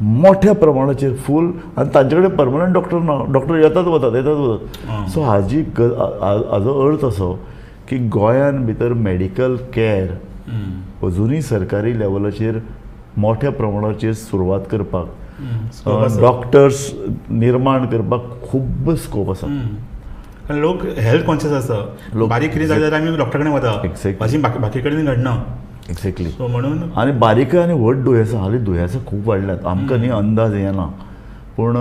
मोठ्या प्रमाणाचेर फूल आनी तांचे कडेन परमनंट डॉक्टर ना, डॉक्टर येतात वतात येतात वतात. सो हाजी हाजो अर्थ असो की गोंयान भितर मेडिकल कॅर अजुनूय सरकारी लेवलाचेर मोठ्या प्रमाणाचेर सुरवात करपाक, डॉक्टर्स निर्माण करपाक खूब स्कोप आसा. कारण लोक हेल्थ कॉन्शियस आसा, बारीक कितें जालें जाल्यार आमी डॉक्टरा कडेन वता, भाजी बाकी कडेन घडना. एक्झॅक्टली. सो म्हणून आनी बारीक आनी व्हड दुयेंसां, हालीं दुयेंसां खूब वाडल्यात, आमकां न्ही अंदाज येना, पूण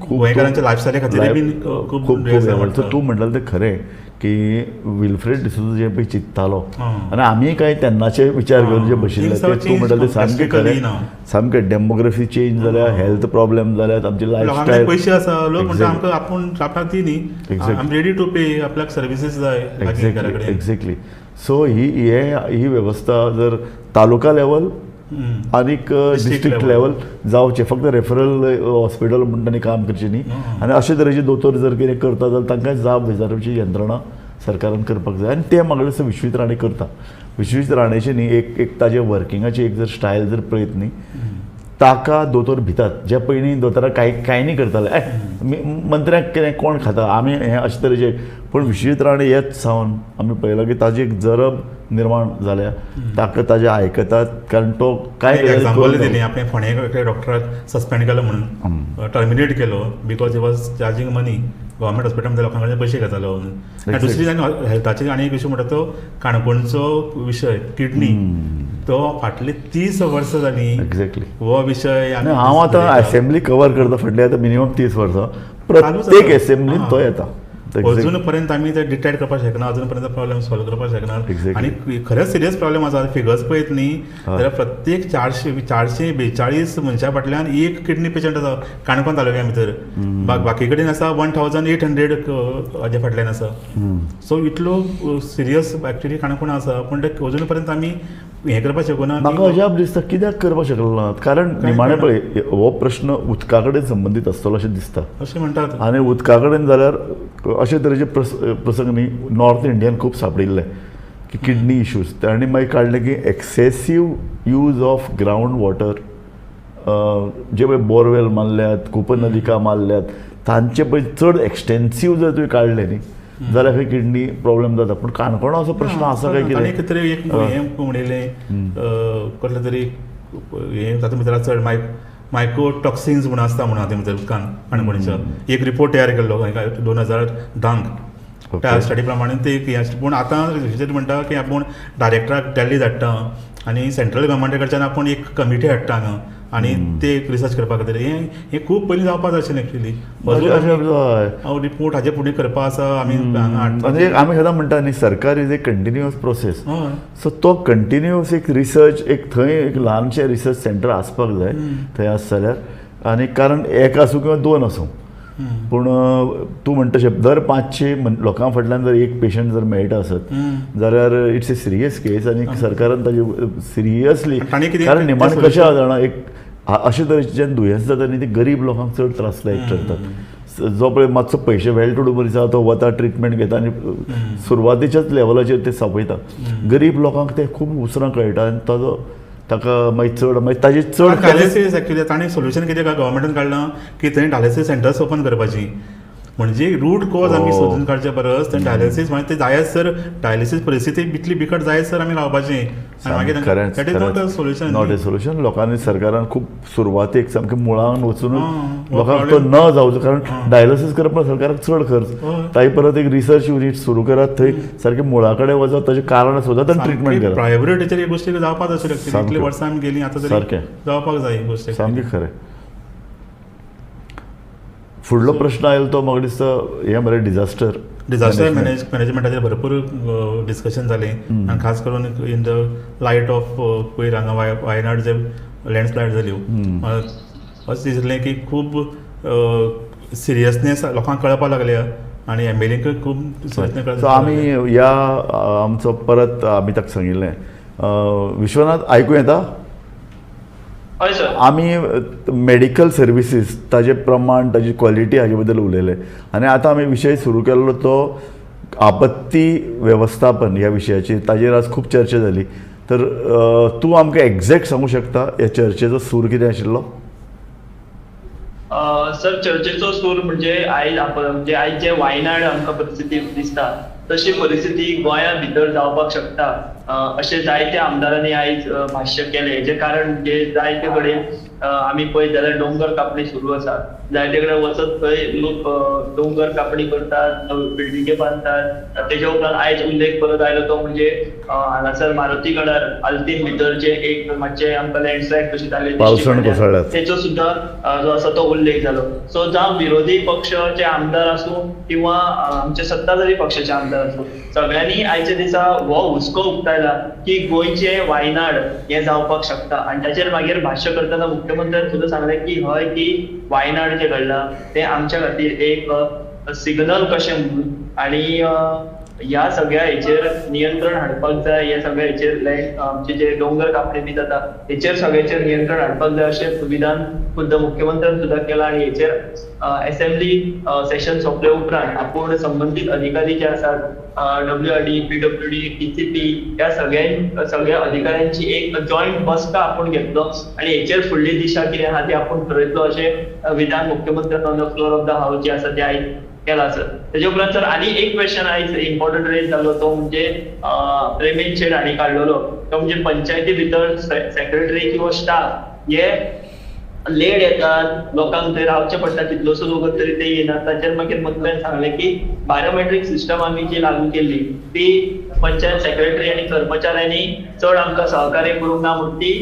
खूब गोंयकारांच्या लायफस्टायली खातीर बीन खूब खूब. तूं म्हणटालें तें खरें की विल्फ्रेड डिसोजा जें पळय चिंत्तालो आनी आमी कांय तेन्नाचे विचार करून जे बशिल्ले ते तूं म्हणटालें तें सामकें खरें. सामकें डेमोग्राफी चेंज जाल्या, हेल्थ प्रॉब्लेम जाल्यात, आमची लायफस्टायल, पयशे आसा, लोक म्हणटा आमकां आपूण आपणाक ती न्ही, I am ready to pay, आपल्याक सर्विसीस जाय. Exactly exactly. सो ही ही वेवस्था जर तालुका लेवल आनीक डिस्ट्रिक्ट लेवल जावचें, फक्त रेफरल हॉस्पिटल म्हूण तांणी काम करचें न्ही, आनी अशे तरेचे दोतोर जर कितें करता जाल्यार तांकां जाप विचारपाची यंत्रणा सरकारान करपाक जाय. आनी तें म्हाका दिसता विश्वजीत राणे करता. विश्वजीत राणेचें न्ही एक एक ताजे वर्किंगाची एक जर स्टायल जर पळयत न्ही, ताका दोतोर भितात. जे पयलीं दोतोराक कांय कांय न्ही करताले, मंत्र्याक कितें कोण खाता आमी हें अशे तरेचे, पूण विश्वजीत राणे येत सावन आमी पळयलां की ताजी एक जरब निर्माण जाल्या, ताका ताजें आयकतात, कारण तो कांय एग्जाम्पल दिली आपणे फोंड्या डॉक्टराक सस्पेंड केलो म्हणून, टर्मिनेट केलो because he was charging money, government हॉस्पिटलांत लोकां कडेन पयशे घेतालो म्हणून. आनी दुसरी आनी हेल्थाचेर आनी एक इशू म्हणटा तो काणकोणचो विशय किडनी, तो फाटली 30 वर्सां जालीं. एक्झॅक्टली हो विशय हांव आतां असेंब्ली कवर करता फाटली आतां मिनिमम 30 वर्सां, प्रत्येक असेंब्लीन तो येता. अजून पर्यंत आमी ते डिटेक्ट करपाक शकना, अजून पर्यंत प्रॉब्लेम सॉल्व करपाक शकना. आनी खरेंच सिरियस प्रॉब्लेम आसा. फिगर्स पळयत न्ही जाल्यार प्रत्येक 442 मनशां फाटल्यान एक किडनी पेशंट आसा काणकोण तालुक्या भितर, बाकी कडेन आसा 1800 हाजे फाटल्यान आसा. सो इतलो सिरियस एक्चुअली काणकोण आसा, पूण ते अजून पर्यंत आमी हें करपाक शकना. म्हाका अजाप दिसता कित्याक करपाक शकलो ना, कारण निमाणें पळय हो प्रश्न उदका कडेन संबंदीत आसतलो अशें दिसता, अशें म्हणटात. आनी उदका कडेन जाल्यार अशे तरेचे प्रसंग न्ही नॉर्थ इंडियन खूब सांपडिल्ले की किडनी इश्यूज, तांणी मागीर काडलें की excessive use of ground water, जे पळय बोरवेल मारल्यात, कूपनलिका मारल्यात, तांचे पळय चड एक्सटेन्सीव जर तुवें काडलें न्ही जाल्यार खंय किडनी प्रॉब्लेम जाता. पूण काणकोणा असो प्रश्न आसा काय कितें? कितें तरी एक हें म्हणिल्लें कसलें तरी हें तातूंत भितर चड मायक्रो टॉक्सिन्स म्हणून आसता म्हणून हातूंत भितर उदकान काणकोणच्या एक रिपोर्ट तयार केल्लो 2010 त्या स्टडी प्रमाणे ते एक हें. पूण आतां म्हणटा की आपूण डायरेक्टराक दिल्ली धाडटा आनी सेंट्रल गव्हर्मेंटा कडच्यान आपूण एक कमिटी हाडटा हांगा आनी ते एक रिसर्च करपा खातीर. हें खूब पयलीं जावपाक जाय आशिल्लें एक्चुअली. हांव रिपोर्ट हाजे फुडें करपा आसा आमी आनी आमी सदां म्हणटा न्ही सरकार is a continuous process, so तो कंटिन्युअस एक रिसर्च एक थंय एक ल्हानशें रिसर्च सेंटर आसपाक जाय थंय आसा जाल्यार. आनी कारण एक आसूं किंवा दोन आसूं, पूण तूं म्हणटा तशें दर 500 लोकां फाटल्यान जर एक पेशंट जर मेळटा आसत जाल्यार it's a serious case. आनी सरकारान ताजे सिरियसली, कारण निमाणें कशें आसा जाणा, एक अशे तरेचे दुयेंस जाता न्ही ते गरीब लोकांक चड त्रासदायक ठरतात. जो पळय मातसो पयशे वेल टू do मनीस आसा तो वता ट्रिटमेंट घेता आनी सुरवातेच्याच लेवलाचेर ते सोंपयता. गरीब लोकांक ते खूब उसरां कळटा आनी ताजो ताका मागीर चड मागीर ताजे चड डायलिसीस एक्चुअली ताणें सोल्युशन कितें गव्हर्मेंटान काडलां की थंय डायलिसीस सेंटर्स ओपन करपाची, म्हणजे रूट कॉज आमी सोदून काडचे परस थंय डायलिसीस मागीर ते जायत सर डायलिसीस परिस्थिती इतली बिकट जायत सर आमी रावपाची. That is not a solution, not a solution. लोकांनी सरकारान खूब सुरवातेक सामकें मुळान वचून लोकांक तो न जावचो, कारण डायलिसीस करपाक सरकाराक चड खर्च, ताजे परत एक रिसर्च युनीट सुरू करात थंय सारकें मुळा कडेन वचत ताजें कारण सोदात आनी ट्रिटमेंट करात. प्रायोरिटीचेर ही गोश्टी जावपाक जाय आशिल्ली, इतलीं वर्सां आमी गेलीं आतां तरी जावपाक जाय ही गोश्ट. सामकें खरें. फुडलो प्रश्न आयलो तो म्हाका दिसता हें मरे डिजास्टर डिजास्टर मॅनेजमेंटाचेर भरपूर डिस्कशन जालें आनी खास करून इन the light of पयर हांगा वायनाड जे लँडस्लायड जाल्यो, अशें दिसलें की खूब सिरियसनेस लोकांक कळपाक लागल्या आनी एमएलएंकूय खूब सिरियसनेस कळपाक. सो आमी ह्या आमचो परत आमी ताका सांगिल्लें, विश्वनाथ आयकूं येता? आमी मेडिकल सर्विसीस ताजे प्रमाण ताजी क्वॉलिटी हाजे बद्दल उलयले आनी आतां आमी विशय सुरू केल्लो तो आपत्ती वेवस्थापन ह्या विशयाचेर, ताजेर आज खूब चर्चा जाली. तर तूं आमकां एग्जॅक्ट सांगूं शकता ह्या चर्चेचो सूर कितें आशिल्लो? सर, चर्चेचो सूर म्हणजे आयज म्हणजे आयज जे वायनाड आमकां परिस्थिती दिसता तशी परिस्थिती गोंया भितर जावपाक शकता अशें जायत्या आमदारांनी आयज भाश्य केलें. हेजें कारण म्हणजे जायते कडेन आमी पळयत जाल्यार डोंगर कापणी सुरू आसा. जायते कडेन वचत थंय लोक डोंगर कापणी करतात, बिल्डिंगे बांदतात. तेज्या उपरांत आयज उल्लेख परत आयलो तो म्हणजे हांगासर मारुती गडार आल्तीन भितर जे एक मातशें आमकां लँडस्लायड कशी जाली, तेचो सुद्दां जो आसा तो उल्लेख जालो. सो जावं विरोधी पक्षाचे आमदार आसूं किंवा आमचे सत्ताधारी पक्षाचे आमदार आसूं, सगळ्यांनी आयच्या दिसा हो हुस्को उक्तायला की गोंयचे वायनाड हें जावपाक शकता. आनी ताचेर मागीर भाश्य करतना मुख्यमंत्र्यान सुद्दां सांगलें की हय, की वायनाड जें घडलां तें आमच्या खातीर एक सिग्नल कशें म्हणून, आनी ह्या सगळ्या हेचेर नियंत्रण हाडपाक जाय, ह्या सगळ्या हेचेर लँड आमचे जे डोंगर कापणी बी जाता हेचेर सगळ्याचेर नियंत्रण हाडपाक जाय अशें विधान खुद्द मुख्यमंत्र्यान सुद्दां केलां. आनी हेचेर असेंब्ली सेशन सोंपले उपरांत आपूण संबंदीत अधिकारी जे आसात WRD, PWD, TCP ह्या सगळ्या अधिकाऱ्यांची एक जॉयंट बसका आपूण घेतलो आनी हेचेर फुडली दिशा कितें आहा ती आपूण ठरयतलो अशें विधान मुख्यमंत्र्यान on the floor of the house जे आसा ते आयज केला सर. तेजे उपरांत सर आनी एक क्वेश्चन आयज इम्पॉर्टंट रेज जालो तो म्हणजे प्रेमेन शेट हांणी काडलेलो तो म्हणजे पंचायती भितर सेक्रेटरी किंवा स्टाफ हे लेट येतात, लोकांक थंय रावचें पडटा तितलोसो वगत तरी ते येना. ताचेर मागीर मंत्र्यान सांगलें की बायोमेट्रीक सिस्टम आमी जी लागू केल्ली ती पंचायत सेक्रेटरी आनी कर्मचाऱ्यांनी चड आमकां सहकार्य करूंक ना म्हूण ती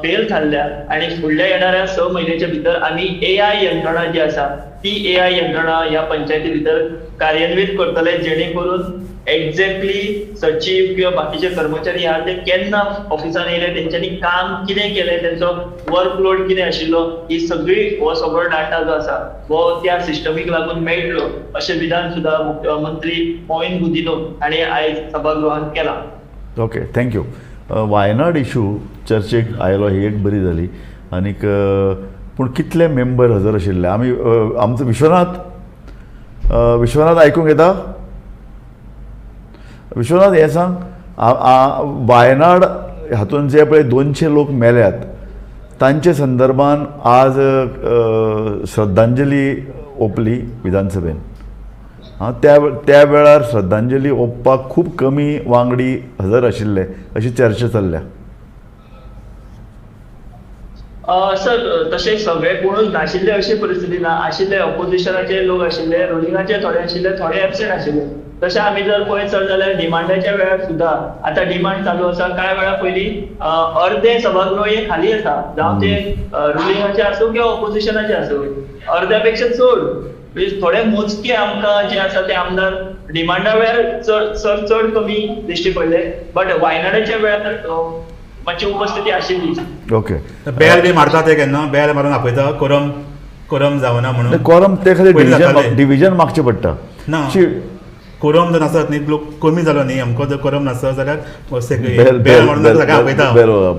फेल थारल्या आनी फुडल्या येणाऱ्या 6 म्हयन्याच्या भितर आमी AI यंत्रणा जी आसा ती AI यंत्रणा ह्या पंचायती भितर कार्यान्वीत करतले, जेणे करून एक्झॅक्टली सचीव किंवा बाकीचे कर्मचारी आहा ते केन्ना ऑफिसान येयले, तेंच्यांनी काम कितें केलें, तेंचो वर्कलोड कितें आशिल्लो, ही सगळी हो सगळो डाटा जो आसा हो त्या सिस्टमीक लागून मेळटलो अशें विधान सुद्दां मुख्यमंत्री मॉवीन गुदिन्हो हांणी आयज सभागृहांत केलां. Okay, thank you. Wayanad issue चर्चेक आयलो ही एक बरी जाली. आनीक पूण कितले मेंबर हजर आशिल्ले? आमी आमचो विश्वनाथ, विश्वनाथ आयकूंक येता? विश्वनाथ हें सांग, वायनाड हातून जे पळय 200 लोक मेल्यात तांचे संदर्भान आज श्रद्धांजली ओंपली विधानसभेन. हां, त्या वेळार श्रद्धांजली ओंपपाक खूब कमी वांगडी हजर आशिल्ले अशी चर्चा चल्ल्या. सर, तशें सगळे कोणूच नाशिल्ले अशी परिस्थिती ना. आशिल्ले ऑपोजिशनाचे लोक आशिल्ले, रुलिंगाचे थोडे आशिल्ले, थोडे एबसेंट आशिल्ले. तशें आमी जर पळयत सर जाल्यार डिमांडाच्या वेळार सुद्दां आतां डिमांड चालू आसा. कांय वेळा पयलीं अर्दे सभागृह हे खाली आसा, जावं ते रुलिंगाचे आसूं किंवा ऑपोजिशनाचे आसूं, अर्द्या पेक्षा चड म्हणजे थोडे मोजके आमकां जे आसा ते आमदार डिमांडा वेळार चड सर चड कमी दिश्टी पडले, बट वायनाडाच्या वेळार मातशी उपस्थिती आशिल्ली. ओके, बेल बी मारता ते केन्ना बेल मारून आपयता कोरम, कोरम जावना म्हणून. कोरम ते खातीर डिविजन मागचें पडटा ना. कोरम जर नासत न्ही, लोक कमी जालो न्ही, आमकां जर कोरम नासत जाल्यार बेल मारून सगळें आपयता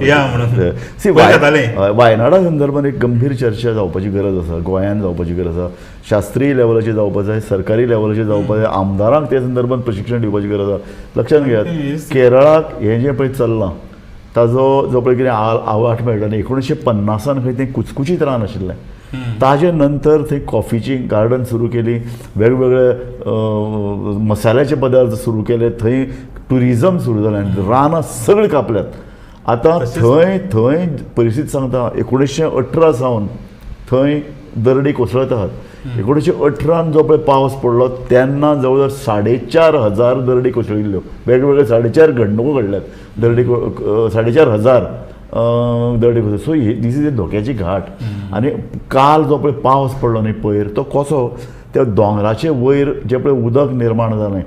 या म्हणून. वायनाडा संदर्भात एक गंभीर चर्चा जावपाची गरज आसा, गोंयांत जावपाची गरज आसा, शास्त्रीय लेवलाचेर जावपाक जाय, सरकारी लेवलाचेर जावपाक जाय, आमदारांक ते संदर्भात प्रशिक्षण दिवपाची गरज आसा. लक्षांत घेयात, केरळाक हें जें पळय चल्लां ताजो जो पळय कितें आवाठ मेळटा न्ही, 1950 खंय तें कुचकुचीत रान आशिल्लें. ताजे नंतर थंय कॉफीची गार्डन सुरू केली, वेगवेगळे मसाल्याचे पदार्थ सुरू केले, थंय ट्युरिजम सुरू जालें आनी रानां सगळीं कापल्यात. आतां थंय थंय परिस्थिती सांगता, 1918 सावन थंय दरडी कोसळत आहात. 1918 जो पळय पावस पडलो तेन्ना जवळ जवळ 4,500 दरडी कोसळिल्ल्यो, वेगवेगळे 4.5 घडणुको घडल्यात, दरडी 4,500 दरडी कोसळ्यो. So he these is a धोक्याची घाट. आनी काल जो पळय पावस पडलो न्ही पयर, तो कसो त्या दोंगराचे वयर जें पळय उदक निर्माण जालें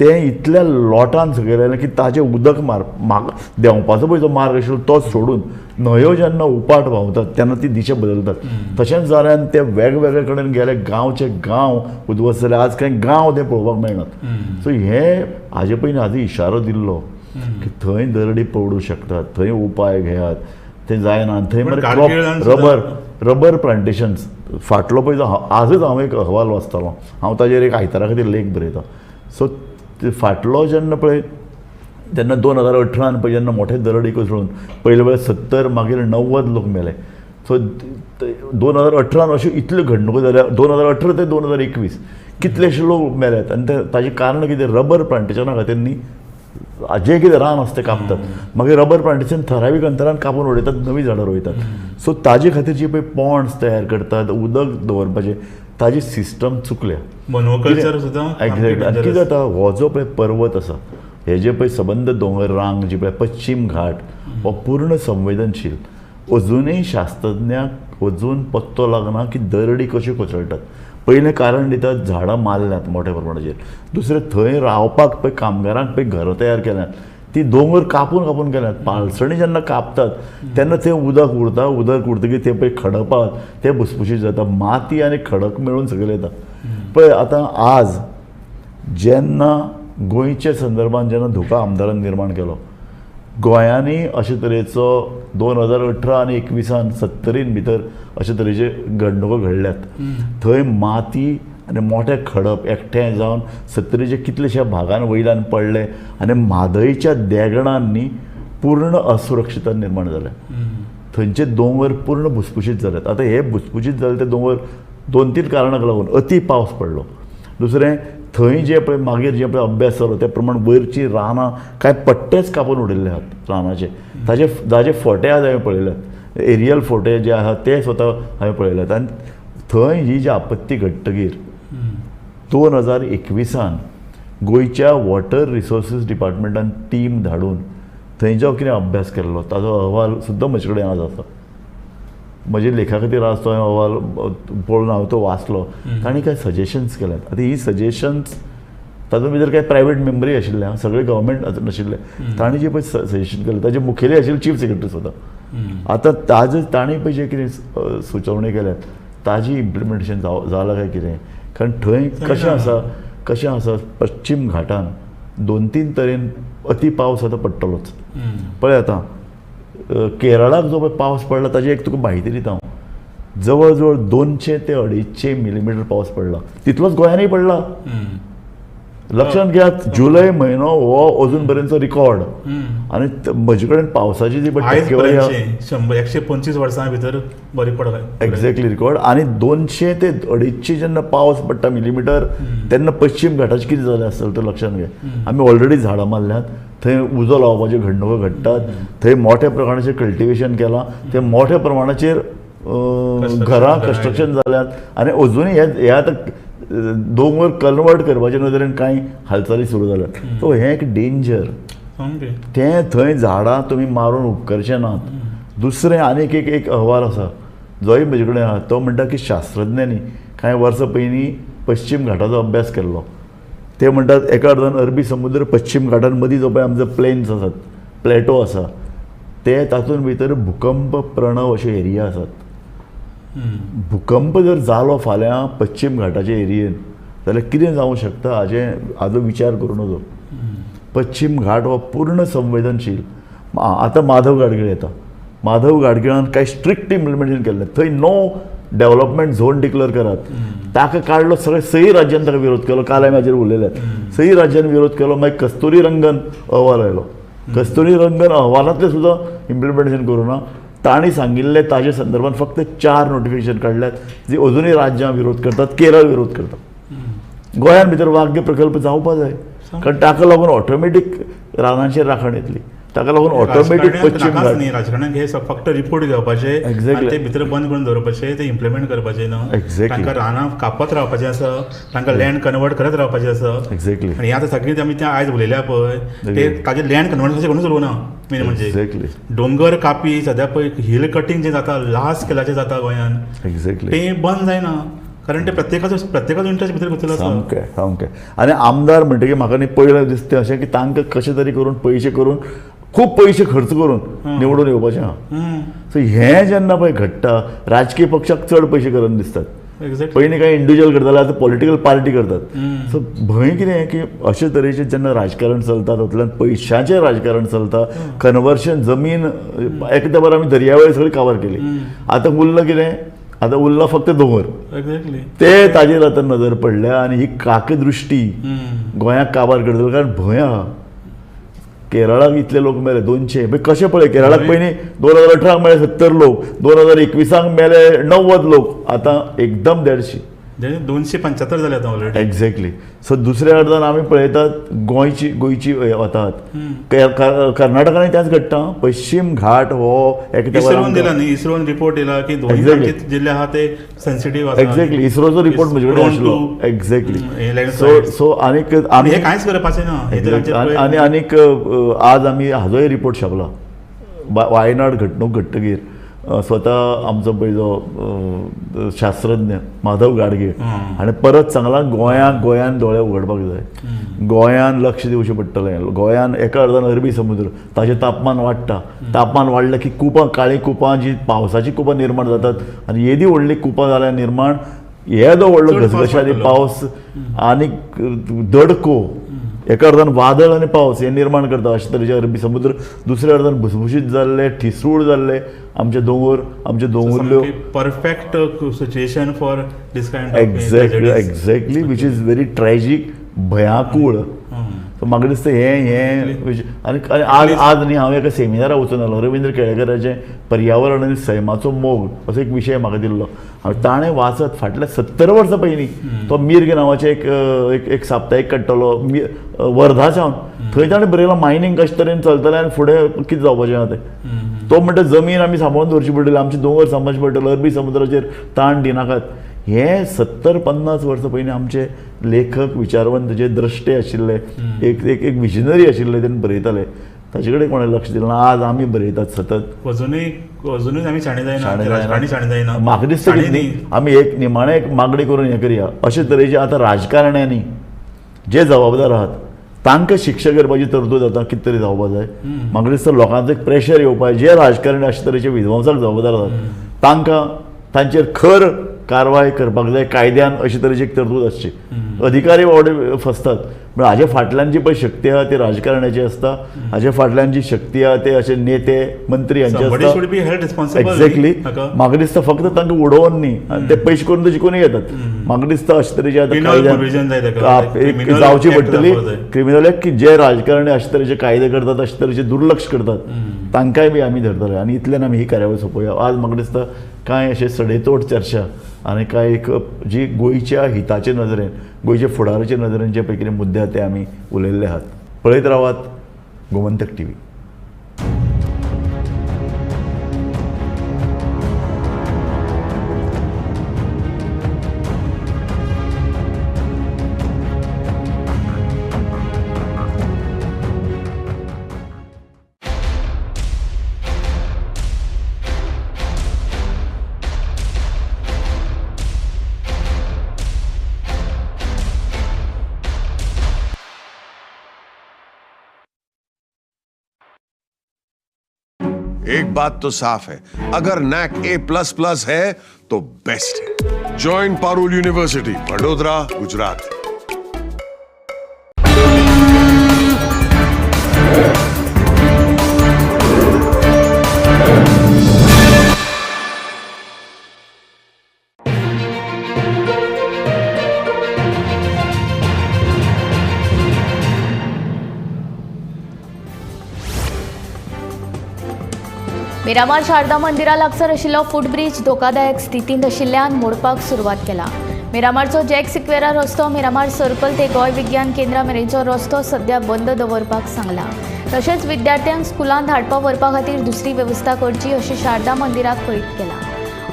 तें इतल्या लोटान सकयल आयलें की ताजें उदक मार देंवपाचो पळय जो मार्ग आशिल्लो तो सोडून न्हंयो जेन्ना उपाट व्हांवतात तेन्ना ती दिशा बदलतात. तशेंच जालें आनी ते वेगवेगळे कडेन गेले, गांवचे गांव उद्ध्वस्त जाले, आज कांय गांव ते पळोवपाक मेळनात. सो हें हाजे पयलीं हाजो इशारो दिल्लो की थंय दरडी पडूं शकतात, थंय उपाय घेयात, तें जायना. थंय मरे रबर प्लांटेशन्स फाटलो पळय आजच हांव एक अहवाल वाचतालो, हांव ताजेर एक आयतारा खातीर लेख बरयतां. सो फाटलो जेन्ना पळय तेन्ना 2018 पळय जेन्ना मोठे दरडी कोसळून पयले वेळार 70 मागीर 90 लोक मेले. सो 2018 अश्यो इतल्यो घडणुको जाल्या, 2018 ते 2021 कितलेशे लोक मेल्यात. आनी ते ताजें कारण कितें, रबर प्लांटेशना खातीर न्ही जें कितें रान आसा तें कापतात, मागीर रबर प्लांटेशन थरावीक अंतरान कापून उडयतात, नवीं झाडां रोयतात. सो ताजे खातीर जी पळय पॉन्ड्स तयार करतात, उदक दवरपाचें, ताजी सिस्टम चुकल्या. मोनोकल्चर सुद्दां. एक्झॅक्टली. आनी कितें जाता, हो जो पळय पर्वत आसा, हे जे पळय सबंद दोंगर रांग जी पळय पश्चीम घाट हो पूर्ण संवेदनशील. अजुनूय शास्त्रज्ञाक अजून पत्तो लागना की दरडी कश्यो कोसळटात. पयलें कारण दितात झाडां मारल्यात मोठ्या प्रमाणाचेर, दुसरें थंय रावपाक पळय कामगारांक पळय घरां तयार केल्यात ती दोंगर कापून कापून केल्यात. पालसणी जेन्ना कापतात तेन्ना थंय उदक उरता, उदक उरतकीर ते पळय खडपात ते भुसभुशीत जाता, माती आनी खडक मेळून सकयल येता. पळय आतां आज जेन्ना गोंयच्या संदर्भान जेन्ना धोका आमदारान निर्माण केलो, गोंयांनी अशे तरेचो 2018 आनी 21 सत्तरीन भितर अशे तरेचे घडणुको घडल्यात. थंय माती आनी मोठे खडप एकठांय जावन सत्तरीचे कितलेशा भागान वयल्यान पडले आनी म्हादयच्या देगणांनी पूर्ण असुरक्षितता निर्माण जाल्या. थंयचे दोंगर पूर्ण भुसभुशीत जाल्यात. आतां हे भुसभुशीत जाले ते दोंगर 2-3 कारणांक लागून, अती पावस पडलो, दुसरें थंय जे पळय मागीर जे पळय अभ्यास जालो ते प्रमाण वयरची रानां कांय पट्टेच कापून उडयल्ले आहात रानाचे, ताजे ताजे फोटे आज हांवें पळयल्यात, एरियल फोटे जे आहात ते स्वता हांवें पळयल्यात. आनी थंय ही जी आपत्ती घडटगीर 2021 गोंयच्या वॉटर रिसोर्सीस डिपार्टमेंटान टीम धाडून थंय जो कितें अभ्यास केल्लो ताजो अहवाल सुद्दां म्हजे कडेन आज आसा. म्हजे लेखा खातीर आज तो अहवाल पळोवन हांवें तो वाचलो. तांणी कांय सजेशन्स केल्यात. आतां ही सजेशन्स तातूंत भितर कांय प्रायवेट मेंबरूय आशिल्ले, सगळे गव्हर्मेंट नाशिल्ले. तांणी जे पळय सजेशन केलें ताजे मुखेली आशिल्ले चीफ सेक्रेटरी स्वता. आतां ताजे तांणी पळय जे कितें सुचोवणी केल्यात ताजी इम्प्लिमेंटेशन जालां काय कितें, कारण थंय कशें आसा, कशें आसा पश्चीम घाटान 2-3 तरेन अती पावस आतां पडटलोच. पळय आतां केरळाक जो पळय पावस पडला ताजी एक तुका म्हायती दिता हांव, जवळ जवळ 200 ते 250 मिलीमिटर पावस पडला, तितलोच गोंयांनीय पडला. लक्षांत घेयात, जुलय म्हयनो हो अजून पर्यंतचो रिकॉर्ड. आनी म्हजे कडेन पावसाची जी टक्केवारी 125 वर्सां भितर रिकॉर्ड, एक्झॅक्टली रिकॉर्ड. आनी 200 ते 250 जेन्ना पावस पडटा मिलीमिटर तेन्ना पश्चीम घाटाचें कितें जालें आसतलें तें लक्षांत घे. आमी ऑलरेडी झाडां मारल्यात, थंय उजो लावपाच्यो घडणुको घडटात, थंय मोठ्या प्रमाणाचेर कल्टिवेशन केलां, थंय मोठ्या प्रमाणाचेर घरां कन्स्ट्रक्शन जाल्यात. आनी अजुनूय हे आतां दोंगर कन्वर्ट करपाचे नदरेन कांय हालचाली सुरू जाल्यात. सो हें एक डेंजर, तें थंय झाडां तुमी मारून उपकरचें नात. दुसरें आनीक एक एक अहवाल आसा जोय म्हजे कडेन आहा, तो म्हणटा की शास्त्रज्ञांनी कांय वर्सां पयलीं पश्चीम घाटाचो अभ्यास केल्लो. ते म्हणटात एका अर्दान अरबी समुद्र पश्चीम घाटान मदीं जो पळय आमचो प्लेन्स आसात, प्लेटो आसा, ते तातूंत भितर भुकंप प्रणव अश्यो एरिया आसात. भुकंप जर जालो फाल्यां पश्चीम घाटाचे एरियेन जाल्यार कितें जावंक शकता हाजें हाजो विचार करूं नजो. पश्चीम घाट हो पूर्ण संवेदनशील. आतां माधव गाडगीळ येता, माधव गाडगिळान कांय स्ट्रिक्ट इम्प्लिमेंटेशन केल्लें, थंय नो डेव्हलपमेंट झोन डिक्लेअर करात, ताका काडलो सगळे सई राज्यान ताका विरोध केलो. काल हांवें हाजेर उलयल्यात, सई राज्यान विरोध केलो. मागीर कस्तुरी रंगन अहवाल आयलो, कस्तुरी रंगन अहवालांतलें सुद्दां इम्प्लिमेंटेशन करूं ना. तांणी सांगिल्लें ताजे संदर्भात फक्त 4 नोटिफिकेशन काडल्यात जी अजुनूय राज्यां विरोध करतात, केरळ विरोध करता. गोंयान भितर वाघ्य प्रकल्प जावपा जाय, कारण ताका लागून ऑटोमॅटीक रानांचेर राखण येतली, ताका लागून ऑटोमॅटीक पश्चीम घाट. राजकारण्यांक हे फक्त रिपोर्ट घेवपाचे, ते भितर बंद करून दवरपाचे, ते इम्प्लिमेंट करपाचे ना. एक्झॅक्टली, तांकां रानां कापत रावपाचें आसा, तांकां लँड कन्वर्ट करत रावपाचें आसा. एक्झॅक्टली. आनी आतां सगळीं आमी त्या आयज उलयल्या पळय ते ताजें लँड कन्वर्ट कशें कोणूच उलोवना. मेन म्हणजे एक्झॅक्टली दोंगर कापी सद्या पळय हिल कटींग जें जाता लार्ज स्केलाचें जाता गोंयान, एक्झॅक्टली तें बंद जायना, कारण ते प्रत्येकाचो इंट्रस्ट भितर घुसलेलो आसा. सामकें सामकें. आनी आमदार म्हणटकीर म्हाका न्ही पयलें दिसता अशें की तांकां कशें तरी करून पयशे करून खूब पयशे खर्च करून निवडून येवपाचें आहा. सो हें जेन्ना पळय घडटा, राजकीय पक्षाक चड पयशे करून दिसतात. पयलीं कांय इंडिविज्युअल करताले, आतां पॉलिटिकल पार्टी करतात. सो भंय कितें की अशे तरेचें जेन्ना राजकारण चलता तातूंतल्यान पयशांचें राजकारण चलता, कन्वर्शन जमीन एका तेंपार आमी दर्यावेळ सगळी काबार केली, आतां उरलां कितें, आतां उरला फक्त दोंगर. ते ताजेर आतां नदर पडल्या आनी ही काकदृश्टी गोंयाक काबार करतली, कारण भंय आहा. केरळाक इतले लोक मेले 200. कशें पळय केरळाक पयलीं 2018 मेले 70 लोक, 2021 मेले 90 लोक, आतां एकदम 150, 275 जाले आतां ऑलरेडी. एक्झॅक्टली. सो दुसऱ्या अर्दान आमी पळयतात गोंयची वतात कर्नाटकांनी त्याच घडटा. पश्चिम घाट हो एक इस्रोन दिला न्ही, इस्रोन रिपोर्ट दिला की दोन जिल्हे आहा ते सेन्सिटीव आसा. एक्झॅक्टली, इस्रोचो रिपोर्ट म्हजे कडेन आशिल्लो. एक्झॅक्टली. सो सो आनीक आमी हें कांयच करपाचें ना. आनी आनीक आज आमी हाजोय रिपोर्ट छापला. वायनाड घडणूक घडटगीर स्वता आमचो पळय जो शास्त्रज्ञ माधव गाडगीळ हाणें परत सांगलां गोंयान दोळे उगडपाक जाय, गोंयान लक्ष दिवचें पडटलें. गोंयान एका अर्दान अरबी समुद्र, ताचें तापमान वाडटा, तापमान वाडलें की कुपां, काळीं कुपां जी पावसाचीं कुपां निर्माण जातात आनी येदी व्हडली कुपां जाल्यार निर्माण येदो व्हडलो घसघशांनी पावस आनी दडको, एका अर्दान वादळ आनी पावस हे निर्माण करता अशे तरेचे अरबी समुद्र, दुसऱ्या अर्दान भुसभुशीत जाल्ले, ठिसूळ जाल्ले आमचे दोंगर, आमचे दोंगुल्ल्यो. Perfect situation for this kind. Exactly, exactly, which is very tragic, भयाकूळ. सो म्हाका दिसता हें हें आनी आज आज न्ही हांव एका सेमिनाराक वचून आयलो, रविंद्र केळेकराचें पर्यावरण आनी सैमाचो मोग असो एक विशय म्हाका दिल्लो. हांव ताणें वाचत फाटल्या 70 वर्सां पयलीं तो मीर्ग नांवाचें एक एक साप्ताहीक काडटलो वर्धाच्यान, थंय ताणें बरयलां मायनींग कशें तरेन चलतलें आनी फुडें कितें जावपाचें आहा तें. तो म्हणटा जमीन आमी सांबाळून दवरची पडटली, आमचे दोंगर सांबाळचे पडटले, अरबी समुद्राचेर ताण दिनाकात. हे 70-50 वर्सां पयलीं आमचे लेखक, विचारवंत जे द्रश्टे आशिल्ले, एक एक एक विजनरी आशिल्ले, तेणी बरयताले, ताचे कडेन कोणें लक्ष दिलें ना. आज आमी बरयतात सतत, अजुनूय आमी शाणे जायना. म्हाका दिसता की आमी एक निमाणें एक मागणी करून हें करया, अशे तरेचे आतां राजकारण्यांनी जे जबाबदार आहात तांकां शिक्षा करपाची तरतूद आतां कितें तरी जावपा जाय. म्हाका दिसता लोकांचो एक प्रेशर येवपा, जे राजकारणी अशे तरेचे विध्वंसाक जबाबदार आसात तांकां तांचेर खर कारवाय करपाक जाय कायद्यान, अशे तरेची एक तरतूद आसची. अधिकारी बावडे फसतात, पूण हाजे फाटल्यान जी पळय शक्ती आहा ती राजकारणाची आसता, हाजे फाटल्यान जी शक्ती आहा ते अशे नेते मंत्री हांचे आसता. एक्झॅक्टली. म्हाका दिसता फक्त तांकां उडोवन न्ही, आनी ते पयशे करून ते शिकून घेतात. म्हाका दिसता अशे तरेची आतां कायद्यान जावची पडटली क्रिमिनल एक्ट, की जे राजकारणी अशे तरेचे कायदे करतात, अशे तरेचे दुर्लक्ष करतात तांकांय बी आमी धरतले. आनी इतल्यान आमी ही कार्यावळ सोंपोवया. आज म्हाका दिसता कांय अशे सडेतोड चर्चा आनी कांय एक जी गोंयच्या हिताचे नदरेन, गोंयच्या फुडाराचे नदरेन जे पळय कितें मुद्दे आहा ते आमी उलयल्ले आहात. पळयत रावात गोमंतक टीव्ही. एक बात तो साफ है, अगर नैक A++ है तो बेस्ट है। Join Parul university, Vadodara, Gujarat. Miramar Sharada मंदिरा लागसार आशिल्लो फुटब्रीज धोकादायक स्थितींत आशिल्ल्यान मोडपाक सुरवात केला। मिरामारचो जॅक सिक्वेरा रस्तो, मिरामार सर्कल ते गोंय विज्ञान केंद्रा मेरेनचो रस्तो सध्या बंद दवरपाक सांगला। तशेंच विद्यार्थ्यांक स्कुलांत धाडपा व्हरपा खातीर दुसरी वेवस्था करची अशें शारदा मंदिराक कळीत केलां।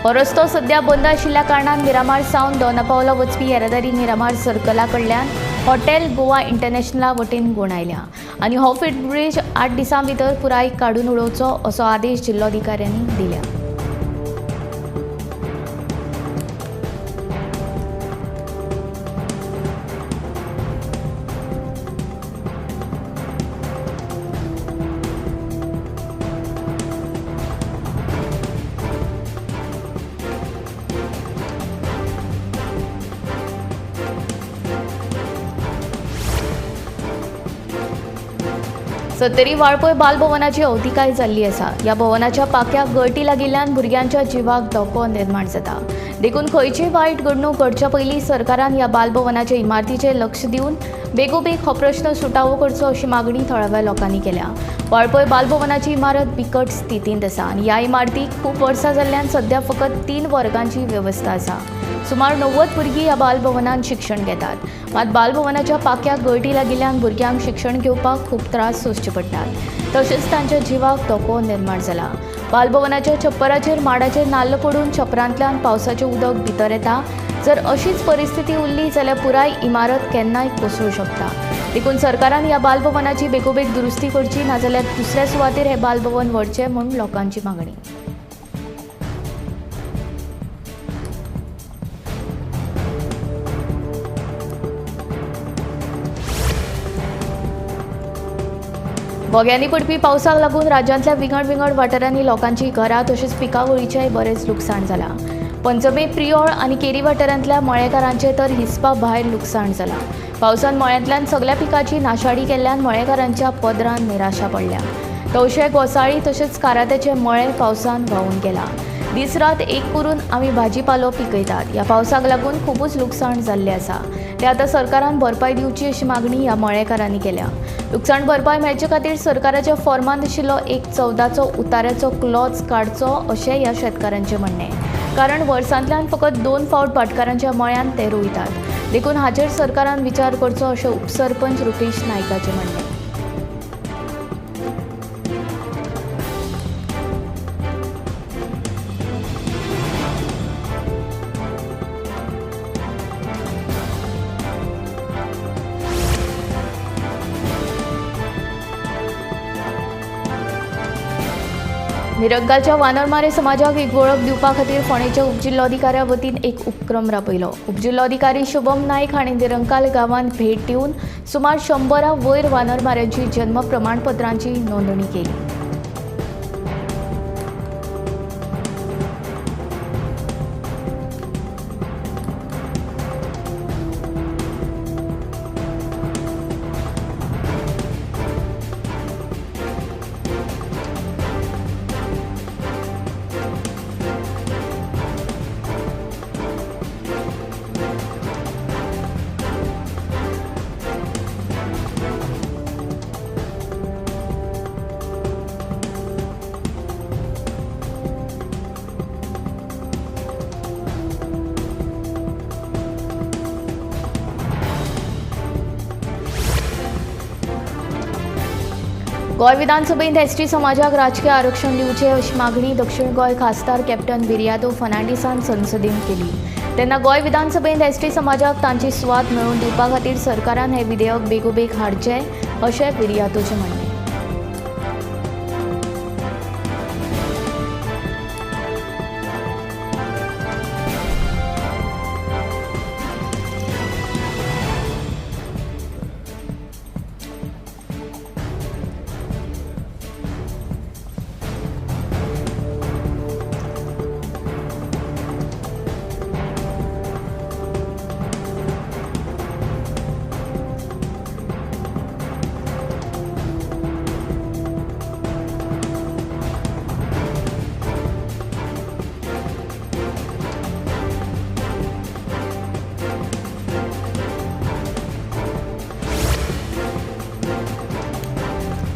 हो रस्तो सध्या बंद आशिल्ल्या कारणान मिरामार सावन दोनापावला वचपी येरादारी मिरामार सर्कला कडल्यान हॉटेल गोवा इंटरनॅशनला वटेन गुणायल्या आनी हो फुटब्रीज 8 दिसां भितर पुराय काडून उडोवचो असो आदेश जिल्लोधिकाऱ्यांनी दिल्या। सत्तरी वाळपय बालभवनाची अवतिकाय जाल्ली आसा। ह्या भवनाच्या पाक्याक गळटी लागिल्ल्यान भुरग्यांच्या जिवाक धोको निर्माण जाता। देखून खंयचीय वायट घडणूक घडच्या पयलीं सरकारान ह्या बालभवनाचे इमारतीचेर लक्ष दिवन बेगोबेग हो प्रश्न सुटावो करचो अशी मागणी थळाव्या लोकांनी केल्या. वाळपय बालभवनाची इमारत बिकट स्थितींत आसा आनी ह्या इमारतीक खूब वर्सां जाल्ल्यान सध्या फकत 3 वर्गांची वेवस्था आसा. सुमार 90 भुरगीं ह्या बालभवनांत शिक्षण घेतात. मात बालभवनाच्या पाक्याक गळटी लागिल्ल्यान भुरग्यांक शिक्षण घेवपाक खूब त्रास सोंसचे पडटात, तशेंच तांच्या जिवाक धोको निर्माण जाला. बालभवनाच्या छप्पराचेर माडाचे नाल्ल पडून छप्परांतल्यान पावसाचें उदक भितर येता. जर अशीच परिस्थिती उरली जाल्यार पुराय इमारत केन्नाय कोसळूं शकता. देखून सरकारान ह्या बालभवनाची बेगोबेग दुरुस्ती करची, नाजाल्यार दुसऱ्या सुवातेर हें बालभवन व्हरचें म्हूण लोकांची मागणी. घोग्यांनी पडपी पावसाक लागून राज्यांतल्या विंगड विंगड वाठारांनी लोकांची घरां तशेंच पिकावळीचेंय बरेंच लुकसाण जालां. पंचमे, प्रियोळ आनी केरी वाठारांतल्या मळेकारांचें तर हिसपा भायर लुकसाण जालां. पावसान मळ्यांतल्यान सगल्या पिकाची नाशाडी केल्ल्यान मळेकारांच्या पदरान निराशा पडल्या. तवशे, घोसाळी तशेंच कारात्याचे मळे पावसान व्हांवून गेला. दीस रात एक करून आमी भाजीपालो पिकयतात. ह्या पावसाक लागून खुबूच लुकसाण जाल्लें आसा. ते आतां सरकारान भरपाय दिवची अशी मागणी ह्या मळेकारांनी केल्या. लुकसाण भरपाय मेळचे खातीर सरकाराच्या फॉर्मांत आशिल्लो 1/14चो उताऱ्याचो क्लॉज काडचो अशें ह्या शेतकारांचें म्हणणें. कारण वर्सांतल्यान फकत 2 फावट भाटकारांच्या मळ्यांत ते रोयतात. देखून हाचेर सरकारान विचार करचो अशें उपसरपंच रुपेश नायकाचें म्हणणें. निरंकालच्या वानरमारे समाजाक एक वळख दिवपा खातीर फोंडेच्या उपजिल्लोधिकाऱ्या वतीन एक उपक्रम राबयलो. उपजिल्लोधिकारी शुभम नायक हांणी निरंकाल गांवांत भेट दिवन सुमार 100 वयर वानरमाऱ्यांची जन्म प्रमाणपत्रांची नोंदणी केली. गोंय विधानसभेंत एसटी समाजाक राजकीय आरक्षण दिवचें अशी मागणी दक्षिण गोंय खासदार कॅप्टन विरियातो फर्नांडीसान संसदेंत केली. तेन्ना गोंय विधानसभेंत एसटी समाजाक तांची सुवात मेळोवन दिवपा खातीर सरकारान हें विधेयक बेगोबेग हाडचें अशें विरियातोचें म्हणणें.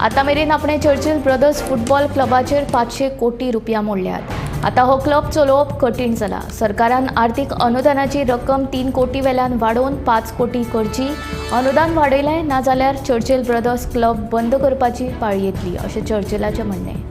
आतां मेरेन आपणे चर्चिल ब्रदर्स फुटबॉल क्लबाचेर 500 कोटी रुपया मोडल्यात. आतां हो क्लब चलोवप कठीण जाला. सरकारान आर्थीक अनुदानाची रक्कम 3 कोटी वेल्यान वाडोवन 5 कोटी करची. अनुदान वाडयलें ना जाल्यार चर्चिल ब्रदर्स क्लब बंद करपाची पाळी येतली अशें चर्चिलाचें म्हणणें.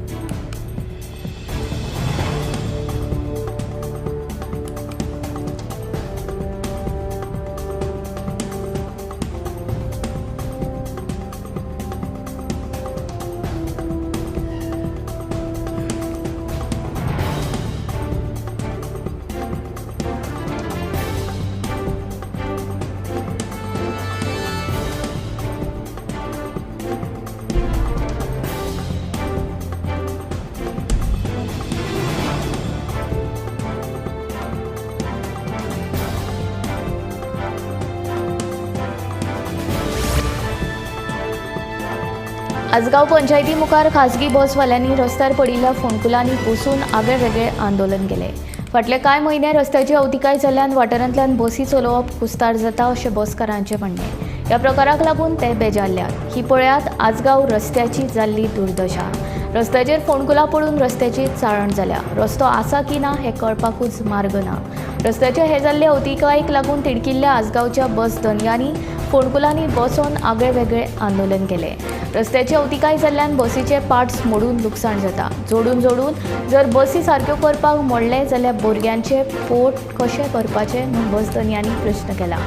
आजगांव पंचायती मुखार खासगी बसवाल्यांनी रस्त्यार पडिल्ल्या फोंडकुलांनी बसून आगळे वेगळे आंदोलन केलें. फाटले कांय म्हयने रस्त्याची अवतिकाय जाल्ल्यान वाठारांतल्यान बसी चलोवप कुस्तार जाता अशें बसकारांचें म्हणणें. ह्या प्रकाराक लागून ते बेजारल्यात. ही पळयात आजगांव रस्त्याची जाल्ली दुर्दशा. रस्त्याचेर फोंडकुलां पडून रस्त्याची चाळण जाल्या. रस्तो आसा की ना हें कळपाकूच मार्ग ना. रस्त्याचे हे जाल्ले अवतिकायेक लागून तिडकिल्ल्या आजगांवच्या बस धनयांनी फोंडकुलांनी बसोन आगळे वेगळे आंदोलन केलें. रस्त्याची अवतिकाय जाल्ल्यान बसीचे पार्ट्स मोडून लुकसाण जाता. जोडून जोडून जर बसी सारक्यो करपाक मोडले जाल्यार भुरग्यांचे पोट कशें करपाचें म्हूण बस धनयांनी प्रश्न केला.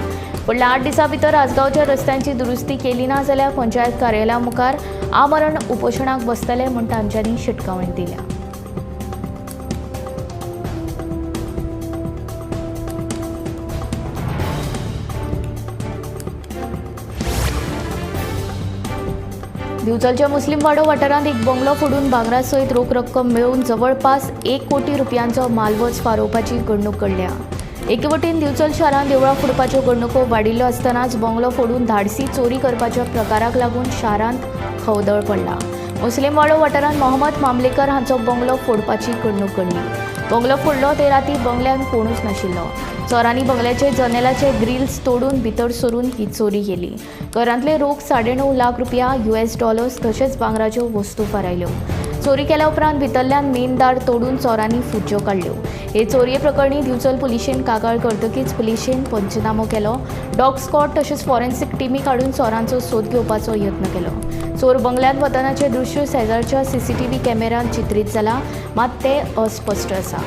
फुडल्या 8 दिसां भितर आजगांवच्या रस्त्यांची दुरुस्ती केली ना जाल्यार पंचायत कार्यालया मुखार आमरण उपोशणाक बसतले म्हूण तांच्यांनी शिटकावणी दिल्या. दिवचलच्या मुस्लीम वाडो वाठारांत एक बंगलो फोडून भांगरा सयत रोख रक्कम मेळोवन जवळपास 1 कोटी रुपयांचो मालवज फारोवपाची घडणूक घडल्या. एके वटेन दिवचल शारांत देवळां फोडपाच्यो घडणुको वाडिल्ल्यो आसतनाच बंगलो फोडून धाडसी चोरी करपाच्या प्रकाराक लागून शारांत खवदळ पडला. मुस्लीम वाडो वाठारांत मोहम्मद मामलेकर हांचो बंगलो फोडपाची घडणूक घडली. बंगलो फोडलो ते राती बंगल्यांत कोणूच नाशिल्लो. चोरांनी बंगल्याचे जनेलाचे ग्रिल्स तोडून भितर सरून ही चोरी केली. घरांतले रोख 9.5 लाख रुपया, US dollars तशेंच भांगराच्यो वस्तू फारायल्यो. चोरी केल्या उपरांत भितरल्यान मेन दार तोडून चोरांनी फुज्यो काडल्यो. हे चोरये प्रकरणी दिवचल पुलिशेन कागाळ करतकीच पुलिशेन पंचनामो केलो. डॉग स्क्वॉड तशेंच फॉरेन्सिक टिमी काडून चोरांचो सोद घेवपाचो यत्न केलो. चोर बंगल्यांत वतनाचें दृश्य शेजारच्या CCTV कॅमेऱ्यांत चित्रीत जाला, मात तें अस्पश्ट आसा.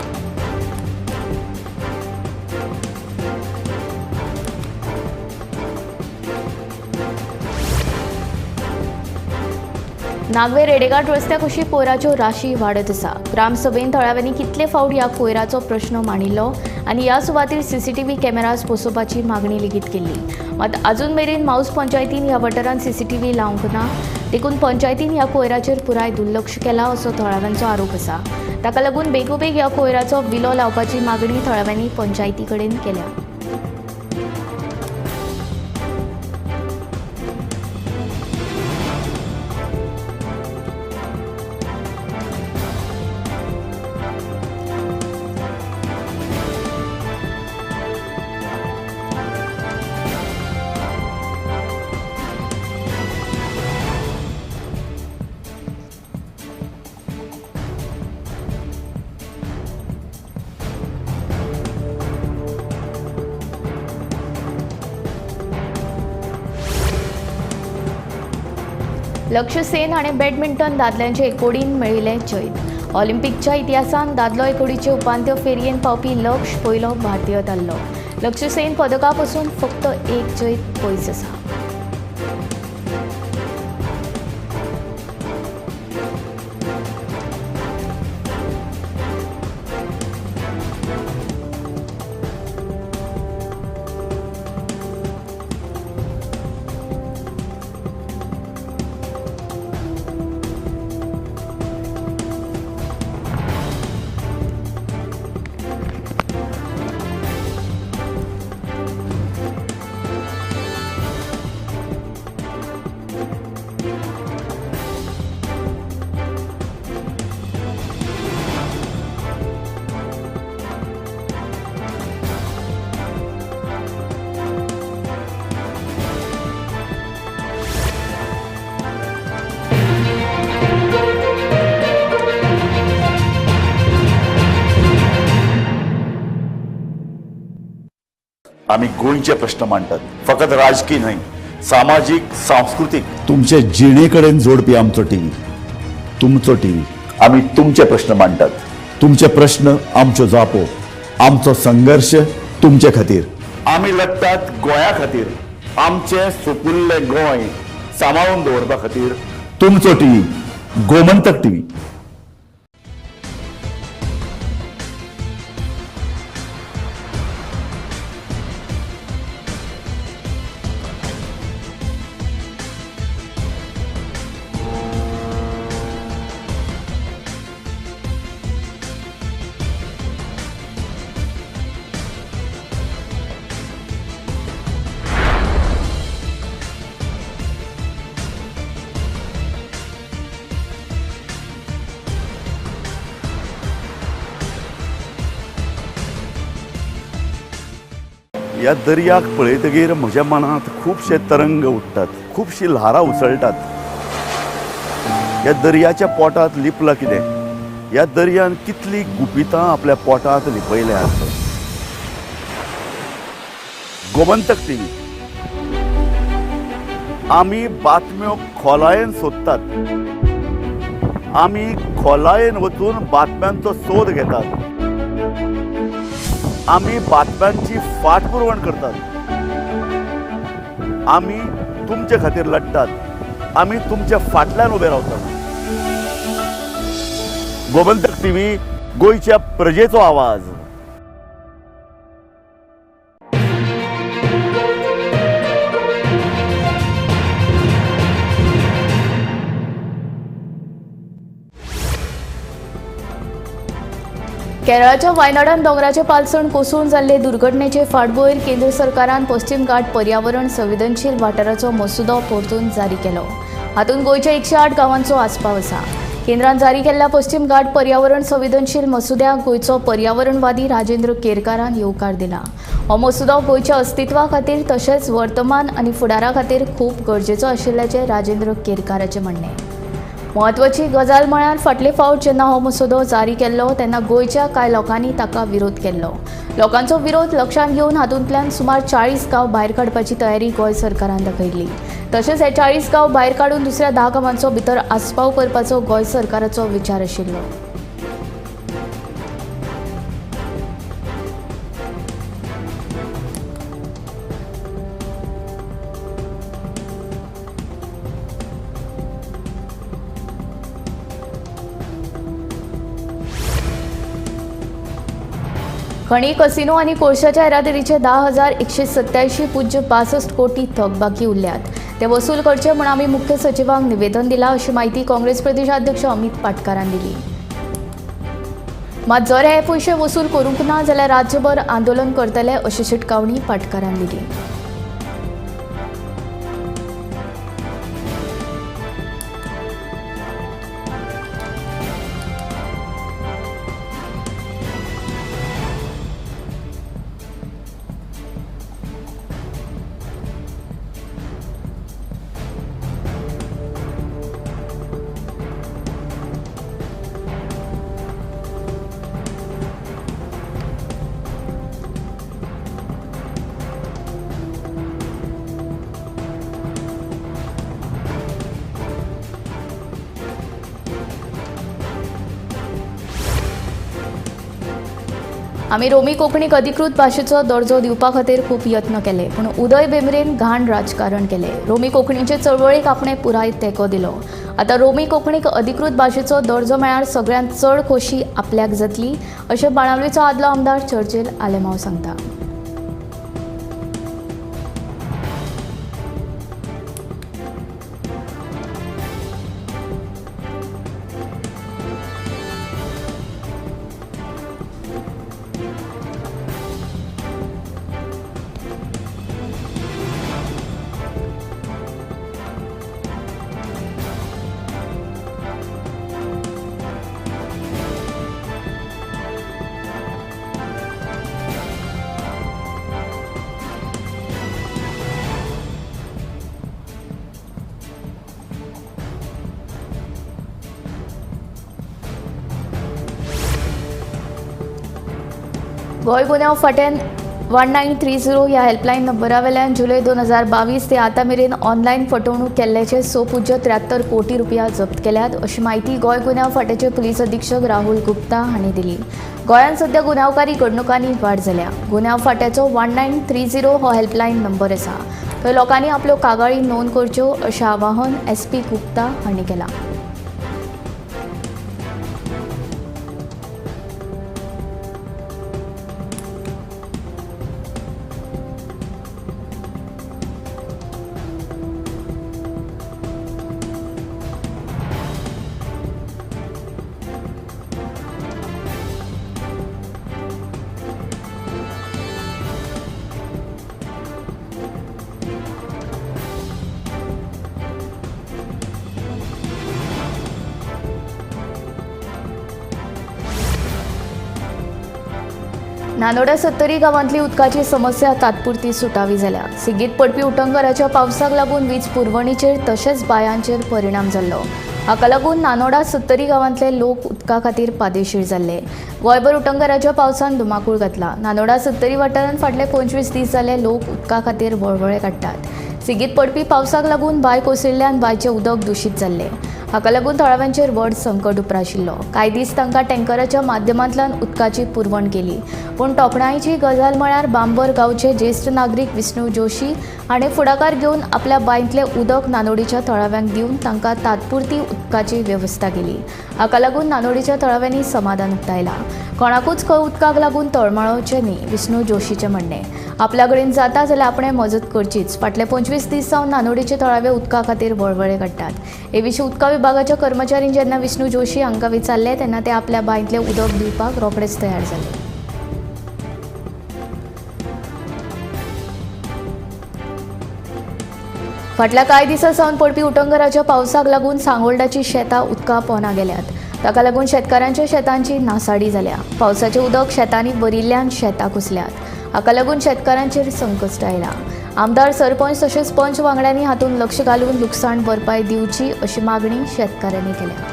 नागवे रेडेघाट रस्त्या कुशीक कोयराच्यो राशी वाडत आसा. ग्रामसभेन थळाव्यांनी कितले फावट ह्या कोयराचो प्रश्न मांडिल्लो आनी ह्या सुवातेर CCTV cameras बसोवपाची मागणी लेगीत केल्ली. मात अजून मेरेन माऊस पंचायतीन ह्या वाठारांत CCTV लावंक ना, देखून पंचायतीन ह्या कोयराचेर पुराय दुर्लक्ष केला असो थळाव्यांचो आरोप आसा. ताका लागून बेगोबेग ह्या कोयराचो विलो लावपाची मागणी थळाव्यांनी पंचायती कडेन केल्या. लक्ष्य सेन हाणें बॅडमिंटन दादल्यांचे एकोडीन मेळिल्लें जैत. ऑलिम्पिकच्या इतिहासांत दादलो एकोडीचे उपांत्य फेरयेन पावपी लक्ष्य पयलो भारतीय थारलो. लक्ष्य सेन पदका पसून फक्त 1 जैत पयस आसा. आमी गोंयचे प्रश्न मांडटात, फकत राजकीय न्हय, सामाजीक, सांस्कृतीक, तुमचे जिणे कडेन जोडपी आमचो टीव्ही, तुमचो टीव्ही. आमी तुमचे प्रश्न मांडटात, तुमचे प्रश्न आमच्यो जापो, आमचो संघर्श तुमचे खातीर. आमी लढटात गोंया खातीर, आमचें सुपुल्लें गोंय सांबाळून दवरपा खातीर. तुमचो टीव्ही, गोमंतक टीव्ही. ह्या दर्याक पळयतगीर म्हज्या मनांत खुबशे तरंग उठ्ठात, खुबशीं ल्हारां उसळटात. ह्या दर्याच्या पोटांत लिपलां कितें? ह्या दर्यान कितलीं गुपितां आपल्या पोटांत लिपयल्यांत? गोमंतक टीव्ही, आमी बातम्यो खोलायेन सोदतात, आमी खोलायेन वचून बातम्यांचो सोद घेतात, आमी बातम्यांची फाटपुरवण करतात, आमी तुमचे खातीर लढटात, आमी तुमच्या फाटल्यान उबे रावतात. गोमंतक टीव्ही, गोंयच्या प्रजेचो आवाज. केरळाच्या वायनाडान दोंगराचे पालसण कोसळून जाल्ले दुर्घटनेचे फाटभुंयेर केंद्र सरकारान पश्चिम घाट पर्यावरण संवेदनशील वाठाराचो मसुदो परतून जारी केलो. हातूंत गोंयच्या 108 गांवांचो आस्पाव आसा. केंद्रान जारी केल्ल्या पश्चिम घाट पर्यावरण संवेदनशील मसुद्याक गोंयचो पर्यावरणवादी राजेंद्र केरकारान येवकार दिला. हो मसुदो गोंयच्या अस्तित्वा खातीर तशेंच वर्तमान आनी फुडारा खातीर खूब गरजेचो आशिल्ल्याचें राजेंद्र केरकाराचें म्हणणें. म्हत्वाची गजाल म्हळ्यार फाटले फावट जेन्ना हो मसुदो जारी केल्लो तेन्ना गोंयच्या कांय लोकांनी ताका विरोध केल्लो. लोकांचो विरोध लक्षांत घेवन हातूंतल्यान सुमार 40 गांव भायर काडपाची तयारी गोंय सरकारान दाखयल्ली. तशेंच हे 40 गांव भायर काडून दुसऱ्या 10 गांवांचो भितर आस्पाव करपाचो गोंय सरकाराचो विचार आशिल्लो. खणी, कसिनो आनी कोळशाच्या येरादारीचे 10,187.65 कोटी थकबाकी उरल्यात. ते वसूल करचे म्हूण आमी मुख्य सचिवांक निवेदन दिलां अशी माहिती काँग्रेस प्रदेशाध्यक्ष अमित पाटकारान दिली. मात जर हे पयशे वसूल करूंक ना जाल्यार राज्यभर आंदोलन करतले अशी शिटकावणी पाटकारान दिली. आमी रोमी कोंकणीक अधिकृत भाशेचो दर्जो दिवपा खातीर खूब यत्न केले, पूण उदय भेंब्रेन घाण राजकारण केलें. रोमी कोंकणीचे चळवळीक आपणें पुराय तेंको दिलो. आतां रोमी कोंकणीक अधिकृत भाशेचो दर्जो मेळ्ळ्यार सगळ्यांत चड खोशी आपल्याक जातली अशें बाणावलीचो आदलो आमदार चर्चिल आलेमांव सांगता. गोंय गुन्यांव फाट्यान 1930 ह्या हेल्पलायन नंबरा वेल्यान जुलय 2022 ते आतां मेरेन ऑनलायन फटवणूक केल्ल्याचे 6.73 कोटी रुपया जप्त केल्यात अशी माहिती गोंय गुन्यांव फाट्याचे पुलीस अधीक्षक राहुल गुप्ता हांणी दिली. गोंयांत सध्या गुन्यांवकारी घडणुकांनी वाड जाल्या. गुन्यांव फाट्याचो 1930 हो हेल्पलायन नंबर आसा. थंय लोकांनी आपल्यो कागाळी नोंद करच्यो अशें आवाहन SP Gupta हांणी केलां. नानोडा सत्तरी गांवांतली उदकाची समस्या तात्पुरती सुटावी जाल्या. सेगीत पडपी उटंगराच्या पावसाक लागून वीज पुरवणीचेर तशेंच बायांचेर परिणाम जाल्लो. हाका लागून नानोडा सत्तरी गांवांतले लोक उदका खातीर पादेशीर जाल्ले. गोंयभर उटंगराच्या पावसान धुमाकूळ घातला. नानोडा सत्तरी वाठारांत फाटले 25 दीस जाले लोक उदका खातीर वळवळे काडटात. सेगीत पडपी पावसाक लागून बांय कोसळिल्ल्यान बांयचें उदक दुशीत जाल्लें. हाका लागून थळाव्यांचेर व्हड संकट उप्राशिल्लो. कांय दीस तांकां टँकराच्या माध्यमांतल्यान उदकाची पुरवण केली. पूण तोखणायेची गजाल म्हळ्यार बांबर गांवचे ज्येश्ठ नागरीक विष्णू जोशी हाणें फुडाकार घेवन आपल्या बांयतलें उदक नानोडीच्या थळाव्यांक दिवन तांकां तात्पुरती उदकाची वेवस्था केली. हाका लागून नानोडीच्या थळाव्यांनी समाधान उक्तायलां. कोणाकूच खंय उदकाक लागून तळमळोवचें न्ही, विष्णू जोशीचें म्हणणें. आपल्या कडेन जाता जाल्यार आपणें मजत करचीच. फाटले 25 दीस सावन नानोडीचे थळावे उदका खातीर वळवळे काडटात. हे विशीं उदका विभागाच्या कर्मचाऱ्यांनी जेन्ना विष्णू जोशी हांकां विचारलें तेन्ना ते आपल्या बांयतलें उदक दिवपाक रोखडेच तयार जाले. फाटल्या कांय दिसां सावन पडपी उटंगराच्या पावसाक लागून सांगोल्डाची शेतां उदका पोना गेल्यात. ताका लागून शेतकारांच्या शेतांची नासाडी जाल्या. पावसाचें उदक शेतांनी भरिल्ल्यान शेतां कुसल्यात. हाका लागून शेतकारांचेर संकश्ट आयलां. आमदार, सरपंच तशेंच पंच वांगड्यांनी हातूंत लक्ष घालून लुकसाण भरपाय दिवची अशी मागणी शेतकारांनी केल्या.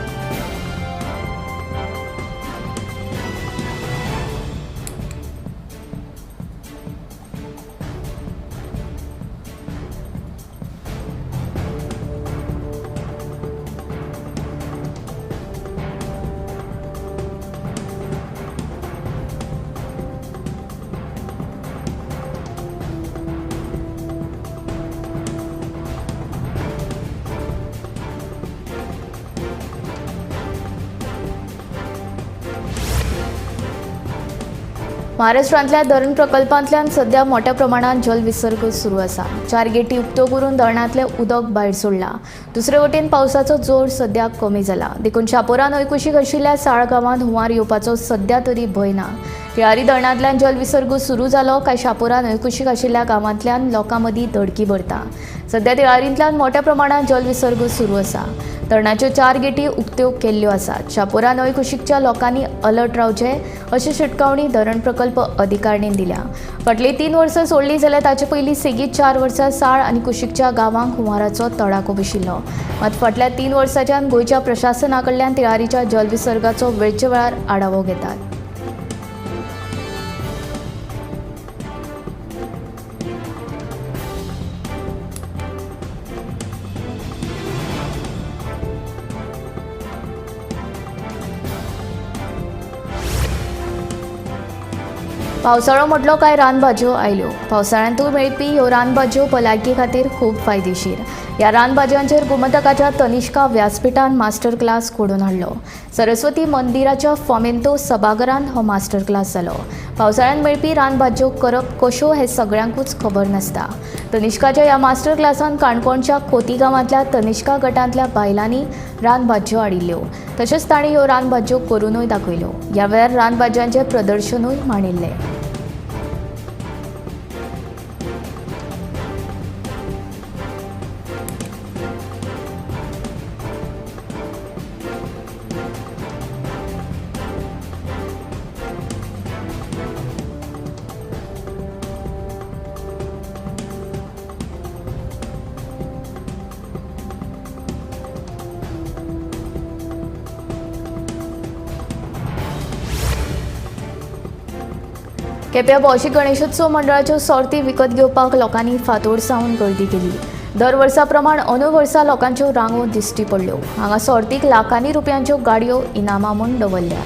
महाराष्ट्रांतल्या धरण प्रकल्पांतल्यान सध्या मोठ्या प्रमाणात जलविसर्ग सुरू आसा. 4 गेटी उक्त्यो करून धरणांतलें उदक भायर सोडलां. दुसरे वटेन पावसाचो जोर सध्या कमी जाला. देखून शापोरा न्हंयकुशीक आशिल्ल्या साळ गांवांत हुंवार येवपाचो सध्या तरी भंय ना. तिळारी धरणांतल्यान जलविसर्ग सुरू जालो काय शापोरा न्हंयकुशीक आशिल्ल्या गांवांतल्यान लोकां मदीं धडकी भरता. सध्या तिळारींतल्यान मोठ्या प्रमाणात जलविसर्ग सुरू आसा. धरणाच्यो 4 गेटी उक्त्यो केल्ल्यो आसात. शापोरा न्हंयकुशीकच्या लोकांनी अलर्ट रावचें अशी शिटकावणी धरण प्रकल्प अधिकाऱ्यांनी दिल्या. फाटलीं 3 वर्सां सोडलीं जाल्यार ताचे पयलीं सेगीत 4 वर्सां साळ आनी कुशीकच्या गांवांक हुंवाराचो तडाखो बशिल्लो. मात फाटल्या 3 वर्सांच्यान गोंयच्या प्रशासना कडल्यान तिळारीच्या जलविसर्गाचो वेळचे वेळार आढावो घेतात. पावसाळो म्हटलो काय रानभाजयो आयल्यो. पावसाळ्यांतूय मेळपी ह्यो रानभाजयो भलायकी खातीर खूब फायदेशीर. ह्या रानभाजयांचेर गोमंतकाच्या तनिष्का व्यासपीठान मास्टर क्लास घडोवन हाडलो. सरस्वती मंदिराच्या फोमेंतो सभाघरांत हो मास्टर क्लास जालो. पावसाळ्यांत मेळपी रानभाजयो करप कश्यो हें सगळ्यांकूच खबर नासता. तनिष्काच्या ह्या मास्टर क्लासान काणकोणच्या खोती गांवांतल्या तनिष्का गटांतल्या बायलांनी रानभाजयो हाडिल्ल्यो. तशेंच तांणी ह्यो रानभाजयो करुनूय दाखयल्यो. ह्या वेळार रानभाजयांचें प्रदर्शनूय मांडिल्लें. केप्यां भौशीक गणेशोत्सव मंडळाच्यो सोर्ती विकत घेवपाक लोकांनी फांतोड सावन गर्दी केली. दर वर्सा प्रमाण अंदू वर्सा लोकांच्यो रांगो दिश्टी पडल्यो. हांगा सोर्तीक लाखांनी रुपयांच्यो गाडयो इनामां म्हूण दवरल्या.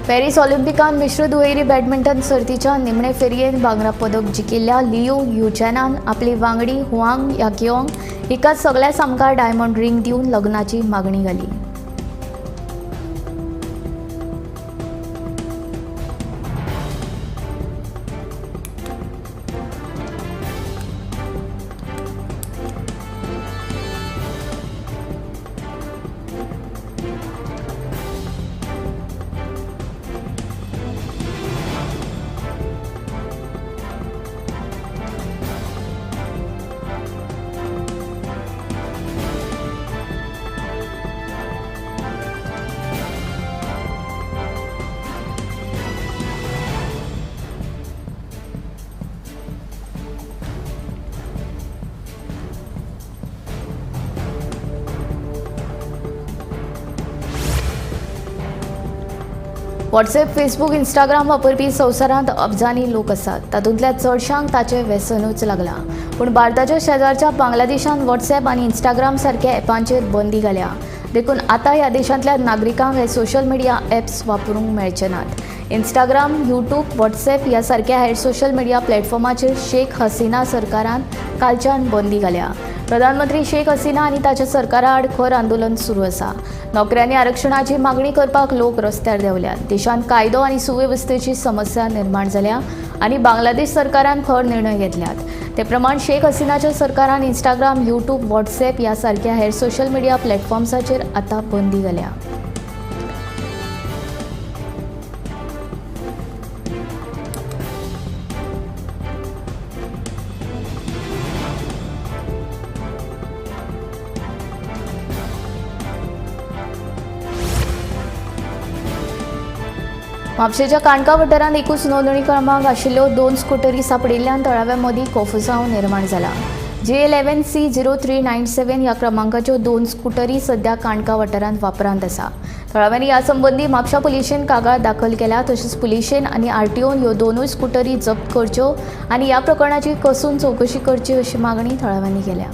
पॅरीस ऑलिम्पिकांत मिश्र दुहेरी बॅडमिंटन सर्तीच्या निमणे फेरयेंत भांगरा पदक जिखिल्ल्या लियो युचॅनान आपली वांगडी हुआंग याकियोंग हिका सगळ्या सामकार डायमंड रिंग दिवन लग्नाची मागणी घाली. व्हॉट्सएप, फेसबूक, इंस्टाग्राम वापरपी संवसारांत अब्जांनी लोक आसात. तातूंतल्या चडशांक ताचें व्यसनूच लागलां. पूण भारताच्या शेजारच्या बांगलादेशान व्हॉट्सएप आनी इंस्टाग्राम सारक्या ॲपांचेर बंदी घाल्या. देखून आतां ह्या देशांतल्या नागरिकांक हे सोशल मिडिया ॲप्स वापरूंक मेळचे नात. इंस्टाग्राम, यूट्यूब, व्हॉट्सएप ह्या सारक्या हेर सोशल मिडिया प्लॅटफॉर्माचेर शेख हसिना सरकारान कालच्यान बंदी घाल्या. प्रधानमंत्री शेख हसिना आनी ताच्या सरकारा आड खर आंदोलन सुरू आसा. नोकऱ्यांनी आरक्षणाची मागणी करपाक लोक रस्त्यार देंवल्यात. देशांत कायदो आनी सुवेवस्थेची समस्या निर्माण जाल्या आनी बांगलादेश सरकारान खर निर्णय घेतल्यात. ते प्रमाण शेख हसिनाच्या सरकारान इंस्टाग्राम, यूट्यूब, व्हॉट्सएप ह्या सारक्या हेर सोशल मिडिया प्लॅटफॉर्म्साचेर आतां बंदी घाल्या. म्हापशेच्या काणका वाठारांत एकूच नोंदणी क्रमांक आशिल्ल्यो 2 स्कुटरी सांपडिल्ल्यान थळाव्या मदीं कोफुसांव निर्माण जाला. J 11 C 0397 ह्या क्रमांकाच्यो 2 स्कुटरी सध्या काणका वाठारांत वापरांत आसा. थळाव्यांनी ह्या संबंदी म्हापशा पुलिशेन कागाळ दाखल केल्या. तशेंच पुलिशेन आनी आरटीओन ह्यो दोनूय स्कुटरी जप्त करच्यो आनी ह्या प्रकरणाची कसून चवकशी करची अशी मागणी थळाव्यांनी केल्या.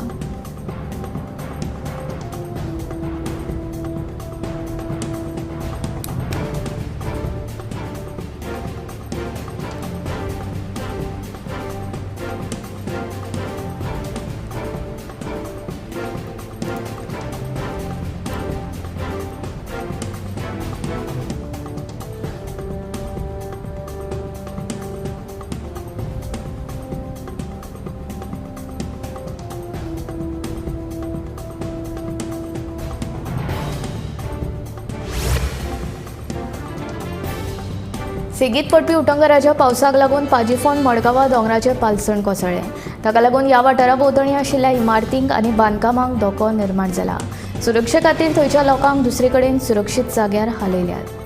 सेगीत पडपी उटंगराच्या पावसाक लागून पाजीफोंड मडगांवा दोंगराचें पालसण कोसळ्ळें. ताका लागून ह्या वाठारा भोंवतणी आशिल्ल्या इमारतींक आनी बांदकामांक धोको निर्माण जाला. सुरक्षे खातीर थंयच्या लोकांक दुसरे कडेन सुरक्षीत जाग्यार हालयल्यात.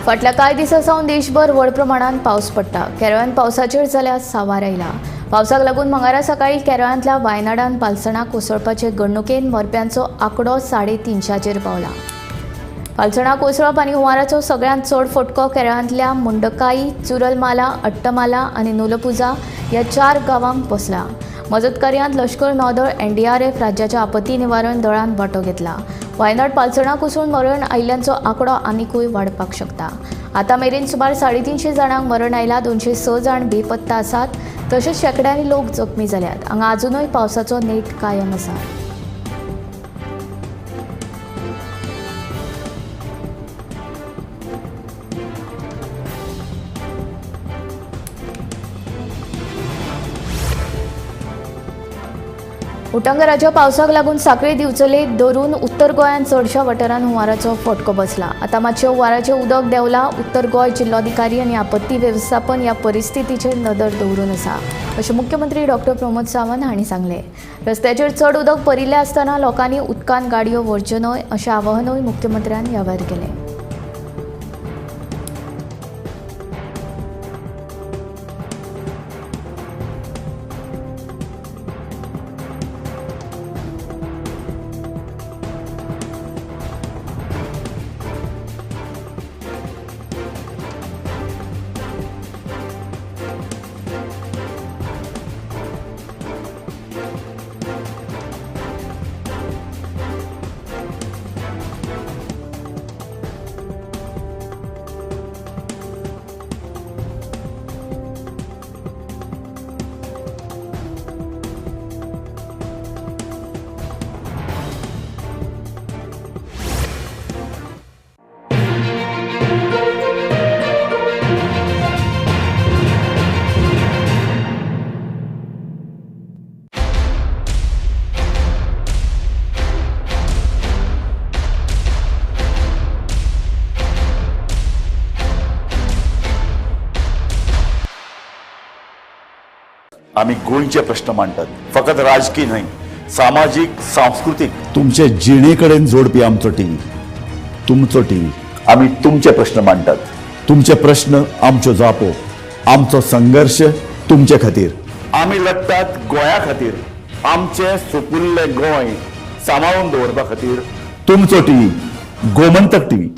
फाटल्या कांय दिसां सावन देशभर व्हड प्रमाणांत पावस पडटा. केरळांत पावसाचेर जाल्यार सांवार आयला. पावसाक लागून मंगळारा सकाळीं केरळांतल्या वायनाडान पालसणां कोसळपाचे घडणुकेन मरप्यांचो आंकडो 350चेर पावला. पालसणां कोसळप आनी हुंवाराचो सगळ्यांत चड फटको केरळांतल्या मुंडकाई, चुरलमाला, अट्टमाला आनी नुलपुजा ह्या 4 गांवांक बसला. मजत कार्यांत लश्कर, नौदळ, एनडीआरएफ, राज्याच्या आपत्ती निवारण दळान वांटो घेतला. वायनाड पालसणां कोसळून मरण आयिल्ल्यांचो आंकडो आनिकूय वाडपाक शकता. आतां मेरेन सुमार 350 जाणांक मरण आयला. 206 जाण बेपत्ता आसात. तशेंच शेंकड्यांनी लोक जखमी जाल्यात. हांगा आजुनूय पावसाचो नेट कायम आसा. उटंगराच्या पावसाक लागून सांखळे दिवचले धरून उत्तर गोंयांत चडशा वाठारांत हुंवाराचो फटको बसला. आतां मातशें हुंवाराचें उदक देंवलां. उत्तर गोंय जिल्लोधिकारी आनी आपत्ती वेवस्थापन ह्या परिस्थितीचेर नदर दवरून आसा अशें मुख्यमंत्री डॉक्टर प्रमोद सावंत हांणी सांगलें. रस्त्याचेर चड उदक भरिल्लें आसतना लोकांनी उदकान गाडयो व्हरच्यो न्हय अशें आवाहनूय मुख्यमंत्र्यान ह्या वेळार केलें. आमी गोंयचे प्रश्न मांडटात, फकत राजकीय न्हय, सामाजीक, सांस्कृतीक, तुमचे जिणे कडेन जोडपी आमचो टीव्ही, तुमचो टीव्ही. आमी तुमचे प्रश्न मांडटात, तुमचे प्रश्न आमच्यो जापो, आमचो संघर्श तुमचे खातीर. आमी लढटात गोंया खातीर, आमचें सुपुल्लें गोंय सांबाळून दवरपा खातीर. तुमचो टीव्ही, गोमंतक टीव्ही.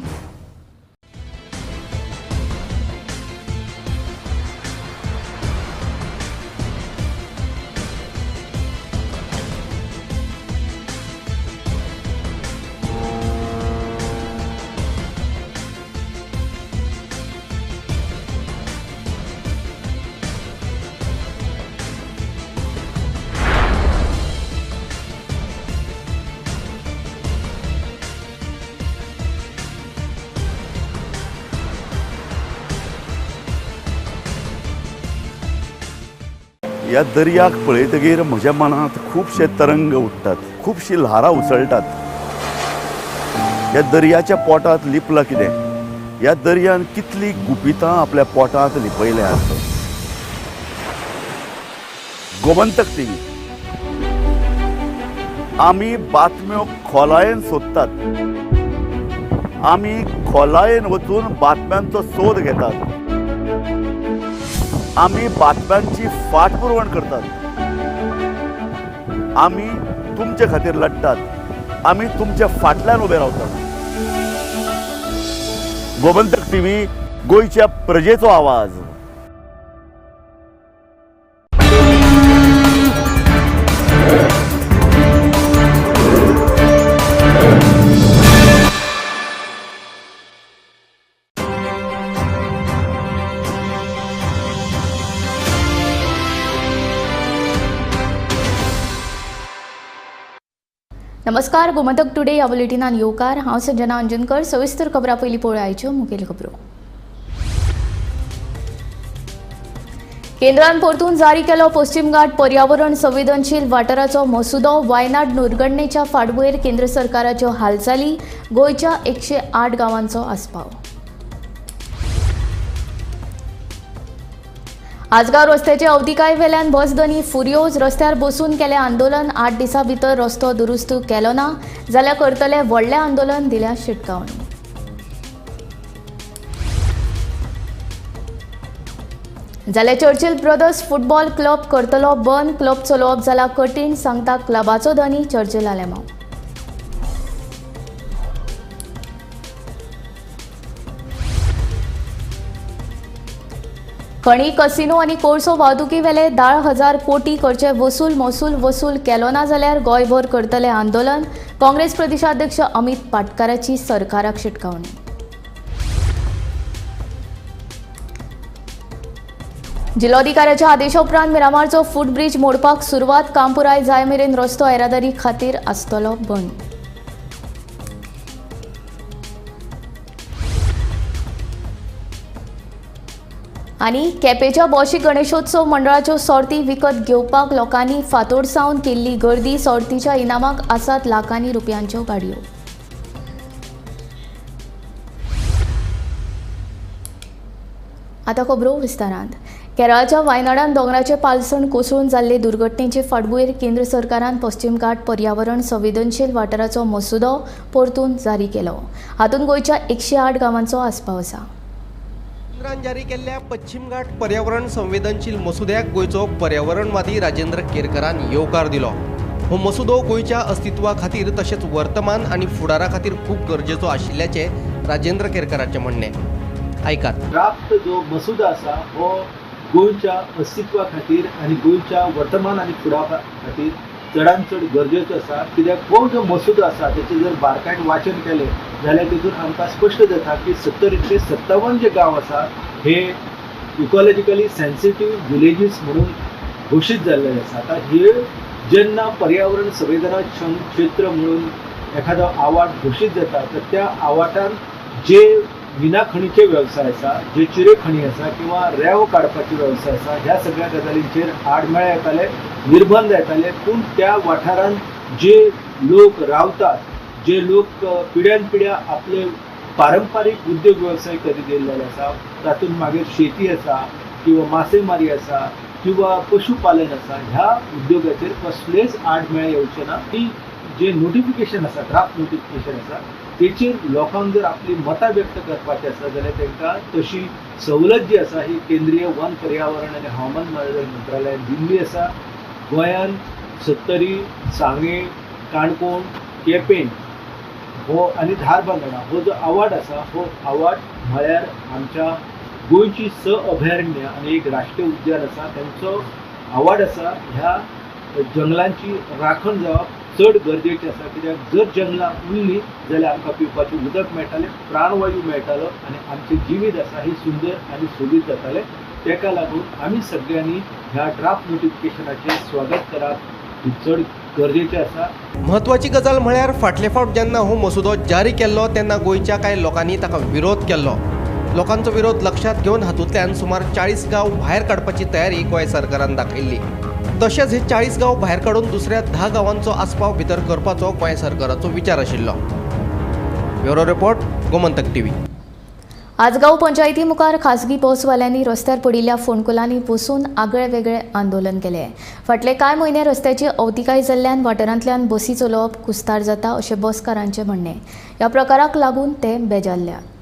ह्या दर्याक पळयतगीर म्हज्या मनांत खुबशे तरंग उठ्ठात, खुबशीं ल्हारां उसळटात. ह्या दर्याच्या पोटांत लिपलां कितें? ह्या दर्यान कितलीं गुपितां आपल्या पोटांत लिपयल्यांत. गोमंतक टीव्ही आमी बातम्यो खोलायेन सोदतात, आमी खोलायेन वचून बातम्यांचो सोद घेतात, आमी बातम्यांची फाटपुरवण करतात, आमी तुमचे खातीर लढटात, आमी तुमच्या फाटल्यान उबे रावतात. गोमंतक टीव्ही, गोंयच्या प्रजेचो आवाज. नमस्कार, गोमंतक टुडे ह्या बुलेटिनान येवकार. हांव संजना अंजनकर. सविस्तर खबरां पयलीं पळोवया आयच्यो मुखेल खबरो. केंद्रान परतून जारी केलो पश्चिम घाट पर्यावरण संवेदनशील वाठाराचो मसुदो. वायनाड दुर्घटनेच्या फाटभुंयेर केंद्र सरकाराच्यो हालचाली, गोंयच्या 108 गांवांचो आस्पाव. आजगांव रस्त्याचे अवतिकाय वेल्यान बस धनी फुर्योज, रस्त्यार बसून केलें आंदोलन. 8 दिसां भितर रस्तो दुरुस्त केलो ना जाल्यार करतले व्हडलें आंदोलन, दिल्या शिटकावणी. जाल्यार चर्चिल ब्रदर्स फुटबॉल क्लब करतलो बंद, क्लब चलोवप जाला कठीण, सांगता क्लबाचो धनी चर्चिल आलेमांव. खणी, कसिनो आनी कोळसो वाहतुकी वेले 10,000 कोटी करचे वसूल. महसूल वसूल केलो ना जाल्यार गोंयभर करतले आंदोलन. काँग्रेस प्रदेशाध्यक्ष अमित पाटकाराची सरकाराक शिटकावणी. जिल्लोधिकाऱ्याच्या आदेशा उपरांत मिरामारचो फुटब्रिज मोडपाक सुरवात. काम पुराय जाय मेरेन रस्तो येरादारी खातीर आसतलो बंद. आनी केपेंच्या बोशी गणेशोत्सव मंडळाच्यो सोर्ती विकत घेवपाक लोकांनी फांतोड सावन केल्ली गर्दी. सोर्तीच्या इनामाक आसात लाखांनी रुपयांच्यो गाडयो. आतां खबरो विस्तारांत. केरळाच्या वायनाडान दोंगराचे पालसण कोसळून जाल्ले दुर्घटनेचे फाटभूंयेर केंद्र सरकारान पश्चिम घाट पर्यावरण संवेदनशील वाठाराचो मसुदो परतून जारी केलो. हातूंत गोंयच्या 108 गांवांचो आस्पाव आसा. केंद्रान जारी केल्ल्या पश्चिम घाट पर्यावरण संवेदनशील मसुद्याक गोंयचो पर्यावरणवादी राजेंद्र केरकरान येवकार दिलो. हो मसुदो गोंयच्या अस्तित्वा खातीर तशेंच वर्तमान आनी फुडारा खातीर खूब गरजेचो आशिल्ल्याचें राजेंद्र केरकराचें म्हणणें. आयकात. ड्राफ्ट जो मसुदो आसा हो गोंयच्या अस्तित्वा खातीर आनी गोंयच्या वर्तमान आनी फुडारा खातीर चडान चड गरजेचो आसा. कित्याक हो जो मसुदो आसा तेचें जर बारकायेन वाचन केलें जाल्यार तितून आमकां स्पश्ट जाता की 70 57 जे गांव आसा हे इकॉलॉजिकली सेन्सिटीव विलेजीस म्हणून घोशीत जाल्ले आसा. आतां हे जेन्ना पर्यावरण संवेदनाक्षम क्षेत्र म्हणून एखादो आवाठ घोशीत जाता तर त्या आवाठान जे मिना खणीचे वेवसाय आसा, जे चिरे खणी आसा किंवा रेंव काडपाचे वेवसाय आसा, ह्या सगळ्या गजालींचेर आडमेळे येताले, निर्बंध येताले. पूण त्या वाठारांत जे लोक रावतात, जे लोक पिढ्यान पिढ्या आपले पारंपारीक उद्योग वेवसाय करीत येयल्ले आसा, तातूंत मागीर शेती आसा किंवा मासेमारी आसा किंवा पशुपालन आसा, ह्या उद्योगाचेर कसलेच आडमेळे येवचे ना. ती जे नोटिफिकेशन आसा, ड्राफ्ट नोटिफिकेशन आसा, तेचेर लोकांक जर आपली मतां व्यक्त करपाची आसा जाल्यार तांकां तशी सवलत जी आसा ही केंद्रीय वन पर्यावरण आनी हवामान बदल मंत्रालयान दिल्ली आसा. गोंयान सत्तरी, सांगें, काणकोण, केपें हो आनी धारबांदोडा हो जो आवाठ आसा हो आवाठ म्हळ्यार आमच्या गोंयची 6 अभयारण्य आनी एक राष्ट्रीय उद्यान आसा तांचो आवाठ आसा. ह्या जंगलांची राखण जावप चड गरजेचें आसा. कित्याक जर जंगलां उरलीं जाल्यार आमकां पिवपाचें उदक मेळटालें, प्राणवायू मेळटालो आनी आमचें जिवीत आसा हें सुंदर आनी सोबीत जातालें. ताका लागून आमी सगळ्यांनी ह्या ड्राफ्ट नोटिफिकेशनाचें स्वागत करप ही चड गरजेचें आसा. म्हत्वाची गजाल म्हळ्यार फाटले फावट जेन्ना हो मसुदो जारी केल्लो तेन्ना गोंयच्या कांय लोकांनी ताका विरोध केल्लो. लोकांचो विरोध लक्षांत घेवन हातूंतल्यान सुमार 40 गांव भायर काडपाची तयारी गोंय सरकारान दाखयल्ली. तशेंच हे 40 गांव भायर काडून दुसऱ्या 10 गांवांचो आस्पाव भितर करपाचो गोंय सरकाराचो विचार आशिल्लो. Bureau report, Gomantak TV. Assagao पंचायती मुखार खासगी बसवाल्यांनी रस्त्यार पडिल्ल्या फोंडकुलांनी बसून आगळे वेगळे आंदोलन केले. फाटले कांय म्हयने रस्त्याची अवतिकाय जाल्ल्यान वाठारांतल्यान बसी चलोवप कुस्तार जाता अशें बसकारांचें म्हणणें. ह्या प्रकाराक लागून ते बेजारल्यात.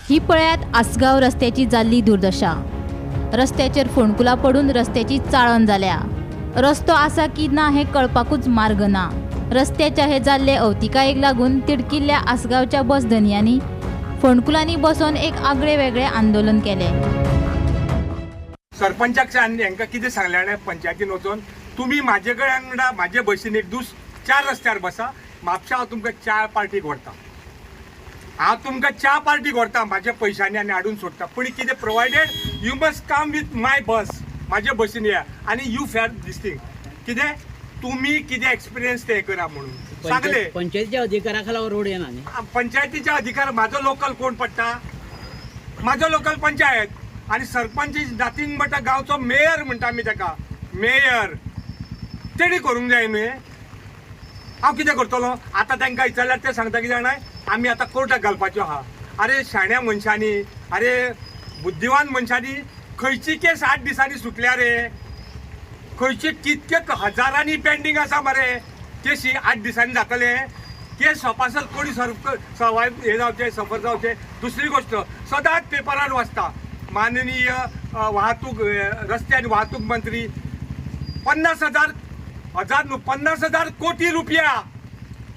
ही पळयात आसगांव रस्त्याची जाल्ली दुर्दशा. रस्त्याचेर फोंडकुलां पडून रस्त्याची चाळण जाल्या. रस्तो आसा की ना हें कळपाकूच मार्ग ना. रस्त्याच्या हे जाल्ले अवतिकायेक लागून तिडकिल्ल्या आसगांवच्या बस धनयांनी फोंडकुलांनी बसोवन एक आगळे वेगळे आंदोलन केलें. सरपंचाक आनी हांकां कितें सांगलें जाणा, पंचायतीन वचोन तुमी म्हाजे कडेन वांगडा म्हाजे बशीन एक दीस 4 रस्त्यार बसा, म्हापशा हांव तुमकां 4 पार्टीक व्हरता, हांव तुमकां 4 पार्टीक व्हरता म्हाज्या पयशांनी आनी हाडून सोडटा, पूण कितें provided you must come with my bus, म्हाजे बशीन या आनी you fair these thing. कितें तुमी कितें एक्सपिरियन्स ते करा म्हणून सांगलें. पंचायतीच्या अधिकारा खाला रोड येना न्ही. पंचायतीच्या अधिकार म्हाजो लोकल कोण पडटा, म्हाजो लोकल पंचायत आनी सरपंच is nothing but गांवचो मेयर म्हणटा आमी ताका, मेयर तेणी करूंक जाय न्ही. हांव कितें करतलो आतां तांकां विचारल्यार ते सांगता कितें जाणा, आमी आतां कोर्टाक घालपाच्यो आहा. अरे शाण्या मनशांनी, अरे बुद्धिवान मनशांनी खंयची केस 8 दिसांनी सुटल्या रे, खंयची कितके हजारांनी पेंडींग आसा मरे केशी 8 दिसांनी जातले केस सोपासर कोणी सर्वायव हे जावचे, सफर जावचे. दुसरी गोश्ट सदांच पेपरार वाचता माननीय वाहतूक रस्ते आनी वाहतूक मंत्री 50,000 हजार न्हू 50,000 कोटी रुपया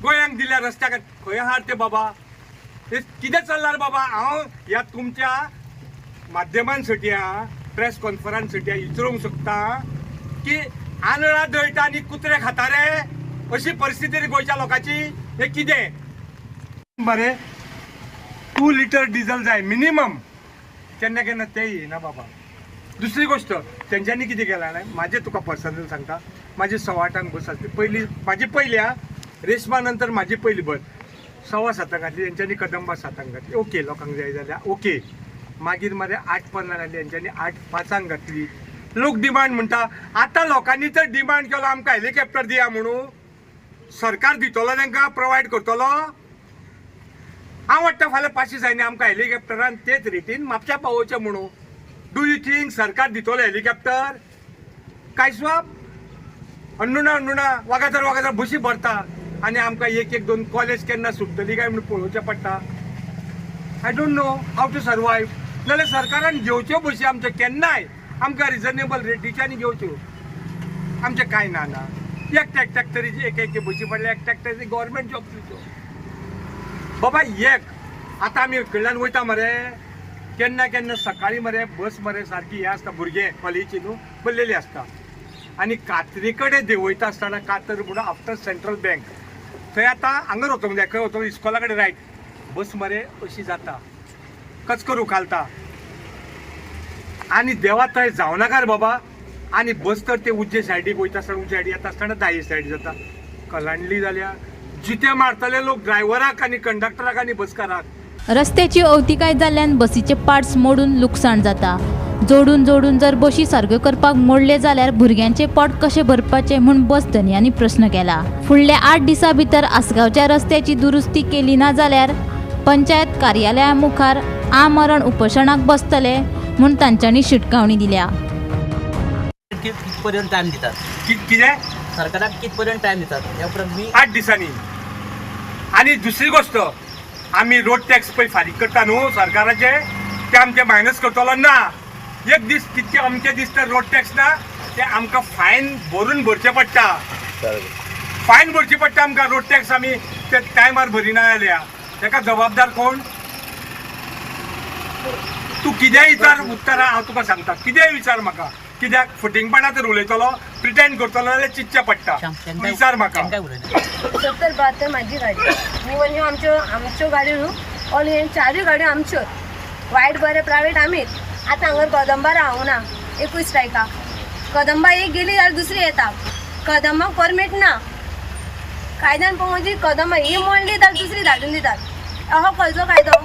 गोंयांक दिल्या रस्त्याक. खंय आहार ते बाबा, ते कितें चल्लां रे बाबा. हांव ह्या तुमच्या माध्यमांसाठी प्रेस कॉन्फरन्ससाठी विचारूंक सोदता की आंधळा दळटा आनी कुत्रे खाता रे, अशी परिस्थिती रे गोंयच्या लोकांची. हें कितें बरें 2 लिटर डिझल जाय मिनिमम, केन्ना केन्ना तें येना बाबा. दुसरी गोष्ट तेंच्यांनी कितें केलां जाणा, म्हाजें तुका पर्सनल सांगता, म्हाजी 8:15 बस आसली पयली, म्हाजी पयली आं रेशमा नंतर म्हाजी पयली बस 7:15 घातली तेंच्यांनी, कदंबा 7 घातली, ओके लोकांक जाय जाल्यार ओके. मागीर मरे 8:15 आसली तेंच्यांनी 8:05 घातली. लोक डिमांड म्हणटा, आतां लोकांनी तर डिमांड केलो आमकां हेलिकॉप्टर दिया म्हणून, सरकार दितलो तांकां प्रोवायड करतलो. हांव वाडटा फाल्यां पाशी जायना आमकां हेलिकॉप्टरान तेच रेटीन म्हापशा पावोवचें म्हणून. Do you think सरकार दितलो हेलिकॉप्टर? काय स्वाप अंडुणा अंडुणा वागातर वागातर बशी भरता आनी आमकां 1 1 2 कॉलेज केन्ना सुट्टली काय म्हणून पळोवचें पडटा. I don't know how to survive. नाल्यार सरकारान घेवच्यो बशी आमच्यो केन्नाय आमकां रिजनेबल रेटीच्यानी घेवच्यो, आमचें कांय ना ना. एकट्या एकट्याक तरी एक एक बशी पडल्या, एकट्याक तरी गव्हर्मेंट जॉब दिवच्यो बाबा. एक आतां आमी कडल्यान वयता मरे केन्ना केन्ना सकाळीं मरे बस मरे सारकी हें आसता, भुरगे कॉलेजी न्हू भरलेली आसता आनी कातरी कडेन देंवयता आसतना कातर म्हणून आफ्टर सेंट्रल बँक थंय आतां हांगा वचोंक जाय, खंय वचोंक इस्कॉला कडेन रायट बस मरे अशी जाता, कचकर उखालता आनी देवा थंय जावं नाका रे बाबा. आनी बस तर ते उज्जे सायडीक वयता आसतना उज्जे सायडी येता आसतना दाये सायडी जाता, कलांडली जाल्या जिते मारतले लोक ड्रायव्हराक आनी कंडक्टराक आनी बसकाराक. रस्त्याची अवतिकाय जाल्ल्यान बसीचे पार्ट्स मोडून लुकसाण जाता. जोडून जोडून जर बशी सारक्यो करपाक मोडले जाल्यार भुरग्यांचे पोट कशें भरपाचें म्हूण बस धनयांनी प्रस्न केला. फुडल्या 8 दिसां भितर आसगांवच्या रस्त्याची दुरुस्ती केली ना जाल्यार पंचायत कार्यालया मुखार आमरण उपोशणाक बसतले म्हूण तांच्यांनी शिटकावणी दिल्या. कितपर्यंत टायम दितात कितें सरकाराक कितपर्यंत टायम दितात ह्या उपरांत मी 8 दिसांनी. आनी दुसरी गोष्ट आमी रोड टॅक्स पळय फारीक करता न्हू सरकाराचे, ते आमचे मायनस करतलो ना. एक दीस कितके अमके दीस तर रोड टॅक्स ना ते आमकां फायन भरून भरचें पडटा, फायन भरची पडटा आमकां. रोड टॅक्स आमी ते टायमार भरिना जाल्यार ताका जबाबदार कोण? तूं कितेंय विचार उत्तरां हांव तुका सांगता, कितेंय विचार म्हाका, कित्याक फटींगपणा तर उलयतलो, प्रिटेंड करतलो जाल्यार चिंतचें पडटा. विचार म्हाका. 70-72 माझी गाडी इवन ह्यो आमच्यो आमच्यो गाडयो न्हू ऑल हे चारूय गाडयो आमच्यो, वायट बरें प्रायवेट आमीच. आतां हांगा कदंबा रावना एकूय स्ट्रायका, कदंबा एक गेली जाल्यार दुसरी येता. कदंबाक परमीट ना कायद्यान पळोवंक म्हणजे कदंबा ही मोडली जाल्यार दुसरी धाडून दितात. अहो खंयचो कायदो?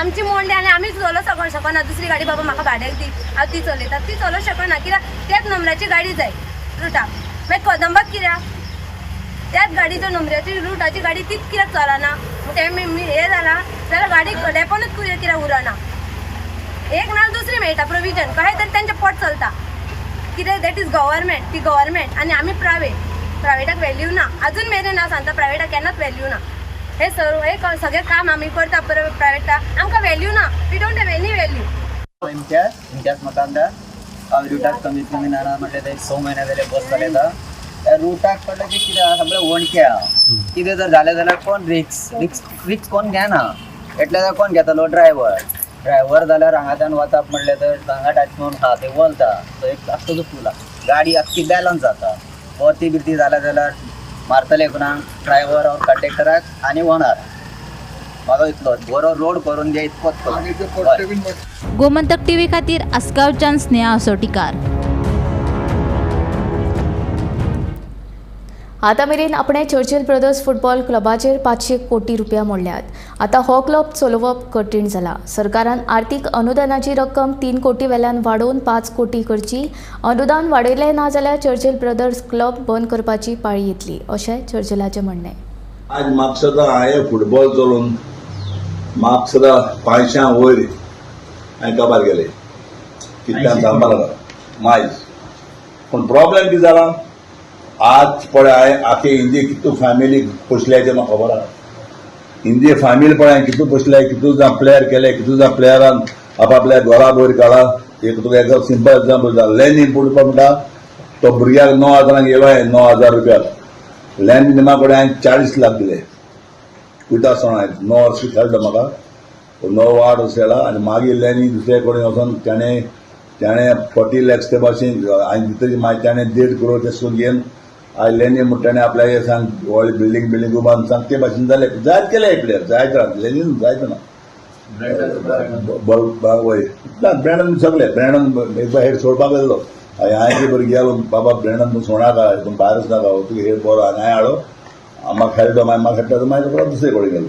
आमची मोडली आनी आमीच चलोवंक शकना दुसरी गाडी, बाबा म्हाका भाड्याक दी हांव ती चलयता, ती चलोवंक शकना कित्याक त्याच नंबराची गाडी जाय रुटाक. मागीर कदंबाक कित्याक त्याच गाडीच्या नंबराची रुटाची गाडी तीच कित्याक चलना? तें हें जालां जाल्यार गाडी डेपोनूच कित्याक उरना? एक ना दुसरी मेळटा प्रोविजन कशें तरी तेंचें पोट चलता कितें. That is government, ती गव्हर्मेंट आनी आमी प्रायवेट. प्रायवेटाक व्हॅल्यू ना अजून मेरेन हांव सांगता, प्रायवेटाक केन्नाच व्हॅल्यू ना. हे सर्व हे सगळें काम आमी करता प्रायवेटाक, आमकां व्हॅल्यू ना. We don't have any value. Imtiaz Imtiaz Makandar. हांव रुटाक कमीत कमी ना म्हटल्यार ते 6 म्हयने जाले बस चलयता. त्या रुटाक पडलें की कितें आहा सगळें वणके आहा, कितें जर जालें जाल्यार कोण रिक्स रिक्स रिक्स कोण घेना. एटले जाल्यार कोण घेतलो? ड्रायव्हर. ड्रायव्हर जाल्यार हांगाच्यान वचप म्हणलें तर हांगा टच करून आहा ते वलता, तो एक आख्खो जो फूल आहा गाडी आख्खी बॅलन्स जाता. परती बिरती जाल्या जाल्यार मारतले कोणाक? ड्रायव्हर ऑर कंडक्टराक आनी ओनर. म्हाजो इतलो बरो रोड करून दे इतकोच. गोमंतक टीव्ही खातीर आसगांवच्यान स्नेहा असोटीकार. आतां मेरेन आपणे चर्चिल ब्रदर्स फुटबॉल क्लबाचेर 500 कोटी रुपया मोडल्यात. आतां हो क्लब चलोवप कठीण जाला. सरकारान आर्थीक अनुदानाची रक्कम 3 कोटी वेल्यान वाडोवन 5 कोटी करची. अनुदान वाडयलें ना जाल्यार चर्चिल ब्रदर्स क्लब बंद करपाची पाळी येतली अशें चर्चिलाचें म्हणणें. आज म्हापसा हांवें फुटबॉल चलोवन म्हापसा 500 वयर हांवें काबार केले, कितल्यान सांगपाक लागला मायज. पूण प्रॉब्लेम कितें जाला आज पळय हांवें आखे इंदी कितू फॅमिली पोसल्या तें म्हाका खबर आहा. इंदी फॅमिली पळय हांवें कितू पोसल्या, कितू जाण प्लेयर केले, कितू जाण प्लेयरान आपापल्या घरा वयर काडला. एक तुका एक सिंपल एग्जाम्पल जालें, लॅनीन पळोवपा म्हणटा तो भुरग्याक 9,000 येयलो हांवें 9,000 रुपया लॅनीन निमा कडेन हांवें 40 लाख दिले. वयता आसतना हांवें 9 वर्सां खेळटा म्हाका 9 8 गेला आनी मागीर लेनी दुसरे कडेन वचोन ताणें ताणें 40 लॅक्स ते भाशेन आनी भितर मागीर ताणें 1.5 करोड ते सून घेवन आयज लेनी म्हणटा ताणें आपल्याक सांग व्हडली बिल्डींग बिल्डींग उबारून सांग ते भाशेन जालें जायत केले प्लेयर जायत रात लेनी जायत ना वय ना ब्रँडन सगळे ब्रँडन एकदा हेड सोडपाक गेल्लो हांवें की बरें गेलो बाबा ब्रँडन तूं सोडनाका तूं भायरच नाका तुका हेड बरो आनी हांवें हाडो म्हाका खेळटा मागीर म्हाका खेळटा मागीर परत दुसरे कडेन गेलो.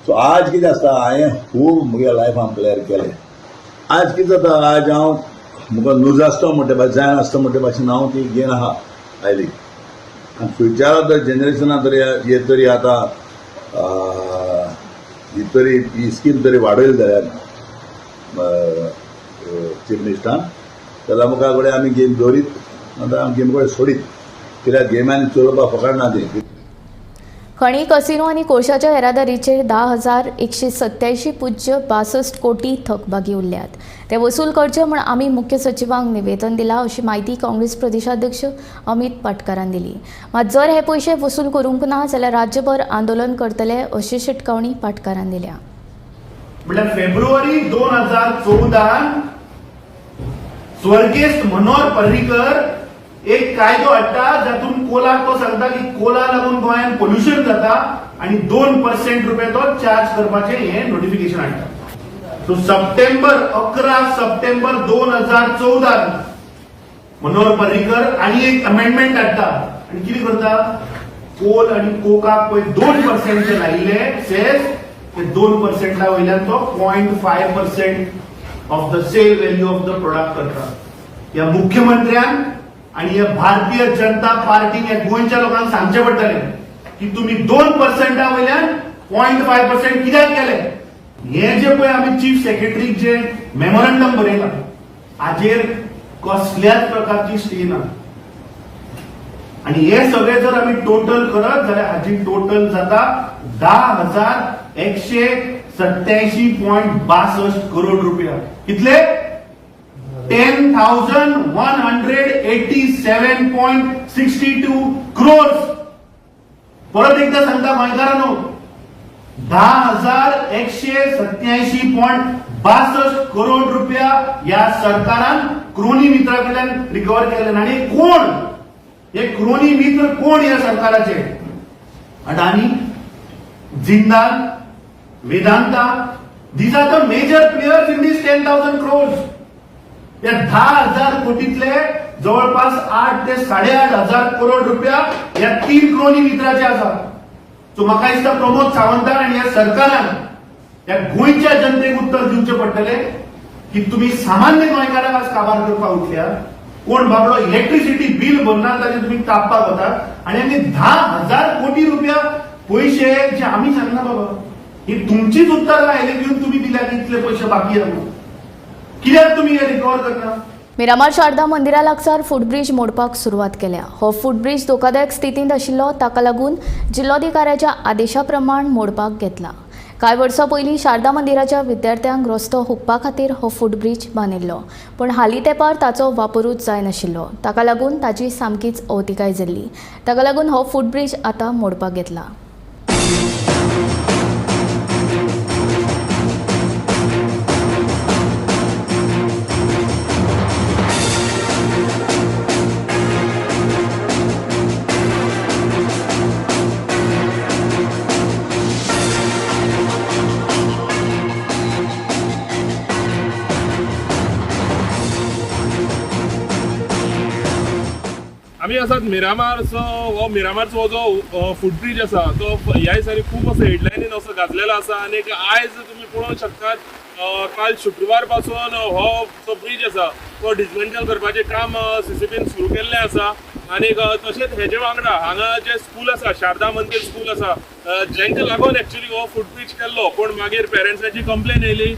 सो आज कितें आसता हांवें खूब म्हगे लायफान प्लेयर केले. आज कितें जाता आज हांव म्हाका लूज आसता म्हणटे भाशेन जायना आसता म्हणटे भाशेन हांव ती गेन आहा आयली आनी फ्युचरा तर जनरेशना तरी हे तरी आतां ही तरी ही स्कीम तरी वाडयली जाल्यार चीफ मिनिस्टरान जाल्यार मुखार कडेन आमी गेम दवरीत आतां गेम कडेन सोडीत कित्याक गेमान चलोवपाक फकत ना ती. खणी कसिनो आनी कोळशाच्या येरादारीचेर 10,187.62 कोटी थकबाकी उरल्यात. ते वसूल करचे म्हूण आमी मुख्य सचिवांक निवेदन दिलां अशी म्हायती काँग्रेस प्रदेशाध्यक्ष अमित पाटकारान दिली. मात जर हे पयशे वसूल करूंक ना जाल्यार राज्यभर आंदोलन करतले अशी शिटकावणी पाटकारान दिल्या. म्हळ्यार फेब्रुवारी 2014 स्वर्गेस्त मनोहर पर्रीकर एक कायदो हाडटा जातून कोलाक तो सांगता की कोला लागून गोंयांत पोल्युशन जाता आनी 2% रुपये तो चार्ज करपाचें हें नोटिफिकेशन हाडटा. सो सप्टेंबर 11 सप्टेंबर 2014 मनोहर पर्रीकर आनी एक अमेंडमेंट हाडटा आनी कितें करता कोल आनी कोकाक पळय 2% जे लायिल्ले सेस ते 2% वयल्यान तो 0.5% of the sale value of the product करता. ह्या मुख्यमंत्र्यान आनी ह्या भारतीय जनता पार्टीन ह्या गोंयच्या लोकांक सांगचें पडटलें की तुमी 2% वयल्यान 0.5% कित्याक केलें. हें जें पळय आमी चीफ सेक्रेटरीक जे मेमोरंडम बरयलां हाजेर कसल्याच प्रकारची स्टे ना आनी हे सगळें जर आमी टोटल करत जाल्यार हाजी टोटल जाता 10,187.62 करोड रुपया. कितले 10,187.62 क्रोर्स. परत एकदा सांगता गोंयकारांनो 10,187.62 करोड रुपया ह्या सरकारान क्रोनी मित्रा कडल्यान रिकवर केले. आनी कोण हे क्रोनी मित्र कोण ह्या सरकाराचे? Adani, Jindal, Vedanta, these are the major players in this 10,000 crores. या 10,000 कोटीतले जवळपास 8 ते 8,500 करोड रुपया या 3 क्रोनी मित्राचे आसा. सो म्हाका दिसता प्रमोद सावंतान आनी ह्या सरकारान ह्या गोंयच्या जनतेक उत्तर दिवचें पडटलें की तुमी सामान्य गोंयकारांक आज काबार करपाक उठल्या. कोण बाबडो इलेक्ट्रिसिटी बील भरना ताजेर तुमी कापपाक वतात आनी आमी 10,000 कोटी रुपया पयशे जे आमी सांगना बाबा ही तुमचीच उत्तरां आयली घेवन तुमी दिल्या की इतले पयशे बाकी आसा कित्याक तुमी हे रिकवर करना. मिरामार शारदा मंदिरा लागसार फुटब्रीज मोडपाक सुरवात केल्या. हो फुटब्रीज धोकादायक स्थितींत आशिल्लो ताका लागून जिल्लोधिकाऱ्याच्या आदेशा प्रमाण मोडपाक घेतला. कांय वर्सां पयलीं शारदा मंदिराच्या विद्यार्थ्यांक रस्तो हुपपा खातीर हो फुटब्रीज बांदिल्लो, पूण हालीं तेंपार ताचो वापरूच जायनाशिल्लो. ताका लागून ताची सामकीच अवतिकाय जाल्ली. ताका लागून हो फुटब्रीज आतां मोडपाक घेतला. आमी आसात मिरामारचो हो मिरामारचो जो फुटब्रीज आसा तो ह्या दिसांनी खूब असो हेडलायनीन असो गाजलेलो आसा आनी आयज तुमी पळोवंक शकतात काल शुक्रवार पासून हो जो ब्रीज आसा तो डिसमेंटल करपाचें काम सीसीपीन सुरू केल्लें आसा. आनी तशेंच हेजे वांगडा हांगा जें स्कूल आसा शारदा मंदीर स्कूल आसा जेंका लागून एक्चुली हो फुटब्रीज केल्लो, पूण मागीर पेरंट्सांची कंप्लेन येयली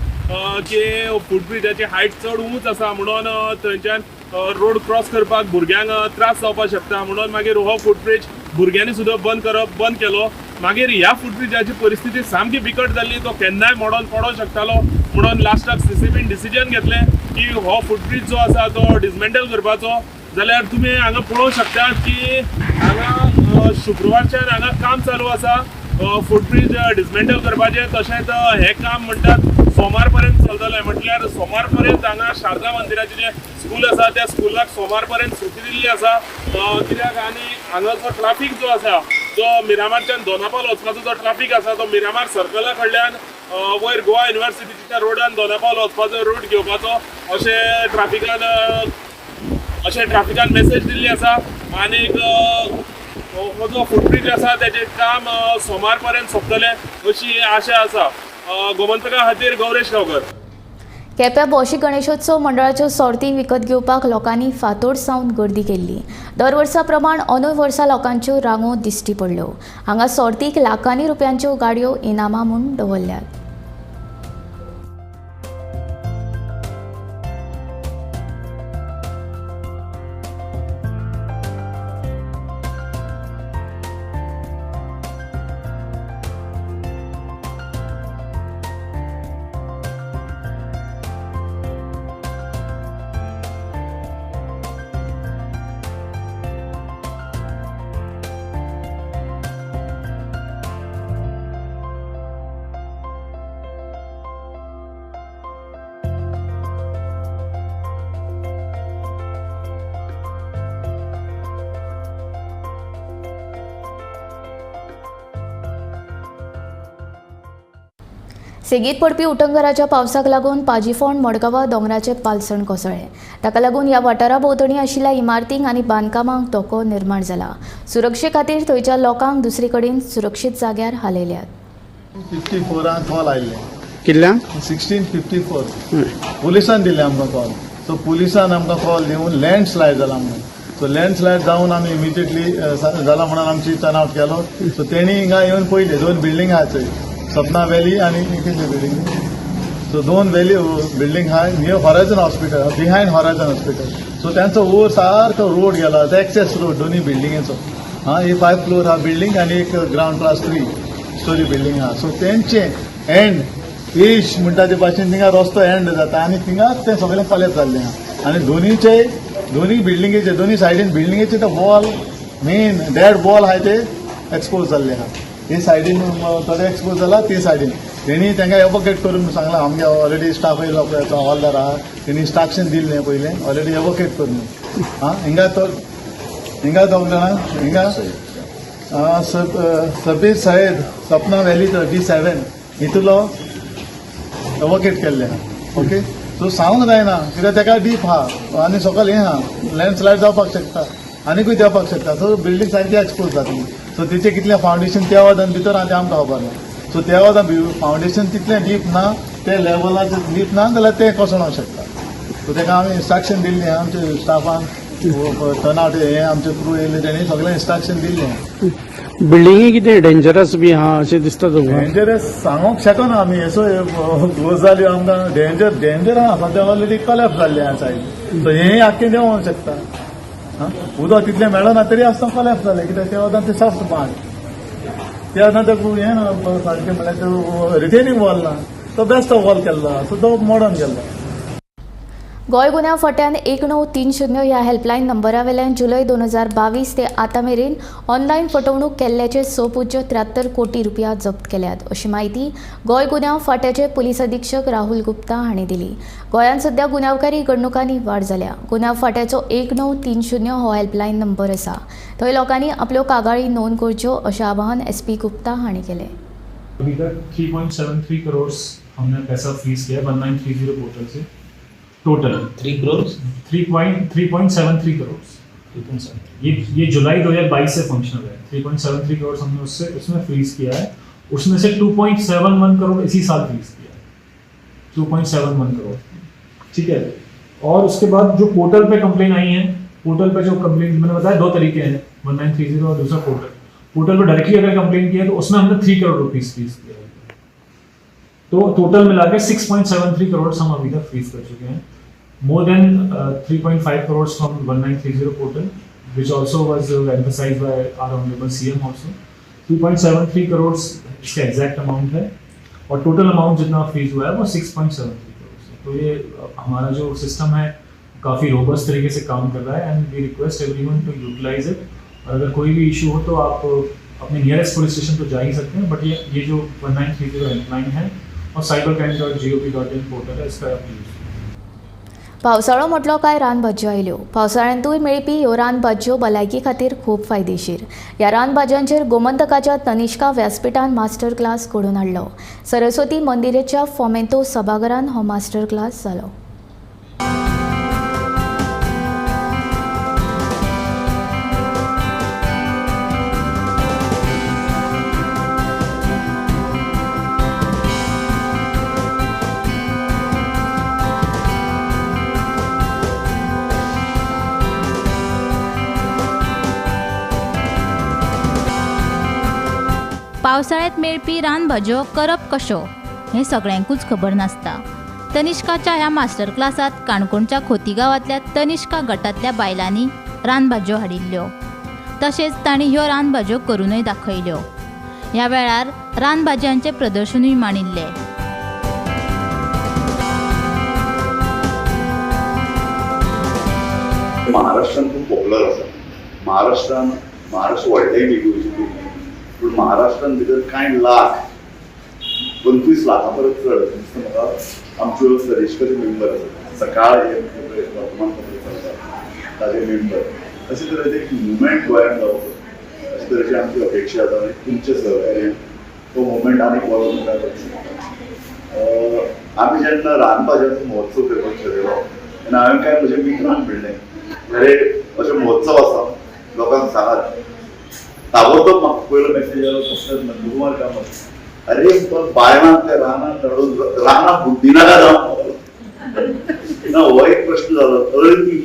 की फुटब्रिजाची हायट चड उंच आसा म्हणून थंयच्यान रोड क्रॉस करपाक भुरग्यांक त्रास जावपाक शकता म्हणून मागीर हो फुटब्रीज भुरग्यांनी सुद्दां बंद केलो. मागीर ह्या फुटब्रिजाची परिस्थिती सामकी बिकट जाल्ली, तो केन्नाय मोडोन पडोंक शकतालो म्हणून लास्टाक सीसीपीन डिसिजन घेतलें की हो फुटब्रीज जो आसा तो डिसमेंटल करपाचो. जाल्यार तुमी हांगा पळोवंक शकतात की हांगा शुक्रवारच्यान हांगा काम चालू आसा. फुटब्रीज डिसमेंटल करपाचें. तशेंच हें काम म्हणटात सोमार पर्यंत चलतलें, म्हटल्यार सोमार पर्यंत हांगा शारदा मंदिराचें जें स्कूल आसा त्या स्कुलाक सोमार पर्यंत सुटी दिल्ली आसा. कित्याक आनी हांगाचो ट्राफीक जो आसा जो मिरामारच्यान दोनापावल वचपाचो जो ट्राफीक आसा तो मिरामार सर्कला कडल्यान वयर गोवा युनिवर्सिटीच्या रोडान दोनापावल वचपाचो रूट घेवपाचो अशें ट्राफिकान मेसेज दिल्ली आसा. आनीक हो जो फुटब्रीज आसा तेजें काम सोमार पर्यंत सोंपतलें अशी आशा आसा. गोमंतका खातीर गौरेश गांवकर. केप्यां भौशीक गणेशोत्सव मंडळाच्यो सोर्ती विकत घेवपाक लोकांनी फांतोड सावन गर्दी केल्ली. दर वर्सा प्रमाण अंदूय वर्सा लोकांच्यो रांगो दिश्टी पडल्यो. हांगा सोर्तीक लाखांनी रुपयांच्यो गाडयो इनामां म्हूण दवरल्यात. सेगीत पडपी उटंगराच्या पावसाक लागून पाजीफोंड मडगांवा दोंगराचे पालसण कोसळ्ळें. ताका लागून ह्या वाठारा भोंवतणी आशिल्ल्या इमारतींक आनी बांदकामांक धोको निर्माण जाला. सुरक्षे खातीर थंयच्या लोकांक दुसरे कडेन सुरक्षीत जाग्यार हालयल्यात. 54 कॉल आयिल्ले कितल्यांक 1654 पुलिसान दिल्ले आमकां कॉल. सो पुलिसान आमकां कॉल दिवन लँडस्लायड जाला म्हणून. सो लँडस्लायड जावन आमी इमिजिएटली जाला म्हणून आमची टर्न आवट केलो. सो तेणी हिंगा येवन पयले दोन बिल्डींग आहा थंय, सपना व्हॅली आनी कितले बिल्डींग, सो दोन व्हॅली बिल्डींग आहा near Horizon hospital, behind Horizon hospital. So त्यांचो वयर सारको रोड गेला, एक्सेस रोड दोन्ही बिल्डिंगेचो. हा ही 5 फ्लोर हा बिल्डींग आनी एक ग्रावंड प्लस 3 स्टोरी बिल्डींग आहा. सो तेंचे एंड एज म्हणटा ते भाशेन थिंगा रस्तो एंड जाता आनी थिंगाच तें सगळें कॉलेज जाल्लें आहा. आनी दोनीचे दोनी बिल्डिंगेचे दोनी सायडीन बिल्डिंगेचे ते वॉल मेन डेड वॉल आहा ते एक्सपोज जाल्ले आहा. हे सायडीन थोडे एक्सपोज जाला, ते सायडीन तेणी तांकां एवोकेट करून सांगलां. आमगे ऑलरेडी स्टाफ येयलो पळय हवालदार आहा, तेणी इन्स्ट्रक्शन दिल्लें पयलें ऑलरेडी एवोकेट करून. आं हिंगा तो हिंगा दोग जाणां हिंगा सबीर सयद सपना व्हॅली D7 हितूलो एवोकेट केल्लें आहा. ओके सो सांगूंक जायना कित्याक ताका डीप आहा आनी सकयल हें आहा, लँडस्लायड जावपाक शकता आनीकूय देंवपाक शकता. सो बिल्डींग सारकी एक्सपोज जातली. सो तिचें कितलें फावंडेशन त्या वदान भितर आहा तें आमकां खबर ना. सो त्या वदान फावंडेशन तितलें डीप ना, ते लेवलाचेर डीप ना जाल्यार तें कोसळोंक शकता. सो ताका आमी इन्स्ट्रक्शन दिल्लें आमच्या स्टाफान, टर्न आवट हें आमचे क्रू येयले तेणी सगळें इन्स्ट्रक्शन दिल्लें. बिल्डिंगी कितें डेंजरस बी आहा अशें दिसता तुमकां? डेंजरस सांगूंक शकना आमी, असो गजाल्यो आमकां डेंजर डेंजर आहा. सद्या ऑलरेडी कॉलेप्स जाल्लें आहा सायड. सो हें आख्खें देंवोंक शकता. उदक तितलें मेळना तरी आसतना कॉलेप्स जालें कित्याक त्या वदान तें सॉफ्ट माड, त्या वदान तें हें ना सारकें म्हणल्यार तें रिटेनिंग वॉल ना, तो बेस्ट वॉल केल्लो आहा. सो तो मोडोन गेल्लो. गोंय गुन्यांव फांट्यान 1930 ह्या हेल्पलायन नंबरा वेल्यान जुलय 2022 ते आतां मेरेन ऑनलायन फटवणूक केल्ल्याचे 6.73 कोटी रुपया जप्त केल्यात अशी म्हायती गोंय गुन्यांव फांट्याचे पुलीस अधीक्षक राहुल गुप्ता हांणी दिली. गोंयांत सध्या गुन्यांवकारी घडणुकांनी वाड जाल्या. गुन्यांव फांट्याचो 1930 हो हेल्पलायन नंबर आसा. थंय लोकांनी आपल्यो कागाळी नोंद करच्यो अशें आवाहन SP Gupta हांणी केलें. अभी तक 3.73 करोड़ हमने पैसा फ्रीज किया 1930 पोर्टल से. टोटल 3 करोड़ 3.73 करोड़ ये जुलाई 2022 से फंक्शनल है. 3.73 करोड़ हमने उससे उसमें फ्रीज किया है. उसमें से 2.71 करोड़ इसी साल फ्रीज किया है, 2.71 करोड़. ठीक है. और उसके बाद जो पोर्टल पे कंप्लेन आई है, पोर्टल पे जो कंप्लेन मैंने बताया दो तरीके हैं, 1930 और दूसरा पोर्टल. पोर्टल पर डायरेक्टली अगर कंप्लेन किया तो उसमें हमने 3 करोड़ रुपीज़ फ्रीज किया है. तो टोटल मिला के 6.73 करोड़ हम अभी तक फ्रीज कर चुके हैं. More than 3.5 crore from 1930 portal, which also was emphasise by our honourable CM also. 3.73 crore इसका एग्जैक्ट अमाउंट है और टोटल अमाउंट जितना फ्रीज हुआ है वो 6.73 करोड़ है. तो ये हमारा जो सिस्टम है काफ़ी रोबस्ट तरीके से काम कर रहा है and we request everyone to utilise it. और अगर कोई भी इशू हो तो आप अपने नियरेस्ट पुलिस स्टेशन तो जा ही सकते हैं, बट ये जो 1930 हेल्पलाइन है और cybercrime.gov.in portal है, इसका आप यूज़। पावसाळो म्हटलो काय रानभाजयो आयल्यो। पावसाळ्यांतूय मेळपी ह्यो रानभाजयो भलायकी खातीर खूब फायदेशीर। ह्या रानभाजयांचेर गोमंतकाच्या तनिष्का व्यासपीठान मास्टर क्लास घडोवन हाडलो। सरस्वती मंदिराच्या फोमेंतो सभाघरान हो मास्टर क्लास जालो। पावसाळ्यांत मेळपी रानभाजयो करप कश्यो हें सगळ्यांकूच खबर नासता। तनिष्काच्या ह्या मास्टर क्लासांत काणकोणच्या खोती गांवांतल्या तनिष्का गटांतल्या बायलांनी रानभाजयो हाडिल्ल्यो, तशेंच तांणी ह्यो रानभाजयो करूनय दाखयल्यो। ह्या वेळार रानभाजयांचें प्रदर्शनूय मांडिल्लें। महाराष्ट्रान खूब पॉप्युलर आसा। महाराष्ट्रान महाराष्ट्र व्हडलें न्ही गोंयचें, पूण महाराष्ट्रान भितर कांय लाख 25 लाखां परस चड दिसता म्हाका आमच्यो सरेश्वरी मेंबर आसा। सकाळ हे वर्तमानपत्र चलता ताजे मेंबर, अशे तरेचे एक मुवमेंट गोंयांत जावचो अशे तरेची आमची अपेक्षा आसा आनी तुमचे सहकार्यान तो मुवमेंट आनीक वाडोवन मुखार वचूंक शकता। आमी जेन्ना रानभाजयांचो महोत्सव करपाक ठरयलो तेन्ना हांवें कांय म्हज्या मित्रांक म्हणलें, अरे अशे महोत्सव आसा लोकांक सांगात। ताबडतोब म्हाका पयलो मेसेज आयलो तसोच नंदकुमार कामत, अरे तो बायलांक त्या रानांत धाडून रानां बुड्डिनाका जावन ना, हो एक प्रश्न जालो। अळमी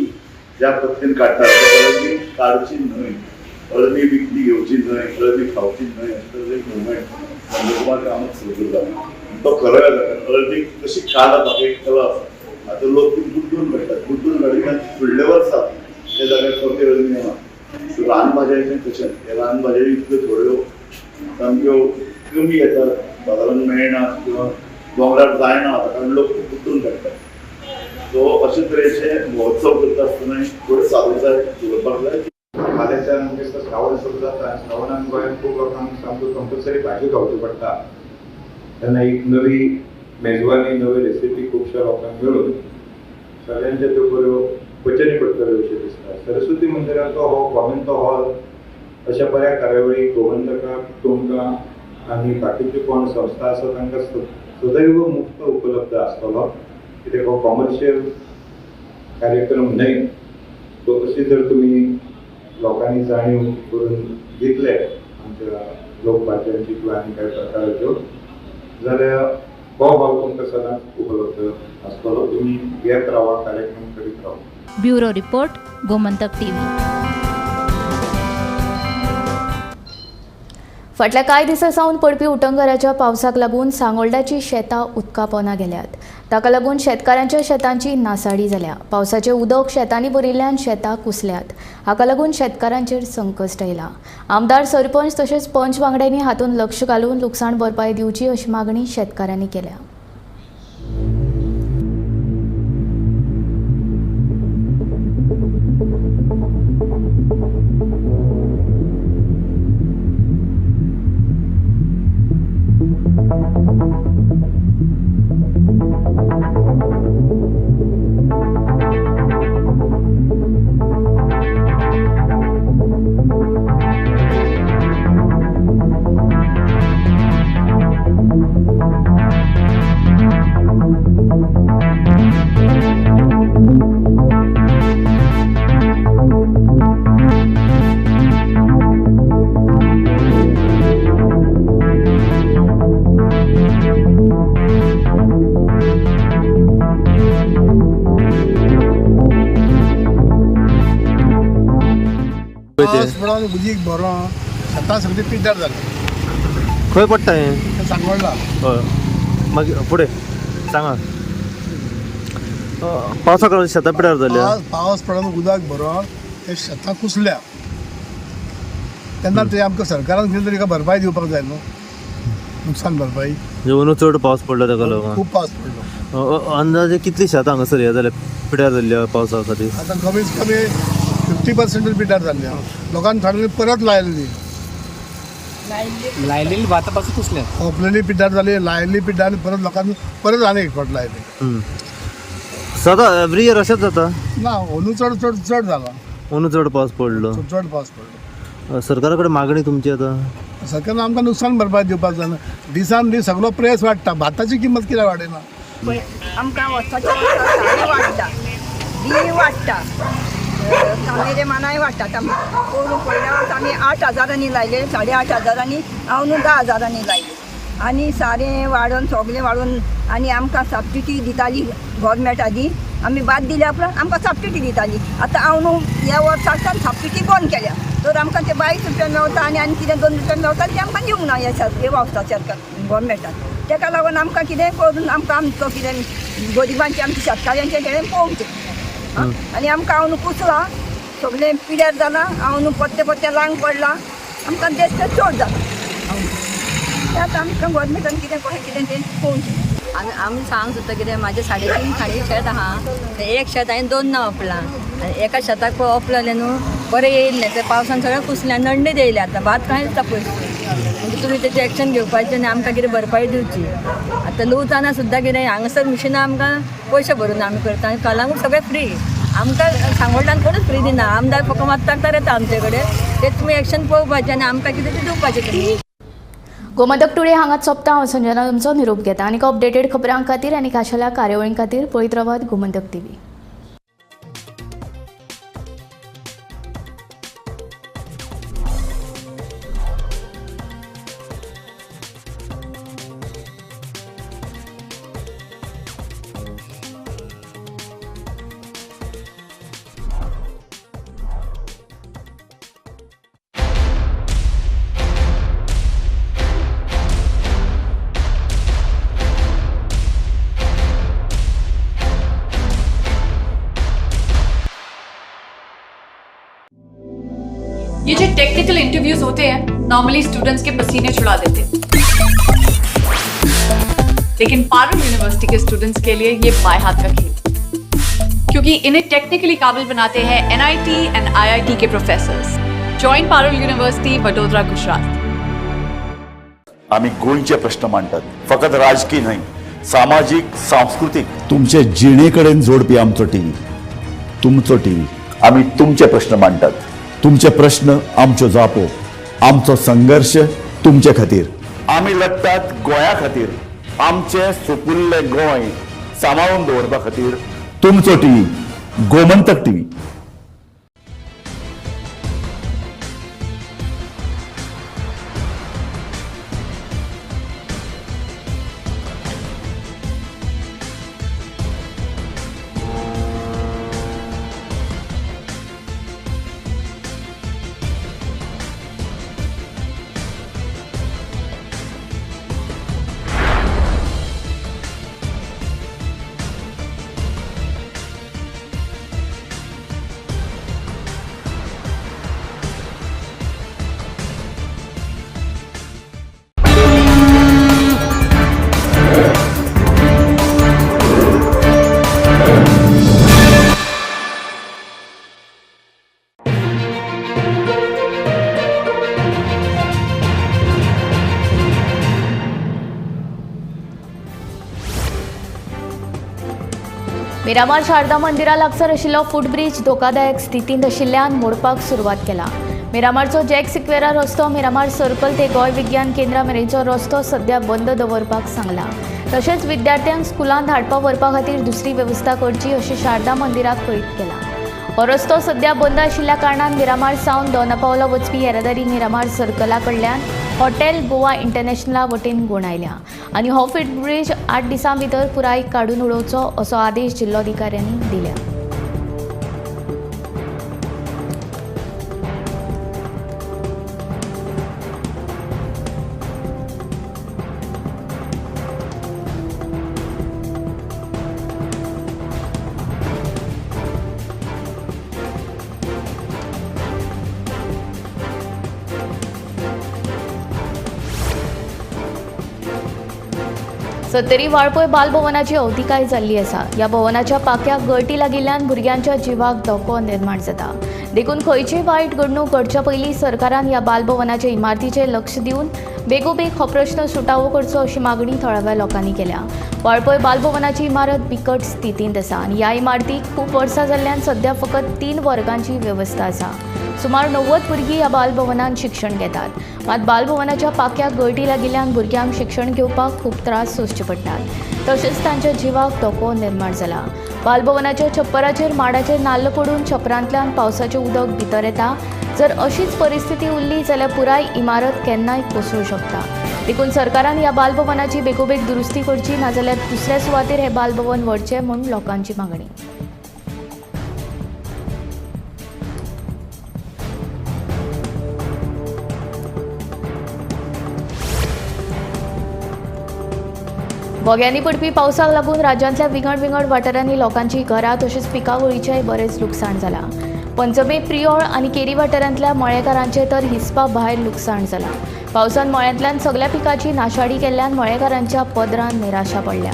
ज्या पद्दतीन काडटात अळमी काडची न्हय, अळमी विकती घेवची न्हय, अळमी खावची न्हय, अशें तरेचो एक मुवमेंट नंदकुमार कामत सुरू करता। तो खरो जाता, कारण अळमी कशी काडप म्हाका एक कला आसा। आतां लोक ती बुड्डून काडटात, बुड्डून काडिल्ल्यान फुडले वर्सा त्या जाग्यार परती अळमी येना। रानभाजयांचें तशेंच, हे रानभाजयो इतल्यो थोड्यो सामक्यो कमी येतात, बाजारांत मेळना किंवा दोंगरार जायना आतां, कारण लोक बुड्डून काडटात। सो अशे तरेचे महोत्सव करता आसतना थोडे सादूरताय दवरपाक जाय। फाल्यांच्यान म्हणजे श्रावण सुरू जाता, श्रावणान गोंयांत खूब लोकांक सामको कंपल्सरी भाजी खावची पडटा, तेन्ना एक नवी मेजवानी, नवी रेसिपी खुबश्या लोकांक मेळून सगळ्यांच्या त्यो बऱ्यो पचनी पडटल्यो अशें दिसता। सरस्वती मंदिराचो हो कॉमेंतो हॉल अशा बऱ्या कार्यावळी गोमंतकाक, तुमकां आनी बाकीच्यो कोण संस्था आसा तांकां सदैव मुक्त उपलब्ध आसतलो, कित्याक हो कॉमर्शियल कार्यक्रम न्हय। सो अशी जर तुमी लोकांनी जाणीव करून दितले आमच्या लोकभाज्यांची किंवा आनी कांय प्रकाराच्यो जाल्यार हो हॉल तुमकां सदांच उपलब्ध आसतलो। तुमी येत रावा, कार्यक्रम करीत रावा। Bureau report, Gomantak TV. फाटल्या कांय दिसां सावन पडपी उटंगराच्या पावसाक लागून सांगोल्डाची शेतां उदका पोंदा गेल्यात। ताका लागून शेतकारांच्या शेतांची नासाडी जाल्या। पावसाचें उदक शेतांनी भरिल्ल्यान शेतां कुसल्यात। हाका लागून शेतकारांचेर संकश्ट आयलां। आमदार, सरपंच तशेंच पंच वांगड्यांनी हातूंत लक्ष घालून लुकसाण भरपाय दिवची अशी मागणी शेतकारांनी केल्या। उदीक बरो शेतां सगळीं पिड्ड्यार जालीं। खंय पडटा हें? सांगोल्डा। हय, मागीर फुडें सांगा। पावसाक लागून शेतां पिड्ड्यार जाल्या। पावस पडून उदक भरोन ते शेतां कुसल्या, तेन्ना ते आमकां सरकारान कितें तरी भरपाय दिवपाक जाय न्हू, नुकसान भरपाय। अंदू चड पावस पडलो ताका लागून खूब पावस पडलो। अंदाजे कितली शेतां हांगासर हें जाल्या, पिड्ड्यार जाल्ल्या पावसा खातीर? आतां कमीत कमी 50% पिड्ड्यार जाल्ली। लोकांनी थोड्यांनी परत लायल्ली, लायलेली भातां पासून कुसल्यात. ओपलेली पिड्ड्यार जाली, लायली पिड्ड्यार परत लोकांनी परत आनी एक फावट लायली. सदां एवरी इयर अशेंच जाता? ना, अंदू चड चड चड जाला. अंदू चड पावस पडलो. चड पावस पडलो. सरकारा कडेन मागणी तुमची आतां? सरकारान आमकां नुकसान भरपाय दिवपाक जाय. दिसान दीस सगळो प्रेस वाडटा, भाताची किंमत कित्याक वाडयना? आमकां वर्साच्या वर्सा सारें वाडटा, बी वाडटा, कामेरे मानाय वाडटा. आतां पोरूं पयल्या वर्सा आमी 8,000 लायले, 8,500 हांव न्हू 10,000 लायले. आनी सारें वाडोवन सगळें वाडोवन आनी आमकां सबसिडी दिताली गोवोरमेंट आदी, आमी भात दिल्या उपरांत आमकां सबसिडी दिताली. आतां हांव न्हू ह्या वर्साच्यान सबसिडी बंद केल्या, तर आमकां ते 22 रुपया मेवता आनी आनी कितें 2 रुपया मेवता ते आमकां दिवंक ना ह्या वर्सा सरकार गोवोरमेंटान. तेका लागून आमकां कितें करून आमकां आमचो कितें गरिबांचें आमच्या शेतकाऱ्यांचें तेणें पळोवचें. आनी आमकां हांव न्हू कुसलां, सगळें पिड्यार जालां, हांव न्हू पत्ते पत्ते लांग पडलां, आमकां देश चड जाला. तें आतां आमकां गोवोरमेंटान कितें कशें कितें तें पळोवचें. आमी सांग सुद्दां कितें म्हाजें 3.5 खांडी शेत आहा, एक शेत हांवें 2 ना ओपलां आनी एका शेताक पळय ओपलेलें न्हू बरें येयल्लें, तें पावसान सगळें कुसलें, नडणी येयलें. आतां भात कांय दिसता पयस. म्हणजे तुमी तेजें एक्शन घेवपाचें आनी आमकां कितें भरपाई दिवची. आतां लुवतना सुद्दां कितें हांगासर मिशिनां आमकां पयशे भरून आमी करता आनी कलांगूट सगळें फ्री. आमकां सांगोल्डान कोणूच फ्री दिना, आमदार फक्त मात येता आमचे कडेन. तें तुमी एक्शन पळोवपाचें आनी आमकां कितें तें दिवपाचें तुमी. गोमंतक टुडे हांगाच सोंपता. हांव संजना तुमचो निरोप घेता आनी अपडेटेड खबरां खातीर आनी खाशेल्या कार्यावळीं खातीर पळयत रावात गोमंतक टीव्ही. ये जो टेक्निकल इंटरव्यूज होते हैं नॉर्मली स्टूडेंट्स के पसीने छुड़ा देते हैं, लेकिन Parul university K students K लिए ये बाएं हाथ का खेल, क्योंकि इन्हें टेक्निकली काबिल बनाते हैं NIT and IIT K professors. Join Parul university, Vadodara, Gujarat. आमी गोंयचे प्रश्न मांडटात, फकत राजकीय न्हय, सामाजीक, सांस्कृतीक, तुमचे जिणे कडेन जोडपी आमचो टीव्ही, तुमचो टीव्ही. आमी तुमचे प्रश्न मांडटात, तुमचे प्रश्न आमच्यो जापो, आमचो संघर्ष तुमचे खातीर. आमी लढटात गोंया खातीर, आमचें सुपुल्लें गोंय सांबाळून दवरपा खातीर. तुमचो टीव्ही, गोमंतक टीव्ही. मिरामार शारदा मंदिरा लागसार आशिल्लो फुटब्रिज धोकादायक स्थितींत आशिल्ल्यान मोडपाक सुरवात केला. मिरामारचो जॅक सिक्वेरा रस्तो मिरामार सर्कल ते गोंय विज्ञान केंद्रा मेरेनचो रस्तो सध्या बंद दवरपाक सांगला. तशेंच विद्यार्थ्यांक स्कुलांत हाडपा व्हरपा खातीर दुसरी वेवस्था करची अशें शारदा मंदिराक कळीत केलां. हो रस्तो सध्या बंद आशिल्ल्या कारणान मिरामार सावन दोनापावला वचपी येरादारी मिरामार सर्कला कडल्यान हॉटेल गोवा इंटरनॅशनला वटेन गुणायल्या आनी हो फुटब्रिज 8 दिसां भितर पुराय काडून उडोवचो असो आदेश जिल्लोधिकाऱ्यांनी दिल्या. सत्तरी वाळपय बालभवनाची अवतिकाय जाल्ली आसा. ह्या भवनाच्या पाक्याक गळटी लागिल्ल्यान भुरग्यांच्या जिवाक धोको निर्माण जाता. देखून खंयचीय वायट घडणूक घडच्या पयलीं सरकारान ह्या बालभवनाचे इमारतीचेर लक्ष दिवन बेगोबेग हो प्रश्न सुटावो करचो अशी मागणी थळाव्या लोकांनी केल्या. वाळपय बालभवनाची इमारत बिकट स्थितींत आसा आनी ह्या इमारतीक खूब वर्सां जाल्ल्यान सध्या फकत 3 वर्गांची वेवस्था आसा. सुमार 90 भुरगीं ह्या बालभवनांत शिक्षण घेतात. मात बालभवनाच्या पाक्याक गळटी लागिल्ल्यान भुरग्यांक शिक्षण घेवपाक खूब त्रास सोंसचे पडटात. तशेंच तांच्या जिवाक धोको निर्माण जाला. बालभवनाच्या छप्पराचेर माडाचे नाल्ल पडून छप्परांतल्यान पावसाचें उदक भितर येता. जर अशीच परिस्थिती उरली जाल्यार पुराय इमारत केन्नाय कोसळूं शकता. देखून सरकारान ह्या बालभवनाची बेगोबेग दुरुस्ती करची, नाजाल्यार दुसऱ्या सुवातेर हें बालभवन व्हरचें म्हूण लोकांची मागणी. घोग्यांनी पडपी पावसाक लागून राज्यांतल्या विंगड विंगड वाठारांनी लोकांची घरां तशेंच पिकावळीचेंय बरेंच लुकसाण जालां. पंचमे प्रियोळ आनी केरी वाठारांतल्या मळेकारांचें तर हिसपा भायर लुकसाण जालां. पावसान मळ्यांतल्यान सगल्या पिकाची नाशाडी केल्ल्यान मळेकारांच्या पदरान निराशा पडल्या.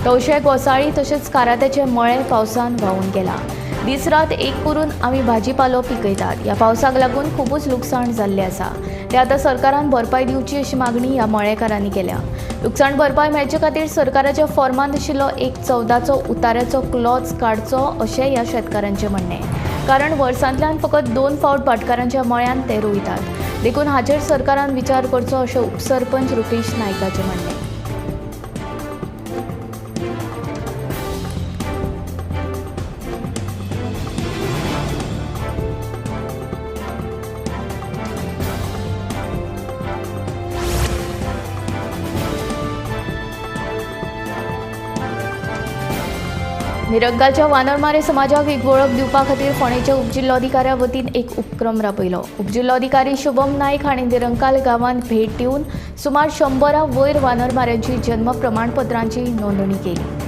तवशे, गोसाळी तशेंच कारात्याचे मळे पावसान व्हांवून गेला. दीस रात एक करून आमी भाजीपालो पिकयतात. ह्या पावसाक लागून खुबूच लुकसाण जाल्लें आसा. ते आतां सरकारान भरपाय दिवची अशी मागणी ह्या मळेकारांनी केल्या. लुकसाण भरपाय मेळचे खातीर सरकाराच्या फॉर्मांत आशिल्लो 1/14चो उताऱ्याचो क्लॉज काडचो अशें ह्या शेतकारांचें म्हणणें. कारण वर्सांतल्यान फकत 2 फावट भाटकारांच्या मळ्यांत ते रोयतात. देखून हाचेर सरकारान विचार करचो अशें उपसरपंच रुपेश नायकाचें म्हणणें. निरंकालच्या वानरमारे समाजाक एक वळख दिवपा खातीर फोंडेच्या उपजिल्लोधिकाऱ्या वतीन एक उपक्रम राबयलो. उपजिल्लोधिकारी शुभम नायक हांणी निरंकाल गांवांत भेट दिवन सुमार 100 वयर वानरमाऱ्यांची जन्म प्रमाणपत्रांची नोंदणी केली.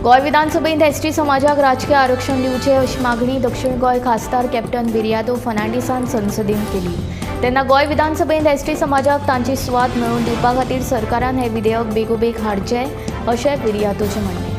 गोंय विधानसभेंत एसटी समाजाक राजकीय आरक्षण दिवचें अशी मागणी दक्षिण गोंय खासदार कॅप्टन विरियातो फर्नांडीसान संसदेंत केली. तेन्ना गोंय विधानसभेंत एसटी समाजाक तांची सुवात मेळोवन दिवपा खातीर सरकारान हें विधेयक बेगोबेग हाडचें अशें विरियातोचें म्हणणें.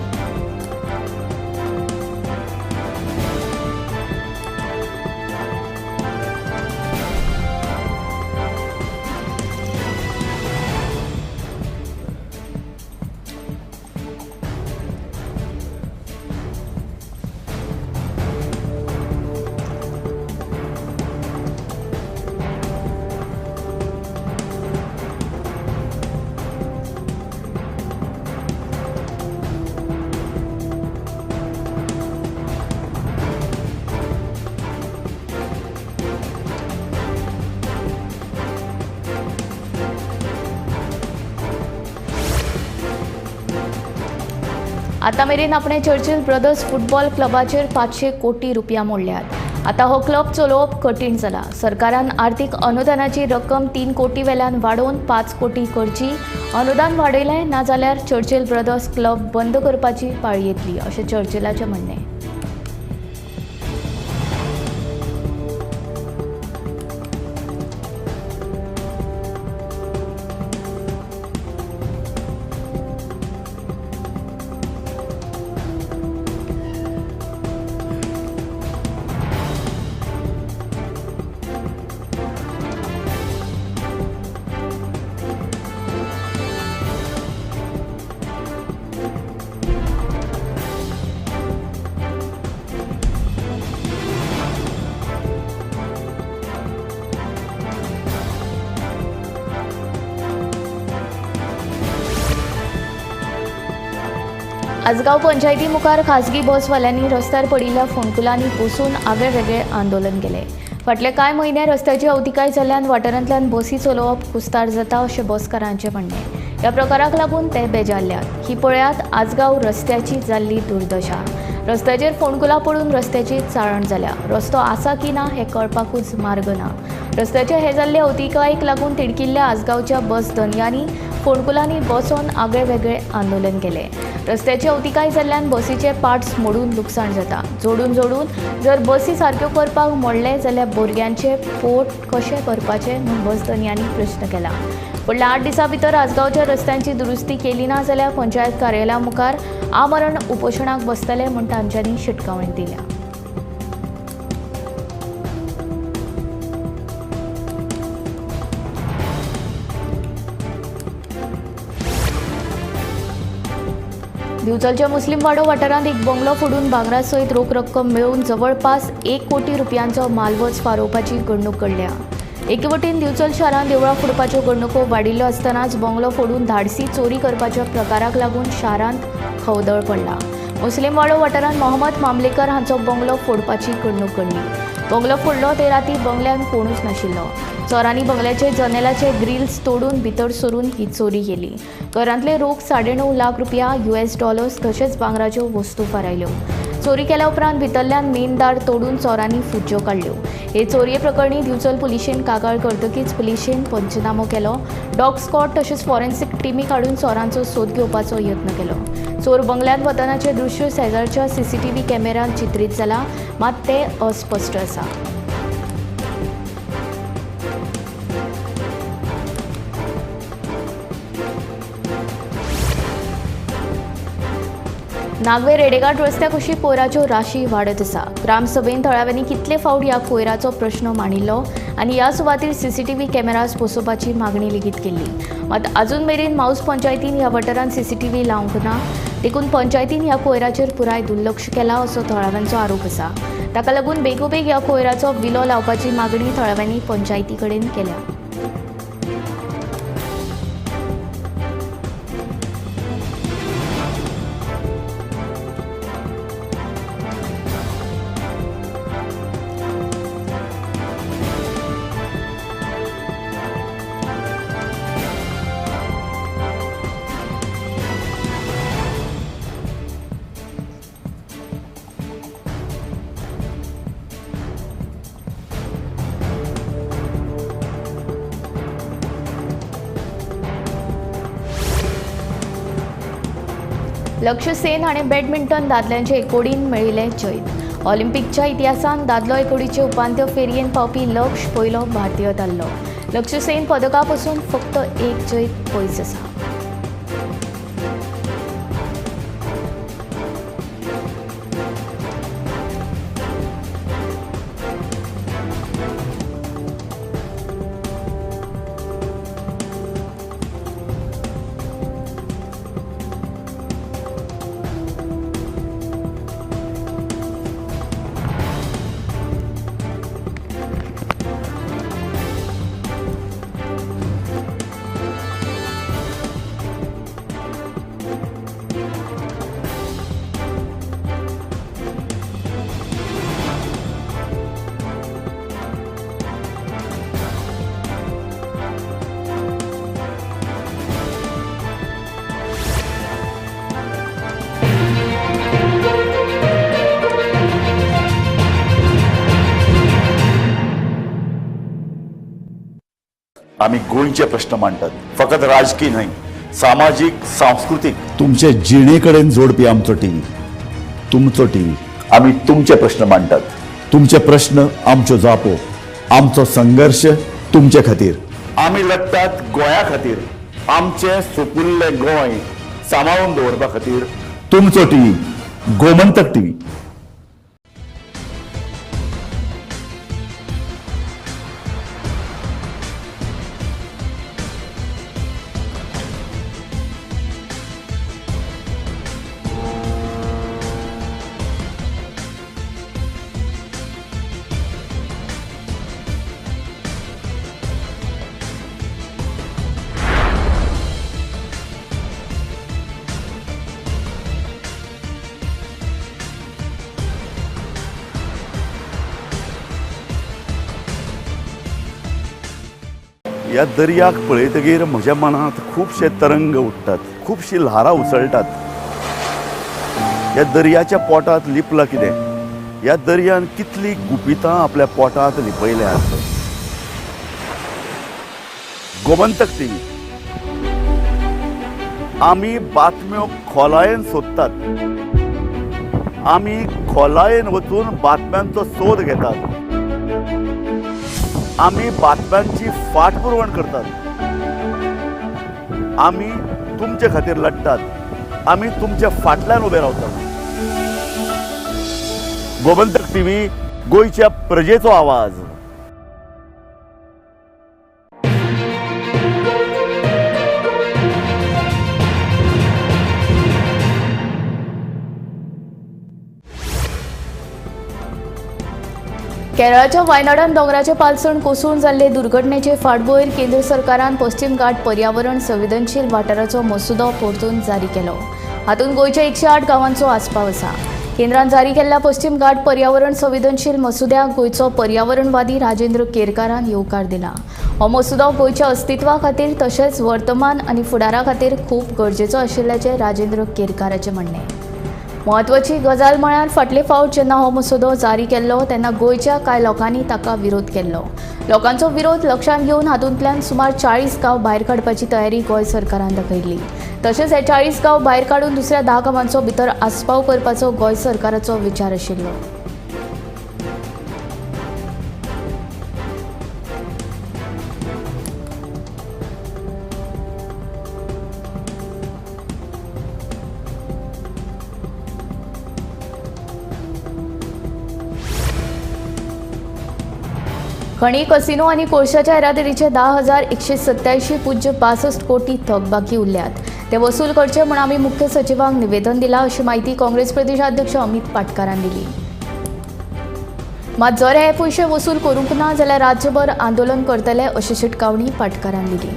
आतां मेरेन आपणे चर्चिल ब्रदर्स फुटबॉल क्लबाचेर 500 कोटी रुपया मोडल्यात. आतां हो क्लब चलोवप कठीण जाला. सरकारान आर्थीक अनुदानाची रक्कम 3 कोटी वेल्यान वाडोवन 5 कोटी करची. अनुदान वाडयलें ना जाल्यार चर्चिल ब्रदर्स क्लब बंद करपाची पाळी येतली अशें चर्चिलाचें म्हणणें. आजगांव पंचायती मुखार खासगी बसवाल्यांनी रस्त्यार पडिल्ल्या फोंडकुलांनी बसून आगळे वेगळे आंदोलन केलें. फाटले कांय म्हयने रस्त्याची अवतिकाय जाल्ल्यान वाठारांतल्यान बसी चलोवप कुस्तार जाता अशें बसकारांचें म्हणणें. ह्या प्रकाराक लागून ते बेजारल्यात. ही पळयात आजगांव रस्त्याची जाल्ली दुर्दशा. रस्त्याचेर फोंडकुलां पडून रस्त्याची चाळण जाल्या. रस्तो आसा की ना हें कळपाकूच मार्ग ना. रस्त्याचे हे जाल्ले अवतिकायेक लागून तिडकिल्ल्या आजगांवच्या बस धनयांनी फोंडकुलांनी बसोन आगळे वेगळे आंदोलन केलें. रस्त्याची अवतिकाय जाल्ल्यान बसीचे पार्ट्स मोडून लुकसाण जाता. जोडून जोडून जर बसी सारक्यो करपाक मोडले जाल्यार भुरग्यांचे पोट कशें भरपाचें म्हूण बस धनयांनी प्रश्न केला. फुडल्या 8 दिसां भितर आजगांवच्या रस्त्यांची दुरुस्ती केली ना जाल्यार पंचायत कार्यालया मुखार आमरण उपोशणाक बसतले म्हूण तांच्यांनी शिटकावणी दिल्या. दिवचलच्या मुस्लीम वाडो वाठारांत एक बंगलो फोडून भांगरा सयत रोख रक्कम मेळोवन जवळपास 1 कोटी रुपयांचो मालवज फारोवपाची घडणूक घडल्या. एके वटेन दिवचल शारांत देवळां फोडपाच्यो घडणुको वाडिल्ल्यो आसतनाच बंगलो फोडून धाडसी चोरी करपाच्या प्रकाराक लागून शारांत खवदळ पडला. मुस्लीम वाडो वाठारांत मोहम्मद मामलेकर हांचो बंगलो फोडपाची घडणूक घडली. बंगलो फोडलो ते राती बंगल्यांत कोणूच नाशिल्लो. चोरांनी बंगल्याचे जनेलाचे ग्रिल्स तोडून भितर सरून ही चोरी केली. घरांतले रोख 9.5 लाख रुपया, US dollars तशेंच भांगराच्यो वस्तू फारायल्यो. चोरी केल्या उपरांत भितरल्यान मेन दार तोडून चोरांनी फुज्ज्यो काडल्यो. हे चोरये प्रकरणी दिवचल पुलिशेन कागाळ करतकीच पुलिशेन पंचनामो केलो. डॉग स्क्वॉड तशेंच फॉरेन्सिक टिमी काडून चोरांचो सोद घेवपाचो यत्न केलो. चोर बंगल्यांत वतनाचें दृश्य शेजारच्या CCTV कॅमेऱ्यांत चित्रीत जाला, मात तें अस्पश्ट आसा. नागवे रेडेघाट रस्त्या कुशीक कोयराच्यो राशी वाडत आसा. ग्रामसभेन थळाव्यांनी कितले फावट ह्या कोयराचो प्रश्न मांडिल्लो आनी ह्या सुवातेर CCTV cameras बसोवपाची मागणी लेगीत केल्ली. मात अजून मेरेन माऊस पंचायतीन ह्या वाठारांत CCTV लावंक ना, देखून पंचायतीन ह्या कोयराचेर पुराय दुर्लक्ष केला असो थळाव्यांचो आरोप आसा. ताका लागून बेगोबेग ह्या कोयराचो विलो लावपाची मागणी थळाव्यांनी पंचायती कडेन केल्या. लक्ष्य सेन हाणें बॅडमिंटन दादल्यांचे एकोडीन मेळिल्लें जैत. ऑलिम्पिकच्या इतिहासांत दादलो एकोडीचे उपांत्य फेरयेन पावपी लक्ष्य पयलो भारतीय थारलो. लक्ष्य सेन पदका पसून फक्त 1 जैत पयस आसा. आमी गोंयचे प्रश्न मांडटात, फकत राजकीय न्हय, सामाजीक, सांस्कृतीक, तुमचे जिणे कडेन जोडपी आमचो टीव्ही, तुमचो टीव्ही. आमी तुमचे प्रश्न मांडटात, तुमचे प्रश्न आमच्यो जापो, आमचो संघर्श तुमचे खातीर. आमी लढटात गोंया खातीर, आमचें सुपुल्लें गोंय सांबाळून दवरपा खातीर. तुमचो टीव्ही, गोमंतक टीव्ही. ह्या दर्याक पळयतगीर म्हज्या मनांत खुबशे तरंग उठ्ठात, खुबशीं ल्हारां उसळटात. ह्या दर्याच्या पोटांत लिपलां कितें? ह्या दर्यान कितलीं गुपितां आपल्या पोटांत लिपयल्यांत. गोमंतक टीव्ही, आमी बातम्यो खोलायेन सोदतात, आमी खोलायेन वचून बातम्यांचो सोद घेतात, आमी बातम्यांची फाटपुरवण करतात, आमी तुमचे खातीर लढटात, आमी तुमच्या फाटल्यान उबे रावतात. गोमंतक टीव्ही, गोंयच्या प्रजेचो आवाज. केरळाच्या वायनाडान दोंगराचे पालसण कोसळून जाल्ले दुर्घटनेचे फाटभुंयेर केंद्र सरकारान पश्चिम घाट पर्यावरण संवेदनशील वाठाराचो मसुदो परतून जारी केलो. हातूंत गोंयच्या 108 गांवांचो आस्पाव आसा. केंद्रान जारी केल्ल्या पश्चिम घाट पर्यावरण संवेदनशील मसुद्याक गोंयचो पर्यावरणवादी राजेंद्र केरकारान येवकार दिला. हो मसुदो गोंयच्या अस्तित्वा खातीर तशेंच वर्तमान आनी फुडारा खातीर खूब गरजेचो आशिल्ल्याचें राजेंद्र केरकाराचें म्हणणें. म्हत्वाची गजाल म्हळ्यार फाटले फावट जेन्ना हो मसुदो जारी केल्लो तेन्ना गोंयच्या कांय लोकांनी ताका विरोध केल्लो. लोकांचो विरोध लक्षांत घेवन हातूंतल्यान सुमार 40 गांव भायर काडपाची तयारी गोंय सरकारान दाखयल्ली. तशेंच हे 40 गांव भायर काडून दुसऱ्या 10 गांवांचो भितर आस्पाव करपाचो गोंय सरकाराचो विचार आशिल्लो. खणी, कसिनो आनी कोळशाच्या येरादारीचे 10,187.62 कोटी थकबाकी उरल्यात. ते वसूल करचे म्हूण आमी मुख्य सचिवांक निवेदन दिलां अशी म्हायती काँग्रेस प्रदेशाध्यक्ष अमित पाटकारान दिली. मात जर हे पयशे वसूल करूंक ना जाल्यार राज्यभर आंदोलन करतले अशी शिटकावणी पाटकारान दिली.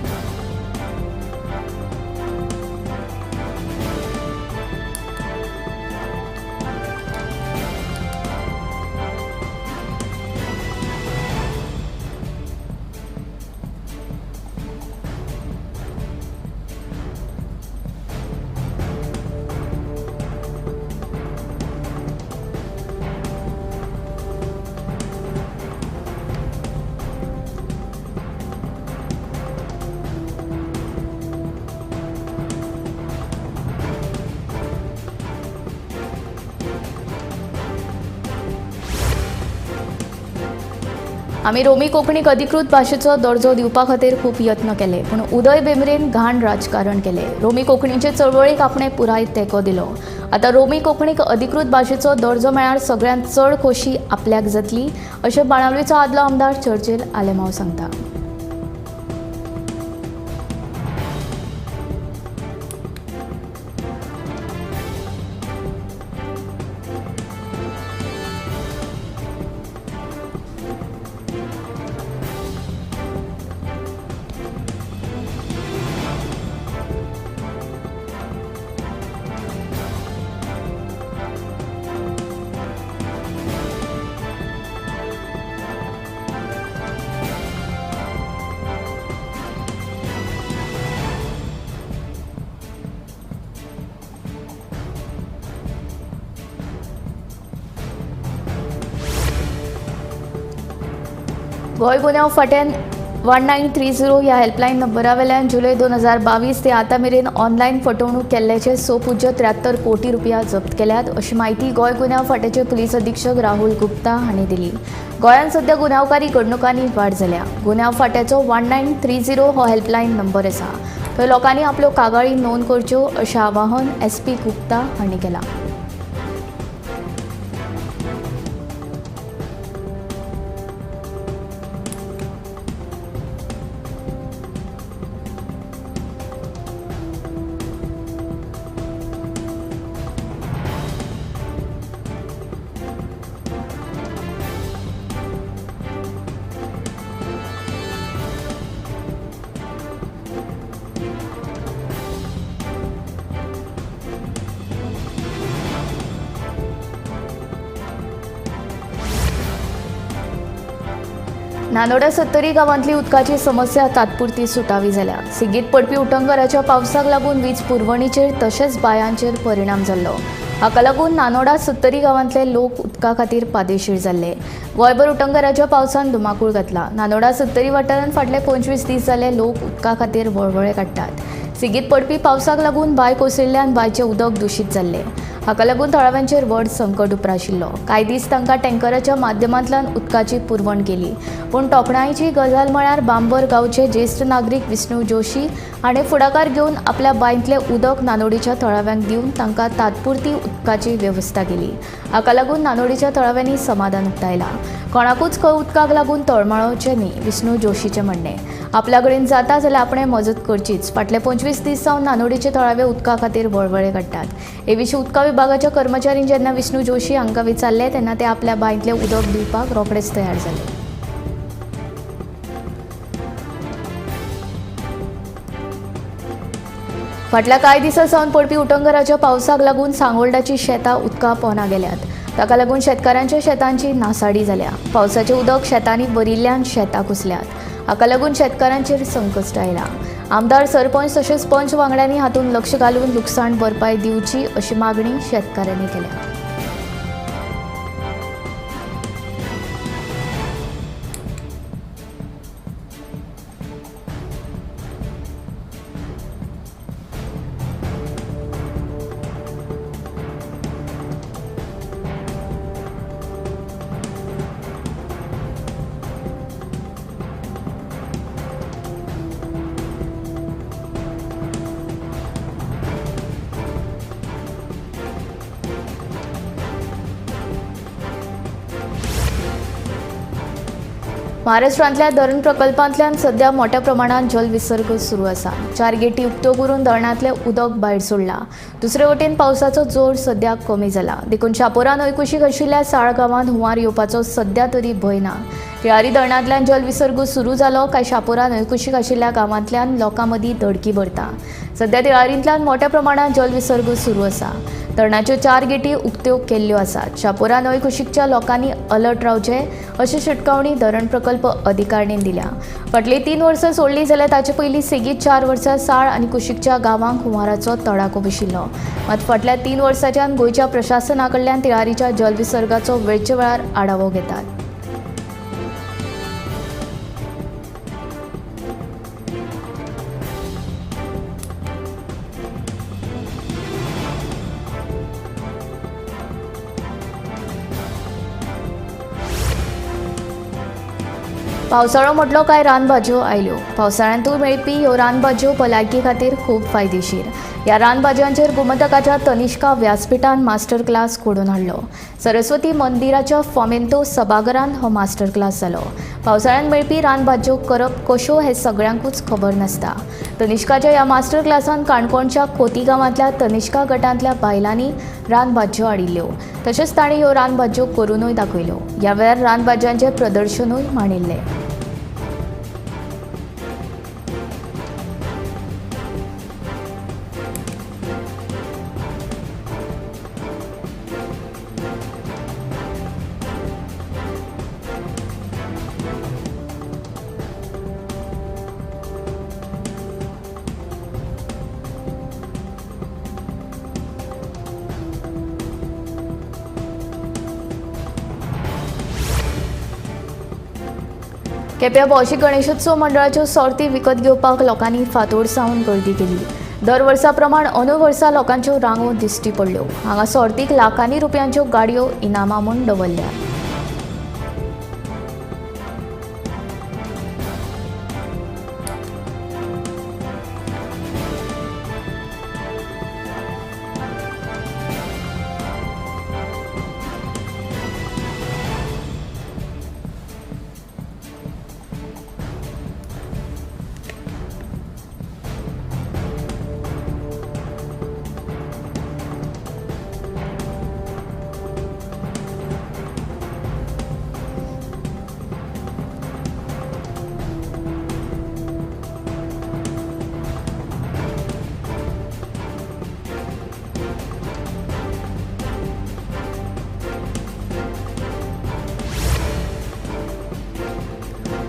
आमी रोमी कोंकणीक अधिकृत भाशेचो दर्जो दिवपा खातीर खूब यत्न केले, पूण उदय बेमरेन घाण राजकारण केले. रोमी कोंकणीचे चळवळीक आपणें पुराय तेंको दिलो. आतां रोमी कोंकणीक अधिकृत भाशेचो दर्जो मेळ्ळ्यार सगळ्यांत चड खोशी आपल्याक जातली अशें बाणावलीचो आदलो आमदार चर्चिल आलेमांव सांगता. गोंय गुन्यांव फांट्यान 1930 ह्या हेल्पलायन नंबरा वेल्यान जुलय 2022 ते आतां मेरेन ऑनलायन फटवणूक केल्ल्याचे 6.73 कोटी रुपया जप्त केल्यात अशी म्हायती गोंय गुन्यांव फांट्याचे पुलीस अधीक्षक राहुल गुप्ता हांणी दिली. गोंयांत सध्या गुन्यांवकारी घडणुकांनी वाड जाल्या. गुन्यांव फांट्याचो 1930 हो हेल्पलायन नंबर आसा. थंय लोकांनी आपल्यो कागाळी नोंद करच्यो अशें आवाहन एसपी गुप्ता हांणी केलां. नानोडा सत्तरी गांवांतली उदकाची समस्या तात्पुरती सुटावी जाल्या. सेगीत पडपी उटंगराच्या पावसाक लागून वीज पुरवणीचेर तशेंच बांयांचेर परिणाम जाल्लो. हाका लागून नानोडा सत्तरी गांवांतले लोक उदका खातीर पादेशीर जाल्ले. गोंयभर उटंगराच्या पावसान धुमाकूळ घातला. नानोडा सत्तरी वाठारांत फाटले 25 दीस जाले लोक उदका खातीर वळवळे काडटात. सेगीत पडपी पावसाक लागून बांय कोसळिल्ल्यान बांयचें उदक दुशीत जाल्लें. हाका लागून थळाव्यांचेर व्हड संकट उप्राशिल्लो. कांय दीस तांकां टँकराच्या माध्यमांतल्यान उदकाची पुरवण केली. पूण तोखणायेची गजाल म्हळ्यार बांबर गांवचे ज्येश्ठ नागरीक विष्णू जोशी हाणें फुडाकार घेवन आपल्या बांयतलें उदक नानोडीच्या थळाव्यांक दिवन तांकां तात्पुरती उदकाची वेवस्था केली. हाका लागून नानोडीच्या थळाव्यांनी समाधान उक्तायलां. कोणाकूच खंय उदकाक लागून तळमळोवचें न्ही, विष्णू जोशीचें म्हणणें. आपल्या कडेन जाता जाल्यार आपणें मजत करचीच. फाटले 25 दीस सावन नानोडीचे थळावे उदका खातीर वळवळे काडटात. हे विशीं उदका विभागाच्या कर्मचाऱ्यांनी जेन्ना विष्णू जोशी हांकां विचारलें तेन्ना ते आपल्या बांयतलें उदक दिवपाक रोखडेच तयार जाले. फाटल्या कांय दिसां सावन पडपी उटंगराच्या पावसाक लागून सांगोल्डाची शेतां उदका पोंदा गेल्यात. ताका लागून शेतकारांच्या शेतांची नासाडी जाल्या. पावसाचें उदक शेतांनी भरिल्ल्यान शेतां कुसल्यात. हाका लागून शेतकारांचेर संकश्ट आयलां. आमदार, सरपंच तशेंच पंच वांगड्यांनी हातूंत लक्ष घालून लुकसाण भरपाय दिवची अशी मागणी शेतकारांनी केल्या. महाराष्ट्रांतल्या धरण प्रकल्पांतल्यान सध्या मोठ्या प्रमाणात जलविसर्ग सुरू आसा. 4 गेटी उक्त्यो करून धरणांतलें उदक भायर सोडलां. दुसरे वटेन पावसाचो जोर सध्या कमी जाला. देखून शापोरा न्हंयकुशीक आशिल्ल्या साळ गांवांत हुंवार येवपाचो सध्या तरी भंय ना. तिळारी धरणांतल्यान जलविसर्ग सुरू जालो काय शापोरा न्हंयकुशीक आशिल्ल्या गांवांतल्यान लोकां मदीं धडकी भरता. सध्या तिळारींतल्यान मोठ्या प्रमाणात जलविसर्ग सुरू आसा. धरणाच्यो 4 गेटी उक्त्यो केल्ल्यो आसात. शापोरा न्हंयकुशीकच्या लोकांनी अलर्ट रावचें अशी शिटकावणी धरण प्रकल्प अधिकाऱ्यांनी दिल्या. फाटलीं 3 वर्सां सोडलीं जाल्यार ताचे पयलीं सेगीत 4 वर्सां साळ आनी कुशीकच्या गांवांक हुंवाराचो तडाखो बशिल्लो. मात फाटल्या 3 वर्सांच्यान गोंयच्या प्रशासना कडल्यान तिळारीच्या जलविसर्गाचो वेळचे वेळार आढावो घेतात. पावसाळो म्हटलो काय रानभाजयो आयल्यो. पावसाळ्यांतूय मेळपी ह्यो रानभाजयो भलायकी खातीर खूब फायदेशीर. ह्या रानभाजयांचेर गोमंतकाच्या तनिष्का व्यासपीठान मास्टर क्लास घडोवन हाडलो. सरस्वती मंदिराच्या फोमेंतो सभाघरांत हो मास्टर क्लास जालो. पावसाळ्यांत मेळपी रानभाजयो करप कश्यो हें सगळ्यांकूच खबर नासता. तनिष्काच्या ह्या मास्टर क्लासान काणकोणच्या खोती गांवांतल्या तनिष्का गटांतल्या बायलांनी रानभाजयो हाडिल्ल्यो. तशेंच तांणी ह्यो रानभाजयो करुनूय दाखयल्यो. ह्या वेळार रानभाजयांचें प्रदर्शनूय मांडिल्लें. केप्यां भौशीक गणेशोत्सव मंडळाच्यो सोर्ती विकत घेवपाक लोकांनी फांतोड सावन गर्दी केली. दर वर्सा प्रमाण अंदू वर्सा लोकांच्यो रांगो दिश्टी पडल्यो. हांगा सोर्तीक लाखांनी रुपयांच्यो गाडयो इनामां म्हूण दवरल्या.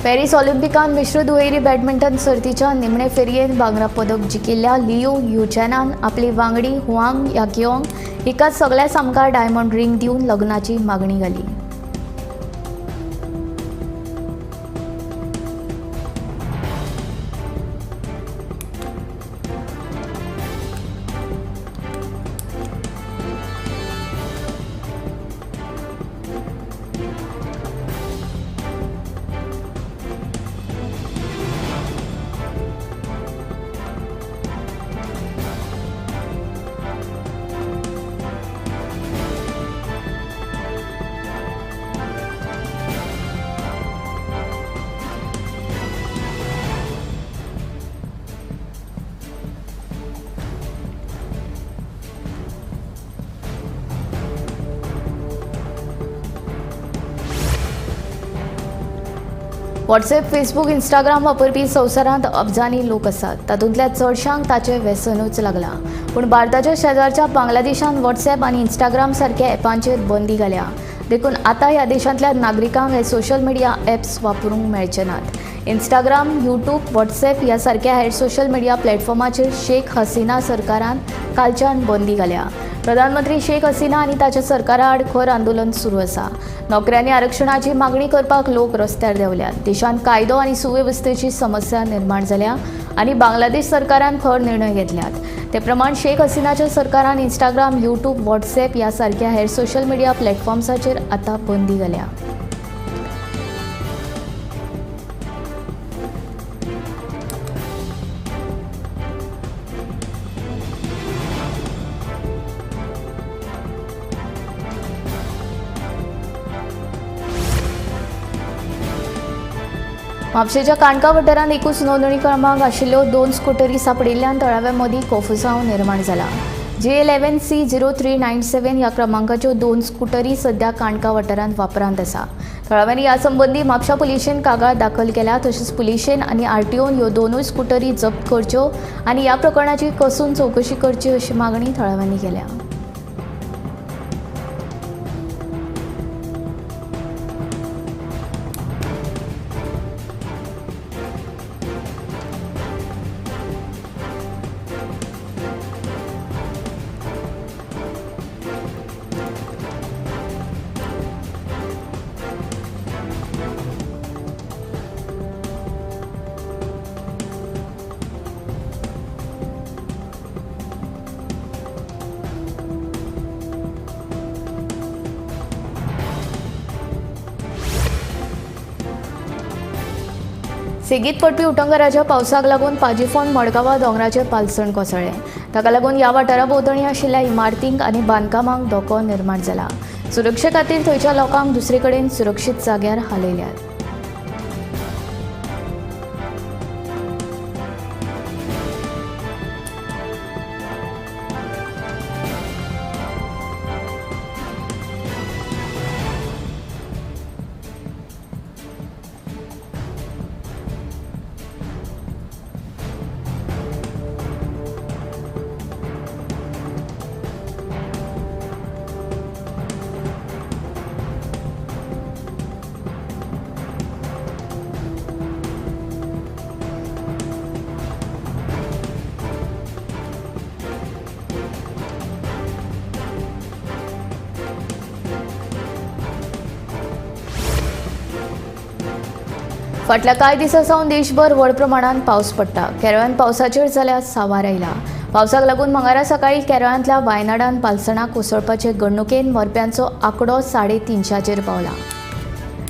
पॅरीस ऑलिम्पिकांत मिश्र दुहेरी बॅडमिंटन सर्तीच्या निमणे फेरयेंत भांगरा पदक जिखिल्ल्या लियो युचॅनान आपली वांगडी हुआंग याकियोंग हिका सगळ्या सामकार डायमंड रिंग दिवन लग्नाची मागणी घाली. व्हॉट्सएप, फेसबूक, इंस्टाग्राम वापरपी संवसारांत अब्जांनी लोक आसात. तातूंतल्या चडशांक ताचें व्यसनूच लागलां. पूण भारताच्या शेजारच्या बांगलादेशान व्हॉट्सएप आनी इंस्टाग्राम सारक्या ॲपांचेर बंदी घाल्या. देखून आतां ह्या देशांतल्या नागरिकांक हे सोशल मिडिया ॲप्स वापरूंक मेळचे नात. इंस्टाग्राम, यूट्यूब, व्हॉट्सएप ह्या सारक्या हेर सोशल मिडिया प्लॅटफॉर्माचेर शेख हसिना सरकारान कालच्यान बंदी घाल्या. प्रधानमंत्री शेख हसिना आनी ताच्या सरकारा आड खर आंदोलन सुरू आसा. नोकऱ्यांनी आरक्षणाची मागणी करपाक लोक रस्त्यार देंवल्यात. देशांत कायदो आनी सुवेवस्थेची समस्या निर्माण जाल्या आनी बांगलादेश सरकारान खर निर्णय घेतल्यात. ते प्रमाण शेख हसिनाच्या सरकारान इंस्टाग्राम, यूट्यूब, व्हॉट्सएप ह्या सारक्या हेर सोशल मिडिया प्लॅटफॉर्म्साचेर आतां बंदी घाल्या. म्हापशेंच्या काणका वाठारांत एकूच नोंदणी क्रमांक आशिल्ल्यो 2 स्कुटरी सांपडिल्ल्यान थळाव्या मदीं कोफुसांव निर्माण जाला. J 11 C 0397 ह्या क्रमांकाच्यो 2 स्कुटरी सध्या काणका वाठारांत वापरांत आसा. थळाव्यांनी ह्या संबंदी म्हापशा पुलिशेन कागाळ दाखल केल्या. तशेंच पुलिशेन आनी आरटीओन ह्यो दोनूय स्कुटरी जप्त करच्यो आनी ह्या प्रकरणाची कसून चवकशी करची अशी मागणी थळाव्यांनी केल्या. सेगीत पडपी उटंगराच्या पावसाक लागून पाजीफोंड मडगांवा दोंगराचें पालसण कोसळ्ळें. ताका लागून ह्या वाठारा भोंवतणी आशिल्ल्या इमारतींक आनी बांदकामांक धोको निर्माण जाला. सुरक्षे खातीर थंयच्या लोकांक दुसरे कडेन सुरक्षीत जाग्यार हालयल्यात. फाटल्या कांय दिसां सावन देशभर व्हड प्रमाणांत पावस पडटा. केरळांत पावसाचेर जाल्यार सांवार आयला. पावसाक लागून मंगळारा सकाळीं केरळांतल्या वायनाडान पालसणां कोसळपाचे घडणुकेन मरप्यांचो आंकडो 350चेर पावला.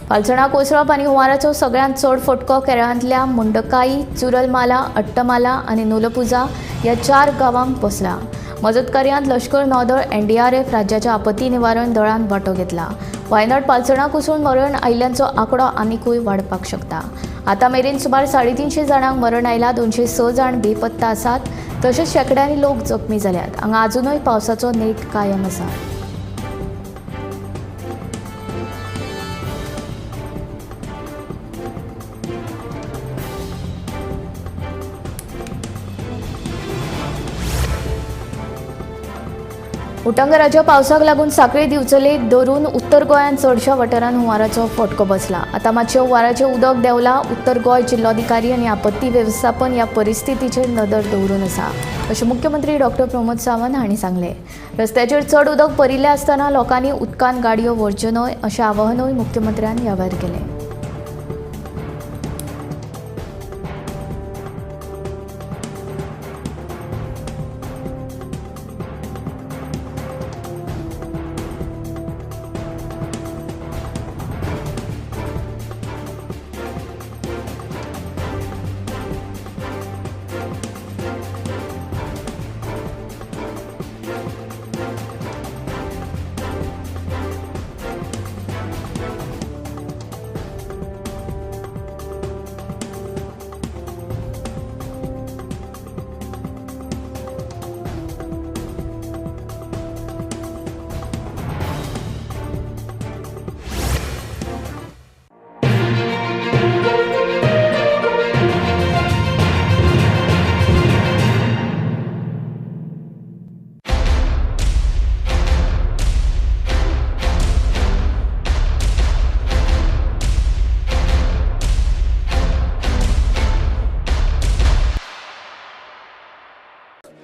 पालसणां कोसळप आनी हुंवाराचो सगळ्यांत चड फटको केरळांतल्या मुंडकाई, चुरलमाला, अट्टमाला आनी नुलपुजा ह्या 4 गांवांक बसला. मजत कार्यांत लश्कर, नौदळ, एनडीआरएफ, राज्याच्या आपत्ती निवारण दळान वांटो घेतला. वायनाड पालसणां कोसळून मरण आयिल्ल्यांचो आंकडो आनिकूय वाडपाक शकता. आतां मेरेन सुमार 350 जाणांक मरण आयला. 206 जाण बेपत्ता आसात. तशेंच शेंकड्यांनी लोक जखमी जाल्यात. हांगा आजुनूय पावसाचो नेट कायम आसा. उटंगराच्या पावसाक लागून साखळी दिवचले धरून उत्तर गोंयांत चडशा वाठारांत हुंवाराचो फटको बसला. आतां मातशें हुंवाराचें उदक देंवलां. उत्तर गोंय जिल्लोधिकारी आनी आपत्ती वेवस्थापन ह्या परिस्थितीचेर नदर दवरून आसा अशें मुख्यमंत्री डॉक्टर प्रमोद सावंत हांणी सांगलें. रस्त्याचेर चड उदक भरिल्लें आसतना लोकांनी उदकांत गाडयो व्हरच्यो न्हय अशें आवाहनूय मुख्यमंत्र्यान ह्या वेळार केलें.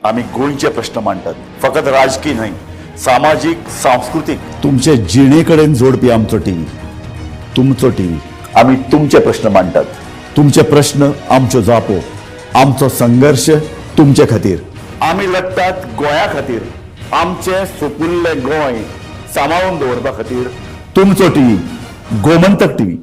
आमी गोंयचे प्रश्न मांडटात, फकत राजकीय न्हय, सामाजीक, सांस्कृतीक, तुमचे जिणे कडेन जोडपी आमचो टीव्ही, तुमचो टीव्ही. आमी तुमचे प्रश्न मांडटात, तुमचे प्रश्न आमच्यो जापो, आमचो संघर्श तुमचे खातीर. आमी लढटात गोंया खातीर, आमचें सोपुल्लें गोंय सांबाळून दवरपा खातीर. तुमचो टीव्ही, गोमंतक टीव्ही.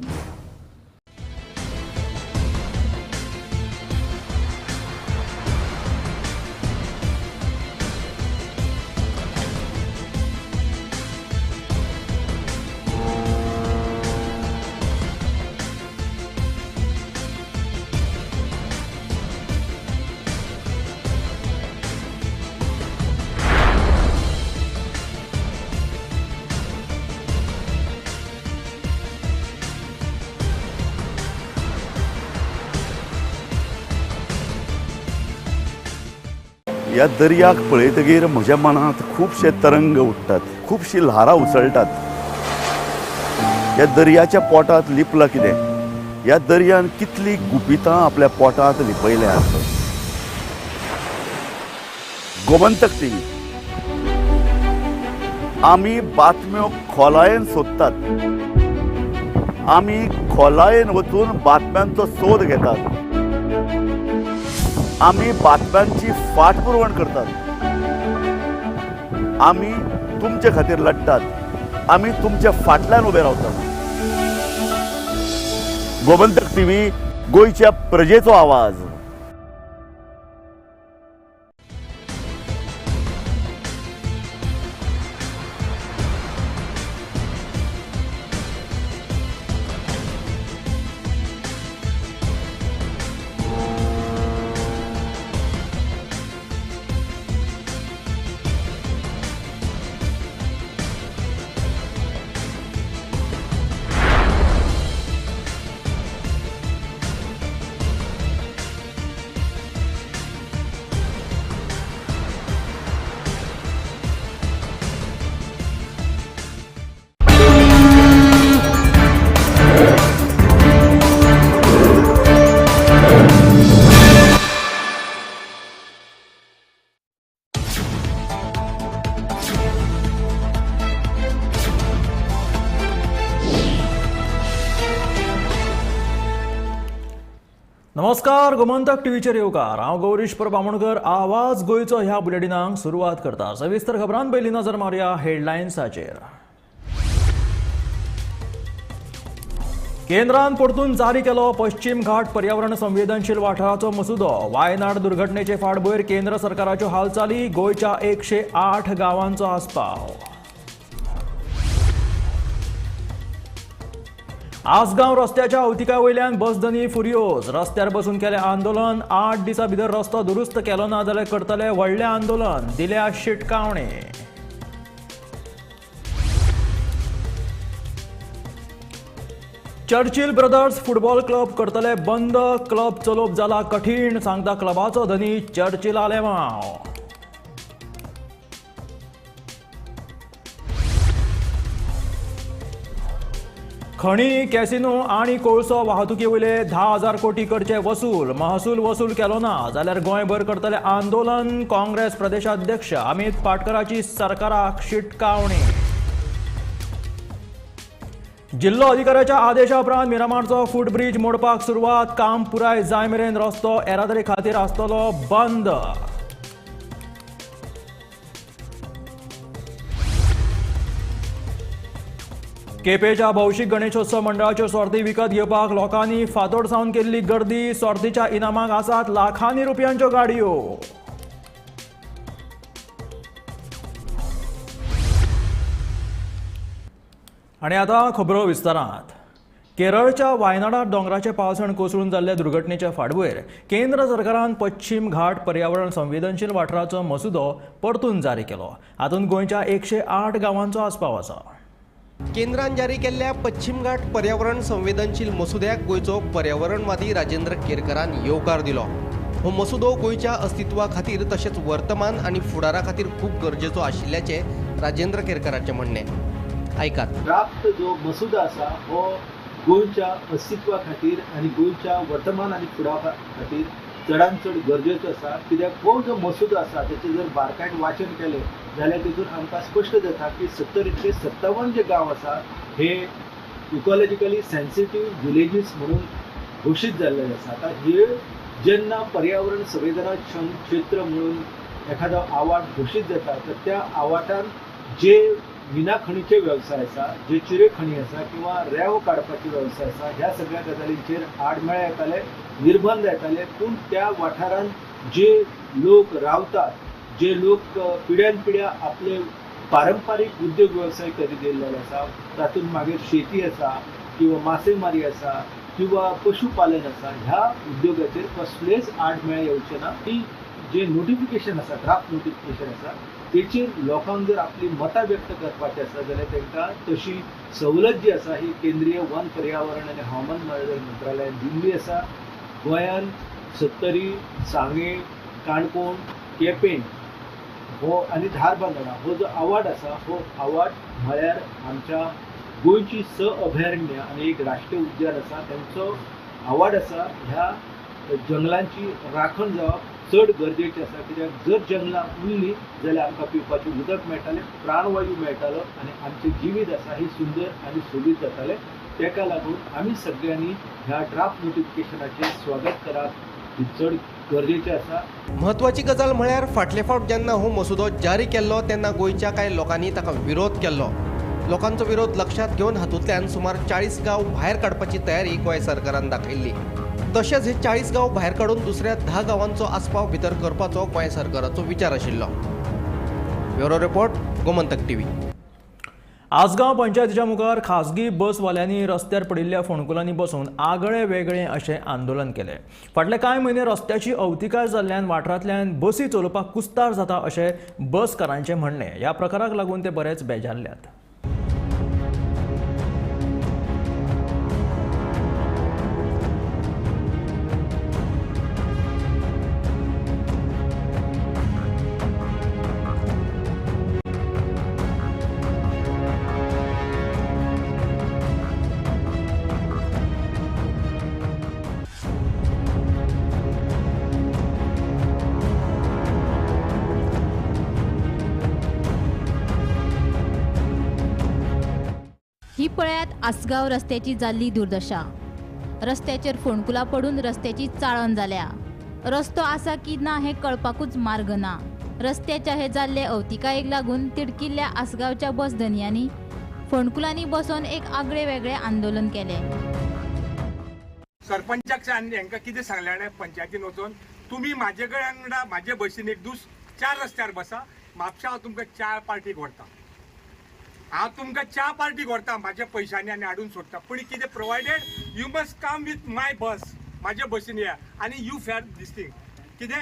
ह्या दर्याक पळयतगीर म्हज्या मनांत खुबशे तरंग उठ्ठात, खुबशीं ल्हारां उसळटात. ह्या दर्याच्या पोटांत लिपलां कितें? ह्या दर्यान कितलीं गुपितां आपल्या पोटांत लिपयल्यांत. गोमंतक टीव्ही, आमी बातम्यो खोलायेन सोदतात, आमी खोलायेन वचून बातम्यांचो सोद घेतात, आमी बातम्यांची फाटपुरवण करतात, आमी तुमचे खातीर लढटात, आमी तुमच्या फाटल्यान उबे रावतात. गोमंतक टीव्ही, गोंयच्या प्रजेचो आवाज. नमस्कार, गोमंतक टीव्हीचेर येवकार. हांव गौरीश परब आमोणकर. आवाज गोंयचो ह्या बुलेटिनाक सुरवात करता. सविस्तर खबरान पयलीं नजर मारुया हेडलायन्साचेर. केंद्रान परतून जारी केलो पश्चिम घाट पर्यावरण संवेदनशील वाठाराचो मसुदो. वायनाड दुर्घटनेचे फाटभूंयेर केंद्र सरकाराच्यो हालचाली. गोंयच्या 108 गांवांचो आस्पाव. आसगांव रस्त्याच्या अवतिका वयल्यान बसधनी फुर्योज. रस्त्यार बसून केलें आंदोलन. 8 दिसां भितर रस्तो दुरुस्त केलो ना जाल्यार करतले व्हडलें आंदोलन. दिल्या शिटकावणी. चर्चिल ब्रदर्स फुटबॉल क्लब करतले बंद. क्लब चलोवप जाला कठीण, सांगता क्लबाचो धनी चर्चिल आलेमाव. खणी, कॅसिनो आनी कोळसो वाहतुकी वयले 10,000 कोटी करचे वसूल. महसूल वसूल केलो ना जाल्यार गोंयभर करतले आंदोलन. काँग्रेस प्रदेशाध्यक्ष अमित पाटकराची सरकाराक शिटकावणी. जिल्लो अधिकाऱ्याच्या आदेशा उपरांत मिरामारचो फुटब्रीज मोडपाक सुरवात. काम पुराय जाय मेरेन रस्तो येरादारी खातीर आसतलो बंद. केपेच्या भौशीक गणेशोत्सव मंडळाच्यो सोर्ती विकत घेवपाक लोकांनी फांतोड सावन केल्ली गर्दी. सोर्तीच्या इनामाक आसात लाखांनी रुपयांच्यो गाडयो. आनी आतां खबरो विस्तारांत. केरळच्या वायनाडार दोंगराचे पावसाण कोसळून जाल्ल्या दुर्घटनेच्या फाटभुंयेर केंद्र सरकारान पश्चिम घाट पर्यावरण संवेदनशील वाठाराचो मसुदो परतून जारी केलो. हातूंत गोंयच्या 108 गांवांचो आस्पाव आसा. केंद्रान जारी केल्ल्या पश्चिम घाट पर्यावरण संवेदनशील मसुद्याक गोंयचो पर्यावरणवादी राजेंद्र केरकरान येवकार दिलो. हो मसुदो गोंयच्या अस्तित्वा खातीर तशेंच वर्तमान आनी फुडारा खातीर खूब गरजेचो आशिल्ल्याचें राजेंद्र केरकराचें म्हणणें. आयकात. ड्राफ्ट जो मसुदो आसा हो गोंयच्या अस्तित्वा खातीर आनी गोंयच्या वर्तमान आनी फुडारा खातीर चडान चड गरजेचो आसा. कित्याक हो जो मसुदो आसा तेचें जर बारकायन वाचन केलें जाल्यार तितून आमकां स्पश्ट जाता की 70 ते 57 जे गांव आसा हे इकॉलॉजिकली सेन्सिटीव विलेजीस म्हणून घोशीत जाल्ले आसा. आतां हे जेन्ना पर्यावरण संवेदनाक्षम क्षेत्र म्हणून एखादो आवाठ घोशीत जाता तर त्या आवाठान जे मिना खणीचे वेवसाय आसा, जे चिरे खणी आसा किंवा रेंव काडपाचे वेवसाय आसा, ह्या सगळ्या गजालींचेर आडमेळे येताले, निर्बंध येताले. पूण त्या वाठारान जे लोक रावतात, जे लोक पिढ्यान पिढ्या आपले पारंपारीक उद्योग वेवसाय करीत येयल्ले आसा, तातूंत मागीर शेती आसा किंवा मासेमारी आसा किंवा पशुपालन आसा, ह्या उद्योगाचेर कसलेच आडमेळे येवचे ना. ती जे नोटिफिकेशन आसा, ड्राफ्ट नोटिफिकेशन आसा, तेचेर लोकांक जर आपली मतां व्यक्त करपाची आसा जाल्यार तांकां तशी सवलत जी आसा ही केंद्रीय वन पर्यावरण आनी हवामान बदल मंत्रालयान दिल्ली आसा. गोंयान सत्तरी, सांगें, काणकोण, केपें हो आनी धारबांदोडा हो जो आवाठ आसा हो आवाठ म्हळ्यार आमच्या गोंयची 6 अभयारण्य आनी एक राष्ट्रीय उद्यान आसा तेंचो आवाठ आसा. ह्या जंगलांची राखण जावप चड गरजेचें आसा. कित्याक जर जंगलां उरलीं जाल्यार आमकां पिवपाचें उदक मेळटालें, प्राणवायू मेळटालो आनी आमचें जिवीत आसा हें सुंदर आनी सोबीत जातालें. ताका लागून आमी सगळ्यांनी ह्या ड्राफ्ट नोटिफिकेशनाचें स्वागत करप ही चड गरजेचें आसा. म्हत्वाची गजाल म्हळ्यार फाटले फावट जेन्ना हो मसुदो जारी केल्लो तेन्ना गोंयच्या कांय लोकांनी ताका विरोध केल्लो. लोकांचो विरोध लक्षांत घेवन हातूंतल्यान सुमार 40 गांव भायर काडपाची तयारी गोंय सरकारान दाखयल्ली. तशेंच हे 40 गांव भायर काडून दुसऱ्या 10 गांवांचो आस्पाव भितर करपाचो गोंय सरकाराचो विचार आशिल्लो. Bureau report, Gomantak TV. Assagao पंचायतीच्या मुखार खासगी बसवाल्यांनी रस्त्यार पडिल्ल्या फोंडकुलांनी बसून आगळे वेगळे अशें आंदोलन केलें. फाटले कांय म्हयने रस्त्याची अवतिकाय जाल्ल्यान वाठारांतल्यान बसी चलोवपाक कुस्तार जाता अशें बसकारांचें म्हणणें. ह्या प्रकाराक लागून ते बरेच बेजारल्यात. ही पळयात आसगांव रस्त्याची जाल्ली दुर्दशा. रस्त्याचेर फोंडकुलां पडून रस्त्याची चाळण जाल्या. रस्तो आसा की ना हें कळपाकूच मार्ग ना. रस्त्याच्या हे जाल्ले अवतिकायेक लागून तिडकिल्ल्या आसगांवच्या बस धनयांनी फोंडकुलांनी बसून एक आगळे वेगळे आंदोलन केलें. सरपंचाक आनी हांकां कितें सांगलें जाणा, पंचायतीन वचोन तुमी म्हाजे कडेन वांगडा म्हाजे बसीन एक दीस 4 रस्त्यार बसा, म्हापशा हांव तुमकां 4 पार्टीक व्हरता, हांव तुमकां 4 पार्टीक व्हरता म्हाज्या पयशांनी आनी हाडून सोडटा. पूण कितें provided you must come with my bus, म्हाज्या बसीन या आनी you fair these thing. कितें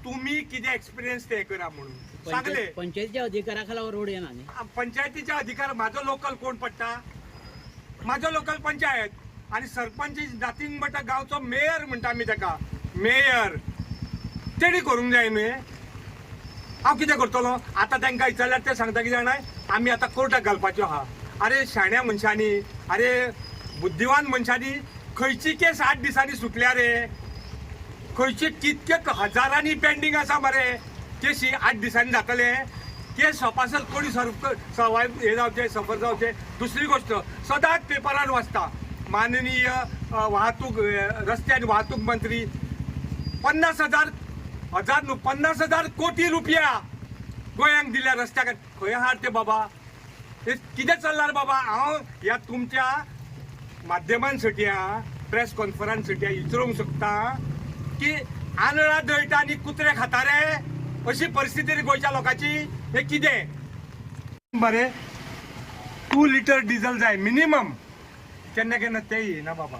तुमी कितें एक्सपिरियन्स ते करा म्हणून सांगलें. पंचायतीच्या अधिकारा खाला रोड येना न्ही. पंचायतीच्या अधिकार म्हाजो लोकल कोण पडटा, म्हाजो लोकल पंचायत आनी सरपंच is nothing but गांवचो मेयर म्हणटा आमी ताका, मेयर तेणी करूंक जाय न्ही. हांव कितें करतलो आतां तांकां विचारल्यार ते सांगता कितें जाणा, आमी आतां कोर्टाक घालपाच्यो आहा. अरे शाण्या मनशांनी, अरे बुद्धिवान मनशांनी खंयची केस 8 दिसांनी सुटल्या रे? खंयची कितके हजारांनी पेंडींग आसा मरे केशी 8 दिसांनी जातले? केस सोपासल कोणी सर्वायव हे जावचे, सफर जावचे. दुसरी गोष्ट सदांच पेपरान वाचता माननीय वाहतूक रस्ते आनी वाहतूक मंत्री 50,000 हजार न्हू 50,000 कोटी रुपया गोंयांक दिल्या रस्त्याक. खंय आहात ते बाबा? हे कितें चल्लां रे बाबा? हांव ह्या तुमच्या माध्यमांसाठी प्रेस कॉन्फरन्ससाठी विचारूंक शकता की आंधळा दळटा आनी कुत्रे खाता रे, अशी परिस्थिती रे गोंयच्या लोकांची. हे कितें बरें 2 लिटर डिझल जाय मिनिमम, केन्ना केन्ना तें येना बाबा.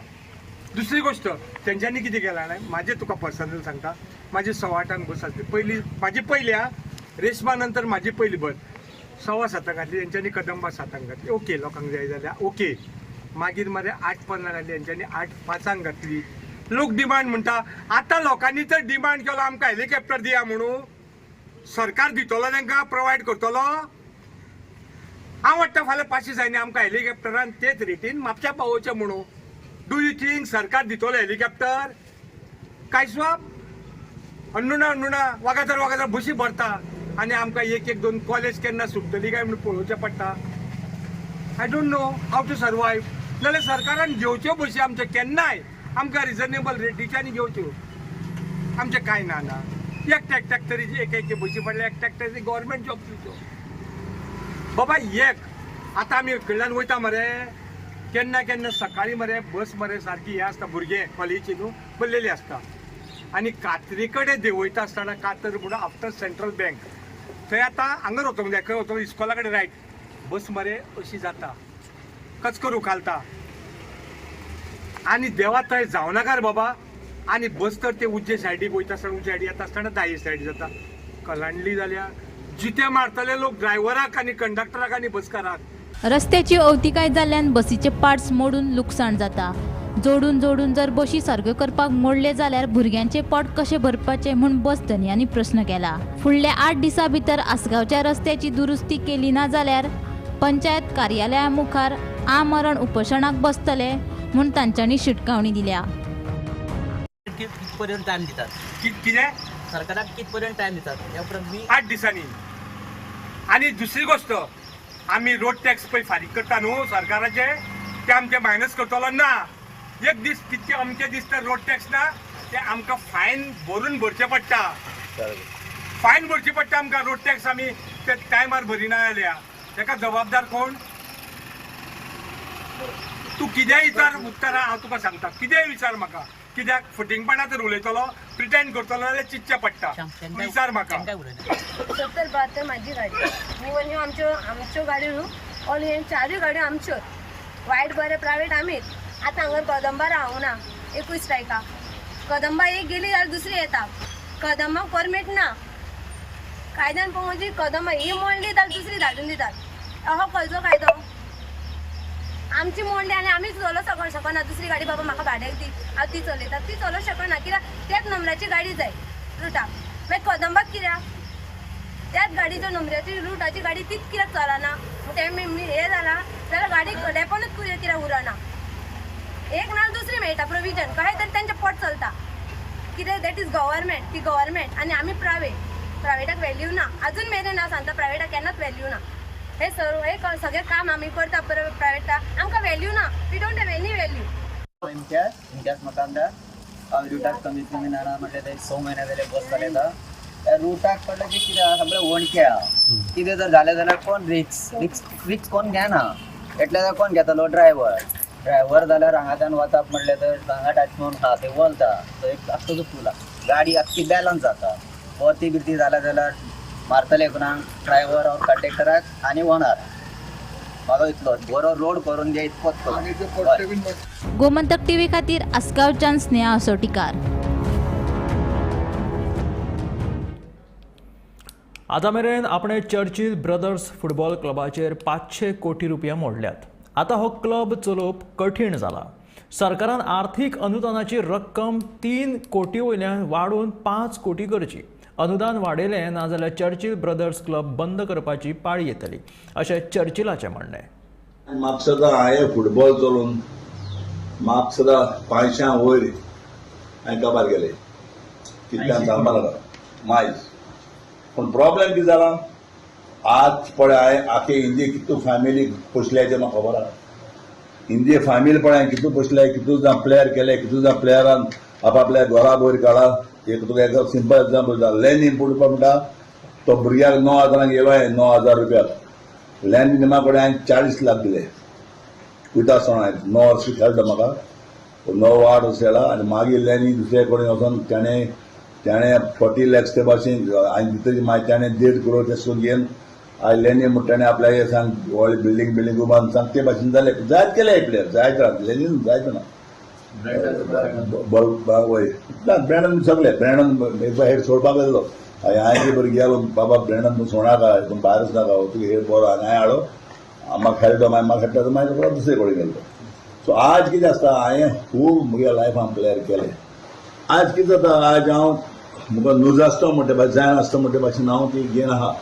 दुसरी गोष्ट तेंच्यांनी कितें केलां जाणा, म्हाजें तुका पर्सनल सांगता, म्हाजी 8:15 बस आसली पयली, म्हाजी पयली आं रेशमा नंतर म्हाजी पयली बस 7:15 घातली तेंच्यांनी, कदंबा 7 घातली, ओके लोकांक जाय जाल्यार ओके. मागीर मरे 8:15 घातली तेंच्यांनी, 8:05 घातली. लोक डिमांड म्हणटा, आतां लोकांनी तर डिमांड केलो आमकां हेलिकॉप्टर दिया म्हणून, सरकार दितलो तांकां, प्रोवायड करतलो. हांव वाडटा फाल्यां पाशी जायना आमकां हेलिकॉप्टरान तेच रेटीन म्हापशा पावोवचें म्हणून. Do you think सरकार दितलो हेलिकॉप्टर? काय स्वाप अन्नुणा अन्नुणा वागातर वागातर बशी भरता आनी आमकां 1 1 2 कॉलेज केन्ना सुट्टली काय म्हणून पळोवचें पडटा. I don't know how to survive. नाल्यार सरकारान घेवच्यो बशी आमच्यो केन्नाय आमकां रिजनेबल रेटीच्यानी घेवच्यो, आमचें कांय ना ना. एकट्या एकट्याक तरी एक एक बशी पडल्या, एकट्या एकट्याक तरी गव्हर्मेंट जॉब दिवच्यो बाबा. एक आतां आमी कडल्यान वयता मरे केन्ना केन्ना सकाळीं मरे बस मरे सारकी हें आसता, भुरगे कॉलेजी न्हू भरलेली आसता आनी कातरी कडेन देंवयता आसतना, कातर म्हणून आफ्टर सेंट्रल बँक थंय आतां हांगा वचोंक जाय, खंय वचोंक इस्कॉला कडेन रायट बस मरे अशी जाता, कचकर उखालता आनी देवा थंय जावनाका रे बाबा. आनी बस तर ते उज्जे सायडीक वयता आसतना, उज्जे सायडी येता आसतना दाये सायडी जाता, कलांडली जाल्या जिते मारतले लोक ड्रायव्हराक आनी कंडक्टराक आनी बसकाराक. रस्त्याची अवतिकाय जाल्ल्यान बसीचे पार्ट्स मोडून लुकसाण जाता. जोडून जोडून जर बशी सारक्यो करपाक मोडले जाल्यार भुरग्यांचे पोट कशें भरपाचें म्हूण बस धनयांनी प्रस्न केला. फुडल्या 8 दिसां भितर आसगांवच्या रस्त्याची दुरुस्ती केली ना जाल्यार पंचायत कार्यालया मुखार आमरण उपोशणाक बसतले म्हूण तांच्यांनी शिटकावणी दिल्या. कितपर्यंत टायम दितात? कितें सरकाराक कितपर्यंत टायम दितात? ह्या उपरांत 8 दिसांनी. आनी दुसरी गोष्ट आमी रोड टॅक्स पळय फारीक करता न्हू सरकाराचे, ते आमचे मायनस करतलो ना. एक दीस कितके अमके दीस तर रोड टॅक्स ना, ते आमकां फायन भरून भरचें पडटा, फायन भरची पडटा आमकां. रोड टॅक्स आमी ते टायमार भरिना जाल्यार ताका जबाबदार कोण? तूं कितेंय विचार उत्तरां हांव तुका सांगता, कितेंय विचार म्हाका, कित्याक फटींगपणा तर उलयतलो, प्रिटेंड करतलो जाल्यार चिंतचें पडटा. विचार म्हाका. 70 72 म्हाजी गाडी इवन ह्यो आमच्यो आमच्यो गाडयो ऑल हे चारूय गाडयो आमच्योच, वायट बरें प्रायवेट आमीच. आतां हांगा कदंबा रावना एकूय स्ट्रायका, कदंबा एक गेली जाल्यार दुसरी येता. कदंबाक परमीट ना, कायद्यान पळोवंक म्हणजे कदंबा ही मोडली जाल्यार दुसरी धाडून दितात. अहो खंयचो कायदो? आमची मोडली आनी आमीच चलोवंक शकना. दुसरी गाडी बाबा म्हाका भाड्याक दी, हांव ती चलयता, ती चलोवंक शकना कित्याक त्याच नंबराची गाडी जाय रुटाक. मागीर कदंबाक कित्याक त्याच गाडीच्या नंबराची रुटाची गाडी तीच कित्याक चलना? तें हें जालां जाल्यार गाडी लेपनूच कित्याक उरना? एक ना दुसरी मेळटा प्रोविजन, कशें तरी तेंचें पोट चलता. कितें that is government, ती गव्हर्मेंट आनी आमी प्रायवेट. प्रायवेटाक व्हॅल्यू ना अजून मेरेन. हांव सांगता प्रायवेटाक केन्नाच व्हॅल्यू ना. हे सर्व हे सगळें काम आमी करता प्रायवेटाक, आमकां व्हॅल्यू ना. We don't have any value. Imtiaz Makandar. हांव रुटाक कमीत कमी ना म्हटल्यार ते 6 म्हयने जाले बस चलयता. त्या रुटाक पडलें की कितें आहा सगळें वणके आहा, कितें जर जालें जाल्यार कोण रिक्स रिक्स रिक्स कोण घेना. एटले कोण घेतलो? ड्रायव्हर. ड्रायव्हर जाल्यार हांगाच्यान वचप म्हणलें तर हांगा टच म्हणून आहा ते वलता, तो एक आख्खो जो पूल आहा गाडी आख्खी बॅलन्स जाता. वरती बिरती जाल्यार जाल्यार मारतले कोणाक ड्रायव्हर ऑर कंडक्टराक आनी ओनर. म्हाजो इतलो बरो रोड करून दे इतकोच. गोमंतक टीव्ही खातीर आसगांवच्यान स्नेहा असोटीकार. आतां मेरेन आपणे चर्चिल ब्रदर्स फुटबॉल क्लबाचेर 500 कोटी रुपया मोडल्यात. आतां हो क्लब चलोवप कठीण जाला. सरकारान आर्थीक अनुदानाची रक्कम 3 कोटी वयल्यान वाडोवन 5 कोटी करची. अनुदान वाडयलें ना जाल्यार चर्चिल ब्रदर्स क्लब बंद करपाची पाळी येतली अशें चर्चिलाचें म्हणणें. म्हापसा हांवें फुटबॉल चलोवन म्हाका सदां 500 वयर हांवें काबार केले कितल्यान सांगपाक लागला मायज. पूण प्रॉब्लेम कितें जाला आज पळय हांवें आखे हिंदी कितू फॅमिली पोसल्या तें म्हाका खबर आहा. हिंदी फॅमिली पळय हांवें कितू पोसल्या, कितू जाण प्लेयर केले, कितू जाण प्लेयरान आपापल्या घरा वयर काडा. एक तुका एक सिंपल एग्जाम्पल दिता, लॅन इम्पोर्ट म्हणटा तो भुरग्याक 9,000 गेलो हांवें 9,000 रुपया लॅन निमा कडेन हांवें 40 लाख दिले वयता आसतना हांवें 9 वर्सां खेळटा म्हाका 9 8 वर्सां खेळा आनी मागीर लॅनी दुसरे कडेन वचोन ताणें 40 लॅक्स ते भाशेन हांवें दितली मागीर ताणें 1.5 करोड ते सुद्दां घेवन आयज लॅनी म्हणटा ताणें आपल्याक सांग व्हडली बिल्डींग बिल्डींग उबारून सांग ते भाशेन जाले जायत केले प्लेयर जायत राव लॅनी जायत ना वय ना ब्रँडन सगळे ब्रँडन एकदा हेड सोडपाक गेल्लो हांवें बरें गेलो बाबा ब्रँडन तूं सोडाका तूं भायरच नाका तुका हेड बरो आनी हांवें हाडो म्हाका खेळटा मागीर म्हाका खेळटा मागीर दुसरे कडेन गेल्लो. सो आज कितें आसता हांवें खूब म्हज्या लायफान प्लेयर केले. आज कितें जाता आज हांव म्हाका नुज आसता म्हणटा भाशेन जायना आसता म्हणटा भाशेन हांव ती गेम आहा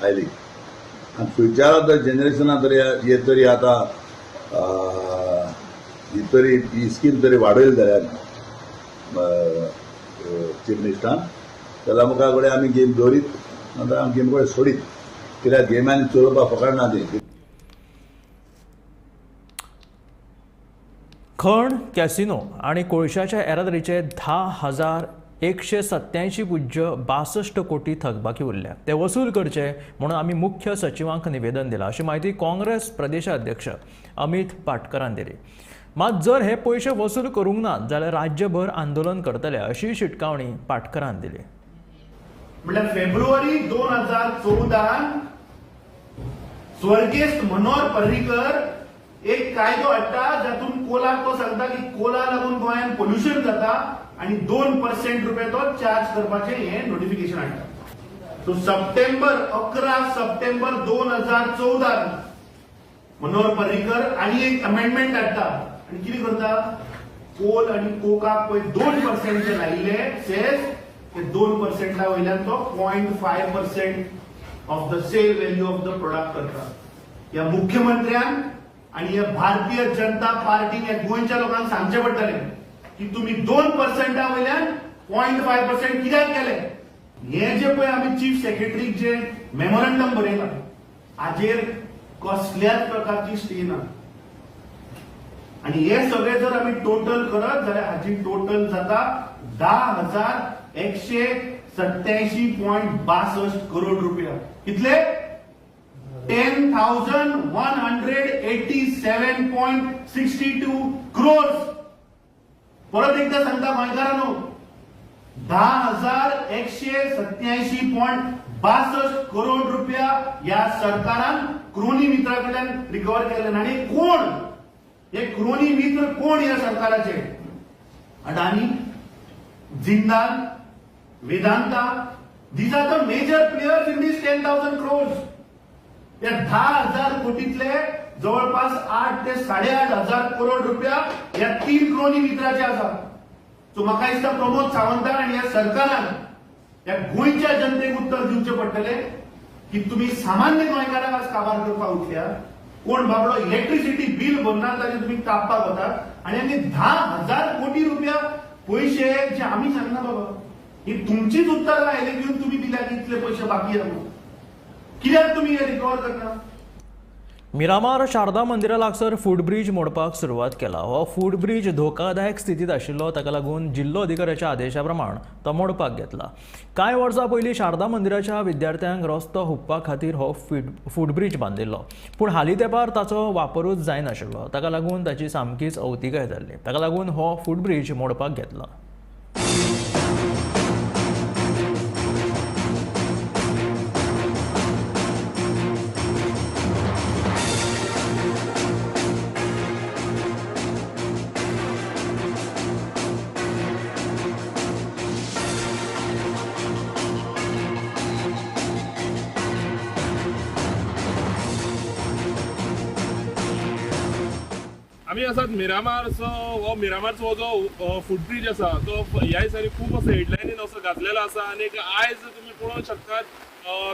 आयली आनी फ्युचरा तर जनरेशना तरी हे तरी आतां ही तरी ही स्कीम तरी वाडयली जाल्यार चीफ मिनिस्टरान जाल्यार मुखार कडेन आमी गेम दवरीत नंतर आमी गेम कडेन सोडीत कित्याक गेमान चलोवपाक फकत ना ती. खण, कॅसिनो आनी कोळशाच्या येरादारीचे 10,187.62 कोटी थकबाकी उरल्या ते वसूल करचे म्हणून आमी मुख्य सचिवांक निवेदन दिलां अशी म्हायती काँग्रेस प्रदेशाध्यक्ष अमित पाटकरान दिली. मात जर हे पयशे वसूल करूंक ना जाल्यार राज्यभर आंदोलन करतले अशी शिटकावणी पाटकरान दिली. म्हळ्यार फेब्रुवारी 2014 स्वर्गेस्त मनोहर पर्रीकर एक कायदो हाडटा जातून कोलाक तो सांगता की कोला लागून गोंयांत पोल्युशन जाता आनी 2% रुपया तो चार्ज करपाचें हें नोटिफिकेशन हाडटा. सो सप्टेंबर 11 सप्टेंबर 2014 मनोहर पर्रीकर आनी एक अमेंडमेंट हाडटा आनी कितें करता कोल आनी कोकाक पळय 2% जे लायिल्ले सेस ते 2% वयल्यान तो 0.5% of the sale value of the product करता. ह्या मुख्यमंत्र्यान आनी ह्या भारतीय जनता पार्टीन ह्या गोंयच्या लोकांक सांगचें पडटलें की तुमी 2% वयल्यान 0.5% कित्याक केले. हे जे पळय आमी चीफ सेक्रेटरीक जे मेमोरंडम बरयलां हाजेर कसल्याच प्रकारची स्टे ना आनी हे सगळे जर आमी टोटल करत जाल्यार हाची टोटल जाता 10,187.62 करोड रुपया. कितले 10,187.62 क्रोर्स. परत एकदा सांगता गोंयकारांनो 10,187.62 करोड रुपया ह्या सरकारान क्रोनी मित्रा कडल्यान रिकवर केले. आनी कोण हे क्रोनी मित्र कोण ह्या सरकाराचे? Adani, Jindal, Vedanta, these are the major players in this 10,000 crores. या 10,000 कोटीतले जवळपास 8 ते 8,500 करोड रुपया या 3 क्रोनी मित्राचे आसा. सो म्हाका दिसता प्रमोद सावंतान आनी ह्या सरकारान ह्या गोंयच्या जनतेक उत्तर दिवचें पडटलें की तुमी सामान्य गोंयकारांक आज काबार करपाक उठल्या. कोण बाबडो इलेक्ट्रिसिटी बील भरना ताजेर तुमी कापपाक वतात आनी आमी 10,000 कोटी रुपया पयशे जे आमी सांगना बाबा ही तुमचीच उत्तरां आयले घेवन तुमी दिल्या की इतले पयशे बाकी आसा कित्याक तुमी हे रिकवर करना. मिरामार शारदा मंदिरा लागसर फूटब्रीज मोडपाक सुरवात केला. हो फूटब्रीज धोकादायक स्थितींत आशिल्लो ताका लागून जिल्लो अधिकाऱ्याच्या आदेशा प्रमाण तो मोडपाक घेतला. कांय वर्सां पयलीं शारदा मंदिराच्या विद्यार्थ्यांक रस्तो हुपपा खातीर हो फूटब्रीज बांदिल्लो पूण हालीं तेंपार ताचो वापरूच जायनाशिल्लो ताका लागून ताची सामकीच अवतिकाय जाल्ली. ताका लागून हो फूटब्रीज मोडपाक घेतला. आमी आसात मिरामारचो हो मिरामारचो जो फूटब्रीज आसा तो ह्या दिसांनी खूब असो हेडलायनीन असो गाजलेलो आसा आनी आयज तुमी पळोवंक शकतात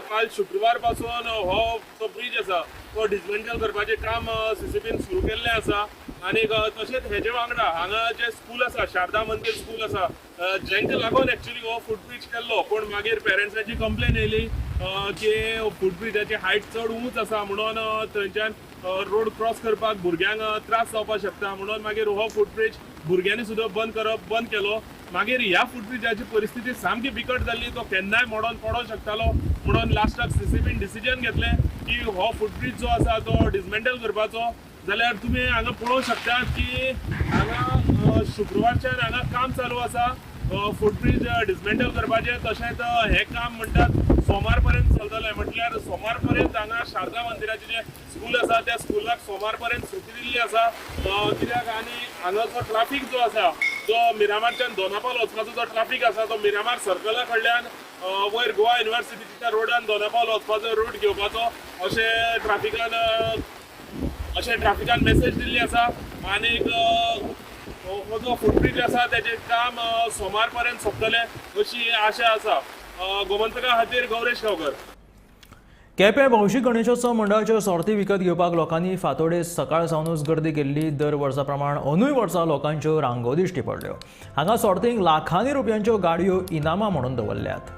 काल शुक्रवार पासून हो जो ब्रीज आसा तो डिसमेंटल करपाचें काम सीसीपीन सुरू केल्लें आसा. आनी तशेंच हेजे वांगडा हांगा जे स्कूल आसा, शारदा मंदीर स्कूल आसा, जेंका लागून एक्चुअली हो फुटब्रिज केल्लो, पूण मागीर पेरंट्सांची कंप्लेन येयली की फुटब्रिजाची हायट चड उंच आसा म्हणून थंयच्यान रोड क्रॉस करपाक भुरग्यांक त्रास जावपाक शकता, म्हणून मागीर हो फुटब्रिज भुरग्यांनी सुद्दां बंद केलो. मागीर ह्या फुटब्रिजाची परिस्थिती सामकी बिकट जाल्ली, तो केन्नाय मोडोन पडोंक शकतालो, म्हणून लास्टाक सीसीबीन डिसिजन घेतलें की हो फुटब्रिज जो आसा तो डिसमेंटल करपाचो. जाल्यार तुमी हांगा पळोवंक शकतात की हांगा शुक्रवारच्यान हांगा काम चालू आसा फुटब्रिज डिसमेंटल करपाचें. तशेंच हें काम म्हणटात सोमार पर्यंत चलतलें, म्हटल्यार सोमार पर्यंत हांगा शारदा मंदिराचें जें स्कूल आसा त्या स्कुलाक सोमार पर्यंत सुटी दिल्ली आसा. कित्याक आनी हांगा जो ट्राफीक जो आसा जो मिरामारच्यान दोनापावल वचपाचो जो ट्राफीक आसा तो मिरामार सर्कला कडल्यान वयर गोवा युनिवर्सिटीच्या रोडान दोनापावल वचपाचो रूट घेवपाचो अशें ट्राफिकान मेसेज दिल्ली आसा. आनीक हो जो फुटब्रिज आसा तेजें काम सोमार पर्यंत सोंपतलें अशी आशा आसा. गोमंतका खातीर गौरेश गांवकर. केपें भौशीक गणेशोत्सव मंडळाच्यो सोर्ती विकत घेवपाक लोकांनी फांतोडेर सकाळ सावनूच गर्दी केल्ली. दर वर्सा प्रमाण अंदूय वर्सा लोकांच्यो रांगो दिश्टी पडल्यो. हांगा सोर्तींक लाखांनी रुपयांच्यो गाडयो इनामां म्हणून दवरल्यात.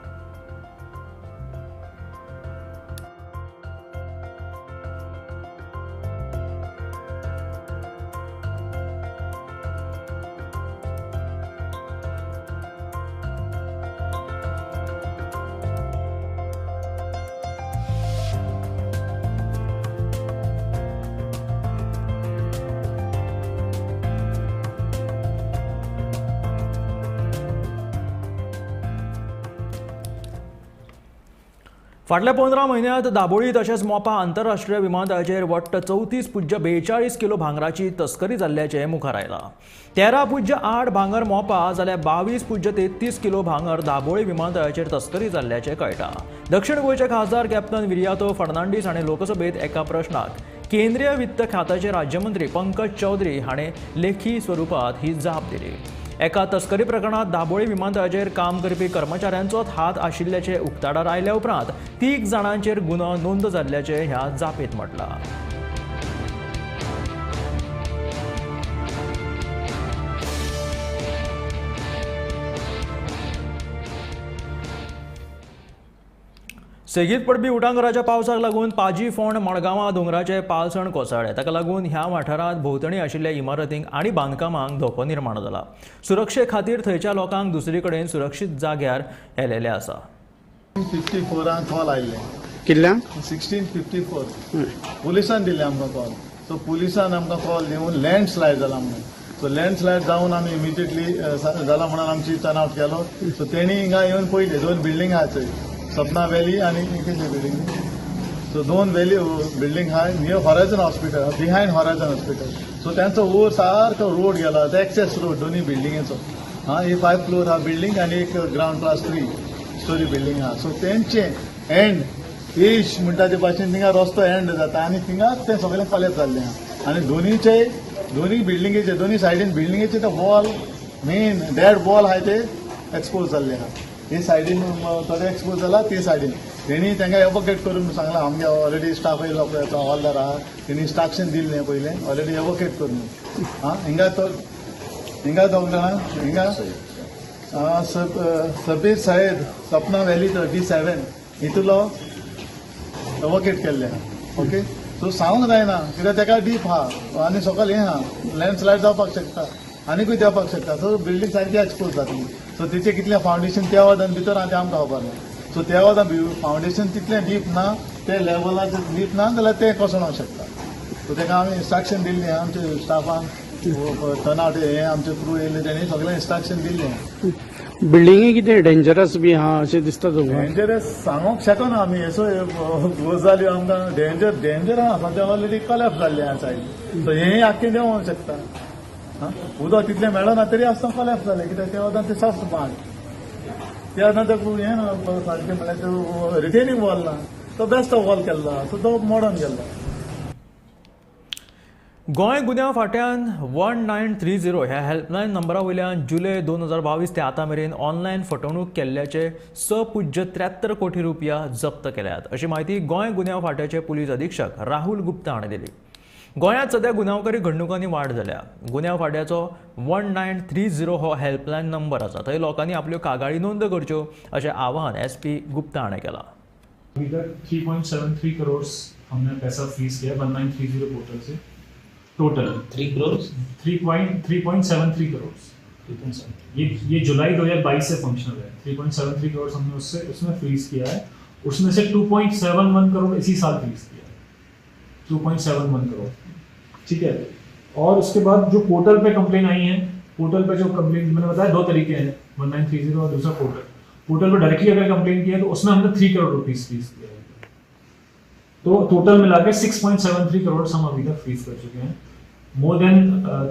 फाटल्या 15 म्हयन्यांत दाबोळी तशेंच मोपा आंतरराष्ट्रीय विमानतळाचेर वट्ट 34.42 किलो भांगराची तस्करी जाल्ल्याचें मुखार आयलां. 13.8 भांगर मोपा जाल्यार 22.33 किलो भांगर दाबोळी विमानतळाचेर तस्करी जाल्ल्याचें कळटा. दक्षिण गोंयचे खासदार कॅप्टन विरियातो फर्नांडीस हाणें लोकसभेंत एका प्रश्नाक केंद्रीय वित्त खात्याचे राज्यमंत्री पंकज चौधरी हाणें लेखी स्वरुपांत ही जाप दिली. एका तस्करी प्रकरणात दाबोळी विमानतळाचेर काम करपी कर्मचाऱ्यांचोच हात आशिल्ल्याचे उक्ताडार आयल्या उपरांत 3 जाणांचेर गुन्यांव नोंद जाल्ल्याचें ह्या जापेंत म्हटलां. सेगीत पडपी उटांगराच्या पावसाक लागून पाजी फोंड मडगांवां दोंगराचे पालसण कोसळ्ळें. ताका लागून ह्या वाठारांत भोंवतणी आशिल्ल्या इमारतींक आनी बांदकामांक धोको निर्माण जाला. सुरक्षे खातीर थंयच्या लोकांक दुसरे कडेन सुरक्षीत जाग्यार हेलेले आसा. 1654 कॉल आयिल्लें. कितल्यांक? 1654 पुलिसान दिल्लें आमकां कॉल. सो पुलिसान आमकां कॉल दिवन लँडस्लायड जाला म्हणून. सो लँडस्लायड जावन आमी इमिजिएटली जाला म्हणून आमची टर्न आवट केलो. सो तेणी हिंगा येवन पळयलें, 2 बिल्डींग आहा थंय, सपना व्हॅली आनी कितें बिल्डींग. सो 2 व्हॅली बिल्डींग आहा near Horizon hospital, behind Horizon hospital. So तांचो वयर सारको रोड गेला, तो एक्सेस रोड दोनूय बिल्डिंगेचो. हा ही 5 फ्लोर आहा बिल्डींग आनी एक ग्रावंड प्लस 3 स्टोरी बिल्डींग आहा. सो तेंचे एंड एज म्हणटा ते भाशेन थिंगा रस्तो एंड जाता आनी थिंगा तें सगळें कॉलेज जाल्लें आहा. आनी दोनूय बिल्डिंगेचे दोनूय सायडीन बिल्डिंगेचे ते वॉल मेन डेड वॉल आहा ते एक्सपोज जाल्ले आहा. हे सायडीन थोडे एक्सपोज जाला, ते सायडीन तेणी तांकां एवोकेट करून सांगलां. आमगे ऑलरेडी स्टाफ येयलो पळय, तो हॉलदार आहा, तेणी इन्स्ट्रक्शन दिल्लें पयलें ऑलरेडी एवोकेट करून. आं हिंगा तो हिंगा दोग जाणां हिंगा सबीर सयद सपना व्हॅली तो D7 हितूलो एवोकेट केल्लें आहा. ओके, सो सांगूंक जायना कित्याक ताका डीप आहा आनी सकयल हें आहा, लँडस्लायड जावपाक शकता आनीकूय देंवपाक शकता. सो बिल्डींग सारकी एक्सपोज जातली. सो तेचें कितलें फावंडेशन त्या वतान भितर आहा तें आमकां खबर ना. सो त्या वतान फावंडेशन तितलें डीप ना, ते लेवलाचेर डीप ना जाल्यार तें कोसळोंक शकता. सो ताका आमी इन्स्ट्रक्शन दिल्लें आमच्या स्टाफान, टर्न आवट हें आमचे क्रू येयल्ले तेणी सगळें इन्स्ट्रक्शन दिल्लें. बिल्डिंगे कितें डेंजरस बी आहा अशें दिसता तुमकां? डेंजरस सांगूंक शकना आमी, असो गजाल्यो आमकां डेंजर आहा. सद्या ऑलरेडी कॉलेप्स जाल्लें आहा सायड. सो हें आख्खें देंवोंक शकता. उदक तितलें मेळना तरी आसतना कॉलेप्स जालें कित्याक त्या वतान ते सॉफ्ट बांद, त्या वतान ते हें ना सारकें म्हणल्यार तो रिटेनिंग वॉल ना, तो बेस्ट वॉल केल्लो आहा, सो तो मोडोन गेल्लो. गोंय गुन्यांव फांट्यान 1930 ह्या हेल्पलायन नंबरा वयल्यान जुलय 2022 ते आतां मेरेन ऑनलायन फटवणूक केल्ल्याचे 6.73 कोटी रुपया जप्त केल्यात अशी म्हायती गोंय गुन्यांव फांट्याचे पुलीस अधीक्षक राहुल गुप्ता हाणें दिली. गोंयांत सध्या गुन्यांवकारी घडणुकांनी वाड जाल्या. गुन्यांव फांट्याचो 1930 हो हेल्पलायन नंबर आसा. थंय लोकांनी आपल्यो कागाळी नोंद करच्यो अशें आवाहन एसपी गुप्ता हाणें केलां. अभी तक 3.73 करोड़ हमने पैसा फ्रीज किया 1930 पोर्टल से. टोटल 3 करोड़ 3.73 करोड़. ये जुलाई 2022 से फंक्शनल है. 3.73 करोड़ हमने उससे उसमें फ्रीज किया है. उसमें से 2.71 करोड़ इसी साल फ्रीज किया है, 2.71 करोड़. ठीक है. और उसके बाद जो पोर्टल पे कंप्लेन आई है, पोर्टल पे जो कंप्लेन मैंने बताया दो तरीके हैं, 1930 और दूसरा पोर्टल. पोर्टल पर डायरेक्टली अगर कंप्लेन किया तो उसमें हमने 3 करोड़ रुपीज फ्रीज किया है. तो टोटल मिला के 6.73 करोड़ हम अभी तक फ्रीज कर चुके हैं. More than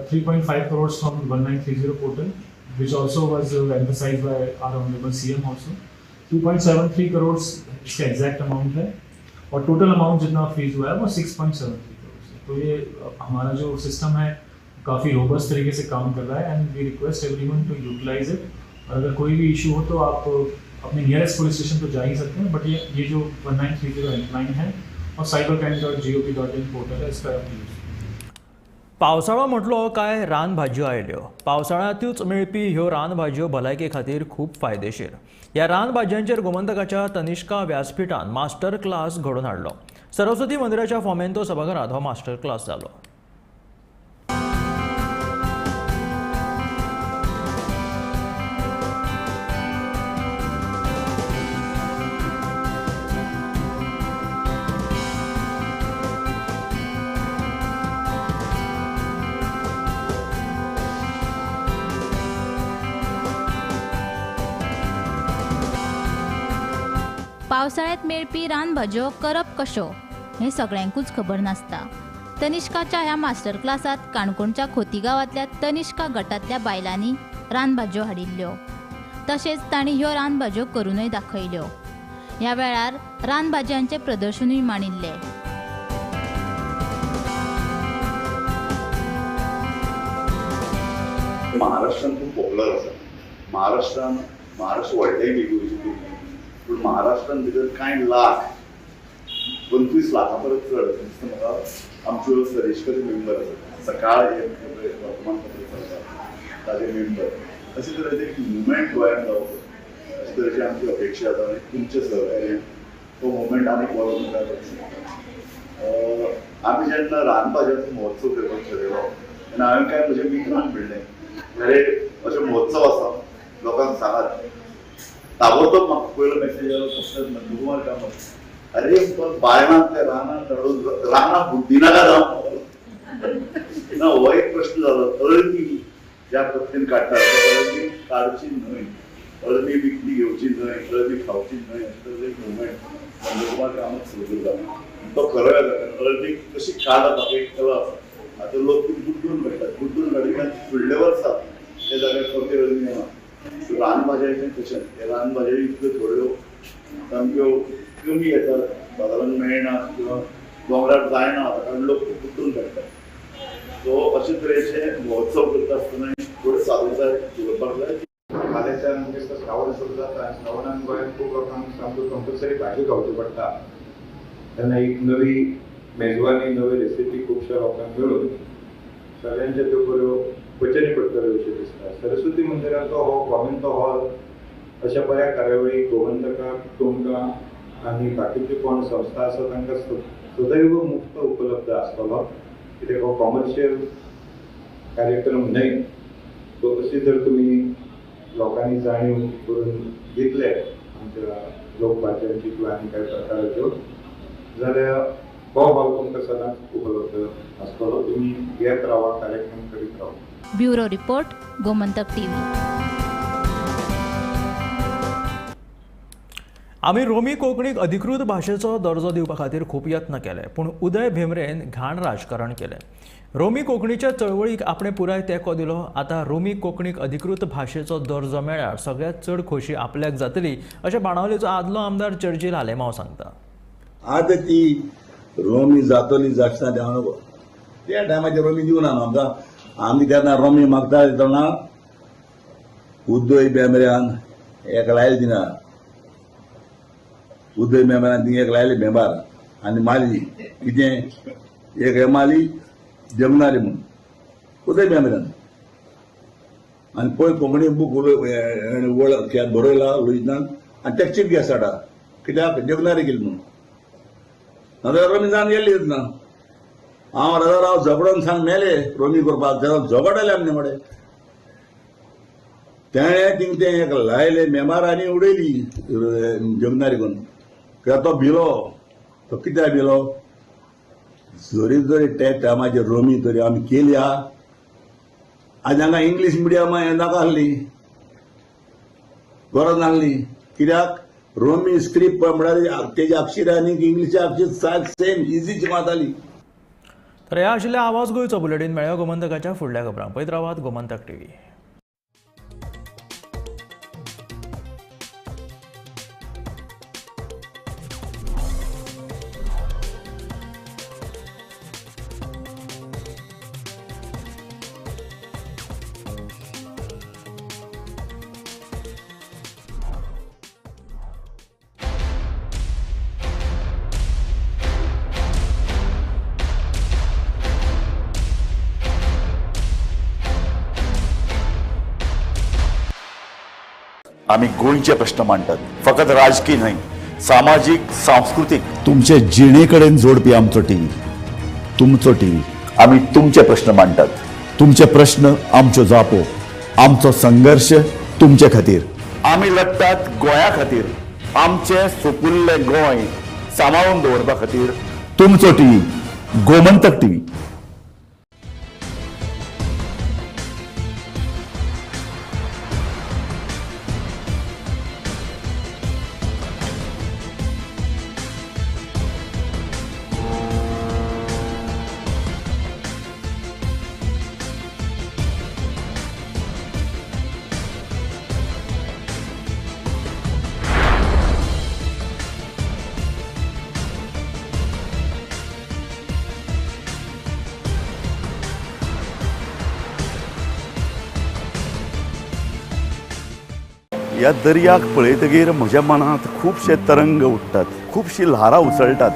3.5 crore from 1930 portal, which also was emphasized by our honorable CM also. 2.73 crore इसका एग्जैक्ट अमाउंट है और टोटल अमाउंट जितना फ्रीज हुआ है वो 6.73 करोड़ है. तो ये हमारा जो सिस्टम है काफ़ी रोबस्ट तरीके से काम कर रहा है and we request everyone to utilize it. और अगर कोई भी इशू हो तो आप अपने नियरेस्ट पुलिस स्टेशन तो जा ही सकते हैं, बट ये जो 1930 हेल्पलाइन है और cybercrime.gov.in portal है, इसका आप यूज़. पावसाळो म्हटलो काय रानभाजयो आयल्यो. पावसाळ्यांतूच मेळपी ह्यो रानभाजयो भलायके खातीर खूब फायदेशीर. ह्या रानभाजयांचेर गोमंतकाच्या तनिष्का व्यासपीठान मास्टर क्लास घडोवन हाडलो. सरस्वती मंदिराच्या फोमेंतो सभाघरांत हो मास्टर क्लास जालो. पावसाळ्यात मेळपी रानभाजयो करप कश्यो हें सगळ्यांकूच खबर नासता. तनिष्काच्या ह्या मास्टर क्लासांत काणकोणच्या खोती गांवांतल्या तनिष्का गटांतल्या बायलांनी रानभाजयो हाडिल्ल्यो. तशेंच तांणी ह्यो रानभाजयो करूनय दाखयल्यो. ह्या वेळार रानभाजयांचें प्रदर्शनूय मांडिल्लें. महाराष्ट्रान खूब पॉप्युलर आसा. महाराष्ट्रान महाराष्ट्र व्हडलें बी गोंयचें, पूण महाराष्ट्रान भितर कांय लाख 25 लाखां परस चड दिसता म्हाका आमच्यो सरेशकर मेंबर आसा. सकाळ हे वर्तमानपत्र चलता ताजे मेंबर. अशे तरेचें एक मुवमेंट गोंयांत जावचो अशे तरेची आमची अपेक्षा आसा आनी तुमचें सहकार्यान तो मुवमेंट आनीक बरो मुखार वचूंक शकता. आमी जेन्ना रानभाजयांचो महोत्सव करपाक ठरयलो तेन्ना हांवें कांय म्हज्या मित्रांक म्हणलें, अरे अशे महोत्सव आसा लोकांक सांगात. ताबडतोब म्हाका पयलो मेसेज आयलो कसलेच नंदकुमार कामत, अरे बायणांत त्या रानांत हाडून रानां बुड्डी नाका जावं ना. हो एक प्रश्न जालो. अळमी ज्या पद्दतीन काडटात अळमी काडची न्हय, अळमी विकती घेवची न्हय, अळमी खावची न्हय, अशें तरेचो एक मुवमेंट नंदकुमार कामत सुरू करता. तो खरो येता कारण अळमी कशी काडप एक कला आसा. आतां लोक ती गुड्डून काडटात, गुड्डून काडिल्ल्यान फुडल्या वर्सा त्या जाग्यार परती अळमी येना. रानभाजयांचें तशेंच, हे रानभाजयो इतल्यो थोड्यो सामक्यो कमी येतात, बाजारांत मेळना किंवा दोंगरार जायना आतां कारण लोक गुड्डून काडटात. सो अशे तरेचे महोत्सव करता आसतना थोडे सादूरताय दवरपाक जाय. फाल्यांच्यान म्हणजे श्रावण सुरू जाता आनी श्रावणान गोंयांत खूब लोकांक सामक्यो कंपल्सरी भाजी खावची पडटा. तेन्ना एक नवी मेजवानी, नवी रेसिपी खुबश्या लोकांक मेळून सगळ्यांच्या त्यो बऱ्यो पचनी पडटल्यो अशें दिसता. सरस्वती मंदिराचो हो कॉमेंतो हॉल अशा बऱ्या कार्यावळी गोमंतकाक, तुमकां आनी बाकीच्यो कोण संस्था आसा तांकां सदैव मुक्त उपलब्ध आसतलो. कित्याक हो कॉमर्शियल कार्यक्रम न्हय. सो अशी जर तुमी लोकांनी जाणीव करून दितले आमच्या लोकभाज्यांची किंवा आनी कांय प्रकाराच्यो जाल्यार हो हॉल तुमकां सदांच उपलब्ध आसतलो. तुमी घेत रावा, कार्यक्रम करीत रावा. Bureau report, Gomantak TV. आमी रोमी कोंकणीक अधिकृत भाशेचो दर्जो दिवपा खातीर खूब यत्न केले, पूण उदय भेंब्रेन घाण राजकारण केलें. रोमी कोंकणीच्या चळवळीक आपणें पुराय तेंको दिलो. आतां रोमी कोंकणीक अधिकृत भाशेचो दर्जो मेळ्ळ्यार सगळ्यांत चड खोशी आपल्याक जातली अशें बाणावलेचो आदलो आमदार चर्चिल आलेमांव सांगता. आतां ती रोमी जातली जातना त्या टायमाचेर रोमी दिवना आमकां. आमी तेन्ना रोमी मागता तेन्ना उदय भेंब्र्यान एक लायले दिना, उदय भेंब्र्यान थिंग एक लायले भेंबार आनी मारली कितें एक हे मारली जमनारी म्हणून उदय मेमऱ्यान आनी पळय कोंकणी बूक वळ बरयला लुईजनान आनी तेका चीफ गेस्ट हाडा कित्याक जगनारी केली म्हणून नाजाल्यार रोमी जावन गेल्ली ना. हांव राजा राव झगडोन सांग मेले रोमी करपाक तेन्ना झगडले आमी मडे तेणें थिंग तें एक लायलें मेमार आनी उडयली जगनारी करून कित्याक तो भिलो. तो कित्याक भिलो जरी जरी ते टायमाचेर रोमी तरी आमी केली आहा. आज हांगा इंग्लीश मिडियम हें नाका आसली गरज नासली कित्याक रोमी स्क्रिप्ट म्हळ्यार तेजे अक्षर आनी इंग्लिशे अक्षर सारकें सेम इजी माताली. तर ह्या आशिल्ल्या आवाज गोंयचो बुलेटीन मेळ्ळ्या गोमंतकाच्या फुडल्या खबरांक. पळयत रावात गोमंतक टीव्ही. आमी गोंयचे प्रश्न मांडटात, फकत राजकीय न्हय, सामाजीक सांस्कृतीक तुमचे जिणे कडेन जोडपी आमचो टीव्ही, तुमचो टीव्ही. आमी तुमचे प्रश्न मांडटात, तुमचे प्रश्न आमच्यो जापो, आमचो संघर्श तुमचे खातीर. आमी लढटात गोंया खातीर, आमचें सोपुल्लें गोंय सांबाळून दवरपा खातीर. तुमचो टीव्ही, गोमंतक टीव्ही. ह्या दर्याक पळयतगीर म्हज्या मनांत खुबशे तरंग उठ्ठात, खुबशीं ल्हारां उसळटात.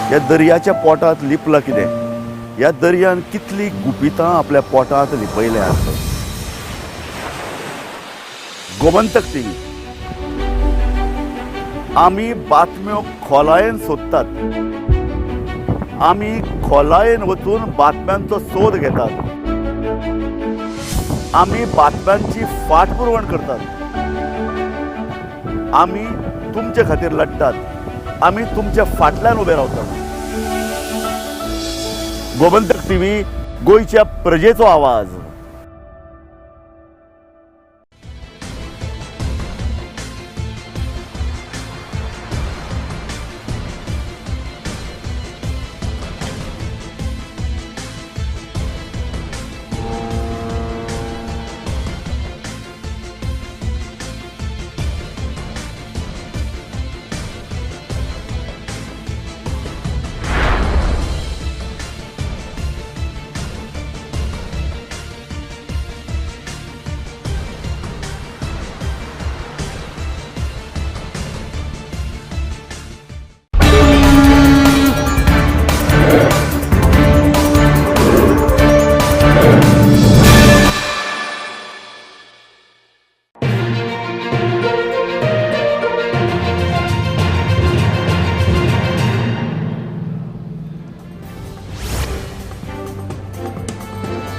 ह्या दर्याच्या पोटांत लिपलां कितें? ह्या दर्यान कितलीं गुपितां आपल्या पोटांत लिपयल्यांत. गोमंतक टीव्ही आमी बातम्यो खोलायेन सोदतात, आमी खोलायेन वचून बातम्यांचो सोद घेतात, आमी बातम्यांची फाटपुरवण करतात, आमी तुमचे खातीर लढटात, आमी तुमच्या फाटल्यान उबे रावतात. गोमंतक टीव्ही, गोंयच्या प्रजेचो आवाज.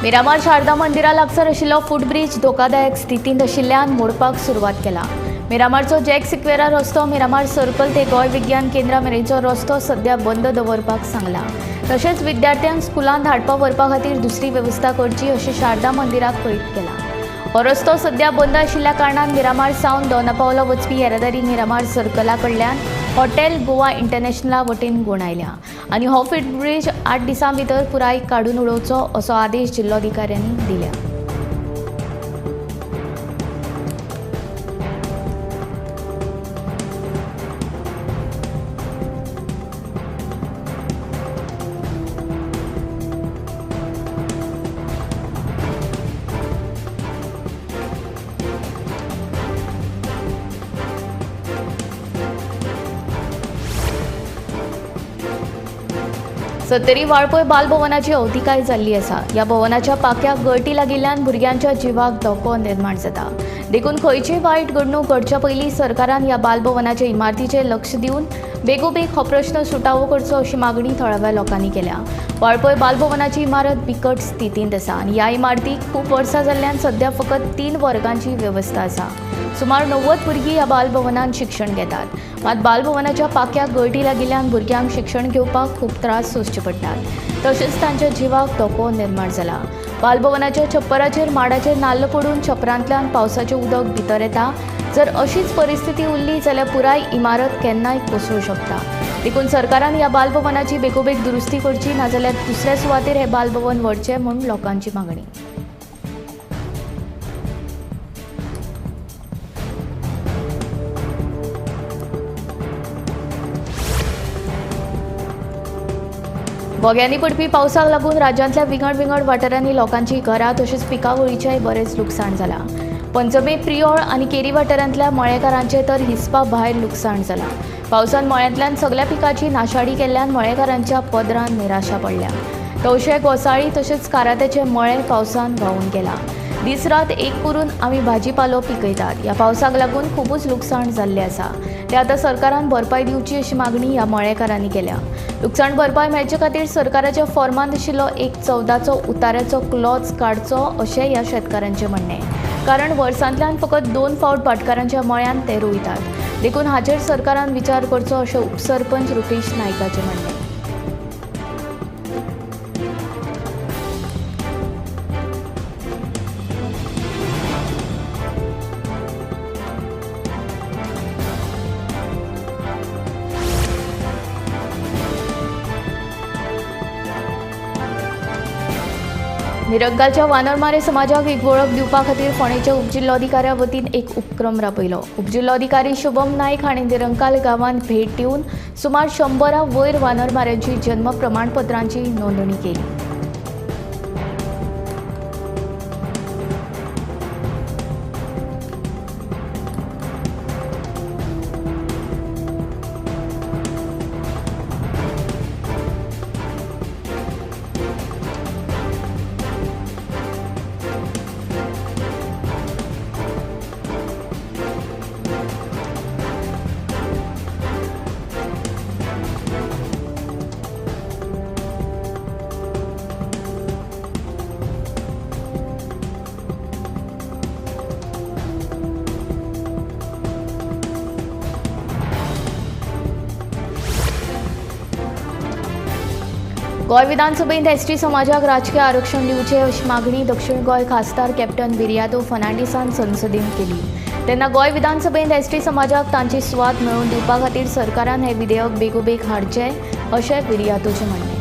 मिरामार शारदा मंदिरा लागसार आशिल्लो फुटब्रिज धोकादायक स्थितींत आशिल्ल्यान मोडपाक सुरवात केला. मिरामारचो जॅक सिक्वेरा रस्तो मिरामार सर्कल ते गोंय विज्ञान केंद्रा मेरेनचो रस्तो सध्या बंद दवरपाक सांगला. तशेंच विद्यार्थ्यांक स्कुलांत धाडपा व्हरपा खातीर दुसरी वेवस्था करची अशें शारदा मंदिराक कळीत केलां. हो रस्तो सध्या बंद आशिल्ल्या कारणान मिरामार सावन दोनापावला वचपी येरादारी मिरामार सर्कला कडल्यान हॉटेल गोवा इंटरनॅशनला वटेन गुणायल्या आनी हो फुटब्रिज 8 दिसां भितर पुराय काडून उडोवचो असो आदेश जिल्लोधिकाऱ्यांनी दिल्या. सत्तरी वाळपय बालभवनाची अवतिकाय जाल्ली आसा. ह्या भवनाच्या पाक्याक गळटी लागिल्ल्यान भुरग्यांच्या जिवाक धोको निर्माण जाता. देखून खंयचीय वायट घडणूक घडच्या पयलीं सरकारान ह्या बालभवनाचे इमारतीचेर लक्ष दिवन बेगोबेग हो प्रश्न सुटावो करचो अशी मागणी थळाव्या लोकांनी केल्या. वाळपय बालभवनाची इमारत बिकट स्थितींत आसा आनी ह्या इमारतीक खूब वर्सां जाल्ल्यान सध्या फकत 3 वर्गांची वेवस्था आसा. सुमार 90 भुरगीं ह्या बालभवनांत शिक्षण घेतात. मात बालभवनाच्या पाक्याक गळटी लागिल्ल्यान भुरग्यांक शिक्षण घेवपाक खूब त्रास सोंसचे पडटात. तशेंच तांच्या जिवाक धोको निर्माण जाला. बालभवनाच्या छप्पराचेर माडाचे नाल्ल पडून छप्परांतल्यान पावसाचें उदक भितर येता. जर अशीच परिस्थिती उरली जाल्यार पुराय इमारत केन्नाय कोसळूं शकता. देखून सरकारान ह्या बालभवनाची बेगोबेग दुरुस्ती करची, नाजाल्यार दुसऱ्या सुवातेर हें बालभवन व्हरचें म्हूण लोकांची मागणी. घोग्यांनी पडपी पावसाक लागून राज्यांतल्या विंगड विंगड वाठारांनी लोकांची घरां तशेंच पिकावळीचेंय बरेंच लुकसाण जालां. पंचमे प्रियोळ आनी केरी वाठारांतल्या मळेकारांचें तर हिसपा भायर लुकसाण जालां. पावसान मळ्यांतल्यान सगल्या पिकाची नाशाडी केल्ल्यान मळेकारांच्या पदरान निराशा पडल्या. तवशे, घोसाळी तशेंच कारात्याचे मळे पावसान व्हांवून गेला. दीस रात एक करून आमी भाजीपालो पिकयतात. ह्या पावसाक लागून खुबूच लुकसाण जाल्लें आसा. ते आतां सरकारान भरपाय दिवची अशी मागणी ह्या मळेकारांनी केल्या. लुकसाण भरपाय मेळचे खातीर सरकाराच्या फॉर्मांत आशिल्लो 1/14चो उताऱ्याचो क्लॉज काडचो अशें ह्या शेतकारांचें म्हणणें. कारण वर्सांतल्यान फकत 2 फावट भाटकारांच्या मळ्यांत ते रोयतात. देखून हाचेर सरकारान विचार करचो अशें उपसरपंच रुपेश नायकाचें म्हणणें. निरंकालच्या वानरमारे समाजाक एक वळख दिवपा खातीर फोंडेच्या उपजिल्लोधिकाऱ्या वतीन एक उपक्रम राबयलो. उपजिल्लोधिकारी शुभम नायक हांणी निरंकाल गांवांत भेट दिवन सुमार 100 वयर वानरमाऱ्यांची जन्म प्रमाणपत्रांची नोंदणी केली. गोंय विधानसभेंत एसटी समाजाक राजकीय आरक्षण दिवचें अशी मागणी दक्षिण गोंय खासदार कॅप्टन विरियातो फर्नांडीसान संसदेंत केली. तेन्ना गोंय विधानसभेंत एसटी समाजाक तांची सुवात मेळोवन दिवपा खातीर सरकारान हें विधेयक बेगोबेग हाडचें अशें विरियातोचें म्हणणें.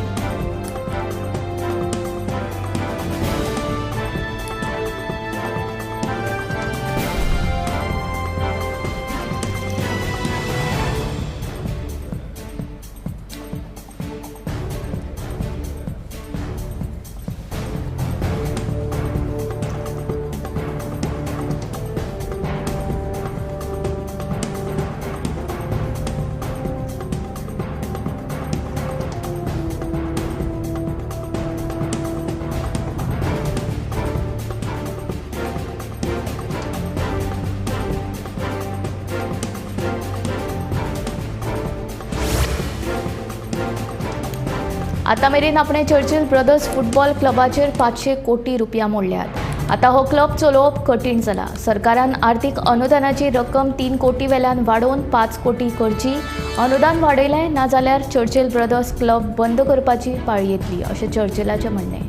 आतां मेरेन आपणे चर्चिल ब्रदर्स फुटबॉल क्लबाचेर 500 कोटी रुपया मोडल्यात. आतां हो क्लब चलोवप कठीण जाला. सरकारान आर्थीक अनुदानाची रक्कम 3 कोटी वेल्यान वाडोवन 5 कोटी करची. अनुदान वाडयलें ना जाल्यार चर्चिल ब्रदर्स क्लब बंद करपाची पाळी येतली अशें चर्चिलाचें म्हणणें.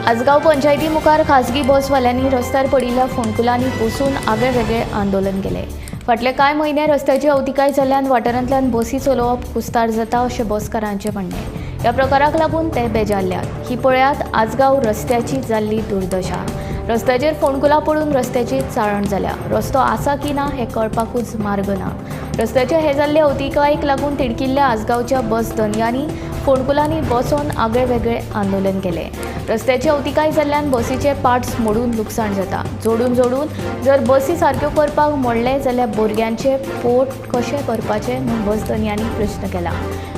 आसगांव पंचायती मुखार खासगी बसवाल्यांनी रस्त्यार पडिल्ल्या फोंडकुलांनी बसून आगळे वेगळे आंदोलन केलें. फाटले कांय म्हयने रस्त्याची अवतिकाय जाल्ल्यान वाठारांतल्यान बसी चलोवप कुस्तार जाता अशें बसकारांचें म्हणणें. ह्या प्रकाराक लागून ते बेजारल्यात. ही पळयात आसगांव रस्त्याची जाल्ली दुर्दशा. रस्त्याचेर फोंडकुलां पडून रस्त्याची चाळण जाल्या. रस्तो आसा की ना हें कळपाकूच मार्ग ना. रस्त्याचे हे जाल्ले अवतिकायेक लागून तिडकिल्ल्या आसगांवच्या बस धनयांनी फोंडकुलांनी बसोन आगळे वेगळे आंदोलन केलें. रस्त्याची अवतिकाय जाल्ल्यान बसीचे पार्ट्स मोडून लुकसाण जाता. जोडून जोडून जर बसी सारक्यो करपाक मोडले जाल्यार भुरग्यांचे पोट कशें करपाचें म्हूण बस धनयांनी प्रश्न केला.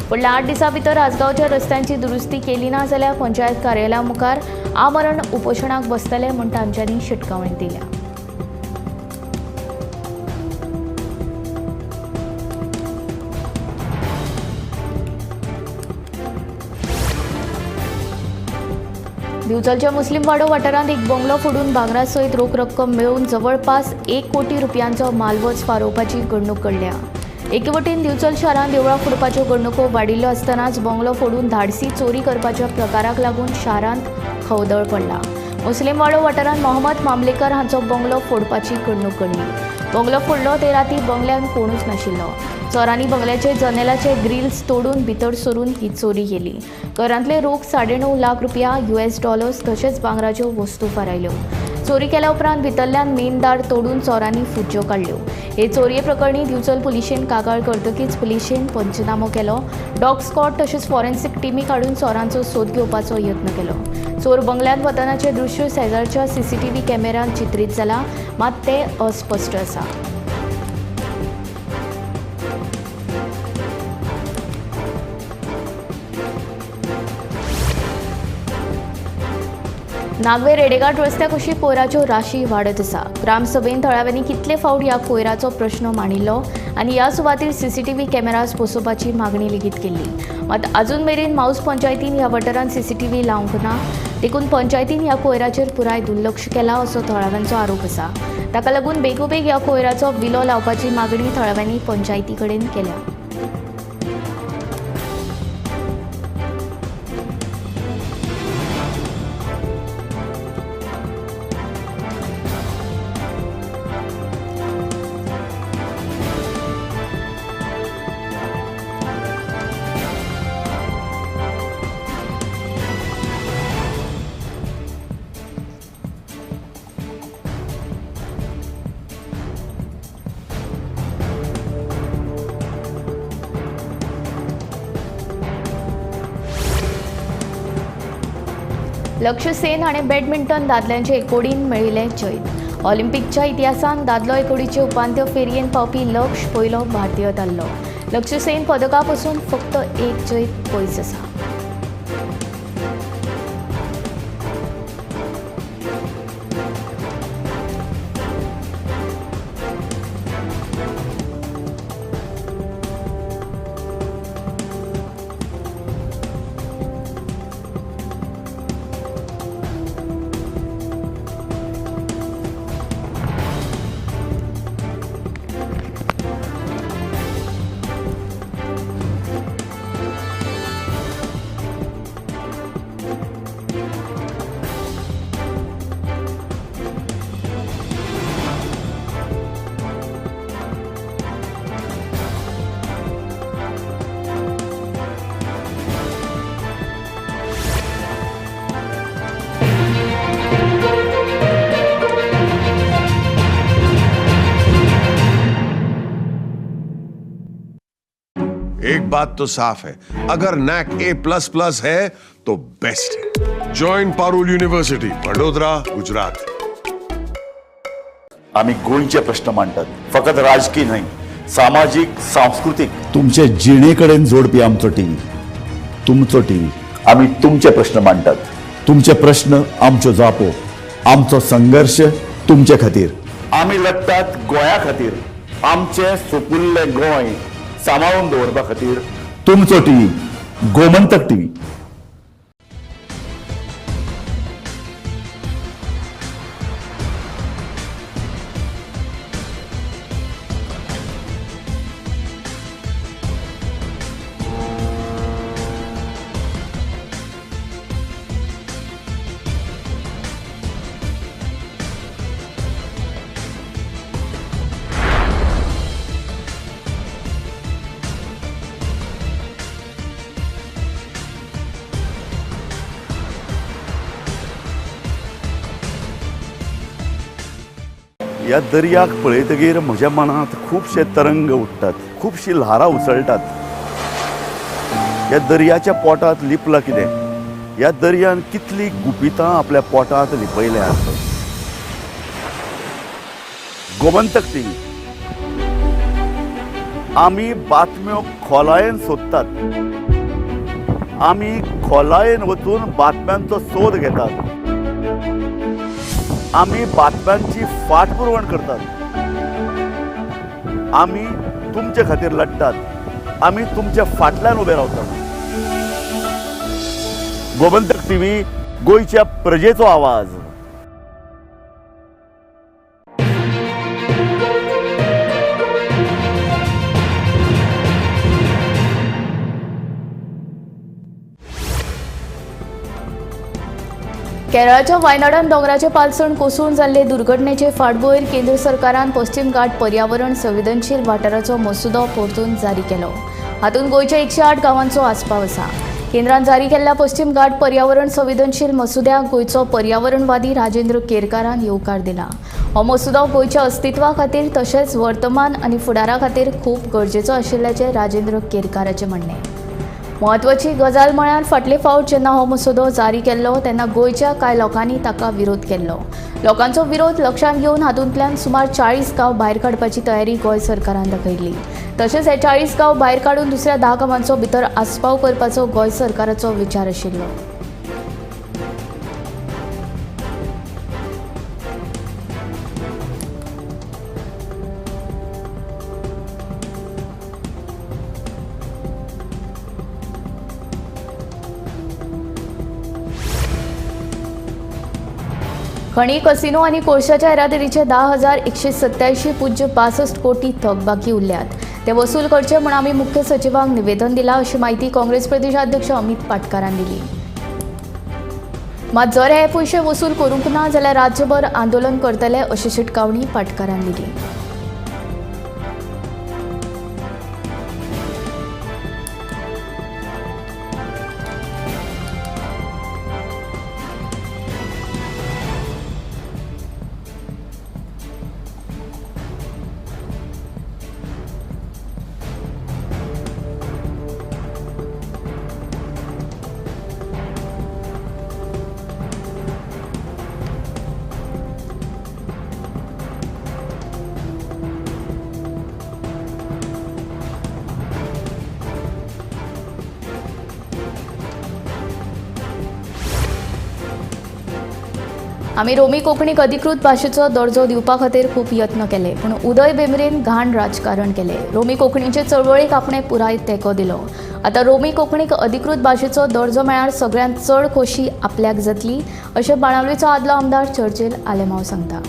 फुडल्या 8 दिसां भितर आसगांवच्या रस्त्यांची दुरुस्ती केली ना जाल्यार पंचायत कार्यालया मुखार आमरण उपोशणाक बसतले म्हूण तांच्यांनी शिटकावणी दिल्या. दिवचलच्या मुस्लीम वाडो वाठारांत एक बंगलो फोडून भांगरा सयत रोख रक्कम मेळोवन जवळपास 1 कोटी रुपयांचो मालवज फारोवपाची घडणूक घडल्या. एके वटेन दिवचल शारांत देवळां फोडपाच्यो घडणुको वाडिल्ल्यो आसतनाच बंगलो फोडून धाडसी चोरी करपाच्या प्रकाराक लागून शारांत खवदळ पडला. मुस्लीम वाडो वाठारांत मोहम्मद मामलेकर हांचो बंगलो फोडपाची घडणूक घडली. बंगलो फोडलो ते राती बंगल्यांत कोणूच नाशिल्लो. चोरांनी बंगल्याचे जनेलाचे ग्रिल्स तोडून भितर सरून ही चोरी केली. घरांतले रोख 9.5 लाख रुपया, US dollars तशेंच भांगराच्यो वस्तू फारायल्यो. चोरी केल्या उपरांत भितरल्यान मेन दार तोडून चोरांनी फुज्ज्यो काडल्यो. हे चोरये प्रकरणी दिवचल पुलिशेन कागाळ करतकीच पुलिशेन पंचनामो केलो. डॉग स्क्वॉड तशेंच फॉरेन्सिक टिमी काडून चोरांचो सोद घेवपाचो यत्न केलो. चोर बंगल्यांत वतनाचें दृश्य शेजारच्या सीसीटीव्ही कॅमेऱ्यांत चित्रीत जाला, मात तें अस्पश्ट आसा. नागवे रेडेघाट रस्त्या कुशी कोयराच्यो राशी वाडत आसा. ग्रामसभेन थळाव्यांनी कितले फावट ह्या कोयराचो प्रश्न मांडिल्लो आनी ह्या सुवातेर सीसीटीव्ही कॅमेराज बसोवपाची मागणी लेगीत केल्ली. मात अजून मेरेन माऊस पंचायतीन ह्या वाठारांत सीसीटीव्ही लावंक ना, देखून पंचायतीन ह्या कोयराचेर पुराय दुर्लक्ष केला असो थळाव्यांचो आरोप आसा. ताका लागून बेगोबेग ह्या कोयराचो विलो लावपाची मागणी थळाव्यांनी पंचायती कडेन केल्या. लक्ष्य सेन हाणें बॅडमिंटन दादल्यांचे एकोडीन मेळिल्लें जैत. ऑलिम्पिकच्या इतिहासांत दादलो एकोडीचे उपांत्य फेरयेन पावपी लक्ष्य पयलो भारतीय थारलो. लक्ष्य सेन पदका पसून फक्त 1 जैत पयस आसा. एक बात तो साफ है, अगर नैक A++ है तो बेस्ट है। Join Parul university, Vadodara, Gujarat. आम्ही गोंयचे प्रश्न मांडटात, फकत राजकीय न्हय, सामाजीक, सांस्कृतीक, तुमचे जिणेकडेन जोडपी आमचो टीव्ही, तुमचो टीव्ही। आम्ही तुमचे प्रश्न मांडटात, तुमचे प्रश्न आमच्यो जापो, आमचो संघर्ष तुमचे खातीर। आमी लढटात गोंया खातीर, आमचे सुपुल्ले गोंय सांबाळून दवरपा खातीर। तुमचो टीव्ही, गोमंतक टीव्ही। ह्या दर्याक पळयतगीर म्हज्या मनांत खुबशे तरंग उठ्ठात, खुबशीं ल्हारां उसळटात. ह्या दर्याच्या पोटांत लिपलां कितें? ह्या दर्यान कितलीं गुपितां आपल्या पोटांत लिपयल्यांत. गोमंतक टीव्ही आमी बातम्यो खोलायेन सोदतात, आमी खोलायेन वचून बातम्यांचो सोद घेतात, आमी बातम्यांची फाटपुरवण करतात, आमी तुमचे खातीर लढटात, आमी तुमच्या फाटल्यान उबे रावतात. गोमंतक टीव्ही, गोंयच्या प्रजेचो आवाज. केरळाच्या वायनाडान दोंगराचे पालसण कोसळून जाल्ले दुर्घटनेचे फाटभुंयेर केंद्र सरकारान पश्चिम घाट पर्यावरण संवेदनशील वाठाराचो मसुदो परतून जारी केलो. हातूंत गोंयच्या 108 गांवांचो आस्पाव आसा. केंद्रान जारी केल्ल्या पश्चिम घाट पर्यावरण संवेदनशील मसुद्याक गोंयचो पर्यावरणवादी राजेंद्र केरकारान येवकार दिला. हो मसुदो गोंयच्या अस्तित्वा खातीर तशेंच वर्तमान आनी फुडारा खातीर खूब गरजेचो आशिल्ल्याचें राजेंद्र केरकाराचें म्हणणें. म्हत्वाची गजाल म्हळ्यार फाटले फावट जेन्ना हो मसुदो जारी केल्लो तेन्ना गोंयच्या कांय लोकांनी ताका विरोध केल्लो. लोकांचो विरोध लक्षांत घेवन हातूंतल्यान सुमार 40 गांव भायर काडपाची तयारी गोंय सरकारान दाखयल्ली. तशेंच हे 40 गांव भायर काडून दुसऱ्या 10 गांवांचो भितर आस्पाव करपाचो गोंय सरकाराचो विचार आशिल्लो. खणी, कसिनो आनी कोळशाच्या येरादारीचे 10,187.65 कोटी थकबाकी उरल्यात. ते वसूल करचे म्हूण आमी मुख्य सचिवांक निवेदन दिलां अशी माहिती काँग्रेस प्रदेशाध्यक्ष अमित पाटकारान दिली. मात जर हे पयशे वसूल करूंक ना जाल्यार राज्यभर आंदोलन करतले अशी शिटकावणी पाटकारान दिली. आमी रोमी कोंकणीक अधिकृत भाशेचो दर्जो दिवपा खातीर खूब यत्न केले, पूण उदय भेंब्रेन घाण राजकारण केलें. रोमी कोंकणीचे चळवळीक आपणें पुराय तेंको दिलो. आतां रोमी कोंकणीक अधिकृत भाशेचो दर्जो मेळ्ळ्यार सगळ्यांत चड खोशी आपल्याक जातली अशें बाणावलीचो आदलो आमदार चर्चिल आलेमांव सांगता.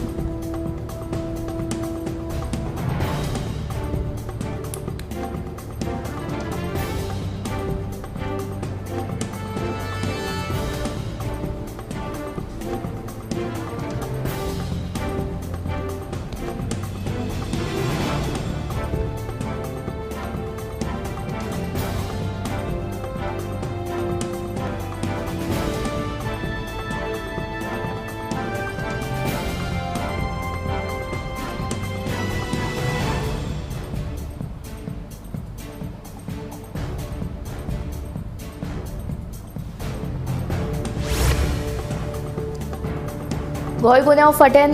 गोंय गुन्यांव फांट्यान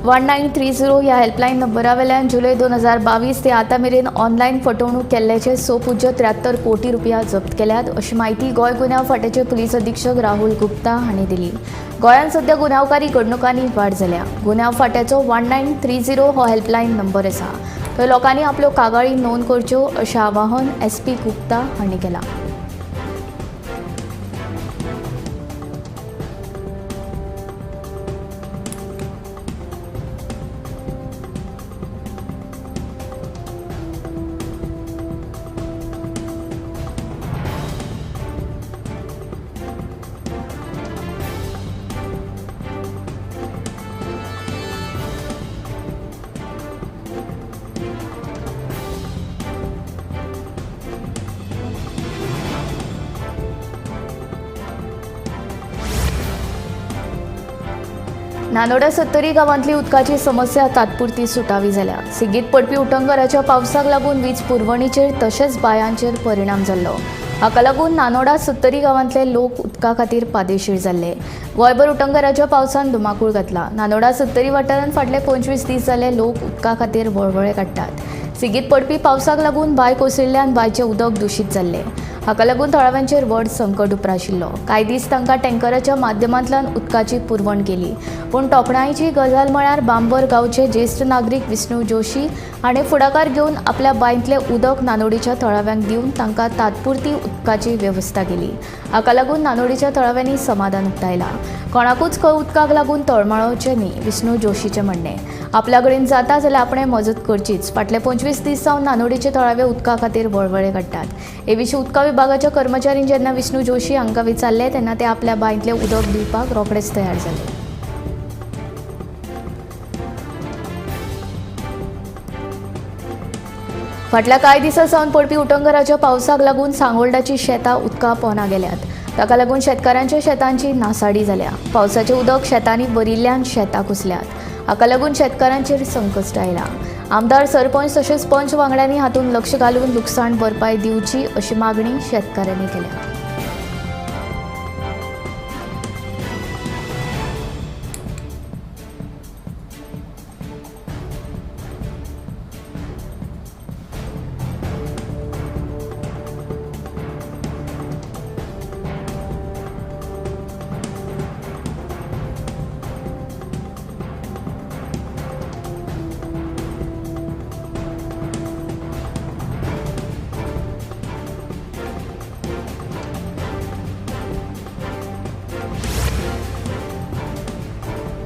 1930 ह्या हेल्पलायन नंबरावेल्यान जुलय 2022 ते आतां मेरेन ऑनलायन फटवणूक केल्ल्याचे 6.73 कोटी रुपया जप्त केल्यात अशी माहिती गोंय गुन्यांव फांट्याचे पुलीस अधीक्षक राहुल गुप्ता हांणी दिली. गोंयांत सद्या गुन्यांवकारी घडणुकांनी वाड जाल्या. गुन्यांव फांट्याचो 1930 हो हेल्पलायन नंबर आसा. थंय लोकांनी आपल्यो कागाळी नोंद करच्यो अशें आवाहन एसपी गुप्ता हांणी केलां. नानोडा सत्तरी गांवांतली उदकाची समस्या तात्पुरती सुटावी जाल्या. सेगीत पडपी उटंगराच्या पावसाक लागून वीज पुरवणीचेर तशेंच बायांचेर परिणाम जाल्लो. हाका लागून नानोडा सत्तरी गांवांतले लोक उदका खातीर पादेशीर जाल्ले. गोंयभर उटंगराच्या पावसान धुमाकूळ घातला. नानोडा सत्तरी वाठारांत फाटले 25 दीस जाले लोक उदका खातीर वळवळे काडटात. सेगीत पडपी पावसाक लागून बांय कोसळिल्ल्यान बांयचें उदक दुशीत जाल्लें. हाका लागून थळाव्यांचेर व्हड संकट उप्राशिल्लो. कांय दीस तांकां टँकराच्या माध्यमांतल्यान उदकाची पुरवण केली. पूण तोखणायेची गजाल म्हळ्यार बांबर गांवचे ज्येश्ठ नागरीक विष्णू जोशी हाणें फुडाकार घेवन आपल्या बांयतलें उदक नानोडीच्या थळाव्यांक दिवन तांकां तात्पुरती उदकाची वेवस्था केली. हाका लागून नानोडीच्या थळाव्यांनी समाधान उक्तायलां. कोणाकूच खंय उदकाक लागून तळमळोवचें न्ही, विष्णू जोशीचें म्हणणें. आपल्या कडेन जाता जाल्यार आपणें मजत करचीच. फाटले 25 दीस सावन नानोडीचे थळावे उदका खातीर वळवळे काडटात. हे विशीं उदका विभागाच्या कर्मचाऱ्यांनी जेन्ना विष्णू जोशी हांकां विचारलें तेन्ना ते आपल्या बांयतलें उदक दिवपाक रोखडेच तयार जाले. फाटल्या कांय दिसां सावन पडपी उटंगराच्या पावसाक लागून सांगोल्डाची शेतां उदका पोंदा गेल्यात. ताका लागून शेतकारांच्या शेतांची नासाडी जाल्या. पावसाचें उदक शेतांनी भरिल्ल्यान शेतां कुसल्यात. हाका लागून शेतकारांचेर संकश्ट आयलां. आमदार, सरपंच तशेंच पंच वांगड्यांनी हातूंत लक्ष घालून लुकसाण भरपाय दिवची अशी मागणी शेतकारांनी केल्या.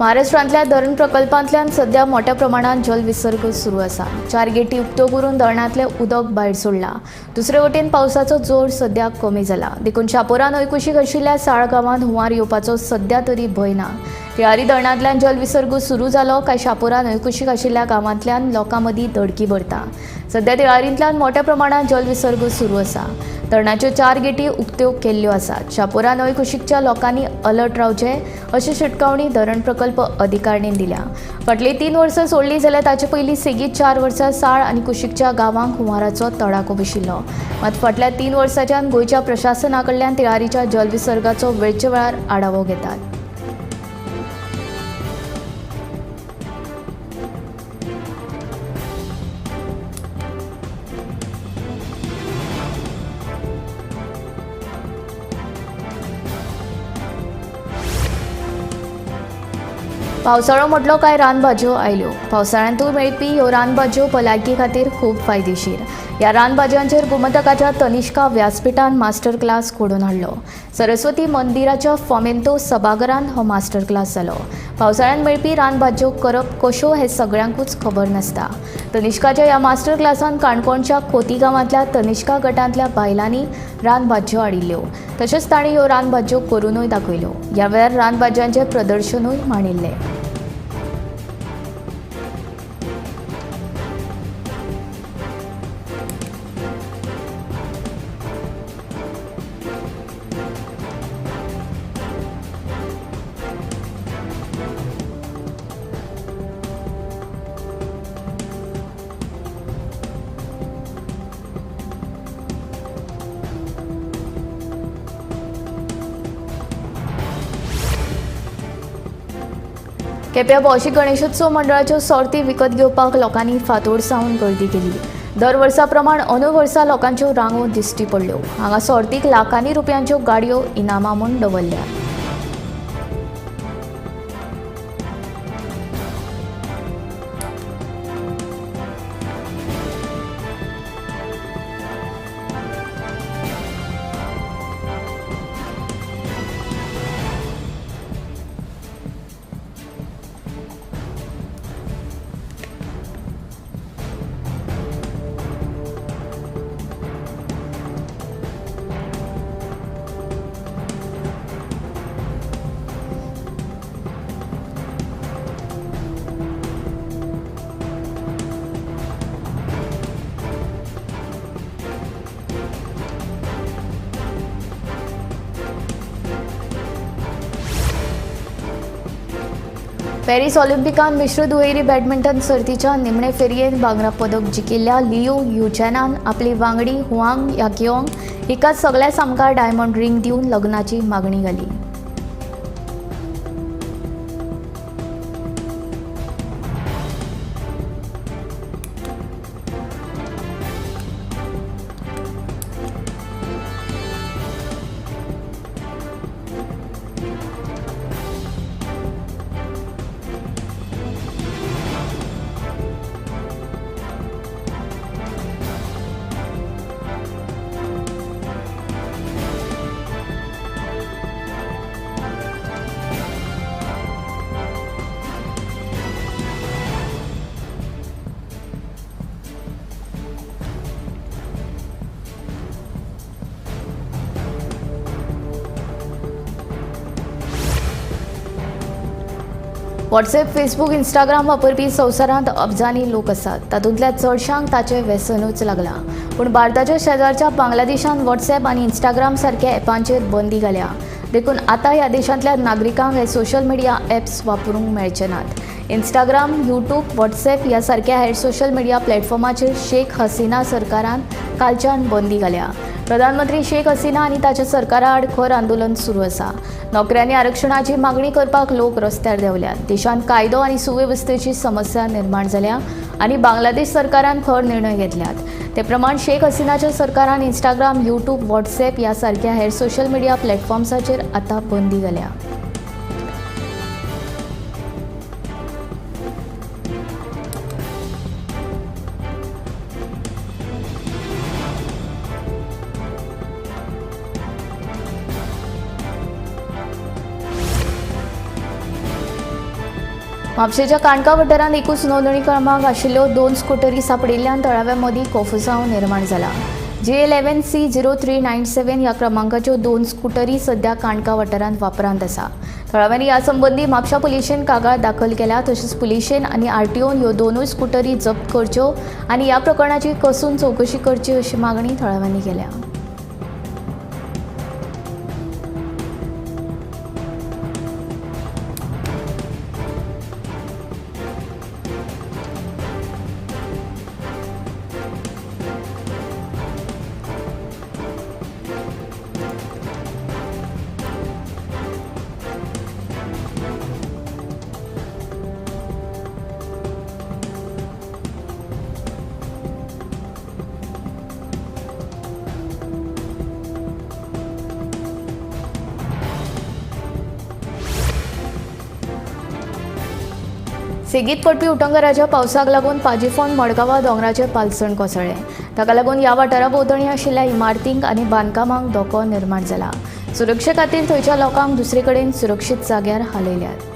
महाराष्ट्रांतल्या धरण प्रकल्पांतल्यान सध्या मोठ्या प्रमाणात जलविसर्ग सुरू आसा. 4 गेटी उक्त्यो करून धरणांतलें उदक भायर सोडलां. दुसरे वटेन पावसाचो जोर सध्या कमी जाला. देखून शापोरा न्हंयकुशीक आशिल्ल्या साळ गांवांत हुंवार येवपाचो सध्या तरी भंय ना. तिळारी धरणांतल्यान जलविसर्ग सुरू जालो काय शापोरा न्हंयकुशीक आशिल्ल्या गांवांतल्यान लोकां मदीं दडकी भरता. सध्या तिळारींतल्यान मोठ्या प्रमाणात जलविसर्ग सुरू आसा. धरणाच्यो 4 गेटी उक्त्यो केल्ल्यो आसात. शापोरा न्हंयकुशीकच्या लोकांनी अलर्ट रावचें अशी शिटकावणी धरण प्रकल्प अधिकाऱ्यांनी दिल्या. फाटलीं 3 वर्सां सोडलीं जाल्यार ताचे पयलीं सेगीत 4 वर्सां साळ आनी कुशीकच्या गांवांक हुंवाराचो तडाखो बशिल्लो. मात फाटल्या 3 वर्सांच्यान गोंयच्या प्रशासना कडल्यान तिळारीच्या जलविसर्गाचो वेळचे वेळार आढावो घेतात. पावसाळो म्हटलो काय रानभाज्यो आयल्यो. पावसाळ्यांतूय मेळपी ह्यो रानभाज्यो भलायकी खातीर खूब फायदेशीर. ह्या रानभाज्यांचेर गोमंतकाच्या तनिष्का व्यासपीठान मास्टर क्लास घडोवन हाडलो. सरस्वती मंदिराच्या फोमेंतो सभाघरांत हो मास्टर क्लास जालो. पावसाळ्यांत मेळपी रानभाज्यो करप कश्यो हें सगळ्यांकूच खबर नासता. तनिष्काच्या ह्या मास्टर क्लासान काणकोणच्या खोती गांवांतल्या तनिष्का गटांतल्या बायलांनी रानभाज्यो हाडिल्ल्यो. तशेंच तांणी ह्यो रानभाज्यो करुनूय दाखयल्यो. ह्या वेळार रानभाज्यांचें प्रदर्शनूय मांडिल्लें. केप्यां भौशीक गणेशोत्सव मंडळाच्यो सोर्ती विकत घेवपाक लोकांनी फांतोड सावन गर्दी केली. दर वर्सा प्रमाण अंदू वर्सा लोकांच्यो रांगो दिश्टी पडल्यो. हांगा सोर्तीक लाखांनी रुपयांच्यो गाडयो इनामां म्हूण दवरल्या. पॅरीस ऑलिम्पिकांत मिश्र दुहेरी बॅडमिंटन सर्तीच्या निमणे फेरयेंत भांगरा पदक जिखिल्ल्या लियो युचॅनान आपली वांगडी हुआंग याकियोंग हिका सगल्या सामकार डायमंड रिंग दिवन लग्नाची मागणी घाली. व्हॉट्सएप, फेसबूक, इंस्टाग्राम वापरपी संवसारांत अब्जांनी लोक आसात. तातूंतल्या चडशांक ताचें व्यसनूच लागलां. पूण भारताच्या शेजारच्या बांगलादेशान व्हॉट्सएप आनी इंस्टाग्राम सारक्या ॲपांचेर बंदी घाल्या. देखून आतां ह्या देशांतल्या नागरिकांक हे सोशल मिडिया ॲप्स वापरूंक मेळचे नात. इंस्टाग्राम, यूट्यूब, व्हॉट्सएप ह्या सारक्या हेर सोशल मिडिया प्लॅटफॉर्माचेर शेख हसीना सरकारान कालच्यान बंदी घाल्या. प्रधानमंत्री शेख हसीना आनी ताच्या सरकारा आड खर आंदोलन सुरू आसा. नोकऱ्यांनी आरक्षणाची मागणी करपाक लोक रस्त्यार देंवल्यात. देशांत कायदो आनी सुवेवस्थेची समस्या निर्माण जाल्या आनी बांगलादेश सरकारान खर निर्णय घेतल्यात. ते प्रमाण शेख हसीनाच्या सरकारान इंस्टाग्राम, यूट्यूब, व्हॉट्सएप ह्या सारक्या हेर सोशल मिडिया प्लॅटफॉर्म्साचेर आतां बंदी घाल्या. म्हापशेच्या काणका वाठारांत एकूच नोंदणी क्रमांक आशिल्ल्यो 2 स्कुटरी सांपडिल्ल्यान थळाव्या मदीं कोफुसांव निर्माण जाला. जे 11 C 0397 ह्या क्रमांकाच्यो 2 स्कुटरी सध्या काणका वाठारांत वापरांत आसा. थळाव्यांनी ह्या संबंदी म्हापशा पुलिशेन कागाळ दाखल केल्या. तशेंच पुलिशेन आनी आरटीओन ह्यो दोनूय स्कुटरी जप्त करच्यो आनी ह्या प्रकरणाची कसून चवकशी करची अशी मागणी थळाव्यांनी केल्या. सेगीत पडपी उटंगराच्या पावसाक लागून पाजीफोंड मडगांवा दोंगराचें पालसण कोसळ्ळें. ताका लागून ह्या वाठारा भोंवतणी आशिल्ल्या इमारतींक आनी बांदकामांक धोको निर्माण जाला. सुरक्षे खातीर थंयच्या लोकांक दुसरे कडेन सुरक्षीत जाग्यार हालयल्यात.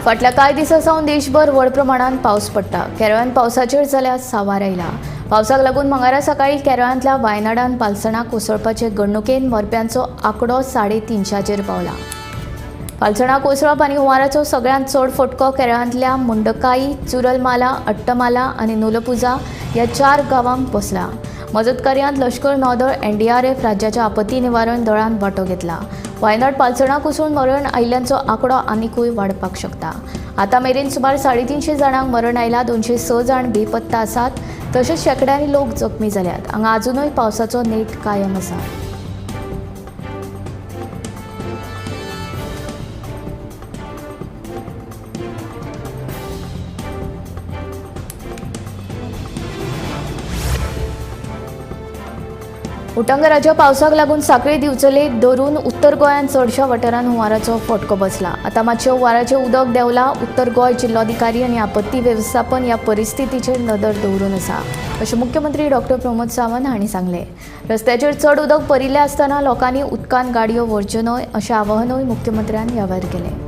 फाटल्या कांय दिसां सावन देशभर व्हड प्रमाणांत पावस पडटा. केरळांत पावसाचेर जाल्यार सांवार आयला. पावसाक लागून मंगळारा सकाळीं केरळांतल्या वायनाडान पालसणां कोसळपाचे घडणुकेन मरप्यांचो आंकडो 350चेर पावला. पालसणां कोसळप आनी हुंवाराचो सगळ्यांत चड फटको केरळांतल्या मुंडकाई, चुरलमाला, अट्टमाला आनी नुलपुजा ह्या 4 गांवांक बसला. मजत कार्यांत लश्कर, नौदळ, एनडीआरएफ, राज्याच्या आपत्ती निवारण दळान वांटो घेतला. वायनाड पालसणां कोसळून मरण आयिल्ल्यांचो आंकडो आनिकूय वाडपाक शकता. आतां मेरेन सुमार 350 जाणांक मरण आयला. 206 जाण बेपत्ता आसात. तशेंच शेंकड्यांनी लोक जखमी जाल्यात. हांगा आजुनूय पावसाचो नेट कायम आसा. उटंगराच्या पावसाक लागून सांखळी दिवचले धरून उत्तर गोंयांत चडशा वाठारांत हुंवाराचो फटको बसला. आतां मातशें हुंवाराचें उदक देंवलां. उत्तर गोंय जिल्लोधिकारी आनी आपत्ती वेवस्थापन ह्या परिस्थितीचेर नदर दवरून आसा अशें मुख्यमंत्री डॉक्टर प्रमोद सावंत हांणी सांगलें. रस्त्याचेर चड उदक भरिल्लें आसतना लोकांनी उदकांत गाडयो व्हरच्यो न्हय अशें आवाहनूय मुख्यमंत्र्यान ह्या वेळार केलें.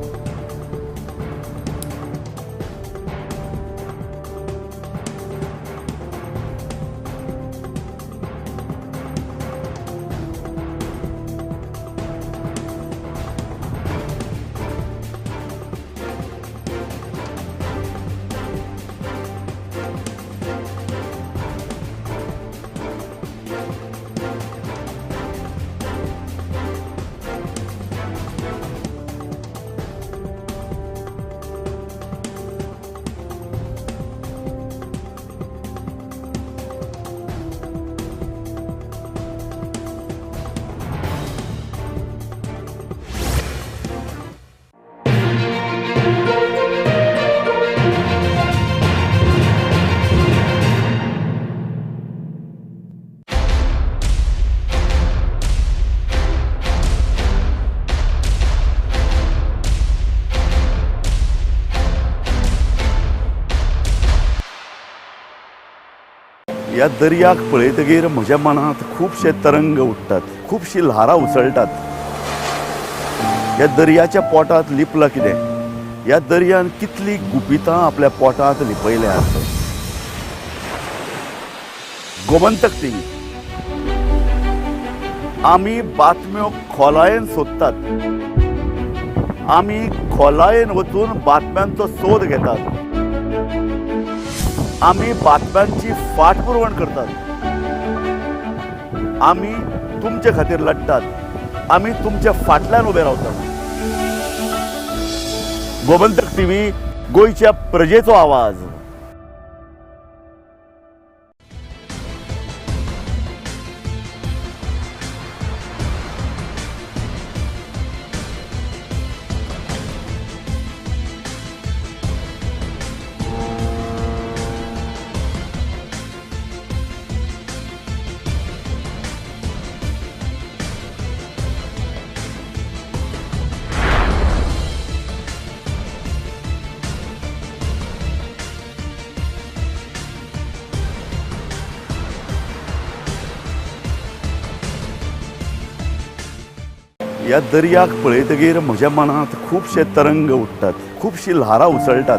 ह्या दर्याक पळयतगीर म्हज्या मनांत खुबशे तरंग उठ्ठात, खुबशीं ल्हारां उसळटात. ह्या दर्याच्या पोटांत लिपलां कितें? ह्या दर्यान कितलीं गुपितां आपल्या पोटांत लिपयल्यांत. गोमंतक टीव्ही आमी बातम्यो खोलायेन सोदतात, आमी खोलायेन वचून बातम्यांचो सोद घेतात, आमी बातम्यांची फाटपुरवण करतात, आमी तुमचे खातीर लढटात, आमी तुमच्या फाटल्यान उबे रावतात. गोमंतक टीव्ही, गोंयच्या प्रजेचो आवाज. ह्या दर्याक पळयतगीर म्हज्या मनांत खुबशे तरंग उठ्ठात, खुबशीं ल्हारां उसळटात.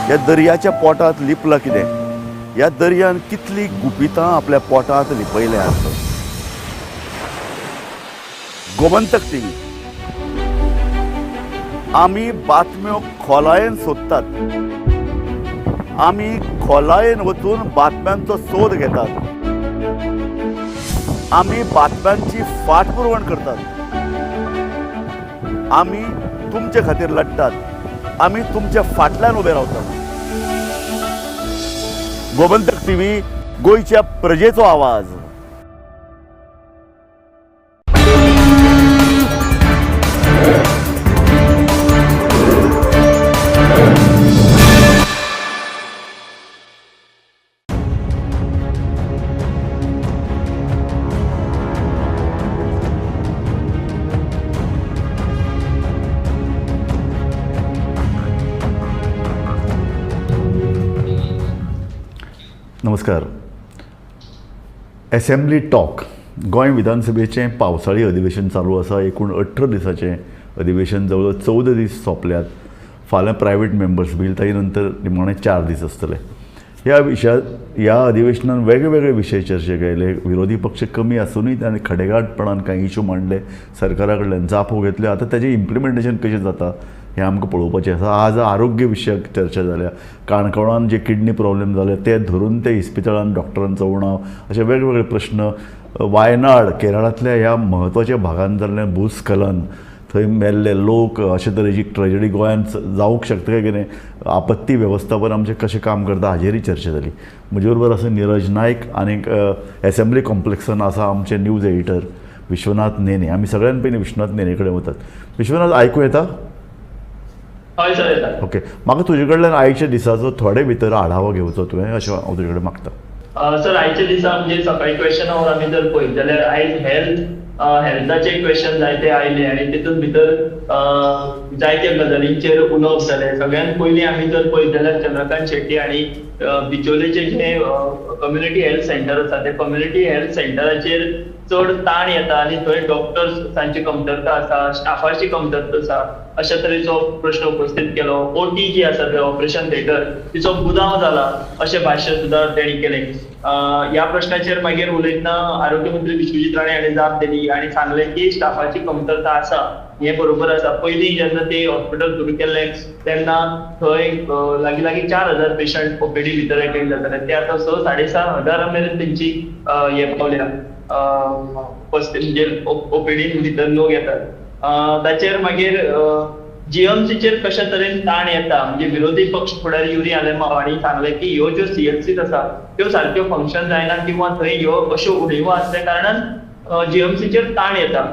ह्या दर्याच्या पोटांत लिपलां कितें? ह्या दर्यान कितलीं गुपितां आपल्या पोटांत लिपयल्यांत. गोमंतक टीव्ही आमी बातम्यो खोलायेन सोदतात, आमी खोलायेन वचून बातम्यांचो सोद घेतात, आमी बातम्यांची फाटपुरवण करतात, आमी तुमचे खातीर लढटात, आमी तुमच्या फाटल्यान उबे रावतात. गोमंतक टीव्ही, गोंयच्या प्रजेचो आवाज. नमस्कार. एसेंब्ली टॉक गोंय विधानसभेचें पावसाळी अधिवेशन चालू आसा. एकूण 18 दिसाचें अधिवेशन जवळ 14 दीस सोंपल्यात. फाल्यां प्रायवेट मेंबर्स बील, ताजे नंतर निमाणे 4 दीस आसतले. ह्या विशया ह्या अधिवेशनान वेगवेगळे विशय चर्चेक आयले. विरोधी पक्ष कमी आसुनूय ताणें खडेगांठपणान कांय इशू मांडले, सरकारा कडल्यान जापो घेतल्यो. आतां ताजें इम्प्लिमेंटेशन कशें जाता हें आमकां पळोवपाचें आसा. आज आरोग्य विशयक चर्चा जाल्या. काणकोणान जे किडनी प्रॉब्लेम जाले ते धरून ते इस्पितळान डॉक्टरांचो उणाव, अशे वेगवेगळे प्रश्न. वायनाड केरळांतल्या ह्या म्हत्वाच्या भागान जाल्लें भूस्खलन, थंय मेल्ले लोक, अशे तरेची ट्रेजडी गोंयांत जावंक शकता काय कितें, आपत्ती वेवस्थापन आमचें कशें काम करता हाजेरय चर्चा जाली. म्हजे बरोबर आसा निरज नायक आनी एसेंब्ली कॉम्प्लेक्सान आसा आमचे न्यूज एडिटर विश्वनाथ नेने. आमी सगळ्यान पयलीं विश्वनाथ नेने कडेन वतात. विश्वनाथ, आयकूं येता? हय सर, येता. ओके, म्हाका तुजे कडल्यान आयच्या दिसाचो थोडे भितर आढावो घेवचो तुवें अशें हांव तुजे कडेन मागता. सर आयच्या दिसा म्हणजे सकाळी क्वेश्चन our आमी जर पळयत जाल्यार आयज हेल्थाचे क्वेश्चन जायते आयले आनी तितून भितर जायत्या गजालींचेर उलोवप जालें. सगळ्यात पयलीं आमी जर पळयत जाल्यार चंद्रकांत शेट्टी हांणी बिचोलेचे जे कम्युनिटी हेल्थ सेंटर आसा ते कम्युनिटी हेल्थ सेंटराचेर चड ताण येता आनी थंय डॉक्टर्सांची कमतरता आसा, स्टाफाची कमतरता आसा अशा तरेचो प्रश्न उपस्थित केलो. ओटी जी आसा थंय ऑपरेशन थिएटर तिचो गुदांव जाला अशें भाश्य सुद्दां तेणी केलें. ह्या प्रश्नाचेर मागीर उलयतना आरोग्य मंत्री विश्वजीत राणे हांणी जाप दिली आनी सांगलें की स्टाफाची कमतरता आसा हें बरोबर आसा. पयलीं जेन्ना ते हॉस्पिटल सुरू केल्लें तेन्ना थंय लागीं लागीं 4000 पेशंट ओपीडी भितर अटेंड जाताले, ते आतां 6,000 to 7,500 मेरेन तेंची हे पावल्या म्हणजे ओपीडी भितर लोक येतात. ताचेर मागीर जीएमसीचेर कशा तरेन ताण येता म्हणजे विरोधी पक्ष फुडारी युरी आलेमाव हांणी सांगलें की ह्यो ज्यो सीएचसी आसा त्यो सारक्यो फंक्शन जायना किंवा थंय ह्यो अश्यो उणीवो आसल्या कारणान जीएमसीचेर ताण येता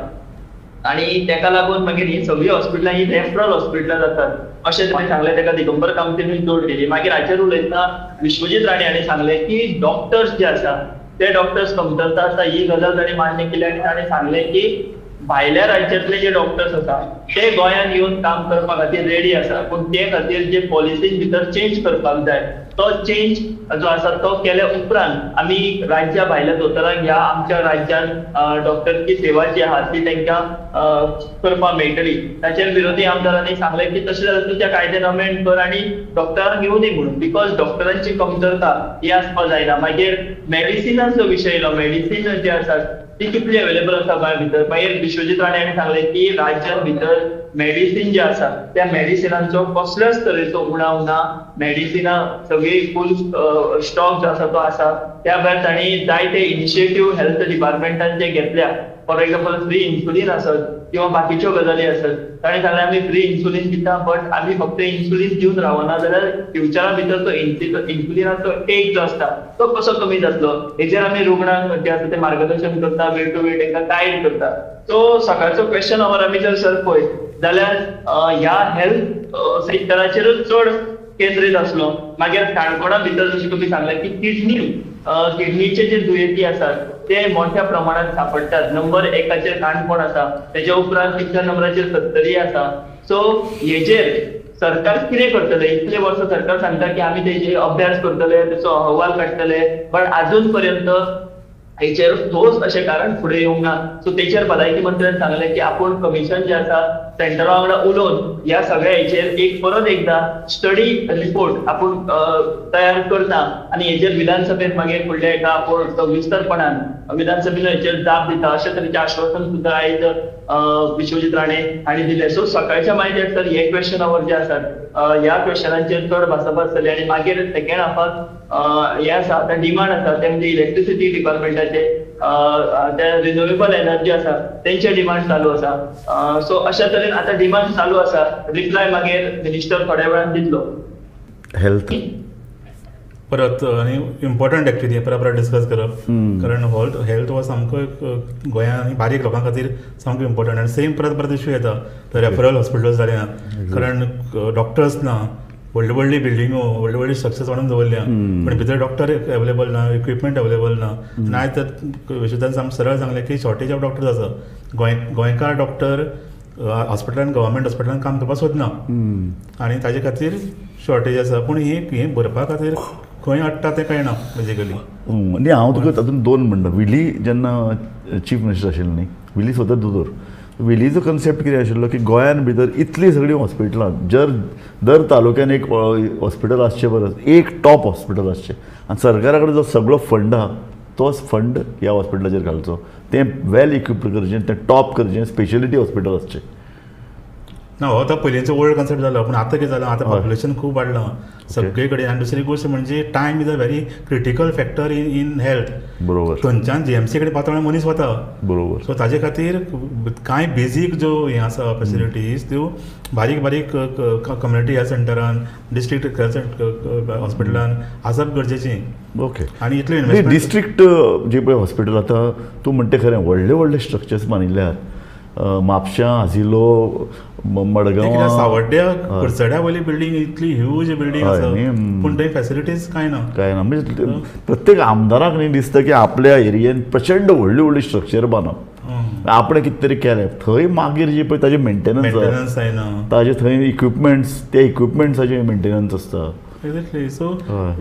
आनी तेका लागून मागीर ही सगळीं हॉस्पिटलां ही रेफरल हॉस्पिटलां जातात अशें ताणें सांगलें. तेका दिगंबर कामतीनूय जोड दिली. मागीर हाचेर उलयतना विश्वजीत राणे हांणी सांगलें की डॉक्टर्स जे आसा ते डॉक्टर्स कमतरता आसा ही गजाल ताणें मान्य केली आनी ताणें सांगलें की भायल्या राज्यांतले जे डॉक्टर्स आसा ते गोंयांत येवन काम करपा खातीर रेडी आसा, पूण ते खातीर जे पॉलिसीन भितर चेंज करपाक जाय तो चेंज जो आसा तो केल्या उपरांत आमी राज्या भायल्या दोतोरांक ह्या आमच्या राज्यांत डॉक्टरची सेवा जी आहा ती तांकां करपाक मेळटली. ताचेर विरोधी आमदारांनी सांगलें की तशें जाल्यार तुज्या कायद्यान अमेंड कर आनी डॉक्टरांक येवनी म्हणून, because डॉक्टरांची कमतरता ही आसपाक जायना. मागीर मेडिसिनाचो विशय येयलो, मेडिसीन जे आसात ती कितली अवेलेबल आसा गोंया भितर. मागीर विश्वजीत राणे हांणी सांगलें की राज्यांत भितर मेडिसीन जे आसा त्या मेडिसिनांचो कसल्याच तरेचो उणाव ना, मेडिसिनां सगळी फूल स्टॉक जो आसा तो आसा. त्या भायर तांणी जायते इनिशिएटीव हेल्थ डिपार्टमेंटान जे घेतल्या, फॉर एक्झाम्पल फ्री इन्सुलीन आसत किंवा बाकीच्यो गजाली आसत, ताणें सांगलें आमी फ्री इन्सुलीन दिता बट आमी फक्त इन्सुलीन दिवन रावना जाल्यार फ्युचरा भितर तो इन्सुलिनाचो टेक जो आसता तो कसो कमी जातलो हेजेर आमी रुग्णांक जे आसा ते मार्गदर्शन करता, वेळ टू वेळ तांकां गायड करता. सो सकाळचो क्वेश्चन our आमी जर सर पळयत जाल्यार ह्या हेल्थ सेक्टराचेरूच चड केंद्रीत आसलो. मागीर काणकोणा भितर जशें तुमी सांगलें की किडनीचे जे दुयेंती आसात ते मोठ्या प्रमाणात सापडटात. नंबर 1 काणकोण आसा, तेच्या उपरांत 3 नंबराचेर सत्तरी आसा. सो हेजेर सरकार कितें करतले? इतले वर्सां सरकार सांगता की आमी तेजेर अभ्यास करतले, तेचो अहवाल काडटले, बट आजून पर्यंत हेचेर ठोस अशें कारण फुडें येवंक ना. सो तेचेर भलायकी मंत्र्यान सांगलें की आपूण कमिशन जें आसा सेंटरा वांगडा उलोवन ह्या सगळ्या हेचेर एक परत एकदां स्टडी रिपोर्ट आपूण तयार करता आनी हेचेर विधानसभेत मागीर फुडल्या एका आपूण सविस्तरपणान विधानसभेन हेचेर जाप दिता अशें तरेचें आश्वासन सुद्दां आयज विश्वजीत राणे हांणी दिलें. सो सकाळच्या मायदेर सर हे क्वेश्चन our जे आसात ह्या क्वेश्चनांचेर चड भासाभास जाली आनी मागीर सेकेंड हाफाक हे आसा आतां डिमांड आसा ते म्हणजे इलेक्ट्रिसिटी डिपार्टमेंटाचे ते रिन्युएबल एनर्जी आसा तेंचे डिमांड चालू आसा. सो अशा तरेन आतां डिमांड चालू आसा, रिप्लाय मागीर मिनिस्टर थोड्या वेळान दितलो. हेल्थ परत आनी इम्पॉर्टंट एक्चुली परत परत डिस्कस करप, कारण हेल्थ हो सामको गोंया आनी बारीक लोकां खातीर सामको इम्पॉर्टंट. आनी सेम परत परत इश्यू येता, रेफरल हॉस्पिटल्स जालें ना कारण डॉक्टर्स ना, व्हडली व्हडली बिल्डिंगो व्हडली व्हडली स्ट्रक्चर्स वाडून दवरल्या पूण भितर डॉक्टर अवेलेबल ना, इक्विपमेंट अवेलेबल ना. आनी आयज तर विश्वदान सामकें सरळ सांगलें की शॉर्टेज ऑफ डॉक्टर्स आसा. गोंयकार डॉक्टर हॉस्पिटलान गव्हर्मेंट हॉस्पिटलान काम करपाक सोदना आनी ताजे खातीर शॉर्टेज आसा. पूण ही भरपा खातीर खंय अडटा तें कळना बेजिकली. न्ही हांव तुका तातूंत दोन म्हणटा. विली जेन्ना चीफ मिनिस्टर आशिल्लो न्ही, विली स्वता दोतोर, विलीचो कन्सेप्ट कितें आशिल्लो की गोंयान भितर इतलीं सगळीं हॉस्पिटलां, जर दर तालुक्यान एक हॉस्पिटल आसचें परस एक टॉप हॉस्पिटल आसचें आनी सरकारा कडेन जो सगळो फंड आहा तोच फंड ह्या हॉस्पिटलाचेर घालचो, तें वेल इक्विप्ड करचें, तें टॉप करचें, स्पेशलिटी हॉस्पिटल आसचें. ना हो तो पयलींचो ओल्ड कन्सेप्ट जालो, पूण आतां कितें जालां, आतां पॉप्युलेशन खूब वाडलां सगळे कडेन. आनी दुसरी गोश्ट म्हणजे time is a very critical factor in health. बरोबर, थंयच्यान जीएमसी कडेन पातळ मनीस वता. बरोबर, सो ताजे खातीर कांय बेजीक ज्यो हें आसा फेसिलिटीज त्यो बारीक बारीक कम्युनिटी हेल्थ सेंटरान, डिस्ट्रिक्ट हेल्थ हॉस्पिटलान आसप गरजेचें. ओके, आनी इतलें इन्वेस्टमेंट डिस्ट्रिक्ट जे पळय हॉस्पिटल आतां तूं म्हणटा खरें, व्हडले व्हडले स्ट्रक्चर्स बांदिल्ले आहात. म्हापशां, आजिलो, मडगांव, सावड्ड्या कुडचड्या वयली बिल्डींग इतली ह्यूज बिल्डींग आसा, पूण थंय फॅसिलिटीज कांय ना, कांय ना. म्हणजे प्रत्येक आमदाराक न्ही दिसता की आपल्या एरियेन प्रचंड व्हडली व्हडली स्ट्रक्चर बांदप, आपणें कितें तरी केलें थंय, मागीर जी पळय ताजें मेंटेनन्स जायना, ताजे थंय इक्विपमेंट्स, ते इक्विपमेंट्साचे मेंटेनन्स आसता. एक्झॅक्टली. सो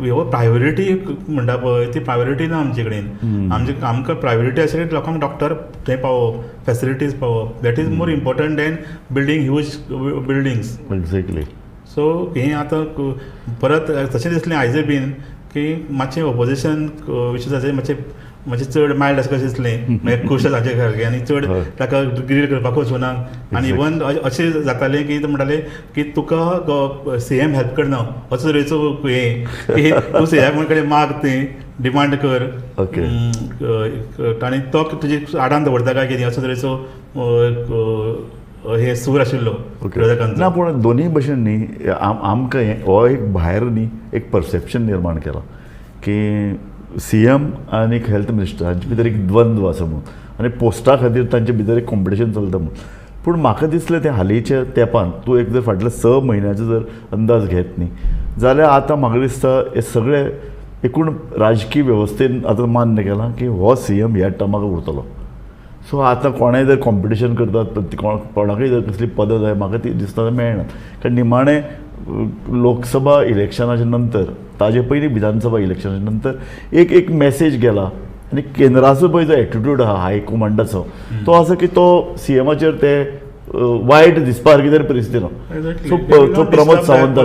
हो प्रायोरिटी म्हणटा पळय ती प्रायोरिटी ना आमचे कडेन. आमचे आमकां प्रायोरिटी आशिल्ली लोकांक डॉक्टर थंय पावोवप, facilities पावोवप, that is more important than building huge buildings. Exactly. So हें आतां परत तशें दिसलें आयजय बीन की मातशें ओपोजिशन विशय मातशें मातशें चड मायल्ड आसा कशें दिसलें, मागीर खूश ताचे सारकें आनी चड ताका ग्रील करपाक वचूना. आनी इवन अशें जातालें की म्हणटाले की तुका सी एम हेल्प करना, असो तरेचो हें की तूं सी एम कडेन माग, तें डिमांड कर, आनी तो तुजी आडान दवरता काय कितें, असो तरेचो हे सूर आशिल्लो विरोधकांचो. ना, पूण दोनूय भशेन न्ही आमकां हें हो एक भायर न्ही एक परसेप्शन निर्माण केलां की सी एम आनी हेल्थ मिनिस्टर हांचे भितर एक द्वंद्व आसा म्हणून, आनी पोस्टा खातीर तांचे भितर एक कॉम्पिटिशन चलता म्हणून. पूण म्हाका दिसलें तें हालींच्या तेंपान तूं एक जर फाटल्या 6 म्हयन्याचो जर अंदाज घेत न्ही जाल्यार आतां म्हाका दिसता हे सगळे एकूण राजकीय वेवस्थेन आतां मान्य केलां की हो सी एम ह्या टर्माक उरतलो. सो आतां कोणेंय जर कॉम्पिटिशन करतात, कोणाकय जर कसली पदां जाय, म्हाका ती दिसता मेळना. कारण निमाणें लोकसभा इलेक्शनाच्या नंतर, ताजे पयलीं विधानसभा इलेक्शनाच्या नंतर एक एक मॅसेज गेला आनी केंद्राचो पळय जो एटिट्यूड आहा हायकमांडाचो तो आसा की तो सी एमाचेर ते वायट दिसपा सारकी तरी परिस्थिती ना. सो तो प्रमोद सावंत,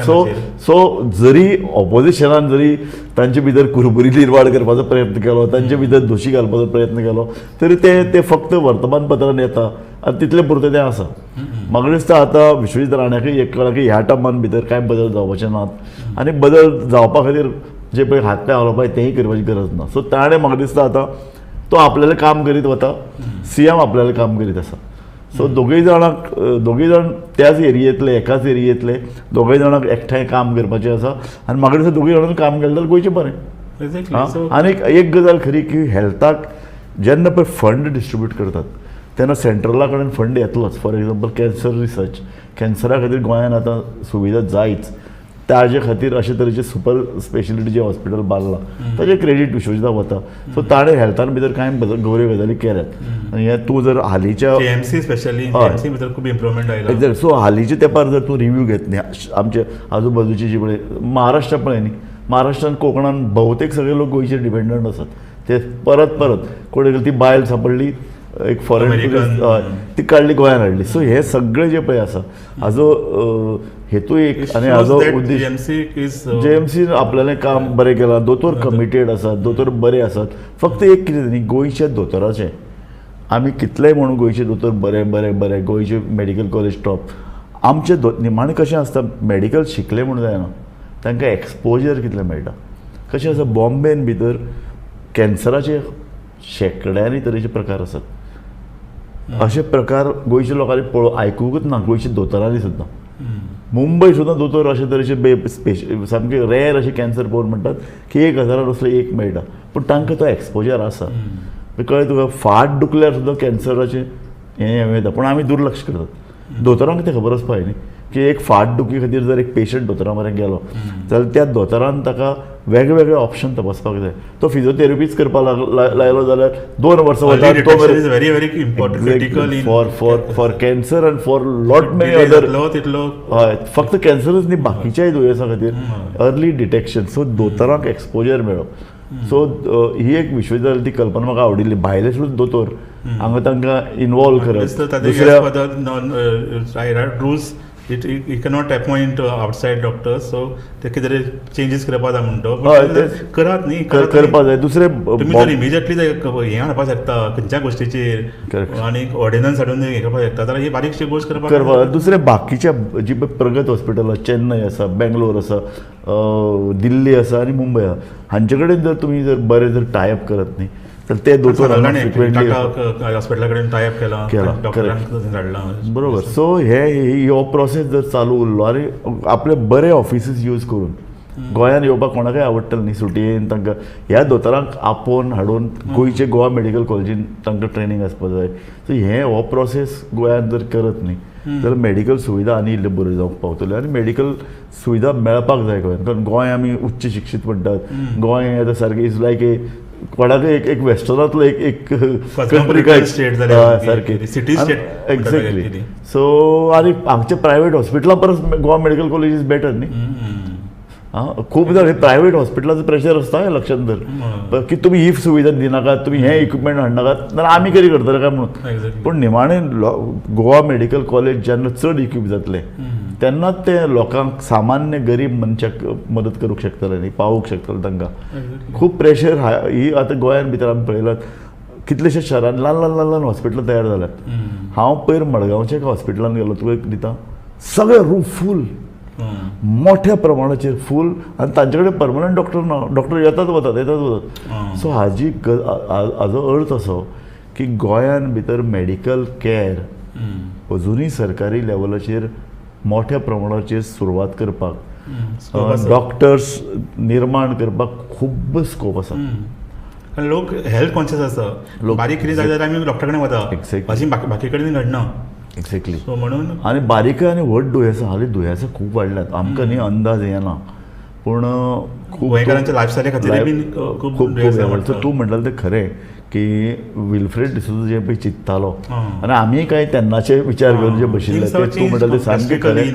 सो सो जरी ऑपोजिशनान जरी तांचे भितर कुरबुरी निर्माण करपाचो प्रयत्न केलो, तांचे भितर दोशी घालपाचो प्रयत्न केलो, तरी ते ते फक्त वर्तमानपत्रान येता आनी तितलें पुरतें तें आसा. म्हाका दिसता आतां विश्वजीत राण्याकय एक कळ्ळां की ह्या टर्मान भितर कांय बदल जावपाचे नात आनी बदल जावपा खातीर जे पळय हात पांय हालोवपाक तेंय करपाची गरज ना. सो ताणें म्हाका दिसता आतां तो आपल्यालें काम करीत वता, सी एम आपल्यालें काम करीत आसा. सो दोगूय जाणांक, दोगूय जाण त्याच एरियेंतले, एकाच एरियेंतले, दोगूय जाणांक एकठांय काम करपाचें आसा आनी म्हाका दिसता दोगूय जाणांनी काम केलें जाल्यार गोंयचें बरें. आनी एक गजाल खरी की हेल्थाक जेन्ना पळय फंड डिस्ट्रिब्यूट करतात तेन्ना सेंट्रला कडेन फंड येतलोच. फॉर एग्जाम्पल कॅन्सर रिसर्च, कॅन्सरा खातीर गोंयांत आतां सुविधा जायच, ताजे खातीर अशे तरेचे सुपर स्पेशलिटी जे हॉस्पिटल बांदलां ताजें क्रेडीट विश्वजिताक वता. सो ताणें हेल्थान भितर कांय बऱ्यो गजाली केल्यात. आनी हें तूं जर हालींच्या जीएमसी स्पेशली जीएमसी भितर खूब इम्प्रुवमेंट आयला. एक्झॅक्ट. सो हालींच्या तेंपार जर तूं रिव्यू घेत न्ही आमचे आजूबाजूची जी पळय महाराष्ट्र पळय न्ही, महाराष्ट्रान कोंकणान भोवतेक सगळे लोक गोंयचेर डिपेंडंट आसात. ते परत परत कोण ती बायल सांपडली एक फॉरेन टुरिस्ट, ती काडली गोंयांत हाडली. सो हे सगळे जे पळय आसा हाजो हेतू एक आनी हाजो उद्देश जीएमसी आपल्यालें काम बरें केलां, दोतोर कमिटेड आसात, दोतोर बरे आसात. फक्त एक कितें न्ही, गोंयच्या दोतोराचें आमी कितलेय म्हणून गोंयचे दोतोर बरे बरे बरे, गोंयचे मेडिकल कॉलेज टॉप, आमचे निमाणें कशें आसता मेडिकल शिकले म्हणून जायना, तांकां एक्सपोजर कितलें मेळटा. कशें आसा बॉम्बेन भितर कॅन्सराचे शेंकड्यांनी तरेचे प्रकार आसात. अशे प्रकार गोंयच्या लोकांनी पळोव आयकुंकूच ना, गोंयच्या दोतोरांनी सुद्दां. मुंबय सुद्दां दोतोर अशे तरेचे सामके रेर अशे कॅन्सर पळोवन म्हणटात की 1000 असले एक मेळटा, पूण तांकां तो एक्सपोजर आसा. कळ्ळें तुका, फाट दुखल्यार सुद्दां कॅन्सराचें हें येता, पूण आमी दुर्लक्ष करतात. दोतोरांक तें खबर आसपा जाय न्ही की एक फाट दुखी खातीर जर एक पेशंट दोतोरा मेरेन गेलो जाल्यार त्या दोतोरान ताका वेगवेगळे ऑप्शन तपासपाक जाय. तो फिजियोथेरपीच करपाक लायलो जाल्यार 2 वर्सां वता. For for for cancer and for lot many other, हय, फक्त कॅन्सरच न्ही बाकीच्याय दुयेंसां खातीर अर्ली डिटेक्शन. सो दोतोरांक एक्सपोजर मेळप. सो ही एक विश्वविद्यालय ती कल्पना म्हाका आवडिल्ली, भायले सुद्दां दोतोर हांगा तांकां इनवॉल्व करप. दुसऱ्या rules you cannot appoint outside doctors, so ते कितें चेंजीस करपा जाय म्हणटो करात न्ही, करपा जाय. दुसरें तुमी जर इमिजिएटली हें हाडपाक शकता खंयच्या गोश्टीचेर आनी ऑर्डिनन्स हाडून हें करपाक शकता जाल्यार ही बारीकशी गोश्ट करपाक. दुसरें बाकीच्या जी प्रगत हॉस्पिटल आसा, चेन्नय आसा, बेंगलोर आसा, दिल्ली आसा आनी मुंबय आसा, हांचे कडेन जर तुमी जर बरें जर टायप करत न्ही तर ते दोतोर हॉस्पिटला कडेन टायप केला, डॉक्टरांक बरोबर. सो हे हो प्रोसेस जर चालू उरलो आनी आपले बरे ऑफिसीस यूज करून गोंयान येवपाक कोणाकय आवडटलें न्ही सुटयेन तांकां ह्या दोतोरांक आपोवन हाडून गोंयचे गोवा मेडिकल कॉलेजीन तांकां ट्रेनींग आसपाक जाय. सो हें हो प्रोसेस गोंयांत जर करत न्ही जाल्यार मेडिकल सुविधा आनी इल्ल्यो बऱ्यो जावंक पावतल्यो आनी मेडिकल सुविधा मेळपाक जाय गोंयांत. कारण गोंय आमी उच्च शिक्षीत म्हणटात, गोंय आतां सारकें is like ए कोणाकय एक एक वेस्टर्नांतलो एक एक कंट्री सारकें एक्झॅक्टली. सो आनी हांगचे प्रायवेट हॉस्पिटलां परस Goa medical college is better न्ही. आं खूब जाण प्रायवेट हॉस्पिटलाचो प्रेशर आसता हें लक्षांत धर की तुमी ही सुविधा दिनाकात, तुमी हें इक्विपमेंट हाडनाकात नाल्यार आमी कितें करतले काय म्हणून. पूण निमाणें गोवा मेडिकल कॉलेज जेन्ना चड इक्वीप जातलें तेन्नाच ते लोकांक सामान्य गरीब मनशाक मदत करूंक शकतले न्ही, पावोवंक शकतले तांकां. खूब प्रेशर ही आतां गोंयांत भितर आमी पळयलात कितलेशे शहरान ल्हान ल्हान ल्हान ल्हान हॉस्पिटलां तयार जाल्यात. हांव पयर मडगांवच्या एका हॉस्पिटलान गेलो, तुका एक दिता, सगळे रूम फूल, मोठ्या प्रमाणाचेर फूल, आनी तांचे कडेन परमनंट डॉक्टर ना, डॉक्टर येतात वतात येतात वतात. सो हाजी हाजो अर्थ असो की गोंयान भितर मेडिकल कॅर अजुनूय सरकारी लेवलाचेर मोठ्या प्रमाणाचेर सुरवात करपाक, डॉक्टर्स निर्माण करपाक खूब स्कोप आसा. कारण लोक हेल्थ कॉन्शियस आसा, बारीक कितें जालें जाल्यार आमी डॉक्टरा कडेन वता, बाकी कडेन घडना. एक्झॅक्टली. सो म्हणून आनी बारीकय आनी व्हड दुयेंसां हालीं दुयेंसां खूब वाडल्यात, आमकां न्ही अंदाज येना, पूण खूब गोंयकारांच्या लायफस्टायली खातीर बीन खूब. तूं म्हणटालें तें खरें की विल्फ्रेड डिसोजा जें पळय चिंत्तालो आनी आमी कांय तेन्नाचे विचार करून जे बशिल्ले ते तूं म्हणटालें तें सामकें खरें.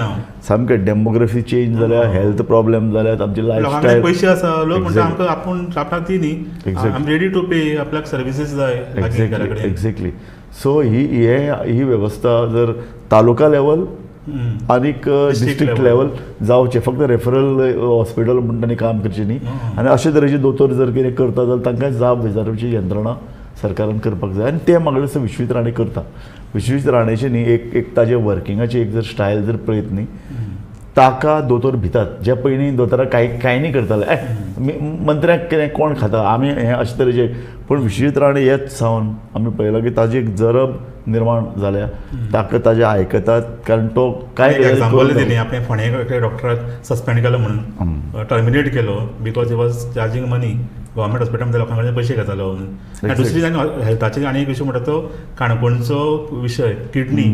सामकें डेमोग्राफी चेंज जाल्या, हेल्थ प्रॉब्लेम जाल्यात, आमची लायफस्टायल. पयशे आसा, लोक म्हणटा आमकां आपूण आपणाक ती न्ही, I am ready to pay, आपल्याक सर्विसीस जाय. Exactly exactly. सो ही ही वेवस्था जर तालुका लेवल आनीक डिस्ट्रिक्ट लेवल जावचें, फक्त रेफरल हॉस्पिटल म्हूण तांणी काम करचें न्ही. आनी अशे तरेचे दोतोर जर कितें करता जाल्यार तांकां जाब विचारपाची यंत्रणा सरकारान करपाक जाय. आनी तें म्हाका दिसता विश्वजीत राणे करता. विश्वजीत राणेचें न्ही एक एक ताजे वर्किंगाची एक जर स्टायल जर पळयत न्ही, ताका दोतोर भितात. जे पयलीं दोतोरां कांय कांय न्ही करताले, मंत्र्याक कितें कोण खाता आमी हें अशे तरेचे. पूण विश्वजीत राणे येत सावन आमी पळयलां की ताजी एक जरब निर्माण जाल्या, ताका ताजें आयकतात, कारण तो कांय एग्जाम्पल दिली आपणें फोंडें डॉक्टराक सस्पेंड केलो म्हणून, टर्मिनेट केलो because he was charging money, government हॉस्पिटलांत लोकां कडेन पयशे घेतालो म्हणून. आनी दुसरी आनी हेल्थाचेर आनी एक विशय म्हणटा तो काणकोणचो विशय किडनी,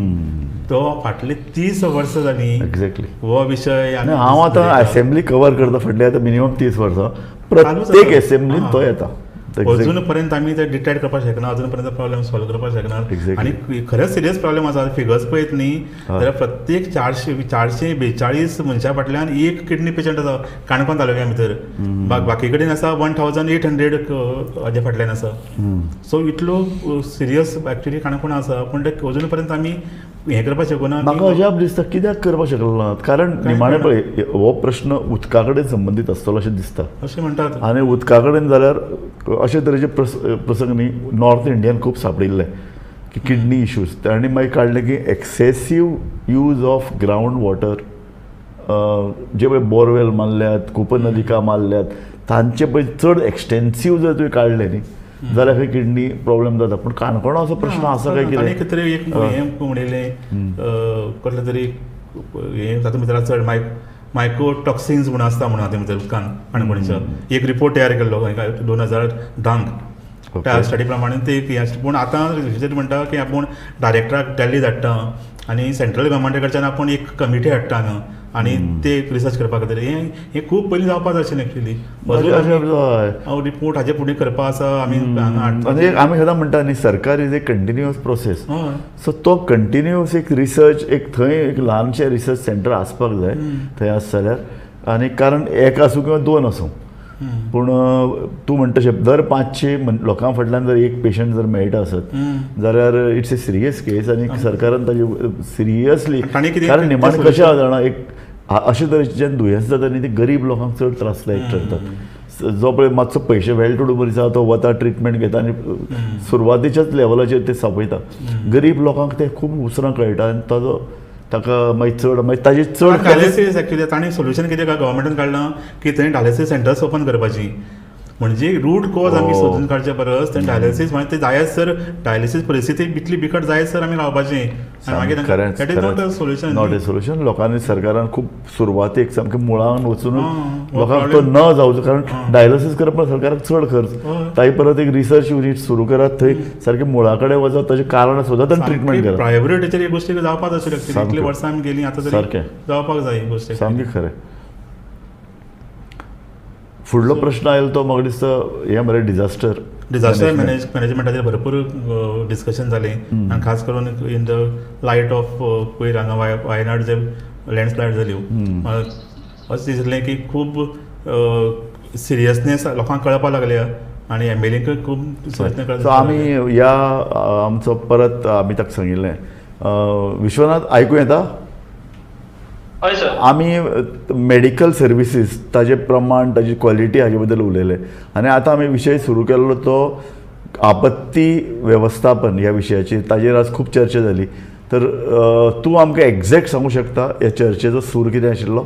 तो फाटले 30 वर्सां जालीं. एक्झॅक्टली हो विशय हांव आतां असेंब्ली कवर करता फाटले आतां मिनिमम 30 वर्सां, प्रत्येक असेंब्लीन तो येता. अजून पर्यंत आमी ते डिटेक्ट करपाक शकना, अजून पर्यंत प्रॉब्लेम सॉल्व करपाक शकना. आनी खरेंच सिरियस प्रॉब्लेम आसा. फिगर्स पळयत न्ही जाल्यार प्रत्येक 442 मनशां फाटल्यान एक किडनी पेशंट आसा काणकोण तालुक्या भितर, बाकी कडेन आसा 1800 हाजे फाटल्यान आसा. सो इतलो सिरियस एक्चुअली काणकोण आसा, पूण ते अजून पर्यंत आमी हें करपाक शकना. म्हाका अजाप दिसता कित्याक करपाक शकलो ना, कारण निमाणें पळय हो प्रश्न उदका कडेन संबंदीत आसतलो अशें दिसता, अशें म्हणटात. आनी उदका कडेन जाल्यार अशे तरेचे प्रसंग न्ही नॉर्थ इंडियन खूब सांपडिल्ले की किडनी इश्यूज. तांणी मागीर काडलें की excessive use of ground water, जे पळय बोरवेल मारल्यात, कूपनलिका मारल्यात, तांचे पळय चड एक्सटेन्सीव जर तुवें काडलें न्ही जाल्यार खंय किडनी प्रॉब्लेम जाता. पूण काणकोणा असो प्रश्न आसा काय कितें? कितें तरी एक हें म्हणिल्लें कसलें तरी हें तातूंत भितर चड मायक्रो टॉक्सिन्स म्हणून आसता म्हणून हातूंत भितर उदकान काणकोणच्या एक रिपोर्ट तयार केल्लो 2010 त्या स्टडी प्रमाणे ते एक हें. पूण आतां रिसर्च म्हणटा की आपूण डायरेक्टराक दिल्ली धाडटा आनी सेंट्रल गव्हर्मेंटा कडच्यान आपूण एक कमिटी हाडटा हांगा आनी ते एक रिसर्च करपा खातीर. हें खूब पयलीं जावपाक जाय आशिल्लें एक्चुअली. रिपोर्ट हाजे फुडें करपा आसा आमी आनी आमी सदां म्हणटा न्ही सरकार is a continuous process. So तो कंटिन्युअस एक रिसर्च एक थंय एक ल्हानशें रिसर्च सेंटर आसपाक जाय थंय आसा जाल्यार. आनी कारण एक आसूं किंवा 2 आसूं, पूण तूं म्हणटा तशें दर 500 लोकां फाटल्यान जर एक पेशंट जर मेळटा आसत जाल्यार it's a serious केस. आनी सरकारान ताजी सिरियसली, कारण निमाणें कशें आसा जाणा, एक अशे तरेचें जेन्ना दुयेंस जाता न्ही ते गरीब लोकांक चड त्रासदायक ठरतात. जो पळय मातसो पयशे वेल टू do मनीस आसा तो वता ट्रिटमेंट घेता आनी सुरवातेच्याच लेवलाचेर ते सोंपयता. गरीब लोकांक ते खूब उसरां कळटा आनी ताजो ताका मागीर चड मागीर ताजे चड डायलिसीस एक्चुअली तांणी सोल्युशन कितें गव्हर्मेंटान काडलां की थंय डायलिसीस सेंटर्स ओपन करपाची. म्हणजे रूट कॉज आमी सोदून काडचे परस ते डायलिसीस मागीर ते जायत सर डायलिसीस परिस्थिती इतली बिकट जायत सर आमी रावपाची. मागीर that is not a solution. Not a solution. लोकांनी सरकारान खूब सुरवातेक सामकें मुळान वचून लोकांक तो न जावचो, कारण डायलिसीस करप सरकाराक चड खर्च. ताजे परत एक रिसर्च युनीट सुरू करात, थंय सारकें मुळा कडेन वचत ताचें कारण सोदात आनी ट्रिटमेंट करात. प्रायोरिटीचेर ही गोश्टी जावपाक जाय आशिल्ली. इतलीं वर्सां आमी गेलीं आतां तरी जावपाक जाय ही गोश्ट. सामकें खरें. फुडलो प्रश्न आयलो तो म्हाका दिसता हें मरे डिजास्टर डिजास्टर मॅनेजमेंटाचेर भरपूर डिस्कशन जालें आनी खास करून इन the light of पयर हांगा वायनाड जे लँडस्लायड जाल्यो अशें दिसलें की खूब सिरियसनेस लोकांक कळपाक लागल्या आनी एमएलएंकूय खूब सिरियसनेस कळपाक. सो आमी ह्या आमचो परत आमी ताका सांगिल्लें. विश्वनाथ आयकूं येता? आमी मेडिकल सर्विसीस ताजे प्रमाण ताजी क्वॉलिटी हाजे बद्दल उलयले आनी आतां आमी विशय सुरू केल्लो तो आपत्ती वेवस्थापन ह्या विशयाचेर, ताजेर आज खूब चर्चा जाली. तर तूं आमकां एग्जॅक्ट सांगूं शकता ह्या चर्चेचो सूर कितें आशिल्लो?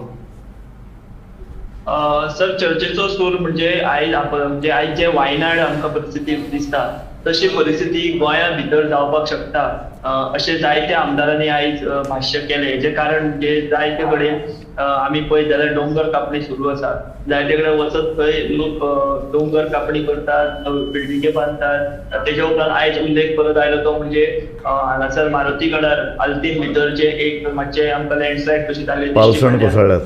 सर, चर्चेचो सूर म्हणजे आयज म्हणजे आयज जे वायनाड आमकां परिस्थिती दिसता तशी परिस्थिती गोंया भितर जावपाक शकता अशें जायत्या आमदारांनी आयज भाश्य केलें. हेजें कारण म्हणजे जायते कडेन आमी पळयत जाल्यार डोंगर कापणी सुरू आसा. जायते कडेन वचत थंय लोक डोंगर कापणी करतात, बिल्डिंगे बांदतात. तेज्या उपरांत आयज उल्लेख परत आयलो तो म्हणजे हांगासर मारुती गडार आल्तीन भितर जे एक मातशें आमकां लँडस्लायड कशी जाली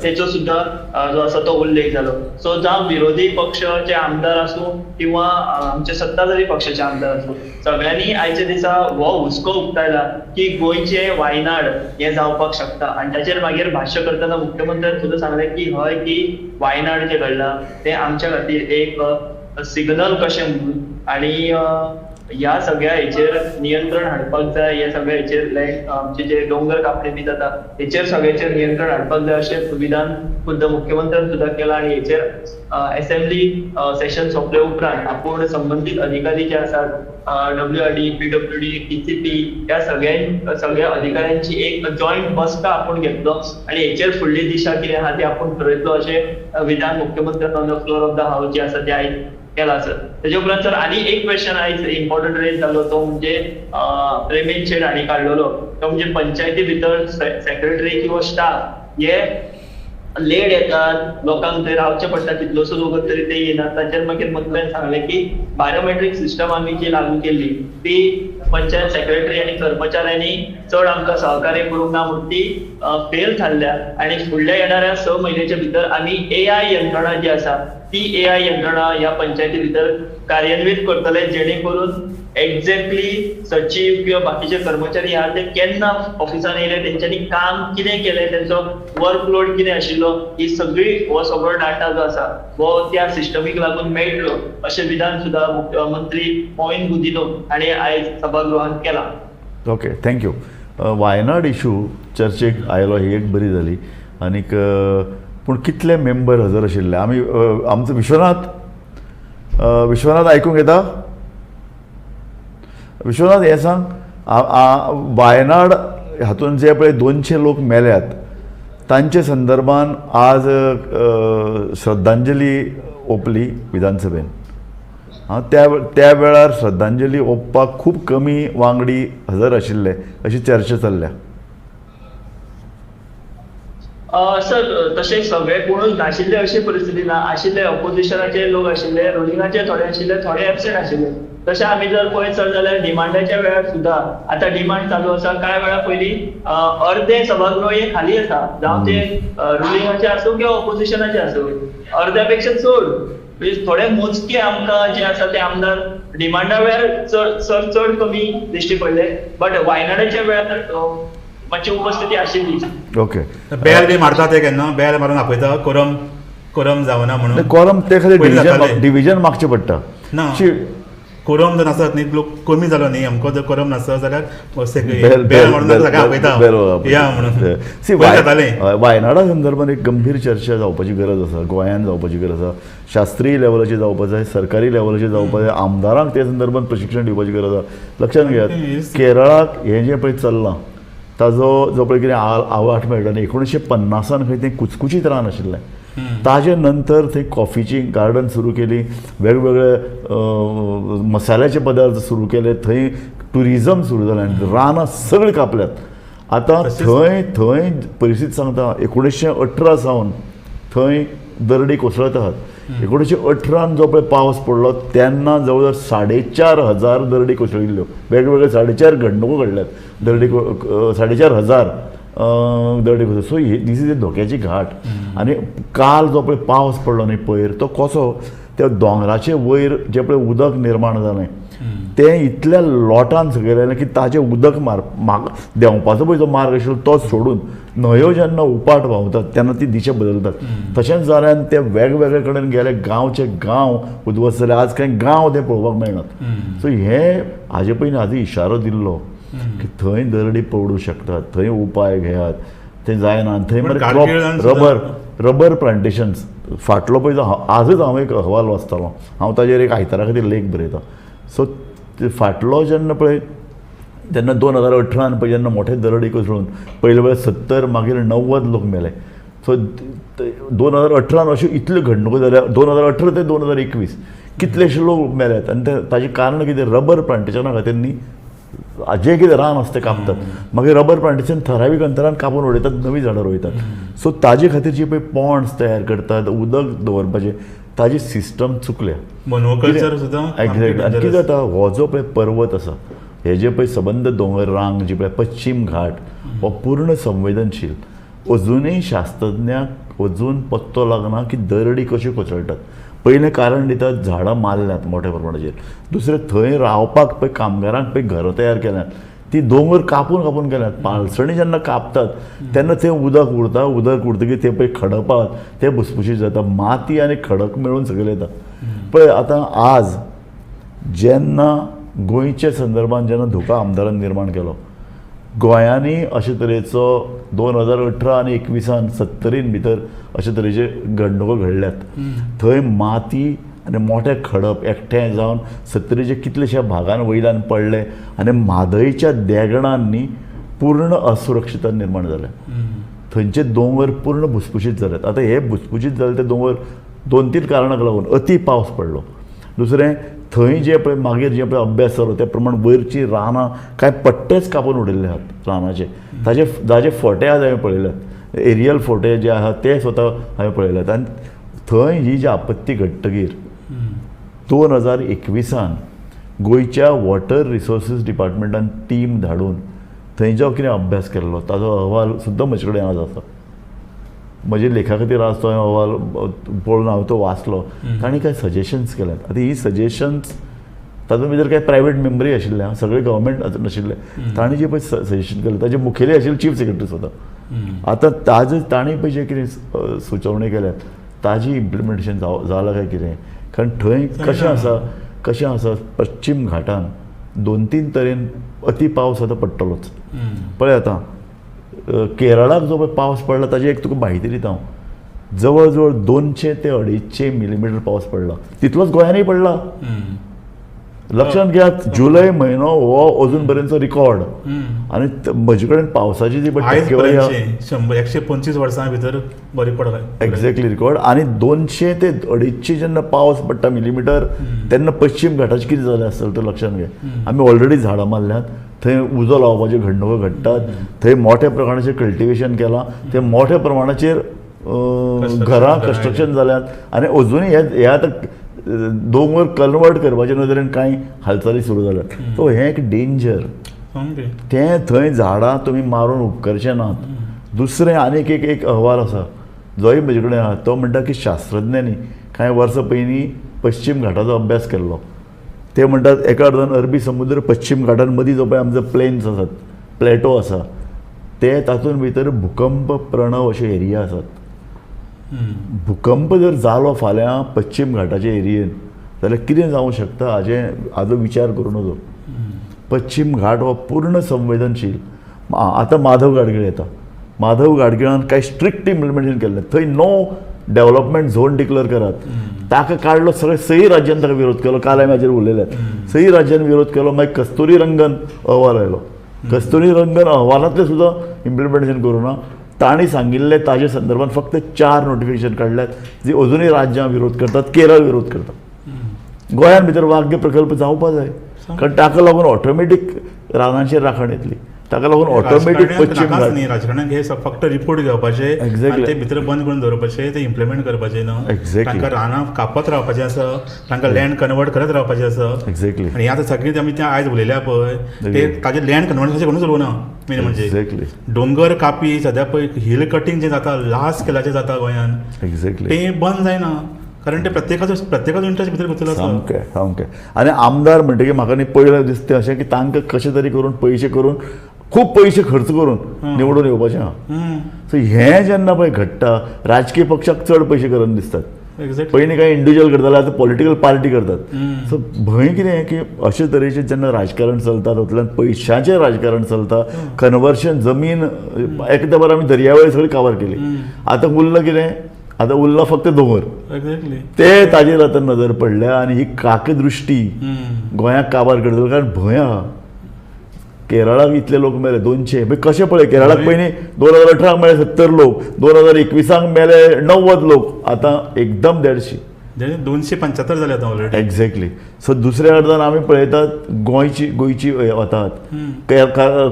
तेचो सुद्दां जो आसा तो उल्लेख जालो. सो जावं विरोधी पक्षाचे आमदार आसूं किंवा आमचे सत्ताधारी पक्षाचे आमदार आसूं, सगळ्यांनी आयच्या दिसा हो हुस्को उक्तायला की गोंयचें वायनाड हें जावपाक शकता. आनी ताचेर मागीर भाश्य करतना मुख्यमंत्र्यान सुद्दां सांगलें की हय की वायनाड जें घडलां तें आमच्या खातीर एक सिग्नल कशें म्हणून आनी ह्या सगळ्या हेचेर नियंत्रण हाडपाक जाय. ह्या सगळ्या हेचेर लँड आमचे जे डोंगर कापणी बी जाता हेचेर सगळ्याचेर नियंत्रण हाडपाक जाय अशें विधान खुद्द मुख्यमंत्र्यान सुद्दां केलां. आनी हेचेर एसेंब्ली सेशन सोंपले उपरांत आपूण संबंदीत अधिकारी जे आसात WRD, PWD, TCP ह्या सगळ्या अधिकाऱ्यांची एक जॉयंट बसका आपूण घेतलो आनी हेचेर फुडली दिशा कितें आहा ती आपूण ठरयतलो अशें विधान मुख्यमंत्र्यान on the floor of the house जे आसा ते आयज केला सर. तेजे उपरांत सर आनी एक क्वेश्चन आयज इम्पॉर्टंट रेज जालो तो म्हणजे प्रेमेन शेट हांणी काडलेलो तो म्हणजे पंचायती भितर सेक्रेटरी किंवा स्टाफ हे लेट येतात, लोकांक थंय रावचें पडटा तितलोसो वगत तरी ते येना. ताचेर मागीर मंत्र्यान सांगलें की बायोमेट्रीक सिस्टम आमी जी लागू केल्ली ती पंचायत सेक्रेटरी आनी कर्मचाऱ्यांनी चड आमकां सहकार्य करूंक ना म्हूण ती फेल थारल्या आनी फुडल्या येणाऱ्या 6 म्हयन्याच्या भितर आमी AI यंत्रणा जी आसा ती AI यंत्रणा ह्या पंचायती भितर कार्यान्वीत करतले जेणे करून एक्झॅक्टली सचीव किंवा बाकीचे कर्मचारी आहा ते केन्ना ऑफिसान येयले, तेंच्यांनी काम कितें केलें, तेंचो वर्कलोड कितें आशिल्लो, ही सगळी हो सगळो डाटा जो आसा हो त्या सिस्टमीक लागून मेळटलो अशें विधान सुद्दां मुख्यमंत्री मॉवीन गुदिन्हो हांणी आयज सभागृहांत केलां. Okay, thank you. Wayanad issue चर्चेक आयलो ही एक बरी जाली. आनीक पूण कितले मेंबर हजर आशिल्ले? आमी आमचो विश्वनाथ विश्वनाथ आयकूंक येता? विश्वनाथ हें सांग, वायनाड हातून जे पळय 200 लोक मेल्यात तांचे संदर्भान आज श्रद्धांजली ओंपली विधानसभेन. हां, त्या वेळार श्रद्धांजली ओंपपाक खूब कमी वांगडी हजर आशिल्ले अशी चर्चा चल्ल्या. सर तशें सगळे कोणूच नाशिल्ले अशी परिस्थिती ना. आशिल्ले ऑपोजिशनाचे लोक आशिल्ले, रुलिंगाचे थोडे आशिल्ले, थोडे एबसेंट आशिल्ले. तशें आमी जर पळयत सर जाल्यार डिमांडाच्या वेळार सुद्दां आतां डिमांड चालू आसा. कांय वेळा पयलीं अर्दे सभागृह हे खाली आसा, जावं ते रुलिंगाचे आसूं किंवा ऑपोजिशनाचे आसूं, अर्द्या पेक्षा चड म्हणजे थोडे मोजके आमकां जे आसा ते आमदार डिमांडा वेळार चड चड कमी दिश्टी पडले, बट वायनाडाच्या वेळार मातशी उपस्थिती आशिल्ली. ओके, बेल बी मारता ते केन्ना बेल मारून आपयता कोरम कोरम जावना म्हणून. कोरम ते खातीर डिविजन मागचें पडटा ना. कोरम जर नासत न्ही, लोक कमी जालो न्ही, अमको जर कोरम नासत जाल्यार बेल मारून सगळ्यांक आपयता या म्हणून. वायनाडा संदर्भात एक गंभीर चर्चा जावपाची गरज आसा, गोंयांत जावपाची गरज आसा, शास्त्रीय लेवलाचेर जावपाक जाय, सरकारी लेवलाचेर जावपाक जाय, आमदारांक ते संदर्भात प्रशिक्षण दिवपाची गरज आसा. लक्षांत घेयात, केरळाक हें जें पळय चल्लां ताजो जो पळय कितें आवाठ मेळटा न्ही, 1950 खंय तें कुचकुचीत रान आशिल्लें. ताजे नंतर थंय कॉफीची गार्डन सुरू केली, वेगवेगळे मसाल्याचे पदार्थ सुरू केले, थंय टुरिजम सुरू जालें आनी रानां सगळीं कापल्यात. आतां थंय थंय परिस्थिती सांगता, 1918 सावन थंय दरडी कोसळत आहात. 1918 जो पळय पावस पडलो तेन्ना जवळ जवळ 4,500 दरडी कोसळिल्ल्यो, वेगवेगळे 4.5 घडणुको घडल्यात, दरडी 4,500 दरडी कोसळ. So he this is a धोक्याची घाट. आनी काल जो पळय पावस पडलो न्ही पयर, तो कसो त्या दोंगराचे वयर जें पळय उदक निर्माण जालें तें इतल्या लोटान सकयल आयलें की ताजें उदक देंवपाचो पळय जो मार्ग आशिल्लो तो सोडून न्हंयो जेन्ना उपाट व्हांवतात तेन्ना ती दिशा बदलतात. तशेंच जाल्यान ते वेगवेगळे कडेन गेले, गांवचे गांव उद्ध्वस्त जाले, आज कांय गांव ते पळोवपाक मेळनात. सो हे हाजे पयलीं हाजो इशारो दिल्लो की थंय दरडी पडूं शकतात, थंय उपाय घेयात, थंय जायना. थंय मरे रबर प्लांटेशन्स फाटलो पळय जो आजच हांव एक अहवाल वाचतालो, हांव ताजेर एक आयतारा खातीर लेख बरयतां. सो फाटलो जेन्ना पळय तेन्ना 2018 पळय जेन्ना मोठे दरडी कोसळून पयले वेळार 70 मागीर 90 लोक मेले. सो 2018 अश्यो इतल्यो घडणुको जाल्या, 2018 ते 2021 कितलेशे लोक मेल्यात. आनी ते ताजें कारण कितें, रबर प्लांटेशना खातीर न्ही जें कितें रान आसा तें कापतात, मागीर रबर प्लांटेशन थरावीक अंतरान कापून उडयतात, नवीं झाडां रोयतात. सो ताजे खातीर जी पळय पॉन्ड्स तयार करतात उदक दवरपाचें, ताजी सिस्टम चुकल्या. मोनोकल्चर सुद्दां एक्झॅक्टली. आनी कितें जाता, हो जो पळय पर्वत आसा, हे जे पळय सबंद दोंगर रांग जी पळय पश्चीम घाट हो पूर्ण संवेदनशील. अजुनूय शास्त्रज्ञाक अजून पत्तो लागना की दरडी कश्यो कोसळटात. पयलें कारण दितात झाडां मारल्यात मोठ्या प्रमाणाचेर, दुसरें थंय रावपाक पळय कामगारांक पळय घरां तयार केल्यात ती दोंगर कापून कापून केल्यात. पालसणी जेन्ना कापतात तेन्ना थंय उदक उरता, उदक उरतकीर तें पळय खडपात तें भुसभुशीत जाता, माती आनी खडक मेळून सकयल येता. पळय आतां आज जेन्ना गोंयच्या संदर्भान जेन्ना धोका आमदारान निर्माण केलो, गोंयांनी अशे तरेचो 2018 आनी 21 70 भितर अशे तरेचे घडणुको घडल्यात. थंय माती आनी मोठे खडप एकठांय जावन 70चे कितलेश्या भागान वयल्यान पडले आनी म्हादयच्या देगणांनी पूर्ण असुरक्षितता निर्माण जाल्या. थंयचे दोंगर पूर्ण भुसभुशीत जाल्यात. आतां हे भुसभुशीत जाले ते दोंगर 2-3 कारणांक लागून, अती पावस पडलो, दुसरें थंय जे पळय मागीर जे पळय अभ्यास जालो ते प्रमाण वयरचीं रानां कांय पट्टेच कापून उडयल्ले आहात रानाचे, ताजे ताजे फोटे आज हांवें पळयल्यात, एरियल फोटे जे आहात ते स्वता हांवें पळयल्यात. आनी थंय ही जी आपत्ती घडटकीर 2021 गोंयच्या वॉटर रिसोर्सीस डिपार्टमेंटान टीम धाडून थंय जो कितें अभ्यास केल्लो ताजो अहवाल सुद्दां म्हजे कडेन आज आसा. म्हजे लेखा खातीर आज तो अहवाल पळोवन हांवें तो वाचलो. तांणी कांय सजेशन्स केल्यात. आतां ही सजेशन्स तातूंत भितर कांय प्रायवेट मेंबरूय आशिल्ले, सगळे गव्हर्मेंट नाशिल्ले. तांणी जे पळय सजेशन केलें ताजे मुखेली आशिल्ले चीफ सेक्रेटरी स्वता. आतां ताजे तांणी पळय जे कितें सुचोवणी केल्यात ताजी इम्प्लिमेंटेशन जालां काय कितें, कारण थंय कशें आसा, कशें आसा पश्चीम घाटान 2-3 तरेन अती पावस आतां पडटलोच. पळय आतां केरळाक जो पळय पावस पडला ताजी एक तुका म्हायती दिता हांव, जवळ जवळ 200 ते 250 मिलीमिटर पावस पडला, तितलोच गोंयांनीय पडला. लक्षांत घेयात, जुलय म्हयनो हो अजून पर्यंतचो रिकॉर्ड. आनी म्हजे कडेन पावसाची जी टक्केवारी 125 वर्सां भितर रिकॉर्ड, एक्झॅक्टली रिकॉर्ड. आनी 200 ते 250 जेन्ना पावस पडटा मिलीमिटर तेन्ना पश्चीम घाटाचें कितें जालें आसतलें तें लक्षांत घे. आमी ऑलरेडी झाडां मारल्यात, थंय उजो लावपाच्यो घडणुको घडटात, थंय मोठ्या प्रमाणाचेर कल्टिवेशन केलां, थंय मोठ्या प्रमाणाचेर घरां कन्स्ट्रक्शन जाल्यात. आनी अजुनूय हे आतां दोंगर कन्वर्ट करपाचे नदरेन कांय हालचाली सुरू जाल्यात. सो हें एक डेंजर, तें थंय झाडां तुमी मारून उपकरचें नात. दुसरें आनीक एक एक अहवाल आसा जोय म्हजे कडेन आहा, तो म्हणटा की शास्त्रज्ञांनी कांय वर्सां पयलीं पश्चीम घाटाचो अभ्यास केल्लो. ते म्हणटात एका अर्दान अरबी समुद्र पश्चीम घाटान मदीं जो पळय आमचो प्लेन्स आसात, प्लेटो आसा, ते तातूंत भितर भुकंप प्रणव अशे एरिया आसात. भुकंप जर जालो फाल्यां पश्चीम घाटाच्या एरियेन जाल्यार कितें जावंक शकता हाजें हाजो विचार करूं नजो. पश्चीम घाट हो पूर्ण संवेदनशील. आतां माधव गाडगीळ येता, माधव गाडगिळान कांय स्ट्रिक्ट इम्प्लिमेंटेशन केल्लें, थंय नो डेव्हलपमेंट झोन डिक्लेअर करात, ताका काडलो सगळे सई राज्यान ताका विरोध केलो. काल हांवें हाजेर उलयल्यात, सई राज्यान विरोध केलो. मागीर कस्तुरी रंगन अहवाल आयलो, कस्तुरी रंगन अहवालांतलें सुद्दां इम्प्लिमेंटेशन करूं ना. तांणी सांगिल्लें ताजे संदर्भात फक्त 4 नोटिफिकेशन काडल्यात जी अजुनूय राज्यां विरोध करतात, केरळ विरोध करतात. गोंयान भितर वाघ्य प्रकल्प जावपा जाय, कारण ताका लागून ऑटोमॅटीक रानांचेर राखण येतली, ताका लागून ऑटोमॅटीक पश्चिम घाट. राजकारण्याक हे फक्त रिपोर्ट घेवपाचे, ते भितर बंद करून दवरपाचे, ते इम्प्लिमेंट करपाचे न्हू. तांकां रानां कापत रावपाचें आसा, तांकां लँड कन्वर्ट करत रावपाचें आसा. एक्झॅक्टली. आनी आतां सगळीं आमी ते आयज उलयल्या पळय, ते ताजें लँड कन्वर्ट कोणूच उलोवना. मेन म्हणजे दोंगर कापी सद्या पळय हिल कटींग जें जाता लार्ज स्केलाचें जाता गोंयान, एक्झॅक्टली, तें बंद जायना, कारण ते प्रत्येकाचो इंट्रस्ट भितर घुसलेलो आसा. सामकें सामकें. आनी आमदार म्हणटकीर म्हाका न्ही पयलें दिसता अशें की तांकां कशें तरी करून पयशे करून खूब पयशे खर्च करून निवडून येवपाचें आहा. सो हें जेन्ना पळय घडटा, राजकीय पक्षाक चड पयशे करून दिसतात. पयलीं कांय इंडिविज्युअल करताले, आतां पॉलिटिकल पार्टी करतात. सो भंय कितें की अशे तरेचें जेन्ना राजकारण चलता तातूंतल्यान पयशांचें राजकारण चलता, कन्वर्शन जमीन एकदा बरें आमी दर्यावेळ सगळी काबार केली, आतां उरलां कितें, आतां उरला फक्त दोंगर. ते ताजेर आतां नदर पडल्या आनी ही काकदृश्टी गोंयाक काबार करतलो, कारण भंय आहा. केरळाक इतले लोक मेले 200, कशें पळय केरळाक पयलीं 2018 मेले 70 लोक, 2021 मेले 90 लोक, आतां एकदम 150, 275 जाले आतां ऑलरेडी. एक्झॅक्टली. सो दुसऱ्या अर्दान आमी पळयतात गोंयची वतात,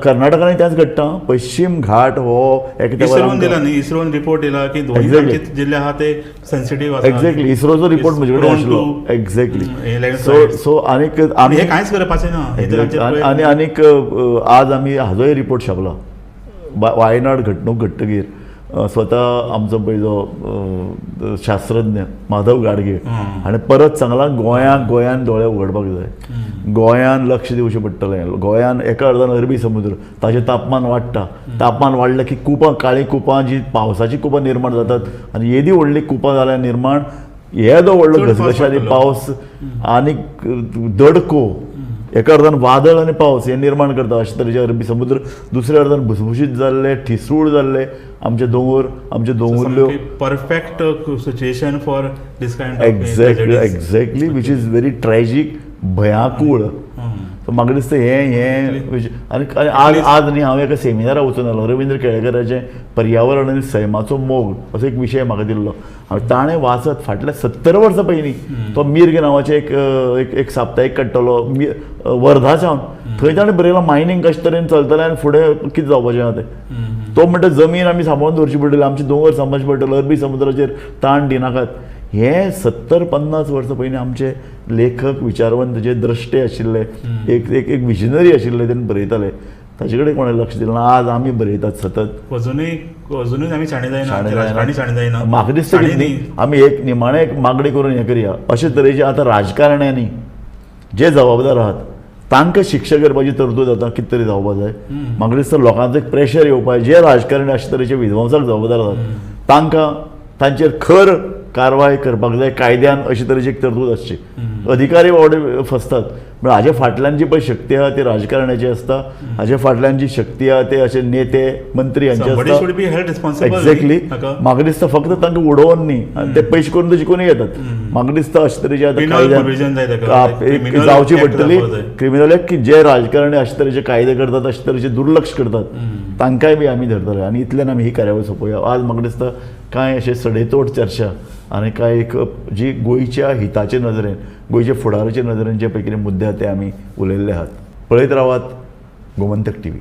कर्नाटकांनी त्याच घडटा. पश्चिम घाट हो इस्रोन दिला न्ही, इस्रोन रिपोर्ट दिला की दोन जिल्हे आहा ते सेन्सिटीव आसा. एक्झॅक्टली, इस्रोचो रिपोर्ट म्हजे कडेन आशिल्लो. एक्झॅक्टली. सो सो आनीक आमी हें कांयच करपाचें ना. आनी आनीक आज आमी हाजोय रिपोर्ट छापला, वायनाड घडणूक घडटगीर स्वता आमचो पयलो शास्त्रज्ञ माधव गाडगे हाणें परत सांगलां गोंयाक, गोंयान दोळे उगडपाक जाय, गोंयान लक्ष दिवचें पडटलें. गोंयान एका अर्दान अरबी समुद्र, ताजें तापमान वाडटा, तापमान वाडलें की कुपां, काळीं कुपां जी पावसाचीं कुपां निर्माण जातात आनी येदी व्हडलीं कुपां जाल्यार निर्माण, येदो व्हडलो घसघशांनी पावस आनी दडको, एका अर्दान वादळ आनी पावस हे निर्माण करता अशे तरेचे अरबी समुद्र, दुसऱ्या अर्दान भुसभुशीत जाल्ले, ठिसूळ जाल्ले आमचे दोंगर, आमचे दोंगुल्ल्यो. Perfect situation for this kind of. Exactly, exactly, which is very tragic, भयांकूळ. सो म्हाका दिसता हें हें आनी आज आज न्ही हांव एका सेमिनाराक वचून आयलो, रविंद्र केळेकराचें पर्यावरण आनी सैमाचो मोग असो एक विशय म्हाका दिल्लो. हांवें ताणें वाचत फाटल्या 70 वर्सां पयलीं तो मीर्ग नांवाचें एक एक साप्ताहीक काडटलो वर्धाच्यान, थंय ताणें बरयलां मायनींग कशें तरेन चलतलें आनी फुडें कितें जावपाचें आहा तें. तो म्हणटा जमीन आमी सांबाळून दवरची पडटली, आमचे दोंगर सांबाळचे पडटले, अरबी समुद्राचेर ताण दिनाकात. हे 70-50 वर्सां पयलीं आमचे लेखक विचारवंत जे द्रश्टे आशिल्ले, एक एक एक विजनरी आशिल्ले, तेणें बरयताले, ताचे कडेन कोणें लक्ष दिलें ना. आज आमी बरयतात सतत, अजुनूय आमी शाणे जायना. म्हाका दिसता की आमी एक निमाणें एक मागणी करून हें करया, अशे तरेचे आतां राजकारण्यांनी जे जबाबदार आहात तांकां शिक्षा करपाची तरतूद आतां कितें तरी जावपा जाय. म्हाका दिसता लोकांचो एक प्रेशर येवपा, जे राजकारणी अशे तरेचे विध्वंसाक जबाबदार आसात तांकां तांचेर खर कारवाय करपाक जाय कायद्यान, अशे तरेची एक तरतूद आसची. अधिकारी बावडे फसतात, पूण हाजे फाटल्यान जी पळय शक्ती आहा ती राजकारणाची आसता, हाजे फाटल्यान जी शक्ती आहा ते अशे नेते मंत्री हांचे आसता. एक्झॅक्टली. म्हाका दिसता फक्त तांकां उडोवन न्ही, आनी ते पयशे करून ते शिकून घेतात. म्हाका दिसता अशे तरेची आतां कायद्यान जावची पडटली क्रिमिनल एक्ट, की जे राजकारणी अशे तरेचे कायदे करतात, अशे तरेचे दुर्लक्ष करतात, तांकांय बी आमी धरतले. आनी इतल्यान आमी ही कार्यावळ सोंपोवया. आज म्हाका दिसता कांय अशे सडेतोड चर्चा आनी कांय एक जी गोंयच्या हिताचे नदरेन, गोंयच्या फुडाराचे नदरेन जे पळय कितें मुद्दे आहा ते आमी उलयल्ले आहात. पळयत रावात गोमंतक टीव्ही.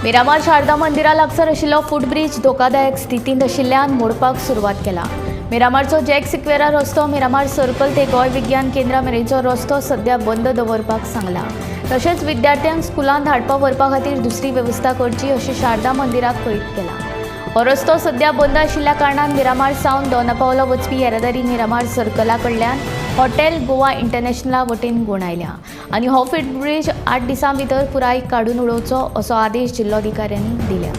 मिरामार शारदा मंदिरा लागसार आशिल्लो फुटब्रीज धोकादायक स्थितींत आशिल्ल्यान मोडपाक सुरवात केला. मिरामारचो जॅक सिक्वेरा रस्तो मिरामार सर्कल ते गोंय विज्ञान केंद्रा मेरेनचो रस्तो सध्या बंद दवरपाक सांगला. तशेंच विद्यार्थ्यांक स्कुलांत धाडपा व्हरपा खातीर दुसरी वेवस्था करची अशें शारदा मंदिराक कळीत केलां. हो रस्तो सध्या बंद आशिल्ल्या कारणान मिरामार सावन दोनापावला वचपी येरादारी मिरामार सर्कला कडल्यान हॉटेल गोवा इंटरनॅशनला वटेन गुणायल्या आनी हो फुटब्रीज 8 दिसां भितर पुराय काडून उडोवचो असो आदेश जिल्लोधिकाऱ्यांनी दिल्या.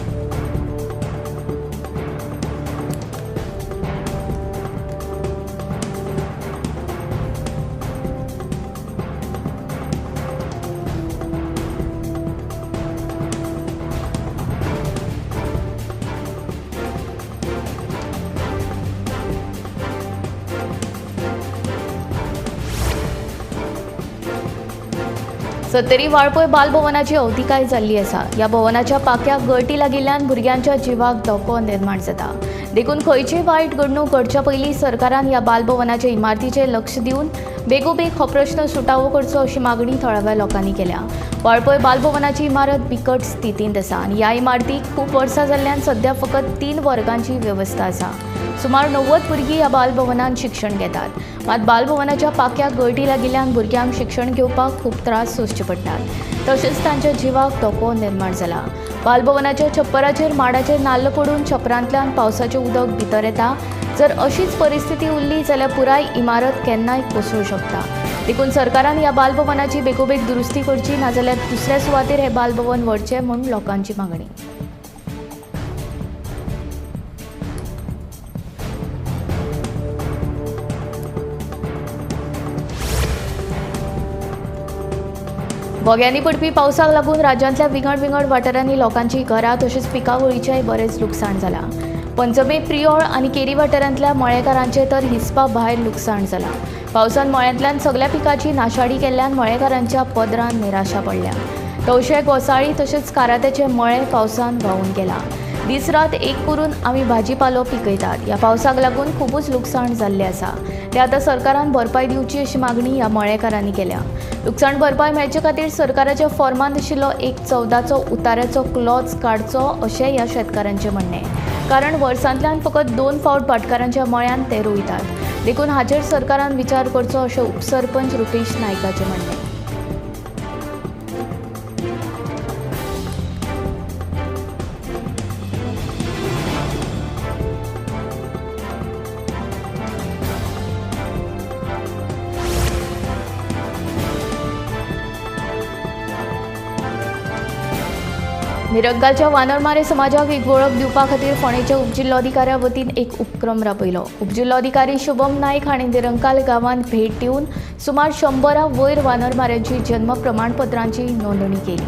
सत्तरी वाळपय बालभवनाची अवतिकाय जाल्ली आसा. ह्या भवनाच्या पाक्याक गळटी लागिल्ल्यान भुरग्यांच्या जिवाक धोको निर्माण जाता. देखून खंयचीय वायट घडणूक घडच्या पयलीं सरकारान ह्या बालभवनाच्या इमारतीचेर लक्ष दिवन बेगोबेग हो प्रश्न सुटावो करचो अशी मागणी थळाव्या लोकांनी केल्या. वाळपय बालभवनाची इमारत बिकट स्थितींत आसा आनी ह्या इमारतीक खूब वर्सां जाल्ल्यान सध्या फकत 3 वर्गांची वेवस्था आसा. सुमार 90 भुरगीं ह्या बालभवनांत शिक्षण घेतात. मात बालभवनाच्या पाक्याक गळटी लागिल्ल्यान भुरग्यांक शिक्षण घेवपाक खूब त्रास सोंसचे पडटात. तशेंच तांच्या जिवाक धोको निर्माण जाला. बालभवनाच्या छप्पराचेर माडाचे नाल्ल पडून छप्परांतल्यान पावसाचें उदक भितर येता. जर अशीच परिस्थिती उरली जाल्यार पुराय इमारत केन्नाय कोसळूं शकता. देखून सरकारान ह्या बालभवनाची बेगोबेग दुरुस्ती करची, नाजाल्यार दुसऱ्या सुवातेर हें बालभवन व्हरचें म्हूण लोकांची मागणी. घोग्यांनी पडपी पावसाक लागून राज्यांतल्या विंगड विंगड वाठारांनी लोकांची घरां तशेंच पिकावळीचेंय बरेंच लुकसाण जालां. पंचमे प्रियोळ आनी केरी वाठारांतल्या मळेकारांचें तर हिसपा भायर लुकसाण जालां. पावसान मळ्यांतल्यान सगल्या पिकाची नाशाडी केल्ल्यान मळेकारांच्या पदरान निराशा पडल्या. तवशे गोसाळी तशेंच कारात्याचे मळे पावसान व्हांवून गेला. दीस रात एक करून आमी भाजीपालो पिकयतात. ह्या पावसाक लागून खुबूच लुकसाण जाल्लें आसा. ते आतां सरकारान भरपाय दिवची अशी मागणी ह्या मळेकारांनी केल्या. लुकसाण भरपाय मेळचे खातीर सरकाराच्या फॉर्मांत आशिल्लो 1/14चो उताऱ्याचो क्लॉज काडचो अशें ह्या शेतकारांचें म्हणणें. कारण वर्सांतल्यान फकत 2 फावट भाटकारांच्या मळ्यांत ते रोयतात. देखून हाचेर सरकारान विचार करचो अशें उपसरपंच रुपेश नायकाचें म्हणणें. निरंकालच्या वानरमारे समाजाक एक वळख दिवपा खातीर फोंडेच्या उपजिल्लोधिकाऱ्या वतीन एक उपक्रम राबयलो. उपजिल्लोधिकारी शुभम नायक हांणी निरंकाल गांवांत भेट दिवन सुमार 100 वयर वानरमाऱ्यांची जन्म प्रमाणपत्रांची नोंदणी केली.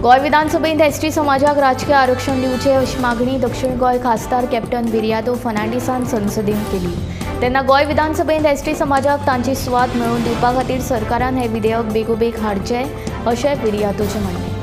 गोंय विधानसभेंत एसटी समाजाक राजकीय आरक्षण दिवचें अशी मागणी दक्षिण गोंय खासदार कॅप्टन विरियातो फर्नांडीसान संसदेंत केली. तेन्ना गोंय विधानसभेंत एसटी समाजाक तांची सुवात मेळोवन दिवपा खातीर सरकारान हें विधेयक बेगोबेग हाडचें अशें विरियातोचें म्हणणें.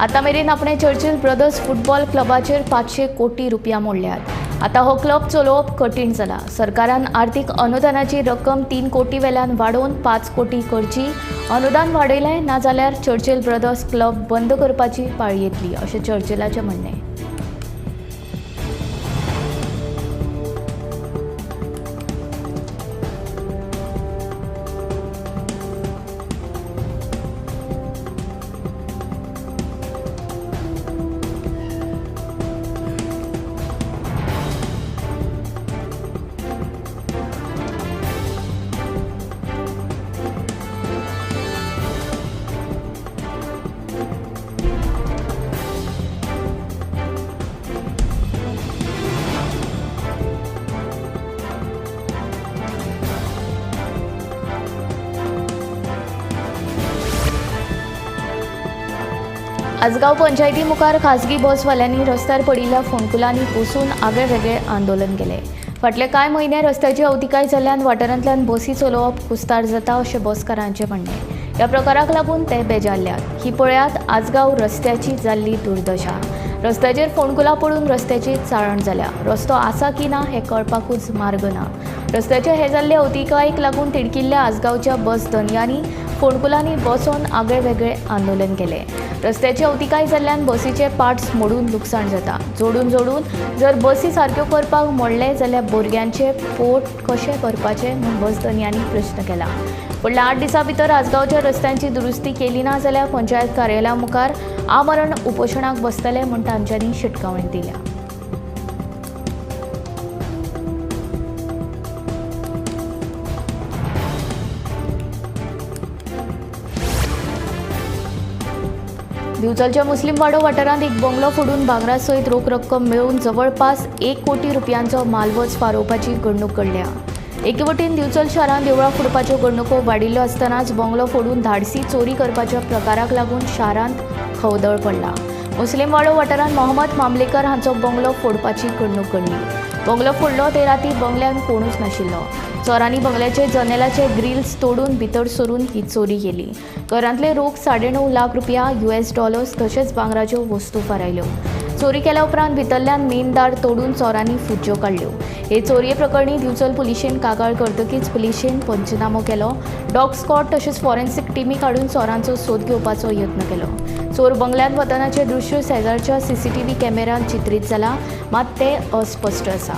आतां मेरेन आपणे चर्चिल ब्रदर्स फुटबॉल क्लबाचेर 500 कोटी रुपया मोडल्यात. आतां हो क्लब चलोवप कठीण जाला. सरकारान आर्थीक अनुदानाची रक्कम 3 कोटी वेल्यान वाडोवन 5 कोटी करची. अनुदान वाडयलें ना जाल्यार चर्चिल ब्रदर्स क्लब बंद करपाची पाळी येतली अशें चर्चिलाचें म्हणणें. आजगांव पंचायती मुखार खासगी बसवाल्यांनी रस्त्यार पडिल्ल्या फोंडकुलांनी बसून आगळे वेगळे आंदोलन केलें. फाटले कांय म्हयने रस्त्याची अवतिकाय जाल्ल्यान वाठारांतल्यान बसी चलोवप कुस्तार जाता अशें बसकारांचें म्हणणें. ह्या प्रकाराक लागून ते बेजारल्यात. ही पळयात आजगांव रस्त्याची जाल्ली दुर्दशा. रस्त्याचेर फोंडकुलां पडून रस्त्याची चाळण जाल्या. रस्तो आसा की ना हें कळपाकूच मार्ग ना. रस्त्याचे हे जाल्ले अवतिकायेक लागून तिडकिल्ल्या आजगांवच्या बस धनयांनी फोंडकुलांनी बसोन आगळे वेगळे आंदोलन केलें. रस्त्याची अवतिकाय जाल्ल्यान बसीचे पार्ट्स मोडून लुकसाण जाता. जोडून जोडून जर बसी सारक्यो करपाक मोडले जाल्यार भुरग्यांचे पोट कशें भरपाचें म्हूण बस धनयांनी प्रश्न केला. फुडल्या 8 दिसां भितर आजगांवच्या रस्त्यांची दुरुस्ती केली ना जाल्यार पंचायत कार्यालया मुखार आमरण उपोशणाक बसतले म्हूण तांच्यांनी शिटकावणी दिल्या. दिवचलच्या मुस्लीम वाडो वाठारांत एक बंगलो फोडून भांगरा सयत रोख रक्कम मेळोवन जवळपास 1 कोटी रुपयांचो मालवज फारोवपाची घडणूक घडल्या. एके वटेन दिवचल शारांत देवळां फोडपाच्यो घडणुको वाडिल्ल्यो आसतनाच बंगलो फोडून धाडसी चोरी करपाच्या प्रकाराक लागून शारांत खवदळ पडला. मुस्लीम वाडो वाठारांत मोहम्मद मामलेकर हांचो बंगलो फोडपाची घडणूक घडली. बंगलो फोडलो ते राती बंगल्यांत कोणूच नाशिल्लो. चोरांनी बंगल्याचे जनेलाचे ग्रिल्स तोडून भितर सरून ही चोरी केली. घरांतले रोख 9.5 लाख रुपया, US dollars तशेंच भांगराच्यो वस्तू फारायल्यो. चोरी केल्या उपरांत भितरल्यान मेन दार तोडून चोरांनी फुज्ज्यो काडल्यो. हे चोरये प्रकरणी दिवचल पुलिशेन कागाळ करतकीच पुलिशेन पंचनामो केलो. डॉग स्क्वॉड तशेंच फॉरेन्सिक टिमी काडून चोरांचो सोद घेवपाचो यत्न केलो. चोर बंगल्यांत वतनाचें दृश्य शेजारच्या CCTV कॅमेऱ्यांत चित्रीत जाला, मात तें अस्पश्ट आसा.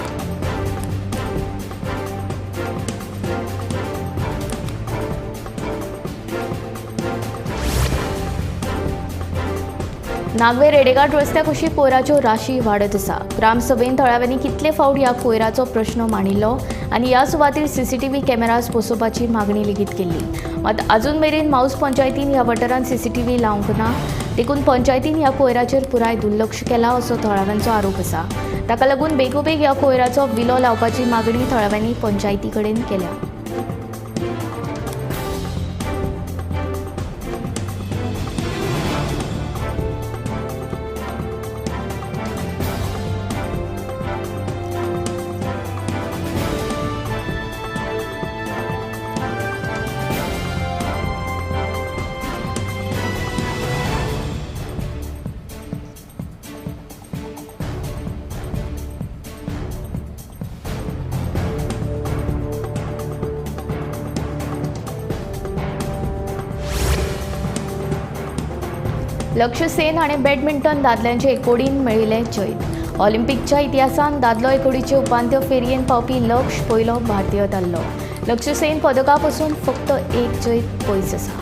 नागवे रेडेघाट रस्त्या कुशीक कोयराच्यो राशी वाडत आसा. ग्रामसभेन थळाव्यांनी कितले फावट ह्या कोयराचो प्रश्न मांडिल्लो आनी ह्या सुवातेर CCTV cameras बसोवपाची मागणी लेगीत केल्ली. मात अजून मेरेन माऊस पंचायतीन ह्या वाठारांत CCTV लावंक ना, देखून पंचायतीन ह्या कोयराचेर पुराय दुर्लक्ष केला असो थळाव्यांचो आरोप आसा. ताका लागून बेगोबेग ह्या कोयराचो विलो लावपाची मागणी थळाव्यांनी पंचायती कडेन केल्या. लक्ष्य सेन हाणें बॅडमिंटन दादल्यांचे एकोडीन मेळिल्लें जैत. ऑलिम्पिकच्या इतिहासांत दादलो एकोडीचे उपांत्य फेरयेन पावपी लक्ष्य पयलो भारतीय थारलो. लक्ष्य सेन पदका पसून फक्त 1 जैत पयस आसा.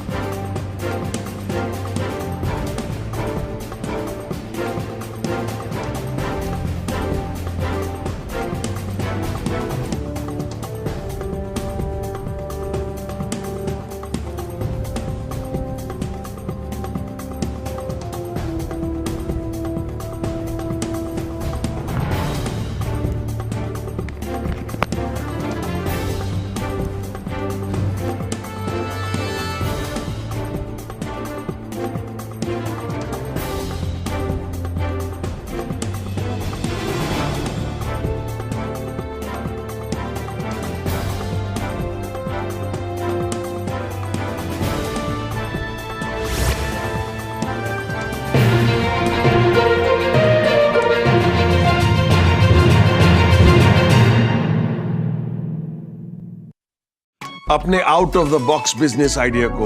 अपने out of the box business idea co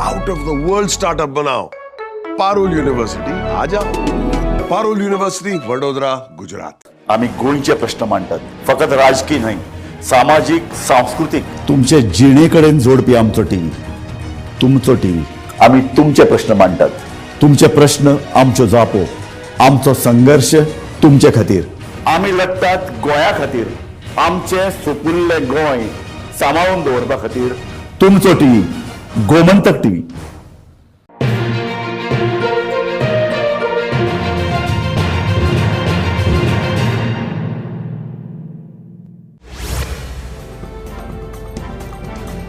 out of the world startup बनाओ। पारुल यूनिवर्सिटी आ जाओ। पारुल यूनिवर्सिटी, वडोदरा, गुजरात। आमी गोंयचे प्रश्न मांडटात, फकत राजकीय न्हय, सामाजीक, सांस्कृतीक, तुमचे जिणे कडेन जोडपी आमचो टीव्ही, तुमचो टीव्ही। आमी तुमचे प्रश्न मांडटात, तुमचे प्रश्न आमच्यो जापो, आमचो संघर्श तुमचे खातीर। आमी लढटात गोंया खातीर, आमचें सुपुल्लें गोंय सांबाळून दवरपा खातीर। तुमचो टीव्ही, गोमंतक टीव्ही।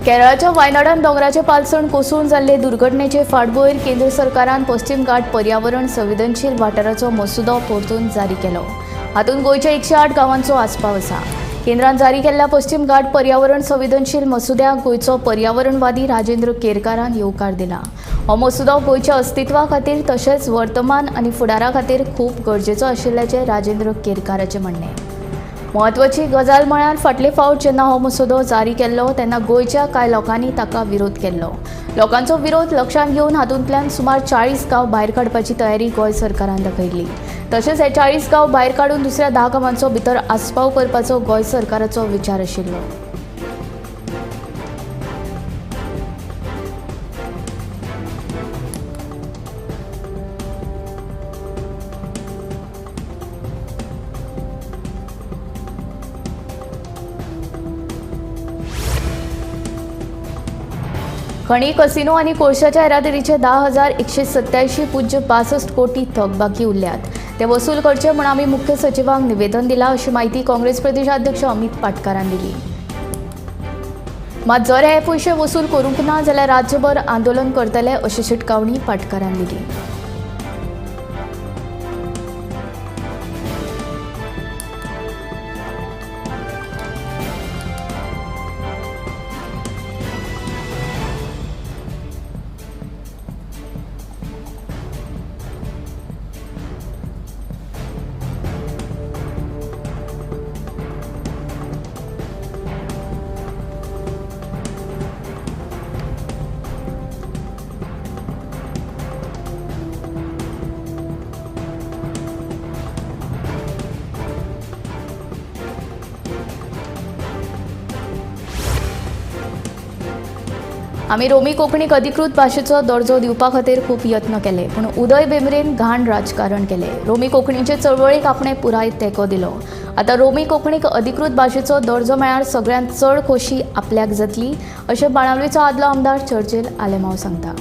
केरळाच्या वायनाडान दोंगराचे पालसण कोसळून जाल्ले दुर्घटनेचे फाटभुंयेर केंद्र सरकारान पश्चिम घाट पर्यावरण संवेदनशील वाठाराचो मसुदो परतून जारी केलो। हातूंत गोंयच्या 108 गांवांचो आस्पाव आसा। केंद्रान जारी केल्ल्या पश्चिम घाट पर्यावरण संवेदनशील मसुद्याक गोंयचो पर्यावरणवादी राजेंद्र केरकारान येवकार दिला। हो मसुदो गोंयच्या अस्तित्वा खातीर तशेंच वर्तमान आनी फुडारा खातीर खूब गरजेचो आशिल्ल्याचें राजेंद्र केरकाराचें म्हणणें। म्हत्वाची गजाल म्हळ्यार फाटले फावट जेन्ना हो मसुदो जारी केल्लो तेन्ना गोंयच्या कांय लोकांनी ताका विरोध केल्लो। लोकांचो विरोध लक्षांत घेवन हातूंतल्यान सुमार 40 गांव भायर काडपाची तयारी गोंय सरकारान दाखयल्ली। तशेंच हे 40 गांव भायर काडून दुसऱ्या 10 गांवांचो भितर आस्पाव करपाचो गोंय सरकाराचो विचार आशिल्लो। खणी, कसिनो आनी कोळशाच्या येरादारीचे 10,187.62 कोटी थकबाकी उरल्यात, ते वसूल करचे म्हूण आमी मुख्य सचिवांक निवेदन दिलां अशी म्हायती काँग्रेस प्रदेशाध्यक्ष अमित पाटकारान दिली। मात जर हे पयशे वसूल करूंक ना जाल्यार राज्यभर आंदोलन करतले अशी शिटकावणी पाटकारान दिली। आमी रोमी कोंकणीक अधिकृत भाशेचो दर्जो दिवपा खातीर खूब यत्न केले, पूण उदय भेंब्रेन घाण राजकारण केलें। रोमी कोंकणीचे चळवळीक आपणें पुराय तेंको दिलो। आतां रोमी कोंकणीक अधिकृत भाशेचो दर्जो मेळ्ळ्यार सगळ्यांत चड खोशी आपल्याक जातली अशें बाणावलीचो आदलो आमदार चर्चिल आलेमांव सांगता।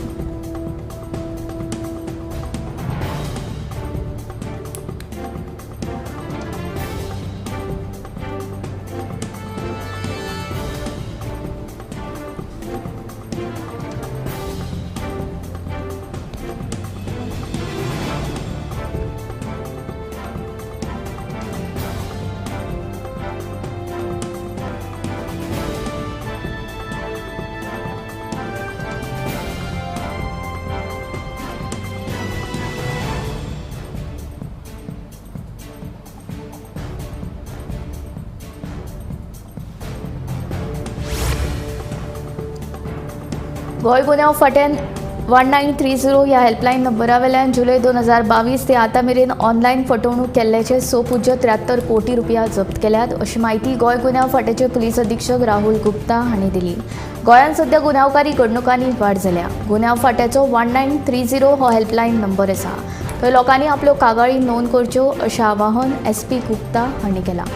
गोंय गुन्यांव फांट्यान 1930 ह्या हेल्पलायन नंबरा वेल्यान जुलय 2022 ते आतां मेरेन ऑनलायन फटवणूक केल्ल्याचे 6.73 कोटी रुपया जप्त केल्यात अशी म्हायती गोंय गुन्यांव फांट्याचे पुलीस अधीक्षक राहुल गुप्ता हांणी दिली। गोंयांत सध्या गुन्यांवकारी घडणुकांनी वाड जाल्या। गुन्यांव फांट्याचो 1930 हो हेल्पलायन नंबर आसा, थंय लोकांनी आपल्यो कागाळी नोंद करच्यो अशें आवाहन एसपी गुप्ता हांणी केलां।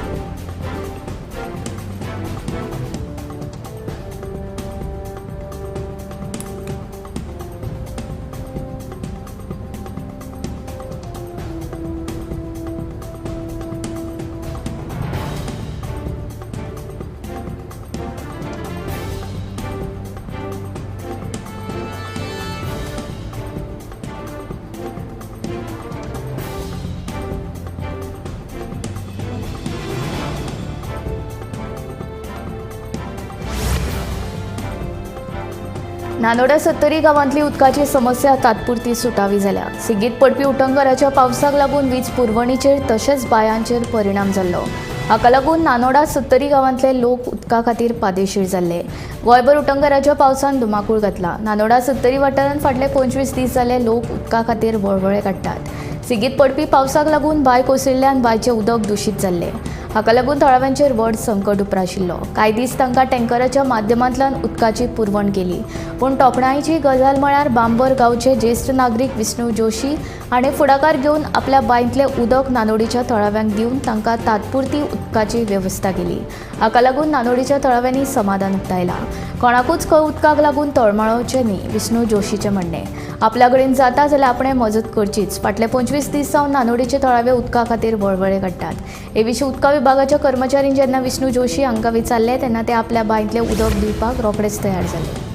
नानोडा सत्तरी गांवांतली उदकाची समस्या तात्पुरती सुटावी जाल्या। सेगीत पडपी उटंगराच्या पावसाक लागून वीज पुरवणीचेर तशेंच बायांचेर परिणाम जाल्लो। हाका लागून नानोडा सत्तरी गांवांतले लोक उदका खातीर पादेशीर जाल्ले. गोंयभर उटंगराच्या पावसान धुमाकूळ घातला. नानोडा सत्तरी वाठारांत फाटले 25 दीस जाले लोक उदका खातीर वळवळे काडटात. सेगीत पडपी पावसाक लागून बांय कोसळिल्ल्यान बांयचें उदक दुशीत जाल्लें. हाका लागून थळाव्यांचेर व्हड संकट उप्राशिल्लो. कांय दीस तांकां टँकराच्या माध्यमांतल्यान उदकाची पुरवण केली. पूण तोखणायेची गजाल म्हळ्यार बांबर गांवचे ज्येश्ठ नागरीक विष्णू जोशी हाणें फुडाकार घेवन आपल्या बांयतलें उदक नानोडीच्या थळाव्यांक दिवन तांकां तात्पुरती उदकाची वेवस्था केली. हाका लागून नानोडीच्या थळाव्यांनी समाधान उक्तायलां. कोणाकूच खंय उदकाक लागून तळमळोवचें न्ही, विष्णू जोशीचें म्हणणें. आपल्या कडेन जाता जाल्यार आपणें मजत करचीच. फाटले 25 दीस सावन नानोडीचे थळावे उदका खातीर वळवळे काडटात. हे विशीं उदका विभागाच्या कर्मचाऱ्यांनी जेन्ना विष्णू जोशी हांकां विचारलें तेन्ना ते आपल्या बांयतलें उदक दिवपाक रोखडेच तयार जाले.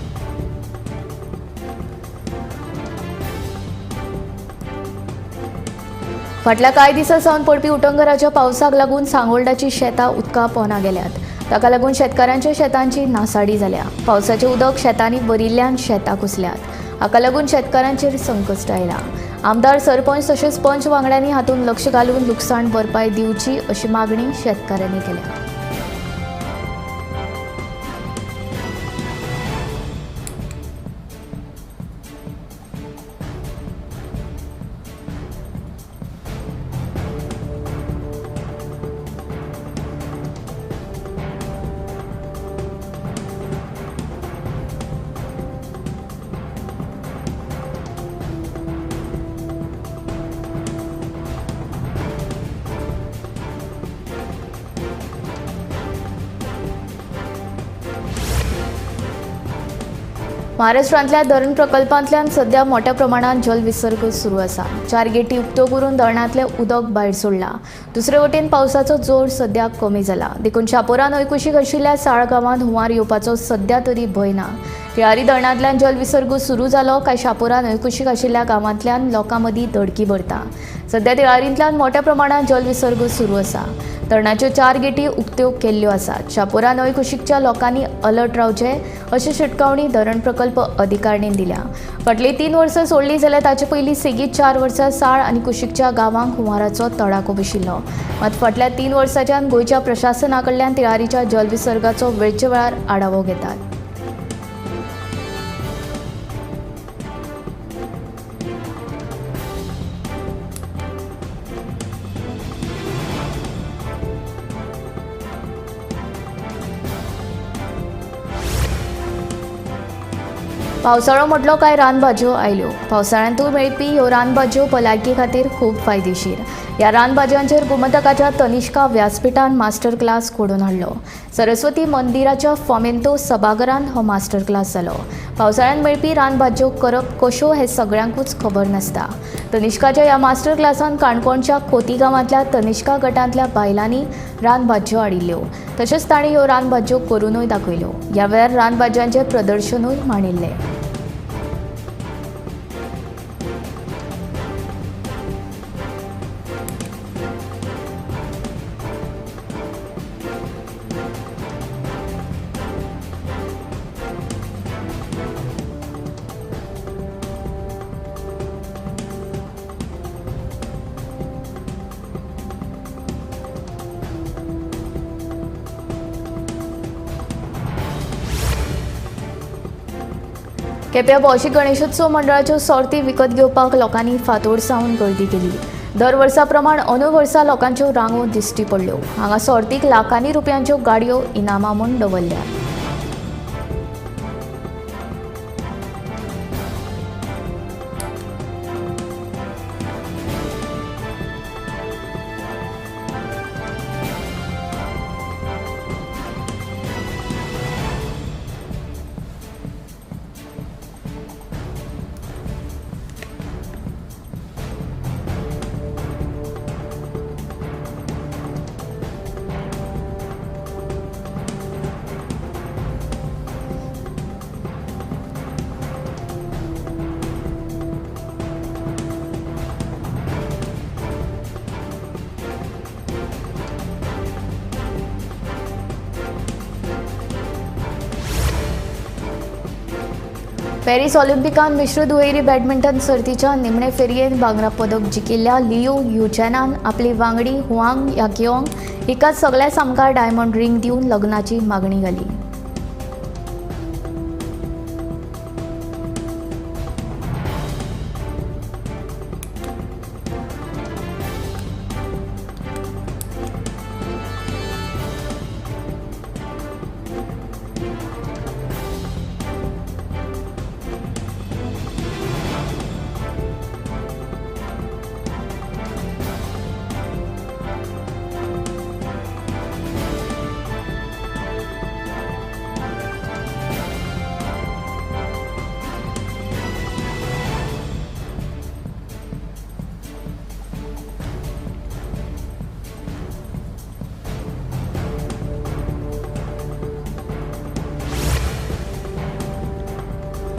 फाटल्या कांय दिसां सावन पडपी उटंगराच्या पावसाक लागून सांगोल्डाची शेतां उदका पोंदा गेल्यात. ताका लागून शेतकारांच्या शेतांची नासाडी जाल्या. पावसाचें उदक शेतांनी भरिल्ल्यान शेतां कुसल्यात. हाका लागून शेतकारांचेर संकश्ट आयलां. आमदार, सरपंच तशेंच पंच वांगड्यांनी हातूंत लक्ष घालून लुकसाण भरपाय दिवची अशी मागणी शेतकारांनी केल्या. महाराष्ट्रांतल्या धरण प्रकल्पांतल्यान सध्या मोठ्या प्रमाणात जलविसर्ग सुरू आसा. 4 गेटी उक्त्यो करून धरणांतलें उदक भायर सोडलां. दुसरे वटेन पावसाचो जोर सध्या कमी जाला. देखून शापोरा न्हंयकुशीक आशिल्ल्या साळ गांवांत हुंवार येवपाचो सध्या तरी भंय ना. तिळारी धरणांतल्यान जलविसर्ग सुरू जालो काय शापोरा न्हंयकुशीक आशिल्ल्या गांवांतल्यान लोकां मदीं धडकी भरता. सध्या तिळारींतल्यान मोठ्या प्रमाणात जलविसर्ग सुरू आसा. धरणाच्यो 4 गेटी उक्त्यो केल्ल्यो आसात. शापोरा न्हंयकुशीकच्या लोकांनी अलर्ट रावचें अशी शिटकावणी धरण प्रकल्प अधिकाऱ्यांनी दिल्या. फाटलीं 3 वर्सां सोडलीं जाल्यार ताचे पयलीं सेगीत 4 वर्सां साळ आनी कुशीकच्या गांवांक हुंवाराचो तडाखो बशिल्लो. मात फाटल्या 3 वर्सांच्यान गोंयच्या प्रशासना कडल्यान तिळारीच्या जलविसर्गाचो वेळचे वेळार आढावो घेतात. पावसाळो म्हटलो काय रानभाजयो आयल्यो. पावसाळ्यांतूय मेळपी ह्यो रानभाजयो भलायकी खातीर खूब फायदेशीर. ह्या रानभाजयांचेर गोमंतकाच्या तनिष्का व्यासपीठान मास्टर क्लास घडोवन हाडलो. सरस्वती मंदिराच्या फोमेंतो सभाघरांत हो मास्टर क्लास जालो. पावसाळ्यांत मेळपी रानभाजयो करप कश्यो हें सगळ्यांकूच खबर नासता. तनिष्काच्या ह्या मास्टर क्लासान काणकोणच्या खोती गांवांतल्या तनिष्का गटांतल्या बायलांनी रानभाजयो हाडिल्ल्यो. तशेंच तांणी ह्यो रानभाजयो करुनूय दाखयल्यो. ह्या वेळार रानभाजयांचें प्रदर्शनूय मांडिल्लें. केप्यां भौशीक गणेशोत्सव मंडळाच्यो सोर्ती विकत घेवपाक लोकांनी फांतोड सावन गर्दी केली. दर वर्सा प्रमाण अंदू वर्सा लोकांच्यो रांगो दिश्टी पडल्यो. हांगा सोर्तीक लाखांनी रुपयांच्यो गाडयो इनामां म्हूण दवरल्या. पॅरीस ऑलिम्पिकांत मिश्र दुहेरी बॅडमिंटन सर्तीच्या निमणे फेरयेंत भांगरा पदक जिखिल्ल्या लियो युचॅनान आपली वांगडी हुआंग याकियोंग हिका सगळ्या सामकार डायमंड रिंग दिवन लग्नाची मागणी घाली.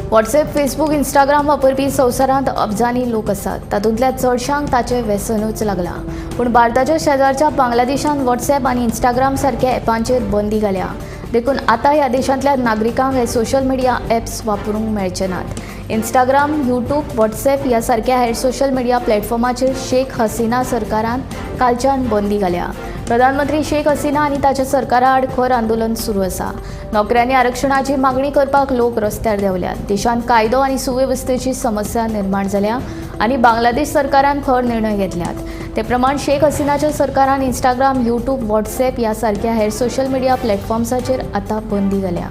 व्हॉट्सएप, फेसबूक, इंस्टाग्राम वापरपी संवसारांत अब्जांनी लोक आसात. तातूंतल्या चडशांक ताचें व्यसनूच लागलां. पूण भारताच्या शेजारच्या बांगलादेशान व्हॉट्सएप आनी इंस्टाग्राम सारक्या ॲपांचेर बंदी घाल्या. देखून आतां ह्या देशांतल्या नागरिकांक हे सोशल मिडिया ॲप्स वापरूंक मेळचे नात. इंस्टाग्राम, यूट्यूब, व्हॉट्सएप ह्या सारक्या हेर सोशल मिडिया प्लॅटफॉर्माचेर शेख हसिना सरकारान कालच्यान बंदी घाल्या. प्रधानमंत्री शेख हसिना आनी ताच्या सरकारा आड खर आंदोलन सुरू आसा. नोकऱ्यांनी आरक्षणाची मागणी करपाक लोक रस्त्यार देंवल्यात. देशांत कायदो आनी सुवेवस्थेची समस्या निर्माण जाल्या आनी बांगलादेश सरकारान खर निर्णय घेतल्यात. ते प्रमाण शेख हसिनाच्या सरकारान इंस्टाग्राम, यूट्यूब, व्हॉट्सएप ह्या सारक्या हेर सोशल मिडिया प्लॅटफॉर्म्साचेर आतां बंदी घाल्या.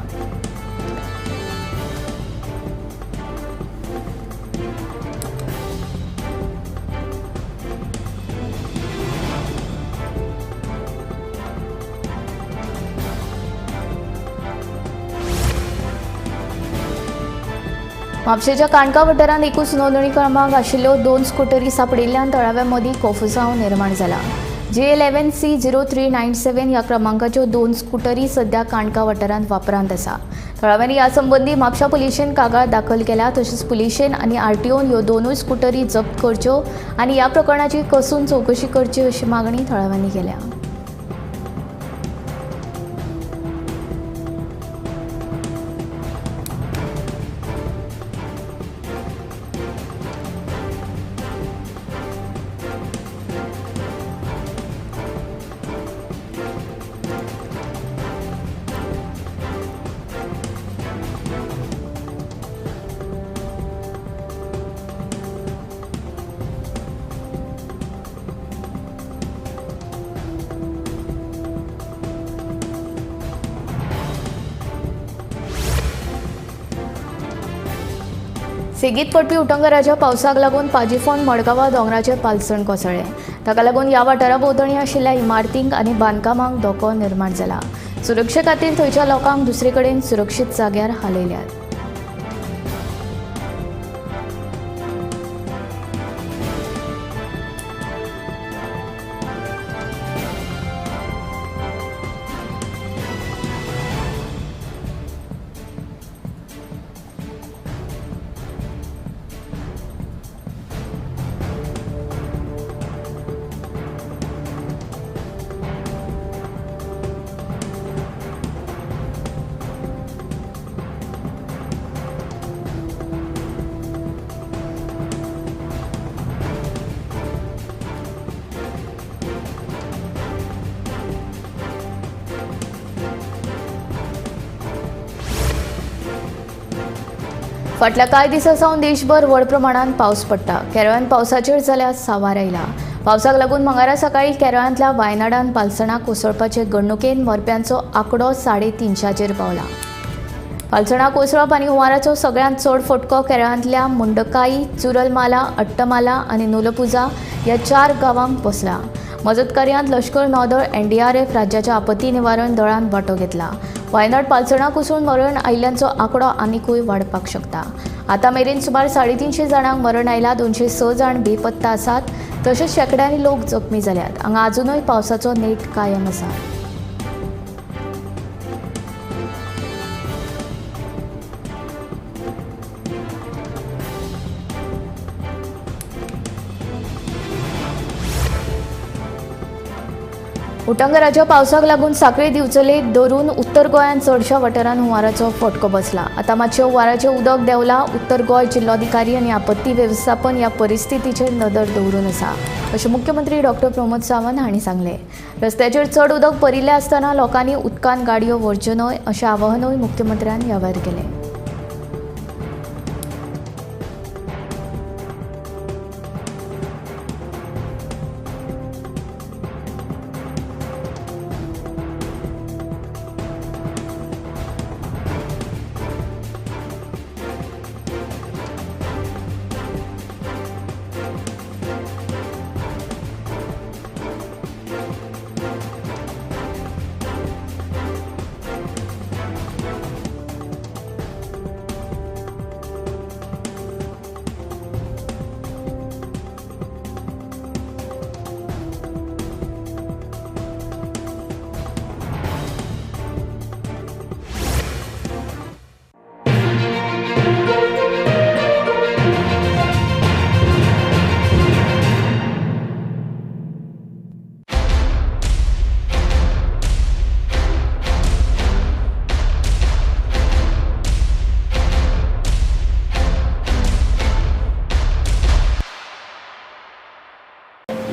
म्हापशेच्या काणका वाठारांत एकूच नोंदणी क्रमांक आशिल्ल्यो 2 स्कुटरी सांपडिल्ल्यान थळाव्या मदीं कोफुसांव निर्माण जाला. J11C0397 ह्या क्रमांकाच्यो 2 स्कुटरी सध्या काणका वाठारांत वापरांत आसा. थळाव्यांनी ह्या संबंदी म्हापशा पुलिशेन कागाळ दाखल केल्या. तशेंच पुलिशेन आनी आरटीओन ह्यो दोनूय स्कुटरी जप्त करच्यो आनी ह्या प्रकरणाची कसून चवकशी करची अशी मागणी थळाव्यांनी केल्या. सेगीत पडपी उटंगराच्या पावसाक लागून पाजीफोंड मडगांवां दोंगराचें पालसण कोसळ्ळें. ताका लागून ह्या वाठारा भोंवतणी आशिल्ल्या इमारतींक आनी बांदकामांक धोको निर्माण जाला. सुरक्षे खातीर थंयच्या लोकांक दुसरे कडेन सुरक्षीत जाग्यार हालयल्यात. फाटल्या कांय दिसां सावन देशभर व्हड प्रमाणांत पावस पडटा. केरळांत पावसाचेर जाल्यार सांवार आयला. पावसाक लागून मंगळारा सकाळीं केरळांतल्या वायनाडान पालसणां कोसळपाचे घडणुकेन मरप्यांचो आंकडो 350चेर पावला. पालसणां कोसळप आनी हुंवाराचो सगळ्यांत चड फटको केरळांतल्या मुंडकाई, चुरलमाला, अट्टमाला आनी नुलपुजा ह्या 4 गांवांक बसला. मजत कार्यांत लश्कर, नौदळ, एनडीआरएफ, राज्याच्या आपत्ती निवारण दळान वांटो घेतला. वायनाड पालसणां कोसळून मरण आयिल्ल्यांचो आंकडो आनिकूय वाडपाक शकता. आतां मेरेन सुमार 350 जाणांक मरण आयला. 206 जाण बेपत्ता आसात. तशेंच शेंकड्यांनी लोक जखमी जाल्यात. हांगा आजुनूय पावसाचो नेट कायम आसा. उटंगराच्या पावसाक लागून सांखळी दिवचले धरून उत्तर गोंयांत चडशा वाठारांत हुंवाराचो फटको बसला. आतां मातशें हुंवाराचें उदक देंवलां. उत्तर गोंय जिल्लोधिकारी आनी आपत्ती वेवस्थापन ह्या परिस्थितीचेर नदर दवरून आसा अशें मुख्यमंत्री डॉक्टर प्रमोद सावंत हांणी सांगलें. रस्त्याचेर चड उदक भरिल्लें आसतना लोकांनी उदकान गाडयो व्हरच्यो न्हय अशें आवाहनूय मुख्यमंत्र्यान ह्या वेळार केलें.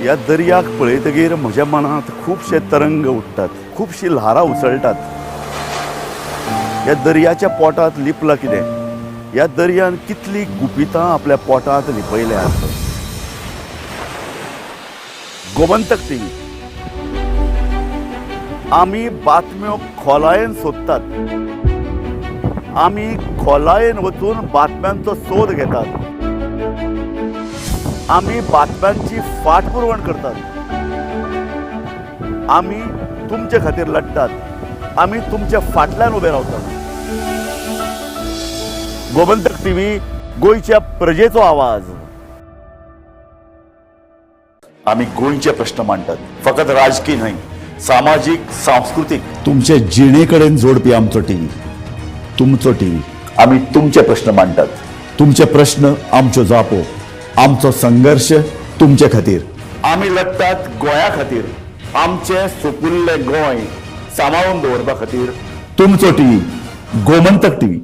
ह्या दर्याक पळयतगीर म्हज्या मनांत खुबशे तरंग उठ्ठात, खुबशीं ल्हारां उसळटात. ह्या दर्याच्या पोटांत लिपलां कितें? ह्या दर्यान कितलीं गुपितां आपल्या पोटांत लिपयल्यात. गोमंतक टीव्ही आमी बातम्यो खोलायेन सोदतात, आमी खोलायेन वचून बातम्यांचो सोद घेतात, आमी बातम्यांची फाटपुरवण करतात, आमी तुमचे खातीर लढटात, आमी तुमच्या फाटल्यान उबे रावतात. गोमंतक टीव्ही, गोंयच्या प्रजेचो आवाज. आमी गोंयचे प्रश्न मांडटात, फकत राजकीय न्हय, सामाजीक, सांस्कृतीक, तुमचे जिणे कडेन जोडपी आमचो टीव्ही, तुमचो टीव्ही. आमी तुमचे प्रश्न मांडटात, तुमचे प्रश्न आमच्यो जापो, आमचो संघर्ष तुमचे खातीर. आमी लढटात गोंया खातीर, आमचें सोपुल्लें गोंय सांबाळून दवरपा खातीर. तुमचो टीव्ही, गोमंतक टीव्ही.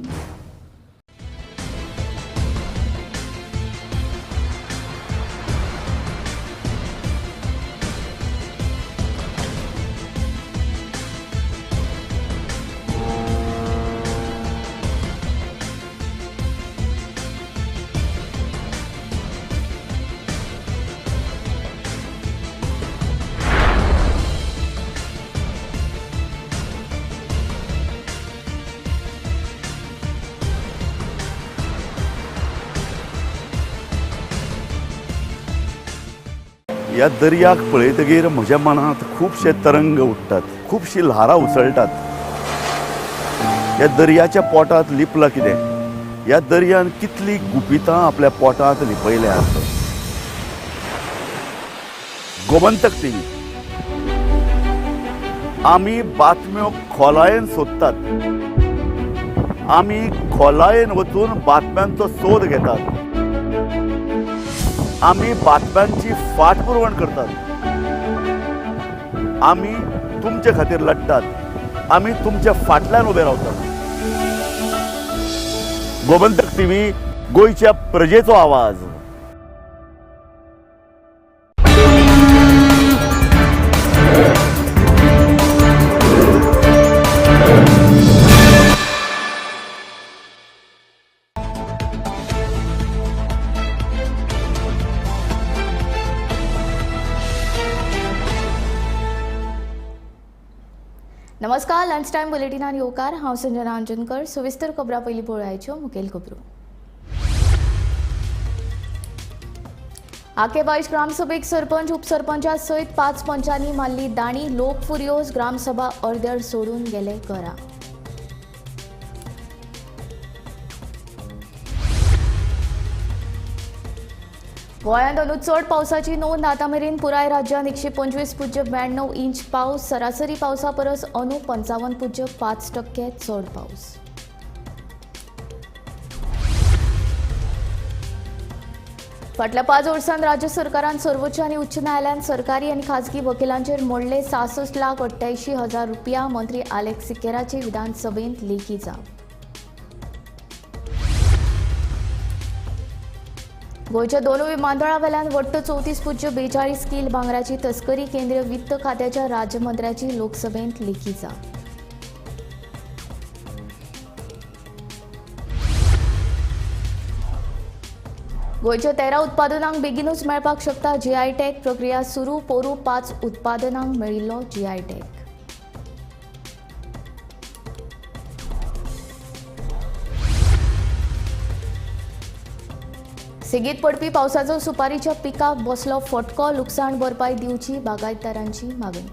ह्या दर्याक पळयतगीर म्हज्या मनांत खुबशे तरंग उठ्ठात, खुबशीं ल्हारां उसळटात. ह्या दर्याच्या पोटांत लिपलां कितें? ह्या दर्यान कितलीं गुपितां आपल्या पोटांत लिपयल्यात. गोमंतक टीव्ही आमी बातम्यो खोलायेन सोदतात, आमी खोलायेन वचून बातम्यांचो सोद घेतात, आमी बातम्यांची फाटपुरवण करतात, आमी तुमचे खातीर लढटात, आमी तुमच्या फाटल्यान उबे रावतात. गोमंतक टीव्ही, गोंयच्या प्रजेचो आवाज. नमस्कार, लंच टायम बुलेटिनान येवकार. हांव संजना अंजनकर. सविस्तर खबरां पयलीं पळोवपाच्यो मुखेल खबरो. आके बायश ग्रामसभेक सरपंच उपसरपंचा सयत 5 पंचांनी मारली दाणी. लोक फुर्योज ग्रामसभा अर्दर सोडून गेले घरा. गोंयांत अंदू चड पावसाची नोंद. आतां मेरेन पुराय राज्यांत 125.92 इंच पावस. सरासरी पावसा परस अंदू 55.5% चड पावस. फाटल्या 5 वर्सांत राज्य सरकारान सर्वोच्च आनी उच्च न्यायालयान सरकारी आनी खाजगी वकिलांचेर मोडले 66,88,000 रुपया. मंत्री आलेक्स सिकेराची विधानसभेंत लेखी जाप. गोंयच्या दोनूय विमानतळावेल्यान वट्ट 34.42 कील भांगराची तस्करी. केंद्रीय वित्त खात्याच्या राज्यमंत्र्याची लोकसभेंत लेखी जाप. गोंयच्या 13 उत्पादनांक बेगीनूच मेळपाक शकता जीआय टॅग. प्रक्रिया सुरू. पोरू 5 उत्पादनांक मेळिल्लो जीआय टॅग. सेगीत पडपी पावसाचो सुपारीच्या पिकाक बसलो फटको. लुकसाण भरपाय दिवची बागायतदारांची मागणी.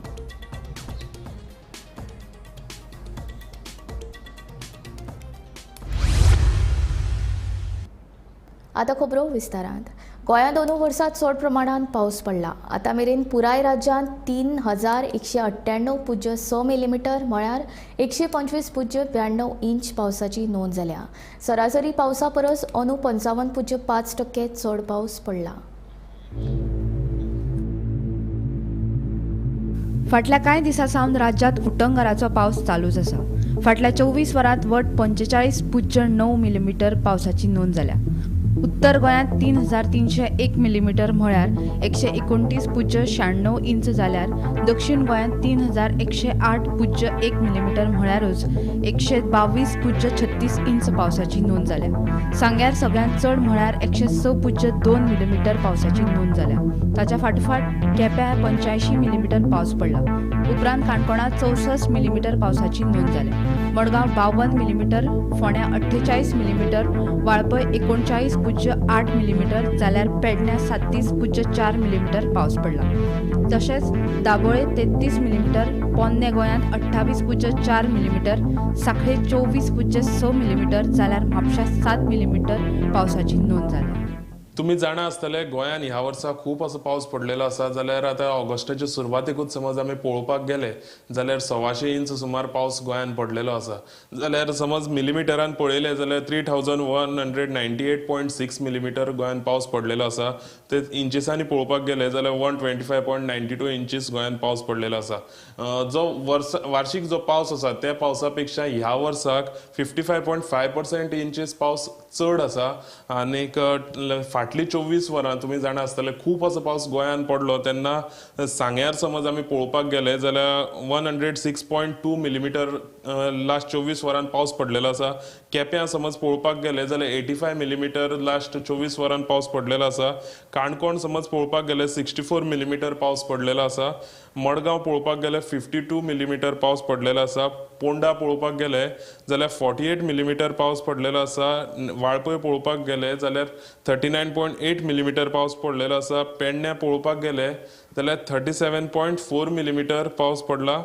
आतां खबरो विस्तारांत. गोंयांत 2 वर्सांत चड प्रमाणांत पावस पडला. आतां मेरेन पुराय राज्यांत 3,198.6 मिलीमिटर म्हळ्यार 125.92 इंच पावसाची नोंद जाल्या. सरासरी पावसा परस अंदू 55.5% चड पावस पडला. फाटल्या कांय दिसां सावन राज्यांत उटंगाराचो पावस चालूच आसा. फाटल्या 24 वरांत वट 45.9 मिलीमिटर पावसाची नोंद जाल्या. उत्तर गोंयांत 3,301 मिलीमिटर म्हळ्यार 129.96 इंच जाल्यार दक्षिण गोंयांत 3,108.1 मिलीमिटर म्हळ्यारूच 122.36 इंच पावसाची नोंद जाल्या. सांग्यार सगळ्यांत चड म्हळ्यार 106.2 मिलीमिटर पावसाची नोंद जाल्या. ताच्या फाटोफाट केप्यां 85 मिलीमिटर पावस पडला. उपरांत काणकोणांत 64 मिलीमिटर पावसाची नोंद जाल्या. मडगांव 52 मिलीमिटर, फोंड्यां 48 मिलीमिटर, वाळपय 39.8 मिलीमिटर जाल्यार पेडण्यां 37.4 मिलीमिटर पावस पडला. तशेंच दाबोळे 33 मिलीमिटर, पोन्ने गोंयांत 28.4 मिलीमिटर, सांखळे 24.6 मिलीमिटर जाल्यार म्हापश्यां 7 मिलीमिटर पावसाची नोंद जाल्या. तुमी जाणा आसतले गोंयान ह्या वर्सा खूब असो पावस पडलेलो आसा. जाल्यार आतां ऑगस्टाच्या सुरवातेकूच समज आमी पळोवपाक गेले जाल्यार 125 इंच सुमार पावस गोंयान पडलेलो आसा. जाल्यार समज मिलीमिटरान पळयलें जाल्यार 3,198.6 मिलीमिटर गोंयान पावस पडलेलो आसा. ते इंचिसांनी पळोवपाक गेले जाल्यार 125.92 इंचीस गोंयान पावस पडलेलो आसा. जो वर्स वार्षिक जो पावस आसा त्या पावसा पेक्षा ह्या वर्साक 55.5% इंचीस पावस चड आसा. आनीक फाटली 24 वरां तुमी जाणा आसतले खूब असो पावस गोंयान पडलो तेन्ना सांग्यार समज आमी पळोवपाक गेले जाल्यार 106.2 मिलीमिटर लास्ट 24 वरां पावस पडलेलो आसा. केप्यां समज पळोवपाक गेले जाल्यार 85 मिलीमिटर लास्ट 24 वरां पावस पडलेलो आसा. काणकोण समज पळोवपाक गेले 64 मिलीमिटर पावस पडलेलो आसा. मडगांव पळोवपाक गेले 52 मिलीमिटर पावस पडलेलो आसा. पोंडा पळोवपाक गेले जाल्यार 48 मिलीमिटर पावस पडलेलो आसा. वाळपय पळोवपाक गेले जाल्यार 39.8 मिलीमिटर पावस पडलेलो आसा. पेडण्यां पळोवपाक गेले जाल्यार 37.4 मिलीमिटर पावस पडला.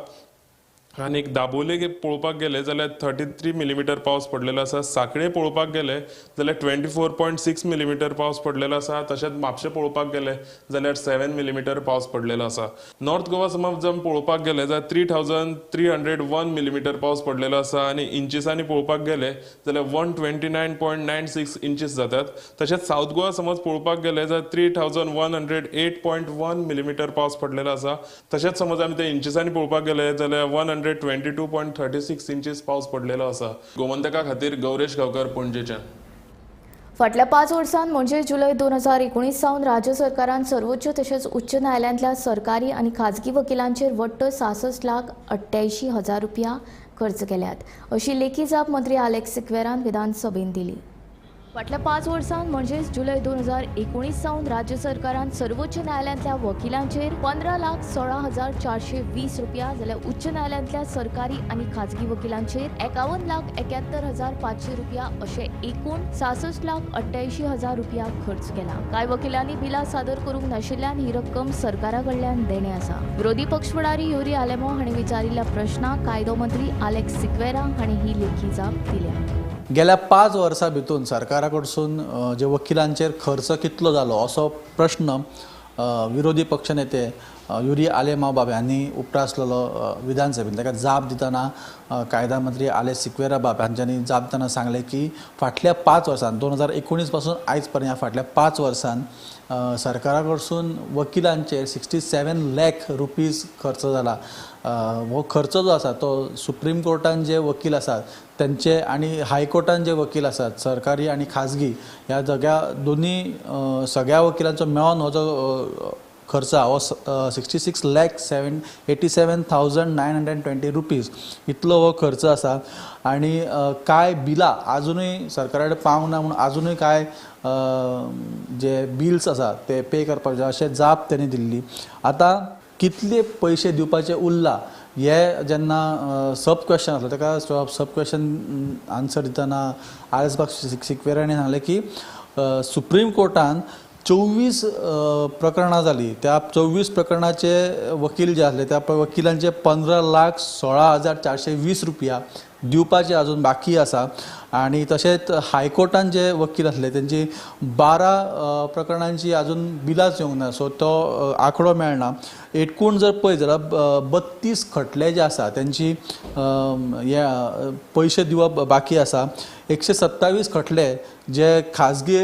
आनीक दाबोले पळोवपाक गेले जाल्यार 33 मिलीमिटर पावस पडलेलो आसा. सांखळे पळोवपाक गेले जाल्यार 24.6 मिलीमिटर पावस पडलेलो आसा. तशेंच म्हापशें पळोवपाक गेले जाल्यार 7 मिलीमिटर पावस पडलेलो आसा. नॉर्थ गोवा समज जर पळोवपाक गेले जाल्यार 3,301 मिलीमिटर पावस पडलेलो आसा. आनी इंचिसांनी पळोवपाक गेले जाल्यार 129.96 इंचीस जातात. तशेंच सावथ गोवा समज पळोवपाक गेले जाल्यार 3,108.1 मिलीमिटर पावस पडलेलो आसा. तशेंच समज आमी ते इंचिसांनी पळोवपाक गेले जाल्यार 122.36 इंचीस पावस पडलेलो आसा. गोमंतका खातीर गौरेश गांवकर, पणजेच्यान. फाटल्या 5 वर्सांत म्हणजे जुलय 2019 सावन राज्य सरकारान सर्वोच्च तशेंच उच्च न्यायालयांतल्या सरकारी आनी खाजगी वकिलांचेर वट्ट 66,88,000 रुपया खर्च केल्यात अशी लेखी जाप मंत्री आलेक्स सिक्वेरान विधानसभेंत दिली. फाटल्या 5 वर्सांत म्हणजेच जुलय 2019 सावन राज्य सरकारान सर्वोच्च न्यायालयांतल्या वकिलांचेर 15,16,420 रुपया जाल्यार उच्च न्यायालयांतल्या सरकारी आनी खाजगी वकिलांचेर 51,71,500 रुपया अशे एकूण 66,88,000 रुपया खर्च केला. कांय वकिलांनी बिलां सादर करूंक नाशिल्ल्यान ही रक्कम सरकारा कडल्यान देणे आसा. विरोधी पक्ष फुडारी युरी आलेमो हांणी विचारिल्ल्या प्रश्नाक कायदो मंत्री आलेक्स सिक्वेरा हांणी ही लेखी जाप दिल्या. गेल्या 5 वर्सां भितून सरकारा कडसून जे वकिलांचेर खर्च कितलो जालो असो प्रश्न विरोधी पक्षनेते युरी आलेमाव बाब हांणी उप्रासलेलो विधानसभेन. ताका जाप दितना कायदा मंत्री आले सिक्वेरा बाब हांच्यांनी जाप दितना सांगलें की फाटल्या 5 वर्सांत 2019 पासून आयज पर्यंत ह्या फाटल्या 5 वर्सांत सरकारा कडसून वकिलांचेर 67 लाख रुपीज खर्च जाला. हो खर्च जो आसा तो सुप्रीम कोर्टान जे वकील आसात तेंचे आनी हायकोर्टान जे वकील आसात सरकारी आनी खाजगी ह्या सगळ्या दोनी सगळ्या वकिलांचो मेळोन हो जो खर्च हो 66,87,920 रुपीज इतलो हो खर्च आसा. आनी कांय बिलां आजुनूय सरकारा कडेन पावंक ना म्हणून आजुनूय कांय जे बिल्स आसा ते पे करपाक जाय अशें जाप तेणी दिल्ली. आतां कितले पयशे दिवपाचे उरला हे जेन्ना सब क्वेश्चन आसलो ताका सब क्वेश्चन आन्सर दितना आर.एस. बाब सिक्वेरा हांणी सांगलें की सुप्रीम कोर्टान 24 प्रकरणां जालीं. त्या 24 प्रकरणाचे वकील जे आसले त्या वकिलांचे 15,16,420 रुपया दिवपाचे अजून बाकी आसा. आनी तशेंच हायकोर्टान जे वकील आसले तेंची 12 प्रकरणांची अजून बिलांच येवंक ना, सो तो आंकडो मेळना. एकूण जर पळयत जाल्यार 32 खटले जे आसा तेंची हे पयशे दिवप बाकी आसा. 127 खटले जे खाजगी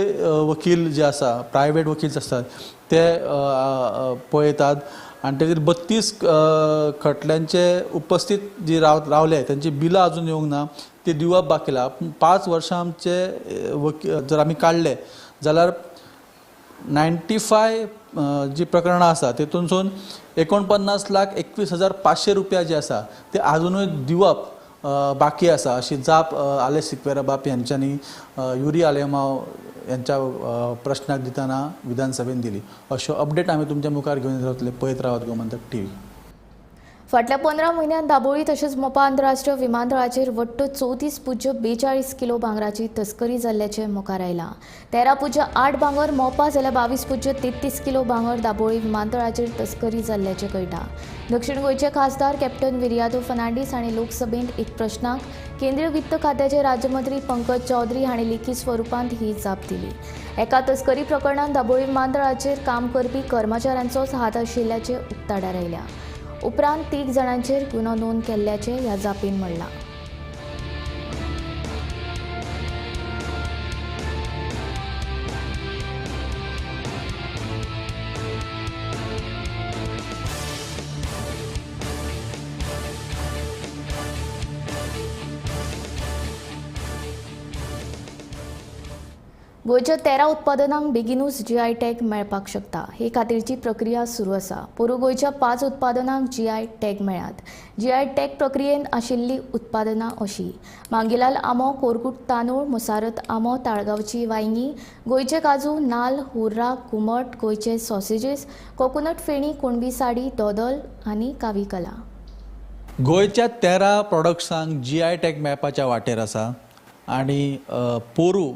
वकील जे आसा प्रायवेट वकील जे आसतात ते पळयतात आनी तेजेर 32 खटल्यांचे उपस्थित जी रावले तेंची बिलां अजून येवंक ना, ती दिवप बाकी आसा. 5 वर्सां आमचे वकील जर आमी काडले जाल्यार 95 जी प्रकरणां आसा तेतूनसून 49,21,500 रुपया जे आसा ते आजुनूय दिवप बाकी आसा अशी जाप आले सिक्वेरा बाब यांच्यांनी युरी आलेमाव यांच्या प्रश्नाक दितना विधानसभेन दिली. अश्यो अपडेट आमी तुमच्या मुखार घेवन रावतले. पळयत रावात गोमंतक टीव्ही. फाटल्या 15 म्हयन्यांत दाबोळी तशेंच मोपा आंतरराष्ट्रीय विमानतळाचेर वट्ट 34.42 किलो भांगराची तस्करी जाल्ल्याचें मुखार आयलां. 13.8 भांगर मोपा जाल्यार 22.33 किलो भांगर दाबोळी विमानतळाचेर तस्करी जाल्ल्याचें कळटा. दक्षिण गोंयचे खासदार कॅप्टन विरियातो फर्नांडीस हांणी लोकसभेंत एक प्रश्नाक केंद्रीय वित्त खात्याचे राज्यमंत्री पंकज चौधरी हांणी लेखी स्वरुपांत ही जाप दिली. एका तस्करी प्रकरणांत दाबोळी विमानतळाचेर काम करपी कर्मचाऱ्यांचोच हात आशिल्ल्याचें उक्ताडार आयलां. उपरांत 3 जाणांचेर गुन्यांव नोंद केल्ल्याचें ह्या जापीन म्हणलां. गोंयच्या 13 उत्पादनांक बेगिनूच जीआय टॅग मेळपाक शकता. हे खातीरची प्रक्रिया सुरू आसा. पोरूं गोंयच्या 5 उत्पादनांक जीआय टॅग मेळ्ळ्यात. जीआय टॅग प्रक्रियेन आशिल्लीं उत्पादनां अशीं: मांगीलाल आंबो, कोरगूट तांदूळ, मुसारत आंबो, ताळगांवची वांयगीं, गोंयचे काजू, नाल, हुर्रा, घुमट, गोंयचे सॉसेजीस, कोकोनट फेणी, कुणबी साडी, दोदल आनी काविकला. गोंयच्या 13 प्रॉडक्ट्सांक जीआय टॅग मेळपाच्या वाटेर आसा आनी पोरूं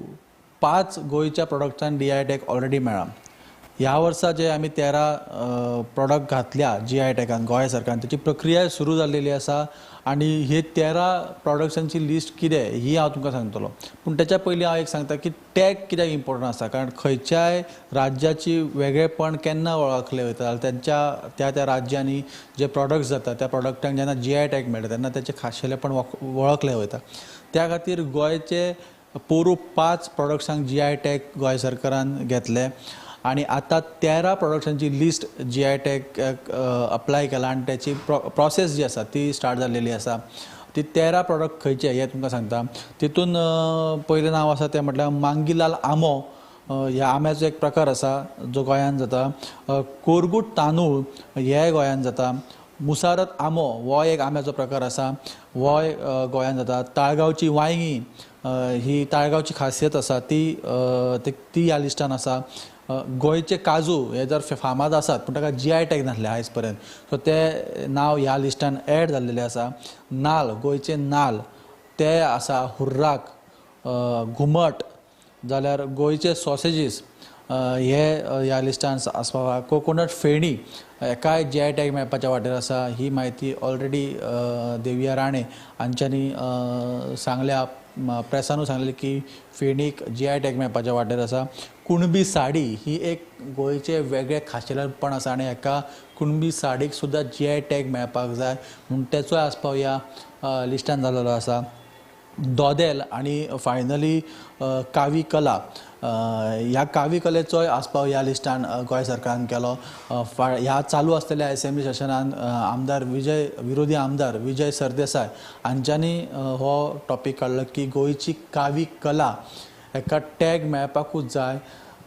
5 गोंयच्या प्रोडक्ट्सांक जीआय टॅग ऑलरेडी मेळ्ळा. ह्या वर्सा जे आमी 13 प्रोडक्ट घातल्या जीआय टॅगान गोंय सरकारान तेची प्रक्रिया सुरू जाल्लेली आसा आनी हे 13 प्रोडक्ट्सांची लिस्ट कितें ही हांव तुमकां सांगतलो. पूण तेच्या पयलीं हांव एक सांगता की टॅग कित्याक इम्पोर्टंट आसा, कारण खंयच्याय राज्याची वेगळेपण केन्ना वळखलें वयता जाल्यार तेंच्या त्या त्या राज्यांनी जे प्रोडक्ट्स जाता त्या प्रोडक्टांक जेन्ना जीआय टॅग मेळटा तेन्ना तेचें खाशेलेपण वळखलें वयता. त्या खातीर गोंयचे पोरूं 5 प्रोडक्ट्सांक जीआय टॅग गोंय सरकारान घेतले आनी आतां 13 प्रोडक्ट्सांची लिस्ट जीआय टॅग अप्लाय केला आनी त्याची प्रोसेस जी आसा ती स्टार्ट जाल्लेली आसा. ती 13 प्रोडक्ट खंयचे हे तुमकां सांगता. तितून पयलें नांव आसा तें म्हटल्यार मांगीलाल आंबो. ह्या आंब्याचो एक प्रकार आसा जो गोंयांत जाता. कोरगूट तांदूळ हे गोंयांत जाता. मुसारत आंबो हो एक आंब्याचो प्रकार आसा, होय गोंयांत जाता. ताळगांवची वांयगीं ही ताळगांवची खासियत आसा ती ती ह्या लिस्टान आसा. गोंयचे काजू हे जर फामाद आसात पूण ताका जीआय टॅग नासले आयज पर्यंत, सो ते नांव ह्या लिस्टान एड जाल्लेलें आसा. नाल, गोंयचे नाल ते आसा. हुर्राक, घुमट, जाल्यार गोंयचे सॉसेजीस हे ह्या लिस्टान आसपाव. कोकोनट फेणी हेकाय जीआय टॅग मेळपाच्या वाटेर आसा. ही म्हायती ऑलरेडी देविया राणे हांच्यांनी सांगल्या प्रेसानूय सांगलें की फेणीक जी I tag मेळपाच्या वाटेर आसा. कुणबी साडी ही एक गोंयचें वेगळें खाशेलेपण आसा आनी हेका कुणबी साडीक सुद्दां जी I tag मेळपाक जाय म्हूण तेचोय आस्पाव ह्या लिस्टान जाल्लो आसा. दोदेल आनी फायनली कावी कला, ह्या कावी कलेचोय आस्पाव ह्या लिस्टान गोंय सरकारान केलो. ह्या चालू आसलेल्या असेंब्ली सेशनान आमदार विजय, विरोधी आमदार विजय सरदेसाय हांच्यांनी हो टॉपीक काडलो की गोंयची कावी कला हेका टॅग मेळपाकूच जाय.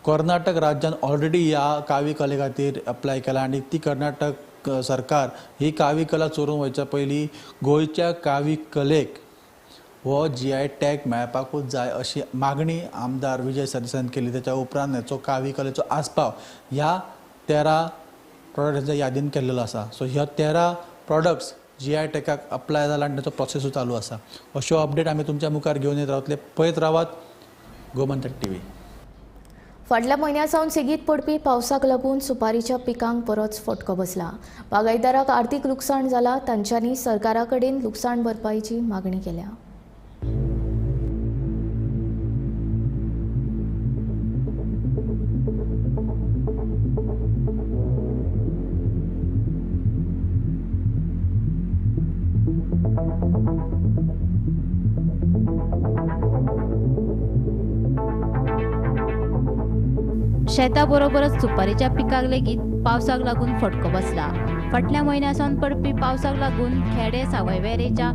कर्नाटक राज्यान ऑलरेडी ह्या कावी कले खातीर अप्लाय केला आनी ती कर्नाटक सरकार ही कावी कला चोरून वयच्या पयलीं गोंयच्या कावी कलेक हो जी I tag मेळपाकूच जाय अशी मागणी आमदार विजय सरदेसायान केली. त्याच्या उपरांत हेचो कावी कलेचो आस्पाव ह्या 13 प्रोडक्ट्सांच्या यादीन केल्लो आसा. सो ह्या 13 प्रोडक्ट्स जी I टॅगाक अप्लाय जाला आनी ताचो प्रोसेसूय चालू आसा. अश्यो अपडेट आमी तुमच्या मुखार घेवन येत रावतले. पळयत रावात गोमंतक टीव्ही. फाटल्या म्हयन्या सावन सेगीत पडपी पावसाक लागून सुपारीच्या पिकांक बरोच फटको बसला. बागायतदाराक आर्थीक लुकसाण जाला. तांच्यांनी सरकारा कडेन लुकसाण भरपाईची मागणी केल्या. शेताबरोबरच सुपारीच्या पिकाक लेगीत पावसाक लागून फटको बसला. फाटल्या म्हयन्या सावन पडपी पावसाक लागून खेडे सावयवेरेच्या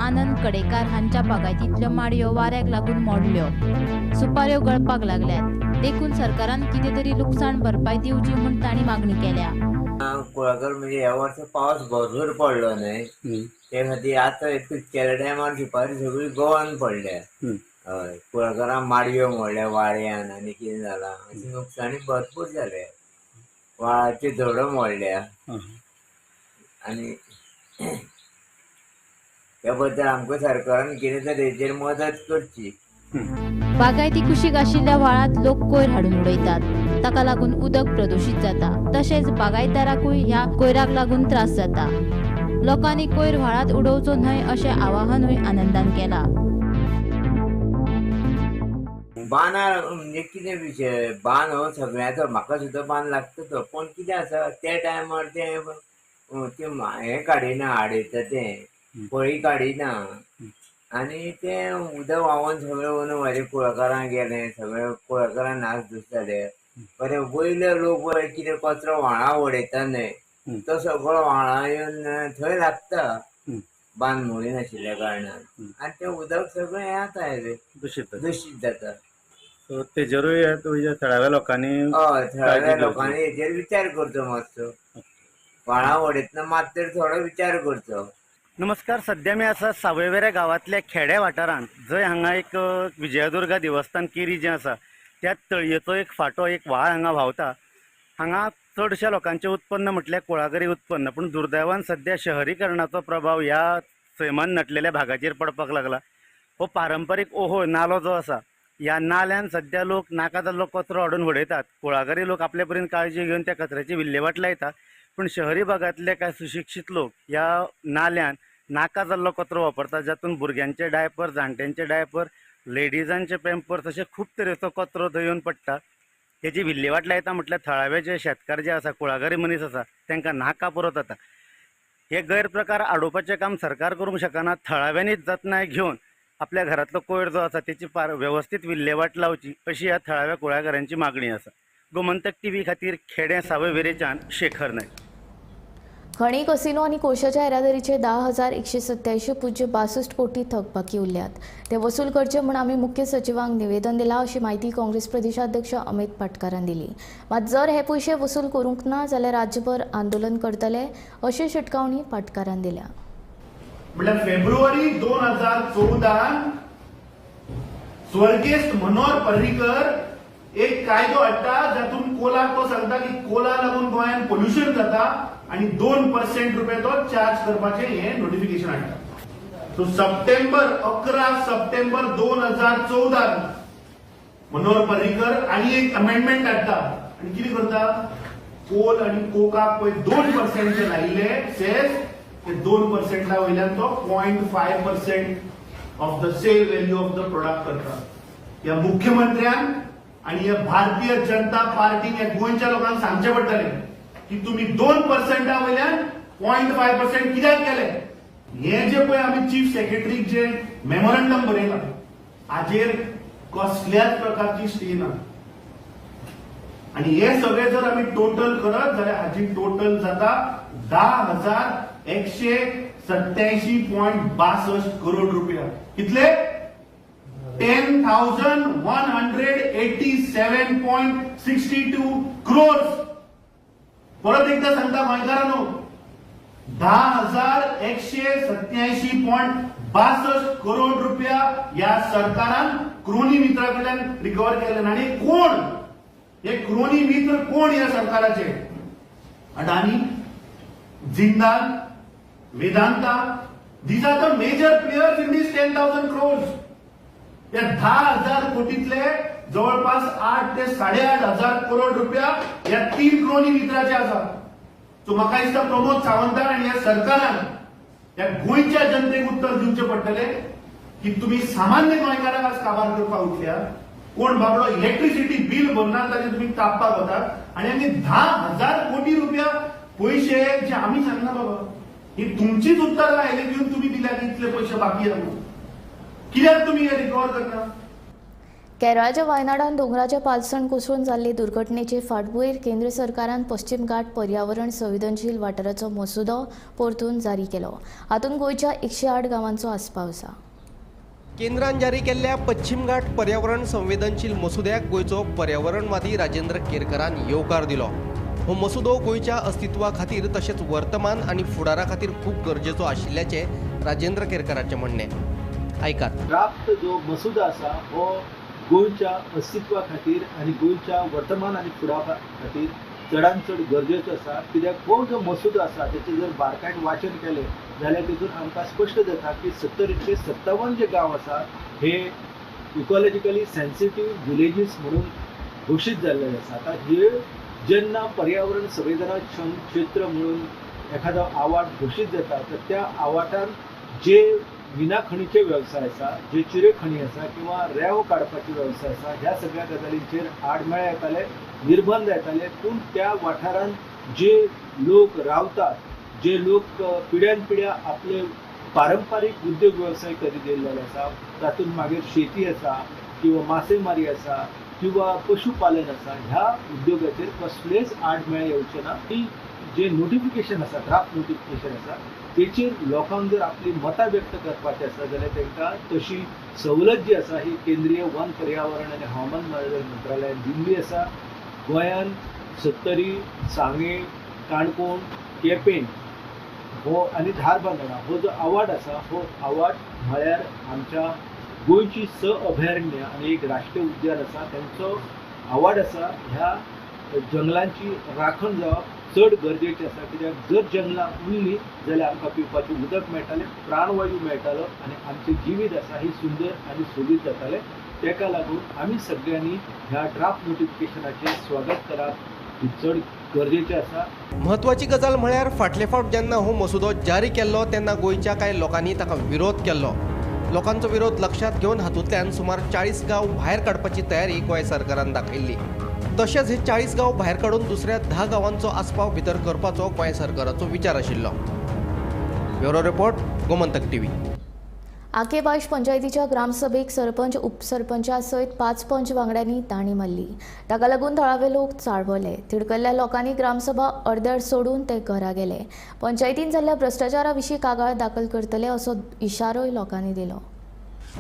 आनंद कडेकार हांच्या बागायतींतल्यो माडयो वाऱ्याक लागून मोडल्यो. सुपाऱ्यो गळपाक लागल्यात. देखून सरकारान कितें तरी लुकसाण भरपाय दिवची म्हूण तांणी मागणी केल्या. कुळागर म्हणजे ह्या वर्सा पावस भरपूर पडलो न्हय, ते खातीर आतां केल्या टायमार सुपारी सगळी गोवान पडल्या. हय, कुळागरां माडयो मोडल्या वाऱ्यान आनी कितें जालां, अशें नुकसाणी भरपूर जाल्या. व्हाळाच्यो धडो मोडल्या आनी त्या बद्दल आमकां सरकारान कितें तरी हेजेर मदत करची. बागायती कुशीक आशिल्ल्या व्हाळांत लोक कोयर हाडून उडयतात. ताका लागून उदक प्रदुशीत जाता. तशेंच बागायतदाराकूय ह्या कोयराक लागून त्रास जाता. लोकांनी कोयर व्हाळांत उडोवचो न्हय अशें आवाहनूय आनंदान केलां. बांदार म्हणजे कितें विशय, बांद हो सगळ्याचो, म्हाका सुद्दां बांद लागता तो, पूण कितें आसा त्या टायमार तें हें काडिना, आडयता तें पळी काडिना आनी तें उदक व्हांवून सगळें वयर म्हाजे कुळागरां गेलें, सगळें कुळागरां नासधूस जाले. बरें वयले लोक कितें कचरो व्हाळां उडयता न्हय, तो सगळो व्हाळां येवन थंय लागता बांद मोडी नाशिल्ल्या कारणान आनी तें उदक सगळें हें जाता, दुशीत जाता. सो तेजेरूय थळाव्या लोकांनी, हय थळाव्या लोकांनी हेजेर विचार करचो, मातसो व्हाळां उडयतना मात तरी थोडो विचार करचो. नमस्कार, सध्या मी आसा सावयवेऱ्या गांवांतल्या खेड्या वाठारांत, जंय हांगा एक विजयदुर्गा देवस्थान केरी जें आसा त्या तळयेचो एक फांटो, एक व्हाळ हांगा व्हांवता. हांगा चडश्या लोकांचें उत्पन्न म्हटल्यार कुळागरी उत्पन्न, पूण दुर्दैवान सध्या शहरीकरणाचो प्रभाव ह्या सैमान नटलेल्या भागाचेर पडपाक लागला. हो पारंपारीक ओहो नालो जो आसा, ह्या नाल्यान सध्या लोक नाका जाल्लो कचरो हाडून उडयतात. कुळागरी लोक आपले परीन काळजी घेवन त्या कचऱ्याची विल्हेवाट लायतात, पूण शहरी भागांतले कांय सुशिक्षीत लोक ह्या नाल्यान नाका जाल्लो कचरो वापरतात, जातून भुरग्यांचे डायपर, जाणट्यांचे डायपर, लेडिजांचे पेम्पर्स अशे खूब तरेचो कचरो थंय येवन पडटा. तेजी विल्हेवाट लायता म्हटल्यार थळावे जे शेतकार जे आसा, कुळागरी मनीस आसा, तांकां नाका पुरो जाता. हे गैरप्रकार आडोवपाचें काम सरकार करूंक शकना, थळाव्यांनीच जतनाय घेवन आपल्या घरांतलो कोयर जो आसा तेची वेवस्थीत विल्हेवाट लावची अशी ह्या थळाव्या कुळागरांची मागणी आसा. गोमंतक टीव्ही खातीर खेडें सावयवेरेच्यान शेखर नायक. खणी, कसिनो आनी कोशाच्या येरादारीचे 10,187.62 कोटी थकबाकी उरल्यात. ते वसूल करचे म्हूण आमी मुख्य सचिवांक निवेदन दिलां अशी म्हायती काँग्रेस प्रदेशाध्यक्ष अमित पाटकारान दिली. मात जर हे पयशे वसूल करूंक ना जाल्यार राज्यभर आंदोलन करतले अशी शिटकावणी पाटकारान दिल्या. म्हळ्यार फेब्रुवारी 2014 स्वर्गेस्त मनोहर पर्रीकर एक कायदो हाडटा जातून कोलाक तो सांगता की कोला लागून गोंयांत पोल्युशन जाता आनी 2% रुपये तो चार्ज करपाचें हें नोटिफिकेशन हाडटा. सो सप्टेंबर 11 सप्टेंबर 2014 मनोहर पर्रीकर आनी एक अमेंडमेंट हाडटा आनी कितें करता, कोल आनी कोकाक पळय 2% लायिल्ले सेस ते 2% वयल्यान तो 0.5% of the sale value of the product करता. ह्या मुख्यमंत्र्यान आनी ह्या भारतीय जनता पार्टीन ह्या गोंयच्या लोकांक सांगचें पडटलें की तुमी 2% वयल्यान 0.5% कित्याक केले. हे जे पळय आमी चीफ सेक्रेटरीक जे मेमोरंडम बरयलां हाजेर कसल्याच प्रकारची स्टे ना. आनी हे सगळे जर आमी टोटल करत जाल्यार हाजी टोटल जाता 10,187.62 करोड रुपया. कितले? 10,187.62 क्रोर्स. परत एकदा सांगता गोंयकारांनो, 10,187.62 करोड रुपया ह्या सरकारान क्रोनी मित्रा कडल्यान रिकवर केले. आनी कोण हे क्रोनी मित्र? कोण ह्या सरकाराचे? Adani, Jindal, Vedanta, these are the major players in this 10,000 crores. या 10,000 कोटीतले जवळपास 8 ते 8,500 करोड रुपया या 3 क्रोनी मित्राचे आसा. सो म्हाका दिसता प्रमोद सावंतान आनी ह्या सरकारान ह्या गोंयच्या जनतेक उत्तर दिवचें पडटलें की तुमी सामान्य गोंयकारांक आज काबार करपाक उठल्या. कोण बाबडो इलेक्ट्रिसिटी बील भरना ताजेर तुमी कापपाक वतात आनी आमी 10,000 कोटी रुपया पयशे जे आमी सांगना बाबा, ही तुमचीच उत्तरां आयली घेवन तुमी दिल्या की इतले पयशे बाकी आसा, कित्याक तुमी हे रिकवर करना? केरळाच्या वायनाडान दोंगराच्या पालसण कोसळून जाल्ले दुर्घटनेचे फाटभूंयेर केंद्र सरकारान पश्चिम घाट पर्यावरण संवेदनशील वाठाराचो मसुदो परतून जारी केलो. हातूंत गोंयच्या 108 गांवांचो आस्पाव आसा. केंद्रान जारी केल्ल्या पश्चिम घाट पर्यावरण संवेदनशील मसुद्याक गोंयचो पर्यावरणवादी राजेंद्र केरकरान येवकार दिलो. हो मसुदो गोंयच्या अस्तित्वा खातीर तशेंच वर्तमान आनी फुडारा खातीर खूब गरजेचो आशिल्ल्याचें राजेंद्र केरकराचें म्हणणें. आयकात. ड्राफ्ट जो मसुदो आसा हो गोंयच्या अस्तित्वा खातीर आनी गोंयच्या वर्तमान आनी फुडारा खातीर चडान चड गरजेचो आसा. कित्याक हो जो मसुदो आसा तेचें जर बारकायेन वाचन केलें जाल्यार तितून आमकां स्पश्ट जाता की 70 ते 57 जे गांव आसा हे इकॉलॉजिकली सेन्सिटीव विलेजीस म्हणून घोशीत जाल्ले आसा. आतां हे जेन्ना पर्यावरण संवेदनाक्षम क्षेत्र म्हणून एखादो आवाठ घोशीत जाता तर त्या आवाठान जे मिना खणीचे वेवसाय आसा, जे चिरे खणी आसा किंवा रेंव काडपाचे वेवसाय आसा, ह्या सगळ्या गजालींचेर आडमेळे येताले, निर्बंध येताले. पूण त्या वाठारांत जे लोक रावतात, जे लोक पिढ्यान पिढ्या आपले पारंपारीक उद्योग वेवसाय करीत येयल्ले आसा, तातूंत मागीर शेती आसा किंवा मासेमारी आसा किंवा पशुपालन आसा, ह्या उद्योगाचेर कसलेच आडमेळे येवचे ना. ही जे नोटिफिकेशन आसा, ड्राफ्ट नोटिफिकेशन आसा, तेचेर लोकांक जर आपली मतां व्यक्त करपाची आसा जाल्यार तांकां तशी सवलत जी आसा ही केंद्रीय वन पर्यावरण आनी हवामान बदल मंत्रालयान दिल्ली आसा. गोंयान सत्तरी, सांगें, काणकोण, केपें हो आनी धारबांदोडा हो जो आवाठ आसा हो आवाठ म्हळ्यार आमच्या गोंयची 6 अभयारण्य आनी एक राष्ट्रीय उद्यान आसा तांचो आवाठ आसा. ह्या जंगलांची राखण जावप चड गरजेचें आसा. कित्याक जर जंगलां उरलीं जाल्यार आमकां पिवपाचें उदक मेळटालें, प्राणवायू मेळटालो आनी आमचें जिवीत आसा ही सुंदर आनी सोबीत जातालें. ताका लागून आमी सगळ्यांनी ह्या ड्राफ्ट नोटिफिकेशनाचें स्वागत करप ही चड गरजेचें आसा. म्हत्वाची गजाल म्हळ्यार फाटले फावट जेन्ना हो मसुदो जारी केल्लो तेन्ना गोंयच्या कांय लोकांनी ताका विरोध केल्लो. लोकांचो विरोध लक्षांत घेवन हातूंतल्यान सुमार 40 गांव भायर काडपाची तयारी गोंय सरकारान दाखयल्ली. तशेंच हे 40 गांव भायर काडून दुसऱ्या 10 गांवांचो आस्पाव भितर करपाचो गोंय सरकाराचो विचार आशिल्लो. Bureau report, Gomantak TV. आके बायश पंचायतीच्या ग्रामसभेक सरपंच उपसरपंचा सयत 5 पंच वांगड्यांनी ताणी मारली. ताका लागून थळावे लोक चाळवले. तिडकल्ल्या लोकांनी ग्रामसभा अर्दर सोडून ते घरा गेले. पंचायतीन जाल्ल्या भ्रश्टाचारा विशीं कागाळ दाखल करतले असो इशारोय लोकांनी दिलो.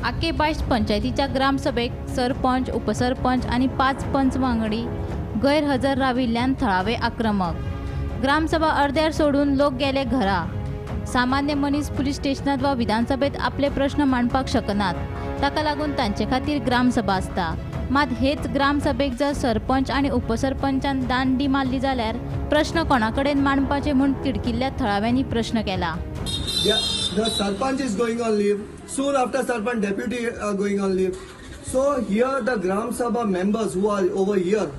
आके बायश पंचायतीच्या ग्रामसभेक सरपंच, उपसरपंच आनी 5 पंच वांगडी गैरहजर राविल्ल्यान थळावे आक्रमक. ग्रामसभा अर्द्यार सोडून लोक गेले घरा. सामान्य मनीस पुलीस स्टेशनात वा विधानसभेत आपले प्रश्न मांडपाक शकनात, ताका लागून तांचे खातीर ग्रामसभा आसता. मात हेच ग्रामसभेक जर सरपंच आनी उपसरपंचान दांडी मारली जाल्यार प्रश्न कोणा कडेन मांडपाचे म्हूण तिडकिल्ल्या थळाव्यांनी प्रश्न केला. The sarpanch is going on leave. Soon after sarpanch, deputy are going on leave. So here the Gram Sabha members who are over here,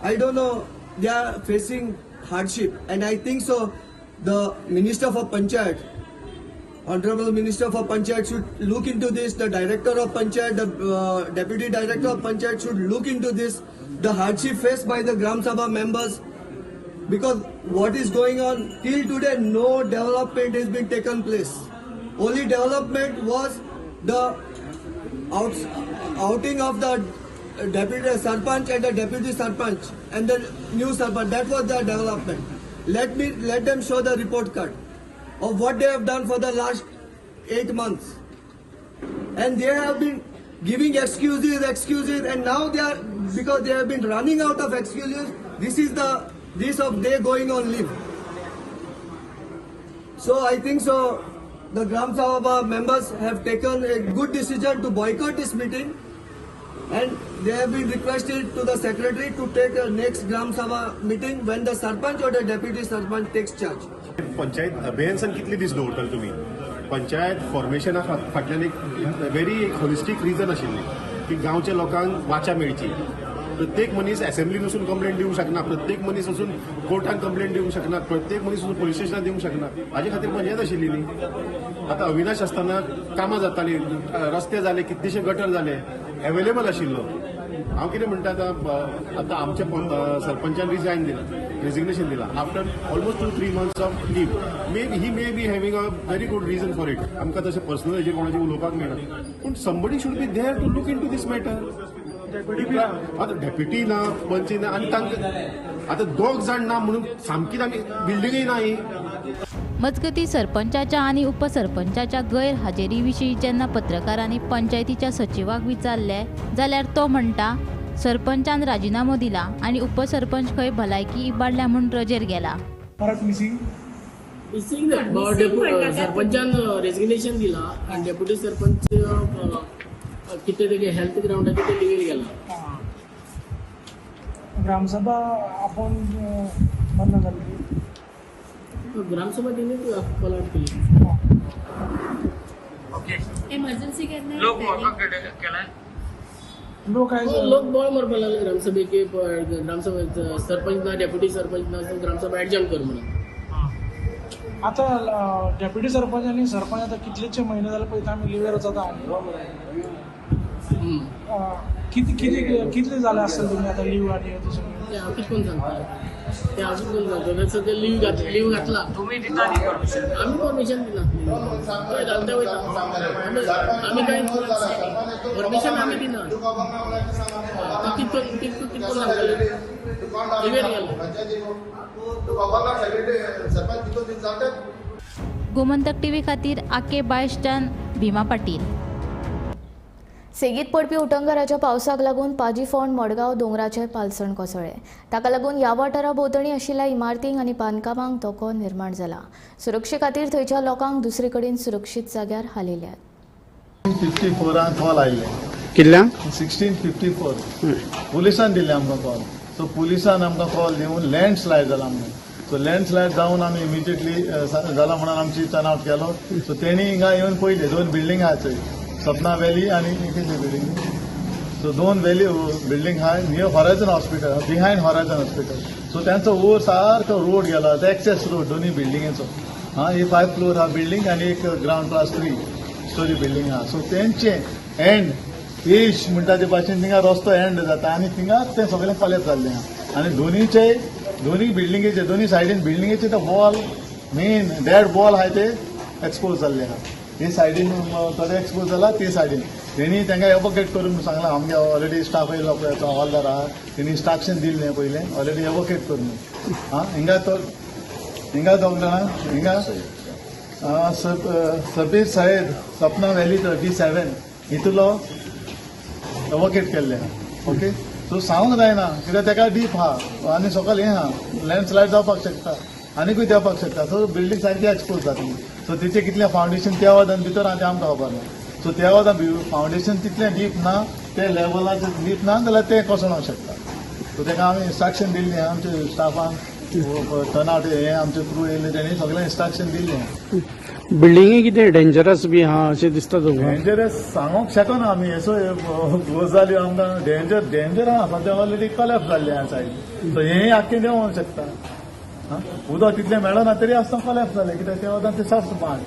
I don't know, they are facing hardship, and I think so the Minister for Panchayat Honorable Minister for Panchayat should look into this. The Director of Panchayat, the Deputy Director of Panchayat should look into this. The hardship faced by the Gram Sabha members, because what is going on till today, no development has been taken place. Only development was the outing of the Deputy Sarpanch and the Deputy Sarpanch and the new Sarpanch. That was the development. Let them show the report card of what they have done for the last 8 months. And they have been giving excuses, and now they are, because they have been running out of excuses, this is the this of they going on leave. So I think so the Gram Sabha members have taken a good decision to boycott this meeting, and they have been requested to the secretary to take a next Gram Sabha meeting when the Sarpanch or the Deputy Sarpanch takes charge. Panchayat अभियन्सान कितले दीस दवरतले तुमी? पंचायत फॉर्मेशना फाटल्यान एक very एक होलिस्टीक reason आशिल्ली की गांवच्या लोकांक वाचा मेळची. प्रत्येक मनीस असेंब्लीन वचून कंप्लेंट दिवंक शकना, प्रत्येक मनीस वचून कोर्टान कंप्लेंट दिवंक शकना, प्रत्येक मनीस वचून पोलीस स्टेशनात दिवंक शकना. हाजे खातीर पंचायत आशिल्ली न्ही. आतां अविनाश आसतना कामां जातालीं, रस्ते जाले, कितलेशे गटर जाले, एवेलेबल आशिल्लो. हांव कितें म्हणटा, आतां आतां आमच्या सरपंचान रिजायन दिलां, रेजिग्नेशन दिलां after almost 2-3 months of leave. May he may be having a very good reason for it. आमकां तशें पर्सनल हेजेर कोणाचें उलोवपाक मेळना, पूण somebody should be there to look into this matter. आतां डेप्युटी ना, पंच ना, आनी तांकां आतां दोग जाण ना म्हणून सामकीच आमी बिल्डिंगय ना ही. मजगती सरपंचाच्या आनी उपसरपंचाच्या गैरहाजेरी विशीं जेन्ना पत्रकारांनी पंचायतीच्या सचिवाक विचारले जाल्यार तो म्हणटा सरपंचान राजिनामो दिला आनी उपसरपंच खंय भलायकी इबाडल्या म्हूण रजेर गेला. परत मिसिंग मिसिंग सरपंचान रेजिग्नेशन दिला आनी डेप्युटी सरपंच कितें तेगे हेल्थ ग्रावंडाचेर ते लिव्हीर गेला. ग्रामसभा आपण बंद जाली. ग्रामसभा तेणी कॉल आउट केली. इमर्जन्सी केन्ना लोक केलाय? लोक बोळ मारपाक लागले ग्रामसभेक, ग्रामसभा सरपंच ना, डेप्युटी सरपंच ना, ग्रामसभा एडजर्न कर म्हणून. आतां डेप्युटी सरपंच आनी सरपंच आतां कितलेशे म्हयने जाले पळयता आमी लिव्हेर वचता. कितले कितले जाले आसतले तुमी आतां लिव्ह आनी तशें? ते हांव कितें करून सांगता, ते हांव कितें करून सांगता, सद्या लिव्ह घातला. तुमी दिता न्ही परमिशन? आमी परमिशन दिना, थंय घालता वयता आमी, कांय परमिशन आमी दिना. कितें कितें करून सांगतले? लिव्हेर गेलो. गोमंतक टीव्ही खातीर आके बायस्टान भीमा पाटील. सेगीत पडपी उटंगाराच्या पावसाक लागून पाजीफोंड मडगांव दोंगराचें पालसण कोसळ्ळें. ताका लागून ह्या वाठारा भोंवतणी आशिल्ल्या इमारतींक आनी बांदकामांक धोको निर्माण जाला. सुरक्षे खातीर थंयच्या लोकांक दुसरे कडेन सुरक्षीत जाग्यार हालयल्यात. 1654 कॉल आयिल्ले. कितल्यांक? 1654 पुलिसान दिल्ले आमकां कॉल. सो पुलिसान आमकां कॉल दिवन लँडस्लायड जाला म्हणून. सो लँडस्लायड जावन आमी इमिजिएटली जाला म्हणून आमची टर्न आवट केलो. सो तेणी हिंगा येवन पळयले, दोन बिल्डींग आहा थंय, सपना व्हॅली आनी कितली बिल्डींग, सो दोन व्हॅली बिल्डींग आहा near Horizon hospital, behind Horizon hospital. So तांचो वयर सारको रोड गेला, एक्सेस रोड दोनूय बिल्डिंगेचो. हा ही 5 फ्लोर हा बिल्डींग आनी एक ग्रावंड प्लस 3 स्टोरी बिल्डींग आहा. सो तेंचे एंड एज म्हणटा ते भाशेन थिंगा रस्तो एंड जाता आनी थिंगा तें सगळें कॉलेप्स जाल्लें आहा. आनी दोनीचे दोनूय बिल्डिंगेचे दोनूय सायडीन बिल्डिंगेचे ते वॉल मेन डेड वॉल आहा ते एक्सपोज जाल्ले आहा. ते सायडीन थोडे एक्सपोज जाला, ते सायडीन तेणी तांकां एवोकेट करून सांगलां. आमगे ऑलरेडी स्टाफ येयलो पळय, हवालदार आहा, तेणी इन्स्ट्रक्शन दिल्लें पयलें ऑलरेडी एवोकेट करून. आं हिंगा तो हिंगा दोग जाणां हिंगा सबीर साहेब सपना व्हॅली 37 हितूलो एवोकेट केल्ले आहा. ओके, सो सांगूंक जायना कित्याक ताका डीप आहा आनी सकयल हें आहा, लँडस्लायड जावपाक शकता आनीकूय देंवपाक शकता. सो बिल्डींग सारकी एक्सपोज जातली. सो तिचें कितलें फावंडेशन त्या वतान भितर आहा तें आमकां खबर ना. सो त्या वतान फावंडेशन तितलें डीप ना, ते लेवलाचेर डीप ना जाल्यार तें कोसळोंक शकता. सो ताका आमी इन्स्ट्रक्शन दिल्लें आमच्या स्टाफान, टर्न आवट हें आमचे क्रू येयल्ले तेणी सगळें इन्स्ट्रक्शन दिल्लें. बिल्डिंगे कितें डेंजरस बी आहा अशें दिसता तुमकां? डेंजरस सांगूंक शकना आमी, असो गजाली आमकां डेंजर आहा. सद्या ऑलरेडी कॉलेप्स जाल्लें आहा सायड. सो हें आख्खें देंवोंक शकता. उदक तितलें मेळना तरी आसतना कॉलेप्स जालें कित्याक त्या वतान तें सॉफ्ट माड.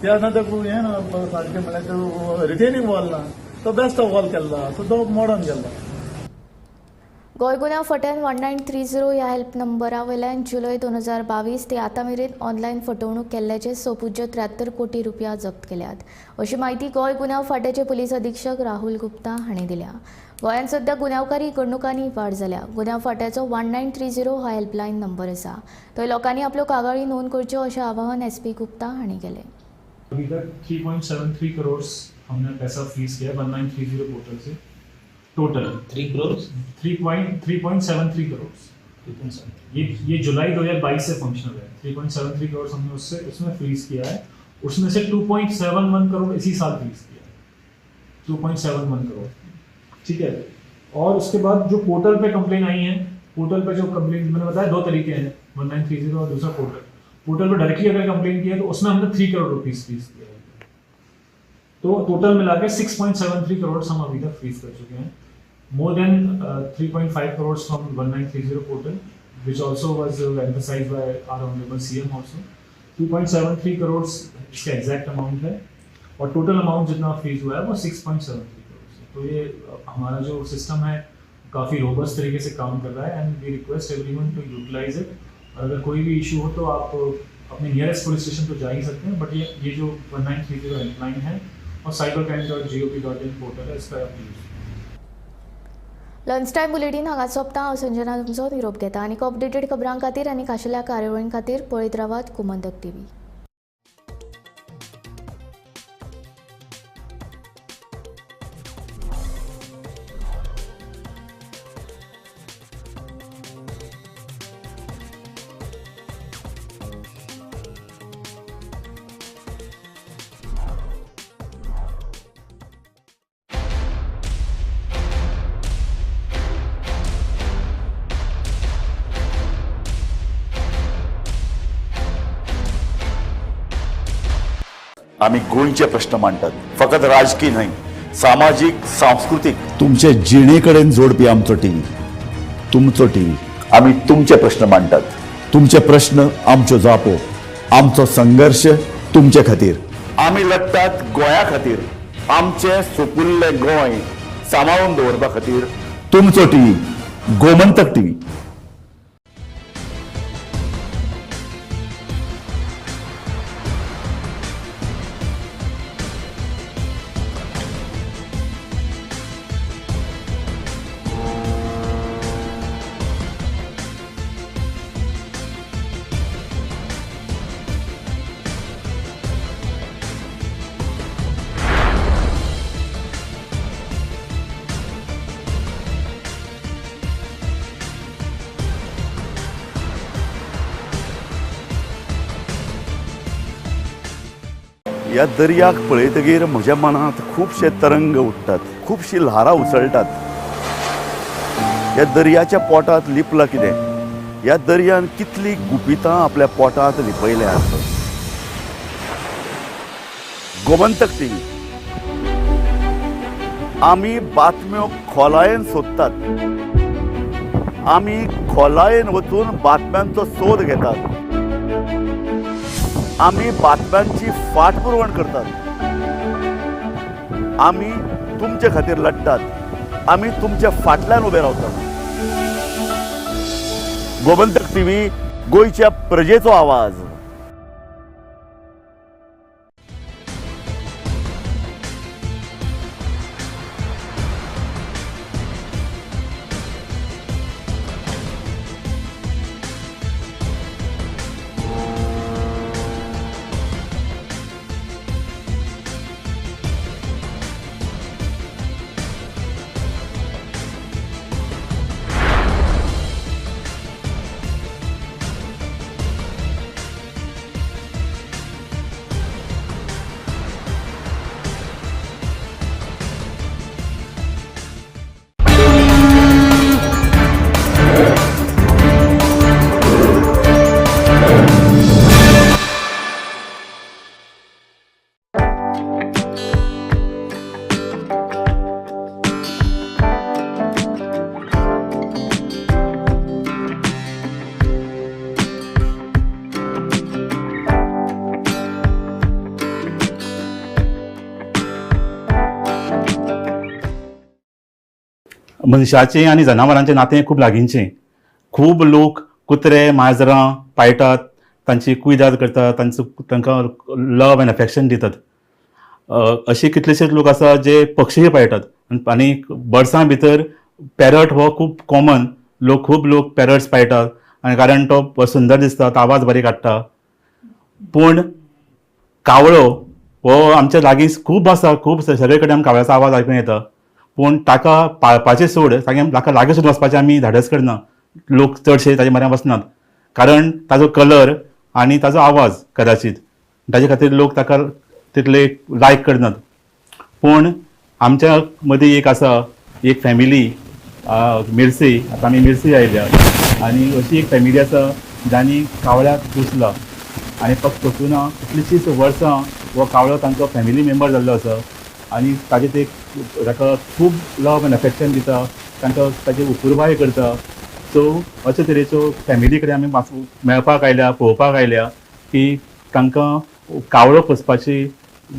ते आतां ते हें ना सारकें म्हणल्यार रिटेनिंग वॉल ना, तो बेस्ट वॉल केल्लो, सो तो मोडोन गेल्लो. गोंय गुन्यांव फट्यान 1930 ह्या हेल्प नंबरा वयल्यान जुलय 2022 ते आतां मेरेन ऑनलायन फटवणूक केल्ल्याचे 6.73 कोटी रुपया जप्त केल्यात, अशी म्हायती गोंय गुन्यांव फांट्याचे पुलीस अधीक्षक राहुल गुप्ता हांणी दिल्या. गोंयांत सध्या गुन्यांवकारी घडणुकांनी वाड जाल्या. गुन्यांव फांट्याचो 1930 हो हेल्पलायन नंबर आसा. थंय लोकांनी आपल्यो कागाळी नोंद करच्यो अशें आवाहन एसपी गुप्ता हांणी केलें. अभी तक 3.73 करोड़ हमने पैसा फ्रीज किया 1930 पोर्टल से. टोटल 3 करोड़ 3.73 करोड़. ये जुलाई 2022 से फंक्शनल है. 3.73 करोड़ हमने उससे उसमें फ्रीज किया है. उसमें से 2.71 करोड़ इसी साल फ्रीज किया है, 2.71 करोड़. ठीक है. और उसके बाद जो पोर्टल पे कंप्लेन आई है, पोर्टल पे जो कंप्लेन मैंने बताया दो तरीके हैं, 1930 और दूसरा पोर्टल. पोर्टल पर डायरेक्टली अगर कंप्लेन किया तो उसमें हमने 3 करोड़ रुपीज फ्रीज किया है. तो टोटल मिला के 6.73 करोड़ हम अभी तक फ्रीज कर चुके हैं. More than 3.5 crores from 1930 portal, which also was emphasized by our honorable CM also. 2.73 crores इसका exact amount है और total amount जितना freeze हुआ है वो 6.73 crores है. तो ये हमारा जो system है काफ़ी robust तरीके से काम कर रहा है and we request everyone to utilize it. और अगर कोई भी issue हो तो आप अपने nearest police station तो जा ही सकते हैं, but ये जो 1930 हेल्पलाइन है और cybercrime.gov.in portal है, इसका आप use. लंच टायम बुलेटीन हांगा सोंपता. हांव संजना तुमचो निरोप घेता. आनी अपडेटेड खबरां खातीर आनी खाशेल्या कार्यावळीं खातीर पळयत रावात गोमंतक टीव्ही. आमी गोंयचे प्रश्न मांडटात, फकत राजकीय न्हय, सामाजीक, सांस्कृतीक, तुमचे जिणे कडेन जोडपी आमचो टीव्ही, तुमचो टीव्ही. आमी तुमचे प्रश्न मांडटात, तुमचे प्रश्न आमच्यो जापो, आमचो संघर्श तुमचे खातीर. आमी लढटात गोंया खातीर, आमचें सुपुल्लें गोंय सांबाळून दवरपा खातीर. तुमचो टीव्ही, गोमंतक टीव्ही. ह्या दर्याक पळयतगीर म्हज्या मनांत खुबशे तरंग उठ्ठात, खुबशी ल्हारां उसळटात. ह्या दर्याच्या पोटांत लिपलां कितें? ह्या दर्यान कितलीं गुपितां आपल्या पोटांत लिपयल्यांत. गोमंतक टीव्ही आमी बातम्यो खोलायेन सोदतात, आमी खोलायेन वचून बातम्यांचो सोद घेतात, आमी बातम्यांची फाटपुरवण करतात, आमी तुमचे खातीर लढटात, आमी तुमच्या फाटल्यान उबे रावतात. गोमंतक टीव्ही, गोंयच्या प्रजेचो आवाज. मनशाचें आनी जनावरांचें नातें खूब लागींचें. खूब लोक कुत्रे माजरां पाळटात, तांची कुयदाद करतात, तांचो तांकां लव एंड अफेक्शन दितात. अशे कितलेशेच लोक आसा जे पक्षीय पाळटात आनी बर्ड्सां भितर पॅरट हो खूब कॉमन. लोक खूब लोक पॅरट्स पाळटात आनी कारण तो सुंदर दिसता, तो आवाज बरी काडटा. पूण कावळो हो आमच्या लागीं खूब आसा, खूब सगळे कडेन आमकां कावळ्याचो आवाज आयकूंक येता. पूण ताका पाळपाचें सोड, ताका लागीं सुद्दां वचपाचें आमी धाडस करना. लोक चडशे ताजे म्हऱ्यान वचनात, कारण ताजो कलर आनी ताजो आवाज कदाचीत ताजे खातीर लोक ताका तितले लायक करनात. पूण आमच्या मदीं एक आसा, एक फॅमिली मिरसी, आतां आमी मिरसी आयल्या आनी अशी एक फॅमिली आसा जांणी कावळ्याक पोसला आनी फक्त पोसूना कितलींशींच वर्सां हो कावळो तांचो फॅमिली मेंबर जाल्लो आसा आनी ताजे ते ताका खूब लव एंड अफेक्शन दिता, तांकां ताची अपुरबाय करता. सो अशे तरेच्यो फॅमिली कडेन आमी मेळपाक आयल्या, पळोवपाक आयल्या की तांकां कावळो पोसपाची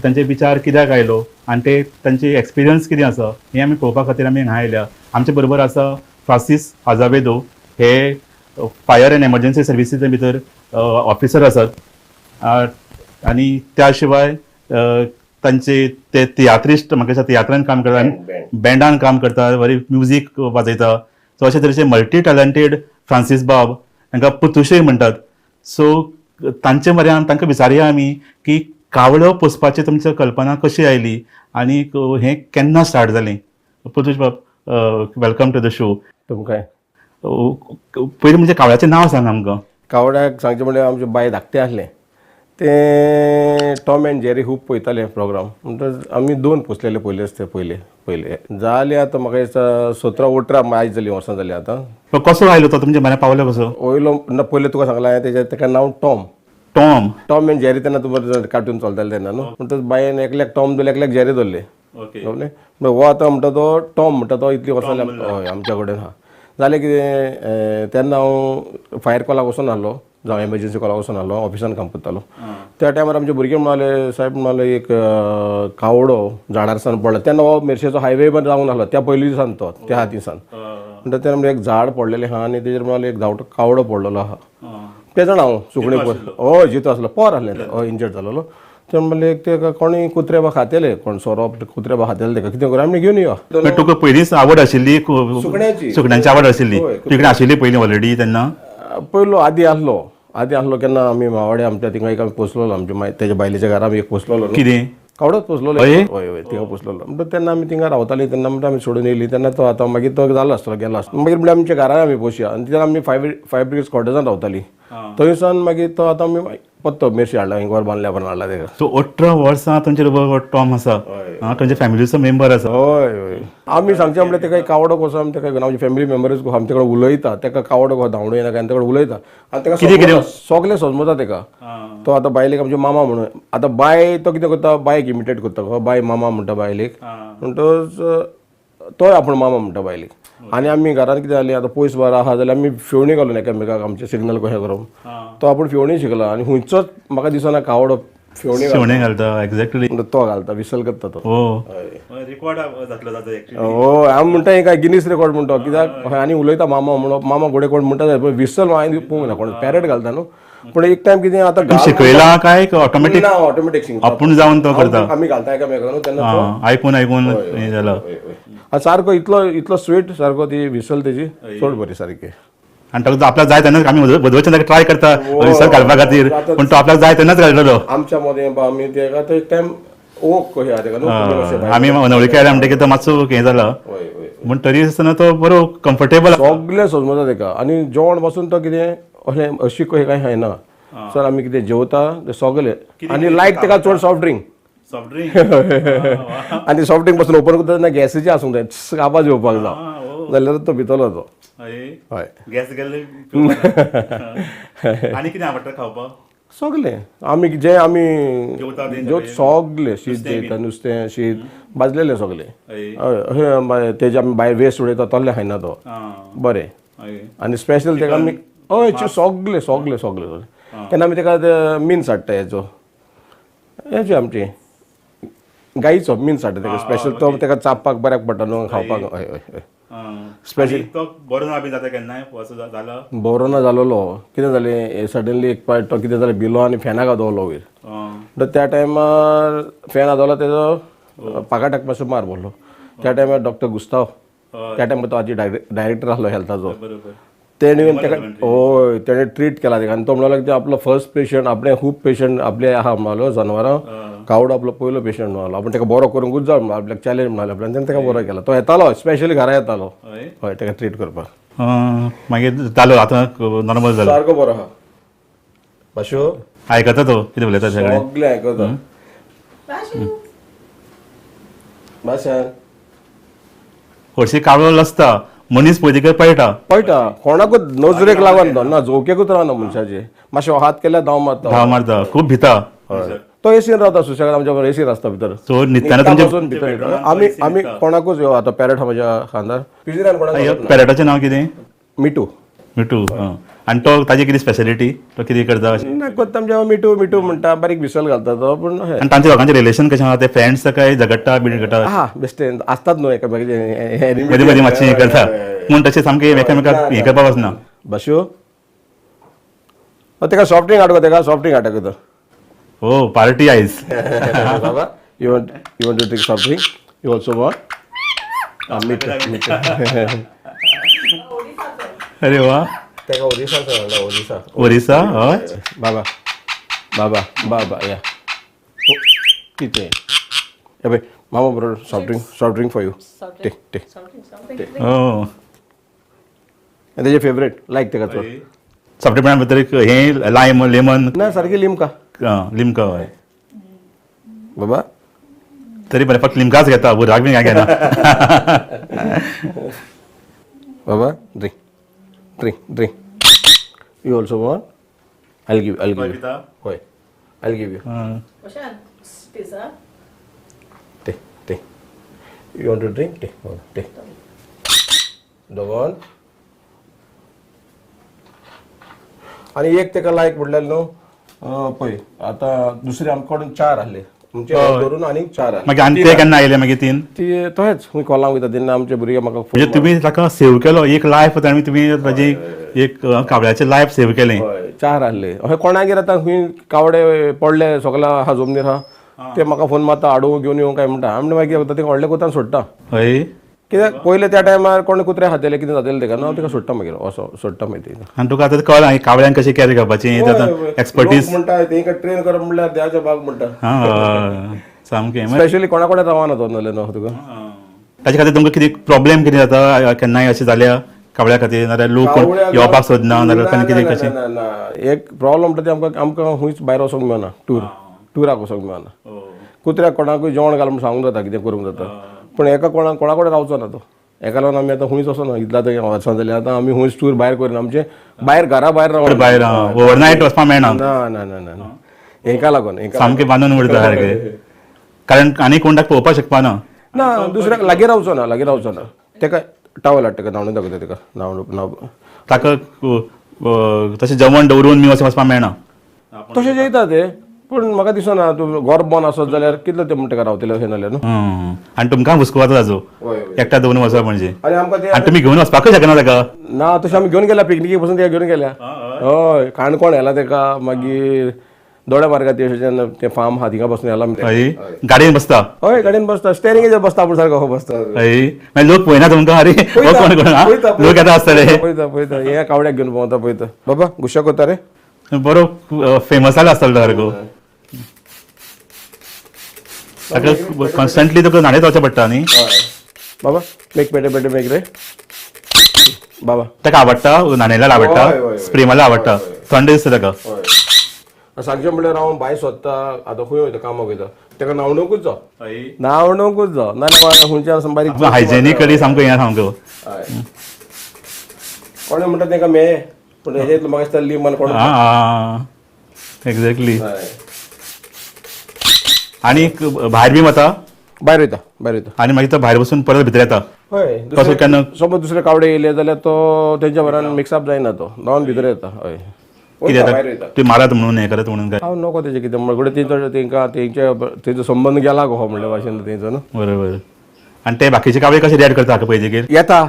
तांचे विचार कित्याक आयलो आनी ते तांचे एक्सपिरियन्स कितें आसा हें आमी पळोवपा खातीर आमी हांगा आयल्या. आमचे बरोबर आसा फ्रांसीस आजावेदो, हे फायर एंड एमर्जन्सी सर्विसीच्या भितर ऑफिसर आसात आनी त्या शिवाय तांचे ते तियात्रिस्ट, म्हाका दिसता तियात्रान काम करता, बँडान काम करता, बरी म्युजीक वाजयता. सो अशे तरेचे मल्टी टॅलंटेड फ्रांसीस बाब, तांकां पुतुशय म्हणटात. सो तांचे म्हऱ्यान तांकां विचारया आमी की कावळो पोसपाची तुमची कल्पना कशी आयली आनी हें केन्ना स्टार्ट जालें. पुतुश बाब, welcome to the show. तुमकां पयलीं म्हणजे कावळ्याचें नांव सांग आमकां. कावळ्याक सांगचें म्हणल्यार आमचें बाय धाकटें आसलें तें टॉम एंड जेरी खूब पळयतालें प्रोग्राम. म्हणटच आमी दोन पोसलेले पयलेच ते पयले पयले जाले आतां म्हाका दिसता 17-18 आयज जालीं वर्सां जालीं आतां. कसो आयलो तो तुमच्या म्हऱ्यान पावलो कसो? वयलो ना पयलें तुका सांगलां हांवें तेजें ताका नांव Tom. Tom Tom and Jerry तेन्ना तुमकां कार्टून चलतालें तेन्ना न्हू. म्हणटच बायन एकल्याक टॉम धरले, एकल्याक जेरी धरले. ओके, हो आतां म्हणटा तो टॉम म्हणटा तो इतलीं वर्सां हय आमच्या कडेन आहा. जालें कितें तेन्ना हांव फायर कॉलाक वचून आहलो, जावं एमर्जन्सी कॉलाक वचून आहलो, ऑफिसान काम करतालो. त्या टायमार आमचे भुरगे म्हणाले साहेब म्हणाले एक कावडो झाडार सान पडला. तेन्ना हो मिरशेचो हायवे पण जावन आहलो त्या पयलीं दिसान, तो त्या दिसान म्हणटा तेन्ना म्हणजे एक झाड पडलेलें आहा आनी तेजेर म्हणाले एक धांवटो कावडो पडलेलो आहा. ते जाणा हांव सुकणें हय जितो आसलो, पोर आहलें, हय इंजर्ड जालोलो. ते म्हणलें एक ते कोणी कुत्रे बा खातेले, कोण सोरोप कुत्रे बा खातेले, तेका कितें करूं आमी घेवन यो. तुका पयलींच आवड आशिल्ली सुकण्याची? सुकण्यांची आवड आशिल्ली तुकडे आशिल्ली पयलीं ऑलरेडी तेन्ना? पयलो आदी आहलो, आदी आहलो केन्ना आमी मावाडे आमच्या थिंगा एक आमी पोसलेलो, आमच्या तेज्या बायलेच्या घरा आमी एक पोसलेलो. कितें कावडोच पोसलेलो? हय हय थिंगा पोसलेलो. म्हणटा तेन्ना आमी थिंगा रावतालीं, तेन्ना म्हणटा आमी सोडून येयली. तेन्ना तो आतां मागीर तो जालो आसतलो, गेलो आसतलो. मागीर म्हणल्यार आमच्या घरान आमी पोसया आनी तेन्ना आमी फायर ब्रिगेड कॉटेजान रावतालीं. थंयसान मागीर तो आतां आमी पत्तो मिरशी हाडला, घर बांदल्या पण हाडला तेका. सो 18 वर्सां तुमचे बरोबर टॉम आसा, तुमच्या फॅमिलीचो मेंबर आसा. हय हय, आमी सांगचें म्हणल्यार तेका कावडो कसो आमी तेका आमचे फॅमिली मेंबर्स आमचे कडेन उलयता, तेका कावडो कसो धांवडो येना काय तेका उलयता आनी तेका कितें सगळें समजता तेका. तो आतां बायलेक आमचे मामा म्हणून, आतां बाय तो कितें करता, बायक इमिटेट करता, बाय मामा म्हणटा बायलेक, म्हणटच तोय आपूण मामा म्हणटा बायलेक. आनी आमी घरांत कितें जालें आतां पयस बार आहा जाल्यार आमी फेवणी घालून एकामेकाक आमचें सिग्नल कशें करप, तो आपूण फेवणी शिकला आनी खंयचोच म्हाका दिसना कावडो फेवणी घालता. एक्झॅक्टली तो घालता, विसल करता तो. रिकॉर्ड जातलो ताजो एक्चुअली. हय आमी म्हणटा हें काय गिनीस रिकॉर्ड म्हणटा, कित्याक आनी उलयता मामा म्हणप, मामा घोडे कोण म्हणटा विसल हांवें पळोवंक ना, कोण पॅरट घालता न्हू. पूण एक टायम कितें आतां शिकयला काय ऑटोमॅटीक? ना, ऑटोमॅटीक आपूण जावन तो करता, आमी घालता एकामेकाक न्हू तेन्ना आयकून आयकून हें जाला. आनी सारको इतलो इतलो स्वीट सारको ती विसल तेजी चड बरी सारकी. आनी ताका आपल्याक जाय तेन्नाच आमी वदवचें ताका ट्राय करता विसल घालपा खातीर, पूण तो आपल्याक जाय तेन्नाच घालतलो. आमच्या मदें बा आमी तेका तो एक टायम ओक कशें आहा तेका न्हू, आमी अनवळखी आयल्या म्हणटकीर तो मातसो हें जाला, पूण तरी आसतना तो बरो कम्फर्टेबल सगळें समजता तेका. आनी जेवण पासून तो कितें अशें अशी कशें कांय खायना सर, आमी कितें जेवता तें सगळें. आनी लायक तेका चड सॉफ्ट ड्रिंक, सॉफ्ट ड्रिंक आनी सॉफ्ट ड्रिंक पासून ओपन करता तेन्ना गॅसीचें आसूंक जाय, आवाज येवपाक जाय, जाल्यार तो भितरलो तो. हय गॅस गेल्ले. आनी कितें आवडटा खावपाक? सगळें आमी जे आमी सगळें शीत जेयता, नुस्तें शीत भाजलेलें सगळें. हय तेजे आमी भायर वेस्ट उडयता तसलें खायना तो, बरें. आनी स्पेशल तेका आमी हय सगळें सगळें सगळें केन्ना आमी तेका मिन्स हाडटा, हेचो हेचे आमचे गायचो मिन्स हाडटा तेका स्पेशल, तो तेका चापपाक बऱ्याक पडटा न्हू खावपाक. हय हय हय. स्पेशली तो बरो ना बी जाता केन्नाय असो जाला? बरो ना जालोलो. कितें जालें सडनली एक पावट तो कितें जालें बिलो आनी फॅनाक आदवलो वयर. त्या टायमार फॅन आदवलो तेजो पाकाटाक मातसो मार पडलो. त्या टायमार डॉक्टर गुस्ताव, त्या टायमार तो आजी डायरेक्टर आसलो हेल्थाचो, तेणे ताका हय तेणें ट्रीट केला तेका. आनी तो म्हणलो की आपलो फर्स्ट पेशंट, आपणे खूब पेशंट आपले आहा म्हणलो जनावरां, कावडो आपलो पयलो पेशंट म्हणलो, आपूण ताका बरो करूंकूच जाय म्हणलो, आपल्याक चॅलेंज म्हणलो आपल्यान, तेणें ताका बरो केला. तो येतालो स्पेशली घरा येतालो हय ताका ट्रीट करपाक. मागीर जालो आतां नॉर्मल जालो, सारको बरो आहा. भाशो आयकता तो कितें उलयता सगळें सगळें आयकता. भाशा हरशीं कावळो लसता मनीस पयलीं पळटा पळटा, कोणाकूच नजरेक लागून तो ना, झोकेकूच रावना मनशाचे. मातशें हात केल्यार धांव मारता, धांव मारता, खूब भिता. हय तो एसीन रावता सुशेगाद, आमच्या बरोबर एसीन आसता भितर. सो न्हिदतना तुमचे भितर आमी आमी कोणाकूच यो आतां पॅरट म्हज्या खांदार पिजऱ्यान कोणाक. पॅरटाचें नांव कितें? मिटू. मिटू. आनी तो ताजी कितें स्पेशलिटी, तो कितें करता? ना कोत्ता आमच्या मिटू मिटू म्हणटा, बारीक विसल घालता तो. पूण आनी तांचे लोकांचें रिलेशन कशें आहा? ते फ्रेंड्स काय झगडटा बी करता? हा बेश्टे आसतात न्हू एकामेकाचे मदीं मदीं मातशें हें करता पूण तशें सामकें एकामेकाक हें करपाक वचना. बश्यो तेका सॉफ्ट ड्रिंक हाडूं, तेका सॉफ्ट ड्रिंक हाडटा तो. हो पार्टी आयज बाबा. You want to drink soft drink? You also want? Mithu Mithu. अरे वा, तेका ओरिसा सांगला. ओरिसा ओरिसा हय. बाबा बाबा बाबा या कितें हे पळय मामा बरोबर soft drink, soft drink for you. Take take take. तेजे फेवरेट लायक तेका चड. सॉफ्ट ड्रिंका भितर एक हें लायम लेमन ना, सारकी लिमका. लिमका हय बाबा. तरी बरें फक्त लिमकाच घेता, उदक बी काय घेना. बाबा drink drink drink. You also want? I'll give you. Hoy, I'll give you. Take, take. You want to drink? Take, take. Dogon. आणि एक तेका लायक म्हणल्यार न्हू पळय आतां दुसरे आमचे कडेन चार आहले, तुमचे धरून आनीक चार आहले. मागीर आनी ते केन्ना आयले मागीर तीन? ती तहेच खंय कॉलांक वयता तेन्ना आमचे भुरगे म्हाका. म्हणजे तुमी ताका सेव केलो एक लायफ, आनी तुमी ताजी एक कावळ्याचें लायफ सेव केलें. चार आहले. अशें कोणागेर आतां खंय कावडे पडले सगळा आहा जमनीर आहा, ते म्हाका फोन मारता हाडूं घेवन येवं काय म्हणटा. आमी मागीर तेका व्हडल्या कोतान सोडटा. हय कित्याक पयलें त्या टायमार कोण कुत्रे खातले कितें जातलें तेका न्हू, तेका सोडटा मागीर असो सोडटा मागीर. आनी तुका आतां कळ्ळें कावळ्यांक कशें कॅरी करपाचें, एक्सपर्टीज म्हणटा तेंकां ट्रेन करप म्हणल्यार देवाचो भाग म्हणटा. सामकें स्पेशली कोणा कोणा रावना तो नाल्यार न्हू तुका. ताचे खातीर तुमकां कितें प्रॉब्लेम कितें जाता केन्नाय अशें जाल्या कावळ्या खातीर, नाल्यार लोक येवपाक सोदना, नाल्यार कितें कशें? ना एक प्रॉब्लम म्हणटा ते आमकां आमकां खंयच भायर वचोंक मेळना, टुराक वचोंक मेळना. कुत्र्याक कोणाकूय जेवण घाल म्हूण सांगूंक जाता, कितें करूंक जाता, पूण एका कोणा कोणा कडेन रावचो ना तो. एका लागून आमी आतां खंयच वचना, इतल्या आतां वचना जाल्यार आतां आमी खंयच टूर भायर करिना, आमचें भायर घरा भायर रावना, भायर ओवरनायट वचपाक मेळना. ना ना ना ना, हेका लागून सामकें बांदून उरता सारकें, कारण आनी कोण ताका पळोवपाक शकपाना. ना दुसऱ्याक लागीं रावचो ना, लागीं रावचो ना. तेका टावल हाडटा तेका न्हावणून दाखयता तेका न्हावण ताका तशें जेवण दवरून मी वचपाक मेळना. तशें जेयता ते, पूण म्हाका दिसना तूं गोरबोन आसत जाल्यार कितले ते म्हणटा रावतले अशें नाल्यार न्हू. आनी तुमकां हुस्को जाता ताजो एकट्या दवरून वचप म्हणजे. आनी आमकां ते आनी तुमी घेवन वचपाकूय शकना ताका. ना तशें आमी घेवन गेल्या पिकनिकी पसून तेका घेवन गेल्या. हय काणकोण व्हेला तेका, मागीर दोड्या मार्गार तें फार्म आहा थिंगा बसून व्हेला. गाडयेन बसता? हय गाडयेन बसता, स्टेरिंगेचेर बसता आपूण सारको बसता. हय मागीर लोक पळयना तुमकां? अरे कोण कोण लोक येता आसतले. पळयता पळयता, हे कावड्याक घेवन भोंवता पळयता. बाबा गुस्सा करता रे, बरो फेमस जाला आसतलो सारको. ताका कॉन्स्टंटली तुका न्हाणयत वचचें पडटा न्ही बाबा. मेक पेटे पेटे मेक रे बाबा. ताका आवडटा न्हाणयल्यार, आवडटा स्प्रे मारल्यार आवडटा, थंड दिसता ताका. सांगचें म्हणल्यार हांव भायर सोदता आतां खंय वयता कामाक वयता, ताका न्हावणूकूच जाव, न्हावणूकूच जाव, नाल्यार खंयच्यान बारीक हायजेनिकली सामको हें सामको. कोणें म्हणटा ताका मेळ्ळें पूण हेजें म्हाका दिसता लिमान कोण. एक्झॅक्टली. आनी भायर बी वता? भायर वयता, भायर वयता. आनी मागीर तो भायर वचून परत भितर येता. हय तसो केन्ना समज दुसरे कावडे येयले जाल्यार तो तेंच्या बरान मिक्सअप जायना, तो न्हावन भितर येता. हय कितें ते मारात म्हणून हें करत म्हणून काय हांव नको तेजें कितें म्हणटा तेंकां तेंचे तेंचो संबंद गेला गो म्हणल्या भाशेन तेंचो न्हू. बरोबर. आनी ते बाकीचे कावळे कशे रिएक्ट करता हाका पळयतकीर? येता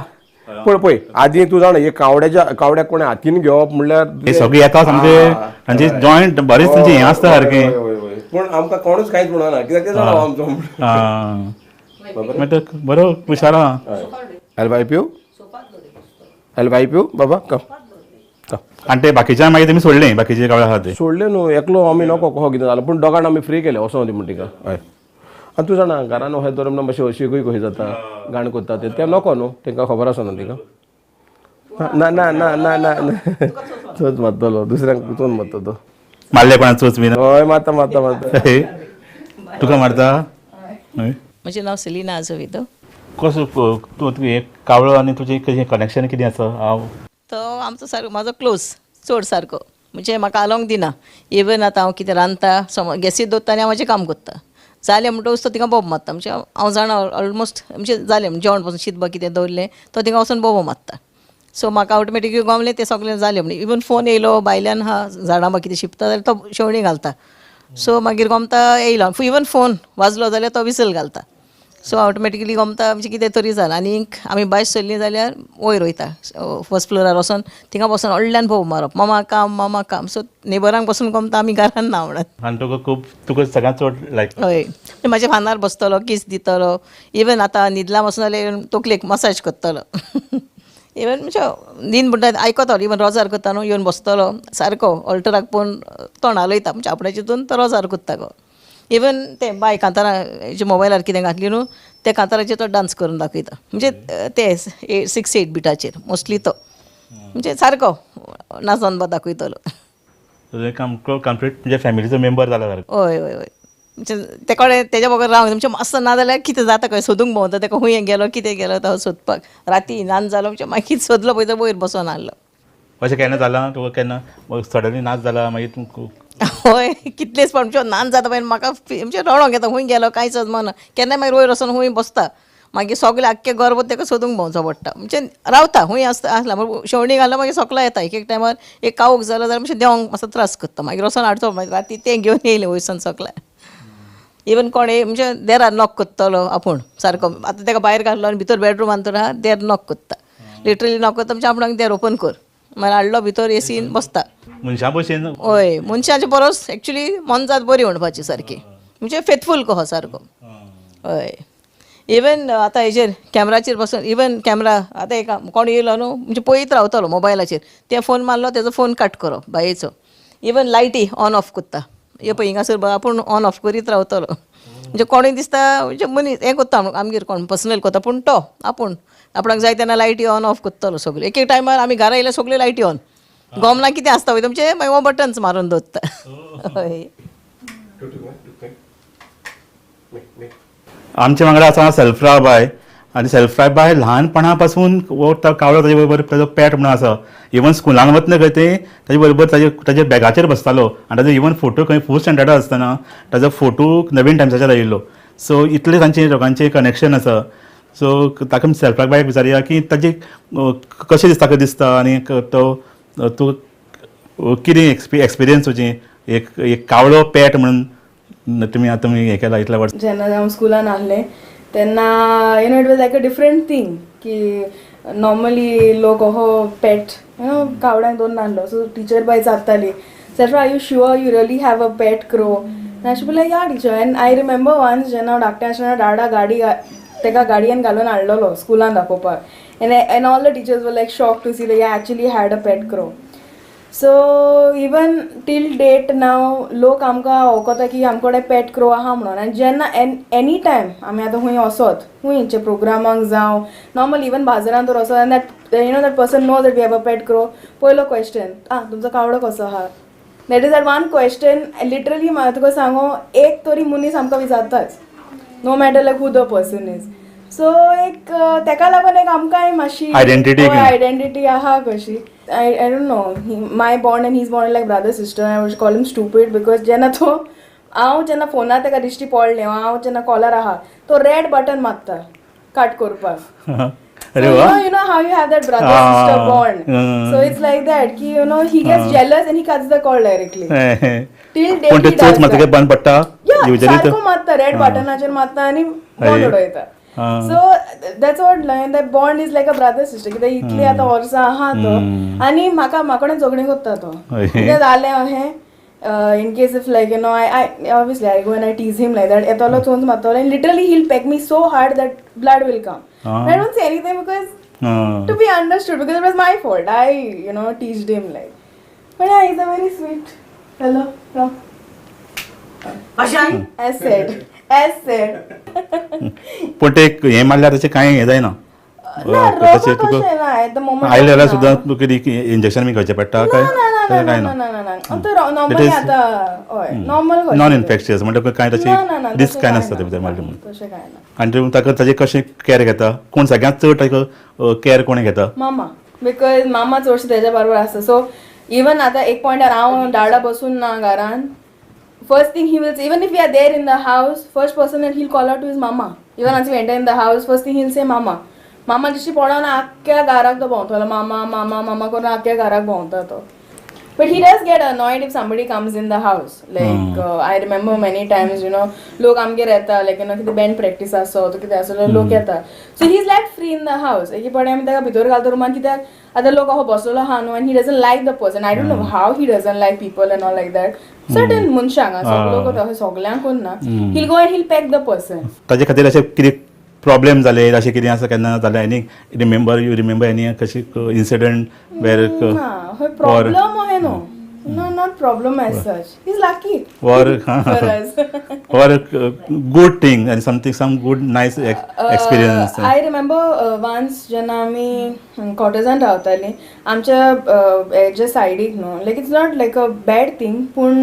पूण पळय आदी तूं जाणा हे कावड्याच्या कावड्याक कोणें हातीन घेवप म्हणल्यार हे सगळे येता सामके तांचे जॉयंट बरेच तांचे हें आसता सारकें. पूण आमकां कोणूच कांयच म्हणना कित्याक ते जाणा आमचो. मागीर बरो हुशार आहा. एल वाय पी बाबा कम. आनी ते बाकीच्या मागीर तुमी सोडले बाकीचे कावळे आहा ते सोडले न्हू एकलो आमी नको कहो कितें जालें पूण दोगांक आमी फ्री केले वचों दी म्हण तिका. हय आनी तूं जाणा घरान अशें दवरप ना मातशें हळशिकूय कशी जाता घाण करता तें नको न्हू तांकां खबर आसा न्हू तिका. ना ना ना ना ना चोच मारतलो दुसऱ्यांक चोच मारता तो. मारले कोणा चोच बीन? हय मारता मारता मारता. तुका मारता? म्हजें नांव सेलिना आजोविदो. कसो तूं तुवें कावळो आनी तुजें कशें कनेक्शन कितें आसा? हांव तो आमचो सारको म्हाजो क्लोज चड सारको म्हणजे म्हाका आलोंक दिना. इवन आतां हांव कितें रांदता समज गॅसीर दवरता आनी हांव म्हाजें काम करता जालें म्हणटकच तो थिंगा बोब मारता. म्हणजे हांव जाणा ऑलमोस्ट म्हणजे जालें जेवण पसून शीत बा कितें दवरलें तो थिंगा वचून बोबो मारता. सो म्हाका ऑटोमॅटिकली गमलें तें सगळें जालें म्हण. इवन फोन येयलो भायल्यान आहा झाडां बा कितें शिंपता जाल्यार तो शेवणीं घालता. सो मागीर गमता येयलो इवन फोन वाजलो जाल्यार तो विसल घालता. सो ऑटोमॅटिकली गमता म्हणजे कितें तरी जालें. आनीक आमी भायर सरलीं जाल्यार वयर वयता फर्स्ट फ्लोरार वचोन थिंगा बसून व्हडल्यान भोव मारप मामा काम मामा काम. सो नेबरांक बसून गमता आमी घरान ना म्हणत. आनी तुका खूब तुका सगळ्यांत चड लायक? हय म्हाज्या खांदार बसतलो कीस दितलो. इवन आतां न्हिदला बसून जाल्यार तकलेक मसाज करतलो. इवन म्हणजे न्हीद म्हणटा आयकतलो इवन रोजार करता न्हू येवन बसतलो सारको ऑल्टराक पळोवन तोंड हालयता म्हणजे आपल्या चिंतून तो रोजार करता गो. इवन ते बाय कांतारां मोबायलार कितें घातली न्हू ते कांताराचेर तो डांस करून दाखयता. म्हणजे ते 6-8 बिटाचेर मोस्टली तो म्हणजे सारको नाचोन बा दाखयतलो. कंप्लीट म्हणजे फॅमिलीचो मेंबर जाला सारको. हय हय हय म्हणजे ते कडेन तेज्या बगर रावंक म्हणजे मातसो ना जाल्यार कितें जाता खंय सोदूंक भोंवता तेका खूंय गेलो कितें गेलो तो सोदपाक. राती नाच जालो म्हणजे मागीर सोदलो पळय तो वयर बसोन आहलो. अशें केन्ना जालां तुका केन्ना सडनली नाच जाला मागीर तूं? हय कितलेच पण म्हणजे नाच जाता पळय म्हाका म्हणजे रडोंक येता खूंय गेलो कांयच अजमाना केन्ना. मागीर वयर वचोन खूंय बसता मागीर सगळें आख्खें घरभर तेका सोदूंक भोंवचो पडटा. म्हणजे रावता खूंय आसता आसला शेवणी घालता मागीर सोकला येता. एक एक टायमार एक कावूक जालो जाल्यार मातशें देंवंक मातसो त्रास करता मागीर वचोन हाडचो मागीर राती तें घेवन येयलें वयरसान सोकला. इवन कोण म्हणजे देरार नॉक करतलो आपूण सारको आतां तेका भायर घातलो आनी भितर बेडरुमान तर आहा देर नॉक करता लिटरली नॉक करता म्हणजे आपणाक देर ओपन कर मागीर हाडलो भितर एसीन बसता. मनशां भशेन? हय मनशाचे परस एक्चुली मोनजात बरी म्हणपाची सारकी म्हणजे फेथफूल कहो सारको. हय इवन आतां हेजेर कॅमराचेर बसून इवन कॅमरा आतां एक कोण येयलो न्हू म्हणजे पळयत रावतलो मोबायलाचेर ते फोन मारलो तेजो फोन कट करप बायेचो. इवन लायटी ऑन ऑफ करता हे पळय हिंगासर आपूण ऑन ऑफ करीत रावतलो. म्हणजे कोणूय दिसता म्हणजे मनीस हें करता आमगेर कोण पर्सनल करता पूण तो आपूण आपणाक जाय तेन्ना लायटी ऑन ऑफ करतलो सगळ्यो. एक एक टायमार आमी घरा येयल्यार सगळ्यो लायटी ऑन गोमना कितें आसता पळय तुमचें मागीर हो बटन्स मारून दवरता. हय आमच्या वांगडा आसा सेल्फ्रा बाय. आनी सेल्फ्रा बाय ल्हानपणा पासून हो कावळो ताजे बरोबर ताजो पेट म्हणून आसा. इवन स्कुलान वतना खंय ते ताजे बरोबर ताजे बॅगाचेर बसतालो आनी ताजो इवन फोटो खंय फोर्थ स्टँडर्डार आसतना ताजो फोटो नवीन टायम्साचेर आयिल्लो. सो इतले तांचे दोगांचें कनेक्शन आसा. सो ताका सेल्फ्रा बायक विचारया की ताजे कशें दिसता ताका दिसता आनी तो तूं कितें एक्सपिरियन्स तुजी एक एक कावळो पेट म्हणून तुमी आतां तुमी हें केलां इतल्या वर्सां? जेन्ना हांव स्कुलान आहलें तेन्ना you know it was like a different thing की नॉर्मली लोक हो पेट you know कावळ्यांक दोन नासलो. सो टिचर बाय विचारताली Selfra are you sure you really have a pet crow? आनी अशें म्हणल्यार yeah teacher. And I remember once जेन्ना हांव धाकटें आसतना डाडा गाडी तेका गाडयेन घालून हाडलेलो स्कुलान दाखोवपाक. And all the teachers were like shocked to see that I actually had a pet crow. So even till date now लोक आमकां वळखता की आमचे कडेन पेट क्रो आहा म्हणून. आनी जेन्ना एनी टायम आमी आतां खंय वचत खंयच्या प्रोग्रामाक जावं नॉर्मल इवन बाजारांत तर वचत आनी that you know that person know that we have a pet crow, पयलो क्वेश्चन आं तुमचो कावळो कसो आहा? That is that one question literally म्हाका तुका सांगू एक तरी मनीस आमकां विचारताच no matter like who the person is. So एक तेका लागून एक आमकांय मातशी आयडेंटिटी आहा कशी. I don't know my bond and his bond like brother sister. I would call him stupid because जेन्ना तो हांव जेन्ना फोनार तेका दिश्टी पडलें हांव जेन्ना कॉलर आहा तो रेड बटन मारता कट करपाक. You know how you have that brother sister bond. So it's like that ki you know he gets jealous and he cuts the call directly. Till date he does. बंद पडटा. Yeah, सारको मारता red बटनाचेर मारता आनी बंद उडयता. So that's what, that bond is like a brother sister. कित्याक इतली आतां वर्सां आहा तो आनी म्हाका म्हाका झगडीं करता तो. कितें जालें अहें, in case if like I obviously I go and I tease him like that, येतलो चोंच मारतलो and literally he'll peck me so hard that blood will come. I don't say anything because to be understood, because it was my fault. I teased him like. But yeah, he's a very sweet fellow. No. As said, as said. पूण ते हें मारल्यार तशें कांय हें जायना? ना, तशें रोगो तुका तशें ना at the moment. आयले जाल्यार ना. सुद्दां तुका कितें इंजेक्शन बी घेवचें पडटा काय? ना ना. तशें कांय ना ना? ना ना ना, तो नॉर्मली आतां हय, नॉर्मल. नॉन इन्फेक्शियस म्हणटा कांय ना, ना, ना, तशी रिस्क तशें कांय कांय नासता ना. ते भितर मारले म्हणून. तशें कांय ना. आनी तूं ताका ताजे कशें कॅर घेता? कोण सगळ्यांत चड ताका कॅर कोण घेता? मामा, because मामा चडशे तेज्या बरोबर आसता. सो इवन आतां एक पॉयंटार हांव डाडा बसून ना घरान, first thing he will, even if we are there in the house, first person that he'll call out to is mama. Even once we enter in the house, first thing he'll say mama. मामा दिश्टी पडोन आख्ख्या घराक तो भोंवतलो, मामा मामा मामा करून आख्ख्या घराक भोंवता तो. But he does get annoyed if somebody comes in the house. Like I remember many times, लोक आमगेर येता, लायक कितें बँड प्रॅक्टीस आसो तो कितें आसो, लोक येता. So he is like free in the house. एक फावटी आमी ताका भितर घालता रुमान, कित्याक आतां लोक अहो बसलेलो आहा न्हू, and he doesn't like the person. I don't know how he doesn't like people and all like that. Certain मनशांक, सगळे लोक तशें सगल्यांकूच ना. He'll go and he'll peck the person. ताजे खातीर अशें कितें प्रॉब्लेम जाले, अशें कितें आसा, केन्ना जालें? Any remember, you remember any कशी इन्सिडंट वेर ना, हय प्रॉब्लम अहें न्हू, no, not problem as such. He is lucky or for us. Or good thing and something, some good nice experience? I remember once जेन्ना आमी कॉटेजान रावतालीं, आमच्या हेच्या सायडीक न्हू, like it's not like a bad thing, पूण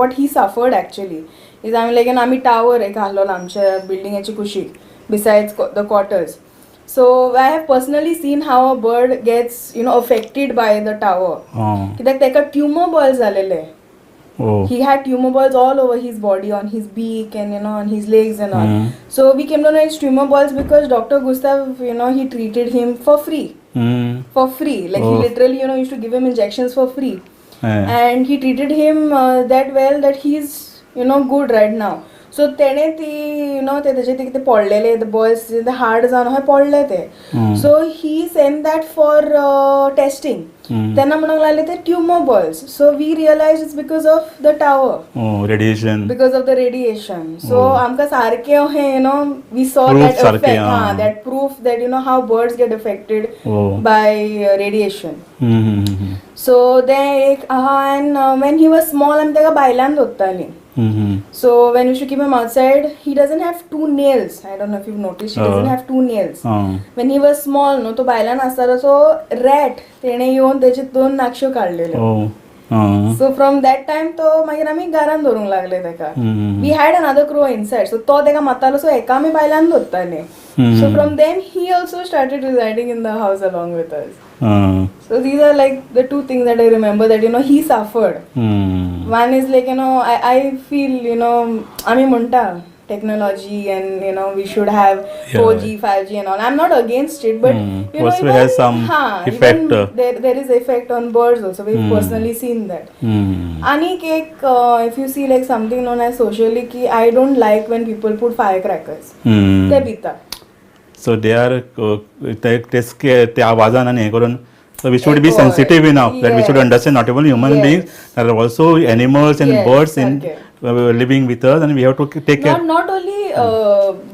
what he suffered actually is आमी लायक आमी टावर एक आहलोलो आमच्या बिल्डिंगेचे कुशीक, besides the quarters. So I have personally seen how a bird gets affected by the tower, कित्याक ताका ट्युमर बॉल जालेले. He had tumor balls all over his body, on his beak and on his legs and all. So we came to know it's tumor balls because Dr. Gustav, he treated him for free. For free. Like he literally, used to give him injections for free. And he treated him that well that he's, good right now. So तेणे ती ते तेजे ते कितें पडलेले, the balls, ते hard जावन अशें पडले ते. So he send that for testing. तेन्ना म्हणूंक लागले ते tumour balls. So we realize it's because of the tower. Oh, radiation. Because of the radiation. So आमकां सारकें अहें we saw Proof that सारकें, effect, हा, that proof that how birds get affected by radiation. So तें एक आहा. And when he was small आमी ताका भायल्यान दवरतालीं. So when you should keep him outside, he doesn't have two nails. I don't know if you've noticed, he doesn't have two nails. When he was small, no, तो भायल्यान आसतालो, so rat तेणे येवन तेचे दोन नाकश्यो काडलेल्यो. So from that time तो मागीर आमी घरान दवरूंक लागले ताका. We had another crow inside, so तो ताका मारतालो, सो हेका आमी भायल्यान दवरताले. So from then he also started residing in the house along with us. So these are like the two things that I remember that he suffered. One is like I feel आमी म्हणटा technology and we should have 4G, 5G and all. I'm not against it, but Also even, has some effect. Even there is effect on birds also. We've personally seen that. आणि एक if you see like something known as socially की I don't like when people put firecrackers. ते भिता. So they are ते scare ते आवाजान आनी हें करून. So we should be Echo. Sensitive enough that we should understand not only human beings, there are also animals and birds in सारकें. Living with us and we have to take care. Not only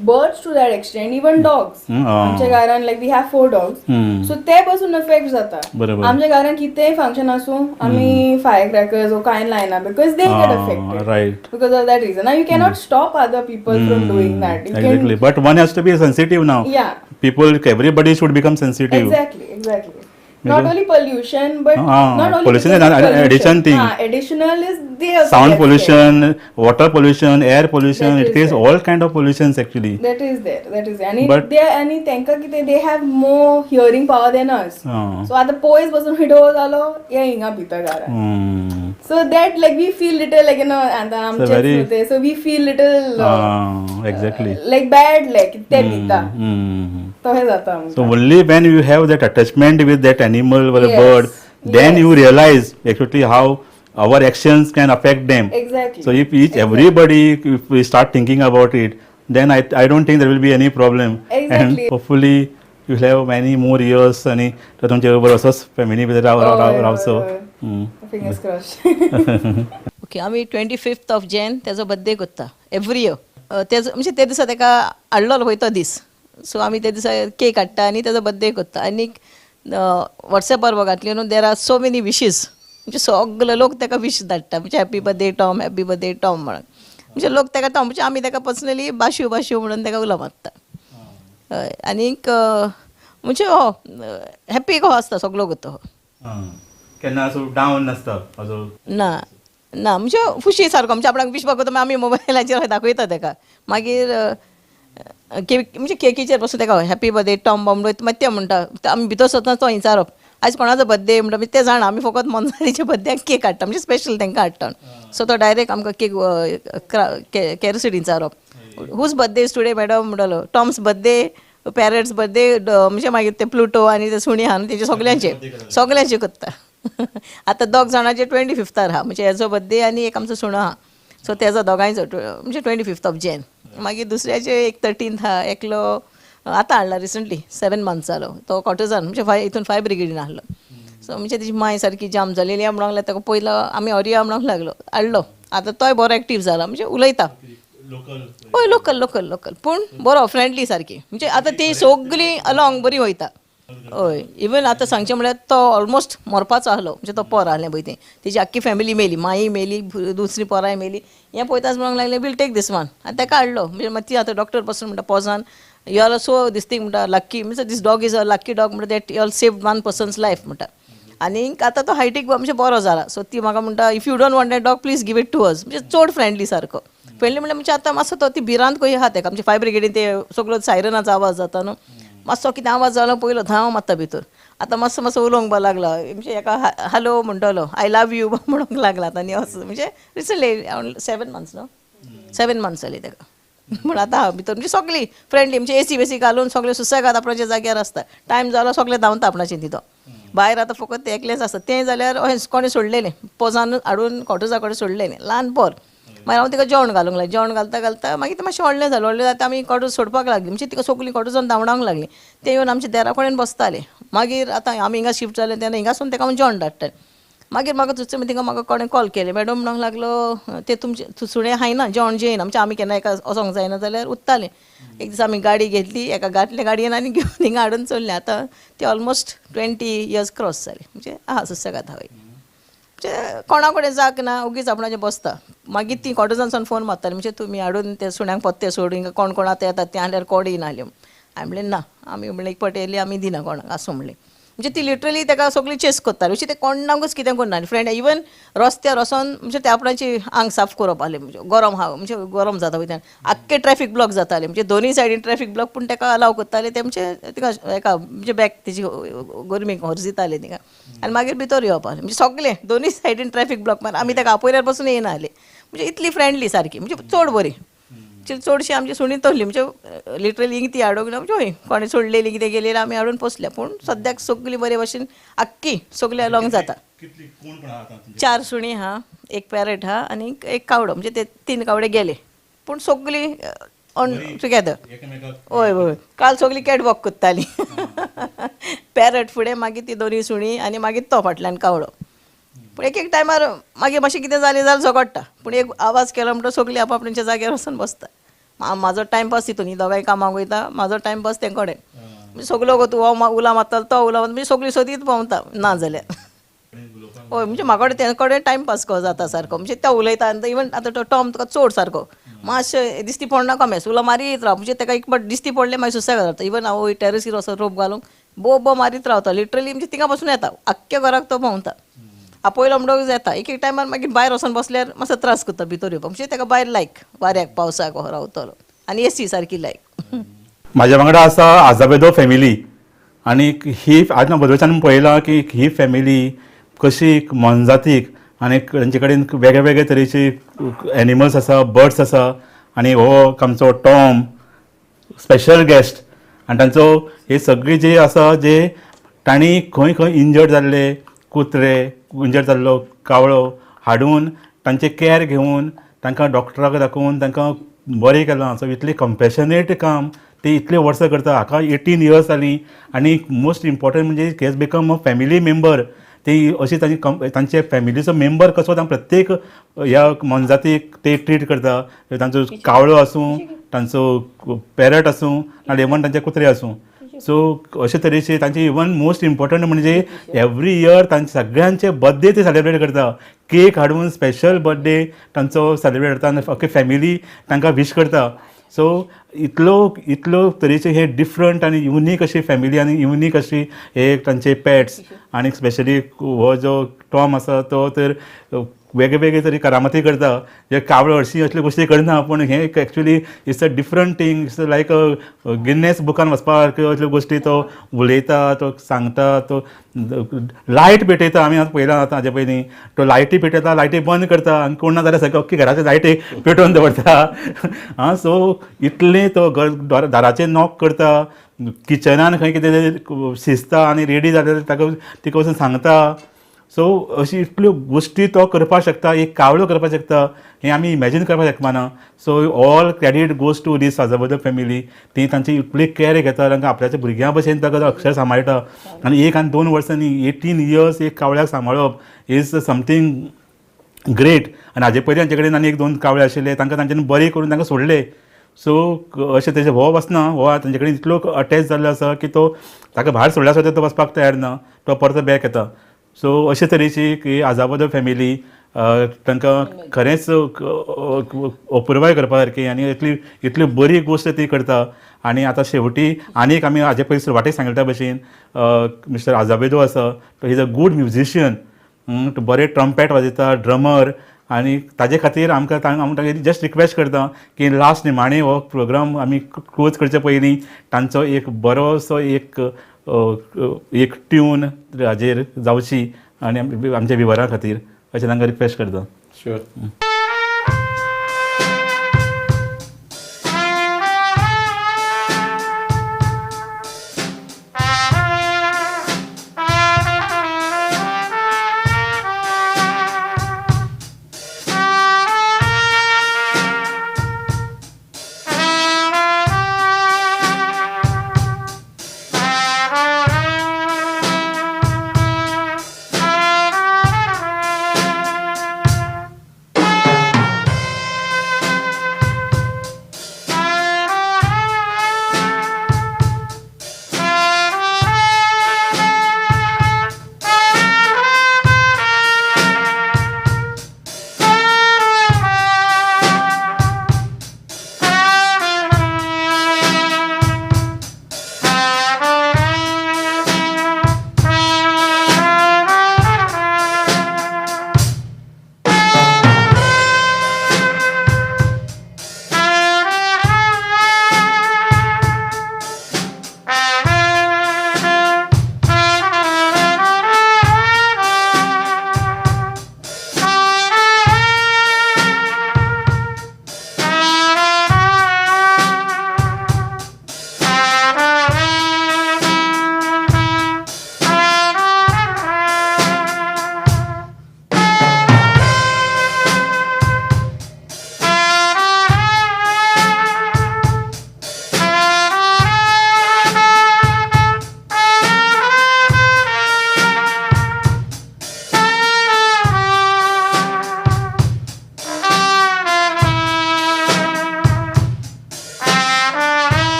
birds to that extent, even dogs. आमच्या घरान like we have four dogs. So ते पासून affect जाता. बरोबर. आमच्या घरान कितेंय फंक्शन आसूं, आमी फायर क्रॅकर्स कांय लायना because they get affected. Because of that reason. Now you cannot stop other people from doing that. You Exactly. But one has to be sensitive now. People, everybody should become sensitive. Exactly. Not Because- only pollution, but not only pollution is because of an pollution. Addition thing. Additional is they also Sound get pollution, water pollution, air pollution, That it is creates there. All kind of pollutions actually. That is there. That is there. आणि But- they आणि तांकां कितें, they have more hearing power than us. So आतां पयस बसून हिडो जालो, हे हिंगा भितर घरान. So that like we feel little like आतां आमचेच न्हू ते, so we feel little like bad, like ते भिता. तशें जाता आमकां. So only when you have that attachment with that animal or a bird, then you realize actually how our actions can affect them. So if each everybody, if we start thinking about it, then I don't think there will be any problem. Exactly. And hopefully you have many more years आनी तो तुमचे बरोबर असोच family भितर राव राव हय, रावचो. हय, हय. Fingers crossed. Okay, आमी 25th of Jan तेजो बड्डे करता एवरी इयर. तेजो म्हणजे ते दिसा तेका हाडलेलो पळय तो दीस, सो आमी ते दिसा केक हाडटा आनी तेजो बड्डे करता. आनीक वॉट्सॅपार घातली न्हू, there are so many wishes, म्हणजे सगळे लोक तेका विश धाडटा, म्हणजे happy birthday Tom, happy birthday Tom म्हणून. म्हणजे लोक तेका टॉम, म्हणजे आमी तेका पर्सनली बाशू बाशू म्हणून तेका उलो मारता. हय, आनीक म्हणजे हो हॅप्पी कसो आसता सगलो करता हो. केन्ना असो डावन नासता असो? ना ना, म्हणजे खुशी सारको, म्हणजे आपणाक विश करता, आमी मोबायलाचेर दाखयता तेका. मागीर म्हणजे केकीचेर बसून तेका हॅप्पी बर्थडे टॉम बॉम मागीर ते म्हणटा. आमी भितर सरतना तो विचारप आयज कोणाचो बर्थडे म्हणटा, ते जाणा आमी फकत मनजातीच्या बर्थड्याक केक हाडटा, म्हणजे स्पेशल तांकां हाडटा. सो तो डायरेक्ट आमकां केक केरसिटी विचारप, whose birthday is today madam म्हणटलो, टॉम्स बर्थडे, पॅरट्स बर्थडे, म्हणजे मागीर ते प्लुटो आनी ते सुणी आहा न्हू तेजे सगल्यांचे सगल्यांचे करता. आतां दोग जाणांचे 25th आहा, म्हणजे हेजो बर्थडे आनी एक आमचो सुणो आहा, सो तेजो दोगांयचो म्हणजे 25th of Jan. मागीर दुसऱ्याचे एक 13th आहा, एकलो आतां हाडला रिसंटली 7 मंथ्स जालो, तो कॉटजान म्हणजे हितून फायर ब्रिगेडीन आहलो. सो म्हणजे तेजी माय सारकी जाम जालेली म्हणूंक लागलो, ताका पयलो आमी ऑरिया म्हणूंक लागलो, हाडलो. आतां तोय बरो एक्टीव जाला, म्हणजे उलयता. हय, लोकल लोकल लोकल, पूण बरो फ्रेंडली सारकी, म्हणजे आतां ती सगळीं अलोंग बरी वयता. हय, इवन आतां सांगचें म्हळ्यार तो ऑलमोस्ट मरपाचो आहलो, म्हणजे तो पोर आहलें पळय तें, तेजी आख्खी फॅमिली मेली, माई मेली, दुसरी पोरांय मेली. हें पळयताच म्हणूंक लागलें वील टेक दीस वन, आनी ताका हाडलो. म्हणजे मागीर ती आतां डॉक्टर पसून म्हणटा पोजान you are so this thing म्हणटा lucky, means this dog is a lucky dog म्हणटा, that you all save one person's life म्हणटा. आनी आतां तो हायटीक म्हणजे बरो जाला. सो ती म्हाका म्हणटा if you don't want that dog please give it to us, म्हणजे चड फ्रेंडली सारको. फ्रेंडली म्हणल्यार म्हणजे आतां मातसो तो ती भिरांत कशी आहा तेका, म्हणजे फायर ब्रिगेडीन ते सगळो सायरनाचो आवाज जाता न्हू, मातसो कितें आवाज जालो पयलो धांव मारता भितर. आतां मातसो मातसो उलोवंक लागला, म्हणजे एका हॅलो म्हणटलो, I love you म्हणूंक लागला आतां. आनी असो म्हणजे रिसंटली 7 मंथ्स न्हू, 7 मंथ्स जाली तेका. पूण आतां भितर म्हणजे सगळीं फ्रेंडली, म्हणजे एसी बेसी घालून सगळे सुसेगाद आपणाच्या जाग्यार आसता. टायम जालो सगळे धांवता आपणाचे तितो भायर. आतां फकत ते एकलेच आसता, तें जाल्यार अशें कोणें सोडलेलें पोजान हाडून कॉटजा कडेन सोडलेलें ल्हान पोर. मागीर हांव तिका जेवण घालूंक लागलें, जेवण घालता घालता मागीर तें मातशें व्हडलें जालें, व्हडलें जाता आमी कॉटज सोडपाक लागली, म्हणजे तिका सगळीं कॉटजान धांवडावंक लागलीं. तें येवन आमच्या देरा कडेन बसतालें. मागीर आतां आमी हिंगा शिफ्ट जालें तेन्ना हिंगासून तेका हांव जेवण धाडटालें. मागीर म्हाका दुसरें तिका म्हाका कोणें कॉल केलें, मॅडम म्हणूंक लागलो ते तुमचें सुणें खायना, जेवण जेयना, म्हणजे आमी केन्ना एका वचोंक जायना जाल्यार उत्तालें. एक दीस आमी गाडी घेतली, एका घातले गाडयेन आनी घेवन हिंगा हाडून चल्लें. आतां ते ऑलमोस्ट 20 इयर्स क्रॉस जाले, म्हणजे आहा सुसेगाद हांव. म्हणजे कोणा कडेन जाग ना, ओगीच आपणाचें बसता. मागीर ती कॉटजानसून फोन मारताली, म्हणजे तुमी हाडून ते सुण्यांक पत्ते सोडून कोण कोण आतां येतात ते आहल्यार कोण येयना आहले. हांवें म्हणलें ना, आमी म्हणलें एक पाटी येयली आमी दिना कोणाक आसूं म्हणलें. म्हणजे ती लिटरली तेका सगळी चेस करताली, अशी ते कोणाकूच कितें करना. फ्रेंड इवन रस्त्यार वचोन म्हणजे ते आपणाची आंग साफ करप आहलें, म्हणजे गरम आहा, म्हणजे गरम जाता वयता आख्खे ट्रॅफिक ब्लॉक जाताले, म्हणजे दोनूय सायडीन ट्रॅफिक ब्लॉक, पूण तेका अलाव करताले ते, म्हणजे तिका एका म्हणजे बॅक तेजी गरमीक हरजिताले तिका, आनी मागीर भितर येवप आहलें. म्हणजे सगळे दोनूय सायडीन ट्रॅफिक ब्लॉक, मागीर आमी तेका आपयल्यार पसून येयना आहले. म्हणजे इतली फ्रेंडली सारकी, म्हणजे चड बरी. चडशी आमची सुणी तसली, म्हणजे लिटरली हिंग ती हाडूंक ना, म्हणजे हय कोणें सोडलेली कितें गेलेली आमी हाडून पोसल्या, पूण सद्याक सगळी बरे भशेन आख्खी सगळी अलोंग जाता. 4 सुणी आहा, एक पॅरट आहा आनी एक कावडो, म्हणजे ते 3 कावडे गेले, पूण सगळी ऑन टुगेदर. हय हय, काल सगळी कॅट वॉक करताली, पॅरट फुडें, मागीर ती दोनूय सुणी आनी मागीर तो फाटल्यान कावडो. पूण एक एक टायमार मागीर मातशें कितें जालें जाल्यार झगडटा, पूण एक आवाज केलो म्हणटकच सगळीं आप आपणाच्या जाग्यार वचून बसता. म्हाजो टायमपास तितून, ही दोगांय कामाक वयता, म्हाजो टायमपास तें कडेन, म्हणजे सगलो तूं हो उला मारतालो तो उला मारता, म्हणजे सगळीं सोदीत भोंवता ना जाल्यार. हय, म्हणजे म्हाका कडेन ते कडेन टायमपास कसो जाता सारको, म्हणजे तो उलयता. आनी इवन आतां तो टॉम तुका चड सारको मातशें दिसती पडना कमेस उलो मारीत राव, म्हणजे तेका एक पाट दिसती पडलें मागीर सुसेगाद जाता. इवन हांव टॅरसीर वचोन रोप घालूंक बोब मारीत रावता लिटरली, म्हणजे थिंगा पसून येता आख्ख्या घराक तो भोंवता. आपयलो म्हणटकच येता. एक एक टायमार मागीर भायर वचोन बसल्यार मातसो त्रास करता भितर येवपाक, म्हणजे तेका भायर लायक वाऱ्याक पावसाक रावतलो आनी एसी सारकी लायक. म्हाज्या वांगडा आसा आजाबेदो फॅमिली, आनी ही आज बदलच्यान पळयलां की ही फॅमिली कशी मोनजातीक आनी तांचे कडेन वेगळे वेगळे तरेचे एनिमल्स आसा, बर्ड्स आसा, आनी हो आमचो टॉम स्पेशल गेस्ट, आनी तांचो हे सगळी जे आसा जे तांणी खंय खंय इंजर्ड जाल्ले कुत्रे, इंजर्ड जाल्लो कावळो हाडून तांचे कॅर घेवन तांकां डॉक्टराक दाखोवन तांकां बरें केलां. सो इतलें कंपेशनेट काम ते इतले वर्सां करता. हाका 18 इयर्स जालीं आनी मोस्ट इम्पॉर्टंट म्हणजे he has become a family member. ते अशी तांची तांचे फॅमिलीचो मेंबर कसो तांकां प्रत्येक ह्या मोनजातीक ते ट्रीट करता. तांचो कावळो आसूं, तांचो पॅरट आसूं, नाल्यार इवन तांचे कुत्रे आसूं. सो अशे तरेचे तांचे इवन मोस्ट इम्पॉर्टंट म्हणजे एवरी इयर तांचे सगळ्यांचे बर्थडे ते सेलिब्रेट करता. केक हाडून स्पेशल बर्थडे तांचो सेलिब्रेट करता आनी अख्खी फॅमिली तांकां विश करता. सो इतलो इतलो तरेचे हे डिफरंट आनी युनीक अशी फॅमिली आनी युनीक अशी हे तांचे पेट्स. आनी स्पेशली हो जो टॉम आसा तो तर वेगळे वेगळे तरी करामती करता. जे कावळो हरशीं असल्यो गोश्टी करना, पूण हें actually it's a different thing. It's like a Guinness बुकान वचपा सारक्यो असल्यो गोश्टी तो उलयता, तो सांगता, तो लायट पेटयता. आमी आतां पळयला आतां हाजे पयलीं तो लायटी पेटयता, लायटी बंद करता आनी कोण ना जाल्यार सगळे अख्खी घराचे लायटी पेटोवन दवरता. आं, सो इतलें तो घर दाराचेर नॉक करता, किचनान खंय कितें शिजता आनी रेडी जाल्यार ताका तिका वचून सांगता. सो अशी इतल्यो गोश्टी तो करपाक शकता, एक कावळो करपाक शकता, हें आमी इमॅजीन करपाक शकना. So all credit goes to this Azevedo family. ती तांची इतली कॅर घेता, तांकां आपल्याच्या भुरग्यां भशेन ताका अक्षर सांबाळटा. आनी 1 आनी 2 वर्सां न्ही, 18 इयर्स एक कावळ्याक सांबाळप is something great. आनी हाजे पयलीं तांचे कडेन आनी 1-2 कावळे आशिल्ले, तांकां तांच्यांनी बरें करून तांकां सोडले. सो अशें तेजें हो वचना, हो तांचे कडेन इतलो अटॅच जाल्लो आसा की तो ताका भायर सोडल्यार सुद्दां तो वचपाक तयार ना, तो परतो बॅक येता. सो अशे तरेची की आझाबदो फॅमिली तांकां खरेंच अपुरबाय करपा सारकी आनी इतली इतली बरी गोश्ट ती करता. आनी आतां शेवटी आनीक आमी हाजे पयलीं सुरवातेक सांगले त्या भशेन मिस्टर आझाबेदो आसा, तो is a good musician, तो बरे ट्रम्पेट वाजयता, ड्रमर. आनी ताजे खातीर आमकां आमी तांकां जस्ट रिक्वेस्ट करता की लास्ट निमाणे हो प्रोग्राम आमी क्लोज करचे पयलीं तांचो एक बरोसो एक एक ट्यून हाजेर जावची आनी आमच्या विवरा खातीर अशें तांकां रिक्वेस्ट करता. शुअर.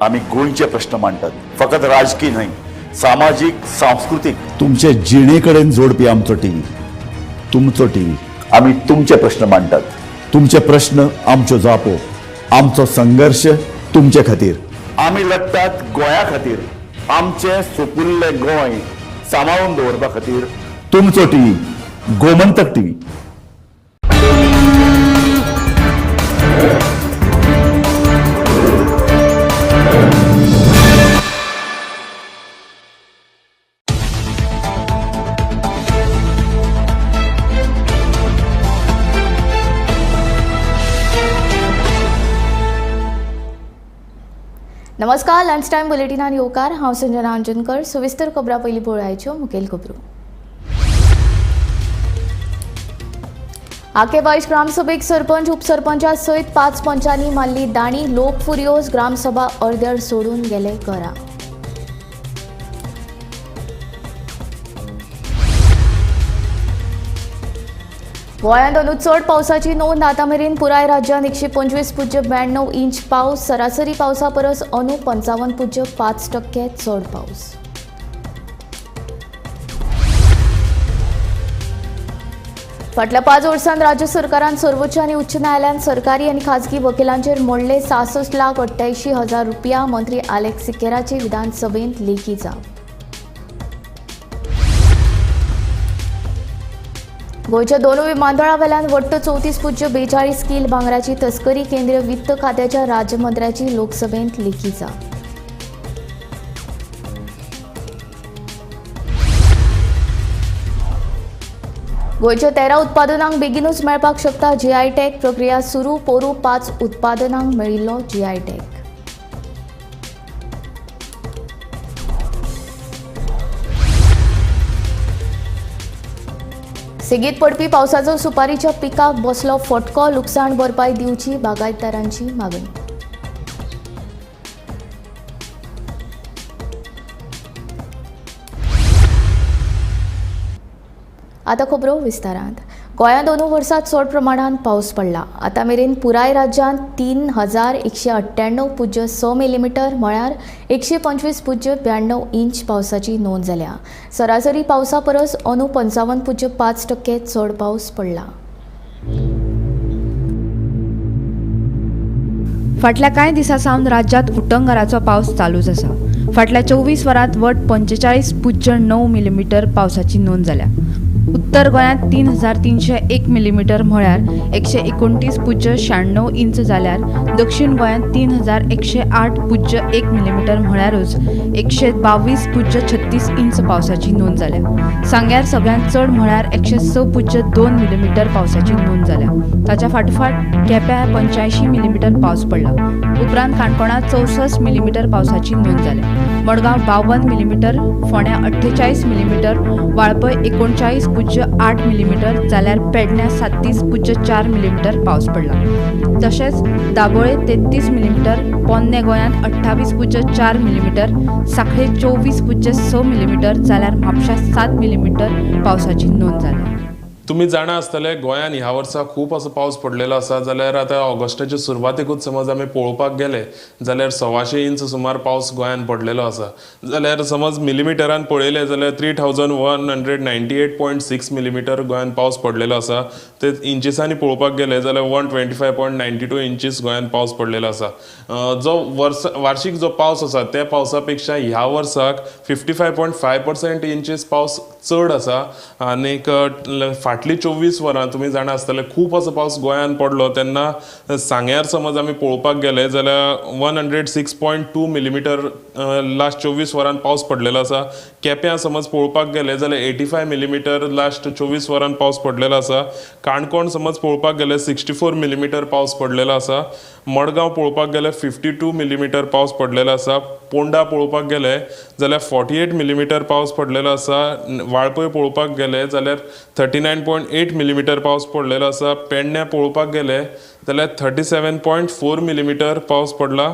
आमी गोंयचे प्रश्न मांडटात, फकत राजकी न्हय, सामाजीक, सांस्कृतीक, तुमचे जिणे कडेन जोडपी आमचो टीव्ही, तुमचो टीव्ही. आमी तुमचे प्रश्न मांडटात, तुमचे प्रश्न आमच्यो जापो, आमचो संघर्श तुमचे खातीर. आमी लढटात गोंया खातीर, आमचें सुपुल्लें गोंय सांबाळून दवरपा खातीर. तुमचो टीव्ही, गोमंतक टीव्ही. नमस्कार, लंच टायम बुलेटिनान येवकार. हांव संजना अंजनकर. सविस्तर खबरां पयलीं पळोवयाच्यो मुखेल खबरो. आके बायश ग्रामसभेक सरपंच उपसरपंचा सयत 5 पंचांनी मारली दाणी. लोक फुर्योज, ग्रामसभा अर्द्यार सोडून गेले घरा. गोंयांत अंदू चड पावसाची नोंद. आतां मेरेन पुराय राज्यांत 125.92 इंच पावस. सरासरी पावसा परस अंदू 55.5% चड पावस. फाटल्या 5 वर्सांत राज्य सरकारान सर्वोच्च आनी उच्च न्यायालयान सरकारी आनी खाजगी वकिलांचेर मोडले 66,88,000 रुपया. मंत्री आलेक्स सिकेराची विधानसभेंत लेखी जाप. गोंयच्या दोनूय विमानतळां वेल्यान वट्ट 34.42 कील भांगराची तस्करी. केंद्रीय वित्त खात्याच्या राज्यमंत्र्याची लोकसभेंत लेखी जाप. गोंयच्या 13 उत्पादनांक बेगीनूच मेळपाक शकता जीआय टॅग. प्रक्रिया सुरू. पोरूं 5 उत्पादनांक मेळिल्लो जीआय टॅग. सेगीत पडपी पावसाचो सुपारीच्या पिकाक बसलो फटको. लुकसाण भरपाय दिवची बागायतदारांची मागणी. आतां खबरो विस्तारांत. गोंयांत 2 वर्सांत चड प्रमाणांत पावस पडला. आतां मेरेन पुराय राज्यांत 3,198.6 मिलीमिटर म्हळ्यार 125.92 इंच पावसाची नोंद जाल्या. सरासरी पावसा परस अंदू 55.5% चड पावस पडला. फाटल्या कांय दिसां सावन राज्यांत उटंगाराचो पावस चालूच आसा. फाटल्या 24 वरांत वट 45.9 मिलीमिटर पावसाची नोंद जाल्या. उत्तर गोंयांत 3,301 मिलीमिटर म्हळ्यार 129.96 इंच जाल्यार दक्षिण गोंयांत 3,108.1 मिलीमिटर म्हळ्यारूच 122.36 इंच पावसाची नोंद जाल्या. सांग्यार सगळ्यांत चड म्हळ्यार 106.2 मिलीमिटर पावसाची नोंद जाल्या. ताच्या फाटोफाट केप्यां 85 मिलीमिटर पावस पडला. उपरांत काणकोणांत 64 मिलीमिटर पावसाची नोंद जाल्या. मडगांव 52 मिलीमिटर, फोंड्यां 48 मिलीमिटर, वाळपय 39.8 मिलीमिटर जाल्यार पेडण्यां 37.4 मिलीमिटर पावस पडला. तशेंच दाबोळे 33 मिलीमिटर, पोन्ने गोंयांत 28.4 मिलीमिटर, सांखळे 24.6 मिलीमिटर जाल्यार म्हापश्यां 7 मिलीमिटर पावसाची नोंद जाल्या. तुमी जाणा आसतले गोंयान ह्या वर्सा खूब असो पावस पडलेलो आसा. जाल्यार आतां ऑगस्टाच्या सुरवातेकूच समज आमी पळोवपाक गेले जाल्यार 125 इंच सुमार पावस गोंयान पडलेलो आसा. जाल्यार समज मिलीमिटरान पळयलें जाल्यार 3,198.6 मिलीमिटर गोंयान पावस पडलेलो आसा. ते इंचिसांनी पळोवपाक गेले जाल्यार 125.92 इंचीस गोंयान पावस पडलेलो आसा. जो वर्स वार्षीक जो पावस आसा त्या पावसा पेक्षा ह्या वर्साक 55.5% इंचीस पावस चड आसा. आनीक फाटली 24 वरां तुमी जाणा आसतले खूब असो पावस गोंयांत पडलो तेन्ना सांग्यार समज आमी पळोवपाक गेले जाल्यार 106.2 मिलीमिटर लास्ट 24 वरां पावस पडलेलो आसा. केप्यां समज पळोवपाक गेले जाल्यार 85 मिलीमिटर लास्ट 24 वरां पावस पडलेलो आसा. काणकोण समज पळोवपाक गेले 64 मिलीमिटर पावस पडलेलो आसा. मडगांव पळोवपाक गेले 52 मिलीमिटर पावस पडलेलो आसा. पोंडा पळोवपाक गेले जाल्यार 48 मिलीमिटर पावस पडलेलो आसा. वाळपय पळोवपाक गेले जाल्यार 39.8 मिलीमिटर पावस पडलेलो आसा. पेडण्यां पळोवपाक गेले जाल्यार 37.4 मिलीमिटर पावस पडला.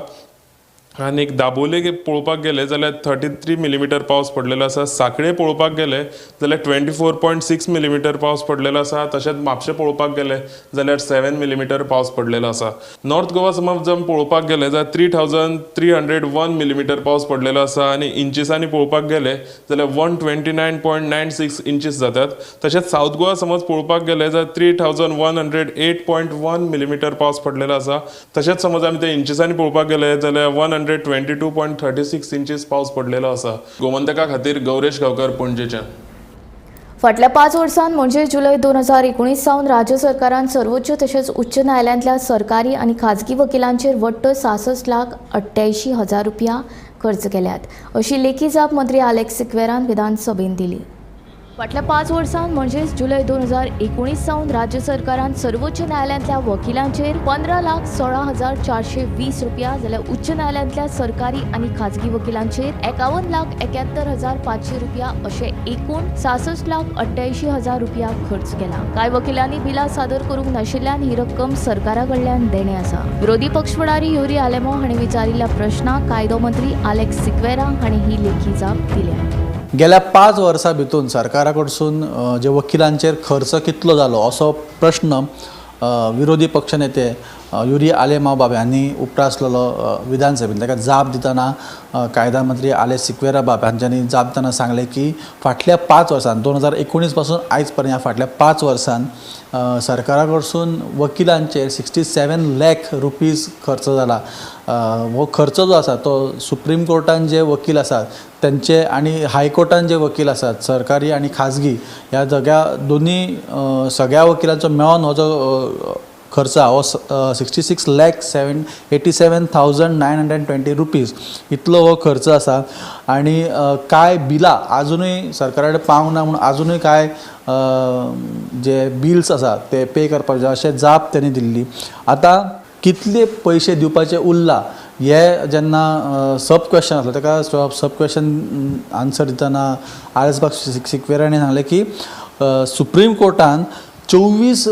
आनीक दाबोले पळोवपाक गेले जाल्यार 33 मिलीमिटर पावस पडलेलो आसा. सांखळे पळोवपाक गेले जाल्यार 24.6 मिलीमिटर पावस पडलेलो आसा. तशेंच म्हापशें पळोवपाक गेले जाल्यार 7 मिलीमिटर पावस पडलेलो आसा. नॉर्थ गोवा समज जर पळोवपाक गेले जाल्यार 3,301 मिलीमिटर पावस पडलेलो आसा. आनी इंचिसांनी पळोवपाक गेले जाल्यार 129.96 इंचीस जातात. तशेंच सावथ गोवा समज पळोवपाक गेले जाल्यार 3,108.1 मिलीमिटर पावस पडलेलो आसा. तशेंच समज आमी ते इंचिसांनी पळोवपाक गेले जाल्यार 122.36 इंचीस पावस पडलेलो आसा. गोमंतका खातीर गौरेश गांवकर, पणजेच्यान. फाटल्या 5 वर्सांत म्हणजे जुलय 2019 सावन राज्य सरकारान सर्वोच्च तशेंच उच्च न्यायालयांतल्या सरकारी आनी खाजगी वकिलांचेर वट्ट 66,88,000 रुपया खर्च केल्यात अशी लेखी जाप मंत्री आलेक्स सिक्वेरान विधानसभेंत दिली. फाटल्या 5 वर्सांत म्हणजेच जुलय 2019 सावन राज्य सरकारान सर्वोच्च न्यायालयांतल्या वकिलांचेर 15,16,420 रुपया जाल्यार उच्च न्यायालयांतल्या सरकारी आनी खाजगी वकिलांचेर 51,71,500 रुपया अशे एकूण 66,88,000 रुपया खर्च केला. कांय वकिलांनी बिलां सादर करूंक नाशिल्ल्यान ही रक्कम सरकारा कडल्यान देणे आसा. विरोधी पक्ष फुडारी युरी आलेमो हांणी विचारिल्ल्या प्रश्नाक कायदो मंत्री आलेक्स सिक्वेरा हांणी ही लेखी जाप दिल्या. गेल्या 5 वर्सां भितून सरकारा कडसून जे वकिलांचेर खर्च कितलो जालो असो प्रश्न विरोधी पक्षनेते युरी आलेमाव बाब हांणी उप्रासलेलो विधानसभेन. ताका जाप दितना कायदा मंत्री आलेक्स सिक्वेरा बाब हांच्यांनी जाप दितना सांगलें की फाटल्या 5 वर्सांत 2019 पासून आयज पर्यंत ह्या फाटल्या 5 वर्सांत सरकारा कडसून वकिलांचेर 67 लाख रुपीज खर्च जाला. हो खर्च जो आसा तो सुप्रीम कोर्टान जे वकील आसात त्यांचे आनी हायकोर्टान जे वकील आसात सरकारी आनी खाजगी ह्या सगळ्या दोन्ही सगळ्या वकिलांचो मेळोन हो जो खर्च आहा हो 66,87,920 रुपीज इतलो हो खर्च आसा. आनी कांय बिलां आजुनूय सरकारा कडेन पावंक ना म्हूण आजुनूय कांय जे बिल्स आसा ते पे करपाक जाय अशें जाप तेणी दिल्ली. आतां कितले पयशे दिवपाचे उरला हे जेन्ना सब क्वेश्चन आसलो ताका सब क्वेश्चन आन्सर दितना आर.एस. सिक्वेरा हांणी सांगलें की सुप्रीम कोर्टान 24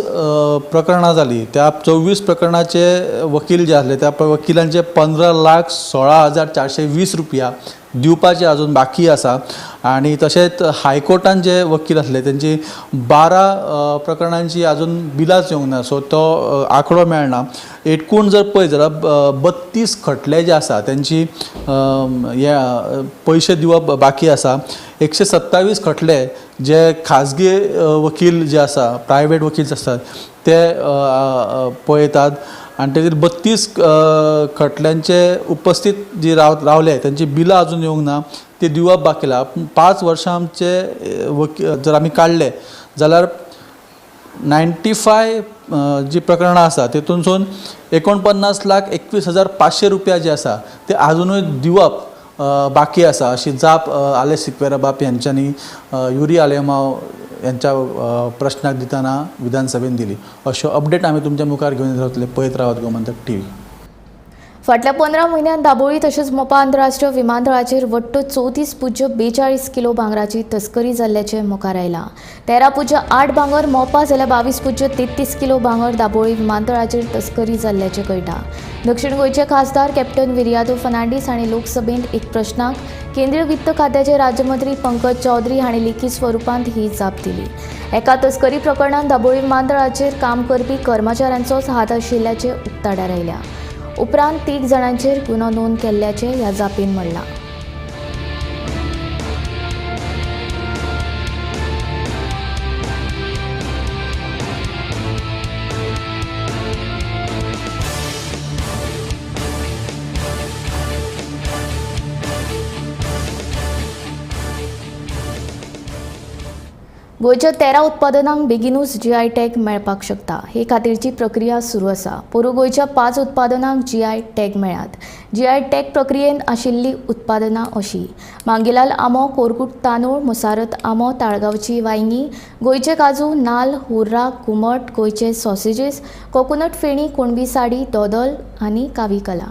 प्रकरणां जालीं. त्या 24 प्रकरणाचे वकील जे आसले त्या वकिलांचे 15,16,420 रुपया दिवपाचे अजून बाकी आसा. आनी तशेंच हायकोर्टान जे वकील आसले तेंची 12 प्रकरणांची अजून बिलांच येवंक ना, सो तो आंकडो मेळना. एकूण जर पळयत जाल्यार 32 खटले जे आसा तेंची हे पयशे दिवप बाकी आसा. 127 खटले जे खाजगी वकील जे आसा प्रायवेट वकील जे आसात ते पळयतात आनी तेजेर 32 खटल्यांचे उपस्थित जी रावले तेंची बिलां अजून येवंक ना ती दिवप बाकी आसा. 5 वर्सांचे वकील जर आमी काडले जाल्यार 95 जी प्रकरणां आसा तेतूनसून 49,21,500 रुपया जे आसा ते आजुनूय दिवप बाकी आसा अशी जाप आलेक्स सिक्वेरा बाब यांच्यांनी युरी आलेमाव यांच्या प्रश्नाक दितना विधानसभेन दिली. अश्यो अपडेट आमी तुमच्या मुखार घेवन रावतले. पळयत रावात गोमंतक टीव्ही. फाटल्या 15 म्हयन्यांत दाबोळी तशेंच मोपा आंतरराष्ट्रीय विमानतळाचेर वट्ट 34.42 किलो भांगराची तस्करी जाल्ल्याचें मुखार आयलां. 13.8 भांगर मोपा जाल्यार 22.33 किलो भांगर दाबोळी विमानतळाचेर तस्करी जाल्ल्याचें कळटा. दक्षिण गोंयचे खासदार कॅप्टन विरियातो फर्नांडीस हांणी लोकसभेंत एक प्रश्नाक केंद्रीय वित्त खात्याचे राज्यमंत्री पंकज चौधरी हांणी लेखी स्वरुपांत ही जाप दिली. एका तस्करी प्रकरणांत दाबोळी विमानतळाचेर काम करपी कर्मचाऱ्यांचोच हात आशिल्ल्याचें उक्ताडार आयल्या. उपरांत 3 जाणांचेर गुन्यांव नोंद केल्ल्याचें ह्या जापेन म्हणलां. गोंयच्या 13 उत्पादनांक बेगिनूच जीआय टॅग मेळपाक शकता. हे खातीरची प्रक्रिया सुरू आसा. पोरूं गोंयच्या 5 उत्पादनांक जीआय टॅग मेळ्ळ्यात. जीआय टॅग प्रक्रियेंत आशिल्लीं उत्पादनां अशीं: मांगीलाल आंबो, कोरगूट तांदूळ, मुसारत आंबो, ताळगांवची वांयगीं, गोंयचे काजू, नाल, हुर्रा, घुमट, गोंयचे सॉसेजीस, कोकोनट फेणी, कुणबी साडी, दोदल आनी काविकला.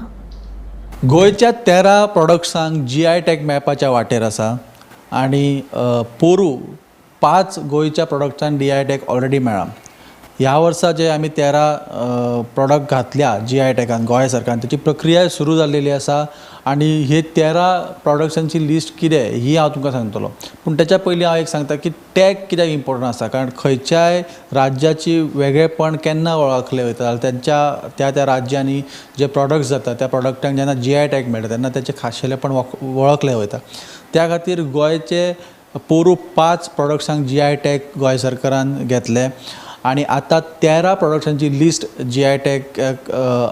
गोंयच्या 13 प्रॉडक्ट्सांक जीआय टॅग मेळपाच्या वाटेर आसा आनी पोरूं 5 गोंयच्या प्रोडक्ट्सांक जीआय टॅग ऑलरेडी मेळ्ळा. ह्या वर्सा जे आमी 13 प्रोडक्ट घातल्या जीआय टॅगान गोंय सरकारान तेची प्रक्रिया सुरू जाल्लेली आसा आनी हे 13 प्रोडक्ट्सांची लिस्ट कितें ही हांव तुमकां सांगतलो. पूण तेच्या पयलीं हांव एक सांगता की टॅग कित्याक इम्पोर्टंट आसा, कारण खंयच्याय राज्याची वेगळेपण केन्ना वळखलें वयता जाल्यार तेंच्या त्या त्या राज्यांनी जे प्रोडक्ट्स जाता त्या प्रोडक्टांक जेन्ना जीआय टॅग मेळटा तेन्ना तेचें खाशेलेपण वळखलें वयता. त्या खातीर गोंयचे पोरूं 5 प्रोडक्ट्सांक जीआय टॅग गोंय सरकारान घेतले आनी आतां 13 प्रोडक्ट्सांची लिस्ट जीआय टॅग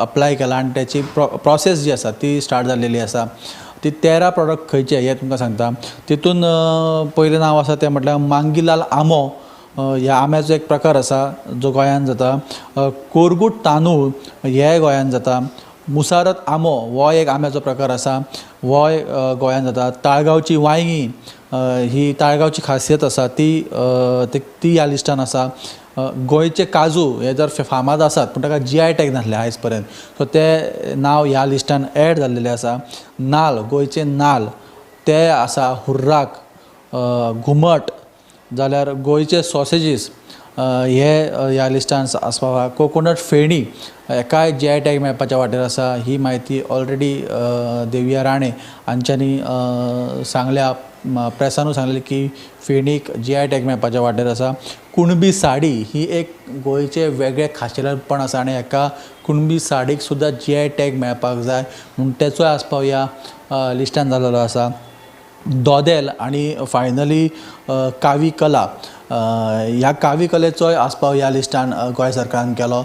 अप्लाय केला आनी तेची प्रोसेस जी आसा ती स्टार्ट जाल्लेली आसा. ती 13 प्रोडक्ट खंयचे हे तुमकां सांगता. तितून पयलें नांव आसा तें म्हटल्यार मांगीलाल आंबो. ह्या आंब्याचो एक प्रकार आसा जो गोंयांत जाता. कोरगूट तांदूळ हे गोंयांत जाता. मुसारत आंबो हो एक आंब्याचो प्रकार आसा, होय गोंयांत जाता. ताळगांवची वांयगीं ही ताळगांवची खासियत आसा ती ती ह्या लिस्टान आसा. गोंयचे काजू हे जर फामाद आसात पूण ताका जी I tag नासले आयज पर्यंत, सो ते नांव ह्या लिस्टान एड जाल्लेले आसा. नाल, गोंयचे नाल ते आसा, हुर्राक, घुमट, जाल्यार गोंयचे सॉसेजीस हे ह्या लिस्टान आसपाव आसा. कोकोनट फेणी हेकाय जी I tag मेळपाच्या वाटेर आसा. ही म्हायती ऑलरेडी देविया राणे हांच्यांनी सांगल्या, प्रेसानूय सांगलें की फेणीक जी I tag मेळपाच्या वाटेर आसा. कुणबी साडी ही एक गोंयचें वेगळें खाशेलेपण आसा आनी हेका कुणबी साडीक सुद्दां जी I tag मेळपाक जाय म्हूण तेचोय आसपाव ह्या लिस्टान जाल्लो आसा. दोदेल आनी फायनली कावी कला, ह्या कावी कलेचोय आसपाव ह्या लिस्टान गोंय सरकारान केलो.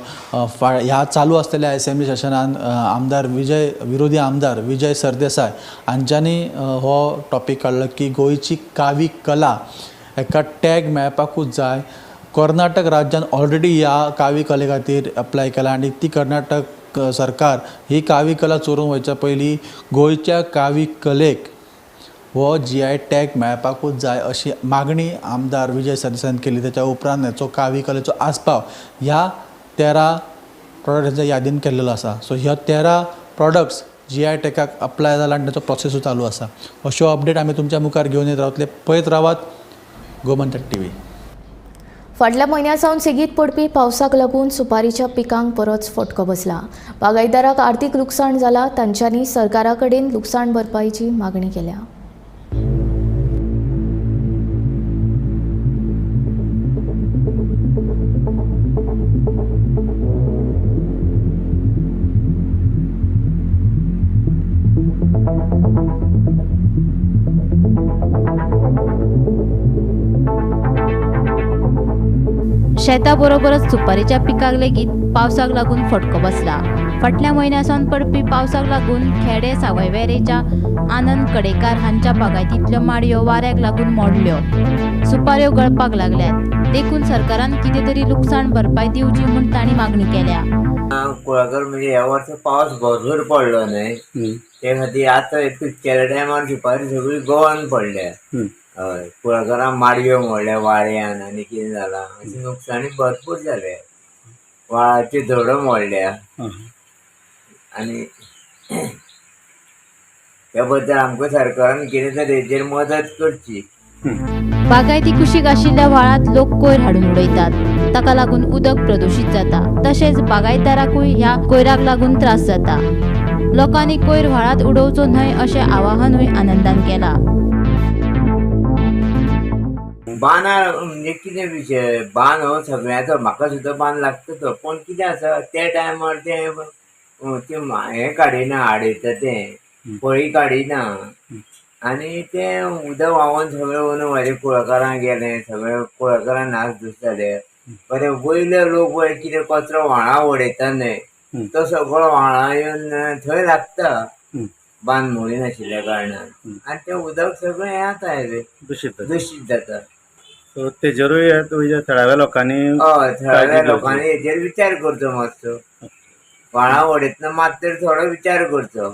ह्या चालू आसलेल्या एसेंब्ली सेशनान आमदार विजय, विरोधी आमदार विजय सरदेसाय हांच्यांनी हो टॉपीक काडलो की गोंयची कावी कला हेका टॅग मेळपाकूच जाय. कर्नाटक राज्यान ऑलरेडी ह्या कावी कले खातीर अप्लाय केला आनी ती कर्नाटक सरकार ही कावी कला चोरून वयच्या पयलीं गोंयच्या कावी कलेक हो जी I tag मेळपाकूच जाय अशी मागणी आमदार विजय सरदेसायान केली. त्याच्या उपरांत हेचो कावी कलेचो आसपाव ह्या 13 प्रोडक्ट्सांच्या यादीन केल्लो आसा. सो ह्या 13 प्रोडक्ट्स जी I टॅगाक अप्लाय जाला आनी ताचो प्रोसेसूय चालू आसा. अश्यो अपडेट आमी तुमच्या मुखार घेवन येत रावतले. पळयत रावात गोमंतक टीव्ही. फाटल्या म्हयन्या सावन सेगीत पडपी पावसाक लागून सुपारीच्या पिकांक बरोच फटको बसला. बागायतदाराक आर्थीक लुकसाण जाला. तांच्यांनी सरकारा कडेन लुकसाण भरपाईची मागणी केल्या. शेताबरोबरच सुपारीच्या पिकाक लेगीत पावसाक लागून फटको बसला. फाटल्या म्हयन्या सावन पडपी पावसाक लागून खेडे सावयवेरेच्या आनंद कडेकार हांच्या बागायतींतल्यो माडयो वाऱ्याक लागून मोडल्यो, सुपाऱ्यो गळपाक लागल्यात. देखून सरकारान कितें तरी लुकसाण भरपाय दिवची म्हूण तांणी मागणी केल्या. कुळागर म्हणजे ह्या वर्सा पावस भरपूर पडलो न्हय, ते खातीर आतां केल्या टायमार सुपारी सगळी गळोन पडल्या. हय, कुळागरां माडयो मोडल्या वाऱ्यान आनी कितें जालां अशें नुकसाणी भरपूर जाले. व्हाळाच्यो धडो मोडल्या आनी त्या बद्दल आमकां सरकारान कितें तरी हेजेर मदत करची. बागायती कुशीक आशिल्ल्या व्हाळांत लोक कोयर हाडून उडयतात, ताका लागून उदक प्रदुशीत जाता. तशेंच बागायतदाराकूय ह्या कोयराक लागून त्रास जाता. लोकांनी कोयर व्हाळांत उडोवचो न्हय अशें आवाहनूय आनंदान केलां. बांदार म्हणजे कितें विशय, बांद हो सगळ्यांचो, म्हाका सुद्दां बांद लागता तो, पूण कितें आसा त्या टायमार तें हें काडिना, आडयता तें पळी काडिना आनी तें उदक व्हांवोन सगळें वयर म्हाजे कुळागरां गेलें, सगळें कुळागरां नासधूस जाले. बरें वयले लोक पळय कितें कचरो व्हाळां उडयता न्हय, तो सगळो व्हाळां येवन थंय लागता बांद मोडी नाशिल्ल्या कारणान आनी तें उदक सगळें हें जाता दुशीत जाता. सो तेजेरूय थळाव्या लोकांनी, हय थळाव्या लोकांनी हेजेर विचार करचो, मातसो व्हाळां उडयतना मात तरी थोडो विचार करचो.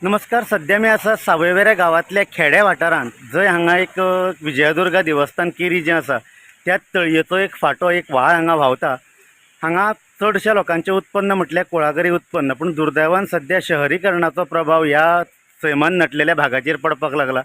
नमस्कार, सध्या मी आसा सावयवेऱ्या गांवांतल्या खेड्या वाठारांत, जंय हांगा एक विजयदुर्गा देवस्थान केरी जें आसा त्या तळयेचो एक फांटो, एक व्हाळ हांगा व्हांवता. हांगा चडश्या लोकांचें उत्पन्न म्हटल्यार कुळागरी उत्पन्न, पूण दुर्दैवान सध्या शहरीकरणाचो प्रभाव ह्या सैमान नटलेल्या भागाचेर पडपाक लागला.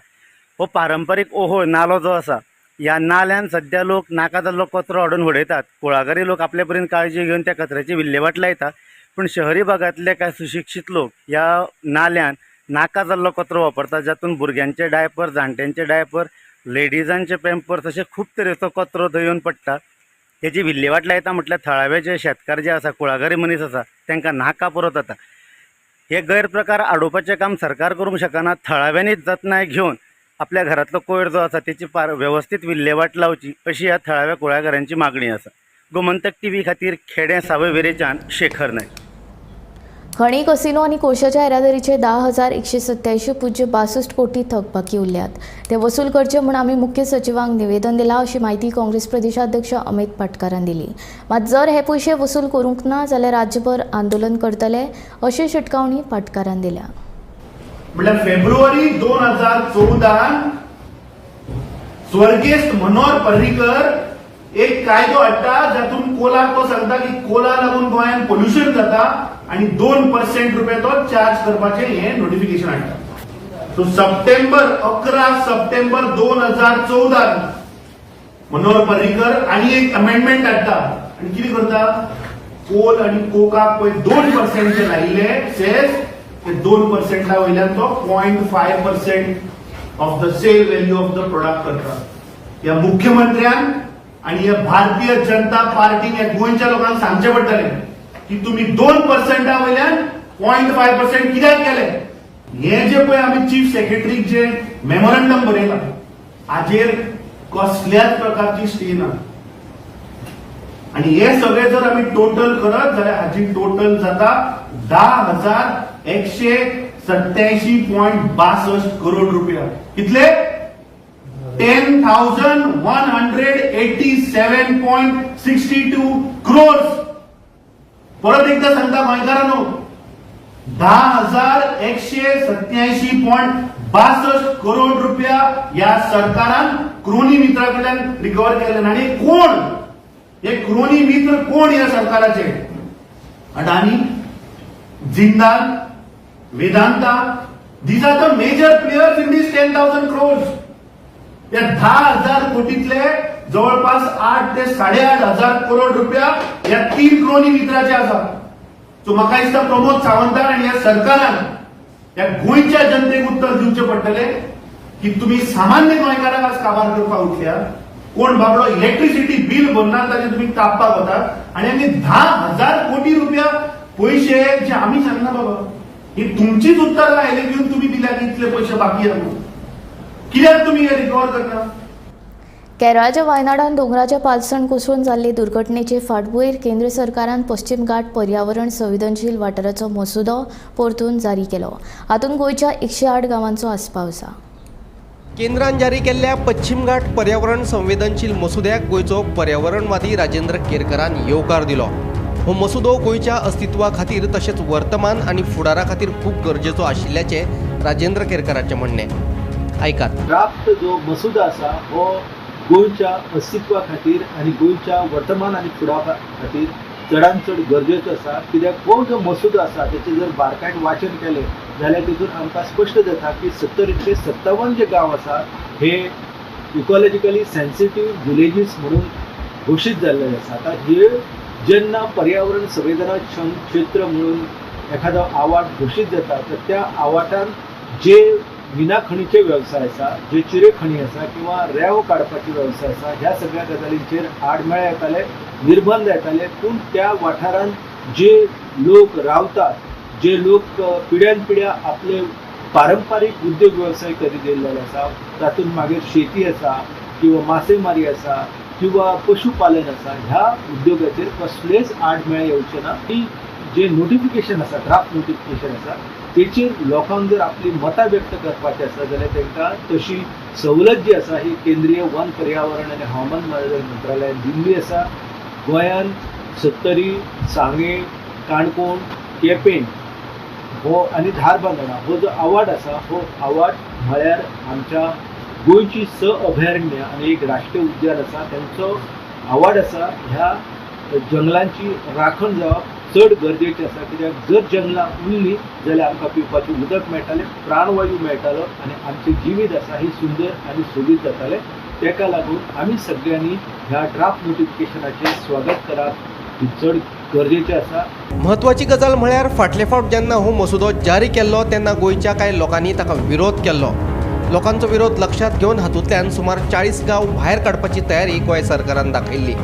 हो पारंपारीक ओहोळ नालो जो आसा, ह्या नाल्यान सध्या लोक नाका जाल्लो कचरो हाडून उडयतात. कुळागरी लोक आपले परीन काळजी घेवन त्या कचऱ्याची विल्हेवाट लायता, पूण शहरी भागांतले कांय सुशिक्षीत लोक ह्या नाल्यान नाका जाल्लो कचरो वापरतात, जातून भुरग्यांचे डायपर, जाणट्यांचे डायपर, लेडिजांचे पेम्पर्स अशे खूब तरेचो कचरो थंय येवन पडटा. हेजी विल्हेवाट लायता म्हटल्यार थळावे जे शेतकार जे आसा, कुळागरी मनीस आसा, तांकां नाका पुरो जाता. हे गैरप्रकार आडोवपाचें काम सरकार करूंक शकना, थळाव्यांनीच जतनाय घेवन आपल्या घरांतलो कोयर जो आसा तेची वेवस्थीत विल्हेवाट लावची अशी ह्या थळाव्या कुळागरांची मागणी आसा. गोमंतक टीव्ही खातीर खेडें सावयवेरेच्यान शेखर नायक. खणी, कसिनो आनी कोळशाच्या येरादारीचे 10,187.62 कोटी थकबाकी उरल्यात. ते वसूल करचे म्हूण आमी मुख्य सचिवांक निवेदन दिलां अशी म्हायती काँग्रेस प्रदेशाध्यक्ष अमित पाटकारान दिली. मात जर हे पयशे वसूल करूंक ना जाल्यार राज्यभर आंदोलन करतले अशी शिटकावणी पाटकारान दिल्या. म्हळ्यार फेब्रुवारी 2014 स्वर्गेस्त मनोहर पर्रीकर एक कायदो हाडटा जातून कोलाक तो सांगता की कोला लागून गोंयांत पोल्युशन जाता आणि 2% रुपये तो चार्ज करपाचे हे नोटिफिकेशन हाडटा. सो सप्टेंबर 11 सप्टेंबर 2014 मनोहर पर्रीकर आणि एक अमेंडमेंट हाडटा आणि कितें करता, कोल आणि कोकाक पळय 2% जे लायिल्ले सेस ते 2% वयल्यान तो 0.5% of the sale value of the product करता. ह्या मुख्यमंत्र्यान आणि ह्या भारतीय जनता पार्टीन ह्या गोंयच्या लोकांक सांगचें पडटलें की तुमी 2% वयल्यान 0.5% कित्याक केले. हे जे पळय आमी चीफ सेक्रेटरीक जे मेमोरंडम बरयलां हाजेर कसल्याच प्रकारची स्टे ना. आणि हे सगळे जर आमी टोटल करत जाल्यार हाजी टोटल जाता 10,187.62 करोड रुपया. कितले? 10,187.62 क्रोर्स. परत एकदा सांगता गोंयकारांनो, 10,187.62 करोड रुपया ह्या सरकारान क्रोनी मित्रा कडल्यान रिकवर केले. आनी कोण हे क्रोनी मित्र, कोण ह्या सरकाराचे? Adani, Jindal, Vedanta, these are the major players in this 10,000 crores. या 10,000 कोटीतले जवळपास 8 ते 8,500 करोड रुपया या 3 क्रोनी मित्राचे आसा. सो म्हाका दिसता प्रमोद सावंतान आनी ह्या सरकारान ह्या गोंयच्या जनतेक उत्तर दिवचें पडटलें की तुमी सामान्य गोंयकारांक आज काबार करपाक उठल्या. कोण बाबडो इलेक्ट्रिसिटी बील भरना ताजें तुमी कापपाक वतात आनी आमी 10,000 कोटी रुपया पयशे जे आमी सांगना बाबा, ही तुमचीच उत्तरां आयली घेवन तुमी दिल्या की इतले पयशे बाकी आसा, कित्याक तुमी हे रिकवर करना? केरळाच्या वायनाडान दोंगराच्या पालसण कोसळून जाल्ले दुर्घटनेचे फाटभूंयेर केंद्र सरकारान पश्चिम घाट पर्यावरण संवेदनशील वाठाराचो मसुदो परतून जारी केलो. हातूंत गोंयच्या 108 गांवांचो आस्पाव आसा. केंद्रान जारी केल्ल्या पश्चिम घाट पर्यावरण संवेदनशील मसुद्याक गोंयचो पर्यावरणवादी राजेंद्र केरकरान येवकार दिलो. हो मसुदो गोंयच्या अस्तित्वा खातीर तशेंच वर्तमान आनी फुडारा खातीर खूब गरजेचो आशिल्ल्याचें राजेंद्र केरकराचें म्हणणें. आयकात. ड्राफ्ट जो मसुदो आसा हो गोंयच्या अस्तित्वा खातीर आनी गोंयच्या वर्तमान आनी फुडारा खातीर चडान चड गरजेचो आसा. कित्याक हो जो मसुदो आसा तेचें जर बारकायेन वाचन केलें जाल्यार तितून आमकां स्पश्ट जाता की 70-57 जे गांव आसा हे इकॉलॉजिकली सेन्सिटीव विलेजीस म्हणून घोशीत जाल्ले आसा. आतां हे जेन्ना पर्यावरण संवेदनाक्षम क्षेत्र म्हणून एखादो आवाठ घोशीत जाता तर त्या आवाठान जे मिना खणीचे वेवसाय आसा, जे चिरे खणी आसा किंवा रेंव काडपाचे वेवसाय आसा, ह्या सगळ्या गजालींचेर आडमेळे येताले, निर्बंध येताले. पूण त्या वाठारांत जे लोक रावतात, जे लोक पिढ्यान पिढ्या आपले पारंपारीक उद्योग वेवसाय करीत येयल्ले आसा, तातूंत मागीर शेती आसा किंवा मासेमारी आसा किंवा पशुपालन आसा, ह्या उद्योगाचेर कसलेच आडमेळे येवचे ना. ही जे नोटिफिकेशन आसा, ड्राफ्ट नोटिफिकेशन आसा, तेचेर लोकांक जर आपली मतां व्यक्त करपाची आसा जाल्यार तांकां तशी सवलत जी आसा ही केंद्रीय वन पर्यावरण आनी हवामान बदल मंत्रालयान दिल्ली आसा. गोंयान सत्तरी, सांगें, काणकोण, केपें हो आनी धारबांदोडा हो जो आवाठ आसा हो आवाठ म्हळ्यार आमच्या गोंयची 6 अभयारण्य आनी एक राष्ट्रीय उद्यान आसा तेंचो आवाठ आसा. ह्या जंगलांची राखण जावप चड गरजेचें आसा. कित्याक जर जंगलां उरलीं जाल्यार आमकां पिवपाचें उदक मेळटालें, प्राणवायू मेळटालो आनी आमचें जिवीत आसा ही सुंदर आनी सोबीत जातालें. ताका लागून आमी सगळ्यांनी ह्या ड्राफ्ट नोटिफिकेशनाचें स्वागत करप ही चड गरजेचें आसा. म्हत्वाची गजाल म्हळ्यार फाटले फावट जेन्ना हो मसुदो जारी केल्लो तेन्ना गोंयच्या कांय लोकांनी ताका विरोध केल्लो. लोकांचो विरोध लक्षांत घेवन हातूंतल्यान सुमार 40 गांव भायर काडपाची तयारी गोंय सरकारान दाखयल्ली.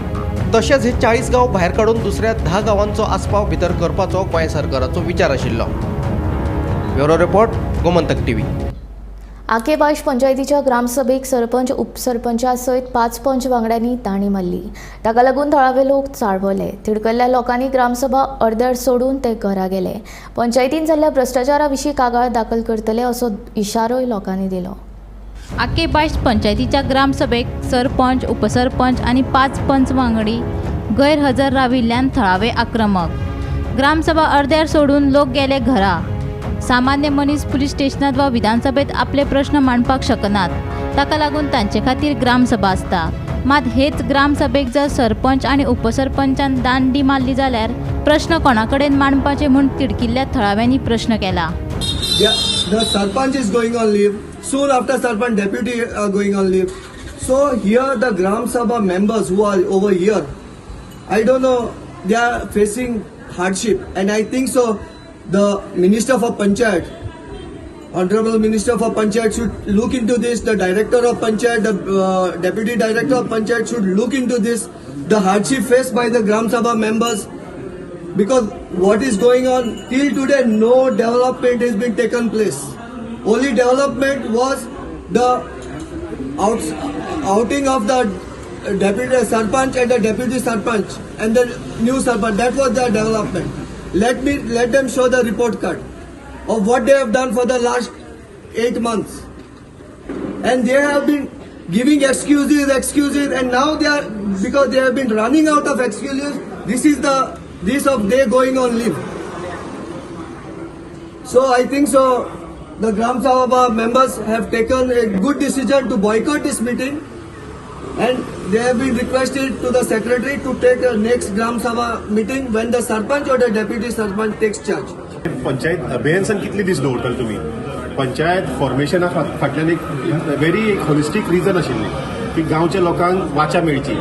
तशेंच हे 40 गांव भायर काडून दुसऱ्या 10 गांवांचो आस्पाव भितर करपाचो गोंय सरकाराचो विचार आशिल्लो. Bureau report, Gomantak TV. आके बायश पंचायतीच्या ग्रामसभेक सरपंच उपसरपंचा सयत 5 पंच वांगड्यांनी ताणी मारली. ताका लागून थळावे लोक चाळवले. तिडकल्ल्या लोकांनी ग्रामसभा अर्दर सोडून ते घरा गेले. पंचायतीन जाल्ल्या भ्रश्टाचारा विशीं कागाळ दाखल करतले असो इशारोय लोकांनी दिलो. आके बायश पंचायतीच्या ग्रामसभेक सरपंच, उपसरपंच आनी 5 पंच वांगडी गैरहजर राविल्ल्यान थळावे आक्रमक. ग्रामसभा अर्द्यार सोडून लोक गेले घरा. सामान्य मनीस पुलीस स्टेशनात वा विधानसभेत आपले प्रश्न मांडपाक शकनात, ताका लागून तांचे खातीर ग्रामसभा आसता. मात हेच ग्रामसभेक जर सरपंच आनी उपसरपंचान दांडी मारली जाल्यार प्रश्न कोणा कडेन मांडपाचे म्हूण तिडकिल्ल्या थळाव्यांनी प्रश्न केला. The sarpanch is going on leave. Soon after sarpanch, deputy are going on leave. So here the Gram Sabha members who are over here, I don't know, they are facing hardship, and I think so the Minister for Panchayat, Honorable Minister for Panchayat should look into this. The Director of Panchayat, the Deputy Director of Panchayat should look into this, the hardship faced by the Gram Sabha members, because what is going on till today, no development has been taken place. Only development was the outing of the deputy sarpanch and the deputy sarpanch and the new sarpanch. That was the development. Let them show the report card of what they have done for the last 8 months. And they have been giving excuses, and now they are, because they have been running out of excuses, this is the this of they going on leave. So I think so the Gram Sabha members have taken a good decision to boycott this meeting, and they have been requested to the secretary to take a next Gram Sabha meeting when the sarpanch or the deputy sarpanch takes charge. Panchayat अबेयन्सान कितले दीस दवरतले तुमी? पंचायत फॉर्मेशना फाटल्यान एक very होलिस्टीक reason आशिल्लें की गांवच्या लोकांक वाचा मेळची.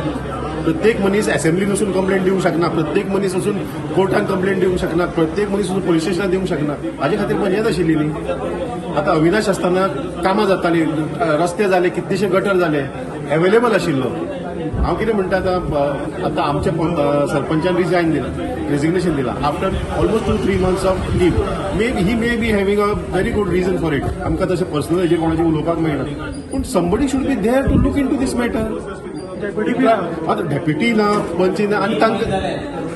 प्रत्येक मनीस असेंब्लीन वचून कंप्लेंट दिवंक शकना, प्रत्येक मनीस वचून कोर्टान कंप्लेंट दिवंक शकना, प्रत्येक मनीस वचून पोलीस स्टेशनात दिवंक शकना. हाजे खातीर पंचायत आशिल्ली न्ही. आतां अविनाश आसतना कामां जातालीं, रस्ते जाले, कितलेशे गटर जाले, एवेलेबल आशिल्लो. हांव कितें म्हणटा, आतां आतां आमच्या सरपंचान रिजायन दिलां, रेजिग्नेशन दिलां after almost 2-3 months of leave. May he may be having a very good reason for it. आमकां तशें पर्सनल हेजेर कोणाचें उलोवपाक मेळना, पूण somebody should be there to look into this matter. आतां डेप्युटी ना, पंच ना, आनी तांकां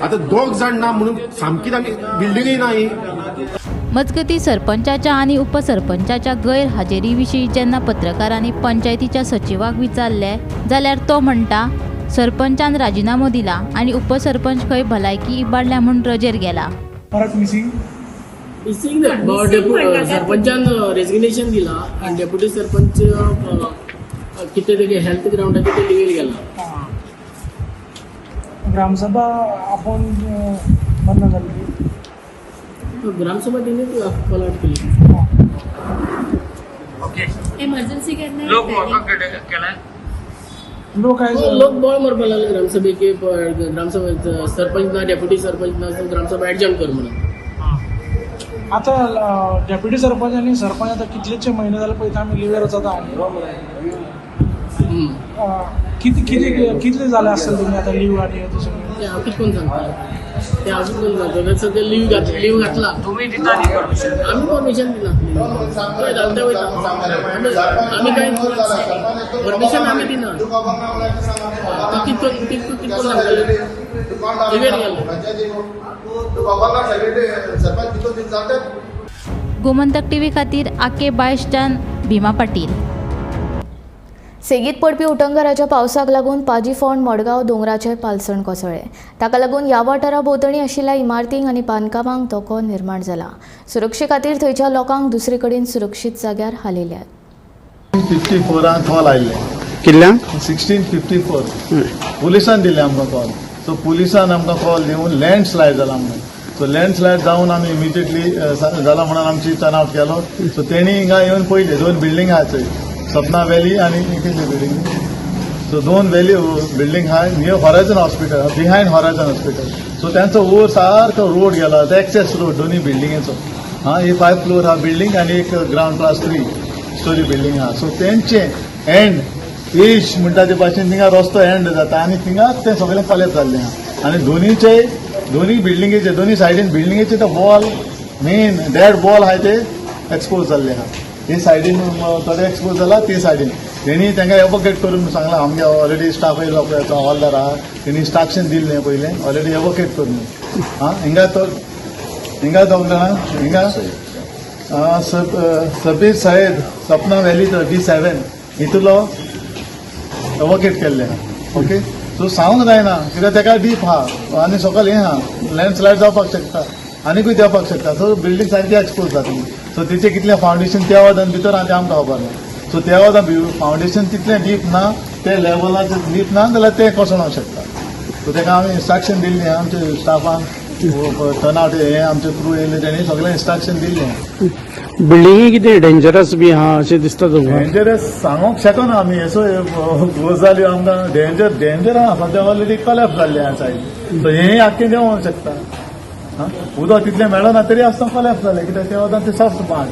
आतां दोग जाण ना म्हणून सामकी तांणी बिल्डिंगय ना ही. मजगती सरपंचाच्या आनी उपसरपंचाच्या गैरहाजेरी विशीं जेन्ना पत्रकारांनी पंचायतीच्या सचिवाक विचारले जाल्यार तो म्हणटा सरपंचान राजिनामो दिला आनी उपसरपंच खंय भलायकी इबाडल्या म्हूण रजेर गेला. परत मिसिंग मिसिंग सरपंचान रेजिग्नेशन दिला आनी डेप्युटी सरपंच कितें तेगे हेल्थ ग्रावंडाचेर ते लिव्हेर गेला. ग्रामसभा आपोवन बंद जाली. ग्रामसभा तेणी कॉल आउट केली. ओके, एमर्जन्सी केन्ना लोक केला? लोक लोक बोळ मारपाक लागले ग्रामसभेक, ग्रामसभा सरपंच ना, डेप्युटी सरपंच ना, ग्रामसभा एडजर्न कर म्हणून. आतां डेप्युटी सरपंच आनी सरपंच आतां कितलेशे म्हयने जाले पळयता आमी लिव्हेर वचता. कितले कितले जाले आसतले तुमी आतां लिव्ह आनी तशें? ते हांव कितें करून सांगता, ते हांव कितें करून सांगता. सद्या लिव्ह घातला, तुमी दिता न्ही परमिशन? आमी परमिशन दिना, घालता वयता आमी, कांय परमिशन आमी दिना. कितें कितें करून सांगतले? लिव्हेर गेले. गोमंतक टीव्ही खातीर आके बायशच्यान भीमा पाटील. सेगीत पडपी उटंगाराच्या पावसाक लागून पाजीफोंड मडगांव दोंगराचेर पालसण कोसळ्ळें. ताका लागून ह्या वाठारा भोंवतणी आशिल्ल्या इमारतींक आनी बांदकामांक धोको निर्माण जाला. सुरक्षे खातीर थंयच्या लोकांक दुसरे कडेन सुरक्षीत जाग्यार हालयल्यात. 1654 कॉल आयिल्लें. कितल्यांक? 1654 पुलिसान दिलें आमकां कॉल. सो पुलिसान आमकां कॉल दिवन लँडस्लायड जाला म्हणून. सो लँडस्लायड जावन आमी इमिजिएटली जाला म्हणून आमची टर्न आवट केलो. सो तेणी हिंगा येवन पयलें, 2 बिल्डींग आहा थंय, सपना व्हॅली आनी कितली बिल्डींग, सो 2 व्हॅली बिल्डींग आहा near Horizon hospital, behind Horizon hospital. So तांचो वयर सारको रोड गेला, एक्सेस रोड दोनूय बिल्डिंगेचो. हा ही 5 फ्लोर आहा बिल्डींग आनी एक ग्रावंड प्लस 3 स्टोरी बिल्डींग आहा. सो तेंचे एंड एज म्हणटा ते भाशेन थिंगा रस्तो एंड जाता आनी थिंगाच तें सगळें कॉलेप्स जाल्लें आहा. आनी दोनूय बिल्डिंगेचे दोनूय सायडीन बिल्डिंगेचे ते वॉल मेन डेड वॉल आहा ते एक्सपोज जाल्ले आहा. हे सायडीन थोडे एक्सपोज जाला ते सायडीन तेणी तांकां एवोकेट करून सांगलां आमगे ऑलरेडी स्टाफ येयलो पळय तो हवालदार आहा तेणी इन्स्ट्रक्शन दिल्लें पयलें ऑलरेडी एवोकेट करून आं हिंगा तो हिंगा दोग जाणां हिंगा सबीर सयद सपना व्हॅली D7 हितूलो एवोकेट केल्लें. ओके सो सांगूंक जायना कित्याक तेका डीप आहा आनी सकयल हें आहा लँडस्लायड जावपाक शकता आनीकूय देंवपाक शकता. सो बिल्डींग सारकी एक्सपोज जातली. सो तेचें कितलें फावंडेशन त्या वादान भितर आहा तें आमकां खबर ना. सो त्या वादान फावंडेशन तितलें डीप ना ते लेवलाचेर डीप ना जाल्यार तें कोसळोंक शकता. सो तेका आमी इन्स्ट्रक्शन दिल्लें आमच्या स्टाफान टर्नआवट हे आमचे क्रू येयले तेणी सगळें इन्स्ट्रक्शन दिल्लें. बिल्डिंगी कितें डेंजरस बी आहा अशें दिसता तुमकां? डेंजरस सांगूंक शकना आमी असो गजाल्यो आमकां डेंजर डेंजर आहा सद्या ऑलरेडी कॉलॅप्स जाल्लें आहा सायड. सो हें आख्खें देंवोंक शकता. उदक तितलें मेळना तरी आसतना कॉलॅप्स जालें कित्याक त्या वतान ते सॉफ्ट माड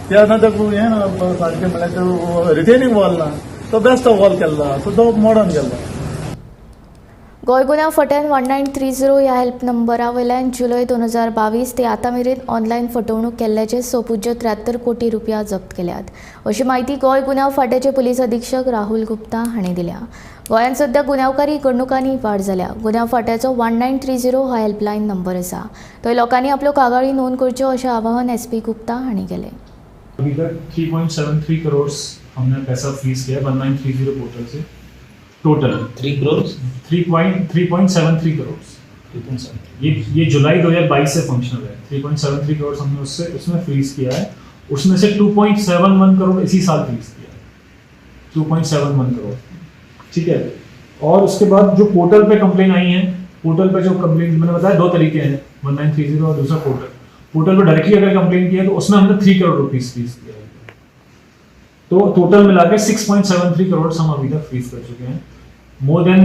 त्या वतान ते हें ना सारकें म्हणल्यार ते रिटेनिंग वॉल ना तो बेस्ट वॉल केल्लो आहा सो तो मोडोन गेल्लो. गोंय गुन्यांव फट्यान 1930 ह्या हेल्प नंबरा वयल्यान जुलय 2022 ते आतां मेरेन ऑनलायन फटवणूक केल्ल्याचे 6.73 कोटी रुपया जप्त केल्यात अशी म्हायती गोंय गुन्यांव फांट्याचे पुलीस अधीक्षक राहुल गुप्ता हांणी दिल्या. गोंयांत सद्या गुन्यांवकारी घडणुकांनी वाड जाल्या. गुन्यांव फांट्याचो 1930 हो हेल्पलायन नंबर आसा. थंय लोकांनी आपल्यो कागाळी नोंद करच्यो अशें आवाहन SP Gupta हांणी केलें. अभी तक 3.73 करोड़ हमने पैसा फ्रीज किया 1930 पोर्टल से. टोटल 3 करोड़ 3.73 करोड़ 3.7 ये जुलाई 2022 से फंक्शनल है. 3.73 करोड़ हमने उससे उसमें फ्रीज किया है. उसमें से 2.71 करोड़ इसी साल फ्रीज किया है 2.71 करोड़. ठीक है. और उसके बाद जो पोर्टल पे कंप्लेन आई है, पोर्टल पे जो कंप्लेन मैंने बताया दो तरीके हैं 1930 और दूसरा पोर्टल. पोर्टल पर डायरेक्टली अगर कंप्लेन किया तो उसमें हमने 3 करोड़ रुपीज़ फ्रीज किया है. तो टोटल मिला के 6.73 करोड़ हम अभी तक फ्रीज कर चुके हैं. More than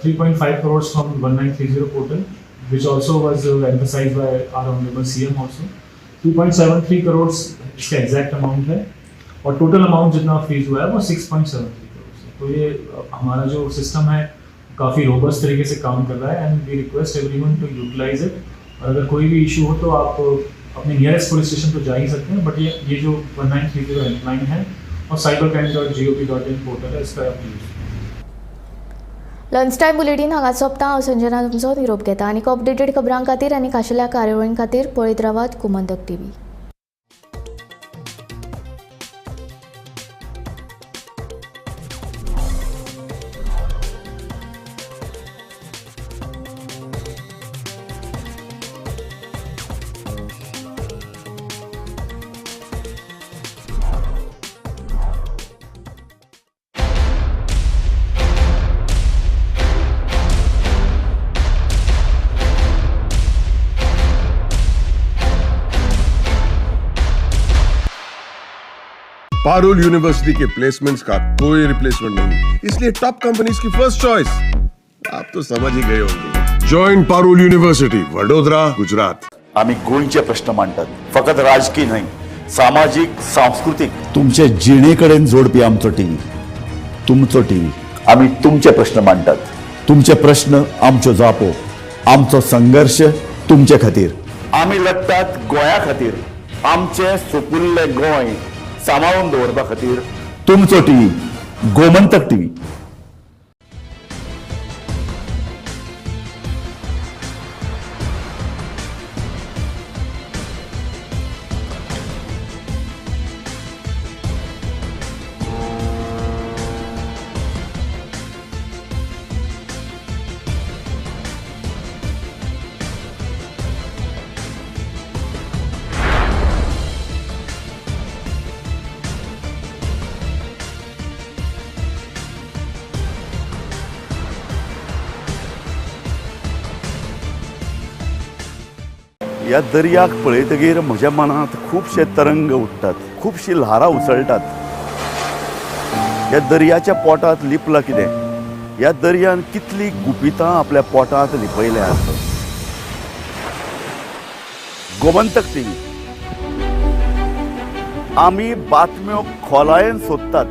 3.5 crore from 1930 portal which also was emphasise by our honourable CM also. 3.73 crore इसका एग्जैक्ट अमाउंट है और टोटल अमाउंट जितना फ्रीज हुआ है वो 6.73 करोड़ है. तो ये हमारा जो सिस्टम है काफ़ी रोबस्ट तरीके से काम कर रहा है and we request everyone to utilise it. और अगर कोई भी इशू हो तो आप अपने नियरेस्ट पुलिस स्टेशन तो जा ही सकते हैं, बट ये जो 1930 हेल्पलाइन है और cybercrime.gov.in portal है इसका आप यूज़. लंच टायम बुलेटीन हांगा सोंपता. हांव संजना तुमचो निरोप घेता. आनीक अपडेटेड खबरां खातीर आनी खाशेल्या कार्यावळीं खातीर पळयत रावात Gomantak TV. Parul university K placements का कोई रिप्लेसमेंट नहीं, इसलिए टॉप कंपनीज की फर्स्ट चॉइस आप तो समझ ही गए होंगे. Join Parul university, Vadodara, Gujarat. आम्ही गोंयचे प्रश्न मांडतात, फकत राजकीय न्हय, सामाजीक, सांस्कृतीक, तुमचे जिणेकडेन जोडपी आमचो टीव्ही, तुमचो टीव्ही. आम्ही तुमचे प्रश्न मांडतात, तुमचे प्रश्न आमच्यो जापो, आमचो संघर्ष तुमचे खातीर. आमी लढतात गोंया खातीर, आमचे सुपुल्ले गोंय सांबाळून दवरपा खातीर. तुमचो टीव्ही, गोमंतक टीव्ही. ह्या दर्याक पळयतगीर म्हज्या मनांत खुबशे तरंग उठ्ठात, खुबशीं ल्हारां उसळटात. ह्या दर्याच्या पोटांत लिपलां कितें? ह्या दर्यान कितलीं गुपितां आपल्या पोटांत लिपयल्यांत. गोमंतक टीव्ही आमी बातम्यो खोलायेन सोदतात,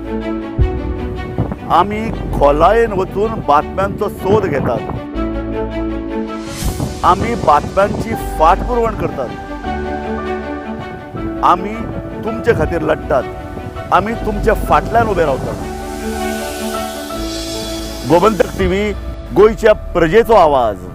आमी खोलायेन वचून बातम्यांचो सोद घेतात, आमी बातम्यांची फाटपुरवण करतात, आमी तुमचे खातीर लढटात, आमी तुमच्या फाटल्यान उबे रावतात। गोमंतक टीव्ही, गोंयच्या प्रजेचो आवाज।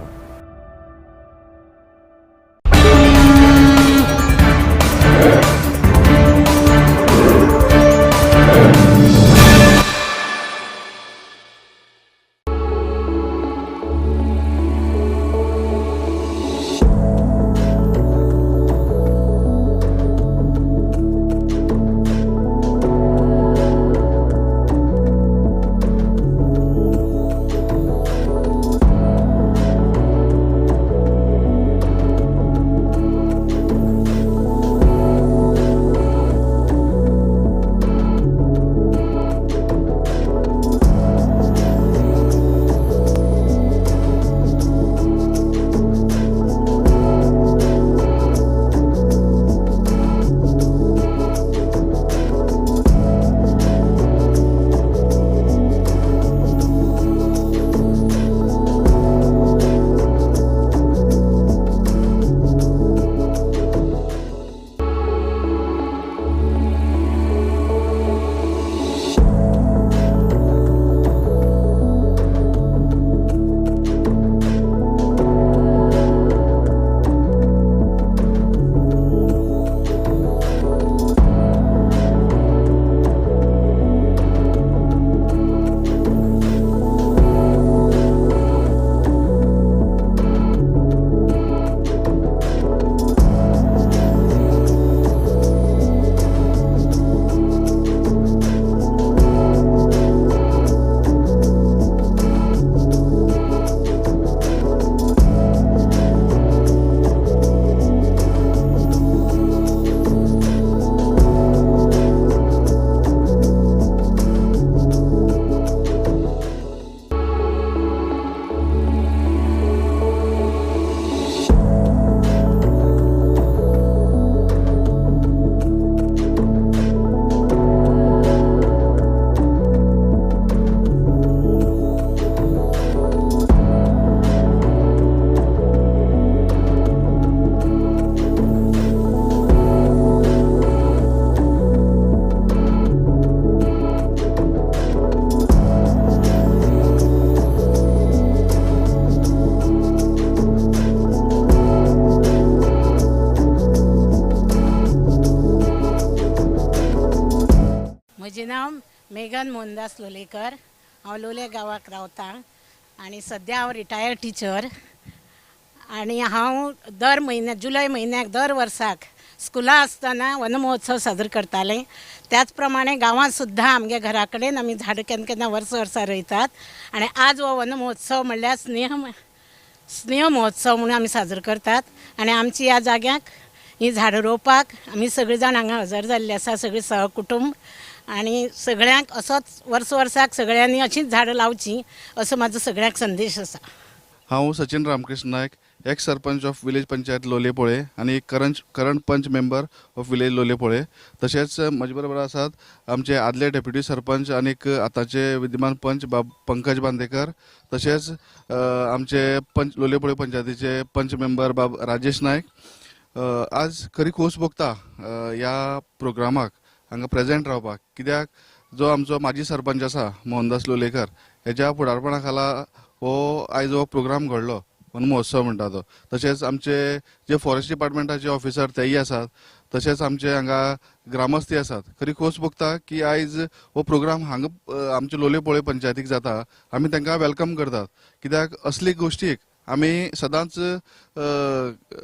म्हजें नांव मेघन मोहनदास लोलयेकर, हांव लोलये गांवाक रावता आनी सद्या हांव रिटायर्ड टिचर आनी हांव दर म्हयन्याक जुलय म्हयन्याक दर वर्साक स्कुला आसतना वनमहोत्सव सादर करतालें। त्याच प्रमाणे गांवांत सुद्दां आमगे घरा कडेन आमी झाडां केन्ना केन्ना वर्सां वर्सां रोयतात आनी आज हो वनमहोत्सव म्हणल्यार स्नेह महोत्सव म्हणून आमी साजरो करतात आनी आमची ह्या जाग्याक ही झाडां रोवपाक आमी सगळीं जाण हांगा हजर जाल्ली आसा, सगळीं सहकुटुंब आनी सगळ्यांक असोच वर्स वर्साक सगळ्यांनी अशींच झाडां लावचीं असो म्हाजो सगळ्यांक संदेश आसा। हांव Sachin Ramkrishna Naik, ex sarpanch of village panchayat Lolepole आनी current panch member of village Lolepole. तशेंच म्हजे बरोबर आसात आमचे आदले डेप्युटी सरपंच आनीक आतांचे विद्यमान पंच बाब पंकज बांदेकर, तशेंच आमचे पंच लोलेपोळे पंचायतीचे पंच मेंबर बाब राजेश नायक। आज खरी खोस भोगता ह्या प्रोग्रामाक हांगा प्रेजेंट रावपाक, कित्याक जो आमचो माजी सरपंच आसा मोहनदास लोलयेकर हेच्या फुडारपणा खाला हो आयज हो प्रोग्राम घडलो वन महोत्सव म्हणटा तो। तशेंच आमचे जे फॉरेस्ट डिपार्टमेंटाचे ऑफिसर तेय आसात, तशेंच आमचे हांगा ग्रामस्थी आसात। खरी खोस भोगता की आयज हो प्रोग्राम हांगा आमचे लोलयेपोळे पंचायतीक जाता, आमी तांकां welcome करतात, कित्याक असली गोश्टीक आमी सदांच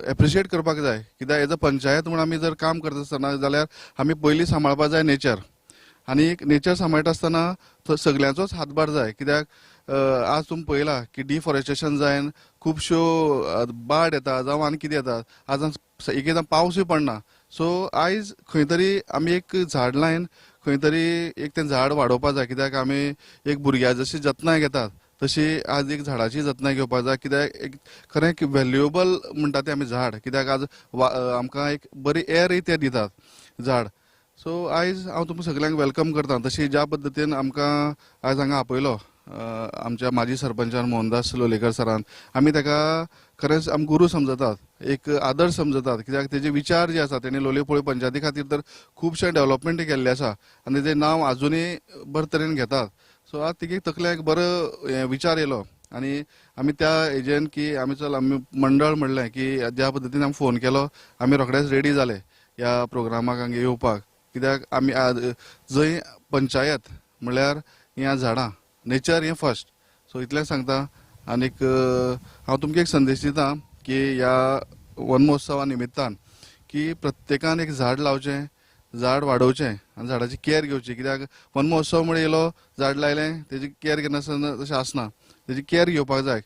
एप्रिशिएट करपाक जाय, कित्याक एज अ पंचायत म्हूण आमी जर काम करता आसतना जाल्यार आमी पयलीं सांबाळपाक जाय नेचर, आनी नेचर सांबाळटा आसतना सगल्यांचोच हातभार जाय, कित्याक आज तुमी पळयलां की डिफॉरेस्टेशन जायन खुबश्यो बाड येता जावं आनी कितें येता, आज एक एकदां पावसूय पडना। सो आयज खंय तरी आमी एक झाड लायन खंय तरी एक तें झाड वाडोवपाक जाय, कित्याक आमी एक भुरग्या जशी जतनाय घेतात तशी आज एक झाडाची जतनाय घेवपाक जाय, कित्याक एक खरें एक व्हॅल्युएबल म्हणटा तें आमी झाड, कित्याक आज आमकां एक बरी एअरय ते दितात झाड। सो आयज हांव तुमकां सगल्यांक welcome करता, तशी ज्या पद्दतीन आमकां आयज हांगा आपयलो आमच्या माजी सरपंचान मोहनदास लोलयेकर सरान आमी ताका खरेंच आम गुरू समजतात, एक आदर्श समजतात, कित्याक तेजे विचार जे आसा तेणी लोलये पंचायती खातीर तर खुबशे डेवलपमेंट केल्ले आसा आनी तेजें नांव आजुनूय बरे तरेन घेतात. सो आज तिगे तकल्याक बरो विचार येयलो आनी आमी त्या हेजेन की आमी चल आमी मंडळ म्हणलें की ज्या पद्दतीन आमी फोन केलो आमी रोखडेच रेडी जाले ह्या प्रोग्रामाक हांगा येवपाक, कित्याक आमी जंय पंचायत म्हणल्यार ह्या झाडां नेचर हें फर्स्ट. सो इतलें सांगता आनीक हांव तुमकां एक संदेश दिता की ह्या वनमहोत्सवा निमित्तान की प्रत्येकान एक झाड लावचें, झाड वाडोवचें आनी झाडाची केअर घेवची, कित्याक वनमहोत्सव म्हळ्यार येयलो झाड लायलें तेजी केअर घेनासतना तशें आसना, तेजी केअर घेवपाक जाय.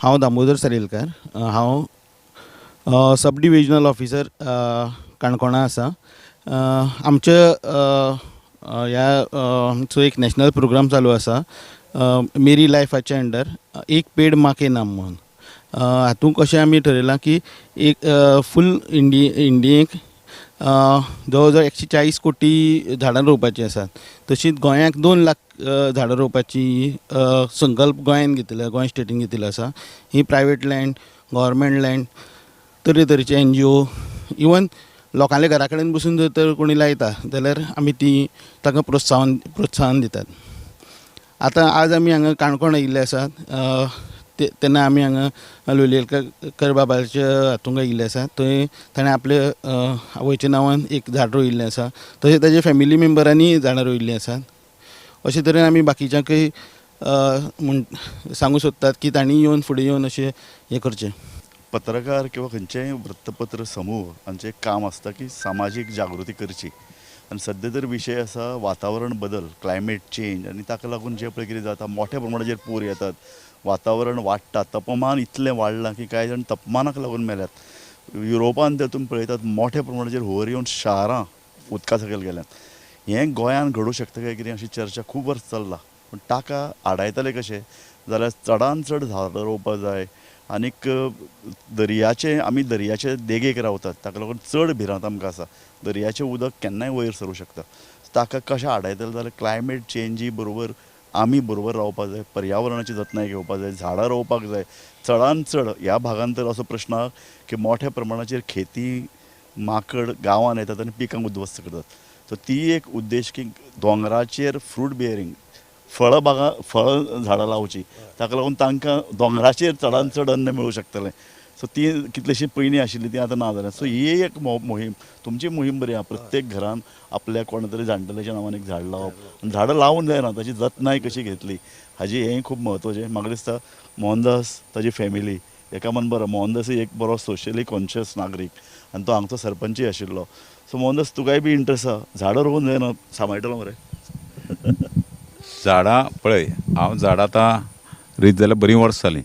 हांव दामोदर सालेलकार, हांव सब डिविजनल ऑफिसर काणकोणा आसा. आमच्या ह्या आमचो एक नॅशनल प्रोग्राम चालू आसा मेरी लायफाच्या अंडर एक पेड माँ के नाम म्हणून. हातूंत कशें आमी ठरयलां की एक फूल इंडियेक जवळ जवळ 140 कोटी झाडां रोवपाचीं आसात, तशींच गोंयाक 2 लाख झाडां रोवपाची संकल्प गोंयान घेतिल्लो, गोंय स्टेटीन घेतिल्लो आसा. ही प्रायवेट लँड, गव्हर्मेंट लँड, तरेतरेचे एनजीओ, इवन लोकांल्या घरा कडेन बसून जर तर कोणी लायता जाल्यार आमी ती तांकां प्रोत्साहन दितात. आतां आज आमी हांगा काणकोण आयिल्ले आसात, तेन्ना आमी हांगा लोलयेकर बाबाच्या हातूंत आयिल्ले आसा, थंय ताणें आपले आवयच्या नांवान एक झाड रोयिल्लें आसा, तशें ताजे फॅमिली मेंबरांनी झाडां रोयिल्लीं आसात. अशे तरेन आमी बाकीच्यांकय म्हूण सांगूंक सोदतात की तांणी येवन फुडें येवन अशें हें करचें. पत्रकार किंवा खंयचेय वृत्तपत्र समूह हांचें एक काम आसता की सामाजीक जागृती करची, आनी सद्या तर विशय आसा वातावरण बदल, क्लायमेट चेंज, आनी ताका लागून जें पळय कितें जाता मोठ्या प्रमाणाचेर पूर येतात, वातावरण वाडटा, तापमान इतलें वाडलां की कांय जाण तापमानाक लागून मेल्यात. युरोपान तर तुमी पळयतात मोठ्या प्रमाणाचेर हुंवर येवन शारां उदका सकयल गेल्यात. हें गोंयान घडूंक शकता काय कितें अशी चर्चा खूब वर्स चल्ला, पूण ताका आडायतले कशें जाल्यार चडान चड झाडां रोवपाक जाय. आनीक दर्याचे आमी दर्याचे देगेक रावतात, ताका लागून चड भिरांत आमकां आसा, दर्याचें उदक केन्नाय वयर सरूंक शकता. ताका कशें आडायतले जाल्यार क्लायमेट चेंजी बरोबर आमी बरोबर रावपाक जाय, पर्यावरणाची जतनाय घेवपाक जाय, झाडां रोवपाक जाय चडान चड. ह्या भागान तर असो प्रश्न आहा की मोठ्या प्रमाणाचेर खेती माकड गांवांत येतात आनी पिकांक उद्ध्वस्त करतात. सो ती एक उद्देश की दोंगराचेर फ्रूट बियरींग फळां बागां फळां झाडां लावची, ताका लागून तांकां दोंगराचेर चडान चड अन्न मेळूंक शकतलें. सो ती कितलीशी पयलीं आशिल्ली ती आतां ना जाल्या. सो ही एक मोहीम, तुमची मोहीम बरी आहा, प्रत्येक घरान आपल्या कोणा तरी जाणटेल्याच्या नांवान एक झाड लावप, आनी झाडां लावून जायना ताची जतनाय कशी घेतली हाजी हें खूब म्हत्वाचें. म्हाका दिसता मोहनदास ताजी फॅमिली एका मन बरो, मोहनदास एक बरो सोशली कॉन्शियस नागरीक आनी तो हांगचो सरपंचय आशिल्लो. सो मोहनदास तुकाय बी इंट्रस्ट आहा, झाडां रोवून जायना, सांबाळटलो मरे? झाडां पळय, हांव झाडां आतां रीत जाल्यार बरीं वर्स जालीं.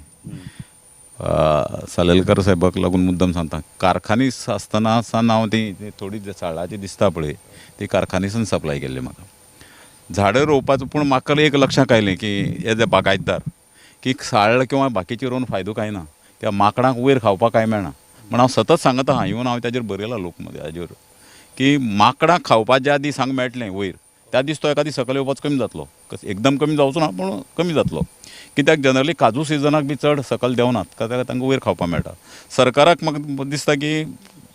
सालेलकर साहेबाक लागून मुद्दम सांगता, कारखानीस आसतना सान हांव ती थोडी झाडां जी दिसता पळय ती कारखानीसान सप्लाय केल्ली म्हाका झाडां रोवपाचो. पूण म्हाका एक लक्षांत आयलें की एज अ बागायतदार की साळ किंवा बाकीची रोवन फायदो कांय ना, त्या माकडांक वयर खावपाक कांय मेळना. म्हण हांव सतत सांगता, इवन हांव ताजेर बरयलां लोकमत हाजेर की माकडांक खावपाच्या आदी सांग मेळटलें वयर, त्या दीस तो एका दीस सकयल येवपाचो कमी जातलो, एकदम कमी जावचो ना पूण कमी जातलो. कित्याक जनरली काजू सिजनाक बी चड सकयल देंवनात, कित्याक तांकां वयर खावपाक मेळटा. सरकाराक म्हाका दिसता की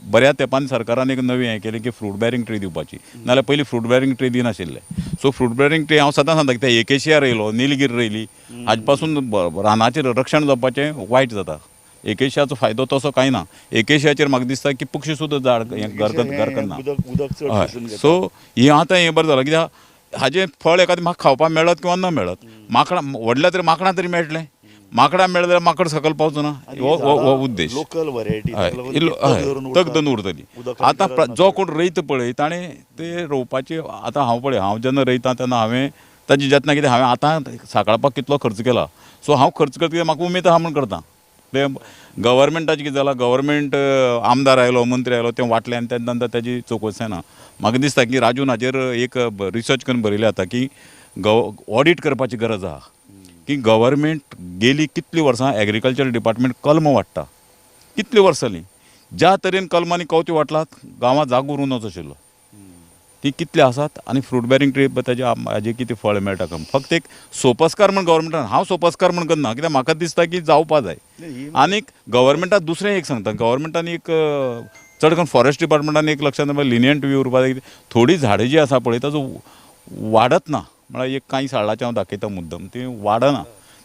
बऱ्या तेंपान सरकारान एक नवी हें केलें की फ्रूट बेरींग ट्री दिवपाची, नाजाल्यार पयलीं फ्रूट बेरींग ट्री दिनाशिल्ले. सो फ्रूट बेरींग ट्री हांव सदां सांगता की ते एकेशिया रोयलो, निलगीर रोयली, हाजे पासून रानाचें रक्षण जावपाचें वायट जाता. एकेशियाचो फायदो तसो कांय ना. एकेशियाचेर म्हाका दिसता की पक्षी सुद्दां झाड हें घर करना. सो हें आतां हें बरें जालां कित्याक हाजें फळ एखादें म्हाका खावपाक मेळत किंवा न मेळत, माकडां व्हडल्या तरी माकडां तरी मेळटलें, माकडां मेळ्ळें जाल्यार माकड सकयल पावचो ना, हो उद्देश. लोकल व्हरायटी तग धरून उरतली. आतां जो कोण रयता पळय ताणें ते रोवपाची. आतां हांव पळय, हांव जेन्ना रयता तेन्ना हांवें ताजी जतनाय कितें, हांवें आतां सांबाळपाक कितलो खर्च केला. सो हांव खर्च करता कित्याक म्हाका उमेद आहा म्हूण करता. ते गव्हर्मेंटाचें कितें जालां, गव्हर्मेंट आमदार आयलो, मंत्री आयलो, तें वांटलें आनी तेन्ना नंतर ताजी चवकशी जायना. म्हाका दिसता की राजून हाजेर एक रिसर्च करून बरयलें आतां की ऑडिट करपाची गरज आहा की गव्हर्मेंट गेली कितलीं वर्सां एग्रीकल्चर डिपार्टमेंट कलमां वाडटा, कितलीं वर्सां जालीं, ज्या तरेन कलमांनी कवथी वांटलात गांवांत जागो उरूंक नजो आशिल्लो, ती कितली आसात आनी फ्रूट बेरींग ट्री ताजे हाजे कितें फळ मेळटा काय. फक्त एक सोपस्कार म्हण गव्हर्मेंटान, हांव सोपस्कार म्हण करना कित्याक म्हाका दिसता की जावपा जाय. आनीक गव्हर्मेंटाक दुसरें एक सांगता, गव्हर्मेंटान एक चड करून फॉरेस्ट डिपार्टमेंटान एक लक्षांत लिनियंट व्यू उरपा जाय. थोडीं झाडां जीं आसा पळय ताजो वाडत ना, म्हळ्यार एक कांय साळाचें हांव दाखयता मुद्दम, ती वाडना,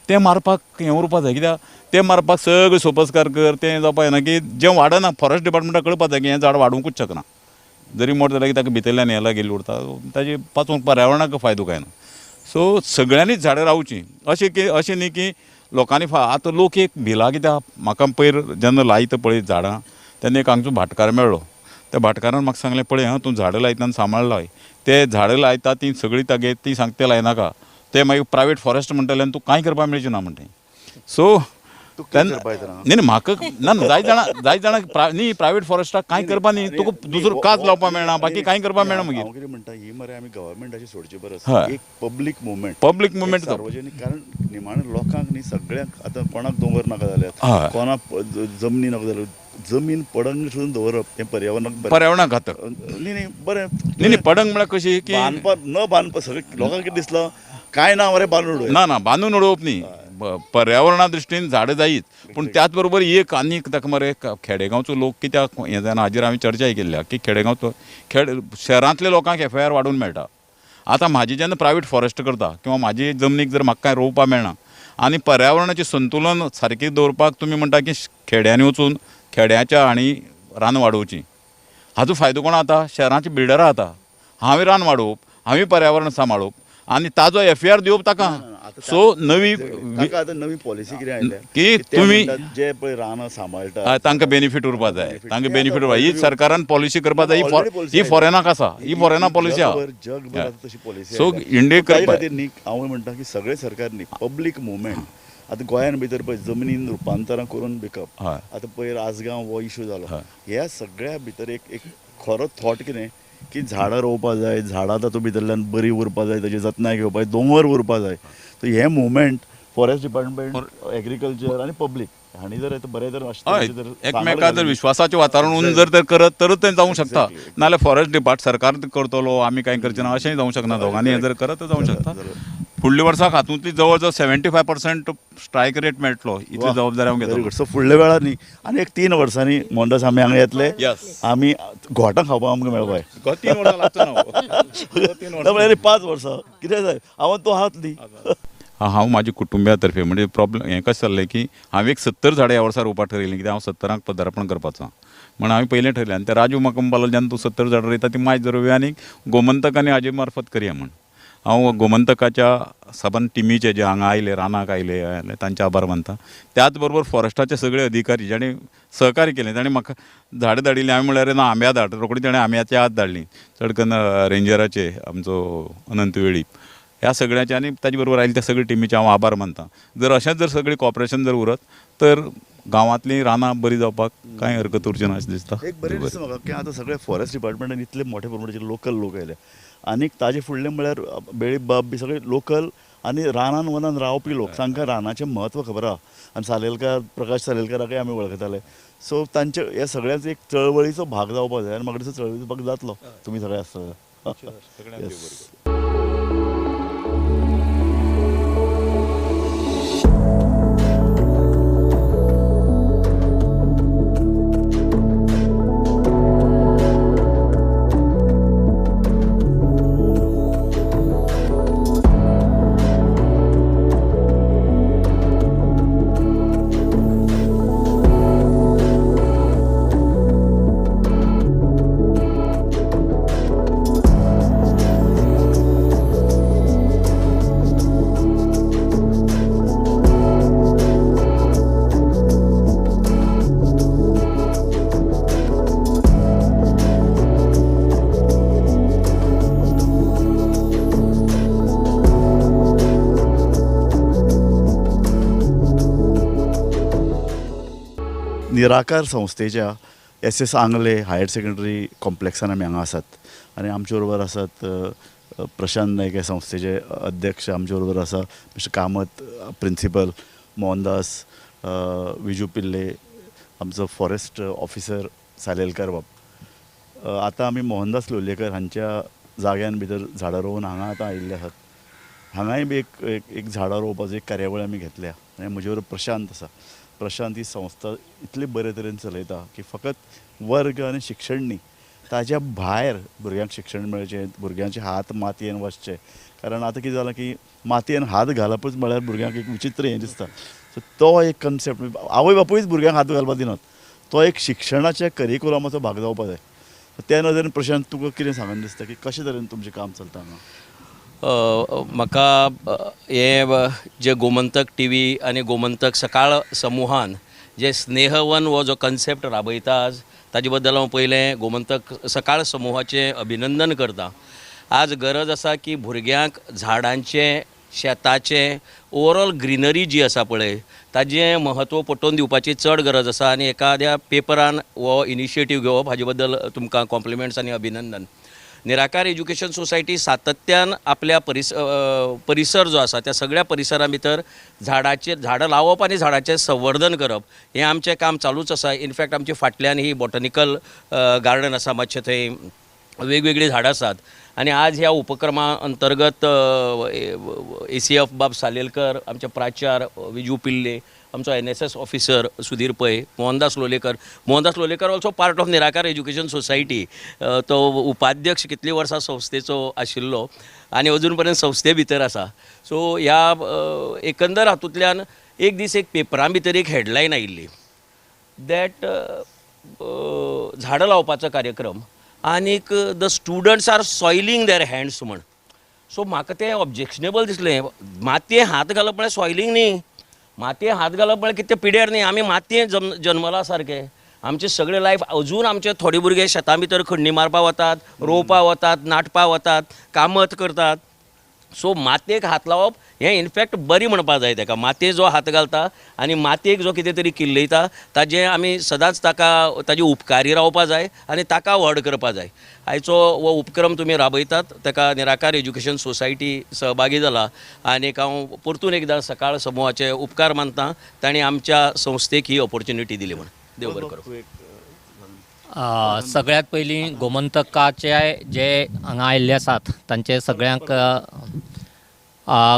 तें मारपाक हें उरपा जाय. कित्याक तें मारपाक सगळें सोपस्कार कर तें जावपा जायना की जें वाडना फॉरेस्ट डिपार्टमेंटाक कळपा जाय की हें झाड वाडोवंकूच शकना, जरी मोठें जालें की ताका भितरल्यान हें लागिल्लें उरता, ताजे पासून पर्यावरणाक फायदो कांय ना. सो सगळ्यांनीच झाडां रावचीं, अशें की अशें न्ही की लोकांनी आतां लोक एक भिला कित्याक. म्हाका पयर जेन्ना लायता पळय झाडां तेन्ना एक हांगचो भाटकार मेळ्ळो, त्या भाटकारान म्हाका सांगलें पळय हां तूं झाडां लायतना आनी सांबाळ लाय, ते झाडां लायता तीं सगळीं तागे तीं सांगता तें लायनाका, ते मागीर प्रायवेट फॉरेस्ट म्हणटले आनी तूं कांय करपाक मेळचें ना म्हणटा. सो तेन्ना न्ही म्हाका ना जाय जाणां न्ही प्रायवेट फॉरेस्टाक कांय करपा न्ही, तुका दुसरो काज लावपाक मेळना, बाकी कांय करपाक मेळना. मागीर हांव कितें म्हणटा, ही मरे आमी गव्हर्मेंटाची सोडचे परस एक पब्लीक मुवमेंट, पब्लीक मुवमेंट सार्वजनीक, कारण निमाणें लोकांक न्ही सगळ्यांक आतां कोणाक दोंगर नाका जाल्यात, कोणाक जमनी नाका जाल्यात, जमीन पडंग सुद्दां दवरप हें पर्यावरणाक पर्यावरणाक घातक न्ही. न्ही बरें न्ही न्ही पडंग म्हळ्यार कशी की बांदपाक न बांदपा सगळें लोकांक कितें दिसलां कांय ना मरे बांदून उडोवप ना, ना बांदून उडोवप न्ही, पर्यावरणा दृश्टीन झाडां जायीच, पूण त्याच बरोबर एक आनीक ताका मरे खेडेगांवचो लोक कित्याक हें जायना हाजेर हांवें चर्चाय केल्ल्या की खेडेगांवचो शहरांतल्या लोकांक एफ I R वाडून मेळटा. आतां म्हाजी जेन्ना प्रायवेट फॉरेस्ट करता किंवा म्हाजी जमनीक जर म्हाका कांय रोवपाक मेळना आनी पर्यावरणाचें संतुलन सारकें दवरपाक तुमी म्हणटा की खेड्यांनी वचून खेड्याच्या आनी रान वाडोवची, हाजो फायदो कोण जाता, शहरांचे बिल्डरां जाता. हांवें रान वाडोवप, हांवें पर्यावरण सांबाळप आनी ताजो एफ I R दिवप ताका. सो नवी आतां नवी पॉलिसी कितें आयल्या की तुमी जे पळय रानां सांबाळटा तांकां बेनिफीट उरपा जाय, तांकां बेनिफीट उरपा. ही सरकारान पॉलिसी करपा जाय, ही फॉरेनाक आसा, ही फॉरेना पॉलिसी आसा, जगभर आतां तशी पॉलिसी. सो इंडिये खातीर न्ही हांव म्हणटा की सगळे सरकार न्ही पब्लीक मुवमेंट. आतां गोंयान भितर पळय जमनीन रुपांतरां करून विकप, आतां पयर आजगांव हो इशू जालो, ह्या सगळ्या भितर एक एक खरो थॉट कितें की झाडां रोवपा जाय, झाडां तातूंत भितरल्यान बरी उरपा जाय, ताजी जतनाय घेवपा जाय, दोंगर उरपा जाय. सो हें मुवमेंट फॉरेस्ट डिपार्टमेंट, एग्रीकल्चर आनी पब्लीक हांणी जर बरें जर एकमेका जर विश्वासाचें वातावरण जर तर करत तरच तें जावंक शकता, नाजाल्यार फॉरेस्ट डिपार्ट सरकार करतलो आमी कांय करचें ना अशेंय जावंक शकना. दोगांनी हें जर करत तर जावंक शकता. फुडल्या वर्साक हातूंतली जवळ जवळ 75% स्ट्रायक रेट मेळटलो इतली जबाबदारी हांव घेतलो. सो फुडल्या वेळार न्ही आनी एक 3 वर्सांनी मोहनदास आमी हांगा येतले, आमी घोटां खावपाक आमकां मेळपाक 3 वर्सां लागचो ना, म्हळ्यार 5 वर्सां कितें जाय हांव तो हात न्ही. हांव म्हाज्या कुटुंबिया तर्फे म्हणजे प्रॉब्लम हें कशें जाल्लें की हांवें एक 70 झाडां ह्या वर्सा रोवपाक ठरयलीं, कित्याक हांव 70आंक पदार्पण करपाचो म्हण हांवें पयलें ठरयलें. आनी ते राजू म्हाका म्हणपाक लागलो जेन्ना तूं 70 झाडां रोयता ती मायज रोवया आनी गोमंतक आनी हाजे मार्फत करया म्हण. हांव गोमंतकाच्या सबंद टिमीचे जे हांगा आयले, रानाक आयले, तांचे आभार मानता. त्याच बरोबर फॉरेस्टाचे सगळे अधिकारी जाणें सहकार्य केलें, ताणें म्हाका झाडां धाडिल्लीं. हांवें म्हणल्यार ना आंब्या धाड, रोखडी ताणें आंब्याची आद धाडली, चड करून रेंजराचे आमचो अनंत वेळीप ह्या सगळ्याचे आनी ताजे बरोबर आयले त्या सगळे टिमीचे हांव आभार मानता. जर अशेंच जर सगळें कॉपरेशन जर उरत तर गांवांतलीं रानां बरीं जावपाक कांय हरकत उरची ना अशें दिसता. एक बरें दिसता म्हाका की आतां सगळे फॉरेस्ट डिपार्टमेंटान इतले मोठे प्रमाणाचेर लोकल लोक आयले आनीक ताजे फुडलें म्हळ्यार बेळीप बाब बी सगळे लोकल आनी रानान वनान रावपी लोक, तांकां रानाचें म्हत्व खबर आहा. आनी सालेलकार, प्रकाश सालेलकाराकय आमी वळखताले. सो तांचे हे सगळ्यांचो एक चळवळीचो भाग जावपाक जाय आनी म्हाका दिसता चळवळीचो भाग जातलो तुमी सगळे आसता. निराकार संस्थेच्या S S Angle higher secondary कॉम्प्लेक्सान आमी हांगा आसात आनी आमचे बरोबर आसात प्रशांत नायक हे संस्थेचे अध्यक्ष, आमचे बरोबर आसा मिस्टर कामत प्रिंसिपल, मोहनदास, विजू पिल्ले, आमचो फॉरेस्ट ऑफिसर सालेलकर बाब. आतां आमी मोहनदास लोलयेकर हांच्या जाग्यान भितर झाडां रोवन हांगा आतां आयिल्ले आसात. हांगाय बी एक एक एक झाडां रोवपाचो एक कार्यावळ आमी घेतल्या आनी म्हजे बरोबर प्रशांत आसा. प्रशांत ही संस्था इतले बरे तरेन चलयता की फकत वर्ग आनी शिक्षण न्ही, ताज्या भायर भुरग्यांक शिक्षण मेळचें, भुरग्यांचे हात मातयेन वचचे. कारण आतां कितें जालां की मातयेन हात घालपूच म्हळ्यार भुरग्यांक एक विचित्र हें दिसता. सो तो एक कन्सेप्ट आवय बापूयच भुरग्यांक हात घालपाक दिनात, तो एक शिक्षणाच्या करिकुलमाचो भाग जावपाक जाय. त्या नदरेन प्रशांत तुका कितें सांगन दिसता की कशे तरेन तुमचें काम चलता हांगा? म्हाका हें जे गोमंतक टी व्ही आनी गोमंतक सकाळ समुहान जे स्नेहवन हो जो कन्सेप्ट राबयता आज, ताजे बद्दल हांव पयलें गोमंतक सकाळ समुहाचें अभिनंदन करता. आज गरज आसा की भुरग्यांक झाडांचें, शेताचें, ओवरऑल ग्रिनरी जी आसा पळय ताजें म्हत्व पटोवन दिवपाची चड गरज आसा आनी एखाद्या पेपरान हो इनिशिएटीव घेवप हाजे बद्दल तुमकां कॉम्प्लिमेंट्स आनी अभिनंदन. निराकार एज्युकेशन सोसायटी सातत्यान आपल्या परिसर जो आसा त्या सगळ्या परिसरा भितर झाडां लावप आनी झाडाचें संवर्धन करप हें आमचें काम चालूच आसा. इनफॅक्ट आमचे फाटल्यान ही बॉटनिकल गार्डन आसा, मातशें थंय वेगवेगळीं झाडां आसात आनी आज ह्या उपक्रमा अंतर्गत ACF बाब सालेलकर, आमचे प्राचार विजू पिल्ले, आमचो NSS officer Sudhir Pai, Mohandas Lolyekar, Mohandas Lolyekar also part of Nirakar education society, तो उपाध्यक्ष कितलीं वर्सां संस्थेचो आशिल्लो आनी अजून पर्यंत संस्थे भितर आसा. सो ह्या एकंदर हातूंतल्यान एक दीस एक पेपरां भितर एक हेडलायन आयिल्ली that झाडां लावपाचो कार्यक्रम आनीक the students are soiling their hands म्हण. सो म्हाका तें ऑब्जेक्शनेबल दिसलें. मातये हात घालप म्हळ्यार सॉयलिंग न्ही, मातये हात घालप म्हळ्यार कितें पिड्यार न्ही, आमी मातये जन्मला सारकें. आमचें सगळें लायफ अजून आमचे थोडे भुरगे शेतां भितर खण्णी मारपा वतात, रोवपा वतात, नाटपा वतात, कामत करतात. सो मातयेक हात लावप हें इनफॅक्ट बरी म्हणपा जाय तेका. मातये जो हात घालता आनी मातयेक जो कितें तरी किल्लयता ताजें आमी सदांच ताका ताजे उपकारी रावपा जाय आनी ताका व्हड करपा जाय. आयचो हो उपक्रम तुमी राबयतात ताका निराकार एज्युकेशन सोसायटी सहभागी जाला आनीक हांव परतून एकदां सकाळ समुहाचे उपकार मानता, तांणी आमच्या संस्थेक ही ऑपॉर्च्युनिटी दिली म्हण. देव बरें करूं. सगळ्यात पयलीं गोमंतकाचे जे हांगा आयिल्ले आसात तांचे सगळ्यांक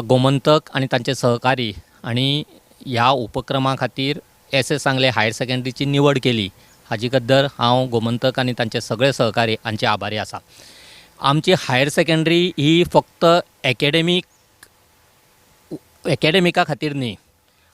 गोमंतक आनी तांचे सहकारी आनी ह्या उपक्रमा खातीर एस एस आंगले हायर सेकंडरीची निवड केली हाजी बद्दल हांव गोमंतक आनी तांचे सगळे सहकारी हांचे आभारी आसा. आमची हायर सेकंडरी ही फक्त एकेडमिका खातीर न्ही.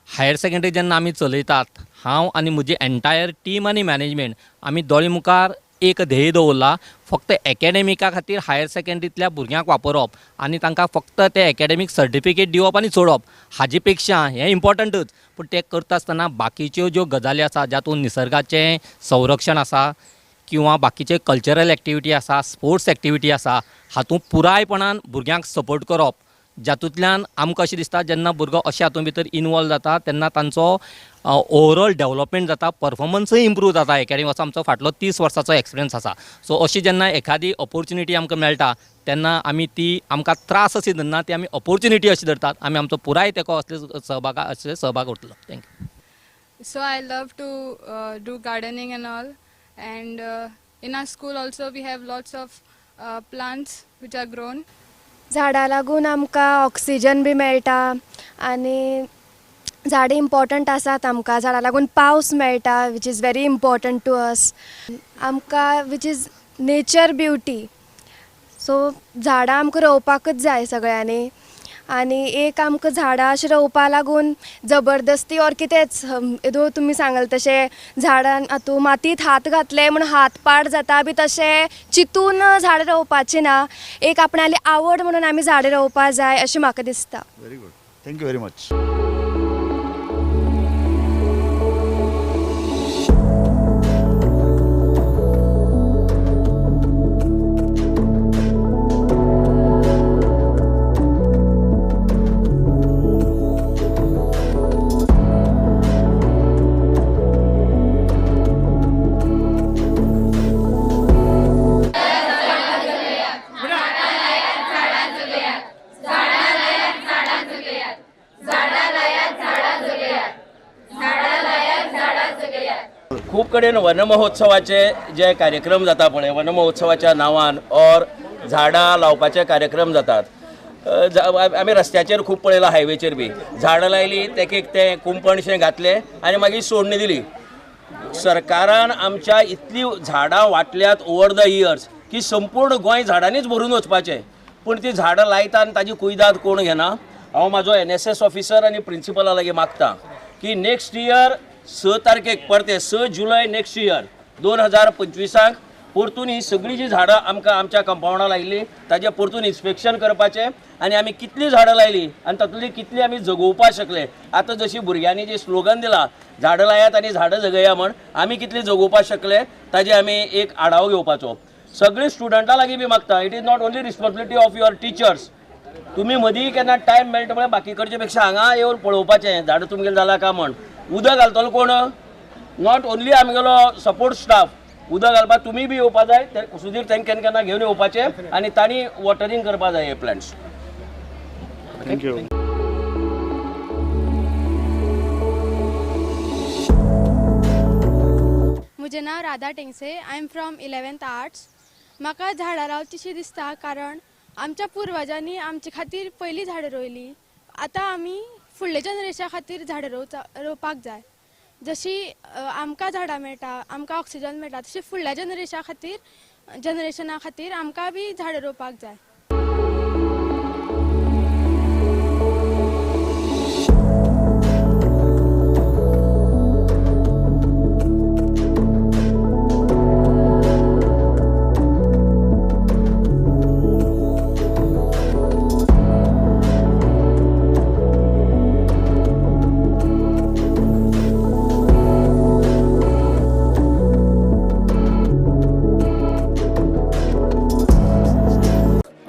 हायर सेकंडरी जेन्ना आमी चलयतात, हांव आनी म्हजी एन्टायर टीम आनी मॅनेजमेंट आमी दोळे मुखार एक ध्येय दवरला, फक्त एकेडमिका खातीर हायर सेकंडरींतल्या भुरग्यांक वापरप आनी तांकां फक्त ते एकेडमीक सर्टिफिकेट दिवप आनी सोडप हाजे पेक्षा हें इम्पॉर्टंटूच, पूण तें करता आसतना बाकीच्यो ज्यो गजाली आसा जातून निसर्गाचें संरक्षण आसा किंवा बाकीचे कल्चरल एक्टिविटी आसा, स्पोर्ट्स एक्टिविटी आसा, हातूंत पुरायपणान भुरग्यांक सपोर्ट करप, जातूंतल्यान आमकां अशें दिसता जेन्ना भुरगो अशें हातूंत भितर इनवॉल्व जाता तेन्ना तांचो ओवरऑल डेवलपमेंट जाता, परफॉर्मन्सूय इम्प्रूव जाता एकेडमी. असो आमचो फाटलो 30 वर्सांचो एक्सपिरियन्स आसा. सो अशी जेन्ना एखादी ऑपोर्चुनिटी आमकां मेळटा तेन्ना आमी ती आमकां त्रास अशी धरना, ती आमी ऑपोर्चुनिटी अशी धरतात. आमी आमचो पुराय तेको असले सहभाग उरतलो. Thank you. So I love to do gardening and all, and in our school also we have lots of plants which are grown. झाडां लागून आमकां ऑक्सिजन बी मेळटा आनी झाडां इम्पॉर्टंट आसात आमकां. झाडां लागून पावस मेळटा which is very important to us आमकां, which is nature beauty. So झाडां आमकां रोवपाकच जाय सगळ्यांनी. आनी एक आमकां झाडां अशें रोवपा लागून जबरदस्ती ऑर कितेंच येदोळ तुमी सांगले तशें झाडां हातूंत मातयेंत हात घातले म्हूण हात पाड जाता बी तशें चिंतून झाडां रोवपाचें ना. एक आपणाली आवड म्हणून आमी झाडां रोवपा जाय अशें म्हाका दिसता. Very good, thank you very much. खूब कडेन वनमहोत्सवाचे जे कार्यक्रम जाता पळय, वनमहोत्सवाच्या नांवान ऑर झाडां लावपाचे कार्यक्रम जातात. आमी रस्त्याचेर खूब पळयलां, हायवेचेर बी झाडां लायली, तेक तें कुंपणशें घातलें आनी मागीर सोडणी दिली. सरकारान आमच्या इतलीं झाडां वांटल्यात ओवर the years की संपूर्ण गोंय झाडांनीच भरून वचपाचें, पूण ती झाडां लायता आनी ताजी कुयदाद कोण घेना. हांव म्हाजो NSS officer आनी प्रिंसिपला लागीं मागता की नेक्स्ट इयर 6 तारखेक परते 6 जुलय नेक्स्ट इयर 2025 परतून ही सगळीं जी झाडां आमकां आमच्या कंपावंडा लायिल्ली ताजें परतून इन्स्पेक्शन करपाचें आनी आमी कितलीं झाडां लायलीं आनी तातूंतलीं कितलीं आमी जगोवपाक शकले. आतां जशी भुरग्यांनी जी स्लोगन दिला झाडां लायात आनी झाडां जगया म्हण, आमी कितलीं जगोवपाक शकले ताजें आमी एक आढावो घेवपाचो. सगळीं स्टुडंटां लागीं बी मागता, it is not only responsibility of your teachers. तुमी मदीं केन्ना टायम मेळटा म्हळ्यार बाकी कडचे पेक्षा हांगा येवन पळोवपाचें झाडां तुमगेलें जालां काय म्हण. उदक घालतलो कोण, not only आमगेलो सपोर्ट स्टाफ, उदक घालपाक तुमी बी येवपा जाय, सुधीर तांकां केन्ना केन्ना घेवन येवपाचें आनी तांणी वॉटरींग करपा जाय हे प्लांट्स. Thank you. म्हजें नांव Radha Tengse, I am from 11th arts. म्हाका झाडां लावचीशी दिसता कारण आमच्या पुर्वजांनी आमचे खातीर पयलीं झाडां रोयलीं, आतां आमी फुडल्या जनरेशना खातीर झाडां रोवपाक जाय. जशी आमकां झाडां मेळटा, आमकां ऑक्सिजन मेळटा, तशी फुडल्या जनरेशना खातीर आमकां बी झाडां रोवपाक जाय.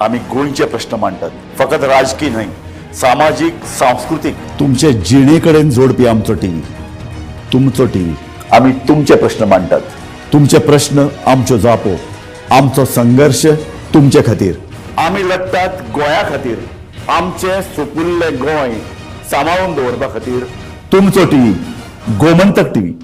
आमी गोंयचे प्रश्न मांडटात, फकत राजकीय न्हय, सामाजीक, सांस्कृतीक, तुमचे जिणे कडेन जोडपी आमचो टीव्ही, तुमचो टीव्ही. आमी तुमचे प्रश्न मांडटात, तुमचे प्रश्न आमच्यो जापो, आमचो संघर्श तुमचे खातीर. आमी लढटात गोंया खातीर, आमचें सुपुल्लें गोंय सांबाळून दवरपा खातीर. तुमचो टीव्ही, गोमंतक टीव्ही.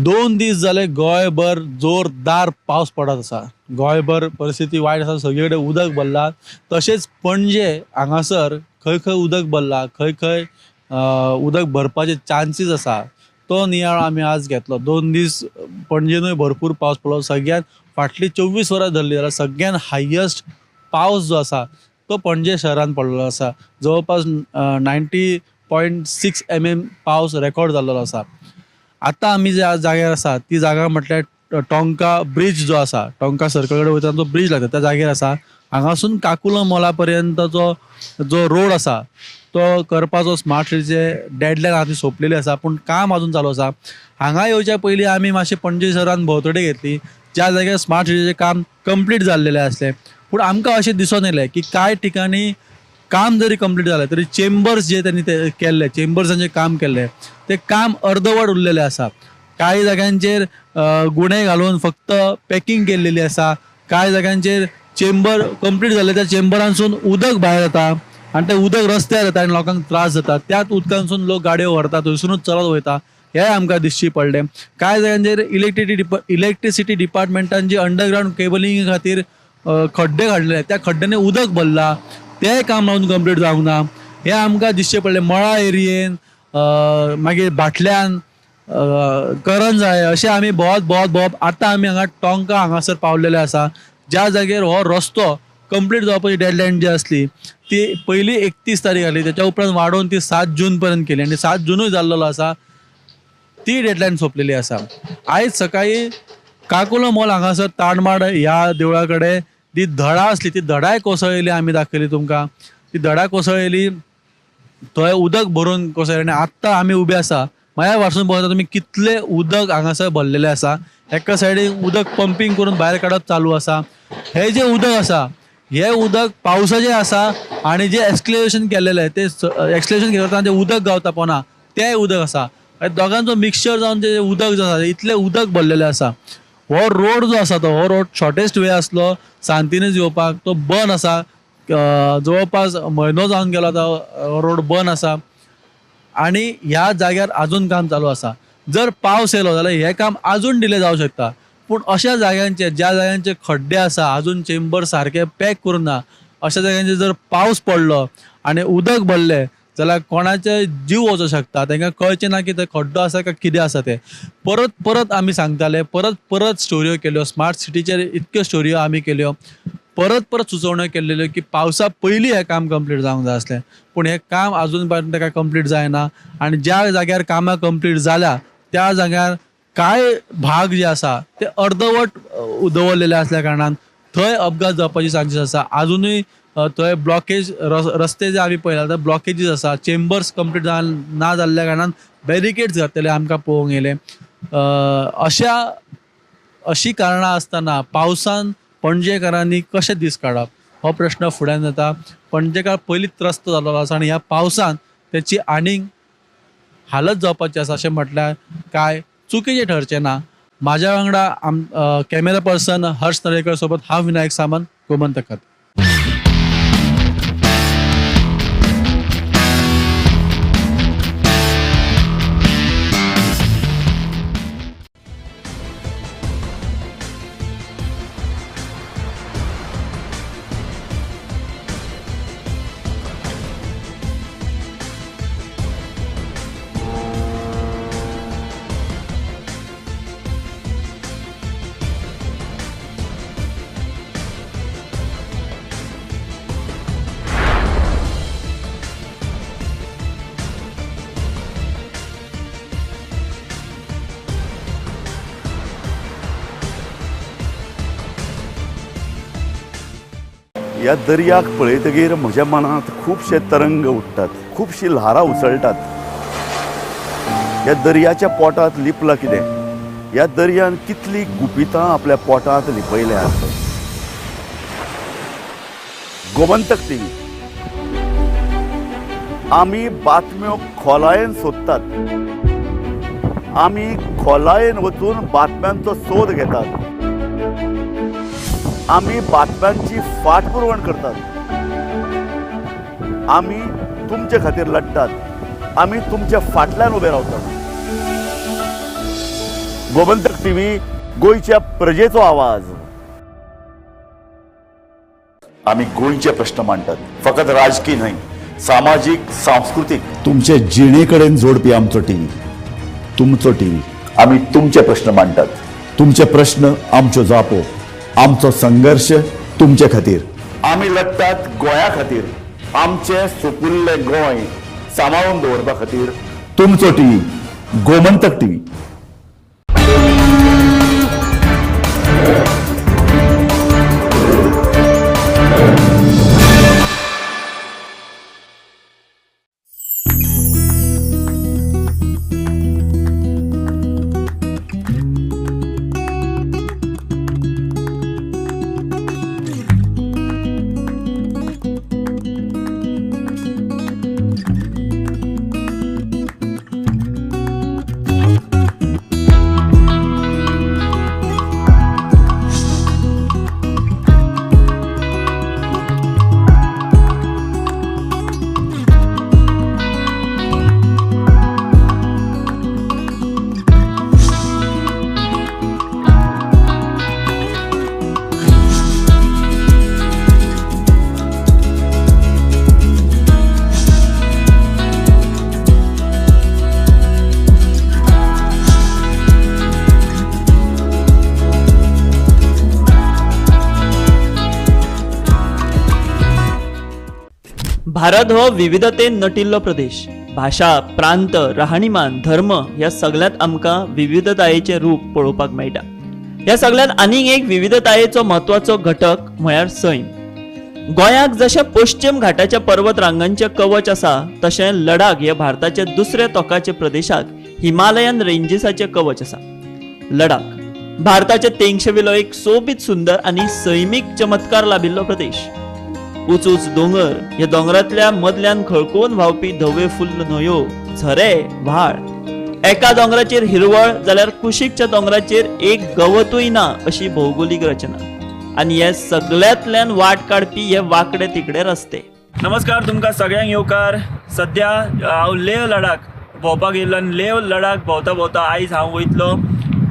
दोन दीस जाले गोंयभर जोरदार पावस पडत आसा. गोंयभर परिस्थिती वायट आसा, सगळे कडेन उदक भरलां. तशेंच पणजे हांगासर खंय खंय उदक भरलां, खंय खंय उदक भरपाचे चान्सीस आसा तो नियाळ आमी आज घेतलो. 2 दीस पणजेनूय भरपूर पावस पडलो. सगळ्यात फाटली 24 वरां धरली जाल्यार सगळ्यात हायस्ट पावस जो आसा तो पणजे शहरान पडलेलो आसा. जवळपास 90.6 mm पावस रेकॉर्ड जाल्लो आसा. आतां आमी ज्या जाग्यार आसा ती जागा म्हटल्यार टोंका ब्रिज जो आसा, टोंका सर्कल कडेन वयतना जो ब्रिज लागता त्या जाग्यार आसा. हांगासून काकुलो मोला पर्यंतचो जो रोड आसा तो करपाचो स्मार्ट सिटीचे डेडलायन आतां सोंपलेली आसा, पूण काम अजून चालू आसा. हांगा येवच्या पयलीं आमी मातशें पणजे शहरान भोंवतणी घेतली, ज्या जाग्यार स्मार्ट सिटीचें काम कंप्लीट जाल्लेलें आसलें. पूण आमकां अशें दिसून येयलें की कांय ठिकाणी काम जरी कंप्लीट जालें तरी चेंबर्स जे त्यांनी ते केल्ले, चेंबर्सांचें काम केल्लें तें काम अर्दवट उरलेलें आसा. कांय जाग्यांचेर गुणे घालून फक्त पॅकिंग केल्लेली आसा, कांय जाग्यांचेर चेंबर कंप्लीट जाले त्या चेंबरांसून उदक भायर येता आनी तें उदक रस्त्यार येता आनी लोकांक त्रास जाता. त्याच उदकांसून लोक गाडयो व्हरता, थंयसुनूच चलत वयता, हें आमकां दिश्टी पडलें. कांय जाग्यांचेर इलेक्ट्रिसिटी डिपार्टमेंटान जी अंडरग्रावंड केबलिंगे खातीर खड्डे काडले त्या खड्ड्यांनी उदक भरलां, तेंय काम अजून कंप्लीट जावंक ना, हें आमकां दिश्टी पडलें. मळा एरियेन, मागीर भाटल्यान, करंजाय, अशें आमी भोंवत भोंवत भोंवप आतां आमी हांगा टोंका हांगासर पावलेले आसा, ज्या जाग्यार हो रस्तो कंप्लीट जावपाची डेडलायन जी आसली ती पयली 31 तारीख आसली, त्याच्या उपरांत वाडोवन ती 7 जून पर्यंत केली आनी 7 जुनूय जाल्लो आसा, ती डेडलायन सोंपलेली आसा. आयज सकाळी काकुलो मॉल हांगासर ताडमाड ह्या देवळा कडेन ती धडा आसली ती धडाय कोसळिल्ली आमी दाखयली तुमकां, ती धडा कोसळिल्ली, थंय उदक भरून कोसळ्ळें आनी आत्तां आमी उबे आसा म्हाज्या वासून पळयता तुमी कितलें उदक हांगासर भरलेलें आसा. एका सायडीन उदक पंपींग करून भायर काडप चालू आसा. हें जें उदक आसा हें उदक पावसाचें आसा आनी जें एक्सक्लेशन केल्लेलें तें एक्सक्लेशन केलें वतना जें उदक गावता पोना तेंय उदक आसा, दोगांचो मिक्सचर जावन तें उदक जें आसा इतलें उदक भरलेलें आसा. हो रोड जो आसा तो हो रोड शॉर्टेस्ट वे आसलो सांतिनेज येवपाक, तो बंद आसा, जवळपास म्हयनो जावन गेलो आतां रोड बंद आसा आनी ह्या जाग्यार आजून काम चालू आसा. जर पावस येयलो जाल्यार हें काम आजून डिले जावंक शकता, पूण अशा जाग्यांचेर ज्या जाग्यांचे खड्डे आसा आजून चेंबर सारके पॅक करूंक ना, अशा जाग्यांचेर जर पावस पडलो आनी उदक भरलें जाल्यार कोणाचे जीव वचूंक शकता, तांकां कळचें ना की थंय खड्डो आसा काय कितें आसा तें. परत परत आमी सांगताले, परत परत स्टोरयो केल्यो, स्मार्ट सिटीचेर इतक्यो स्टोरयो आमी केल्यो, परत परत सुचोवण्यो केल्ल्यो की पावसा पयलीं हें काम कंप्लीट जावंक जाय आसलें, पूण हें काम आजून पर्यंत काय कंप्लीट जायना. आनी ज्या जाग्यार कामां कंप्लीट जाल्या त्या जाग्यार कांय भाग जे आसा ते अर्दवट दवरलेले आसल्या कारणान थंय अपघात जावपाची चान्सीस आसा. आजुनूय थंय ब्लॉकेज रस्ते जे आमी पळयला थंय ब्लॉकेजीस आसा, चेंबर्स कंप्लीट ना जाल्ल्या कारणान बॅरिकेड्स घातलेले आमकां पळोवंक येयले. अशी कारणां आसतना पावसान पणजेकारांनी कशें दीस काडप हो प्रश्न फुड्यान जाता. पणजेकार पयलींच त्रस्त जाल्लो आसा आनी ह्या पावसान तेची आनीक हालत जावपाची आसा अशें म्हटल्यार काय चुकीचें ठरचें ना. म्हाज्या वांगडा कॅमेरा पर्सन हर्ष नरेकर सोबत हांव विनायक सामंत, गोमंतकत. ह्या दर्याक पळयतगीर म्हज्या मनांत खुबशे तरंग उठ्ठात, खुबशीं ल्हारां उसळटात. ह्या दर्याच्या पोटांत लिपलां कितें, ह्या दर्यान कितलीं गुपितां आपल्या पोटांत लिपयल्यांत. गोमंतक टीव्ही आमी बातम्यो खोलायेन सोदतात, आमी खोलायेन वचून बातम्यांचो सोद घेतात, आमी बातम्यांची फाटपुरवण करतात, आमी तुमचे खातीर लढतात, आमी तुमच्या फाटल्यान उबे रावतात. गोमंतक टीव्ही, गोंयच्या प्रजेचो आवाज. आमी गोंयचे प्रश्न मांडटात, फकत राजकीय न्हय, सामाजीक, सांस्कृतीक, तुमचे जिणे कडेन जोडपी आमचो टीव्ही, तुमचो टीव्ही. आमी तुमचे प्रश्न मांडटात, तुमचे प्रश्न आमच्यो जापो, आमचो संघर्ष तुमचे खातीर. आमी लढटात गोंया खातीर, आमचें सुपुल्लें गोंय सांबाळून दवरपा खातीर. तुमचो टीव्ही, गोमंतक टीव्ही. भारत हो विविधतेन नटिल्लो प्रदेश. भाशा, प्रांत, राहणीमान, धर्म ह्या सगळ्यांत आमकां विविधतायेचें रूप पळोवपाक मेळटा. ह्या सगळ्यांत आनीक एक विविधतायेचो म्हत्वाचो घटक म्हळ्यार सैम. गोंयाक जशें पश्चिम घाटाच्या पर्वत रांगांचें कवच आसा तशें लडाख हे भारताच्या दुसऱ्या तोकाच्या प्रदेशाक हिमालयन रेंजीसाचें कवच आसा. लडाख भारताच्या तेंगशेवेलो एक सोबीत सुंदर आनी सैमीक चमत्कार लाभिल्लो प्रदेश. उंच उंच दोंगर, ह्या दोंगरांतल्या मदल्यान खळकोवन व्हांवपी धवे फुल्ल न्हंयो, झरे, व्हाळ. एका दोंगराचेर हिरवळ जाल्यार कुशीकच्या दोंगराचेर एक गवतूय ना अशी भौगोलीक रचना. आनी हे सगळ्यांतल्यान वाट काडपी हे वांकडे तिकडे रस्ते. नमस्कार, तुमकां सगळ्यांक येवकार. सद्या हांव लेह लडाख भोंवपाक येयल्लो आनी लेह लडाख भोंवता भोंवता आयज हांव वयतलो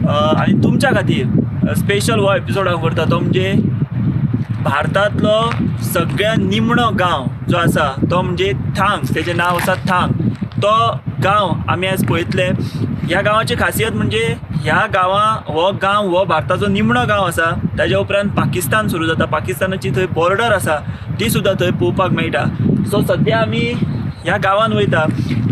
आनी तुमच्या खातीर स्पेशल हो एपिसोड हांव करता तो म्हणजे भारतांतलो सगळ्यांत निमणो गांव जो आसा तो म्हणजे थांग. तेजें नांव आसा थांग. तो गांव आमी आयज पळयतले. ह्या गांवाची खासियत म्हणजे ह्या गांवा हो गांव हो भारताचो निमणो गांव आसा. ताज्या उपरांत पाकिस्तान सुरू जाता. पाकिस्तानाची थंय बॉर्डर आसा ती सुद्दां थंय पळोवपाक मेळटा. सो सद्या आमी ह्या गांवान वयता.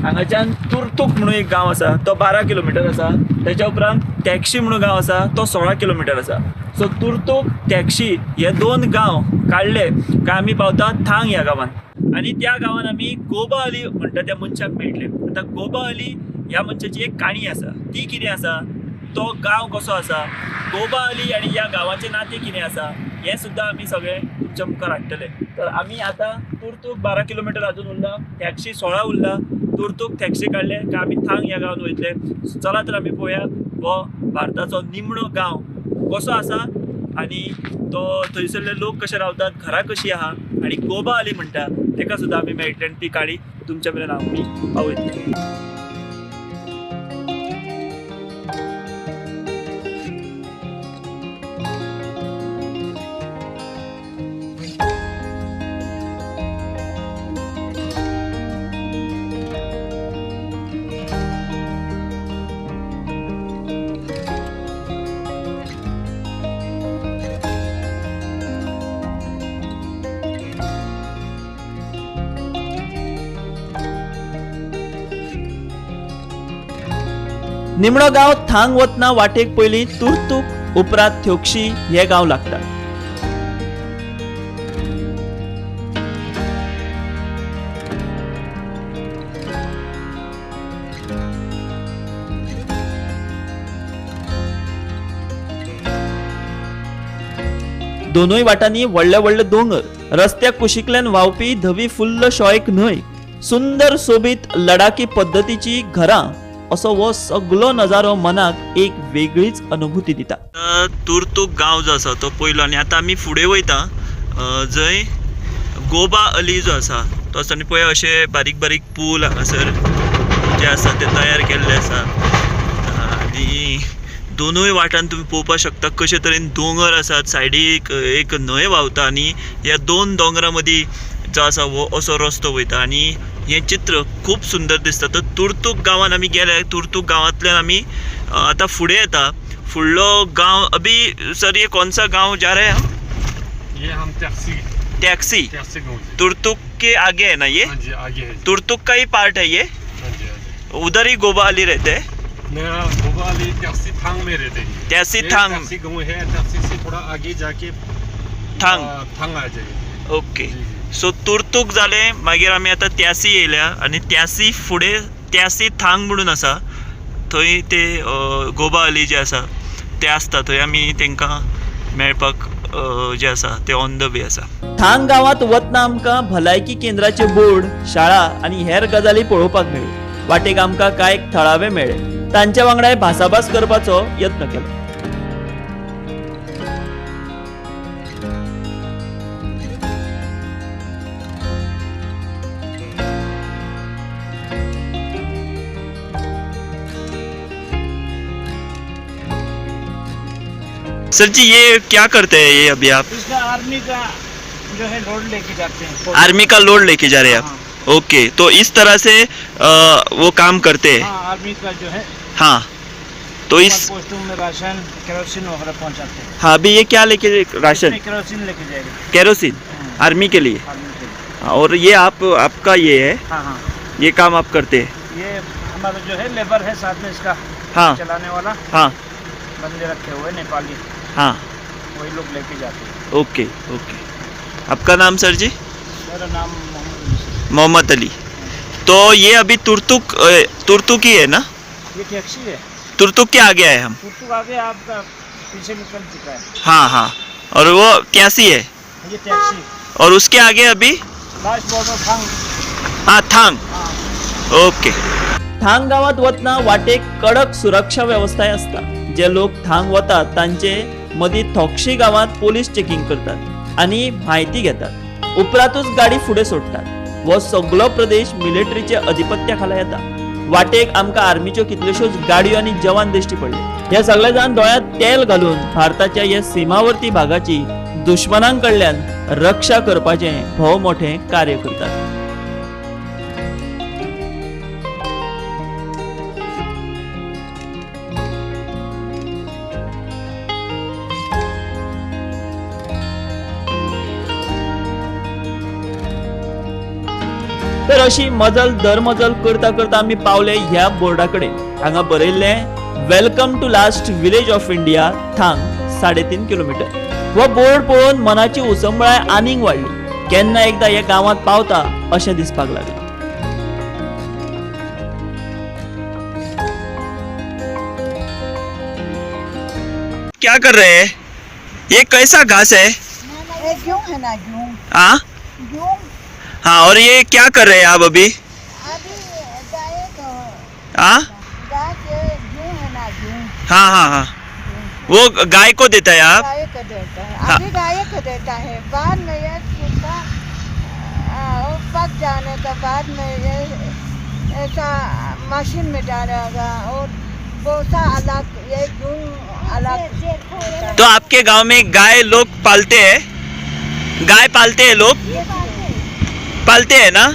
हांगाच्यान तुर्तूक म्हणून एक गांव आसा तो 12 किलोमिटर आसा. ताच्या उपरांत टॅक्सी म्हणून गांव आसा तो 16 किलोमिटर आसा. सो तुर्तूक, टॅक्सी हे दोन गांव काडले काय आमी पावता थांग ह्या गांवान. आनी त्या गांवान आमी गोबा अली म्हणटा त्या मनशाक मेळटले. आतां गोबा अली ह्या मनशाची एक काणी आसा. ती कितें आसा, तो गांव कसो आसा, गोबा अली आनी ह्या गांवाचें नातें कितें आसा हें सुद्दां आमी सगळें तुमच्या मुखार हाडटले. तर आमी आतां तुर्तूक 12 किलोमिटर अजून उरला, टॅक्सी 16 उरला. तुर्तूक टॅक्सी काडले काय आमी थांग ह्या गांवान वयतले. चला तर आमी पळोवया हो भारताचो निमणो गांव कसो आसा आनी तो थंयसरले लोक कशे रावतात, घरां कशीं आहा आनी गोबा अली म्हणटा तेका सुद्दां आमी मेळटले आनी ती काणी तुमच्या मेरेन आमी पावयतले. निमणो गांव थांग वतना वाटेक पयलीं तुर्तूक, उपरांत थ्योक्षी हे गांव लागतात. दोनूय वाटांनी व्हडले व्हडले दोंगर, रस्त्या कुशीकल्यान व्हांवपी धवी फुल्ल शॉयक न्हंय, सुंदर सोबीत लडाखी पद्दतीची घरां असो हो सगळो नजारो मनाक एक वेगळीच अनुभूती दिता. तुर्तूक गांव जो आसा तो पयलो आनी आतां आमी फुडें वयता जंय गोबा अली जो आसा तो आसा. आनी पळय अशे बारीक बारीक पूल हांगासर जे आसा ते तयार केल्ले आसा आनी दोनूय वाटान तुमी पळोवपाक शकता कशे तरेन दोंगर आसात, सायडीक एक न्हंय व्हांवता आनी ह्या दोन दोंगरा मदीं जो आसा हो असो रस्तो वयता आनी हें चित्र खूब सुंदर दिसता. तर तुर्तूक गांवान आमी गेले. तुर्तूक गांवांतल्यान आमी आतां फुडें येता. फुडलो गांव अभी सर ये कौन सा गांव जा रहे हैं हम? ये हम टैक्सी टैक्सी गाँव तुर्तुक के आगे है ना ये? हाँ जी, आगे है। तुर्तुक का ही पार्ट है ये? हाँ जी, हाँ जी। उधर ही गोबा अली रहते हैं? मेरा गोबा अली टैक्सी थांग में रहते हैं। टैक्सी थांग, टैक्सी गाँव है, टैक्सी से थोड़ा आगे जाके थांग थांग आ जाएगा। ओके. सो तुर्तूक जालें, मागीर आमी आतां त्यासी येयल्या आनी त्यासी फुडें त्यासी थांग म्हणून आसा थंय ते गोबा अली जे आसा ते आसता. थंय आमी तांकां मेळपाक जे आसा ते ऑन the way आसा. थांग गांवांत वतना आमकां भलायकी केंद्राचे बोर्ड, शाळा आनी हेर गजाली पळोवपाक मेळ्ळ्यो. वाटेक आमकां कांय थळावे मेळ्ळे, तांच्या वांगडाय भासाभास करपाचो यत्न केलो. सर जी ये क्या करते हैं ये अभी आप? इसका आर्मी का जो है लोड लेके जाते हैं। आर्मी का लोड लेके जा रहे हैं आप? ओके, तो इस तरह से वो काम करते हैं। हाँ, आर्मी का जो है। हाँ, तो इस पोस्टों में राशन केरोसिन वगैरह पहुंचाते हैं। हाँ, अभी ये क्या लेके राशन? केरोसिन लेके जाएगा। केरोसिन आर्मी के लिए। और ये आप आपका ये है? हाँ हाँ, ये काम आप करते हैं? ये हमारा जो है लेबर है साथ में इसका, हाँ, चलाने वाला, हाँ, बंदे रखे हुए नेपाली, हाँ, वही लोग लेके जाते हैं। ओके ओके, आपका नाम सर जी? मेरा नाम मोहम्मद अली। तो ये अभी तुर्तुक तुर्तुक ही है ना? ये टैक्सी है। तुर्तुक के आगे आए हम? तुर्तुक आगे आपका पीछे निकल चुका है। हाँ हाँ, और वो कैसी है? ये टैक्सी। और उसके आगे अभी लास्ट बॉर्डर थांग। हाँ थांग, ओके। थांग गांवात वतना वाटेक कडक सुरक्षा वेवस्थाय आसता। जे लोक थांग वतात तांचे मदीं थोकशी गांवांत पोलीस चेकिंग करतात आनी म्हायती घेतात, उपरांतूच गाडी फुडें सोडटात। हो सगळो प्रदेश मिलिटरीचे अधिपत्या खाला येता। वाटेक आमकां आर्मीच्यो कितल्योश्योच गाडयो आनी जवान दिश्टी पडले। ह्या सगळ्या जाण दोळ्यांत तेल घालून भारताच्या ह्या सीमावर्ती भागाची दुश्मनां कडल्यान रक्षा करपाचें भोव मोठें कार्य करतात। तर अशी मजल दरमजल करता करता आमी पावले ह्या बोर्डा कडेन। हांगा बरयल्लें welcome to last village of India Thang 3.5 kilometre. हो बोर्ड पळोवन मनाची उसंबळाय आनीक वाडली। केन्ना एकदा ह्या गांवांत पावता अशें दिसपाक लागलें। क्या कर रहे हैं? ये कैसा घास है? गेहूं है ना, गेहूं। हाँ गेहूं। हाँ, और ये क्या कर रहे हैं आप अभी? अभी गाय को, हाँ, गाय के गेहूं है ना, गेहूं। हाँ हाँ हाँ, वो गाय को देता है आप? गाय को देता है। हाँ। अभी गाय को देता है, बाद में ये सूखा पक जाने के बाद में ये ऐसा मशीन में डालेगा और भूसा अलग, ये गेहूँ अलग। तो आपके गांव में गाय लोग पालते हैं? गाय पालते हैं लोग? पालते हैं ना?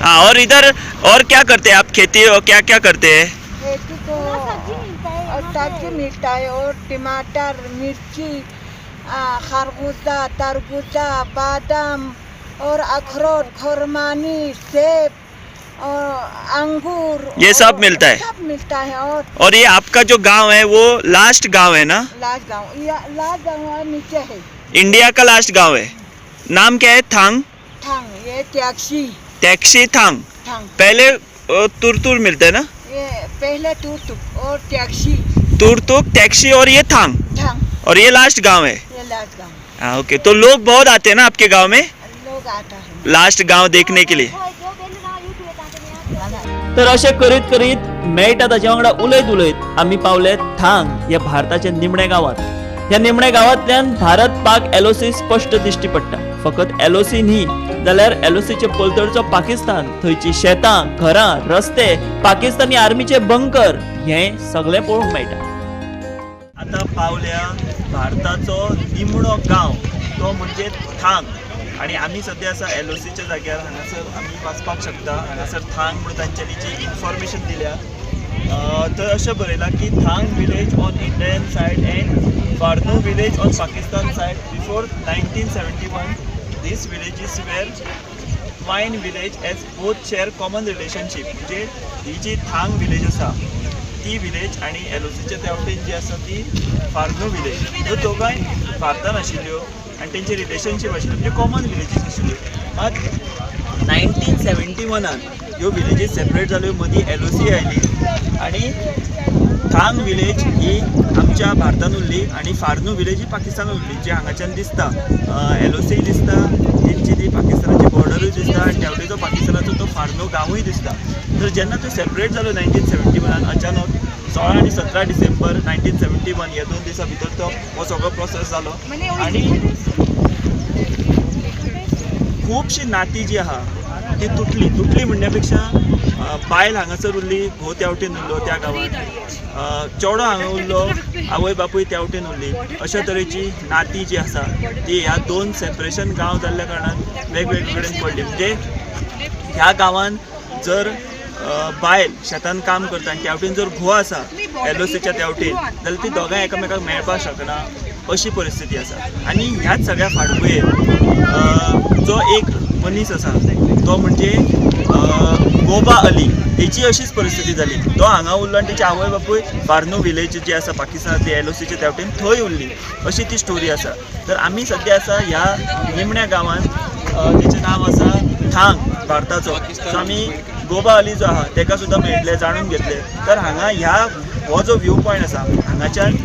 हाँ। और इधर और क्या करते हैं आप? खेती और क्या क्या करते हैं? खेती तो और सब्जी मिलता है और टमाटर, मिर्ची, खरबूजा, तरबूजा, बादाम और अखरोट, खुरमानी, सेब और अंगूर, ये सब मिलता है। सब मिलता है। और ये आपका जो गांव है वो लास्ट गांव है ना? लास्ट गांव, ये लास्ट गांव नीचे है। इंडिया का लास्ट गांव है। नाम क्या है? थांग। थांग, ये टैक्सी। टैक्सी थांग। थांग। पहले तुरतुर मिलता है ना? ये पहले तुरतुक और टैक्सी। तुरतुक, टैक्सी और ये थांग। थांग। और ये लास्ट गांव है। ये लास्ट गांव। हाँ ओके। तो लोग बहुत आते हैं ना आपके गांव में? लोग आता है लास्ट गांव देखने के लिए। तर अशें करीत करीत मेळटा ताच्या वांगडा उलयत उलयत आमी पावले थांग ह्या भारताच्या निमण्या गांवांत। ह्या निमण्या गांवांतल्यान भारत पाक एलओसी स्पश्ट दिश्टी पडटा। फकत एलओसी न्ही जाल्यार एलओसीचे पलतडचो पाकिस्तान, थंयची शेतां, घरां, रस्ते, पाकिस्तानी आर्मीचे बंकर हें सगळें पळोवंक मेळटा। आतां पावल्या भारताचो निमणो गांव तो म्हणजे थांग आनी आमी सद्या आसा एलओसीच्या जाग्यार। हांगासर आमी वाचपाक शकता, हांगासर थांग म्हणून तांच्यांनी जी इन्फॉर्मेशन दिल्या थंय अशें बरयलां की Thang village on Indian side and Farnu village on Pakistan side before 1971 these villages were twin village as both share common relationship. म्हणजे ही जी थांग विलेज आसा ती विलेज आनी एलओसीच्या त्या वटेन जी आसा ती फार्नू विलेज, ह्यो दोगांय भारतान आशिल्ल्यो आनी तेंचे रिलेशनशीप आशिल्लें, म्हणजे कॉमन विलेजीस आशिल्ल्यो। मात 1971 ह्यो विलेजीस सेपरेट जाल्यो, मदीं एलओसी आयली आनी थांग विलेज ही आमच्या भारतान उरली आनी फार्नू विलेज ही पाकिस्तान उरली, जी हांगाच्यान दिसता एलओसी दिसता, तेंची ती पाकिस्तानाची बॉर्डरूय दिसता आनी तेवटेचो पाकिस्तानाचो तो फार्नू गांवूय दिसता। तर जेन्ना त्यो सेपरेट जाल्यो 1971 अचानक 16 आनी 17 डिसेंबर 1971 ह्या 2 दिसां भितर तो हो सगळो प्रोसेस जालो आनी खुबशीं नातीं जी आहा ती तुटली। तुटली म्हणण्या पेक्षा बायल हांगासर उरली, घोव त्या वटेन उरलो त्या गांवांत, चेडो हांगा उरलो, आवय बापूय त्या वटेन उरली। अशा तरेची नातीं जी आसा ती ह्या 2 सेपरेशन गांव जाल्ल्या कारणान वेगवेगळे कडेन पडली। म्हणजे ह्या गांवान जर बायल शेतान काम करता आनी त्या वटेन जर घोव आसा एलओसीच्या त्या वटेन जाल्यार ती दोगांय एकामेकाक मेळपाक शकना अशी परिस्थिती आसा। आनी ह्याच सगळ्या फाटभुंयेर जो एक मनीस आसा तो म्हणजे गोबा अली, तेची अशीच परिस्थिती जाली. तो हांगा उरलो आनी तेची आवय बापूय बार्नू विलेज जी आसा पाकिस्तानांतली एलओसीच्या त्या वटेन थंय उरली, अशी ती स्टोरी आसा. तर आमी सद्या आसा ह्या निमण्या गांवांत, तेचें नांव आसा थांग भारताचो. सो आमी गोबा अली जो आहा तेका सुद्दां मेळटले, जाणून घेतले. तर हांगा ह्या हो जो व्यू पॉयंट आसा हांगाच्यान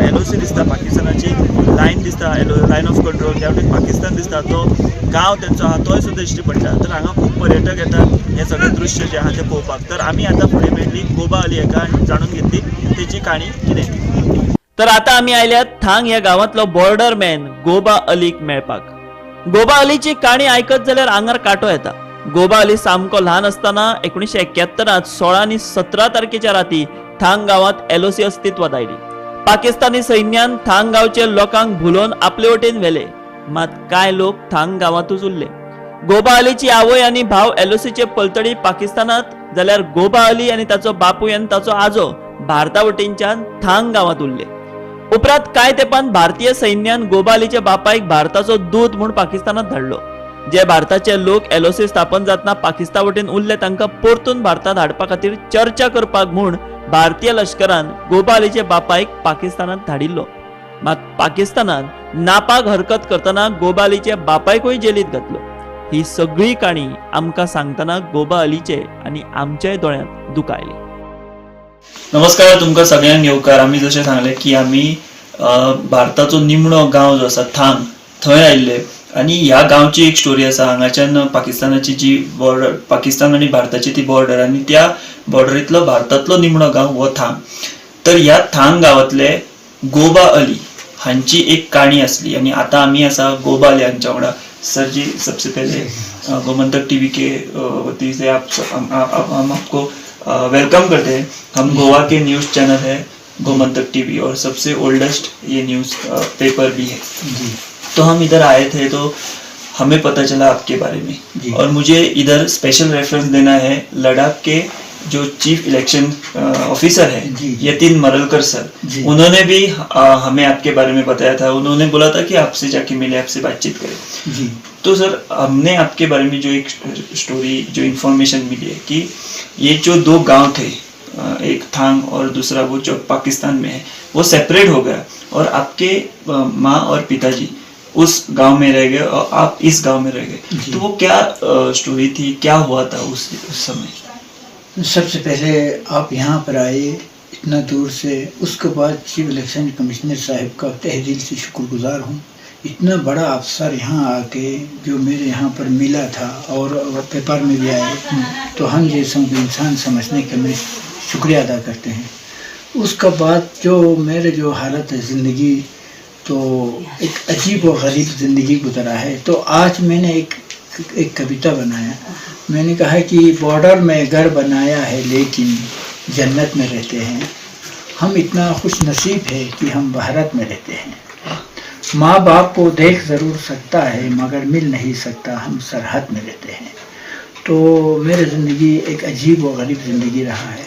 एलओसी दिसता, पाकिस्तानाची लायन दिसता, लायन ऑफ कंट्रोल, त्या वटेन पाकिस्तान दिसता, तो गांव तेंचो आहा तोय सुद्दां दिश्टी पडटा. तर हांगा खूब पर्यटक येतात हें सगळें दृश्य जें आहा तें पळोवपाक. तर आमी आतां फुडें मेळटली गोबा अली हाका आनी जाणून घेतली तेची काणी कितें. तर आतां आमी आयल्यात थांग ह्या गांवांतलो बॉर्डर मॅन गोबा अलीक मेळपाक. गोबा अलीची काणी आयकत जाल्यार आंगार कांटो येता. गोबा अली सामको ल्हान आसतना 1971 16 आनी 17 तारखेच्या राती थांग गांवांत एलओसी अस्तित्वात आयली. पाकिस्तानी सैन्यान थांग गांवचे लोकांक भुलोवन आपले वटेन व्हेले, मात कांय लोक थांग गांवांतूच उरले. गोबा अलीची आवय आनी भाव एलओसीचे पलतडी पाकिस्तानात, जाल्यार गोबा अली आनी ताचो बापूय आनी ताचो आजो भारता वटेनच्यान थांग गांवांत उरले. उपरांत कांय तेंपान भारतीय सैन्यान गोबा अलीच्या बापायक भारताचो दूत म्हूण पाकिस्तानात धाडलो. जे भारताचे लोक एलओसी स्थापन जातना पाकिस्तान वटेन उरले तांकां परतून भारतांत हाडपा खातीर चर्चा करपाक म्हूण भारतीय लश्करान गोबा अलीच्या बापायक पाकिस्तानात धाडिल्लो. मात पाकिस्तानान नापाक हरकत करतना गोबा अलीच्या बापायकूय जेलीत घातलो. ही सगळी काणी आमकां सांगतना गोबा अलीचे आनी आमच्याय दोळ्यांत दुकां आयली. नमस्कार, तुमकां सगळ्यांक येवकार. आमी जशें सांगलें की आमी भारताचो निमणो गांव जो आसा थांग थंय आयिल्ले आनी ह्या गांवची एक स्टोरी आसा. हांगाच्यान पाकिस्तानाची जी बॉर्डर, पाकिस्तान आनी भारताची ती बॉर्डर आनी त्या बॉर्डरींतलो भारतांतलो निमणो गांव हो थांग. तर ह्या थांग गांवांतले गोबा अली हांची एक काणी आसली आनी आतां आमी आसा गोबा अली हांच्या वांगडा. सर जी, सबसे पहले गोमंतक टीवी के वती से हम आपको welcome करते हैं. हम गोवा के न्यूज़ चैनल है गोमंतक टीवी और सबसे ओल्डेस्ट ये न्यूज़ पेपर भी है जी. तो हम इधर आए थे तो हमें पता चला आपके बारे में और मुझे इधर स्पेशल रेफरेंस देना है लद्दाख के जो चीफ इलेक्शन ऑफिसर है यतीन मरलकर सर, उन्होंने भी हमें आपके बारे में बताया था. उन्होंने बोला था कि आपसे जाके मिले, आपसे बातचीत करें जी. तो सर, हमने आपके बारे में जो एक स्टोरी, जो इन्फॉर्मेशन मिली है कि ये जो दो गांव थे, एक थांग और दूसरा वो जो पाकिस्तान में है, वो सेपरेट हो गया और आपके माँ और पिताजी उस गांव में रह गए और आप इस गांव में रह गए. तो वो क्या स्टोरी थी, क्या हुआ था उस समय? सबसे पहले आप यहाँ पर आए इतना दूर से, उसके बाद चीफ इलेक्शन कमिश्नर साहब का तहे दिल से शुक्रगुजार हूँ. इतना बड़ा अफसर यहाँ आके जो मेरे यहाँ पर मिला था और पेपर में भी आए, तो हम जैसों को इंसान समझने के मैं शुक्रिया अदा करते हैं. उसका बाद जो मेरे जो हालत है ज़िंदगी, तो एक अजीब व गरीब ज़िंदगी गुजरा है. तो आज मैंने एक एक कविता बनाया. मैंने कहा कि बॉर्डर में घर बनाया है लेकिन जन्नत में रहते हैं हम, इतना खुश नसीब है कि हम भारत में रहते हैं. माँ बाप को देख ज़रूर सकता है मगर मिल नहीं सकता, हम सरहद में रहते हैं. तो मेरी ज़िंदगी एक अजीब व गरीब ज़िंदगी रहा है.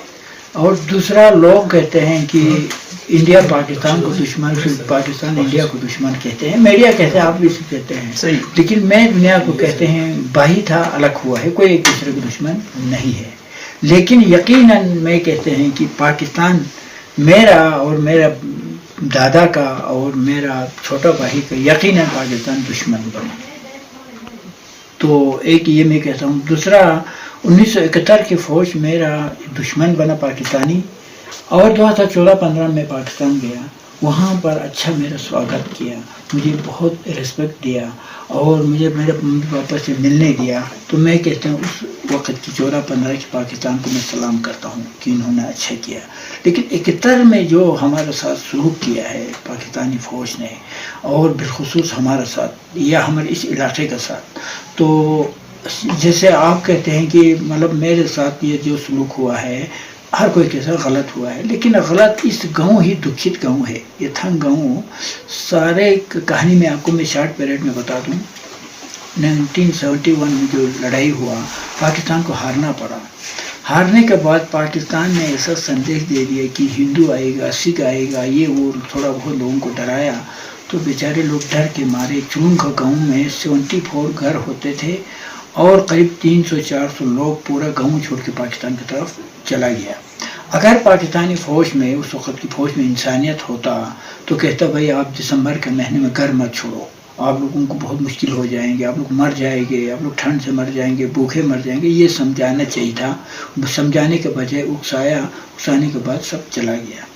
और दूसरा, लोग कहते हैं कि इंडिया पाकिस्तान को दुश्मन, फिर पाकिस्तान इंडिया को दुश्मन कहते हैं, मीडिया कहते हैं, आप भी इसे कहते हैं सही, लेकिन मैं दुनिया को कहते हैं भाई था अलग हुआ है, कोई एक दूसरे को दुश्मन नहीं है. लेकिन यकीनन मैं कहते हैं कि पाकिस्तान मेरा और मेरा दादा का और मेरा छोटा भाई का यकीनन पाकिस्तान दुश्मन बना. तो एक ये मैं कहता हूँ. दूसरा, 1971 की फ़ौज मेरा दुश्मन बना पाकिस्तानी, और 2014-15 में पाकिस्तान गया, वहाँ पर अच्छा मेरा स्वागत किया, मुझे बहुत रिस्पेक्ट दिया और मुझे मेरे मम्मी पापा से मिलने दिया. तो मैं कहता हूँ उस वक्त की 14-15 की पाकिस्तान को मैं सलाम करता हूँ कि इन्होंने अच्छा किया. लेकिन 71 में जो हमारे साथ सलूक किया है पाकिस्तानी फ़ौज ने, और बिलखसूस हमारे साथ या हमारे इस इलाके के साथ, तो जैसे आप कहते हैं कि मतलब मेरे साथ ये जो सलूक हुआ है हर कोई के साथ गलत हुआ है, लेकिन गलत इस गांव ही दुखित गांव है ये थंग गांव. सारे कहानी में आपको मैं शॉर्ट पीरियड में बता दूं, 1971 में जो लड़ाई हुआ पाकिस्तान को हारना पड़ा. हारने के बाद पाकिस्तान ने ऐसा संदेश दे दिया कि हिंदू आएगा, सिख आएगा, ये वो थोड़ा बहुत लोगों को डराया. तो बेचारे लोग डर के मारे चुरुंग गाँव में 74 घर होते थे और करीब 300-400 लोग पूरा गांव छोड़ के पाकिस्तान की तरफ चला गया। अगर पाकिस्तानी फ़ौज में, उस वक्त की फ़ौज में इंसानियत होता तो कहता भाई आप दिसंबर के महीने में घर मत छोड़ो, आप लोगों को बहुत मुश्किल हो जाएंगे, आप लोग मर जाएंगे, आप लोग ठंड से मर जाएंगे, भूखे मर जाएंगे। ये समझाना चाहिए था। समझाने के बजाय उकसाया, उकसाने के बाद सब चला गया।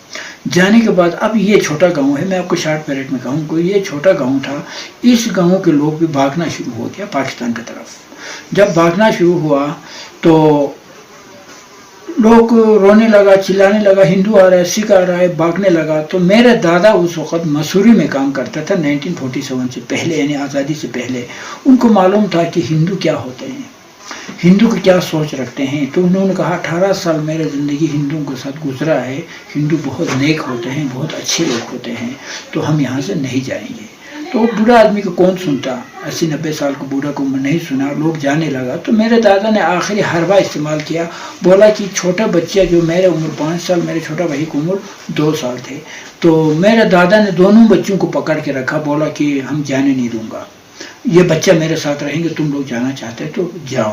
जाने के बाद अब ये छोटा गांव है, मैं आपको शॉर्ट पीरियड में कहूँ को ये छोटा गांव था, इस गांव के लोग भी भागना शुरू हो गया पाकिस्तान की तरफ। जब भागना शुरू हुआ तो लोग रोने लगा, चिल्लाने लगा, हिंदू आ रहा है, सिख आ रहा है, भागने लगा। तो मेरे दादा उस वक्त मसूरी में काम करता था 1947 से पहले, यानी आज़ादी से पहले। उनको मालूम था कि हिंदू क्या होते हैं, हिंदू की क्या सोच रखते हैं। तो उन्होंने कहा 18 साल मेरे ज़िंदगी हिंदुओं के साथ गुजरा है, हिंदू बहुत नेक होते हैं, बहुत अच्छे लोग होते हैं, तो हम यहाँ से नहीं जाएंगे। तो बूढ़ा आदमी को कौन सुनता, 80-90 साल को बूढ़ा को नहीं सुना, लोग जाने लगा। तो मेरे दादा ने आखिरी हरबा इस्तेमाल किया, बोला कि छोटा बच्चा जो मेरे उम्र 5 साल, मेरे छोटा भाई की उम्र 2 साल थे, तो मेरे दादा ने दोनों बच्चों को पकड़ के रखा, बोला कि हम जाने नहीं दूँगा, ये बच्चा मेरे साथ रहेंगे, तुम लोग जाना चाहते तो जाओ।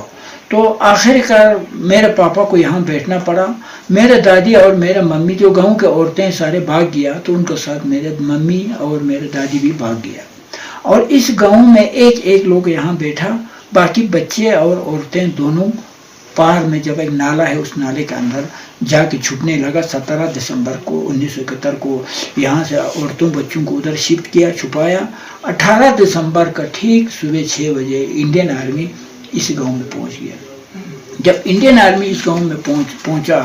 तो आखिरकार मेरे पापा को यहाँ बैठना पड़ा। मेरे दादी और मेरे मम्मी जो गांव के औरतें सारे भाग गया, तो उनके साथ मेरे मम्मी और मेरे दादी भी भाग गया। और इस गांव में एक एक लोग यहाँ बैठा, बाकी बच्चे और औरतें दोनों पार में जब एक नाला है उस नाले के अंदर जाके छुपने लगा। 17 दिसंबर को 1971 को यहाँ से औरतों बच्चों को उधर शिफ्ट किया, छुपाया। 18 दिसंबर का ठीक सुबह 6 बजे इंडियन आर्मी इस गांव में पहुंच गया। जब इंडियन आर्मी इस गांव में पहुंचा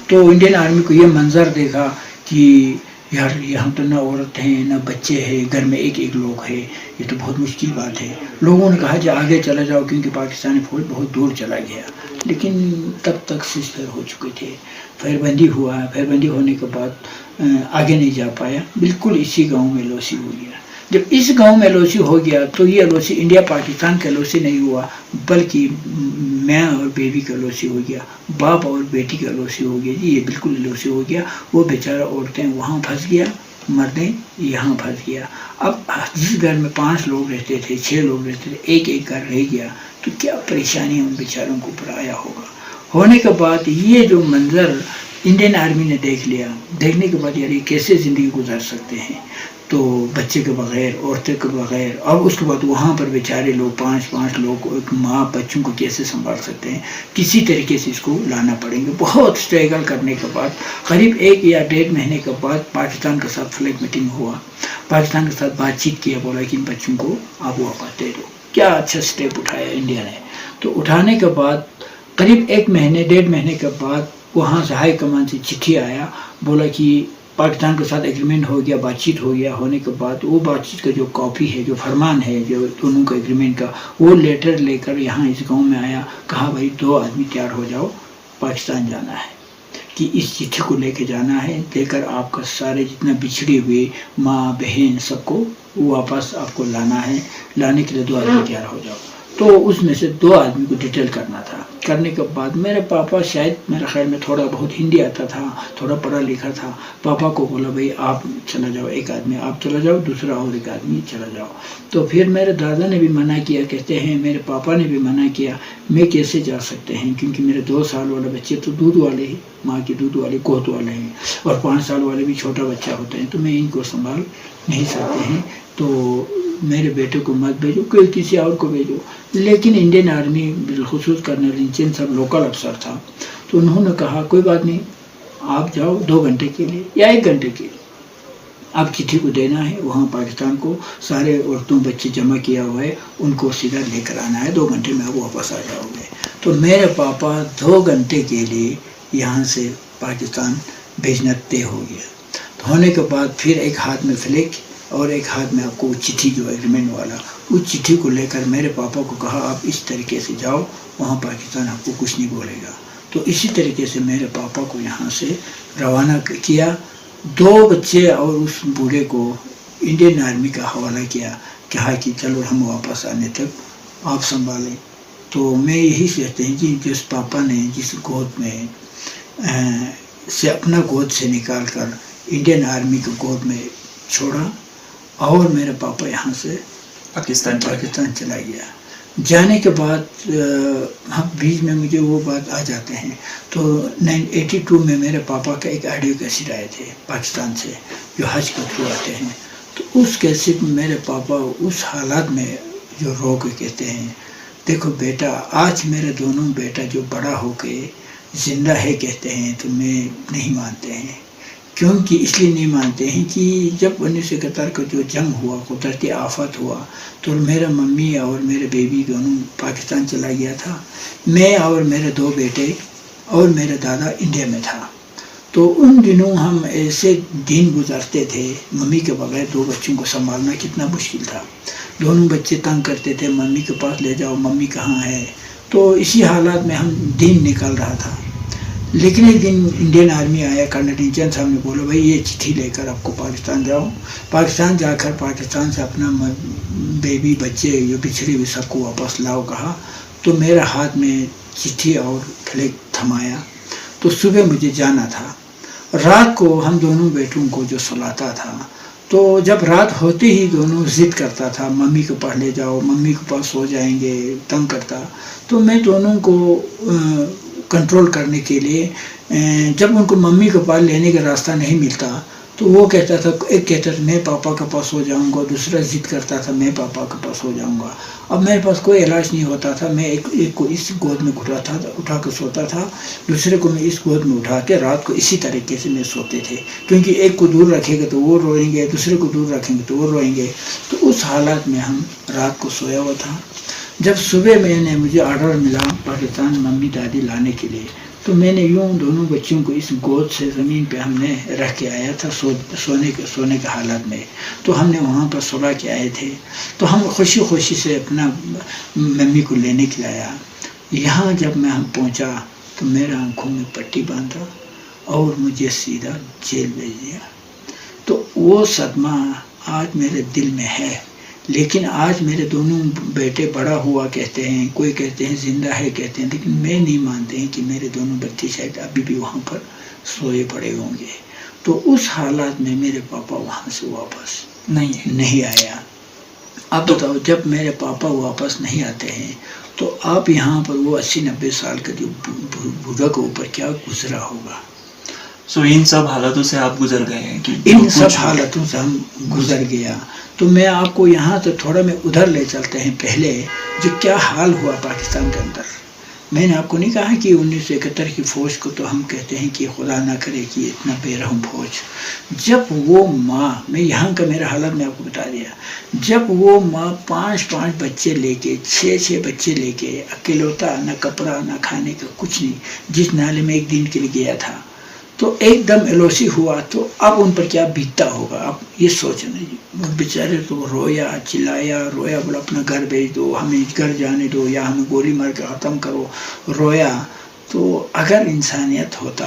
तो इंडियन आर्मी को ये मंजर देखा कि यार यहाँ तो ना औरत हैं ना बच्चे हैं, घर में एक एक लोग है, ये तो बहुत मुश्किल बात है। लोगों ने कहा कि आगे चला जाओ क्योंकि पाकिस्तानी फौज बहुत दूर चला गया, लेकिन तब तक सीजफायर हो चुके थे, फायरबंदी हुआ। फायरबंदी होने के बाद आगे नहीं जा पाया, बिल्कुल इसी गांव में एलओसी हो गया। जब इस गांव में एलओसी हो गया तो ये एलओसी इंडिया पाकिस्तान का एलओसी नहीं हुआ, बल्कि मैं और बेबी का एलओसी हो गया, बाप और बेटी का एलओसी हो गया जी, ये बिल्कुल एलओसी हो गया। वो बेचारा औरतें वहाँ फंस गया, मर्दें यहाँ फंस गया। अब जिस घर में 5 लोग रहते थे, 6 लोग रहते थे, एक एक घर रह गया, तो क्या परेशानी उन बेचारों को ऊपर आया होगा। होने के बाद ये जो मंज़र इंडियन आर्मी ने देख लिया, देखने के बाद यार ये कैसे ज़िंदगी गुजार सकते हैं, तो बच्चे के बगैर, औरतें के बगैर, और उसके बाद वहाँ पर बेचारे लोग 5-5 लोग, एक माँ बच्चों को कैसे संभाल सकते हैं। किसी तरीके से इसको लाना पड़ेंगे। बहुत स्ट्रगल करने के बाद करीब 1 या 1.5 महीने के बाद पाकिस्तान के साथ फ्लैग मीटिंग हुआ, पाकिस्तान के साथ बातचीत किया, बोला कि इन बच्चों को आप वापस दे दो। क्या अच्छा स्टेप उठाया इंडिया ने। तो उठाने के बाद करीब 1 महीने 1.5 महीने के बाद वहाँ से हाई कमान से चिट्ठी आया, बोला कि पाकिस्तान के साथ एग्रीमेंट हो गया, बातचीत हो गया। होने के बाद वो बातचीत का जो कॉपी है, जो फरमान है, जो दोनों का एग्रीमेंट का, वो लेटर लेकर यहाँ इस गांव में आया। कहा भाई 2 आदमी तैयार हो जाओ, पाकिस्तान जाना है, कि इस चिट्ठी को लेके जाना है, लेकर आपका सारे जितना बिछड़े हुए माँ बहन सबको वापस आपको लाना है, लाने के लिए 2 आदमी तैयार हो जाओ। तो उसमें से 2 आदमी को डिटेल करना था। करने के बाद मेरे पापा, शायद मेरे ख्याल में थोड़ा बहुत हिंदी आता था, थोड़ा पढ़ा लिखा था, पापा को बोला भाई आप चला जाओ, एक आदमी आप चला जाओ, दूसरा और एक आदमी चला जाओ। तो फिर मेरे दादा ने भी मना किया, कहते हैं मेरे पापा ने भी मना किया, मैं कैसे जा सकते हैं, क्योंकि मेरे 2 साल वाले बच्चे तो दूध वाले ही, माँ के दूध वाले, गोद वाले हैं, और 5 साल वाले भी छोटा बच्चा होते हैं, तो मैं इनको संभाल नहीं सकते हैं, तो मेरे बेटे को मत भेजो, कोई किसी और को भेजो। लेकिन इंडियन आर्मी बिलखुसूस कर्नल रिंचेन साहब लोकल अफसर था, तो उन्होंने कहा कोई बात नहीं, आप जाओ 2 घंटे के लिए या 1 घंटे के लिए, आप चिट्ठी को देना है, वहाँ पाकिस्तान को सारे औरतों बच्चे जमा किया हुआ है, उनको सीधा लेकर आना है, 2 घंटे में आप वापस आ जाओगे। तो मेरे पापा 2 घंटे के लिए यहाँ से पाकिस्तान भेजना तय हो गया। तो होने के बाद फिर एक हाथ में फ्लैग और एक हाथ में आपको वो चिट्ठी जो एग्रीमेंट वाला, उस चिट्ठी को लेकर मेरे पापा को कहा आप इस तरीके से जाओ, वहाँ पाकिस्तान आपको कुछ नहीं बोलेगा। तो इसी तरीके से मेरे पापा को यहाँ से रवाना किया, 2 बच्चे और उस बूढ़े को इंडियन आर्मी का हवाला किया, कहा कि चलो हम वापस आने तक आप संभालें। तो मैं यही कहते हैं कि जिस पापा ने जिस गोद में से अपना गोद से निकाल कर इंडियन आर्मी को गोद में छोड़ा और मेरे पापा यहाँ से पाकिस्तान चला गया। जाने के बाद हम बीच में मुझे वो बात आ जाते हैं। तो 1982 में मेरे पापा का एक ऑडियो कैसेट आए थे पाकिस्तान से, जो हज के थ्रू आते हैं। तो उस कैसेट में मेरे पापा उस हालात में जो रो के कहते हैं, देखो बेटा आज मेरे दोनों बेटा जो बड़ा होके ज़िंदा है कहते हैं, तो मैं नहीं मानते हैं। क्योंकि इसलिए नहीं मानते हैं कि जब 1971 का जो जंग हुआ, कुदरती आफत हुआ, तो मेरा मम्मी और मेरे बेबी दोनों पाकिस्तान चला गया था। मैं और मेरे 2 बेटे और मेरे दादा इंडिया में था। तो उन दिनों हम ऐसे दिन गुजारते थे, मम्मी के बगैर 2 बच्चों को संभालना कितना मुश्किल था। दोनों बच्चे तंग करते थे, मम्मी के पास ले जाओ, मम्मी कहाँ है। तो इसी हालात में हम दिन निकाल रहा था। लेकिन एक दिन इंडियन आर्मी आया, कर्नल टिंचन साहब ने बोला भाई ये चिट्ठी लेकर आपको पाकिस्तान जाओ, पाकिस्तान जाकर पाकिस्तान से अपना बेबी बच्चे जो बिछड़े हुए सबको वापस लाओ कहा। तो मेरा हाथ में चिट्ठी और फ्लैग थमाया। तो सुबह मुझे जाना था। रात को हम दोनों बेटों को जो सुलाता था, तो जब रात होते ही दोनों ज़िद करता था, मम्मी के पास ले जाओ, मम्मी के पास सो जाएंगे, तंग करता। तो मैं दोनों को कंट्रोल करने के लिए, जब उनको मम्मी के पास लेने का रास्ता नहीं मिलता तो वो कहता था, एक कहता था मैं पापा के पास हो जाऊंगा, दूसरा ज़िद करता था मैं पापा के पास हो जाऊंगा। अब मेरे पास कोई इलाज नहीं होता था। मैं एक को इस गोद में उठा के सोता था, दूसरे को मैं इस गोद में उठा के रात को इसी तरीके से मैं सोते थे, क्योंकि एक को दूर रखेंगे तो वो रोएंगे, दूसरे को दूर रखेंगे तो वो रोएंगे। तो उस हालात में हम रात को सोया हुआ था। जब सुबह मैंने मुझे ऑर्डर मिला पाकिस्तान मम्मी दादी लाने के लिए, तो मैंने यूँ दोनों बच्चों को इस गोद से ज़मीन पे हमने रख के आया था सोने के हालात में। तो हमने वहाँ पर सुला के आए थे। तो हम खुशी खुशी से अपना मम्मी को लेने के लाया। यहाँ जब मैं हम पहुँचा तो मेरा आँखों में पट्टी बांधा और मुझे सीधा जेल भेज दिया। तो वो सदमा आज मेरे दिल में है। लेकिन आज मेरे दोनों बेटे बड़ा हुआ कहते हैं, कोई कहते हैं ज़िंदा है कहते हैं, लेकिन मैं नहीं मानते हैं कि मेरे दोनों बच्चे शायद अभी भी वहाँ पर सोए पड़े होंगे। तो उस हालात में मेरे पापा वहाँ से वापस नहीं आया। अब बताओ, जब मेरे पापा वापस नहीं आते हैं तो आप यहाँ पर वो 80-90 साल का जो बूढ़ा के ऊपर क्या गुजरा होगा। सो इन सब हालातों से आप गुजर गए हैं कि इन सब हालातों से हम गुजर गया। तो मैं आपको यहाँ से थोड़ा मैं उधर ले चलते हैं। पहले जो क्या हाल हुआ पाकिस्तान के अंदर, मैंने आपको नहीं कहा कि 1971 की फ़ौज को तो हम कहते हैं कि खुदा ना करे कि इतना बेरहम फ़ौज। जब वो माँ, मैं यहाँ का मेरा हालत मैं आपको बता दिया, जब वो माँ 5-5 बच्चे लेके, 6-6 बच्चे लेके, अकेलोता, ना कपड़ा ना खाने का कुछ नहीं, जिस नाले में एक दिन के लिए गया था, तो एकदम एलओसी हुआ। तो अब उन पर क्या बीतता होगा, आप ये सोचना जी। बेचारे तो रोया चिल्लाया, रोया, बोला अपना घर भेज दो, हमें घर जाने दो, या हमें गोली मार के ख़त्म करो, रोया। तो अगर इंसानियत होता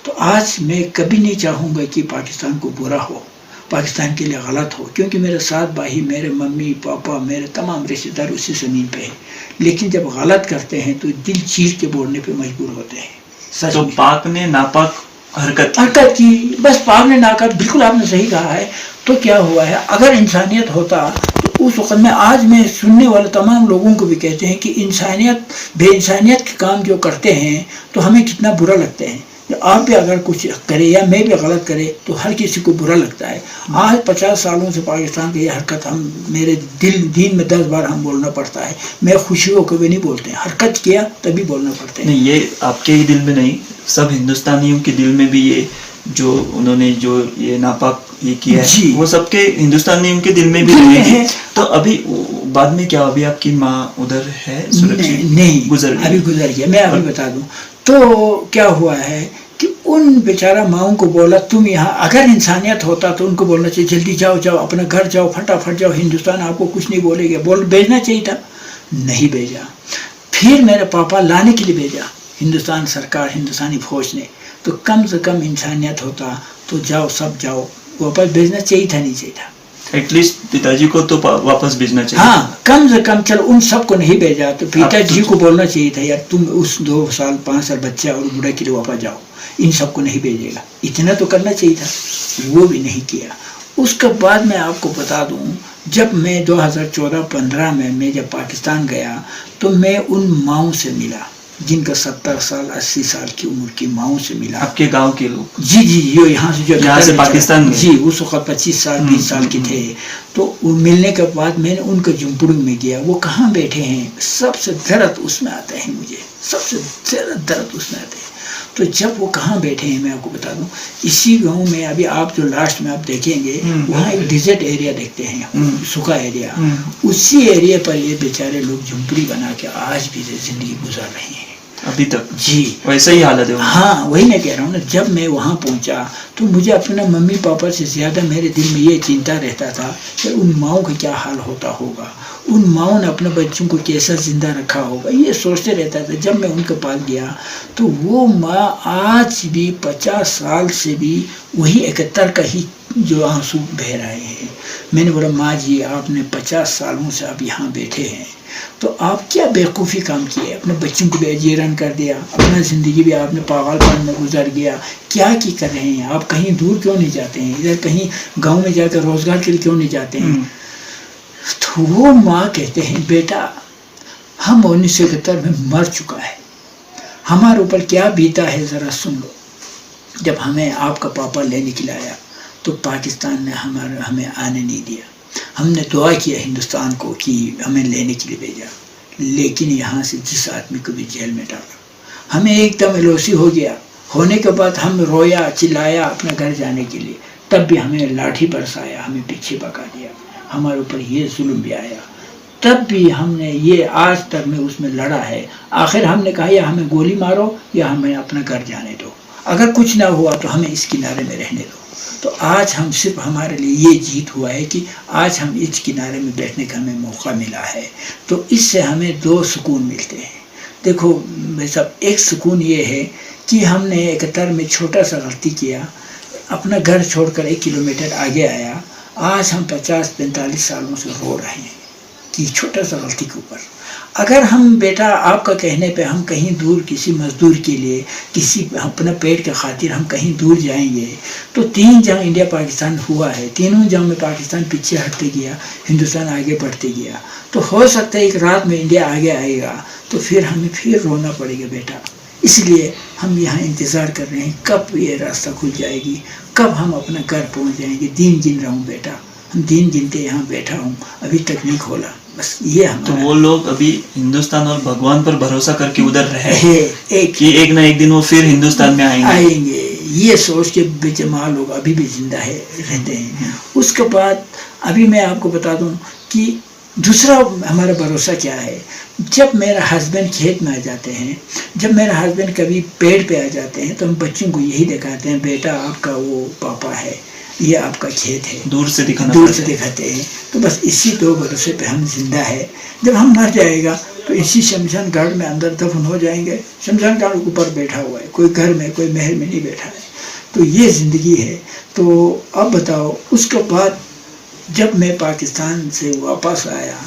तो आज मैं कभी नहीं चाहूँगा कि पाकिस्तान को बुरा हो, पाकिस्तान के लिए गलत हो, क्योंकि मेरे साथ भाई, मेरे मम्मी पापा, मेरे तमाम रिश्तेदार उसी ज़मीन पे हैं। लेकिन जब गलत करते हैं तो दिल चीर के बोलने पर मजबूर होते हैं। सच तो पाक ने नापाक हरकत की, बस पाक ने नाकात, बिल्कुल आपने सही कहा है। तो क्या हुआ है, अगर इंसानियत होता तो उस वक्त में, आज मैं सुनने वाले तमाम लोगों को भी कहते हैं कि इंसानियत बेइंसानियत के काम जो करते हैं तो हमें कितना बुरा लगता है। आप भी अगर कुछ करे या मैं भी गलत करे तो हर किसी को बुरा लगता है। आज 50 सालों से पाकिस्तान की ये हरकत हम, मेरे दिल दिन में 10 बार हम बोलना पड़ता है। मैं खुशी होकर भी नहीं बोलते, हरकत किया तभी बोलना पड़ता है। नहीं, ये आपके ही दिल में नहीं, सब हिंदुस्तानियों के दिल में भी ये जो उन्होंने जो ये नापाक ये किया है वो सबके हिंदुस्तानियों के दिल में भी रहेगी। तो अभी बाद में क्या, अभी आपकी माँ उधर है सुरक्षित? नहीं, गुजर गई, अभी गुजर गया। मैं अभी बता दूं तो क्या हुआ है कि उन बेचारा माओं को बोला तुम यहाँ, अगर इंसानियत होता तो उनको बोलना चाहिए जल्दी जाओ जाओ अपना घर जाओ, फटाफट जाओ, हिंदुस्तान आपको कुछ नहीं बोलेगा, बोल भेजना चाहिए था, नहीं भेजा। फिर मेरे पापा लाने के लिए भेजा हिंदुस्तान सरकार, हिंदुस्तानी फौज ने। तो कम से कम इंसानियत होता तो जाओ सब जाओ, वापस भेजना चाहिए था, नहीं चाहिए था। एटलीस्ट पिताजी को तो वापस भेजना चाहिए। हाँ, कम से कम चलो उन सबको नहीं भेजा तो पिताजी को बोलना चाहिए था यार तुम उस 2 साल 5 साल बच्चा और बूढ़ा के लिए वापस जाओ, इन सबको नहीं भेजेगा, इतना तो करना चाहिए था, वो भी नहीं किया। उसके बाद मैं आपको बता दूं जब मैं 2014-15 में मैं जब पाकिस्तान गया तो मैं उन माओं से मिला जिनका 70 साल 80 साल की उम्र की माओं से मिला। आपके गांव के लोग? जी जी, ये यहाँ से जो यहाँ से पाकिस्तान गए। जी, उस वक्त 25 साल 20 साल के थे। तो वो मिलने के बाद मैंने उनके झुंपड़ी में गया, वो कहाँ बैठे हैं, सबसे दर्द उसमें आता है मुझे, सबसे ज़्यादा दर्द उसमें आते हैं। तो जब वो कहाँ बैठे हैं मैं आपको बता दूं, इसी गांव में अभी आप जो लास्ट में आप देखेंगे वहाँ एक डिजर्ट एरिया देखते हैं, सूखा एरिया, उसी एरिया पर ये बेचारे लोग झुंपड़ी बना के आज भी ज़िंदगी गुजार रहे हैं अभी तक। जी, वैसा ही हालत है। हाँ, वही मैं कह रहा हूँ ना, जब मैं वहाँ पहुँचा तो मुझे अपना मम्मी पापा से ज़्यादा मेरे दिल में ये चिंता रहता था कि उन माओं का क्या हाल होता होगा, उन माओं ने अपने बच्चों को कैसा ज़िंदा रखा होगा, ये सोचते रहता था। जब मैं उनके पास गया तो वो माँ आज भी 50 साल से भी वही 71 का ही जो आंसू बह रहे हैं। मैंने बोला, माँ जी आपने 50 सालों से आप यहाँ बैठे हैं तो आप क्या बेवकूफ़ी काम किए, अपने बच्चों को भी अजीरन कर दिया, अपना ज़िंदगी भी आपने पागलपन में गुजर गया, क्या की कर रहे हैं आप, कहीं दूर क्यों नहीं जाते हैं, इधर कहीं गांव में जाकर रोज़गार के लिए क्यों नहीं जाते हैं। तो वो माँ कहते हैं, बेटा हम 1971 में मर चुका है, हमारे ऊपर क्या बीता है ज़रा सुन लो। जब हमें आपका पापा लेने के लिए आया तो पाकिस्तान ने हमें आने नहीं दिया, हमने दुआ किया हिंदुस्तान को कि हमें लेने के लिए भेजा, लेकिन यहाँ से जिस आदमी को भी जेल में डाला, हमें एकदम एलोसी हो गया। होने के बाद हम रोया चिल्लाया अपने घर जाने के लिए, तब भी हमें लाठी बरसाया, हमें पीछे भगा दिया, हमारे ऊपर ये जुल्म भी आया, तब भी हमने ये आज तक में उसमें लड़ा है। आखिर हमने कहा या हमें गोली मारो या हमें अपना घर जाने दो, अगर कुछ ना हुआ तो हमें इस किनारे में रहने दो। तो आज हम सिर्फ हमारे लिए ये जीत हुआ है कि आज हम इस किनारे में बैठने का हमें मौका मिला है। तो इससे हमें दो सुकून मिलते हैं। देखो भाई साहब, एक सुकून ये है कि हमने 71 में छोटा सा गलती किया, अपना घर छोड़कर 1 किलोमीटर आगे आया, आज हम 50-45 सालों से रो रहे हैं कि छोटा सा गलती के ऊपर। अगर हम बेटा आपका कहने पे हम कहीं दूर किसी मज़दूर के लिए, किसी अपना पेट के खातिर हम कहीं दूर जाएंगे तो 3 जंग इंडिया पाकिस्तान हुआ है, तीनों जंग में पाकिस्तान पीछे हटते गया, हिंदुस्तान आगे बढ़ते गया। तो हो सकता है एक रात में इंडिया आगे आएगा तो फिर हमें फिर रोना पड़ेगा बेटा। इसलिए हम यहाँ इंतज़ार कर रहे हैं कब ये रास्ता खुल जाएगी, कब हम अपना घर पहुँच जाएंगे। दिन गिन रहा हूँ बेटा, हम दिन गिनते यहाँ बैठा हूँ, अभी तक नहीं खोला, बस ये हमारा। तो वो लोग अभी हिंदुस्तान और भगवान पर भरोसा करके उधर रहे एक कि एक ना एक दिन वो फिर हिंदुस्तान में आएंगे, ये सोच के बेजमा लोग अभी भी जिंदा है रहते हैं। उसके बाद अभी मैं आपको बता दूं कि दूसरा हमारा भरोसा क्या है, जब मेरा हस्बैंड खेत में आ जाते हैं, जब मेरा हस्बैंड कभी पेड़ पे आ जाते हैं तो हम बच्चों को यही दिखाते हैं, बेटा आपका वो पापा है, ये आपका खेत है, दूर से दिखाना, दूर से दिखाते हैं। तो बस इसी दो भरोसे पे हम जिंदा है। जब हम मर जाएगा तो इसी शमशान घाट में अंदर दफन हो जाएंगे। शमशान घाट ऊपर बैठा हुआ है, कोई घर में कोई महल में नहीं बैठा है। तो ये ज़िंदगी है। तो अब बताओ, उसके बाद जब मैं पाकिस्तान से वापस आया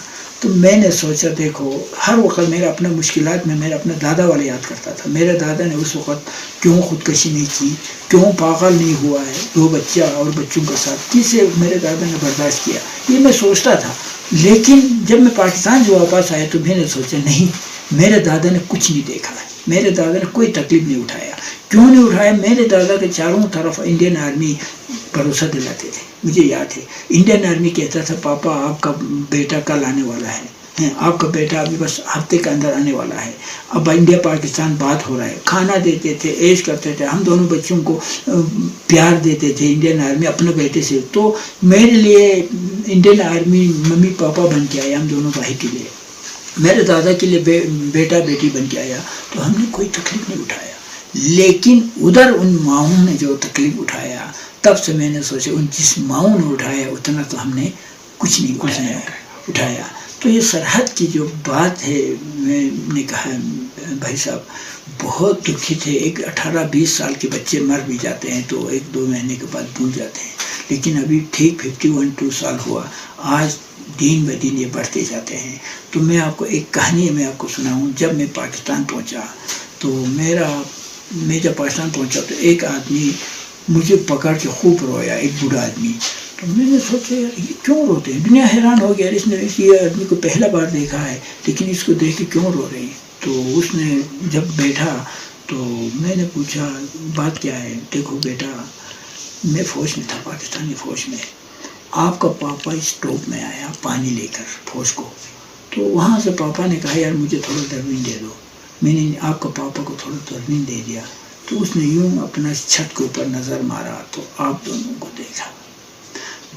तो मैंने सोचा, देखो हर वक्त मेरा अपना मुश्किलात में मेरा अपना दादा वाले याद करता था। मेरे दादा ने उस वक्त क्यों ख़ुदकशी नहीं की, क्यों पागल नहीं हुआ है, 2 बच्चा और बच्चों के साथ किसे मेरे दादा ने बर्दाश्त किया, ये मैं सोचता था। लेकिन जब मैं पाकिस्तान से वापस आया तो मैंने सोचा नहीं, मेरे दादा ने कुछ नहीं देखा है, मेरे दादा ने कोई तकलीफ़ नहीं उठाया। क्यों नहीं उठाया? मेरे दादा के चारों तरफ इंडियन आर्मी भरोसा दिलाते थे। मुझे याद है इंडियन आर्मी कहता था, पापा आपका बेटा कल आने वाला है, आपका बेटा अभी बस हफ्ते के अंदर आने वाला है, अब इंडिया पाकिस्तान बात हो रहा है। खाना देते थे, ऐश करते थे, हम दोनों बच्चों को प्यार देते थे इंडियन आर्मी अपने बेटे से। तो मेरे लिए इंडियन आर्मी मम्मी पापा बन के आया, हम दोनों भाई के लिए, मेरे दादा के लिए बेटा बेटी बन के आया। तो हमने कोई तकलीफ नहीं उठाया। लेकिन उधर उन माओं ने जो तकलीफ उठाया, तब से मैंने सोचा उन जिस माओं ने उठाया उतना तो हमने कुछ नहीं उठाया। तो ये सरहद की जो बात है, मैंने कहा भाई साहब बहुत दुखी थे। एक 18-20 साल के बच्चे मर भी जाते हैं तो 1-2 महीने के बाद भूल जाते हैं, लेकिन अभी ठीक 51-2 साल हुआ, आज दिन ब दिन ये बढ़ते जाते हैं। तो मैं आपको एक कहानी मैं आपको सुनाऊँ। जब मैं पाकिस्तान पहुँचा तो मैं जब पाकिस्तान पहुँचा तो एक आदमी मुझे पकड़ के खूब रोया, एक बूढ़ा आदमी। तो मैंने सोचा यार ये क्यों रोते हैं, दुनिया हैरान हो गया, इसने इस ये आदमी को पहला बार देखा है लेकिन इसको देख के क्यों रो रहे हैं। तो उसने जब बैठा तो मैंने पूछा बात क्या है। देखो बेटा, मैं फ़ौज में था, पाकिस्तानी फ़ौज में, आपका पापा इस टोप में आया पानी लेकर फ़ौज को, तो वहाँ से पापा ने कहा यार मुझे थोड़ा दूरबीन दे दो। मैंने आपका पापा को थोड़ा दूरबीन दे दिया, तो उसने यूँ अपना छत के ऊपर नज़र मारा तो आप दोनों को देखा।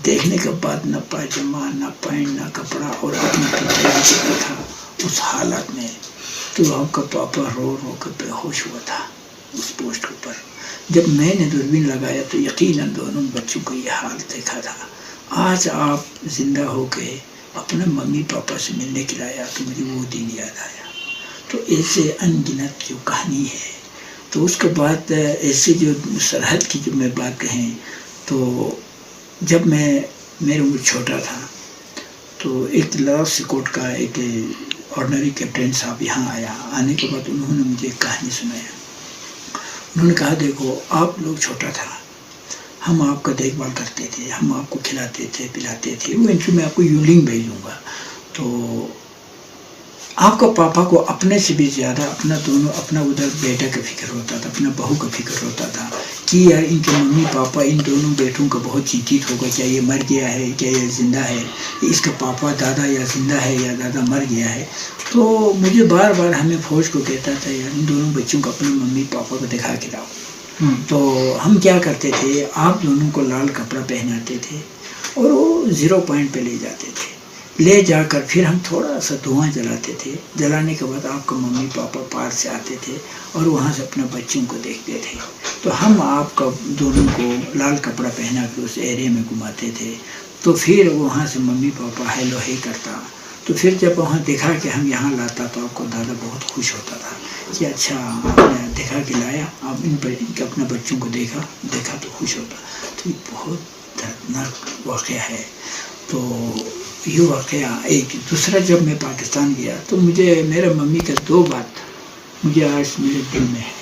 देखने के बाद न पायजामा न पैंट न कपड़ा और अपना पिताजी को देखा उस हालत में, तो आपका पापा रो रो कर बेहोश हुआ था उस पोस्ट के ऊपर। जब मैंने दूरबीन लगाया तो यकीनन दोनों बच्चों को ये हाल देखा था। आज आप ज़िंदा हो के अपने मम्मी पापा से मिलने के लिए आया तो मुझे वो दिन याद आया। तो ऐसे अनगिनत जो कहानी है। तो उसके बाद ऐसे जो सरहद की जो मैं बात कहें तो जब मैं मेरे उम्र छोटा था तो एक लाल कोट का एक ऑर्डनरी कैप्टन साहब यहाँ आया। आने के बाद उन्होंने मुझे एक कहानी सुनाया। उन्होंने कहा देखो आप लोग छोटा था, हम आपका देखभाल करते थे, हम आपको खिलाते थे पिलाते थे, वो इंटरव्यू में आपको यूलिंग भेजूँगा। तो आपका पापा को अपने से भी ज़्यादा अपना दोनों अपना उधर बेटा का फिक्र होता था, अपना बहू का फिक्र होता था कि यार इनके मम्मी पापा इन दोनों बेटों का बहुत चिंतित होगा, क्या ये मर गया है, क्या ये ज़िंदा है, इसका पापा दादा या ज़िंदा है या दादा मर गया है। तो मुझे बार बार हमें फ़ौज को कहता था यार इन दोनों बच्चों को अपने मम्मी पापा को दिखा के लाओ। तो हम क्या करते थे, आप दोनों को लाल कपड़ा पहनाते थे और वो 0 पॉइंट पे ले जाते थे। ले जाकर फिर हम थोड़ा सा धुआं जलाते थे। जलाने के बाद आपका मम्मी पापा पार से आते थे और वहाँ से अपने बच्चों को देखते थे। तो हम आपका दोनों को लाल कपड़ा पहना के उस एरिया में घुमाते थे। तो फिर वहाँ से मम्मी पापा हेलो हे करता। तो फिर जब वहाँ देखा कि हम यहाँ लाता तो आपको दादा बहुत खुश होता था कि अच्छा आपने देखा के लाया, आप इन पर इनके अपने बच्चों को देखा देखा तो खुश होता। तो ये बहुत दर्दनाक वाक़या है। तो ये वाक़या एक दूसरा, जब मैं पाकिस्तान गया तो मुझे मेरे मम्मी का दो बात मुझे आज मेरे दिल में है।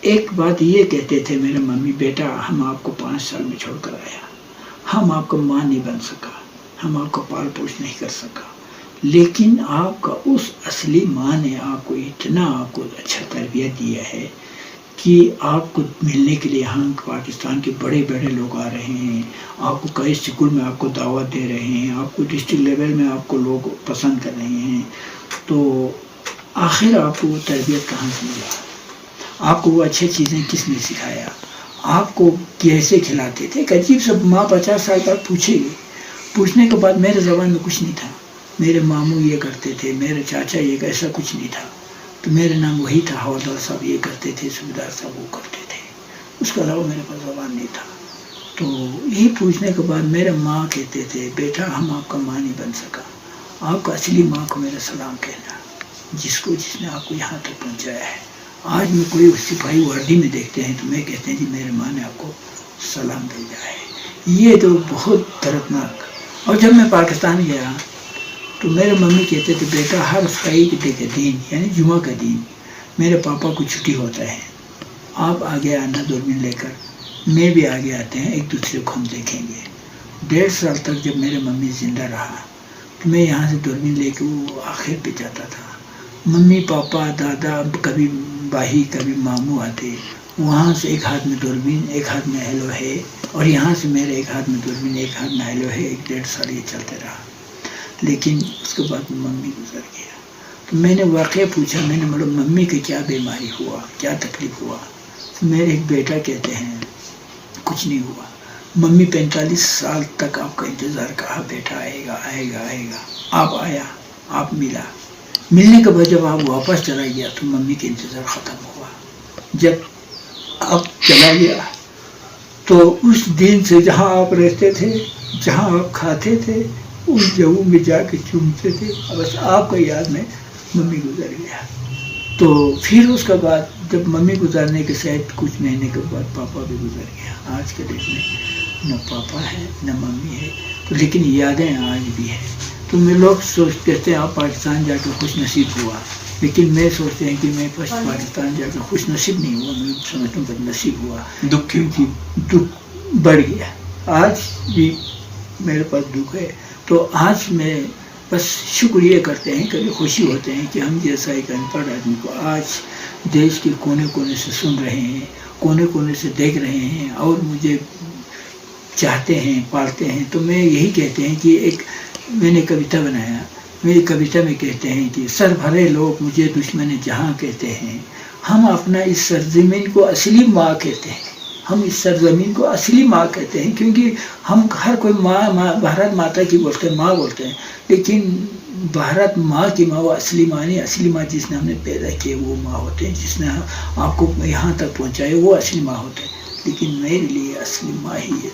एक बात ये कहते थे मेरे मम्मी, बेटा हम आपको 5 साल में छोड़ कर आया, हम आपका माँ नहीं बन सका, हम आपका पाल पोष नहीं कर सका, लेकिन आपका उस असली माँ ने आपको इतना आपको अच्छा तरबियत दिया है कि आपको मिलने के लिए यहाँ पाकिस्तान के बड़े बड़े लोग आ रहे हैं, आपको कई स्कूल में आपको दावत दे रहे हैं, आपको डिस्ट्रिक्ट लेवल में आपको लोग पसंद कर रहे हैं। तो आखिर आपको वो तरबियत कहाँ से मिला, आपको वो अच्छी चीज़ें किसने सिखाया, आपको कैसे खिलाते थे। एक अजीब सा माँ 50 साल बाद पूछेगी। पूछने के बाद मेरे ज़बान में कुछ नहीं था। मेरे मामू ये करते थे, मेरे चाचा ये, ऐसा कुछ नहीं था। तो मेरा नाम वही था, हवलदार साहब ये करते थे, सूबेदार साहब वो करते थे, उसके अलावा मेरे पास ज़बान नहीं था। तो यही पूछने के बाद मेरे माँ कहते थे बेटा हम आपका माँ नहीं बन सका, आपका असली माँ को मेरा सलाम कहना, जिसको जिसने आपको यहाँ तक पहुँचाया है। आज मैं कोई सिपाही वर्दी में देखते हैं तो मैं कहते हैं जी मेरे माँ ने आपको सलाम भेजा है। ये तो बहुत दर्दनाक। और जब मैं पाकिस्तान गया तो मेरे मम्मी कहते थे बेटा हर फ्राइडे के दिन यानी जुमा का दिन मेरे पापा को छुट्टी होता है, आप आगे आना दूरबीन लेकर, मैं भी आगे आते हैं, एक दूसरे को हम देखेंगे। 1.5 साल तक जब मेरे मम्मी ज़िंदा रहा तो मैं यहाँ से दूरबीन लेके वो आखिर पे जाता था। मम्मी पापा दादा कभी भाई कभी मामू आते, वहाँ से एक हाथ में दूरबीन एक हाथ में हेलो है, और यहाँ से मेरे एक हाथ में दूरबीन एक हाथ में हेलो है। 1.5 साल ये चलते रहा, लेकिन उसके बाद मम्मी गुजर गया। तो मैंने वाक़या पूछा, मैंने बोला मम्मी के क्या बीमारी हुआ, क्या तकलीफ़ हुआ। तो मेरे एक बेटा कहते हैं कुछ नहीं हुआ, मम्मी 45 साल तक आपका इंतज़ार, कहा बेटा आएगा आएगा आएगा, आप आया, आप मिला। मिलने के बाद जब आप वापस चला गया तो मम्मी के इंतज़ार ख़त्म हुआ। जब आप चला गया तो उस दिन से जहाँ आप रहते थे, जहाँ आप खाते थे, उस जगह में जाके चूमते थे, बस आपका याद में मम्मी गुजर गया। तो फिर उसके बाद जब मम्मी गुजरने के शायद कुछ महीने के बाद पापा भी गुजर गया। आज के डेट में न पापा है न मम्मी है, तो लेकिन यादें आज भी है। तो मैं लोग सोच कहते हैं आप पाकिस्तान जाकर खुश नसीब हुआ, लेकिन मैं सोचते हैं कि मैं फर्स्ट पाकिस्तान जाकर खुश नसीब नहीं हुआ, मैं समझता हूँ बदनसीब हुआ, दुख क्योंकि दुख बढ़ गया। आज भी मेरे पास दुख है। तो आज मैं बस शुक्रिया करते हैं, कभी खुशी होते हैं कि हम जैसा एक अनपढ़ आदमी को आज देश के कोने कोने से सुन रहे हैं, कोने कोने से देख रहे हैं और मुझे चाहते हैं, पालते हैं। तो मैं यही कहते हैं कि एक मैंने कविता बनाया, मेरी कविता में कहते हैं कि सर भरे लोग मुझे दुश्मन जहाँ कहते हैं, हम अपना इस सरजमीन को असली माँ कहते हैं, हम इस सरजमीन को असली माँ कहते हैं, क्योंकि हम हर कोई माँ माँ भारत माता की बोलते हैं, माँ बोलते हैं, लेकिन भारत माँ की माँ वो असली माँ नहीं, असली माँ जिसने हमने पैदा किए वो माँ होते हैं, जिसने आपको यहाँ तक पहुँचाए वो असली माँ होते हैं। लेकिन मेरे लिए असली माँ ही ये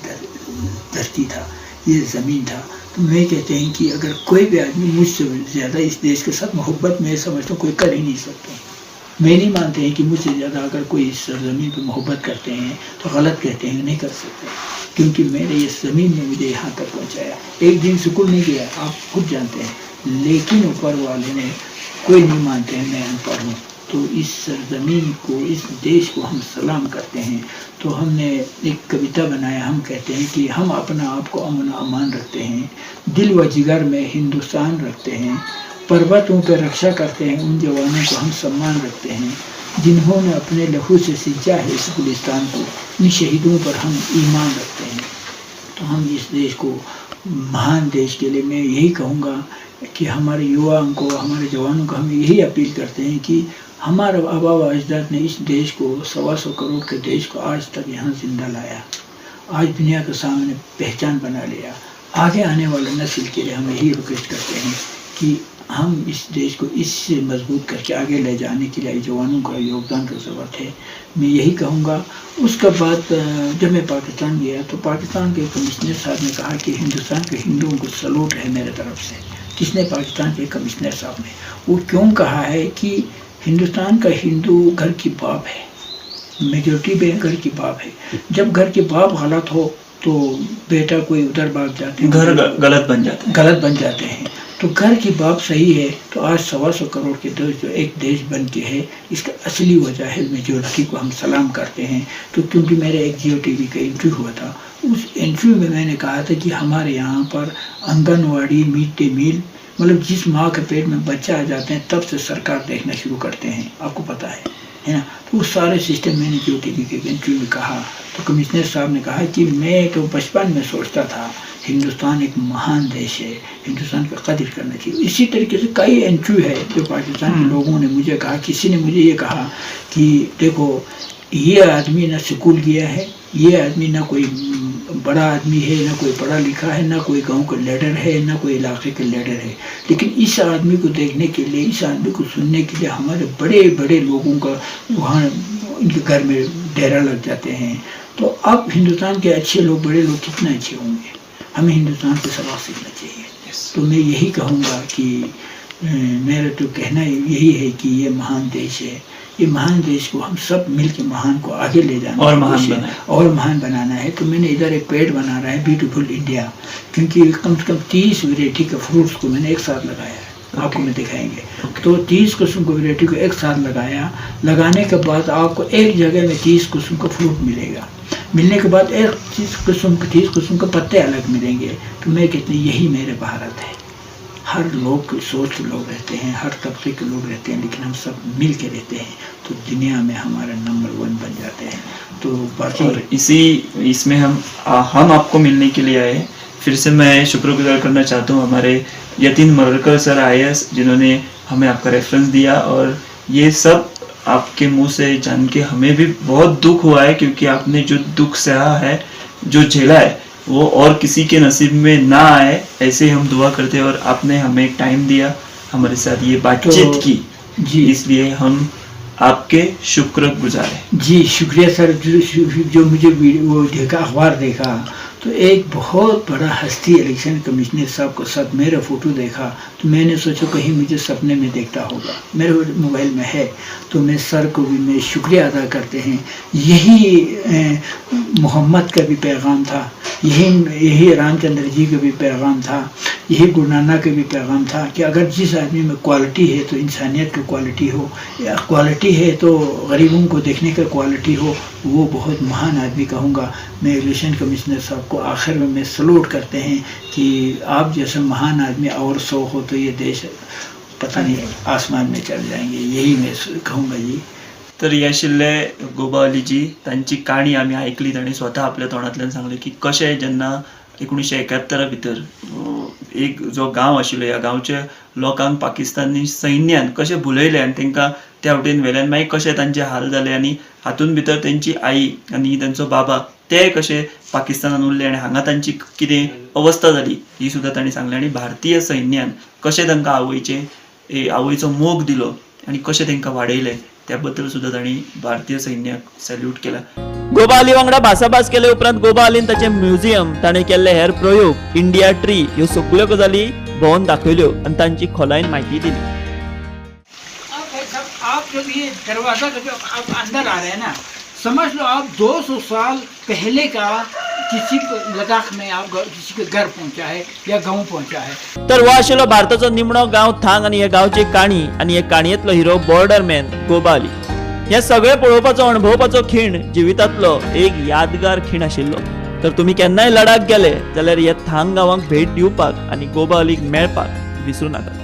धरती था, ये ज़मीन था। तो मैं कहते हैं कि अगर कोई भी आदमी मुझसे ज़्यादा इस देश के साथ मोहब्बत, मैं समझता हूँ कोई कर ही नहीं सकता। मैं नहीं मानते हैं कि मुझसे ज़्यादा अगर कोई इस ज़मीन पर मोहब्बत करते हैं तो गलत कहते हैं, नहीं कर सकते, क्योंकि मेरे इस ज़मीन ने मुझे यहाँ तक पहुँचाया। एक दिन स्कूल नहीं गया, आप खुद जानते हैं, लेकिन ऊपर वाले ने कोई नहीं मानते हैं मैं अनपढ़ हूँ। तो इस सरजमीन को, इस देश को हम सलाम करते हैं। तो हमने एक कविता बनाया, हम कहते हैं कि हम अपना आप को अमन अमान रखते हैं, दिल व जिगर में हिंदुस्तान रखते हैं, पर्वतों पर रक्षा करते हैं, उन जवानों को हम सम्मान रखते हैं, जिन्होंने अपने लहू से सिंचा है इस गुलिस्तान को, इन शहीदों पर हम ईमान रखते हैं। तो हम इस देश को, महान देश के लिए मैं यही कहूँगा कि हमारे युवाओं को, हमारे जवानों को हम यही अपील करते हैं कि हमारे आबा व अजदाद ने इस देश को, 125 करोड़ के देश को आज तक यहाँ ज़िंदा लाया, आज दुनिया के सामने पहचान बना लिया। आगे आने वाले नस्ल के लिए हम यही रिक्वेस्ट करते हैं कि हम इस देश को इससे मजबूत करके आगे ले जाने के लिए जवानों का योगदान की ज़रूरत है, मैं यही कहूँगा। उसके बाद जब मैं पाकिस्तान गया तो पाकिस्तान के कमिश्नर साहब ने कहा कि हिंदुस्तान के हिंदुओं को सलूट है मेरे तरफ से। किसने? पाकिस्तान के कमिश्नर साहब ने। वो क्यों कहा है कि हिंदुस्तान का हिंदू घर की बाप है, मेजोरिटी भी घर की बाप है। जब घर के बाप गलत हो तो बेटा कोई उधर भाग जाते हैं, घर गलत बन जाते हैं, गलत बन जाते हैं। तो घर की बाप सही है तो आज 125 करोड़ के देश जो एक देश बन के है, इसका असली वजह है मेजोरिटी को हम सलाम करते हैं। तो क्योंकि मेरे एक जियो टीवी का इंटरव्यू हुआ था, उस इंटरव्यू में मैंने कहा था कि हमारे यहाँ पर आंगनवाड़ी मिड डे मील, मतलब जिस माँ के पेट में बच्चा आ जाते हैं तब से सरकार देखना शुरू करते हैं, आपको पता है ना। तो वो सारे सिस्टम मैंने जियो टीवी के इंटरव्यू में कहा। तो कमिश्नर साहब ने कहा कि मैं तो बचपन में सोचता था हिंदुस्तान एक महान देश है, हिंदुस्तान का कदर करना चाहिए। इसी तरीके से कई इंटरव्यू है जो पाकिस्तान के लोगों ने मुझे कहा। किसी ने मुझे ये कहा कि देखो ये आदमी ना स्कूल गया है, ये आदमी ना कोई बड़ा आदमी है, ना कोई पढ़ा लिखा है, ना कोई गांव का लीडर है, ना कोई इलाके का लीडर है, लेकिन इस आदमी को देखने के लिए, इस आदमी को सुनने के लिए हमारे बड़े बड़े लोगों का वहाँ इनके घर में डेरा लग जाते हैं। तो अब हिंदुस्तान के अच्छे लोग, बड़े लोग कितने अच्छे होंगे, हमें हिंदुस्तान से सबक सीखना चाहिए। तो मैं यही कहूँगा कि मेरा तो कहना यही है कि ये महान देश है, ये महान देश को हम सब मिल के महान को आगे ले जाना और महान बनाना, और महान बनाना है। तो मैंने इधर एक पेड़ बना रहा है ब्यूटीफुल इंडिया, क्योंकि कम से कम 30 वैरायटी के फ्रूट्स को मैंने एक साथ लगाया है, आपको मैं दिखाएंगे। तो 30 किस्म को वैरायटी को एक साथ लगाया, लगाने के बाद आपको एक जगह में 30 किस्म का फ्रूट मिलेगा, मिलने के बाद एक 30 किस्म के पत्ते अलग मिलेंगे। तो मैं कहती हूँ यही मेरे भारत है। हर लोग के सोच लोग रहते हैं, हर तबके के लोग रहते हैं, लेकिन हम सब मिल के रहते हैं तो दुनिया में हमारा नंबर 1 बन जाते हैं। तो बाकी और इसी इसमें हम आपको मिलने के लिए आए। फिर से मैं शुक्रगुजार करना चाहता हूँ हमारे यतीन मरलकर सर IAS, जिन्होंने हमें आपका रेफरेंस दिया और ये सब आपके मुंह से जान के हमें भी बहुत दुख हुआ है, क्योंकि आपने जो दुख सहा है, जो झेला है, वो और किसी के नसीब में ना आए, ऐसे हम दुआ करते हैं। और आपने हमें टाइम दिया, हमारे साथ ये बातचीत तो, की जी, इसलिए हम आपके शुक्रगुजार हैं। जी शुक्रिया सर। जो मुझे वो देखा, अखबार देखा, तो एक बहुत बड़ा हस्ती इलेक्शन कमिश्नर साहब को साथ मेरा फ़ोटो देखा तो मैंने सोचा कहीं मुझे सपने में देखता होगा, मेरे मोबाइल में है। तो मैं सर को भी मैं शुक्रिया अदा करते हैं। यही मोहम्मद का भी पैगाम था यही यही रामचंद्र जी का भी पैगाम था, यही गुरु नानक का भी पैगाम था कि अगर जिस आदमी में क्वालिटी है तो इंसानियत की क्वालिटी हो, या क्वालिटी है तो गरीबों को देखने का क्वालिटी हो, वो बहुत महान आदमी कहूँगा। मैं इलेक्शन कमिश्नर साहब को आखिर में मैं सलूट करते हैं कि आप जैसे महान आदमी और 100 हो तो ये देश पता नहीं आसमान में चढ़ जाएंगे, यही मैं कहूँगा जी। तर हे आशिल्ले गोबा अलीजी, तांची काणी आमी आयकली, तांणी स्वता आपल्या तोंडांतल्यान सांगलें की कशें जेन्ना 1971 भितर एक जो गांव आशिल्लो ह्या गांवच्या लोकांक पाकिस्तानी सैन्यान कशें भुलयलें आनी तांकां त्या वटेन व्हेलें आनी मागीर कशें तांचे हाल जाले आनी हातूंत भितर तेंची आई आनी तेंचो बाबा ते कशे पाकिस्तानान उरले आनी हांगा तांची कितें अवस्था जाली ही सुद्दां तांणी सांगलें आनी भारतीय सैन्यान कशें तांकां आवयचें आवयचो मोग दिलो आनी कशें तांकां वाडयलें त्या बद्दल सुद्दां तांणी भारतीय सैन्याक सॅल्यूट केला। गोबा अली वांगडा भासाभास केले उपरांत गोबा अलीन ताचें म्युझियम, ताणें केल्ले हेर प्रयोग, इंडिया ट्री ह्यो सगल्यो गजाली भोंवन दाखयल्यो आनी तांची खोलायेन म्हायती दिली। आप जब ये दरवाजा जब आप अंदर आ रहे हैं ना, समझ लो आप 200 साल पहले का किसी लद्दाख में आप किसी के घर पहुंचा है या गांव पहुंचा है। तर हो आशिल्लो भारताचो निमणो गांव थांग आनी ह्या गांवची काणी आनी हे काणयेंतलो hero border man Goba Ali. हे सगळे पळोवपाचो अणभवपाचो खीण जिवितांतलो एक यादगार खीण आशिल्लो। तर तुमी केन्नाय लडाख गेले जाल्यार ह्या थांग गांवाक भेट दिवपाक आनी गोबा अलीक मेळपाक विसरूं नाकात।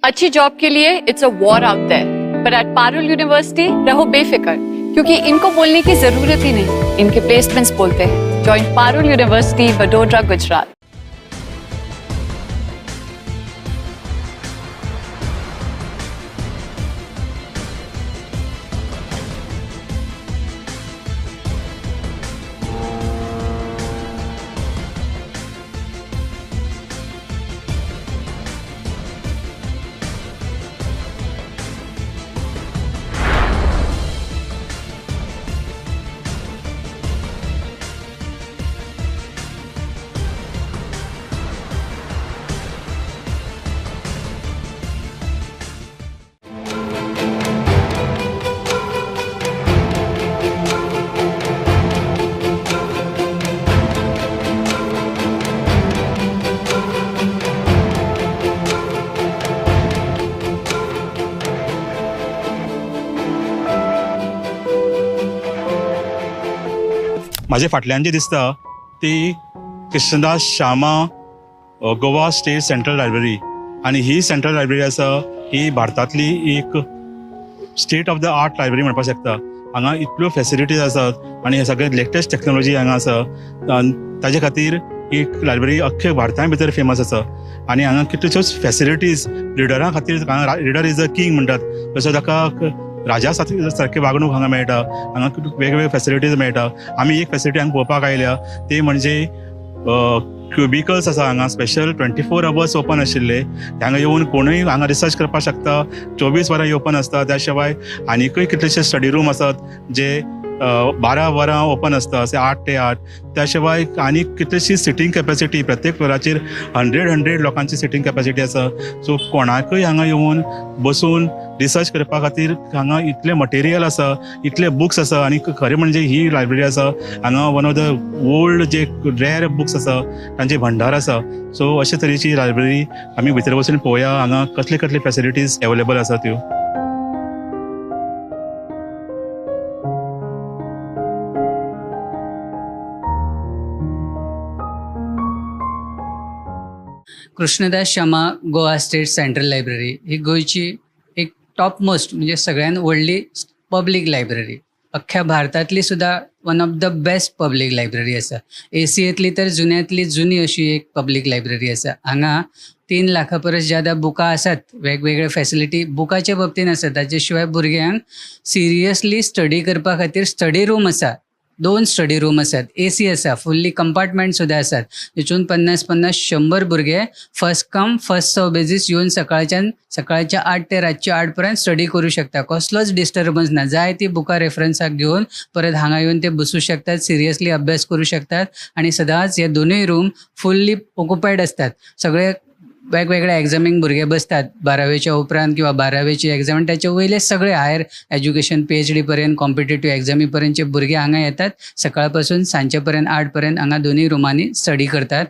अच्छी जॉब के लिए it's a war out there, पर एट पारुल यूनिवर्सिटी रहो बेफिक्र, क्योंकि इनको बोलने की जरूरत ही नहीं, इनके प्लेसमेंट्स बोलते हैं। Join Parul university, Vadodara, Gujarat. म्हाजे फाटल्यान जी दिसता ती Krishnadas Sharma Goa state central library आनी ही सेंट्रल लायब्ररी आसा ही भारतांतली एक state of the art library म्हणपाक शकता। हांगा इतल्यो फेसिलिटीज आसात आनी हे सगळे लेटेस्ट टेक्नॉलॉजी हांगा आसा, ताजे खातीर एक लायब्ररी अख्खे भारता भितर फेमस आसा आनी हांगा कितल्योश्योच फेसिलिटीज रिडरा खातीर, रिडर is a king म्हणटात तसो ताका राजा सारकी वागणूक हांगा मेळटा। हांगा वेगवेगळे फेसिलिटीज मेळटा। आमी एक फेसिलिटी हांगा पळोवपाक आयल्या ती म्हणजे क्युबिकल्स आसा हांगा स्पेशल 24 आवर्स ओपन आशिल्ले, हांगा येवन कोणूय हांगा रिसर्च करपाक शकता, 24 वरां ओपन आसता। त्या शिवाय आनीकूय कितलेशे स्टडी रूम आसात जे 12 वरां ओपन आसता, अशें 8 ते 8. त्या शिवाय आनी कितलीशी सिटींग कॅपेसिटी, प्रत्येक फ्लोराचेर 100 लोकांची सिटींग कॅपेसिटी आसा. सो कोणाकय हांगा येवन बसून रिसर्च करपा खातीर हांगा इतलें मटेरियल आसा, इतले बुक्स आसा. आनी खरें म्हणजे ही लायब्ररी आसा हांगा वन ऑफ the old जे रेयर बुक्स आसा तांचे भंडार आसा. सो अशे तरेची लायब्ररी आमी भितर वचून पळोवया हांगा कसले कसले फॅसिलिटीज अवेलेबल आसा त्यो. Krishnadas Shama Goa state central library ही गोंयची एक टॉप मोस्ट म्हणजे सगळ्यात व्हडली पब्लीक लायब्ररी, अख्ख्या भारतांतली सुद्दां one of the best public library आसा. एशियेंतली तर जुन्यांतली जुनी अशी एक पब्लीक लायब्ररी आसा. हांगा 3 लाखां परस ज्यादा बुकां आसात, वेगवेगळे फॅसिलिटी बुकाच्या बाबतीन आसा. ताचे शिवाय भुरग्यांक सिरियसली स्टडी करपा खातीर स्टडी रूम आसा, 2 स्टडी रूम आसात, एसी आसा, फुल्ली कंपार्टमेंट सुद्दां आसात. तेतून 50, 50, 100 भुरगे first come first serve basis येवन सकाळच्या 8 ते रातच्या 8 पर्यंत स्टडी करूं शकता. कसलोच डिस्टर्बन्स ना, जाय ती बुकां रेफरन्साक घेवन परत हांगा येवन ते बसूं शकतात, सिरियसली अभ्यास करूं शकतात. आनी सदांच हे दोनूय रूम फुल्ली ऑक्युपायड आसतात. सगळे वेगवेगळ्या एग्जामींक भुरगे बसतात, 12वेच्या उपरांत किंवा 12वेची एग्जाम, आनी ताचे वयले सगळे हायर एज्युकेशन PhD पर्यंत कॉम्पिटेटीव एग्जामी पर्यंतचे भुरगे हांगा येतात. सकाळ पासून सांजचे पर्यंत 8 पर्यंत हांगा दोनूय रुमांनी स्टडी करतात.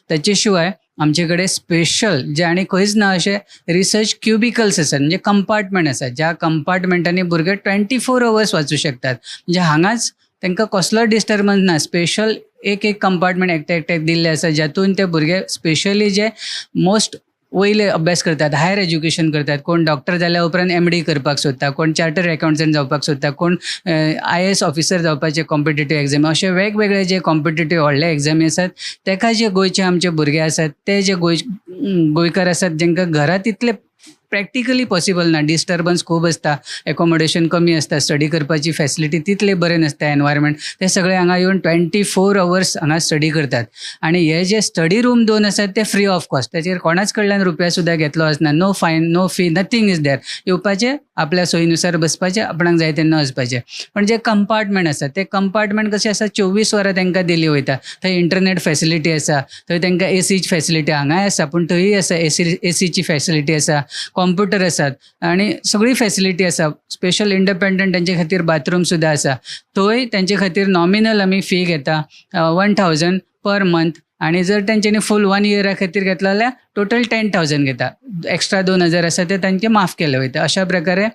ताचे शिवाय आमचे कडेन स्पेशल जे आनी खंयच ना अशे रिसर्च क्युबिकल्स आसात, म्हणजे कंपार्टमेंट आसात, ज्या कंपार्टमेंटांनी भुरगे 24 अवर्स वाचूं शकतात. म्हणजे हांगाच तांकां कसलोच डिस्टर्बन्स ना. स्पेशल एक एक कंपार्टमेंट एकट्या एकट्याक दिल्लें आसा, ज्यातून ते भुरगे स्पेशली जे मोस्ट वयले अभ्यास करतात, हायर एज्युकेशन करतात, कोण डॉक्टर जाल्या उपरांत MD करपाक सोदता, कोण चार्टर्ड अकाउंटंट जावपाक सोदता, कोण IAS officer जावपाचे कॉम्पिटेटीव एग्जामी, अशे वेगवेगळे जे कॉम्पिटेटीव व्हडले एग्जामी आसात तेका जे गोंयचे आमचे भुरगे आसात, ते जे गोंयकार आसात जेंकां घरांत इतले प्रॅक्टिकली पॉसिबल ना, डिस्टर्बन्स खूब आसता, एकोमोडेशन कमी आसता, स्टडी करपाची फॅसिलिटी तितले बरें नासता, एनवायरमेंट, ते सगळे हांगा येवन 24 अवर्स हांगा स्टडी करतात. आनी हे जे स्टडी रूम 2 आसात ते फ्री ऑफ कॉस्ट, ताचेर कोणाच कडल्यान रुपया सुद्दां घेतलो आसना. No fine, no fee, nothing is there. येवपाचें, आपल्या सोयीनुसार बसपाचें, आपणाक जाय तेन्ना वचपाचें. पण जे कंपार्टमेंट आसा ते कंपार्टमेंट कशें आसा, 24 वरां तांकां दिली वयता. थंय इंटरनेट फॅसिलिटी आसा, थंय तांकां एसीची फॅसिलिटी हांगाय आसा, पूण थंय आसा एसीची फॅसिलिटी आसा, कॉम्प्युटर आसात आनी सगळी फॅसिलिटी आसा. स्पेशल इंडिपेंडंट तांचे खातीर बाथरूम सुद्दां आसा. थंय तांचे खातीर नॉमिनल आमी फी घेता 1000 पर मंथ, आनी जर तांच्यांनी फूल 1 इयरा खातीर घेतला जाल्यार टोटल 10,000 घेता. एक्स्ट्रा 2000 आसा ते तांचे माफ केले वयता. अशा प्रकारे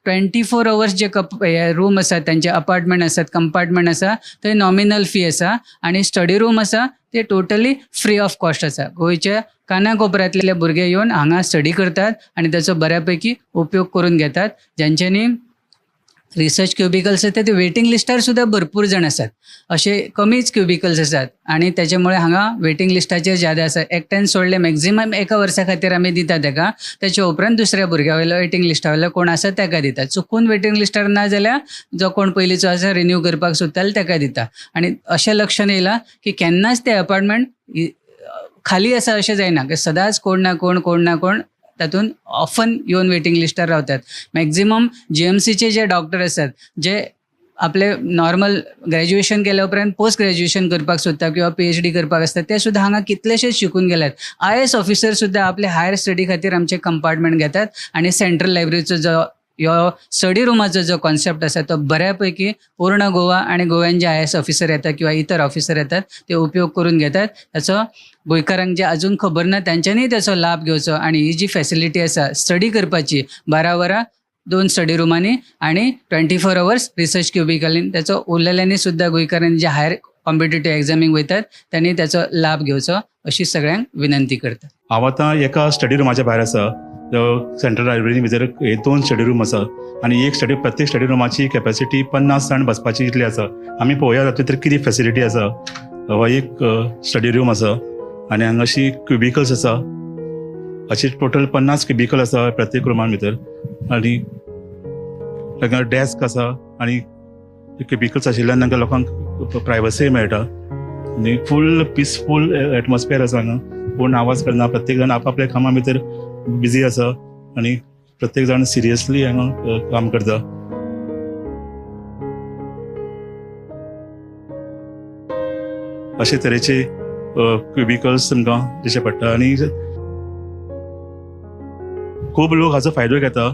24 अवर्स जे हे रूम आसात, तांचे अपार्टमेंट आसात, कंपार्टमेंट आसा, थंय नॉमिनल फी आसा, आनी स्टडी रूम आसा ते टोटली फ्री ऑफ कॉस्ट आसा. गोंयच्या कानाकोपऱ्यांतले भुरगे येवन हांगा स्टडी करतात आनी ताचो बऱ्या पैकी उपयोग करून घेतात. ज्यांच्यांनी रिसर्च क्युबिकल्स आसात ते वेटिंग लिस्टार सुद्दां भरपूर जाण आसात, अशे कमीच क्युबिकल्स आसात आनी तेच्या मुळे हांगा वेटिंग लिस्टाचेर ज्यादा आसा. एकट्यान सोडले मॅक्झिमम 1 वर्सा खातीर आमी दिता तेका, तेच्या उपरांत दुसऱ्या भुरग्या वयलो वेटिंग लिस्टा वयलो कोण आसा तेका दिता. चुकून वेटिंग लिस्टार ना जाल्यार जो कोण पयलींचो आसा रिन्यू करपाक सोदता जाल्यार तेका दिता. आनी अशें लक्षांत येयलां की केन्नाच ते अपार्टमेंट खाली आसा अशें जायना, सदांच कोण ना कोण, कोण ना कोण तातूंत ऑफन येवन वेटिंग लिस्टार रावतात. मॅक्झिमम GMCचे जे डॉक्टर आसात, जे आपले नॉर्मल ग्रॅज्युएशन केल्या उपरांत पोस्ट ग्रॅज्युएशन करपाक सोदता किंवा PhD करपाक आसता, ते सुद्दां हांगा कितलेशेच शिकून गेल्यात. IAS officer सुद्दां आपले हायर स्टडी खातीर आमचे कंपार्टमेंट घेतात आनी सेंट्रल लायब्ररीचो जो ह्यो स्टडी रुमाचो जो कॉन्सेप्ट आसा तो बऱ्या पैकी पूर्ण गोवा आनी गोव्यान जे IAS officer येतात किंवा इतर ऑफिसर येतात ते उपयोग करून घेतात. ताचो गोंयकारांक जे अजून खबर ना तांच्यांनी ताचो लाभ घेवचो. आनी ही जी फॅसिलिटी आसा स्टडी करपाची 12 वरां 2 स्टडी रुमांनी आनी 24 अवर्स रिसर्च क्युबिकलीन, ताचो उरलेल्यांनी सुद्दां गोंयकारांनी जे हायर कॉम्पिटेटीव एग्जामीक वयतात तांणी ताचो लाभ घेवचो अशी सगळ्यांक विनंती करता. हांव आतां एका स्टडी रुमाच्या भायर आसा. सेंट्रल लायब्ररी भितर 2 स्टडी रूम आसा आनी एक स्टडी, प्रत्येक स्टडी रुमाची कॅपेसिटी 50 जाण बसपाची इतली आसा. आमी पळोवया तातूंत भितर कितें फॅसिलिटी आसा. हो एक स्टडी रूम आसा आनी हांगा अशी क्युबिकल्स आसा, अशी टोटल 50 क्युबिकल आसा प्रत्येक रुमान भितर, आनी तांकां डेस्क आसा आनी क्युबिकल्स आशिल्ल्यान तांकां लोकांक प्रायवसी मेळटा आनी फूल पिसफूल एटमॉस्फियर आसा हांगा. कोण आवाज करना, प्रत्येक जाण आपआपल्या कामां भितर बिजी आसा आनी प्रत्येक जाण सिरियसली हांगा काम करता. अशे तरेचे क्युबिकल्स तुमकां दिशे पडटा आनी खूब लोक हाचो फायदो घेता,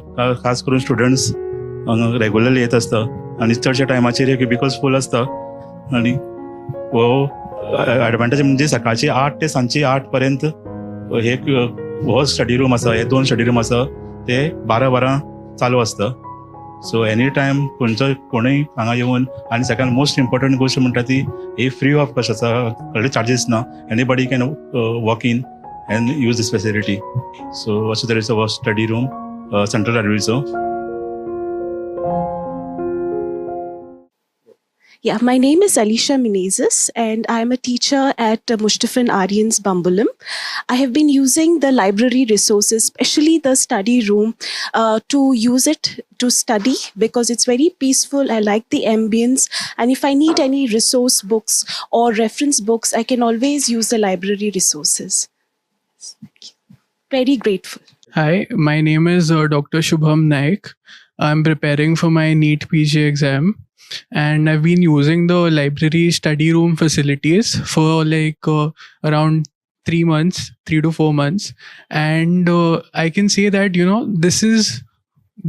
खास करून स्टुडंट्स हांगा रेगुलरली येत आसता आनी चडश्या टायमाचेर हे क्युबिकल्स फूल आसता. आनी हो एडवांटेज म्हणजे सकाळची 8 ते सांजची 8 पर्यंत हे हो स्टडी रूम आसा, हे 2 स्टडी रूम आसा ते 12 वरां चालू आसता. सो एनी टायम खंयचो कोणूय हांगा येवन, आनी सगळ्यात मोस्ट इम्पॉर्टंट गोश्ट म्हणटा ती ही फ्री ऑफ कॉस्ट आसा, कसले चार्जीस ना, anybody can walk in and use this facility. So अशे तरेचो हो स्टडी रूम सेंट्रल लायब्ररीचो. Yeah, my name is Alisha Menezes and I'm a teacher at Mustafan Aryans Bambolim. I have been using the library resources, especially the study room, to use it to study because it's very peaceful. I like the ambience, and if I need any resource books or reference books, I can always use the library resources. Thank you. Very grateful. Hi, my name is Dr. Shubham Naik. I'm preparing for my NEET PG exam, and I've been using the library study room facilities for like around 3 months, 3 to 4 months. And I can say that, you know, this is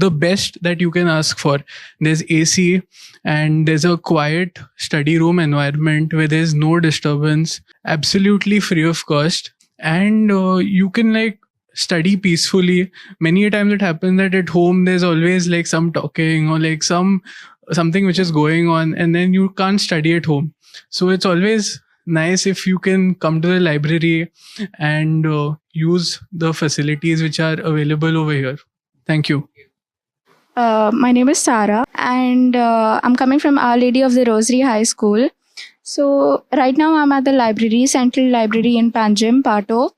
the best that you can ask for. There's AC and there's a quiet study room environment where there's no disturbance, absolutely free of cost. And you can like study peacefully. Many a times it happens that at home there's always like some talking or like something which is going on, and then you can't study at home. So it's always nice if you can come to the library and use the facilities which are available over here. Thank you. My name is Sara, and I'm coming from Our Lady of the Rosary High School. So right now I'm at the library, Central Library in Panjim, Pato.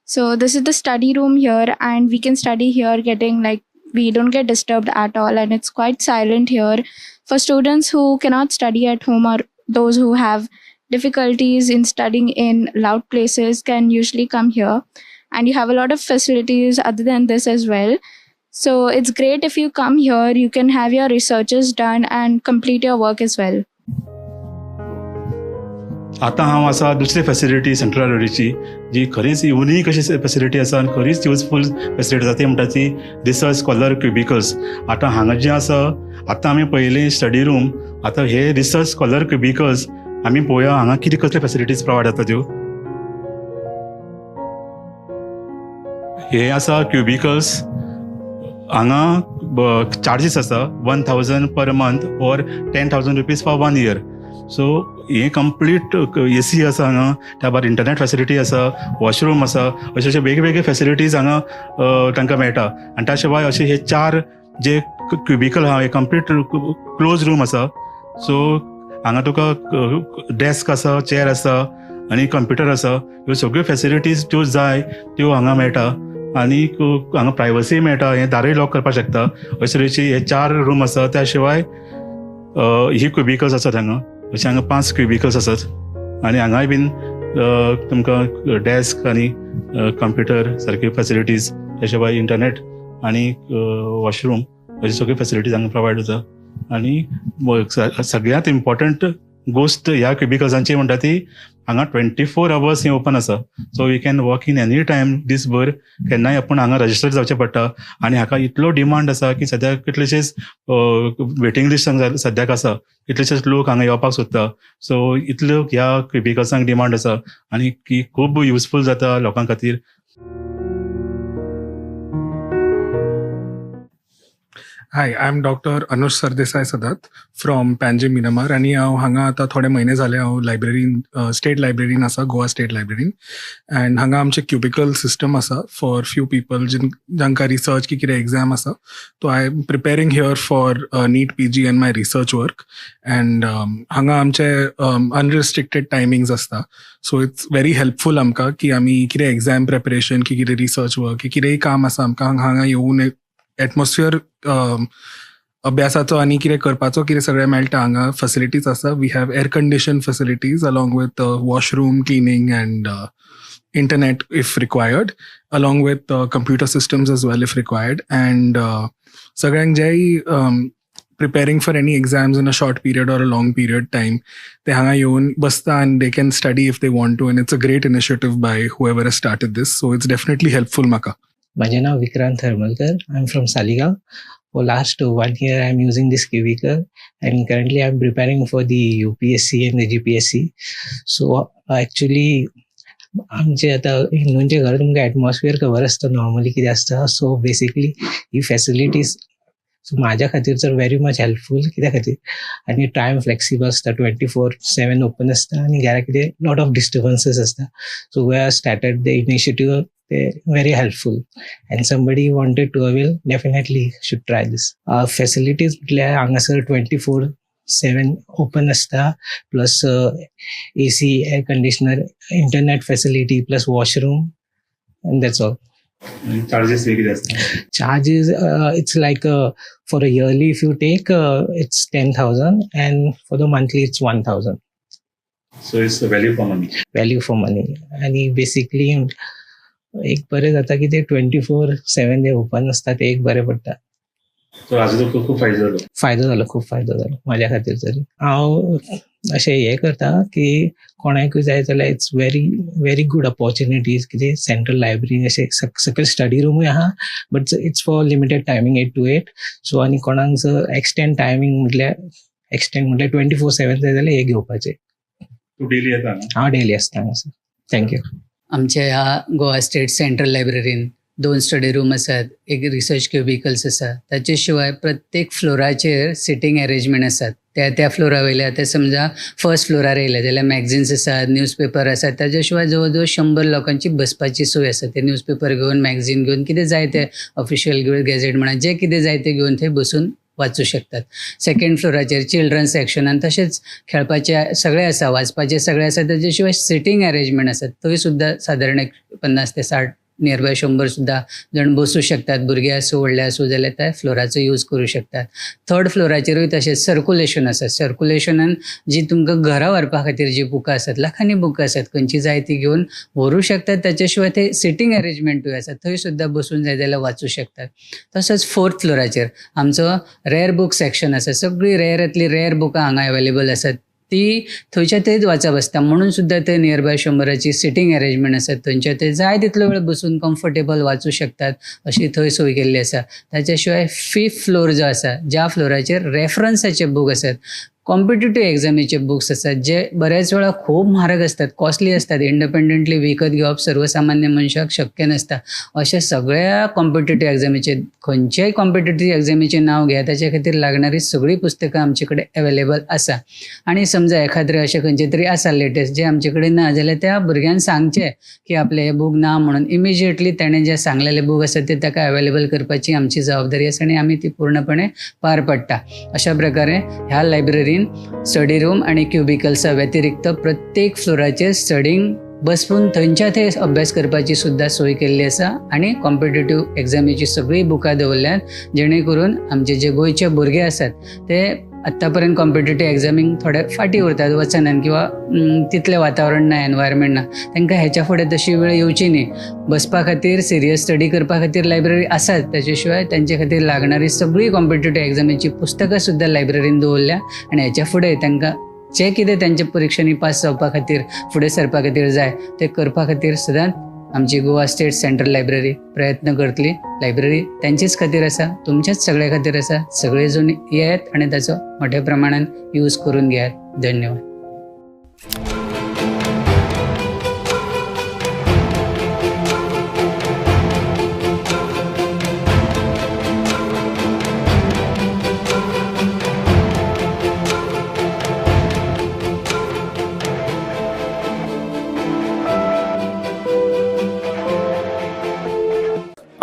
So this is the study room here, and we can study here, getting like, we don't get disturbed at all, and it's quite silent here. For students who cannot study at home or those who have difficulties in studying in loud places can usually come here, and you have a lot of facilities other than this as well. So it's great if you come here, you can have your researches done and complete your work as well. आतां हांव आसा दुसरी facility central लायब्ररीची, जी खरीच unique अशी facility आसा आनी खरीच युजफूल फॅसिलिटी आसा, ती म्हणटा ती रिसर्च स्कॉलर क्युबिकल्स. आतां हांगा जें आसा, आतां आमी पळयलें स्टडी रूम, आतां हे रिसर्च स्कॉलर क्युबिकल्स आमी पळोवया हांगा कितें कसले फॅसिलिटीज प्रोवायड जाता त्यो. हे आसा क्युबिकल्स, हांगा चार्जीस आसा 1000 per month or 10,000 rupees for 1 year. So हे कंप्लीट एसी आसा हांगा, त्या भायर इंटरनेट फॅसिलिटी आसा, वॉशरूम आसा, अशे अशे वेगवेगळे फॅसिलिटीज हांगा तांकां मेळटा. आनी त्या शिवाय अशे हे 4 जे क्युबिकल आहा, हे कंप्लीट क्लोज रूम आसा. सो हांगा तुका डेस्क आसा, चेर आसा आनी कंप्युटर आसा. ह्यो सगळ्यो फॅसिलिटीज ज्यो जाय त्यो हांगा मेळटा आनी हांगा प्रायवसी मेळटा, हें दारय लॉक करपाक शकता. अशे तरेचे हे 4 रूम आसा. त्या शिवाय ही क्युबिकल्स आसात हांगा, अशे हांगा 5 क्युबिकल्स आसात आनी हांगाय बीन तुमकां डेस्क आनी कंप्युटर सारक्यो फॅसिलिटीज, त्या शिवाय इंटरनेट आनी वॉशरूम अश्यो सगळ्यो फॅसिलिटीज हांगा प्रोवायड जाता. आनी सगळ्यांत इम्पॉर्टंट गोश्ट ह्या क्युबिकल्सांची म्हणटा ती हांगा 24 आवर्स हें ओपन आसा. So you can walk in any time दीसभर, केन्नाय आपूण हांगा रजिस्टर जावचें पडटा. आनी हाका इतलो डिमांड आसा की सद्याक कितलेशेच वेटींग लिस्ट सद्याक आसा, कितलेशेच लोक हांगा येवपाक सोदता. सो इतलो ह्या क्युबिकल्सांक डिमांड आसा आनी की खूब युजफूल जाता लोकां खातीर. Hi, I am doctor Anush Sardesai Sadat from Panjim Miramar, आनी हांव हांगा आतां थोडे म्हयने जाले हांव लायब्ररीन, स्टेट लायब्ररीन आसा, गोवा स्टेट लायब्ररीन. अँड हांगा आमचें क्युबिकल सिस्टम आसा फॉर फ्यू पीपल जांकां रिसर्च की कितें एग्जाम आसा. So I am preparing here for NEET PG and my research work. And हांगा आमचे अनरिस्ट्रिक्टेड टायमिंग्स आसता. सो it's very helpful आमकां की आमी कितें एग्जाम प्रिपरेशन की कितें रिसर्च वर्क की कितेंय काम आसा आमकां हांगा येवन एटमॉस्फियर अभ्यासाचो आनी कितें करपाचो कितें सगळें मेळटा. हांगा फॅसिलिटीज आसा. We have air condition facilities along with washroom cleaning and internet if required, along with computer systems as well if required. And सगळ्यांक जेय preparing for any exams in a short period or a long period time, ते हांगा येवन बसता and they can study if they want to, and it's a great initiative by whoever has started this. So it's definitely helpful म्हाका. माझे नाव Vikrant Harmalkar. I am from Saligao. For last 1 year, I am using this cubicle, and currently I am preparing for the UPSC and the GPSC. So actually, आमचे आतां हिंदूंचे घर तुमकां atmosphere खबर आसता normally कितें आसता. सो बेसिकली ही facilities so म्हाज्या खातीर तर व्हेरी मच हेल्पफूल कित्या खातीर आनी टायम फ्लेक्सिबल आसता, 24/7 ओपन आसता आनी घरा कितें लॉट ऑफ डिस्टर्बन्सीस आसता. So we are started the initiative, ते very helpful, and somebody wanted to avail definitely should try this. Facilities म्हटल्यार हांगासर 24/7 ओपन आसता, plus AC, air conditioner, internet facility, plus washroom, and that's all. Charges कितें आसता? Charges, it's like for a yearly if you take, it's 10,000, and for the monthly it's 1,000. So it's value for money. Value for money. आनी basically एक बरें जाता की ते 24/7 ते open आसता, ते एक बरें पडटा. सो हाजो तुका खूब फायदो जालो. फायदो जालो, खूब फायदो जालो म्हाज्या खातीर तरी. हांव अशें हें करता की कोणाकूय जाय जाल्यार it's very very good opportunities. कितें सेंट्रल लायब्ररी अशें सकयल स्टडी रुमूय आहा, but it's for limited timing 8 to 8. So आनी कोणाक जर एक्सटेंड टायमींग म्हटल्यार एक्सटेंड म्हटल्यार 24/7 जाय जाल्यार हें घेवपाचें. तूं डेली येता न्हू? हांव डेली आसता हांगासर. Thank you. आमच्या ह्या गोवा स्टेट सेंट्रल लायब्ररीन 2 स्टडी रूम आसात, एक रिसर्च क्युबिकल्स आसा. ताचे शिवाय प्रत्येक फ्लोराचेर सिटींग एरेंजमेंट आसात. त्या त्या फ्लोरा वयल्या आतां समजा फर्स्ट फ्लोरार येयले जाल्यार मॅगझिन्स आसात, न्यूजपेपर आसात. ताच्या शिवाय जवळ जवळ 100 लोकांची बसपाची सोय आसा. ते न्यूजपेपर घेवन, मॅगझीन घेवन, कितें जाय तें ऑफिशियल गॅझेट म्हणा, जें कितें जाय तें घेवन थंय बसून वाचूं शकतात. सेकंड फ्लोराचेर चिल्ड्रन सेक्शनान तशेंच खेळपाचें सगळें आसा, वाचपाचें सगळें आसा. ताचे शिवाय सिटींग एरेंजमेंट आसा, थंय सुद्दां सादारण एक 50 ते 60 नियर बाय 100 सुद्दां जाण बसूं शकतात. भुरगे आसूं व्हडले आसूं जाल्यार त्या फ्लोराचो यूज करूं शकतात. थर्ड फ्लोराचेरूय तशेंच सर्कुलेशन आसा. सर्कुलेशनान जी तुमकां घरा व्हरपा खातीर जी बुकां आसात, लाखांनी बुकां आसात, खंयची जाय ती घेवन व्हरूं शकतात. ताच्या शिवाय थंय सिटींग एरेंजमेंटूय आसा, थंय सुद्दां बसून जाय जाल्यार वाचूं शकतात. तसोच फोर्थ फ्लोराचेर आमचो रेर बूक सेक्शन आसा. सगळीं रेरांतलीं रेर बुकां हांगा अवेलेबल आसात, ती थंयच्या थंयच वाचप आसता. म्हणून सुद्दां थंय नियर बाय 100ची सिटींग एरेंजमेंट आसा, थंयच्या थंय जाय तितलो वेळ बसून कम्फर्टेबल वाचूं शकतात अशी थंय सोय केल्ली आसा. ताच्या शिवाय फिफ्थ फ्लोर जो आसा, ज्या फ्लोराचेर रेफरन्साचे बूक आसात, कॉम्पिटेटीव एग्जामीचे बुक्स आसात, जे बऱ्याच वेळा खूब म्हारग आसतात, कॉस्टली आसतात, इंडिपेंडंटली विकत घेवप सर्वसामान्य मनशाक शक्य नासता. अशे सगळ्या कॉम्पिटेटीव एग्जामीचे, खंयच्याय कॉम्पिटेटीव एग्जामीचें नांव घेया, ताच्या खातीर लागणारी सगळीं पुस्तकां आमचे कडेन अवेलेबल आसा. आनी समजा एखाद्रें अशें खंयचें तरी आसा लेटेस्ट जें आमचे कडेन ना जाल्यार त्या भुरग्यान सांगचें की आपलें हें बूक ना म्हणून, इमिजिएटली ताणें जें सांगलेलें बूक आसा तें ताका अवेलेबल करपाची आमची जबाबदारी आसा आनी आमी ती पूर्णपणे पार पडटा. अशा प्रकारे ह्या लायब्ररीन स्टडी रूम आनी क्युबिकल्सा व्यतिरिक्त प्रत्येक फ्लोराचेर स्टडींग बसून थंयच्या थंय अभ्यास करपाची सुद्दां सोय केल्ली आसा आनी कॉम्पिटेटीव एग्जामीची सगळीं बुकां दवरल्यात, जेणे करून आमचे जे गोंयचे भुरगे आसात ते आत्तां पर्यंत कॉम्पिटेटीव एग्जामींक थोडे फाटीं उरतात, वचनात किंवा तितलें वातावरण ना, एनवायरमेंट ना, तांकां हेच्या फुडें तशी वेळ येवची न्ही. बसपा खातीर, सिरियस स्टडी करपा खातीर लायब्ररी आसात, ताचे शिवाय तांचे खातीर लागणारी सगळीं कॉम्पिटेटीव एग्जामीची पुस्तकां सुद्दां लायब्ररीन दवरल्या आनी हेच्या फुडें तांकां जे कितें तांच्या परिक्षांनी पास जावपा खातीर, फुडें सरपा खातीर जाय तें करपा खातीर सदांच आमची गोवा स्टेट सेंट्रल लायब्ररी प्रयत्न करतली. लायब्ररी तांचेच खातीर आसा, तुमच्याच सगळ्या खातीर आसा. सगळे जाण येयात आनी ताचो मोठ्या प्रमाणान यूज करून घेयात. धन्यवाद.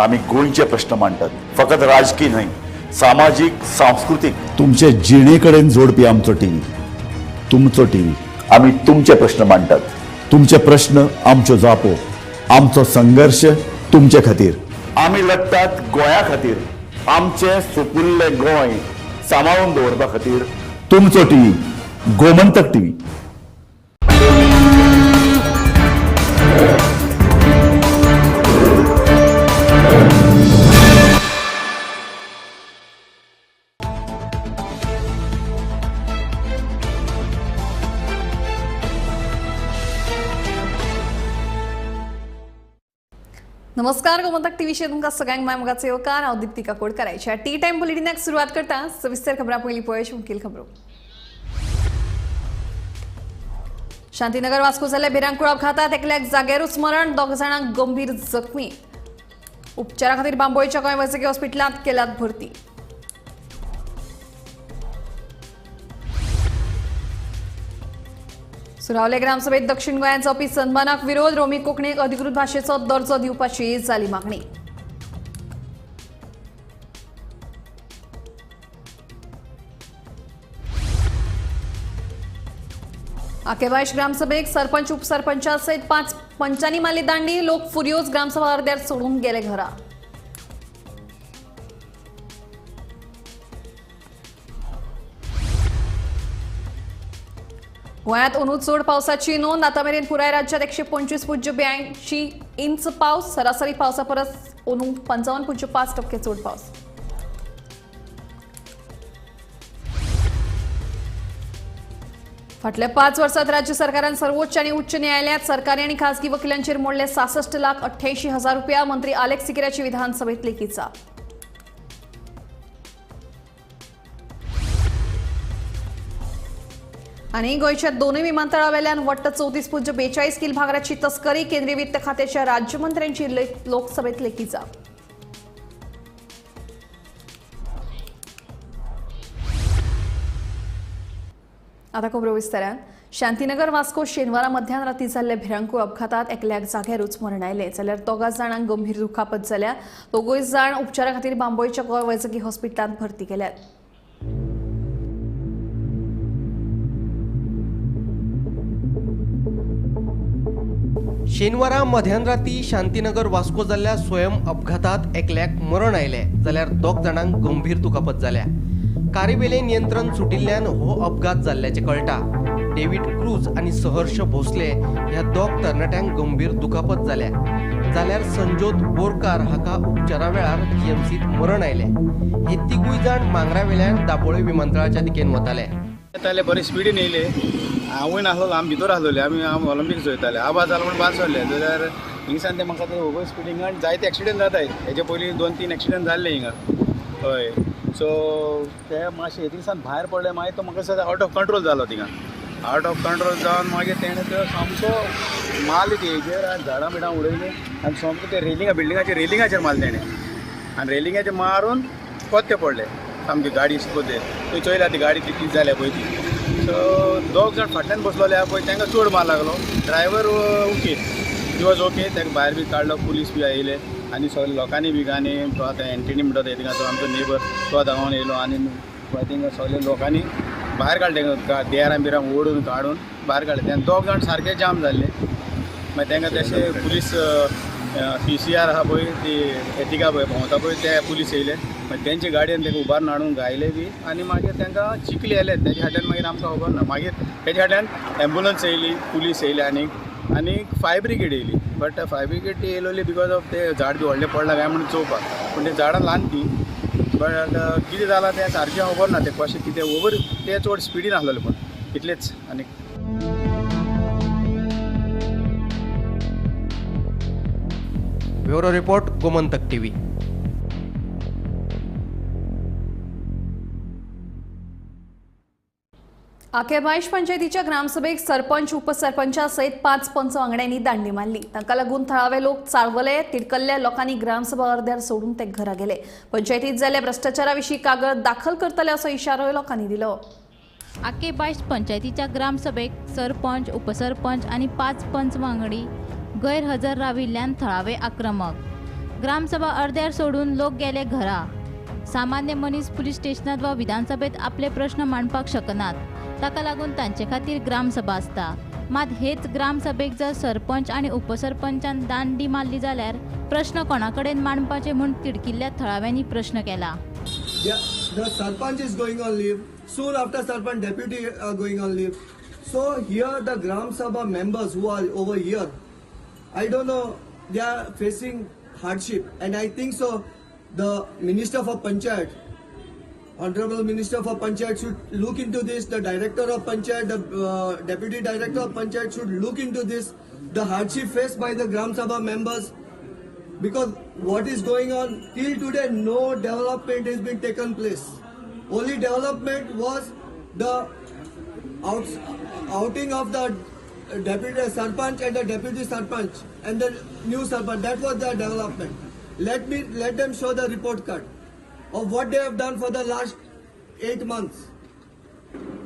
आमी गोंयचे प्रश्न मांडटात, फकत राजकी न्हय, सामाजीक, सांस्कृतीक, तुमचे जिणे कडेन जोडपी आमचो टीव्ही, तुमचो टीव्ही. आमी तुमचे प्रश्न मांडटात, तुमचे प्रश्न आमच्यो जापो, आमचो संघर्श तुमचे खातीर. आमी लढटात गोंया खातीर, आमचें सुपुल्लें गोंय सांबाळून दवरपा खातीर. तुमचो टीव्ही, गोमंतक टीव्ही. नमस्कार, गोमंतक टीव्हीचेर तुमकां सगळ्यांक माय मोगाचो येवकार. हांव दीप्ती काकोडकाराच्या टी टायम बुलेटिनाक सुरवात करता. सविस्तर खबरां पयलीं पळोवया मुखेल खबरो. शांतीनगर वास्को जाल्ल्या भिरांकूळ अपघातात एकल्याक जाग्यारूच मरण, दोग जाणांक गंभीर जखमी. उपचारा खातीर बांबोळीच्या गोंय वैजकी हॉस्पिटलांत केल्यात भरती. सुरावले ग्रामसभेत दक्षिण गोंयांत जावपी सन्मानाक विरोध, रोमी कोंकणीक अधिकृत भाशेचो दर्जो दिवपाची जाली मागणी. आकेबायश ग्रामसभेक सरपंच उपसरपंचा सयत 5 पंचांनी मारली दांडी, लोक फुर्योज ग्रामसभा अर्द्यार सोडून गेले घरा. गोंयांत अंदू चड पावसाची नोंद. आतां मेरेन पुराय राज्यांत 125.82 इंच पावस, सरासरी पावसा परस अंदू 55.5% चड पावस. फाटल्या 5 वर्सात राज्य सरकारान सर्वोच्च आनी उच्च न्यायालयात सरकारी आनी खासगी वकिलांचेर मोडले 66,88,000 रुपया. मंत्री आलेक्स सिकेराची विधानसभेत लेखी जाप. आनी गोंयच्या दोनूय विमानतळावेल्यान वट्ट 34.42 किल भांगराची तस्करी, केंद्रीय वित्त खात्याच्या राज्यमंत्र्यांची लोकसभेत लेखी जाप. आता खबरो विस्तारान. शांतीनगर वास्को शेनवारा मध्यान राती जाल्ल्या भिरांकूळ अपघातात एकल्याक जाग्यारूच मरण आयलें, जाल्यार 2 जाणांक गंभीर दुखापत जाल्या. दोगूय जाण उपचारा खातीर बांबोळीच्या गोंय वैजकी हॉस्पिटलांत भरती केल्यात. शेनवारा मध्यान राती शांतीनगर वास्को जाल्ल्या स्वयं अपघातात एकल्याक मरण आयलें, जाल्यार 2 जाणांक गंभीर दुखापत जाल्या. कारीवेले नियंत्रण सुटिल्ल्यान हो अपघात जाल्ल्याचें कळटा. डेव्हिड क्रूज आनी सहर्ष भोसले ह्या 2 तरणाट्यांक गंभीर दुखापत जाल्या, जाल्यार संजोत बोरकार हाका उपचारा वेळार जीएमसीत मरण आयलें. हे तिगूय जाण मांगरावेल्यान दाबोळे विमानतळाच्या दिकेन वताले. येताले बरे स्पिडीन येयले, हांवूय नासलो, आमी भितर आसलोले, आमी ऑलिम्पिक्स चोयताले. आवाज जालो म्हूण भायर सरले, जाल्यार हिंगसान ते म्हाका ओवर स्पिडींग जायते एक्सिडंट जाताय. हेजे पयलीं 2-3 एक्सिडंट जाल्ले हिंगा. हय, सो ते मातशे थिंगसान भायर पडले, मागीर तो म्हाका दिसता आवट ऑफ कंट्रोल जालो. थिंगा आवट ऑफ कंट्रोल जावन मागीर तेणें तो सामको मारले ते हेजेर आनी झाडां बिडां उडयलीं आनी सामको ते रेलिंगा बिल्डिंगाचेर रेलिंगाचेर मारले तेणें आनी रेलिंगाचेर मारून कोत्ते पडले सामकी गाडी कोत्ते. थंय चोयल्या ती गाडी ती कितें जाल्या पळय ती. सो 2 जाण फाटल्यान बसलोले आहा पळय, तांकां चड मार लागलो. Driver okay, he was okay. ताका भायर बी काडलो, पुलीस बी आयले आनी सगळे लोकांनी बी आनी तो आतां एंटनी म्हणटा थिंगा तो आमचो नेबर, तो धांवन येयलो आनी थिंगा सगळे लोकांनी भायर काडले, देरां बिरां ओडून काडून भायर काडले. तेन्ना 2 जाण सारके जाम जाल्ले. मागीर तांकां तशें पुलीस PCR आहा पळय, ती एटिका पळय भोंवता पळय, ते पुलीस येयले. मागीर तेंचे गाडयेन तांकां उबारून हाडून घायले बी आनी मागीर तांकां चिखली आयले. तेज्या फाटल्यान मागीर आमकां खबर ना. मागीर तेज्या फाटल्यान एम्बुलन्स येयली, पुलीस येयली आनी आनी फायर ब्रिगेड येयली. बट फायर ब्रिगेड ती येयलोली because of ते झाड बी व्हडलें पडलां काय म्हणून चोवपाक, पूण ते झाडां ल्हान ती. बट कितें जालां तें सारकें खबर ना, तें कशें कितें ओवर ते चड स्पिडीन आसलेले, पूण इतलेंच. आनी Bureau report, Gomantak TV. आकेबायश पंचायतीच्या ग्रामसभेक सरपंच उपसरपंचा सयत 5 पंच वांगड्यांनी दांडी मारली. तांकां लागून थळावे लोक चाळवले. तिडकल्ल्या लोकांनी ग्रामसभा अर्द्यार सोडून ते घरा गेले. पंचायतीत जाल्ल्या भ्रष्टाचारा विशीं कागद दाखल करतले असो इशारोय लोकांनी दिलो. आकेबायश पंचायतीच्या ग्रामसभेक सरपंच उपसरपंच आनी 5 पंच वांगडी गैरहजर राविल्ल्यान थळावे आक्रमक. ग्रामसभा अर्द्यार सोडून लोक गेले घरा. सामान्य मनीस पुलीस स्टेशनात वा विधानसभेत आपले प्रश्न मांडपाक शकनात, ताका लागून तांचे खातीर ग्रामसभा आसता. मात हेच ग्रामसभेक जर सरपंच आनी उपसरपंचान दांडी मारली जाल्यार प्रश्न कोणा कडेन मांडपाचे म्हूण तिडकिल्ल्या थळाव्यांनी प्रश्न केला. The sarpanch is going on leave. Soon after sarpanch, deputy are going on leave. So here the Gram Sabha members who are over here, I don't know, they are facing hardship, and I think so the Minister for Panchayat, Honorable Minister for Panchayat should look into this, the Director of Panchayat, the Deputy Director of Panchayat should look into this, the hardship faced by the Gram Sabha members. Because what is going on till today, no development has been taken place. Only development was the outing of the deputy sarpanch and the deputy sarpanch and the new sarpanch. That was the development. Let them show the report card of what they have done for the last 8 months.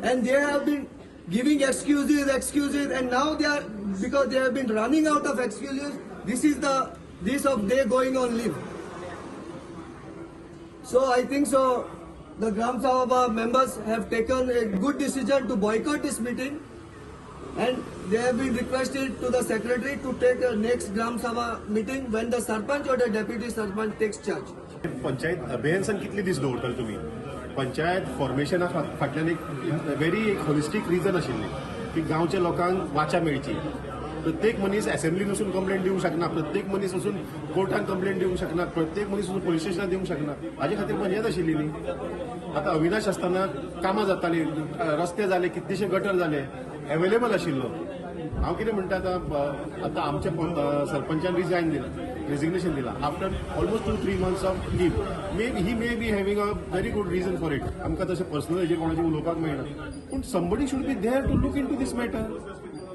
And they have been giving excuses, and now they are, because they have been running out of excuses, this is the this of they going on leave. So I think so the Gram Sabha members have taken a good decision to boycott this meeting, and they have been requested to the secretary to take a next Gram Sabha meeting when the sarpanch or the deputy sarpanch takes charge. Panchayat अबेयन्सान कितले दीस दवरतले तुमी? पंचायत फॉर्मेशना फाटल्यान एक very एक होलिस्टीक reason आशिल्ली की गांवच्या लोकांक वाचा मेळची. प्रत्येक मनीस असेंब्लीन वचून कंप्लेंट दिवंक शकना, प्रत्येक मनीस वचून कोर्टान कंप्लेंट दिवंक शकना, प्रत्येक मनीस वचून पोलीस स्टेशनात दिवंक शकना. हाजे खातीर पंचायत आशिल्ली न्ही. आतां अविनाश आसतना कामां जातालीं, रस्ते जाले, कितलेशे गटर जाले, एवेलेबल आशिल्लो. हांव कितें म्हणटा, आतां आतां आमच्या सरपंचान रिजायन दिलां, रेजिग्नेशन दिलां after almost 2-3 months of leave. May he may be having a very good reason for it. आमकां तशें पर्सनल हेजेर कोणाचें उलोवपाक मेळना, पूण somebody should be there to look into this matter.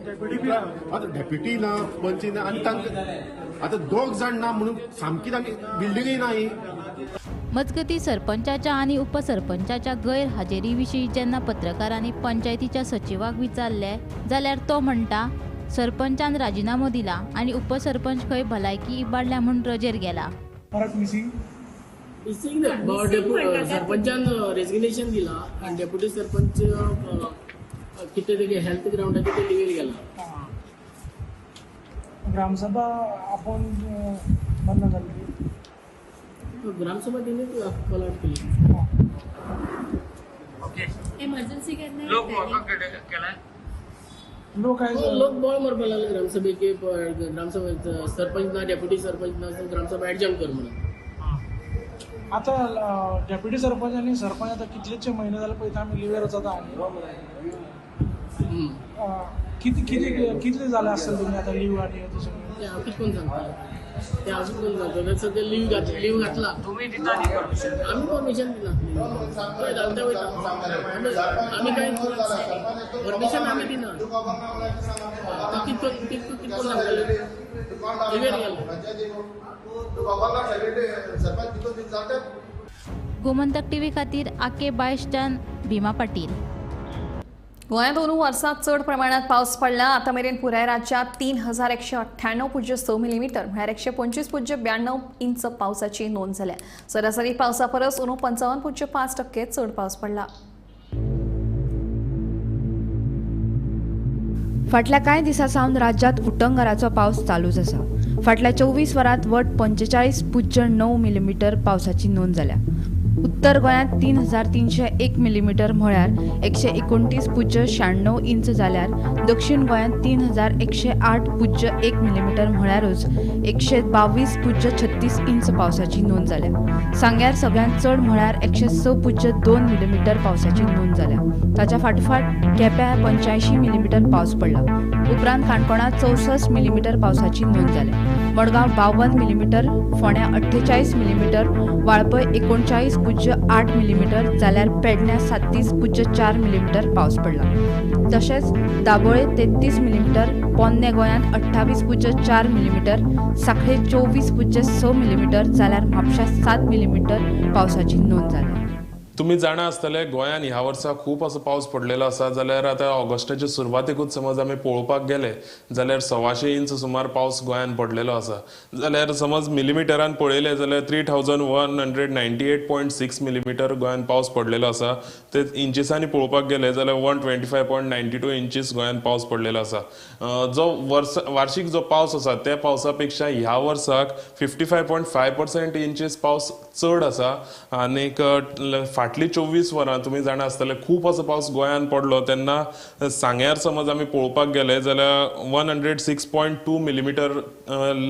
आतां डेप्युटी ना, पंच ना, आनी तांकां आतां दोग जाण ना म्हणून सामकी तांणी बिल्डिंगय ना ही. मजगती सरपंचाच्या आनी उपसरपंचाच्या गैरहाजेरी विशीं जेन्ना पत्रकारांनी पंचायतीच्या सचिवाक विचारले जाल्यार तो म्हणटा सरपंचान राजिनामो दिला आनी उपसरपंच खंय भलायकी इबाडल्या म्हूण रजेर गेला. परत मिसिंग मिसिंग सरपंचान रेजिग्नेशन दिला आनी डेप्युटी सरपंच कितें तेगे हेल्थ ग्रावंडाचेर ते लिवेर गेला. ग्रामसभा आपण बंद जाली. ग्रामसभा तिने कॉल आउट केली. ओके, इमर्जन्सी केन्ना लोक केला, लोक लोक बोळ मारपाक लागले ग्रामसभेक. ग्रामसभा सरपंच ना, डेप्युटी सरपंच ना, ग्रामसभा एडजर्न कर म्हणून. आता डेप्युटी सरपंच आनी सरपंच आतां कितलेशे म्हयने जाले पळयता आमी लिवेर वचता. किती किती कितले जाले आसतले तुमी आतां लीव आनी तशें? ते हांव कितें करून सांगता, ते हांव कितें करून सांगता. सद्या लीव घातला तुमी दिता न्ही परमिशन? आमी परमिशन दिना, थंय घालता वयता आमी, कांय परमिशन आमी दिना. तो कितें कितें करून सांगतले? लिवेर गेलो. गोमंतक टीव्ही खातीर आके बायशच्यान भीमा पाटील. गोंयांत अंदू वर्सांत चड प्रमाणात पावस पडला. आतां मेरेन पुराय राज्यांत 3198.6 मिलीमीटर म्हळ्यार 125.92 इंच पावसाची नोंद जाल्या. सरासरी पावसा परस अंदू 55.5% चड पावस पडला. फाटल्या कांय दिसां सावन राज्यांत उटंगाराचो पावस चालूच आसा. फाटल्या 24 वरांत वट 45.9 मिलीमीटर पावसाची नोंद जाल्या. उत्तर गोंयांत 3301 मिलीमीटर म्हळ्यार 129.96 इंच जाल्यार दक्षिण गोंयांत 3108.1 मिलीमीटर म्हळ्यारूच 122.36 इंच पावसाची नोंद जाल्या. सांग्यार सगळ्यांत चड म्हळ्यार 106.2 मिलीमीटर पावसाची नोंद जाल्या. ताच्या फाटोफाट केप्यां 85 मिलीमीटर पावस पडला. उपरांत काणकोणांत 64 मिलीमीटर पावसाची नोंद जाल्या. मडगांव 52 मिलीमीटर, फोंड्यां 48 मिलीमीटर, वाळपय 39.8 मिलीमीटर जाल्यार पेडण्यां 37.4 मिलीमीटर पावस पडला. तशेंच दाबोळे 33 मिलीमीटर, पोन्ने गोंयांत 28.4 मिलीमीटर, सांखळे 24.6 मिलीमीटर जाल्यार म्हापश्यां 7 मिलीमीटर पावसाची नोंद जाल्या. तुमी जाणा आसतले गोंयान ह्या वर्सा खूब असो पावस पडलेलो आसा. जाल्यार आतां ऑगस्टाच्या सुरवातेकूच समज आमी पळोवपाक गेले जाल्यार 125 इंच सुमार पावस गोंयान पडलेलो आसा. जाल्यार समज मिलीमिटरान पळयलें जाल्यार 3198.6 मिलीमीटर गोंयान पावस पडलेलो आसा. ते इंचिसांनी पळोवपाक गेले जाल्यार 125.92 इंचीस गोंयान पावस पडलेलो आसा. जो वर्स वार्षिक जो पावस आसा त्या पावसा पेक्षा ह्या वर्साक 55.5% इंचीस पावस चड आसा. आनीक फाटली 24 वरां तुमी जाणा आसतले खूब असो पावस गोंयांत पडलो तेन्ना सांग्यार समज आमी पळोवपाक गेले जाल्यार 106.2 मिलीमिटर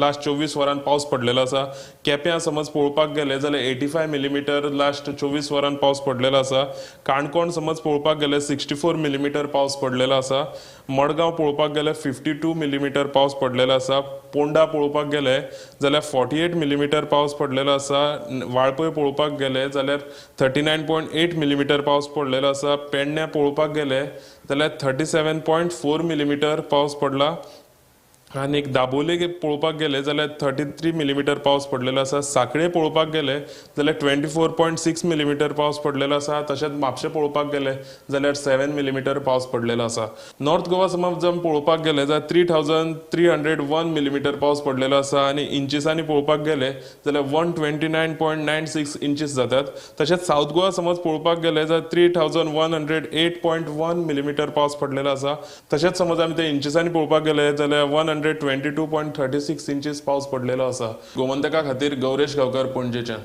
लास्ट 24 वरां पावस पडलेलो आसा. केप्यां समज पळोवपाक गेले जाल्यार 85 मिलीमिटर लास्ट 24 वरां पावस पडलेलो आसा. काणकोण समज पळोवपाक गेले 64 मिलीमिटर पावस पडलेलो आसा. मडगांव पळोवपाक गेले 52 मिलीमिटर पावस पडलेलो आसा. पोंडा पळोवपाक गेले जाल्यार 48 मिलीमिटर पावस पडलेलो आसा. वाळपय पळोवपाक गेले जाल्यार 39.8 मिलीमिटर पावस पडलेलो आसा. पेडण्या पळोवपाक गेले जाल्यार 37.4 मिलीमिटर पावस पडला. आनी दाबोले पळोवपाक गेले जाल्यार 33 मिलीमिटर पावस पडलेलो आसा. साखळे पळोवपाक गेले जाल्यार 24.6 मिलीमिटर पावस पडलेलो आसा. तशेंच म्हापशें पळोवपाक गेले जाल्यार 7 मिलीमिटर पावस पडलेलो आसा. नॉर्थ गोवा समज जर पळोवपाक गेले जाल्यार 3301 मिलीमिटर पावस पडलेलो आसा आनी इंचिसांनी पळोवपाक गेले जाल्यार 129.96 इंचीस जातात. तशेंच सावथ गोवा समज पळोवपाक गेले जाल्यार 3108.1 मिलीमिटर पावस पडलेलो आसा. तशेंच समज आमी ते इंचिसांनी पळोवपाक गेले जाल्यार 122.36 इंचीस पावस पडलेलो आसा. गोमंतका खातीर गौरेश गांवकर, पणजेच्यान.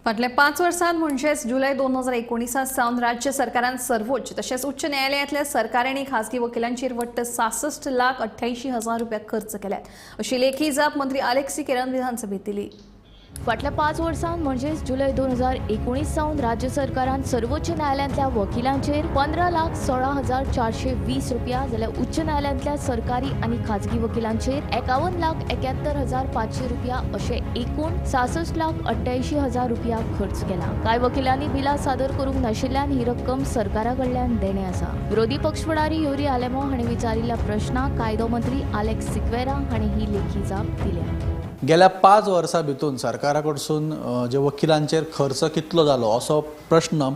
फाटल्या 5 वर्सांत म्हणजेच जुलय 2019 सावन राज्य सरकारान सर्वोच्च तशेंच उच्च न्यायालयांतल्या सरकारी आनी खासगी वकिलांचेर वट्ट 66,88,000 रुपया खर्च केल्यात अशी लेखी जाप मंत्री आलेक्स सिक्वेरान विधानसभेत दिली. फाटल्या 5 वर्सांत म्हणजेच जुलय 2019 सावन राज्य सरकारान सर्वोच्च न्यायालयांतल्या वकिलांचेर 15,16,420 रुपया जाल्यार उच्च न्यायालयांतल्या सरकारी आनी खाजगी वकिलांचेर 51,71,500 रुपया अशे एकूण 66,88,000 रुपया खर्च केला. कांय वकिलांनी बिलां सादर करूंक नाशिल्ल्यान ही रक्कम सरकारा कडल्यान देणे आसा. विरोधी पक्ष फुडारी युरी आलेमो हांणी विचारिल्ल्या प्रश्नाक कायदो मंत्री आलेक्स सिक्वेरा हांणी ही लेखी जाप दिल्या. गेल्या 5 वर्सां भितून सरकारा कडसून जे वकिलांचेर खर्च कितलो जालो असो प्रश्न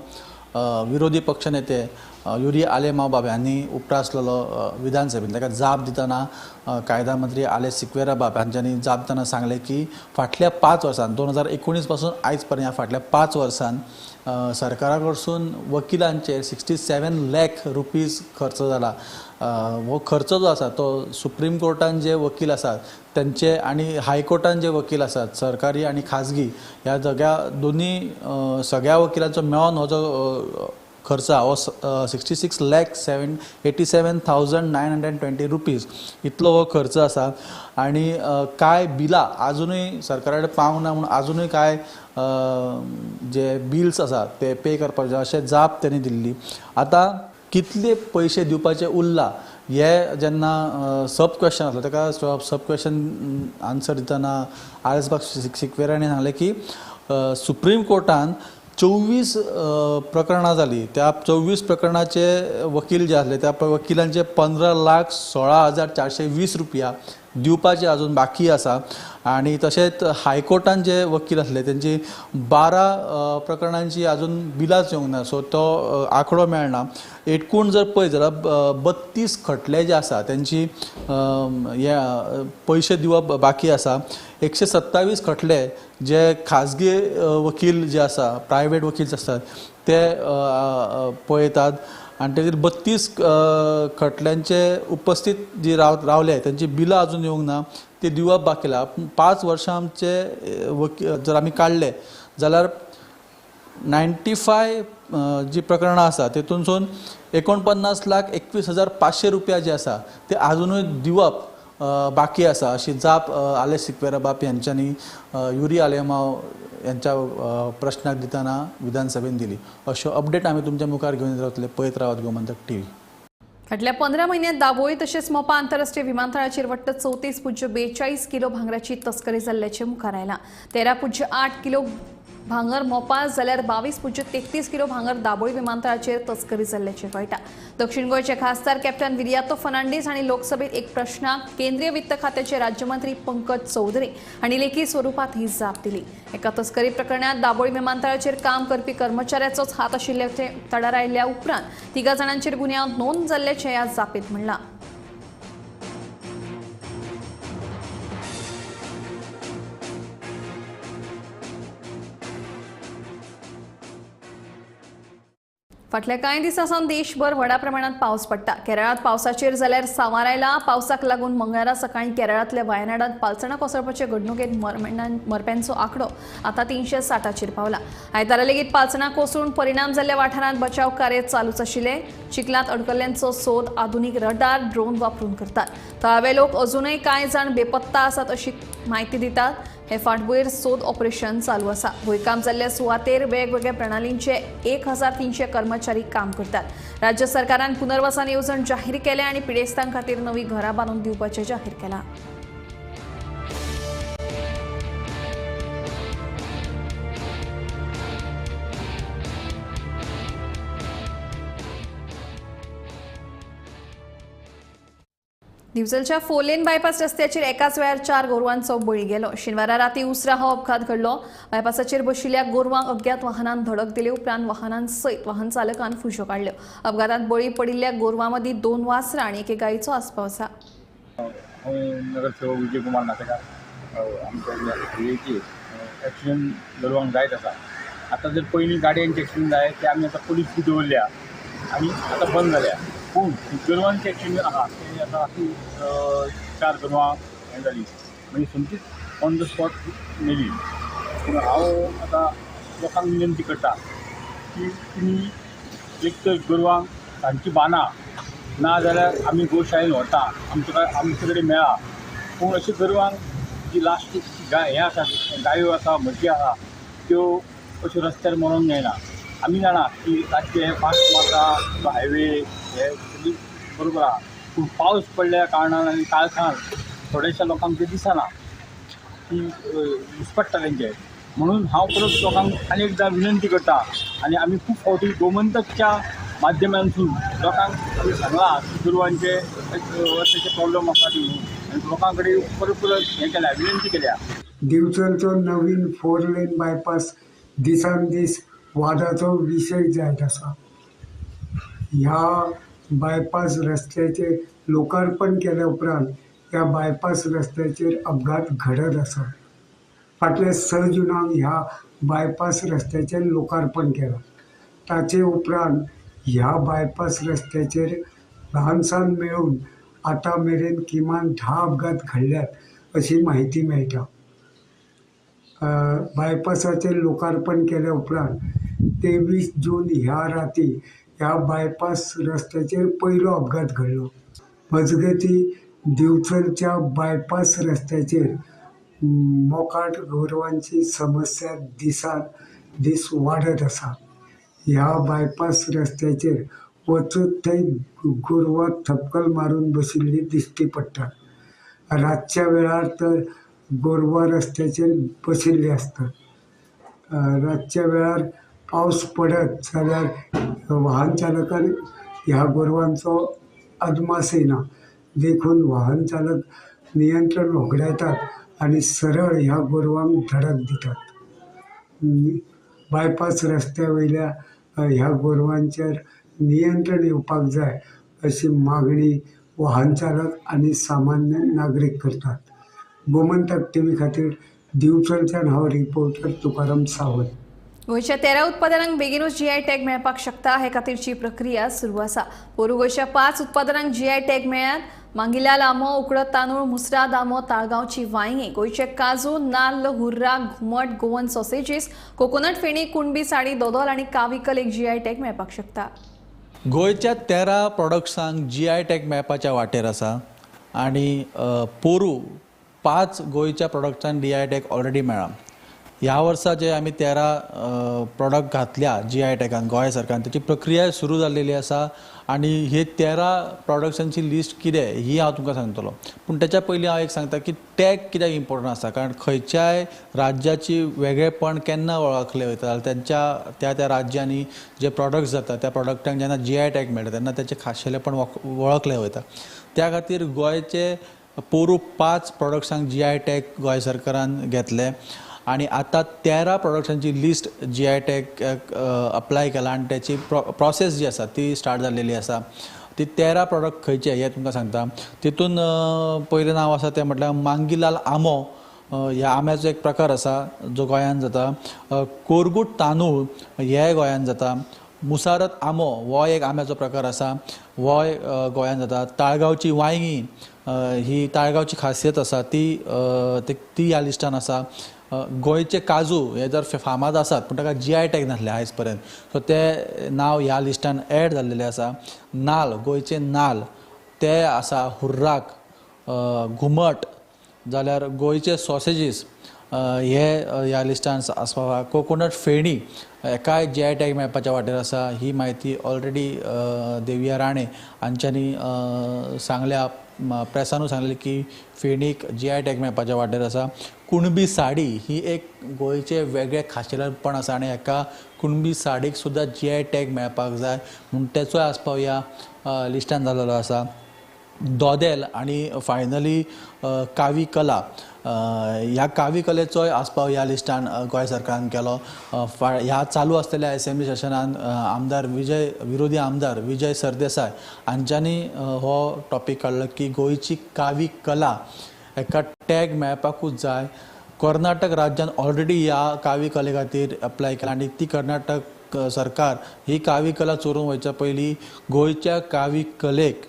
विरोधी पक्ष नेते युरी आलेमाव बाब हांणी उप्रासलेलो विधानसभेन. ताका जाप दितना कायदा मंत्री आलेक्स सिक्वेरा बाब हांच्यांनी जाप दितना सांगलें की फाटल्या 5 वर्सांत 2019 पासून आयज पर्यंत ह्या फाटल्या 5 वर्सांत सरकारा कडसून वकिलांचेर 67 लाख रुपीज खर्च जाला. हो खर्च जो आसा तो सुप्रीम कोर्टान जे वकील आसात त्यांचे आनी हायकोर्टान जे वकील आसात सरकारी आनी खाजगी ह्या सगळ्या दोन्ही सगळ्या वकिलांचो मेळोन हो जो खर्च हो 66,87,920 रुपीज इतलो हो खर्च आसा. आनी कांय बिलां आजुनूय सरकारा कडेन पावंक ना म्हूण आजुनूय कांय जे बिल्स आसा ते पे करपाक जाय अशें जाप तेणी दिल्ली. आतां कितले पयशे दिवपाचे उरला हे जेन्ना सब क्वेश्चन आसलो ताका सब क्वेश्चन आन्सर दितना आर.एस. सिक्वेरा हांणी सांगलें की सुप्रीम कोर्टान 24 प्रकरणां जालीं. त्या 24 प्रकरणाचे वकील जे आसले त्या वकिलांचे 15,16,420 रुपया दिवपाचे अजून बाकी आसा. आनी तशेंच हायकोर्टान जे वकील आसले तेंची 12 प्रकरणांची अजून बिलांच येवंक ना, सो तो आंकडो मेळना. एकूण जर पळयत जाल्यार 32 खटले जे आसा तेंची हे पयशे दिवप बाकी आसा. 127 खटले जे खाजगी वकील जे आसा प्रायवेट वकील जे आसतात ते पळयतात आनी तेजेर 32 खटल्यांचे उपस्थित जी रावले तेंची बिलां अजून येवंक ना, ती दिवप बाकी आसा. 5 वर्सांचे वकील जर आमी काडले जाल्यार 95 जी प्रकरणां आसा तेतूनसून 49,21,500 रुपया जे आसा ते आजुनूय दिवप बाकी आसा अशी जाप आलेक्स सिक्वेरा बाब यांच्यांनी युरी आलेमाव यांच्या प्रश्नाक दितना विधानसभेन दिली. अश्यो अपडेट आमी तुमच्या मुखार घेवन रावतले. पळयत रावात गोमंतक टीव्ही. फाटल्या 15 म्हयन्यांत दाबोळी तशेंच मोपा आंतरराष्ट्रीय विमानतळाचेर वट्ट 34.42 किलो भांगराची तस्करी जाल्ल्याचें मुखार आयलां. 13.8 किलो भांगर मोपा जाल्यार 22.33 किलो भांगर दाबोळी विमानतळाचेर तस्करी जाल्ल्याचें कळटा. दक्षिण गोंयचे खासदार कॅप्टन विरियातो फर्नांडीस हांणी लोकसभेत एक प्रश्नाक केंद्रीय वित्त खात्याचे राज्यमंत्री पंकज चौधरी हांणी लेखी स्वरुपात ही जाप दिली. एका तस्करी प्रकरणात दाबोळी विमानतळाचेर काम करपी कर्मचाऱ्याचोच हात आशिल्ल्याचें उक्ताडार आयिल्ल्या उपरांत 3 जाणांचेर गुन्यांव नोंद जाल्ल्याचें ह्या जापेंत म्हणलां. फाटल्या कांय दिसां सावन देशभर व्हडा प्रमाणात पावस पडटा. केरळांत पावसाचेर जाल्यार सांवार आयला. पावसाक लागून मंगळारा सकाळीं केरळांतल्या वायनाडांत पालसणां कोसळपाचे घडणुकेंत मरप्यांचो आंकडो आतां 360चेर पावला. आयतारा लेगीत पालसणां कोसळून परिणाम जाल्ल्या वाठारांत बचाव कार्य चालूच आशिल्लें. चिखलांत अडकल्ल्यांचो सोद आधुनीक रडार ड्रोन वापरून करतात. थळावे लोक अजूनय कांय जाण बेपत्ता आसात अशी म्हायती दितात. हे फाटभुंयेर सोद ऑपरेशन चालू आसा. भुंयकांप जाल्ल्या सुवातेर वेगवेगळ्या प्रणालींचे 1300 कर्मचारी काम करतात. राज्य सरकारान पुनर्वसन येवजण जाहीर केल्या आनी पिडेस्तां खातीर नवी घरां बांदून दिवपाचें जाहीर केलां. दिवचलच्या फोर लेन बायपास रस्त्याचेर एकाच वेळार 4 गोरवांचो बळी गेलो. शेनवारा राती उसरां हो अपघात घडलो. बायपासाचेर बशिल्ल्या गोरवांक अज्ञात वाहनान धडक दिले उपरांत वाहनां सयत वाहन चालकान फुश्यो काडल्यो. अपघातांत बळी पडिल्ल्या गोरवां मदीं 2 वासरां आनी एके गायचो आस्पाव आसा. हांव नगरसेवक विजय कुमार नातेकार. आमच्या हायवेचेर एक्सिडंट गोरवांक जायत आसा. आतां जर पयलीं गाडयांचे एक्सिडंट जाय ते आमी आतां पुलीस बी दवरल्या आनी आतां बंद जाल्या. पूण गोरवांचे एक्सिडंट आहा ते आतां राती 4 गोरवां हें जाली, म्हणजे सोमतीच ऑन the spot मेली. पूण हांव आतां लोकांक विनंती करता की तुमी एक तर गोरवांक तांची बांदा, ना जाल्यार आमी गोशाळेन व्हरता, आमचे कडेन मेळा. पूण अशें गोरवांक जी लास्ट गाय हें आसा, गायो आसा, म्हशी आसा, त्यो अश्यो रस्त्यार मरोंक जायना. आमी जाणा की रातचे हे फास्ट मारता हायवे हे बरोबर आहा, पूण पावस पडल्या कारणान आनी काळखान थोडेशा लोकांक तें दिसना की घुसपडटा तेंचे. म्हणून हांव परत लोकांक आनी एकदां विनंती करता आनी आमी खूब फावटी गोमंतकच्या माध्यमांतून लोकांक आमी सांगलां की गोरवांचे रस्त्याचे प्रॉब्लम आसा ती म्हणून, आनी लोकां कडेन परत परत हें केल्या, विनंती केल्या. दिवचलचो नवीन 4 लेन बायपास दिसान दीस वादाचो विशय जायत आसा. ह्या बायपास रस्त्याचेर लोकार्पण केल्या उपरांत ह्या बायपास रस्त्याचेर अपघात घडत आसा. फाटल्या 6 जुनाक ह्या बायपास रस्त्याचेर लोकार्पण केलां. ताचे उपरांत ह्या बायपास रस्त्याचेर ल्हान सान मेळून आतां मेरेन किमान 10 अपघात घडल्यात अशी म्हायती मेळटा. बायपासाचेर लोकार्पण केल्या उपरांत 23 जून ह्या राती ह्या बायपास रस्त्याचेर पयलो अपघात घडलो. मजगती दिवचलच्या बायपास रस्त्याचेर मोकाट गोरवांची समस्या दिसान दीस वाडत आसा. ह्या बायपास रस्त्याचेर वचत थंय गोरवां थपकल मारून बशिल्ली दिश्टी पडटात. रातच्या वेळार तर गोरवां रस्त्याचेर बशिल्ली आसतात. रातच्या वेळार पावस पडत जाल्यार वाहन चालकान ह्या गोरवांचो अदमास येना, देखून वाहन चालक नियंत्रण होगडायतात आनी सरळ ह्या गोरवांक धडक दितात. बायपास रस्त्या वयल्या ह्या गोरवांचेर नियंत्रण येवपाक जाय अशी मागणी वाहन चालक आनी सामान्य नागरीक करतात. गोमंतक टीव्ही खातीर दिवचलच्यान हांव रिपोर्टर तुकाराम सावंत. गोंयच्या 13 उत्पादनांक बेगीनूच जीआय टॅग मेळपाक शकता हे खातीरची प्रक्रिया सुरू आसा. पोरूं गोंयच्या 5 उत्पादनांक जीआय टॅग मेळ्ळ्यात. मांगिलाल आंबो, उकडत तांदूळ, मुसराद आंबो, ताळगांवची वांयगीं, गोंयचे काजू, नाल्ल, हुर्रा, घुमट, गोवन सॉसेजीस, कोकोनट फेणी, कुणबी साडी, दोदोल आनी काविकल एक जीआय टॅग मेळपाक शकता. गोंयच्या 13 प्रॉडक्ट्सांक जीआय टॅग मेळपाच्या वाटेर आसा आनी पोरूं 5 गोंयच्या प्रॉडक्ट्सांक जीआय टॅग ऑलरेडी मेळ्ळा. ह्या वर्सा जे आमी 13 प्रॉडक्ट घातल्या जीआय टॅगान गोंय सरकारान, ताची प्रक्रिया सुरू जाल्लेली आसा आनी हे 13 प्रॉडक्ट्सांची लिस्ट कितें ही हांव तुमकां सांगतलो. पूण त्याच्या पयलीं हांव एक सांगता की टॅग कित्याक इम्पॉर्टंट आसा, कारण खंयच्याय राज्याची वेगळेपण केन्ना वळखलें वयता जाल्यार तेंच्या त्या त्या राज्यांनी जे प्रॉडक्ट्स जाता त्या प्रॉडक्टांक जेन्ना जीआय टॅग मेळटा तेन्ना तेचें खाशेलेपण वळखलें वयता. त्या खातीर गोंयचे पोरूं 5 प्रॉडक्ट्सांक जीआय टॅग गोंय सरकारान घेतले आनी आतां 13 प्रॉडक्ट्सांची लिस्ट जीआय टॅग अप्लाय केला आनी त्याची प्रोसेस जी आसा ती स्टार्ट जाल्लेली आसा. ती 13 प्रॉडक्ट खंयचे हे तुमकां सांगता. तितून पयलें नांव आसा तें म्हटल्यार मांगिलाल आंबो, ह्या आंब्याचो एक प्रकार आसा जो गोंयांत जाता. कोरगूट तांदूळ हे गोंयांत जाता. मुसारत आंबो हो एक आंब्याचो प्रकार आसा, होय गोंयांत जाता. ताळगांवची वांयगीं ही ताळगांवची खासियत आसा ती ती ह्या लिस्टान आसा. गोंयचे काजू हे जर फामाद आसात पूण ताका जीआय टॅग नासले आयज पर्यंत, सो ते नांव ह्या लिस्टान एड जाल्लेले आसा. नाल, गोंयचे नाल ते आसा, हुर्राक, घुमट, जाल्यार गोंयचे सॉसेजीस हे ह्या लिस्टान आसपाव. कोकोनट फेणी हेकाय जीआय टॅग मेळपाच्या वाटेर आसा. ही म्हायती ऑलरेडी देविया राणे हांच्यांनी सांगल्या, प्रेसानूय सांगलें की फेणीक जीआय टॅग मेळपाच्या वाटेर आसा. कुणबी साडी ही एक गोंयचें वेगळें खाशेलेपण आसा आनी हेका कुणबी साडीक सुद्दां जीआय टॅग मेळपाक जाय म्हूण तेचोय आसपाव ह्या लिस्टान जाल्लो आसा. दोदेल आनी फायनली कावी कला, ह्या कावी कलेचोय आसपाव ह्या लिस्टान गोंय सरकारान केलो. ह्या चालू आसलेल्या एसेंब्ली सेशनान आमदार विजय, विरोधी आमदार विजय सरदेसाय हांच्यांनी हो टॉपीक काडलो की गोंयची कावी कला हेका टॅग मेळपाकूच जाय. कर्नाटक राज्यान ऑलरेडी ह्या कावी कले खातीर अप्लाय केला आनी ती कर्नाटक सरकार ही कावी कला चोरून वयच्या पयलीं गोंयच्या कावी कलेक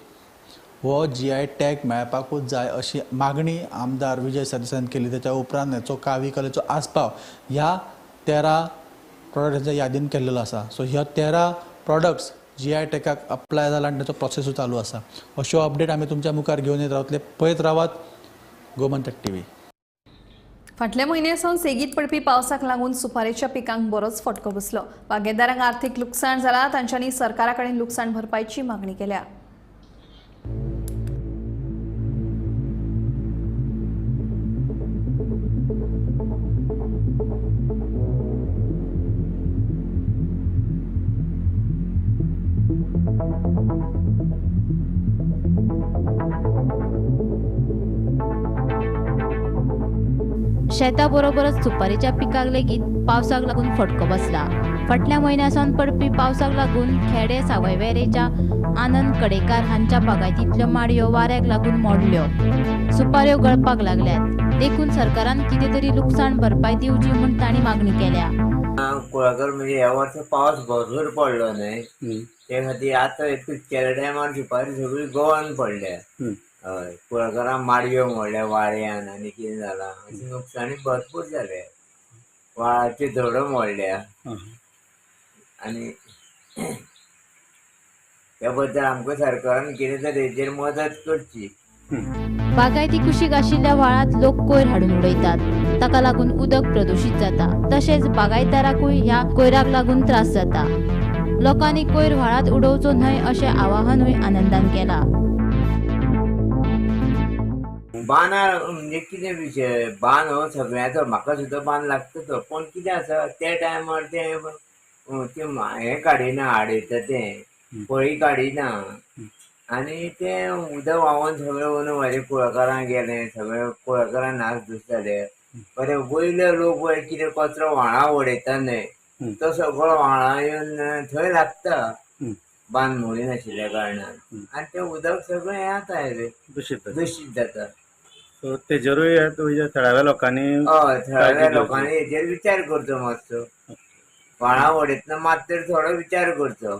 हो जीआय टॅग मेळपाकूच जाय अशी मागणी आमदार विजय सरदेसायान केली. त्याच्या उपरांत हेचो कावी कलेचो आसपाव ह्या 13 प्रोडक्ट्सांच्या यादीन केल्लो आसा. सो ह्या 13 प्रोडक्ट्स जीआय टॅगाक अप्लाय जाला आनी ताचो प्रोसेसूय चालू आसा. अश्यो अपडेट आमी तुमच्या मुखार घेवन येत रावतले. पळयत रावात गोमंतक टीव्ही. फाटल्या म्हयन्या सावन सेगीत पडपी पावसाक लागून सुपारेच्या पिकांक बरोच फटको बसलो. बागेदारांक आर्थीक लुकसाण जाला. तांच्यांनी सरकारा कडेन लुकसाण भरपायची मागणी केल्या. शेता बरोबरच सुपारीच्या पिकाक लेगीत पावसाक लागून फटको बसला. फाटल्या म्हयन्या सावन पडपी पावसाक लागून खेडे सावयवेरेच्या आनंद कडेकार हांच्या बागायतींतल्यो माडयो वाऱ्याक लागून मोडल्यो, सुपाऱ्यो गळपाक लागल्यात. देखून सरकारान कितें तरी लुकसाण भरपाय दिवची म्हूण तांणी मागणी केल्या. कुळागर म्हणजे ह्या वर्सा पावस भरपूर पडलो न्हय, ते खातीर आतां केल्या टायमार सुपारी सगळी गळोन पडल्या. हय, कुळागरां माडयो मोडल्या वाऱ्यान आनी कितें जालां अशें नुकसाणी भरपूर जाल्या. व्हाळाच्यो धडो मोडल्या आनी त्या बद्दल आमकां सरकारान कितें तरी हेजेर मदत करची. बागायती कुशीक आशिल्ल्या व्हाळांत लोक कोयर हाडून उडयतात, ताका लागून उदक प्रदुशीत जाता. तशेंच बागायतदाराकूय ह्या कोयराक लागून त्रास जाता. लोकांनी कोयर व्हाळांत उडोवचो न्हय अशें आवाहनूय आनंदान केलां. बांदार म्हणजे कितें विशय, बांद हो सगळ्यांचो, म्हाका सुद्दां बांद लागता तो, पूण कितें आसा त्या टायमार तें हें काडिना, आडयता तें पळी काडिना आनी तें उदक व्हांवोन सगळें वयर म्हाजे कुळागरां गेलें, सगळें कुळागरां नासधूस जाले. बरें वयले लोक पळय कितें कचरो व्हाळां उडयता न्हय, तो सगळो व्हाळां येवन थंय लागता बांद मोडी नाशिल्ल्या कारणान आनी तें उदक सगळें हें जाता, दुशीत जाता. सो तेजेरूय थळाव्या लोकांनी, हय थळाव्या लोकांनी हेजेर विचार करचो, मातसो व्हाळां उडयतना मात तरी थोडो विचार करचो.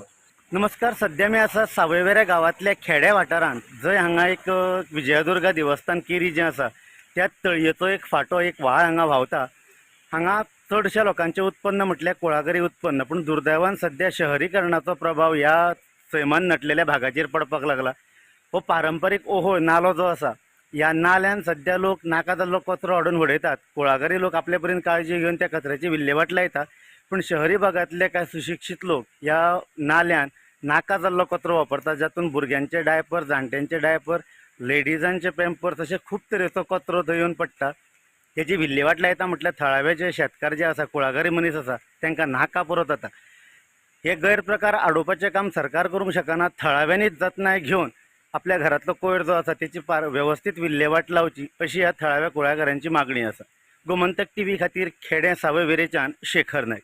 नमस्कार, सध्या मी आसा सावयवेऱ्या गांवांतल्या खेड्या वाठारांत, जंय हांगा एक विजयदुर्गा देवस्थान केरी जें आसा त्या तळयेचो एक फांटो, एक व्हाळ हांगा व्हांवता. हांगा चडश्या लोकांचें उत्पन्न म्हटल्यार कुळागरी उत्पन्न, पूण दुर्दैवान सध्या शहरीकरणाचो प्रभाव ह्या सैमान नटलेल्या भागाचेर पडपाक लागला. हो पारंपारीक ओहोळ नालो जो आसा, ह्या नाल्यान सध्या लोक नाका जाल्लो कचरो हाडून उडयतात. कुळागरी लोक आपले परीन काळजी घेवन त्या कचऱ्याची विल्हेवाट लायतात, पूण शहरी भागांतले कांय सुशिक्षीत लोक ह्या नाल्यान नाका जाल्लो कचरो वापरतात, जातून भुरग्यांचे डायपर, जाणट्यांचे डायपर, लेडिजांचे पेम्पर्स अशे खूब तरेचो कचरो थंय येवन पडटा. हेजी विल्हेवाट लायता म्हटल्यार थळावे जे शेतकार जे आसा, कुळागरी मनीस आसा, तांकां नाका पुरो जाता. हे गैरप्रकार आडोवपाचें काम सरकार करूंक शकना, थळाव्यांनीच जतनाय घेवन आपल्या घरांतलो कोयर जो आसा तेची वेवस्थीत विल्हेवाट लावची अशी ह्या थळाव्या कुळागरांची मागणी आसा. गोमंतक टीव्ही खातीर खेडें सावयवेरेच्यान शेखर नायक.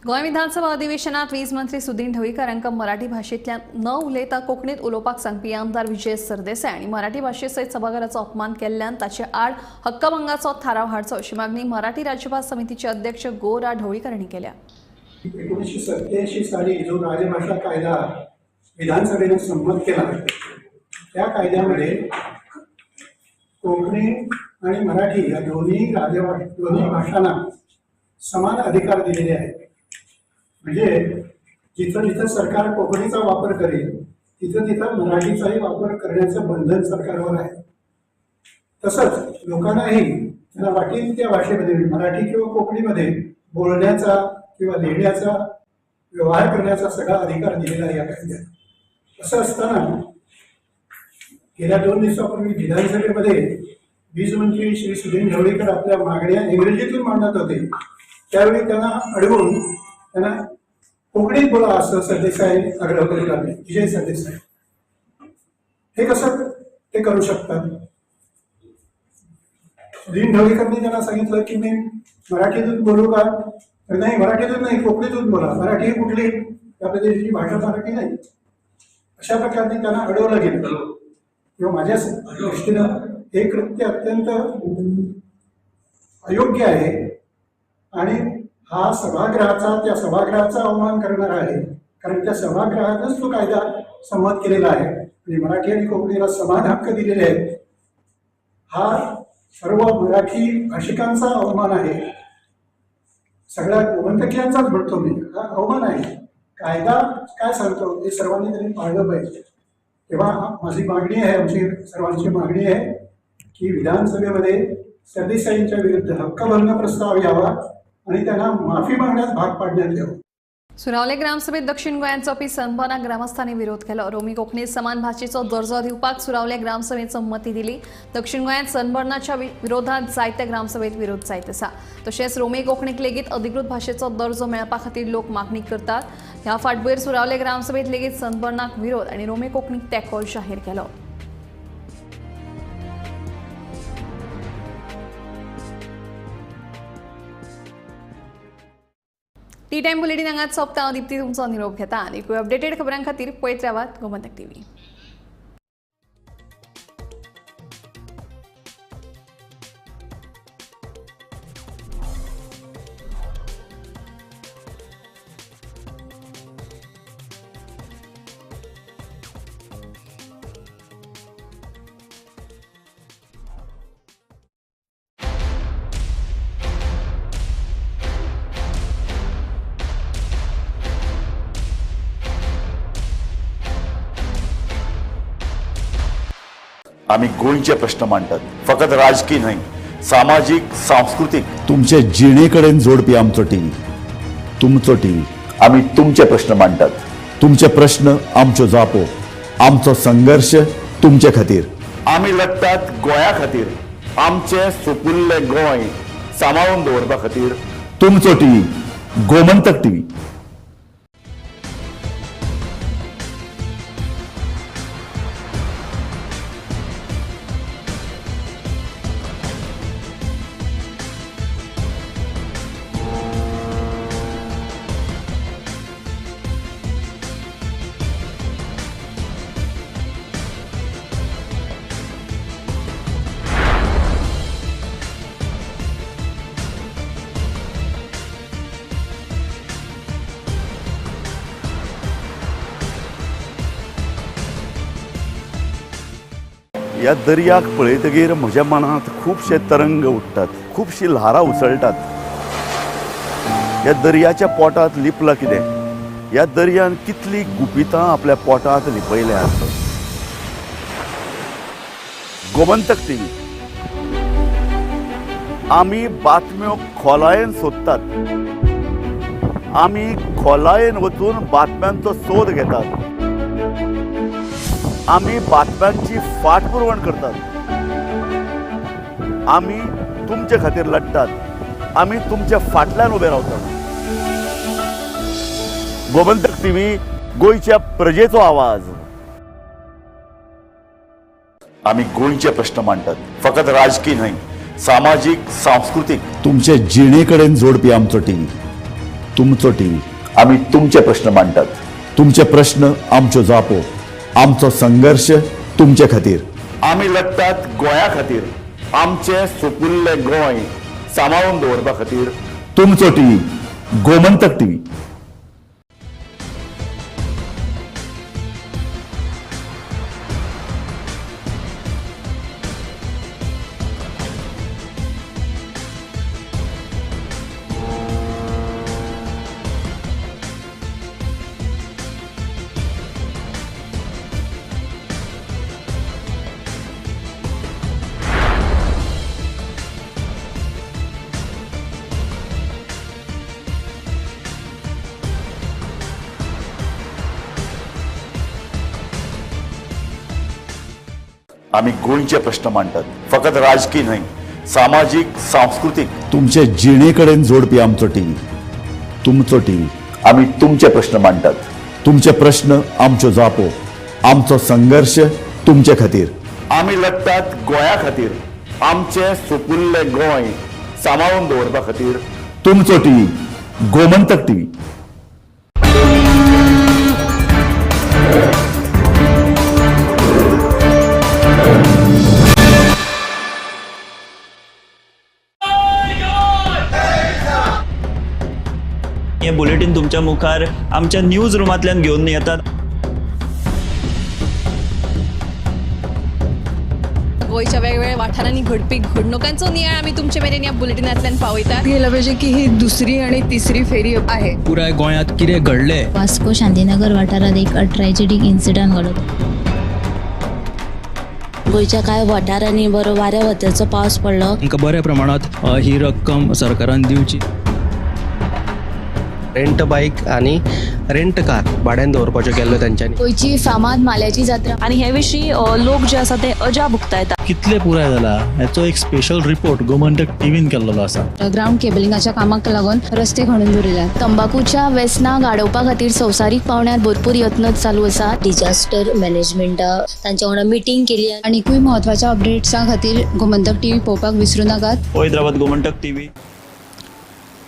गोंय विधानसभा अधिवेशनात वीज मंत्री सुदिन ढवळीकर हांकां मराठी भाशेंतल्यान न उलयता कोंकणीत उलोवपाक सांगपी आमदार विजय सरदेसाय आनी मराठी भाशे सयत सभाघराचो अपमान केल्ल्यान ताचे आड हक्कभंगाचो थाराव हाडचो अशी मागणी मराठी राजभास समितीचे अध्यक्ष गो रा ढवळीकर हांणी केल्या. 1987 साली जो राजभाषा कायदा विधानसभेने संमत केला, त्या कायद्यामध्ये कोकणी आणि मराठी या दोन्ही दोन्ही भाषांना समान अधिकार दिलेले आहेत. म्हणजे जिथं जिथं सरकार कोकणीचा वापर करेल तिथं तिथं मराठीचाही वापर करण्याचं बंधन सरकारवर आहे. तसंच लोकांनाही त्यांना वाटेल त्या भाषेमध्ये, मराठी किंवा कोकणीमध्ये बोलण्याचा किंवा लिहिण्याचा, व्यवहार करण्याचा सगळा अधिकार दिलेला आहे या कायद्यात. असं असताना गेल्या 2 दिवसापूर्वी विधानसभेमध्ये वीज मंत्री श्री सुदिन ढवळीकर आपल्या मागण्या इंग्रजीतून मांडत होते. त्यावेळी त्यांना अडवून त्यांना कोकणीत बोला असं सरदेसाई आग्रह करू लागले, विजय सरदेसाई. हे कसं ते करू शकतात? सुदिन ढवळीकरांनी त्यांना सांगितलं की मी मराठीतून बोलू का? तर नाही, मराठीतून नाही, कोकणीतून बोला. मराठी ही कुठली? आपल्या देशाची भाषा मराठी नाही. अशा प्रकारे त्यांना अडवलं गेलं. किंवा माझ्या दृष्टीनं हे कृत्य अत्यंत अयोग्य आहे आणि हा सभागृहाचा, त्या सभागृहाचा अवमान करणार आहे. कारण त्या सभागृहातच तो कायदा संमत केलेला आहे आणि मराठी आणि कोकणीला समान हक्क दिलेले आहेत. हा सर्व मराठी भाषिकांचा अवमान आहे, सगळ्या गोमंतकीयांचाच म्हणतो मी, हा अवमान आहे. कायदा काय सांगतो हे सर्वांनी तरी पाळलं पाहिजे. तेव्हा माझी मागणी आहे, आमची सर्वांची मागणी आहे की विधानसभेमध्ये सरदेसाईंच्या विरुद्ध हक्कभंग प्रस्ताव यावा आणि त्यांना माफी मागण्यास भाग पाडण्यात यावं. सुरावले ग्रामसभेत दक्षिण गोंयांत जावपी सनबर्नाक ग्रामस्थांनी विरोध केलो. रोमी कोंकणी समान भाशेचो दर्जो दिवपाक सुरावले ग्रामसभेत संमती दिली. दक्षिण गोंयांत सनबर्नाच्या विरोधात जायत्या ग्रामसभेत विरोध जायत आसा. तशेंच रोमी कोंकणीक लेगीत अधिकृत भाशेचो दर्जो मेळपा खातीर लोक मागणी करतात. ह्या फाटभुंयेर सुरावले ग्रामसभेत लेगीत सनबर्नाक विरोध आनी रोमी कोंकणीक तेंको जाहीर केलो. टी टायम बुलेटीन हांगाच सोंपता. हांव दीप्ती तुमचो निरोप घेता आनी अपडेटेड खबरां खातीर पळयत रावात गोमंतक टीव्ही. आम्ही गोंयचे प्रश्न मांडतात, फकत राजकीय न्हय, सामाजीक, सांस्कृतीक. तुमचे जिणेकडेन जोडपी आमचो टीव्ही, तुमचो टीव्ही. आम्ही तुमचे प्रश्न मांडतात, तुमचे प्रश्न आमच्यो जापो, आमचो संघर्ष तुमचे खातीर. आम्ही लढतात गोंया खातीर, आमचे सुपुल्ले गोंय सांबाळून दवरपा खातीर. तुमचो टीव्ही, गोमंतक टीव्ही. ह्या दर्याक पळयतगीर म्हज्या मनांत खुबशे तरंग उठ्ठात, खुबशीं ल्हारां उसळटात. ह्या दर्याच्या पोटांत लिपलां कितें? ह्या दर्यान कितलीं गुपितां आपल्या पोटांत लिपयल्यांत. गोमंतक टीव्ही, आमी बातम्यो खोलायेन सोदतात, आमी खोलायेन वचून बातम्यांचो सोद घेतात, आमी बातम्यांची फाटपुरवण करतात, आमी तुमचे खातीर लढतात, आमी तुमच्या फाटल्यान उबे रावतात. गोमंतक टीव्ही, गोंयच्या प्रजेचो आवाज. आमी गोंयचे प्रश्न मांडटात, फकत राजकीय न्हय, सामाजीक, सांस्कृतीक. तुमचे जिणेकडेन जोडपी आमचो टीव्ही, तुमचो टीव्ही. आमी तुमचे प्रश्न मांडटात, तुमचे प्रश्न आमच्यो जापो, आमचो संघर्ष तुमचे खातीर. आमी लढतात गोंया खातीर, आमचे सुपुल्ले गोंय सांबाळून दवरपा खातीर. तुमचो टीव्ही, गोमंतक टीव्ही. आमी गोंयचे प्रश्न मांडटात, फकत राजकी न्हय, सामाजीक, सांस्कृतीक, तुमचे जिणे कडेन जोडपी आमचो टीव्ही, तुमचो टीव्ही. आमी तुमचे प्रश्न मांडटात, तुमचे प्रश्न आमच्यो जापो, आमचो संघर्श तुमचे खातीर. आमी लढटात गोंया खातीर, आमचें सुपुल्लें गोंय सांबाळून दवरपा खातीर. तुमचो टीव्ही, गोमंतक टीव्ही. हें बुलेटीन तुमच्या मुखार आमच्या न्यूज रुमांतल्यान घेवन येतात. गोंयच्या वेगवेगळ्या वाठारांनी घडपी घडणुकांचो नियाळ आमी तुमचे मेरेन ह्या बुलेटिनांतल्यान पावयतात. गेला पाहिजे की ही दुसरी आणि तिसरी फेरी आहे. पुराय गोंयांत कितें घडलें, वास्को शांतीनगर वाठारांत एक ट्रॅजेडीक इन्सिडंट घडलो. गोंयच्या कांय वाठारांनी बरो वाऱ्या वताचो पावस पडलो. तांकां बऱ्या प्रमाणांत ही रक्कम सरकारान दिवची. रेंट बायक आनी रेंट कार भाड्यान दवरपाच्यो केल्लो तेंच्यांनी. गोंयची फामाद माल्याची जात्रा आनी हे विशीं लोक जे आसा ते अजाप उक्तायता. कितले पुराय जाला हेचो एक स्पेशल रिपोर्ट गोमंतक टीव्हीन केल्लो आसा. ग्रावंड केबलिंगाच्या कामाक लागून रस्ते खणून दवरिल्यात. तंबाकूच्या वेसनाक आडोवपा खातीर संवसारीक पावंड्यार भरपूर यत्न चालू आसा. डिजास्टर मॅनेजमेंटा तांच्या वांगडा मिटींग केली. आनीकूय म्हत्वाच्या अपडेट्सां खातीर गोमंतक टीव्ही पळोवपाक विसरू नाकात. पळयत रावात गोमंतक टीव्ही.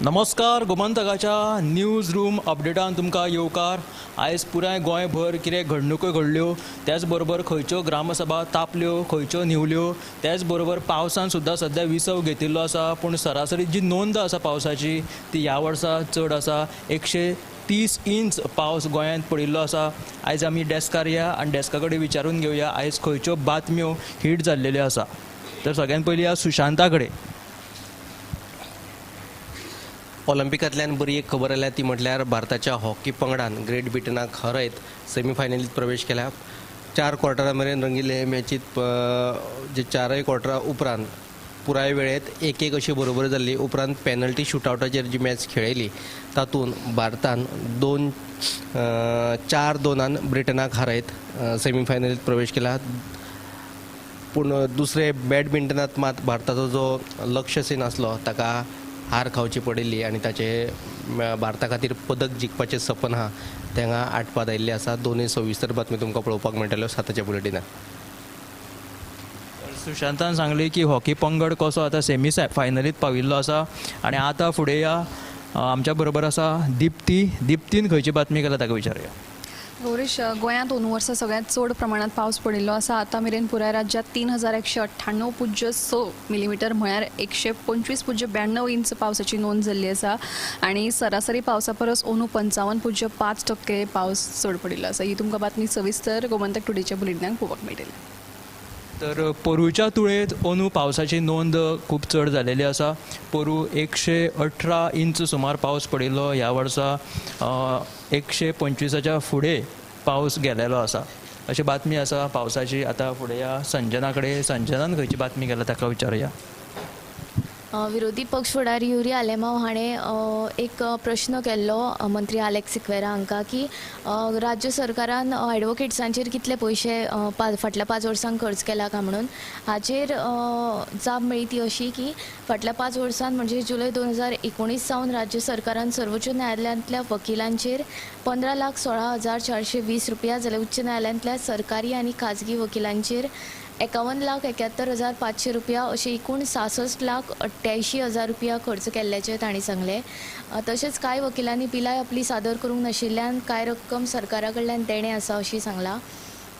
नमस्कार, गोमंतकाच्या न्यूज रूम अपडेटान तुमकां येवकार. आयज पुराय गोंयभर कितें घडणुको घडल्यो, त्याच बरोबर खंयच्यो ग्रामसभा तापल्यो, खंयच्यो न्हिवल्यो, त्याच बरोबर पावसान सुद्दां सद्या विसव घेतिल्लो आसा. पूण सरासरी जी नोंद आसा पावसाची ती ह्या वर्सा चड आसा. 130 इंच पावस गोंयांत पडिल्लो आसा. आयज आमी डेस्कार या आनी डेस्का कडेन विचारून घेवया आयज खंयच्यो बातम्यो हीट जाल्लेल्यो आसा. तर सगळ्यान पयलीं या सुशांता कडेन. ऑलिम्पिकांतल्यान बरी एक खबर आयल्या ती म्हटल्यार भारताच्या हॉकी पंगडान ग्रेट ब्रिटनाक हरयत सेमीफायनलीत प्रवेश केला. 4 क्वॉर्टरा मेरेन रंगिल्ले हे मॅचीत जे 4 क्वॉर्टरा उपरांत पुराय वेळेत 1-1 अशी बरोबर जाल्ली. उपरांत पेनल्टी शुटआवटाचेर जी मॅच खेळयली तातूंत भारतान 4-2 ब्रिटनाक हरयत सेमीफायनलीत प्रवेश केला. पूण दुसरे बॅडमिंटनांत मात भारताचो जो लक्ष्य सेन आसलो ताका हार खावची पडिल्ली आनी ताचे भारता खातीर पदक जिखपाचें सपन आहा तेंगा आटपात आयिल्लें आसा. दोनूय सविस्तर बातमी तुमकां पळोवपाक मेळटल्यो 7च्या बुलेटिनात. सुशांतान सांगलें की हॉकी पंगड कसो आतां सेमी फायनलीत पाविल्लो आसा आनी आतां फुडें या आमच्या बरोबर आसा दिप्ती. दिप्तीन खंयची बातमी केल्या ताका विचारुया. गौरीश, गोंयांत अंदू वर्सा सगळ्यांत चड प्रमाणांत पावस पडिल्लो आसा. आतां मेरेन पुराय राज्यांत 3198.6 मिलीमिटर म्हळ्यार 125.92 इंच पावसाची नोंद जाल्ली आसा आनी सरासरी पावसा परस अंदू 55.5% पावस चड पडिल्लो आसा. ही तुमकां बातमी सविस्तर गोमंतक टुडेच्या बुलेटिनाक पळोवपाक मेळटली. तर पोरूच्या तुळेंत अंदू पावसाची नोंद खूब चड जालेली आसा. पोरू 118 इंच सुमार पावस पडिल्लो. ह्या वर्सा 125च्या फुडें पावस गेलेलो आसा अशी बातमी आसा पावसाची. आतां फुडें या संजना कडेन. संजनान खंयची बातमी केल्या ताका विचारुया. विरोधी पक्ष फुडारी युरी आलेमाव हाणें एक प्रश्न केल्लो मंत्री आलेक्स सिक्वेरा हांकां की राज्य सरकारान एडवोकेट्सांचेर कितले पयशे फाटल्या 5 वर्सांक खर्च केला काय म्हणून. हाचेर जाप मेळ्ळी ती अशी की फाटल्या 5 वर्सांत म्हणजे जुलय 2019 सावन राज्य सरकारान सर्वोच्च न्यायालयांतल्या वकिलांचेर 15,16,420 रुपया जाल्यार उच्च न्यायालयांतल्या सरकारी आनी खाजगी वकिलांचेर 51,71,500 रुपया अशे एकूण 66,88,000 रुपया खर्च केल्ल्याचें तांणी सांगलें. तशेंच कांय वकिलांनी बिलां आपली सादर करूंक नाशिल्ल्यान कांय रक्कम सरकारा कडल्यान देणें आसा अशी सांगलां.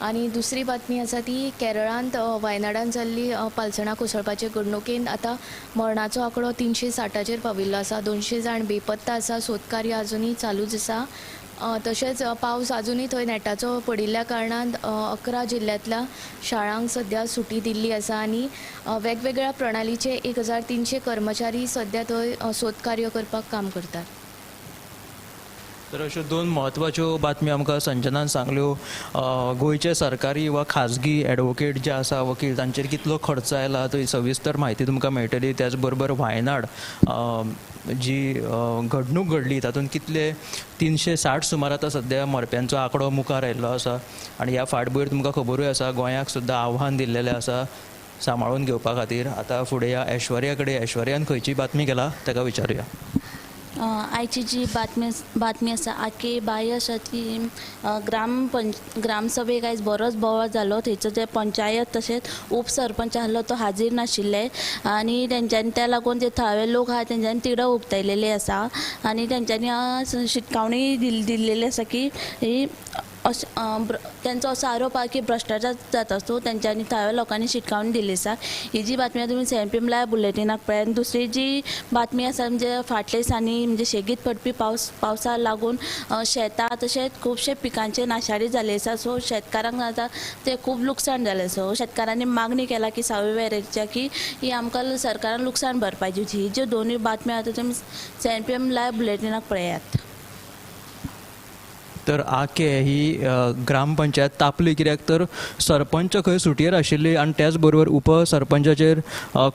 आनी दुसरी बातमी आसा ती केरळांत वायनाडान जाल्ली पालसणां कोसळपाचे घडणुकेन आतां मरणाचो आंकडो 360चेर पाविल्लो आसा. 200 जाण बेपत्ता आसा. सोदकार्य आजुनूय चालूच आसा. तशेंच पावस आजुनूय थंय नेटाचो पडिल्ल्या कारणान 11 जिल्ल्यांतल्या शाळांक सद्या सुटी दिल्ली आसा आनी वेगवेगळ्या प्रणालीचे 1300 कर्मचारी सद्या थंय सोदकार्य करपाक काम करतात. तर अश्यो दोन म्हत्वाच्यो बातम्यो आमकां संजनान सांगल्यो. गोंयचे सरकारी वा खाजगी एडवोकेट जे आसा वकील तांचेर कितलो खर्च आयला तो सविस्तर म्हायती तुमकां मेळटली. त्याच बरोबर वायनाड जी घडणूक घडली तातूंत कितले 360 सुमार आतां सद्या मरप्यांचो आंकडो मुखार आयिल्लो आसा आनी ह्या फाटभुंयेर तुमकां खबरूय आसा गोंयाक सुद्दां आव्हान दिल्लेलें आसा सांबाळून घेवपा खातीर. आतां फुडें ह्या ऐश्वर्या कडेन, ऐश्वर्यान खंयची बातमी केला ताका विचारुया. आयची जी बातमी आसा आके बाय आसा ती ग्रामसभेक आयज बरोच बोवाळ जालो. थंयचो जे पंचायत तशेंच उपसरपंच आहलो तो हाजीर नाशिल्ले आनी तेंच्यांनी त्या लागून जे थळावे लोक आहा तेंच्यांनी तिडक उक्तायलेली आसा आनी तेंच्यांनी शिटकावणी दिल्लेली आसा की ही तेंचो असो आरोप आहा की भ्रश्टाचार जाता. सो तेंच्यांनी थळाव्या लोकांनी शिटकावणी दिल्ली आसा. ही जी बातमी तुमी 7 PM live बुलेटिनाक पळयात. आनी दुसरी जी बातमी आसा म्हणजे फाटल्या दिसांनी म्हणजे शेगीत पडपी पावसा लागून शेतां तशेंच खुबशे पिकांचे नाशाडी जाल्ले आसा. सो शेतकारांक आतां ते खूब लुकसाण जालें. सो शेतकारांनी मागणी केला की सावयवेरेच्या की ही आमकां सरकारान लुकसाण भरपाय दिवची. ही ज्यो दोनूय बातम्यो आतां तुमी 7 PM live बुलेटिनाक पळयात. तर आके ही ग्रामपंचायत तापली कित्याक तर सरपंच खंय सुटयेर आशिल्ली आनी त्याच बरोबर उपसरपंचाचेर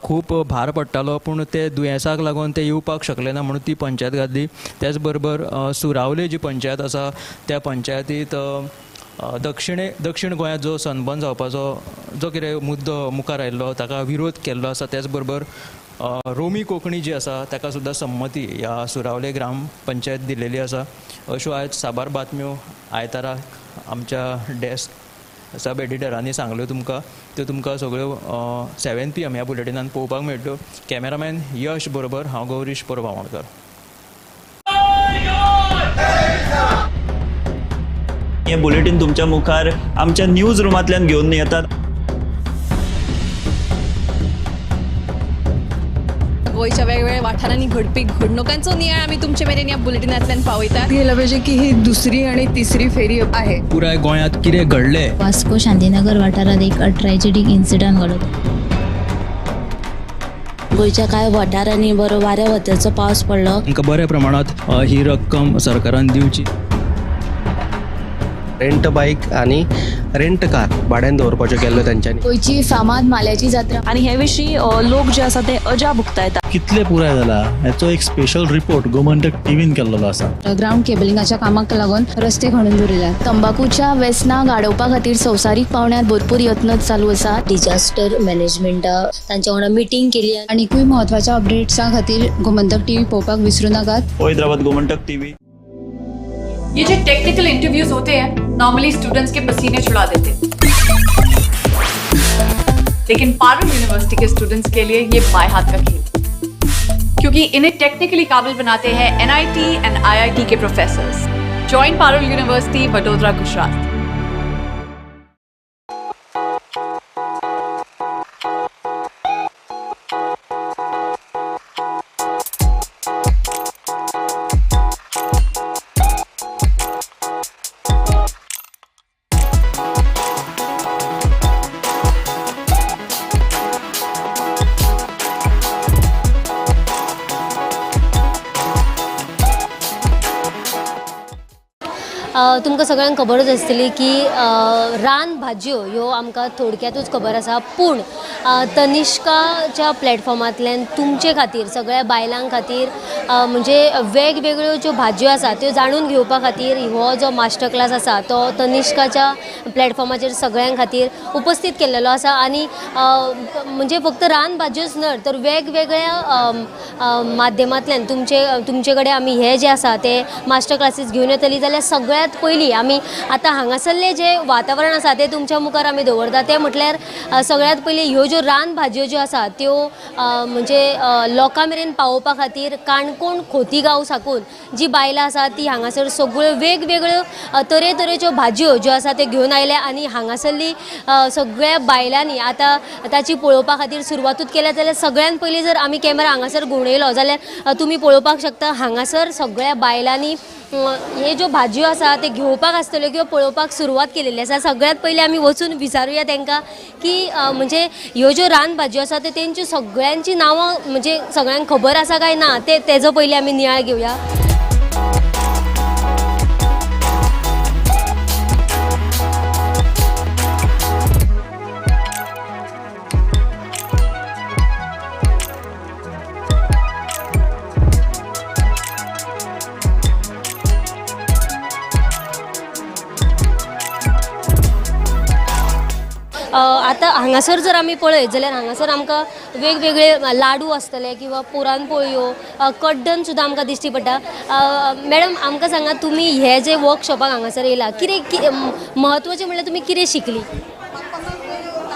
खूब भार पडटालो, पूण ते दुयेंसाक लागून ते येवपाक शकले ना म्हणून ती पंचायत घातली. त्याच बरोबर सुरावले जी पंचायत आसा त्या पंचायतीत दक्षिण गोंयांत जो सनबर्न जावपाचो जो कितें मुद्दो मुखार आयिल्लो ताका विरोध केल्लो आसा. त्याच बरोबर रोमी कोंकणी जी आसा ताका सुद्दां संमती ह्या सुरावले ग्रामपंचायत दिलेली आसा. अश्यो आयज साबार बातम्यो आयतारा आमच्या डेस्क सब एडिटरांनी सांगल्यो तुमकां, त्यो तुमकां सगळ्यो 7 PM ह्या बुलेटिनान पळोवपाक मेळट्यो. कॅमेरामॅन यश बरोबर हांव गौरीश परबावणकर. हें बुलेटीन तुमच्या मुखार आमच्या न्यूज रुमांतल्यान घेवन येतात. गोंयच्या वेगवेगळ्या वाठारांनी घडपी घडणुकांचो नियाळ आमी तुमचे मेरेन ह्या बुलेटिनांतल्यान पावयतात. गेला पाहिजे की ही दुसरी आणि तिसरी फेरी आहे. पुराय गोंयांत कितें घडलें, वास्को शांतीनगर वाठारांत एक ट्रॅजेडीक इन्सिडंट घडलो. गोंयच्या कांय वाठारांनी बरो वाऱ्या वताचो पावस पडलो. तांकां बऱ्या प्रमाणांत ही रक्कम सरकारान दिवची. रेंट बायक आनी रेंट कार भाड्यान दवरपाच्यो केल्ल्यो तेंच्यांनी. गोंयची फामाद माल्याची जात्रा आनी हे विशीं लोक जे आसा ते अजाप उक्तायता. कितले पुराय जाला हेचो एक स्पेशल रिपोर्ट गोमंतक टीव्हीन केल्लो आसा. ग्रावंड केबलिंगाच्या कामाक लागून रस्ते खणून दवरिल्यात. तंबाकूच्या वेसनाक आडोवपा खातीर संवसारीक पावंड्यार भरपूर यत्न चालू आसा. डिजास्टर मॅनेजमेंटा तांच्या वांगडा मिटींग केली. आनीकूय म्हत्वाच्या अपडेट्सां खातीर गोमंतक टीव्ही पळोवपाक विसरूं नाकात. पळयत रावात गोमंतक टीव्ही. ये जो टेक्निकल इंटरव्यूज होते हैं नॉर्मली स्टूडेंट्स के पसीने छुड़ा देते, लेकिन Parul university K students K लिए ये बाएं हाथ का खेल, क्योंकि इन्हें टेक्निकली काबिल बनाते हैं NIT and IIT K professors. Join Parul university, Vadodara, Gujarat. तुमकां सगळ्यांक खबरूच आसतली की रान भाजयो ह्यो आमकां थोडक्यातूच खबर आसा, पूण तनिष्काच्या प्लॅटफॉर्मांतल्यान तुमचे खातीर सगळ्या बायलां खातीर म्हणजे वेगवेगळ्यो ज्यो भाजयो आसा त्यो जाणून घेवपा खातीर हो जो मास्टर क्लास आसा तो तनिष्काच्या प्लॅटफॉर्माचेर सगळ्यां खातीर उपस्थित केल्लो आसा. आनी म्हणजे फक्त रान भाजयोच न्हय तर वेगवेगळ्या माध्यमांतल्यान तुमचे कडेन आमी हे जे आसा ते मास्टर क्लासीस घेवन येतली. जाल्यार सगळ्यांत पयलीं आमी आतां हांगासरलें जें वातावरण आसा तें तुमच्या मुखार आमी दवरता. तें म्हटल्यार सगळ्यांत पयलीं ह्यो ज्यो रान भाजयो ज्यो आसा त्यो म्हणजे लोकां मेरेन पावोवपा खातीर काणकोण खोतीगांव साकून जी बायलां आसा ती हांगासर सगळ्यो वेगवेगळ्यो तरेतरेच्यो भाजयो ज्यो आसा त्यो घेवन आयल्या आनी हांगासरली सगळ्या बायलांनी आतां ताची पळोवपा खातीर सुरवातूच केल्या. जाल्यार सगळ्यांत पयलीं जर आमी कॅमेरा हांगासर घुंवडयलो जाल्यार तुमी पळोवपाक शकता हांगासर सगळ्या बायलांनी हे ज्यो भाजयो आसा ते घेवपाक आसतल्यो किंवा पळोवपाक सुरवात केलेली आसा. सगळ्यांत पयलीं आमी वचून विचारुया तांकां की म्हणजे ह्यो ज्यो रान भाजयो आसा ते तेंच्यो सगळ्यांची नांवां म्हणजे सगळ्यांक खबर आसा काय ना ते तेजो पयलीं आमी नियाळ घेवया. हांगासर जर आमी पळयत जाल्यार हांगासर आमकां वेगवेगळे लाडू आसतले किंवा पुराणपोळयो, कड्डण सुद्दां आमकां दिश्टी पडटा. मॅडम आमकां सांगा, तुमी हे जे वर्कशॉपाक हांगासर येयला, कितें म्हत्वाचें म्हणल्यार तुमी कितें शिकली?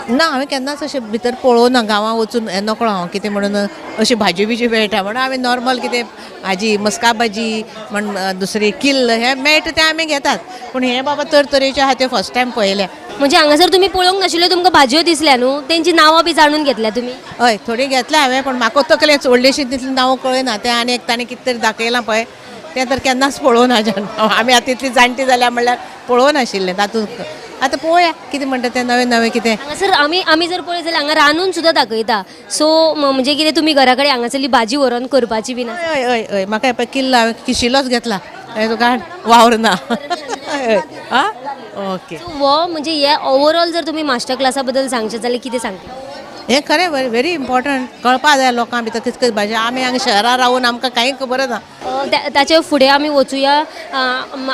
ना, हांवें केन्नाच अशें भितर पळोवना, गांवां वचून हें नकळो हांव कितें म्हणून अशी भाजी बिजी मेळटा म्हणून. आमी नॉर्मल कितें भाजी, मस्का भाजी म्हण, दुसरी किल्ल हें मेळटा तें आमी घेतात, पूण हें बाबा तरतरेचे आहा तें फर्स्ट टायम पळयलें. म्हणजे हांगासर तुमी पळोवंक नाशिल्ल्यो तुमकां भाजयो दिसल्या न्हू, तेंची नांवां बी जाणून घेतल्या तुमी? हय, थोडी घेतल्या हांवें, पूण म्हाका तकलें व्हडलीशी तितली नांवां कळना. तें आनी एक ताणें कितें तरी दाखयलां पळय, तें तर केन्नाच पळोवना. आमी आतां तितली जाणटी जाल्या म्हणल्यार पळोवनाशिल्लें तातूंत. आतां पळोवया कितें म्हणटा तें नवें नवें कितें. हांगासर आमी आमी जर पळयत जाल्यार हांगा रांदून सुद्दां दाखयता. सो म्हणजे कितें तुमी घरा कडेन हांगासरली भाजी व्हरोन करपाची बी? हय हय हय, म्हाका पळय किल्ल हांवें किशिलोच घेतला, तुका वावर ना. हय आं, ओके. हो म्हणजे हे ओवरऑल जर तुमी मास्टर क्लासा बद्दल सांगचें जाल्यार कितें सांगता? हें खरें व्हेरी इम्पॉर्टंट, कळपा जाय लोकां भितर कितकें भाजी. आमी हांगा शहरां रावून आमकां कांय खबर ना. ताच्या फुडें आमी वचुया.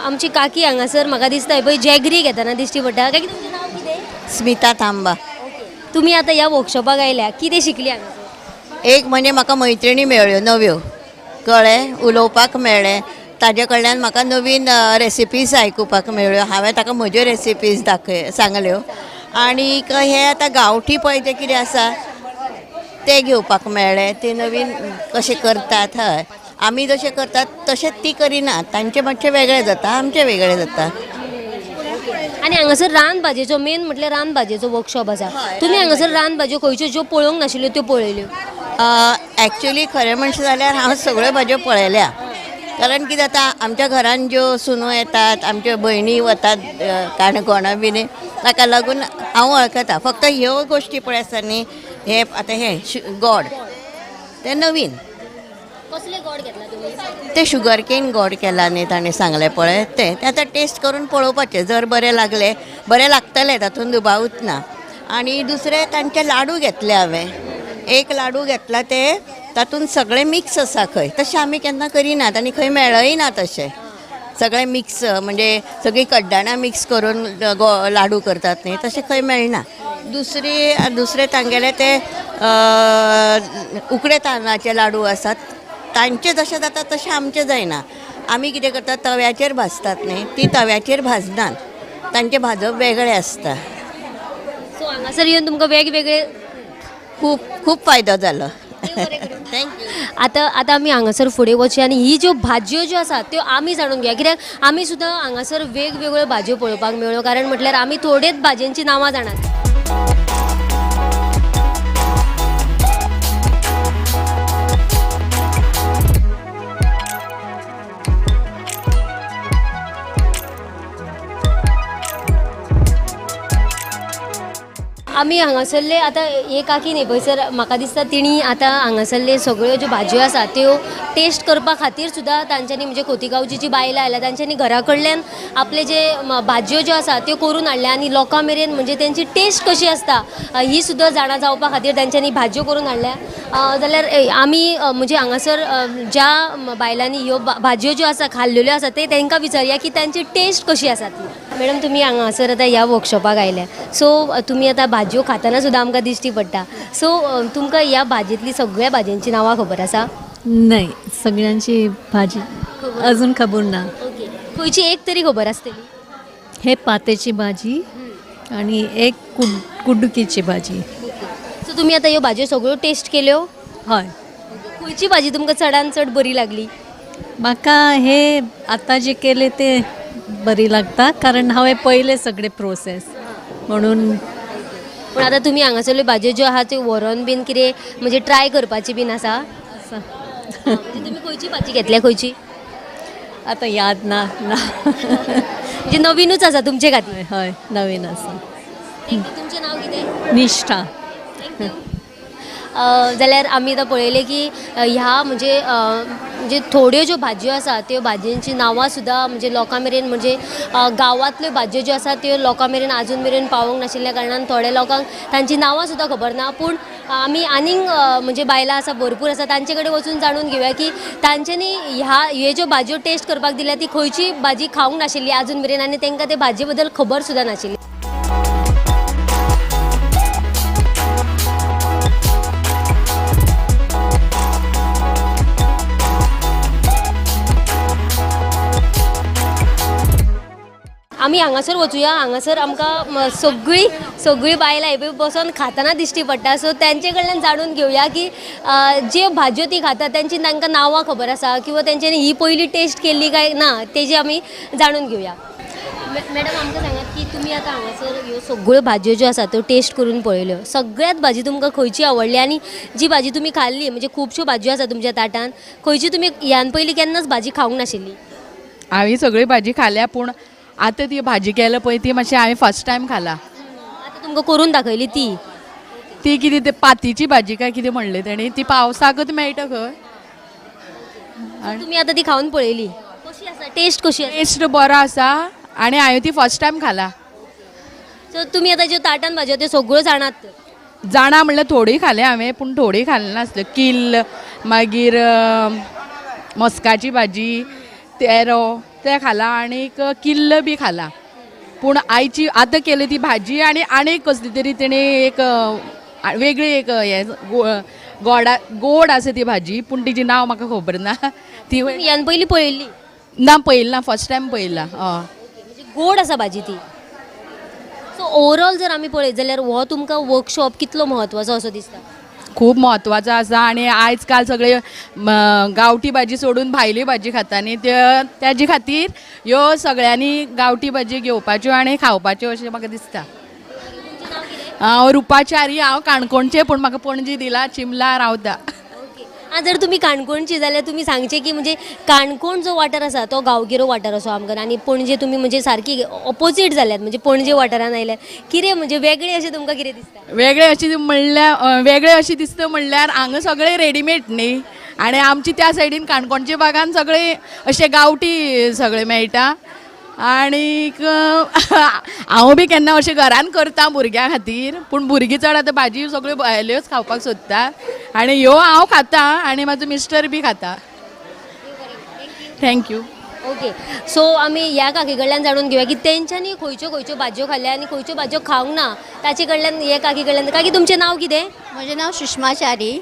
आमची काकी हांगासर म्हाका दिसता पळय जॅगरी घेतना दिश्टी पडटा. काकी तुमचें नांव कितें? स्मिता तांबा. तुमी आतां ह्या वर्कशॉपाक आयल्या, कितें शिकली हांगासर? एक म्हणजे म्हाका मैत्रिणी मेळ्ळ्यो नव्यो, कळ्ळें, उलोवपाक मेळ्ळें, ताजे कडल्यान म्हाका नवीन रेसिपीज आयकुपाक मेळ्ळ्यो. हांवें ताका म्हज्यो रेसिपीज दाखय सांगल्यो. आनीक हे आतां गांवठी पळय जें कितें आसा तें घेवपाक मेळ्ळें, ते नवीन कशें करतात. हय, आमी जशें करतात तशें ती करिना, तांचें मातशें वेगळें जाता, आमचें वेगळें जाता. आनी हांगासर रान भाजयेचो मेन म्हटल्यार रान भाजयेचो वर्कशॉप आसा. तुमी हांगासर रान भाजयो खंयच्यो ज्यो पळोवंक नाशिल्ल्यो त्यो पळयल्यो? एक्चुली खरें म्हणशें जाल्यार हांव सगळ्यो भाजयो पळयल्या, कारण कितें जाता आमच्या घरान ज्यो सुनो येतात, आमच्यो भयणी वतात काणकोणा बीन, ताका लागून हांव वळखता. फक्त ह्यो गोश्टी पळय आसता न्ही, हे आतां हे गोड तें नवीन. कसले गोड घेतला तुमी? ते शुगर केन गोड केला न्ही ताणें सांगलें पळय, तें आतां टेस्ट करून पळोवपाचें, जर बरें लागलें बरें लागतलें तातूंत दुबावूच ना. आनी दुसरें तांचे लाडू घेतले हांवें, एक लाडू घेतला ते तातूंत सगळें मिक्स आसा खंय, तशें आमी केन्ना करिनात आनी खंय मेळय ना तशें. सगळें मिक्स म्हणजे सगळीं कड्डणां मिक्स करून लाडू करतात न्ही, तशें खंय मेळना. दुसरे तांगेले ते उकडे तांदळाचे लाडू आसात, तांचे जशें जाता तशें आमचें जायना. आमी कितें करतात तव्याचेर भाजतात न्ही, ती तव्याचेर भाजनात, तांचें भाजप वेगळें आसता. सो हांगासर येवन तुमकां वेगवेगळे खूब खूब फायदो जालो. Thank you. आतां आतां आमी हांगासर फुडें वचया आनी ही ज्यो भाजयो ज्यो आसा त्यो आमी जाणून घेया, कित्याक आमी सुद्दां हांगासर वेगवेगळ्यो भाजयो पळोवपाक मेळ्ळ्यो, कारण म्हटल्यार आमी थोडेच भाजयांची नांवां जाणात. आमी हांगासरले आतां एक काकी न्ही पळयसर म्हाका दिसता तिणी आतां हांगासरले सगळ्यो ज्यो भाजयो आसा त्यो टेस्ट करपा खातीर सुद्दां तांच्यांनी म्हणजे खोतिगांवची जी बायलां आयल्या तांच्यांनी घरा कडल्यान आपले जे भाजयो ज्यो आसा त्यो करून हाडल्या आनी लोकां मेरेन म्हणजे तेंची टेस्ट कशी आसता ही सुद्दां जाणा जावपा खातीर तांच्यांनी भाजयो करून हाडल्या. जाल्यार आमी म्हणजे हांगासर ज्या बायलांनी ह्यो भाजयो ज्यो आसा खाल्लेल्यो आसा ते तांकां विचारया की तांची टेस्ट कशी आसा ती. मॅडम तुमी हांगासर आतां ह्या वर्कशॉपाक आयल्या, सो तुमी आतां भाजयो खाताना सुद्दां आमकां दिश्टी पडटा, सो तुमकां ह्या भाजयेंतली सगळ्या भाजयांची नांवां खबर आसा? नाही, सगळ्यांची भाजी अजून खबर ना. ओके, खंयची एक तरी खबर आसतली? हे पातेची भाजी आणि एक कुडुकीची भाजी. सो तुमी आतां ह्यो भाजयो सगळ्यो टेस्ट केल्यो? हय. खंयची भाजी तुमकां चडान चड बरी लागली? म्हाका हे आतां जे केले ते बरी लागता, कारण हांवें पयले सगळे प्रोसेस म्हणून. पूण आतां तुमी हांगासरल्यो भाजयो ज्यो आहा त्यो व्हरोन बीन कितें म्हणजे ट्राय करपाची बीन आसा? आसा. तुमी खंयची भाजी घेतल्या खंयची? आतां याद ना. म्हणजे नवीनूच आसा तुमचे खातीर? हय, नवीन आसा. तुमचें नांव कितें? निष्ठा. जाल्यार आमी आतां पळयलें की ह्या म्हणजे म्हणजे थोड्यो ज्यो भाजयो आसा त्यो भाजयांची नांवां सुद्दां म्हणजे लोकां मेरेन म्हणजे गांवांतल्यो भाजयो ज्यो आसा त्यो लोकां मेरेन आजून मेरेन पावोंक नाशिल्ल्या कारणान थोड्या लोकांक तांची नांवां सुद्दां खबर ना. पूण आमी आनीक म्हणजे बायलां आसा भरपूर आसा तांचे कडेन वचून जाणून घेवया की तांच्यांनी ह्या ह्यो ज्यो भाजयो टेस्ट करपाक दिल्या ती खंयची भाजी खावंक नाशिल्ली आजून मेरेन आनी तांकां ते भाजये बद्दल खबर सुद्दां नाशिल्ली. आमी हांगासर वचुया. हांगासर आमकां सगळीं सगळीं बायलां ही बसोन खाताना दिश्टी पडटा. सो तेंचे कडल्यान जाणून घेवया की ज्यो भाजयो ती खाता तेंची तांकां नांवां खबर आसा किंवा तेंच्यांनी ही पयली टेस्ट केल्ली काय ना तेजी आमी जाणून घेवया. मॅडम आमकां सांगात की तुमी आतां हांगासर ह्यो सगळ्यो भाजयो ज्यो आसा त्यो टेस्ट करून पळयल्यो, सगळ्यात भाजी तुमकां खंयची आवडली आनी जी भाजी तुमी खाल्ली म्हणजे खुबश्यो भाजयो आसा तुमच्या ताटान, खंयची तुमी ह्यान पयलीं केन्नाच भाजी खावंक नाशिल्ली? हांवें सगळी भाजी खाल्या पूण आतां ती भाजी केल्या पळय ती मातशी हांवें फर्स्ट टायम खाला. आतां तुमकां करून दाखयली ती ती कितें ते पातीची भाजी काय कितें म्हणलें तेणी, ती पावसाकच मेळटा खंय. तुमी आतां ती खावन पळयली, कशी आसा टेस्ट? कशी आसा? टेस्ट बरो आसा आनी हांवें ती फर्स्ट टायम खाला. सो तुमी आतां ज्यो ताटान भाजयो त्यो सगळ्यो जाणात? जाणा म्हणल्यार थोडी खाले हांवें पूण थोडी खालें नासल्यो. किल्ल, मागीर मस्काची भाजी, तेरो ते खाला आनीक किल्ल बी खाला. पूण आयची आतां केली ती भाजी आनी आनीक कसली तरी तेणी एक वेगळी एक हें गोडा गोड आसा ती भाजी पूण तिजें नांव म्हाका खबर ना. ती ह्यान पयलीं पळयल्ली ना? पळयल्ली ना, फर्स्ट टायम पळयला. हय, गोड आसा भाजी ती. सो ओवरऑल जर आमी पळयत जाल्यार हो तुमकां वर्कशॉप कितलो म्हत्वाचो असो दिसता? खूब म्हत्वाचो आसा आनी आयज काल सगळे गांवठी भाजी सोडून भायली भाजी खाता न्ही, तेजे खातीर ह्यो सगळ्यांनी गांवठी भाजी घेवपाच्यो आनी खावपाच्यो अशें म्हाका दिसता. हांव रुपाचारी, हांव काणकोणचें पूण म्हाका पणजी दिला, चिमला रावता. जर तुमी काणकोणची जाल्यार तुमी सांगचें की म्हणजे काणकोण जो वाठार आसा तो गांवगिरो वाठार असो आमकां आनी पणजे तुमी म्हणजे सारकी ऑपोजीट जाल्यात, म्हणजे पणजे वाठारान आयल्यार कितें म्हणजे वेगळें अशें तुमकां कितें दिसता? वेगळें अशें म्हणल्यार वेगळें अशें दिसता म्हणल्यार हांगा सगळें रेडीमेड न्ही आनी आमची त्या सायडीन काणकोणच्या भागान सगळें अशें गांवठी सगळें मेळटा. आनीक हांव बी केन्ना अशें घरान करता भुरग्यां खातीर पूण भुरगीं चड आतां भाजी सगळ्यो भायल्योच खावपाक सोदता आनी ह्यो हांव खाता आनी म्हाजो मिस्टर बी खाता. Thank you. Okay, सो आमी ह्या काकी कडल्यान जाणून घेवया की तेंच्यांनी खंयच्यो खंयच्यो भाजयो खाल्ल्या आनी खंयच्यो भाजयो खावंक ना ताचे कडल्यान हे काकी कडल्यान. काकी तुमचें नांव कितें? म्हजें नांव सुषमा च्यारी.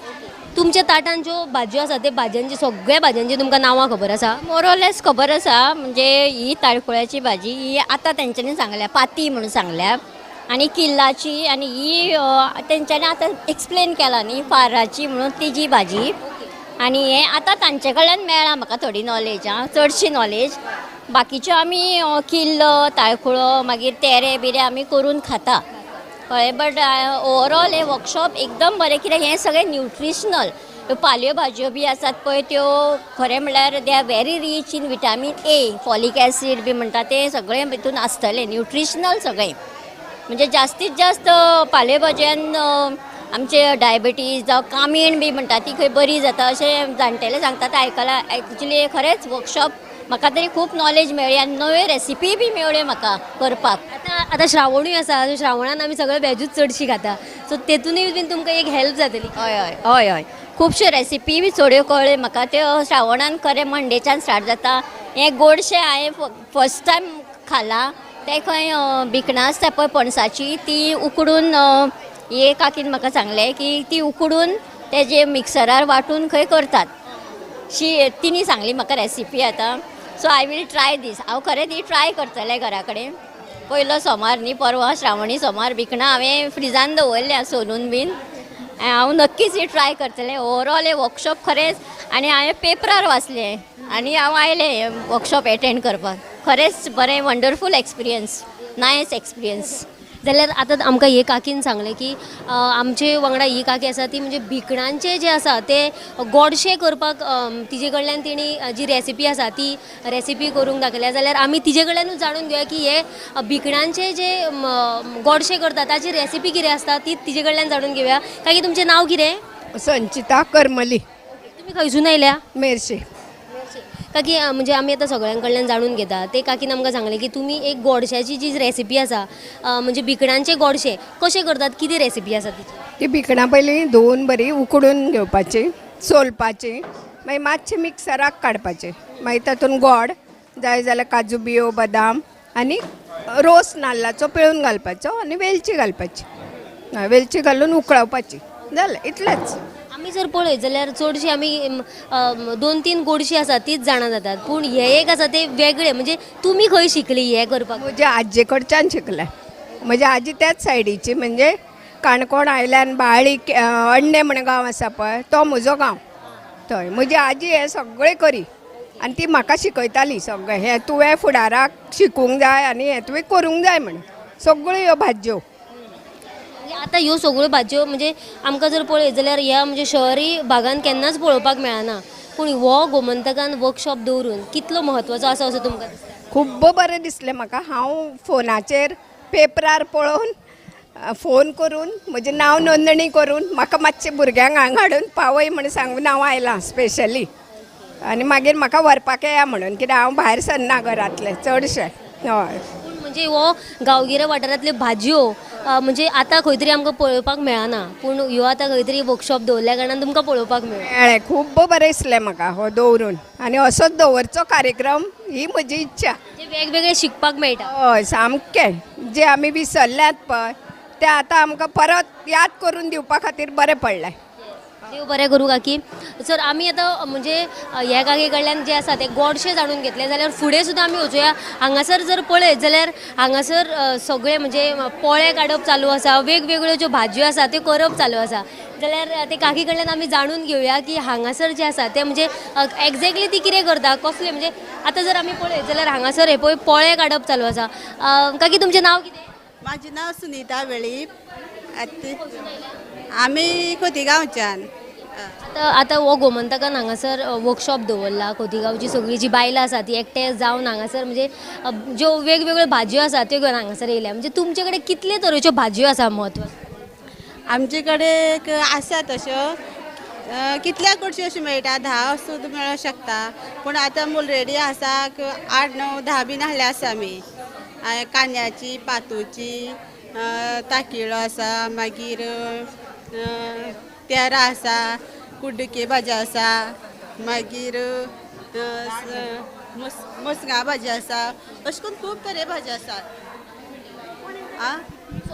तुमच्या ताटान ज्यो भाजयो आसा ते भाजयांची सगळ्या भाजयांची तुमकां नांवां खबर आसा? मोरलेस खबर आसा. म्हणजे ही ताळकुळ्याची भाजी ही आतां तेंच्यांनी सांगल्या, पाती म्हणून सांगल्या, आनी किल्लाची, आनी ही तेंच्यांनी आतां एक्सप्लेन केला न्ही फाराची म्हणून तिजी भाजी. आनी हें आतां तांचे कडल्यान मेळ्ळां म्हाका थोडी नॉलेज, आं चडशी नॉलेज. बाकीच्यो आमी किल्ल, ताळखुळो, मागीर तेरे बिरे आमी करून खाता, कळ्ळें. बट ओवरऑल हें वर्कशॉप एकदम बरें कित्याक हें सगळें न्युट्रिशनल. ह्यो पालयो भाजयो बी आसात पळय त्यो खरें म्हणल्यार they are very rich in vitamin A, folic acid बी म्हणटा तें सगळें भितून आसतलें, न्युट्रिशनल सगळें. म्हणजे जास्तीत जास्त पालयो भाजयान आमचे डायबिटीज जावं कामीण बी म्हणटा ती खंय बरी जाता अशें जाणटेले सांगतात आयकलां. एक्चुली खरेंच वर्कशॉप म्हाका तरी खूब नॉलेज मेळ्ळी आनी नव्यो रेसिपी बी मेळ्ळ्यो म्हाका करपाक. आतां आतां श्रावणूय आसा, श्रावणान आमी सगळे वेजूच चडशी खाता, सो तेतूनय बीन तुमकां एक हेल्प जातली. हय हय हय हय, खुबश्यो रेसिपी बी थोड्यो कळ्ळ्यो म्हाका. त्यो श्रावणान खरें मंडेच्यान स्टार्ट जाता. हें गोडशें हांवें फर्स्ट टायम खालां. तें खंय भिकणां आसता पळय पणसाची, ती उकडून हे काकीन म्हाका सांगलें की ती उकडून तेजे मिक्सरार वांटून खंय करतात शी, तिणी सांगली म्हाका रेसिपी आतां. So I will try this. हांव खरें ती ट्राय करतलें घरा कडेन. पयलो सोमार न्ही परवां श्रावणी सोमार, भिकणां हांवें फ्रिजान दवरल्या सोलून बीन. हांव नक्कीच ही ट्राय करतलें. ओवरऑल हें वर्कशॉप खरेंच, आनी हांवें पेपरार वाचलें आनी हांव आयलें हें वर्कशॉप एटेंड करपाक. खरेंच बरें, वंडरफूल एक्सपिरियन्स, नायस एक्सपिरियन्स. जाल्यार आतां आमकां हे काकीन सांगलें की आमचे वांगडा ही काकी आसा ती म्हणजे भिकणांचे जे आसा ते गोडशें करपाक तिजे कडल्यान तिणी जी रेसिपी आसा ती रेसिपी करूंक दाखयल्या. जाल्यार आमी तिजे कडल्यानूच जाणून घेवया की हे भिकणांचे जे गोडशें करता ताची रेसिपी कितें आसता ती तिजे कडल्यान जाणून घेवया. काकी तुमचें नांव कितें? संचिता करमली. तुमी खंयसून आयल्या? मेरशे. काकी म्हणजे आमी आतां सगळ्यां कडल्यान जाणून घेता, ते काकीन आमकां सांगलें की तुमी एक गोडश्याची जी रेसिपी आसा म्हणजे भिकणांचे गोडशे कशें करतात, कितें रेसिपी आसा तिची? ती भिकणां पयलीं धुवून बरी उकडून घेवपाची, सोलपाची, मागीर मातशें मिक्सराक काडपाचें, मागीर तातूंत गोड जाय जाल्यार काजू बियो, बदाम आनी रोस नाल्लाचो पिळून घालपाचो आनी वेलची घालपाची, वेलची घालून उकळावपाची, जालें इतलेंच. आमी जर पळयत जाल्यार चडशी आमी 2-3 गोडशी आसा तीच जाणा जातात, पूण हे एक आसा ते वेगळे. म्हणजे तुमी खंय शिकली हे करपाक? म्हज्या आजये कडच्यान शिकलें. म्हजी आजी त्याच सायडीची, म्हणजे काणकोण आयल्यान बाळी अण्णे म्हण गांव आसा पळय तो म्हजो गांव. थंय म्हजी आजी हें सगळें करी आनी ती म्हाका शिकयताली सगळें, हें तुवें फुडाराक शिकूंक जाय आनी हें तुवें करूंक जाय म्हण सगळ्यो ह्यो भाजयो. आतां ह्यो सगळ्यो भाजयो म्हणजे आमकां जर पळयत जाल्यार ह्या म्हणजे शहरी भागान केन्नाच पळोवपाक मेळना, पूण हो गोमंतकान वर्कशॉप दवरून कितलो म्हत्वाचो आसा असो तुमकां दिसता? खूब्ब बरें दिसलें म्हाका. हांव फोनाचेर पेपरार पळोवन फोन करून म्हजें नांव नोंदणी करून म्हाका मातशें भुरग्यांक हांगा हाडून पावय म्हण सांगून हांव आयलां स्पेशली. आनी मागीर म्हाका व्हरपाक येया म्हणून, कित्याक हांव भायर सरना घरांतलें चडशें. हय, म्हणजे हो गांवगिऱ्या वाठारांतल्यो भाजयो म्हणजे आतां खंय तरी आमकां पळोवपाक मेळना, पूण ह्यो आतां खंय तरी वर्कशॉप दवरल्या कारणान तुमकां पळोवपाक मेळ्ळें. खूब बरें दिसलें म्हाका हो दवरून आनी असोच दवरचो कार्यक्रम ही म्हजी इच्छा. वेगवेगळे शिकपाक मेळटा. हय सामकें, जे आमी विसरल्यात पळय ते आतां आमकां परत याद करून दिवपा खातीर बरें पडलें. देव बरें करूं काकी. सर आमी आतां म्हणजे ह्या काकी कडल्यान जे आसा ते गोडशें जाणून घेतलें जाल्यार फुडें सुद्दां आमी वचुया. हांगासर जर पळयत जाल्यार हांगासर सगळें म्हणजे पोळे काडप चालू आसा, वेगवेगळ्यो ज्यो भाजयो आसा त्यो करप चालू आसा. जाल्यार ते काकी कडल्यान आमी जाणून घेवया की हांगासर जें आसा तें म्हणजे एग्जॅक्टली ती कितें करता, कसलें म्हणजे आतां जर आमी पळयत जाल्यार हांगासर हे पळय पोळे काडप चालू आसा. काकी तुमचें नांव कितें? म्हाजें नांव सुनीता वेळीप. आमी खोतिगांवच्यान. आतां आतां हो गोमंतकान हांगासर वर्कशॉप दवरला, खोतिगांवची सगळीं जी बायलां आसा ती एकठांय जावन हांगासर म्हणजे ज्यो वेगवेगळ्यो भाजयो आसा त्यो घेवन हांगासर येयल्या. म्हणजे तुमचे कडेन कितले तरेच्यो भाजयो आसा म्हत्व? आमचे कडेन आसा तश्यो कितल्या कडच्यो अश्यो मेळटा, 10 सुद्दां मेळोंक शकता, पूण आतां ऑलरेडी आसा 8, 9, 10 बीन हाडल्या आसा आमी. कांद्याची, पातोची, ताकिळो आसा, मागीर तेरा आसा, कुड्डुके भाजी आसा, मागीर मुसगां भाजी आसा, अशें करून खूब तरे भाजी आसात.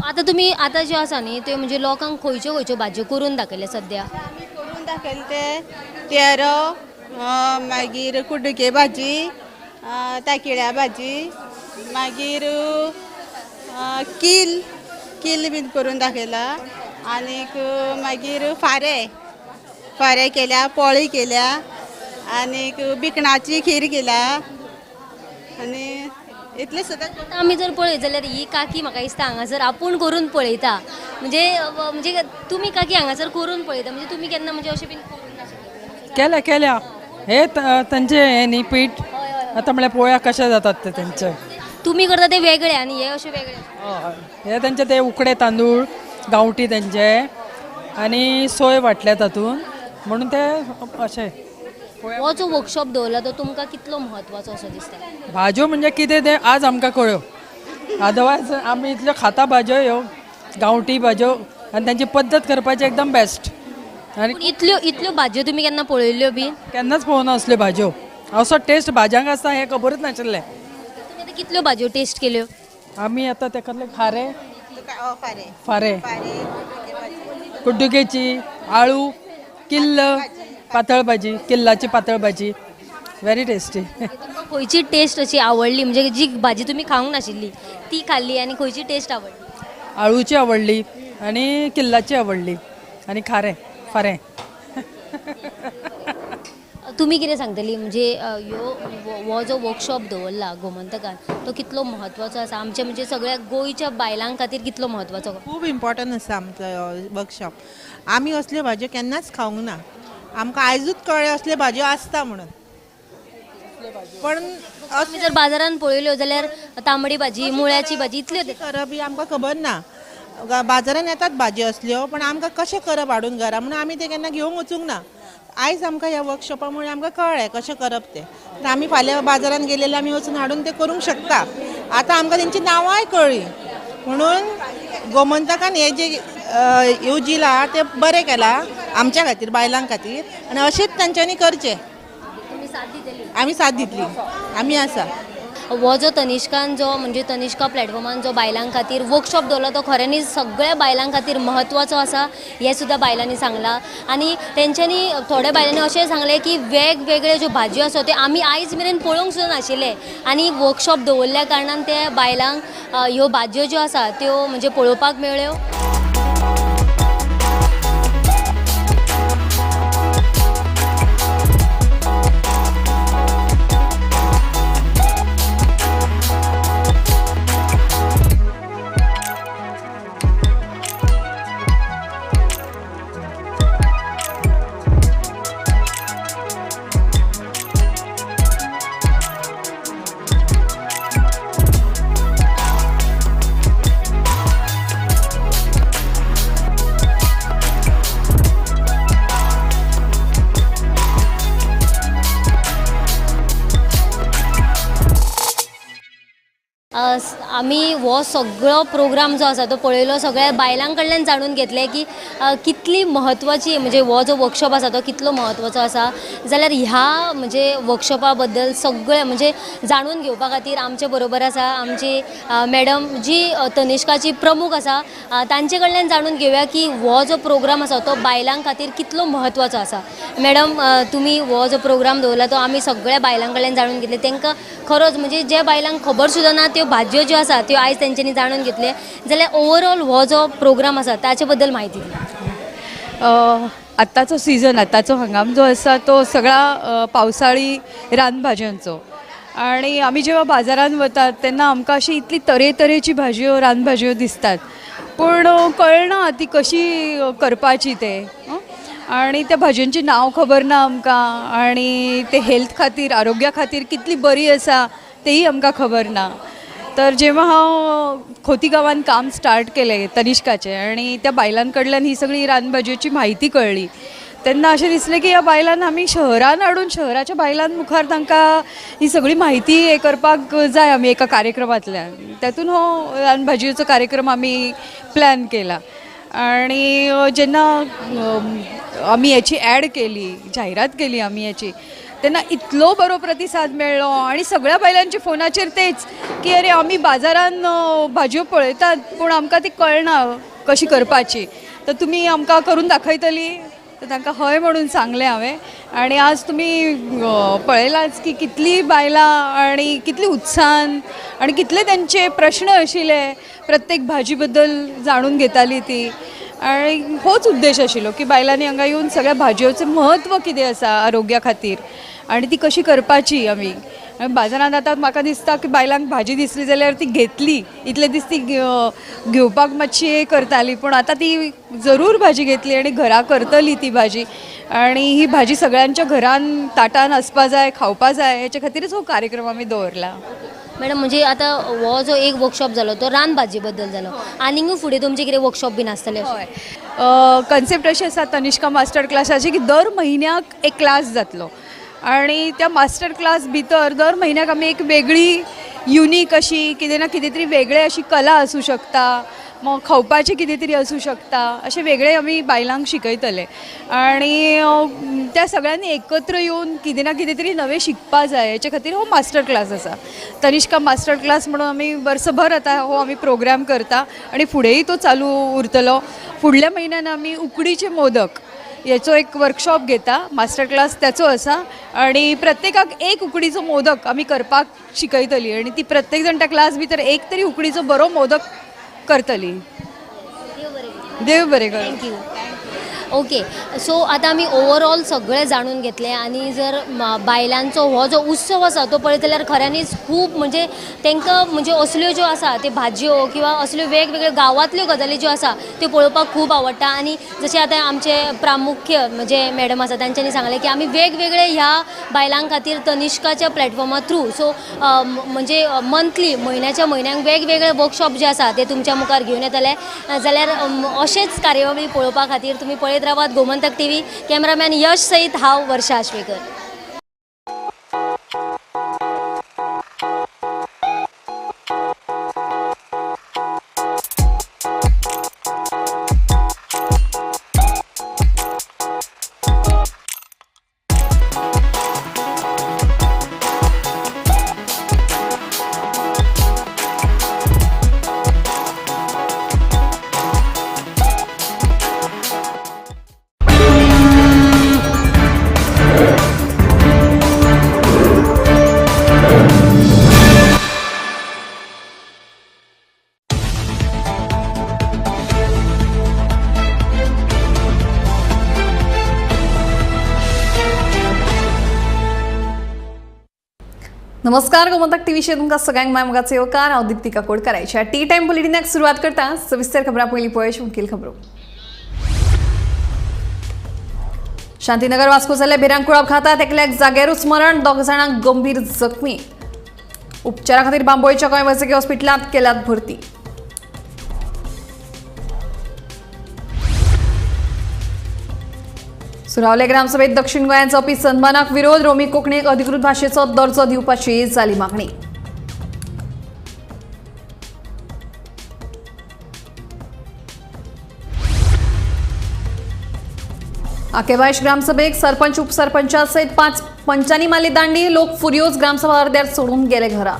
आतां तुमी आतां ज्यो आसा न्ही त्यो म्हणजे लोकांक खंयच्यो खंयच्यो भाजयो करून दाखयले सद्या? आमी करून दाखयले ते तेरो, मागीर कुड्डुके भाजी, ताकिळ्या भाजी, मागीर किल किल बीन करून दाखयला, आनीक मागीर फारे फारे केल्या, पोळी केल्या, आनीक बिकणाची खीर केल्या, आनी इतलें सुद्दां. आतां आमी जर पळयत जाल्यार ही काकी म्हाका दिसता हांगासर आपूण करून पळयता. म्हणजे म्हणजे तुमी काकी हांगासर करून पळयता, म्हणजे तुमी केन्ना म्हणजे अशें बीन करूंक नाशिल्लें? केल्या केल्या हे तांचे हे न्ही पीठ आतां म्हळ्यार पोळ्या कशे जातात ते तेंचे. तुमी करता ते वेगळे आनी हे अशे वेगळे. हय, हे तेंचे ते उकडे तांदूळ गांवठी तेंचे आनी सोय वांटल्या तातूंत, म्हणून ते अशे. हो जो वर्कशॉप दवरला तो तुमकां कितलो म्हत्वाचो असो दिसता? भाजयो म्हणजे कितें तें आज आमकां कळ्यो, अदरवायज आमी इतल्यो खाता भाजयो ह्यो गांवठी भाजयो आनी तांची पद्दत करपाची एकदम बेस्ट. आनी इतल्यो इतल्यो भाजयो तुमी केन्ना पळयल्ल्यो बी? केन्नाच पळोवना असल्यो भाजयो, असो टेस्ट भाजयांक आसता हें खबरूच नाशिल्लें. तुमी आतां कितल्यो भाजयो टेस्ट केल्यो? आमी आतां तेका खारे, फारे, कुड्डुकेची, आळू, किल्ल, पातळ भाजी, किल्लाची पातळ भाजी, व्हेरी टेस्टी. खंयची टेस्ट अशी आवडली, म्हणजे जी भाजी तुमी खावंक नाशिल्ली ती खाल्ली आनी खंयची टेस्ट आवडली? आळूची आवडली आनी किल्लाची आवडली आनी खारें फारें. तुमी कितें सांगतली म्हणजे ह्यो हो जो वर्कशॉप दवरला गोमंतकान तो कितलो म्हत्वाचो आसा आमच्या म्हणजे सगळ्या गोंयच्या बायलां खातीर कितलो म्हत्वाचो? खूब इम्पॉर्टंट आसा आमचो वर्कशॉप. आमी असल्यो भाजयो केन्नाच खावंक ना, आमकां आयजूच कळ्ळें असल्यो भाजयो आसता म्हणून. पण आमी जर बाजारान पळयल्यो जाल्यार तांबडी भाजी, मुळ्याची भाजी इतल्यो करप ही आमकां खबर ना. बाजारान येतात भाजयो असल्यो, पण आमकां कशें करप हाडून घरा म्हणून आमी ते केन्ना घेवंक वचूंक ना. आयज आमकां ह्या वर्कशॉपा मुळे आमकां कळ्ळें कशें करप तें. तर आमी फाल्यां बाजारान गेलेले आमी वचून हाडून तें करूंक शकता. आतां आमकां तेंची नांवांय कळ्ळीं म्हणून गोमंतकान हें जें येवजिलां तें बरें केलां आमच्या खातीर, बायलां खातीर, आनी अशेंच तांच्यांनी करचें. आमी साथ दितली, आमी आसा. हो जो तनिष्कान जो म्हणजे तनिष्का प्लॅटफॉर्मान जो बायलां खातीर वर्कशॉप दवरला तो खऱ्यांनीच सगळ्या बायलां खातीर म्हत्वाचो आसा हें सुद्दां बायलांनी सांगलां. आनी तेंच्यांनी थोड्या बायलांनी अशें सांगलें की वेगवेगळे ज्यो भाजयो आसा त्यो आमी आयज मेरेन पळोवंक सुद्दां नाशिल्ले आनी वर्कशॉप दवरल्या कारणान ते बायलांक ह्यो भाजयो ज्यो आसा त्यो म्हणजे पळोवपाक मेळ्ळ्यो. आमी हो सगळो प्रोग्राम जो आसा तो पळयलो, सगळ्या बायलां कडल्यान जाणून घेतलें की कितली म्हत्वाची म्हणजे हो जो वर्कशॉप आसा तो कितलो म्हत्वाचो आसा. जाल्यार ह्या म्हणजे वर्कशॉपा बद्दल सगळें म्हणजे जाणून घेवपा खातीर आमचे बरोबर आसा आमची मॅडम जी तनिष्काची प्रमुख आसा, तांचे कडल्यान जाणून घेवया की हो जो प्रोग्राम आसा तो बायलां खातीर कितलो म्हत्वाचो आसा. मॅडम, तुमी हो जो प्रोग्राम दवरला तो आमी सगळ्या बायलां कडल्यान जाणून घेतले, तांकां खरोच म्हणजे जे बायलांक खबर सुद्दां ना त्यो भाजयो ज्यो आसा त्यो आयज तेंच्यांनी जाणून घेतले. जाल्यार ओवरऑल हो जो प्रोग्राम आसा ताचे बद्दल म्हायती दी. आत्ताचो सीजन, आत्ताचो हंगाम जो आसा तो सगळा पावसाळी रानभाजयांचो आणि आमी जेव्हा बाजारान वतात तेन्ना आमकां अशी इतली तरेतरेची भाजयो रानभाजयो दिसतात, पूण कळना ती कशी करपाची ते आणि त्या भाजयांची नांव खबर ना आमकां आणि ते हेल्थ खातीर आरोग्या खातीर कितली बरी आसा तेही आमकां खबर ना. तर जेव्हा हांव खोती गांवान काम स्टार्ट केलें तनिष्काचें आणि त्या बायलां कडल्यान ही सगळी रानभाजयेची म्हायती कळ्ळी तेन्ना अशें दिसलें की ह्या बायलांक आमी शहरान हाडून शहराच्या बायलां मुखार तांकां ही सगळी म्हायती हें करपाक जाय आमी एका कार्यक्रमांतल्यान. तातूंत हो रानभाजयेचो कार्यक्रम आमी प्लॅन केला आणि जेन्ना आमी हेची एड केली, जाहिरात केली आमी हेची, तेन्ना इतलो बरो प्रतिसाद मेळ्ळो आणि सगळ्या बायलांच्या फोनाचेर तेच की अरे आमी बाजारान भाजयो पळयतात पूण आमकां ती कळना कशी करपाची, तर तुमी आमकां करून दाखयतली. तर तांकां हय म्हणून सांगलें हांवें आणि आज तुमी पळयलाच की कितली बायलां आणि कितली उत्साहान आणि कितले तेंचे प्रश्न आशिल्ले प्रत्येक भाजी बद्दल जाणून घेताली ती. आणि होच उद्देश आशिल्लो की बायलांनी हांगा येवन सगळ्या भाजयोचें म्हत्व कितें आसा आरोग्या खातीर आणि ती कशी करपाची. आमी बाजारांत आतां म्हाका दिसता की बायलांक भाजी दिसली जाल्यार ती घेतली, इतले दीस ती घेवपाक मातशी हें करताली पूण आतां ती जरूर भाजी घेतली आनी घरा करतली ती भाजी. आनी ही भाजी सगळ्यांच्या घरान ताटान आसपा जाय, खावपा जाय, हेच्या खातीरच हो कार्यक्रम आमी दवरला. मॅडम, म्हणजे आतां हो जो एक वर्कशॉप जालो तो रानभाजी बद्दल जालो, आनीकूय फुडें तुमचे कितें वर्कशॉप बीन आसतले? हय, कन्सेप्ट अशी आसा तनिष्का मास्टर क्लासाची की दर म्हयन्याक एक क्लास जातलो आणि त्या मास्टर क्लास भितर दर म्हयन्याक आमी एक वेगळी युनीक अशी कितें ना कितें तरी वेगळें अशी कला आसूं शकता, मग खावपाचें कितें तरी आसूं शकता, अशें वेगळें आमी बायलांक शिकयतले आणि त्या सगळ्यांनी एकत्र येवन कितें ना कितें तरी नवें शिकपा जाय हेचे खातीर हो मास्टर क्लास आसा. तनिष्का मास्टर क्लास म्हणून आमी वर्सभर आतां हो आमी प्रोग्राम करता आनी फुडेंय तो चालू उरतलो. फुडल्या म्हयन्यान आमी उकडीचे मोदक हेचो एक वर्कशॉप घेता, मास्टर क्लास त्याचो आसा आणि प्रत्येकाक एक उकडीचो मोदक आमी करपाक शिकयतली आनी ती प्रत्येक जाण त्या क्लास भितर एक तरी उकडीचो बरो मोदक करतली. देव बरें करूं. Thank you. Okay, सो आतां आमी ओवरऑल सगळें जाणून घेतलें आनी जर बायलांचो हो जो उत्सव आसा तो पळयत जाल्यार खऱ्यांनीच खूब म्हणजे तांकां म्हणजे असल्यो ज्यो आसा त्यो भाजयो किंवा असल्यो वेगवेगळ्यो गांवांतल्यो गजाली ज्यो आसा त्यो पळोवपाक खूब आवडटा. आनी जशें आतां आमचे प्रामुख्य म्हणजे मॅडम आसा तांच्यांनी सांगलें की आमी वेगवेगळे ह्या बायलां खातीर तनिष्काच्या प्लॅटफॉर्मा थ्रू सो म्हणजे मंथली म्हयन्याच्या म्हयन्याक वेगवेगळे वर्कशॉप जे आसा ते तुमच्या मुखार घेवन येतले. जाल्यार अशेंच कार्यावळी पळोवपा खातीर तुमी पळयत रावात गोमंतक टीव्ही. कॅमेरामॅन यश सहित हांव वर्षा आश्वेकर. नमस्कार, गोमंतक टीव्हीचेर तुमकां सगळ्यांक माय मोगाचो येवकार. हांव दीप्ती काकोडकाराच्या टी टायम बुलेटिनाक सुरवात करता. सविस्तर खबरां पयलीं पळय मुखेल खबरो. शांतीनगर वास्को जाल्ल्या भिरांकूळ अपघातात एकल्याक जाग्यारूच मरण, दोग जाणांक गंभीर जखमी. उपचारा खातीर बांबोळीच्या गोंय वैजकी हॉस्पिटलांत केल्यात भरती. सुरावले ग्रामसभेत दक्षिण गोंयांत जावपी सन्मानाक विरोध, रोमी कोंकणीक अधिकृत भाशेचो दर्जो दिवपाची जाली मागणी. आकेबायश ग्रामसभेक सरपंच उपसरपंचा सयत 5 पंचांनी मारली दांडी. लोक फुर्योज ग्रामसभा अर्द्यार सोडून गेले घरा.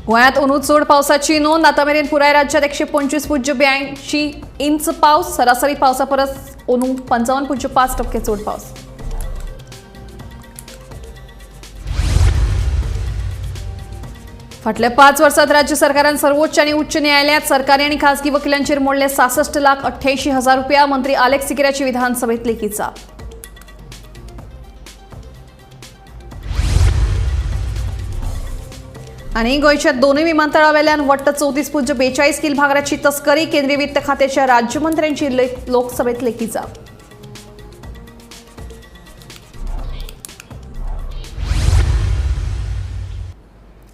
गोंयांत अंदू चड पावसाची नोंद. आतां मेरेन पुराय राज्यात 125.82 इंच पावस. सरासरी पावसा परस अंदू 55.5% चड पावस. फाटल्या 5 वर्सात राज्य सरकारान सर्वोच्च आनी उच्च न्यायालयात सरकारी आनी खासगी वकिलांचेर मोडले 66,88,000 रुपया. मंत्री आलेक्स सिकेराची विधानसभेत लेखी जाप. आनी गोंयच्या दोनूय विमानतळावेल्यान वट्ट 34.42 किल भांगराची तस्करी. केंद्रीय वित्त खात्याच्या राज्यमंत्र्यांची लोकसभेत लेखी जाप.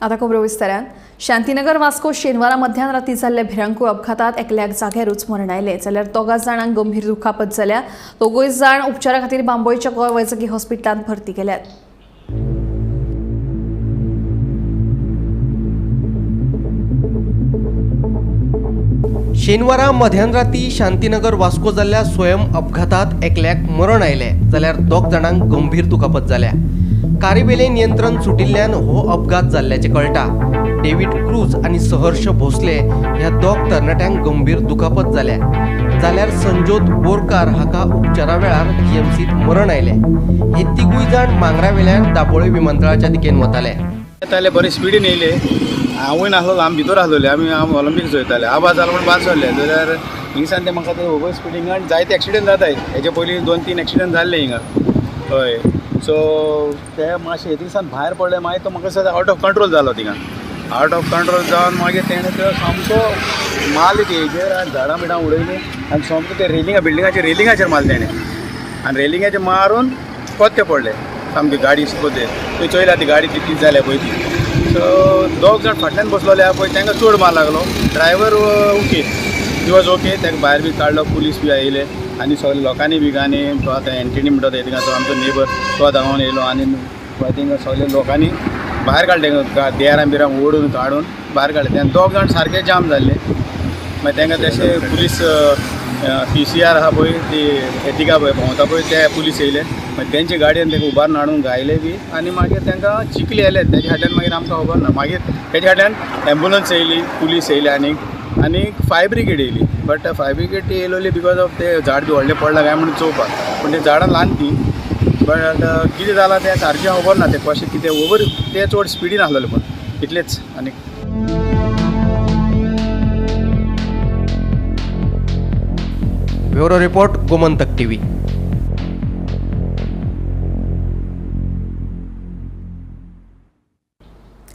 आता खबरो विस्तारान. शांतीनगर वास्को शेनवारा मध्यान राती जाल्ल्या भिरांकूळ अपघातात एकल्याक जाग्यारूच मरण आयलें, जाल्यार 2 जाणांक गंभीर दुखापत जाल्या. दोगूय जाण उपचारा खातीर बांबोळीच्या गोंय वैजकी हॉस्पिटलांत भरती केल्यात. शेनवारा मध्यानराती शांतीनगर वास्को जाल्ल्या स्वयं अपघातात एकल्याक मरण आयलें, जाल्यार 2 जाणांक गंभीर दुखापत जाल्या. कारीवेलें नियंत्रण सुटिल्ल्यान हो अपघात जाल्ल्याचें कळटा. डेव्हिड क्रूज आनी सहर्ष भोसले ह्या 2 तरणाट्यांक गंभीर दुखापत जाल्या, जाल्यार संजोत बोरकार हाका उपचारा वेळार जीएमसीत मरण आयलें. हे तिगूय जाण मांगरावेल्यान दाबोळे विमानतळाच्या दिकेन वताले. येताले बरे स्पिडीन येयले, हांवूय नासलो, आमी भितर आसलोले, आमी ऑलिम्पिक्स चोयताले. आवाज जालो म्हण भायर सरले जाल्यार हिंगसान ते म्हाका ते ओवर स्पिडींगान जायते एक्सिडंट जाताय. हेजे पयलीं 2-3 एक्सिडंट जाल्ले हिंगा. हय, सो ते मातशें हिंगसान भायर पडले, मागीर तो म्हाका दिसता आवट ऑफ कंट्रोल जालो. थिंगा आवट ऑफ कंट्रोल जावन मागीर तेणें तो सामको मारले ते हेजेर आनी झाडां बिडां उडयलीं आनी सामको ते रेलिंगा बिल्डिंगाचेर रेलिंगाचेर मारले तेणें आनी रेलिंगाचेर मारून कोत्ते पडले सामकी गाडी कोत्ते. तुवें चोयला ती गाडी तितली जाल्या पळय ती. सो 2 जाण फाटल्यान बसलोले आहा पळय, तांकां चड मार लागलो. Driver okay, he was okay. ताका भायर बी काडलो, पुलीस बी आयले आनी सगळे लोकांनी बी आनी तो आतां एंटनी म्हणटा तो थिंगा तो आमचो नेबर तो धांवन येयलो आनी थिंगा सगळे लोकांनी भायर काडले, देरां बिरां ओडून काडून भायर काडले. तेन्ना 2 जाण सारके जाम जाल्ले. मागीर तांकां तशें पुलीस PCR आहा पळय ती एटिका पळय भोंवता पळय ते पुलीस येयले. मागीर तेंचे गाडयेन तांकां उबारून हाडून घायले बी आनी मागीर तांकां चिखली येयले. तेज्या फाटल्यान मागीर आमकां खबर ना. मागीर तेज्या फाटल्यान एम्बुलन्स येयली, पुलीस येयली आनी आनी फायर ब्रिगेड येयली. बट फायर ब्रिगेड ती येयलोली because of ते झाड बी व्हडलें पडलां काय म्हणून चोवपाक, पूण ते झाडां ल्हान ती. बट कितें जालां तें सारकें खबर ना, तें कशें कितें ओवर ते चड स्पिडीन आसलेले, पूण इतलेंच. आनी ब्युरो रिपोर्ट, गोमंतक टीव्ही.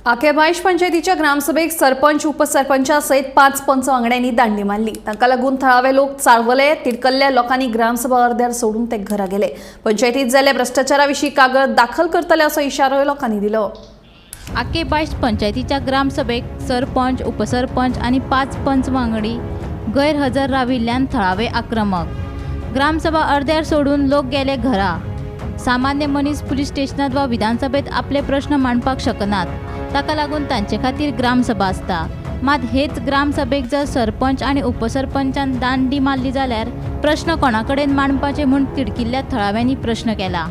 आकेबायश पंचायतीच्या ग्रामसभेक सरपंच उपसरपंचा सयत 5 पंच वांगड्यांनी दांडी मारली. तांकां लागून थळावे लोक चाळवले. तिडकल्ल्या लोकांनी ग्रामसभा अर्द्यार सोडून ते घरा गेले. पंचायतीत जाल्ल्या भ्रश्टाचारा विशीं कागद दाखल करतले असो इशारोय लोकांनी दिलो. आकेबायश पंचायतीच्या ग्रामसभेक सरपंच उपसरपंच आनी 5 पंच वांगडी गैरहजर राविल्ल्यान थळावे आक्रमक. ग्रामसभा अर्द्यार सोडून लोक गेले घरा. सामान्य मनीस पुलीस स्टेशनात वा विधानसभेत आपले प्रश्न मांडपाक शकनात, ताका लागून तांचे खातीर ग्रामसभा आसता. मात हेच ग्रामसभेक जर सरपंच आनी उपसरपंचान दांडी मारली जाल्यार प्रश्न कोणा कडेन मांडपाचे म्हूण तिडकिल्ल्या थळाव्यांनी प्रश्न केला.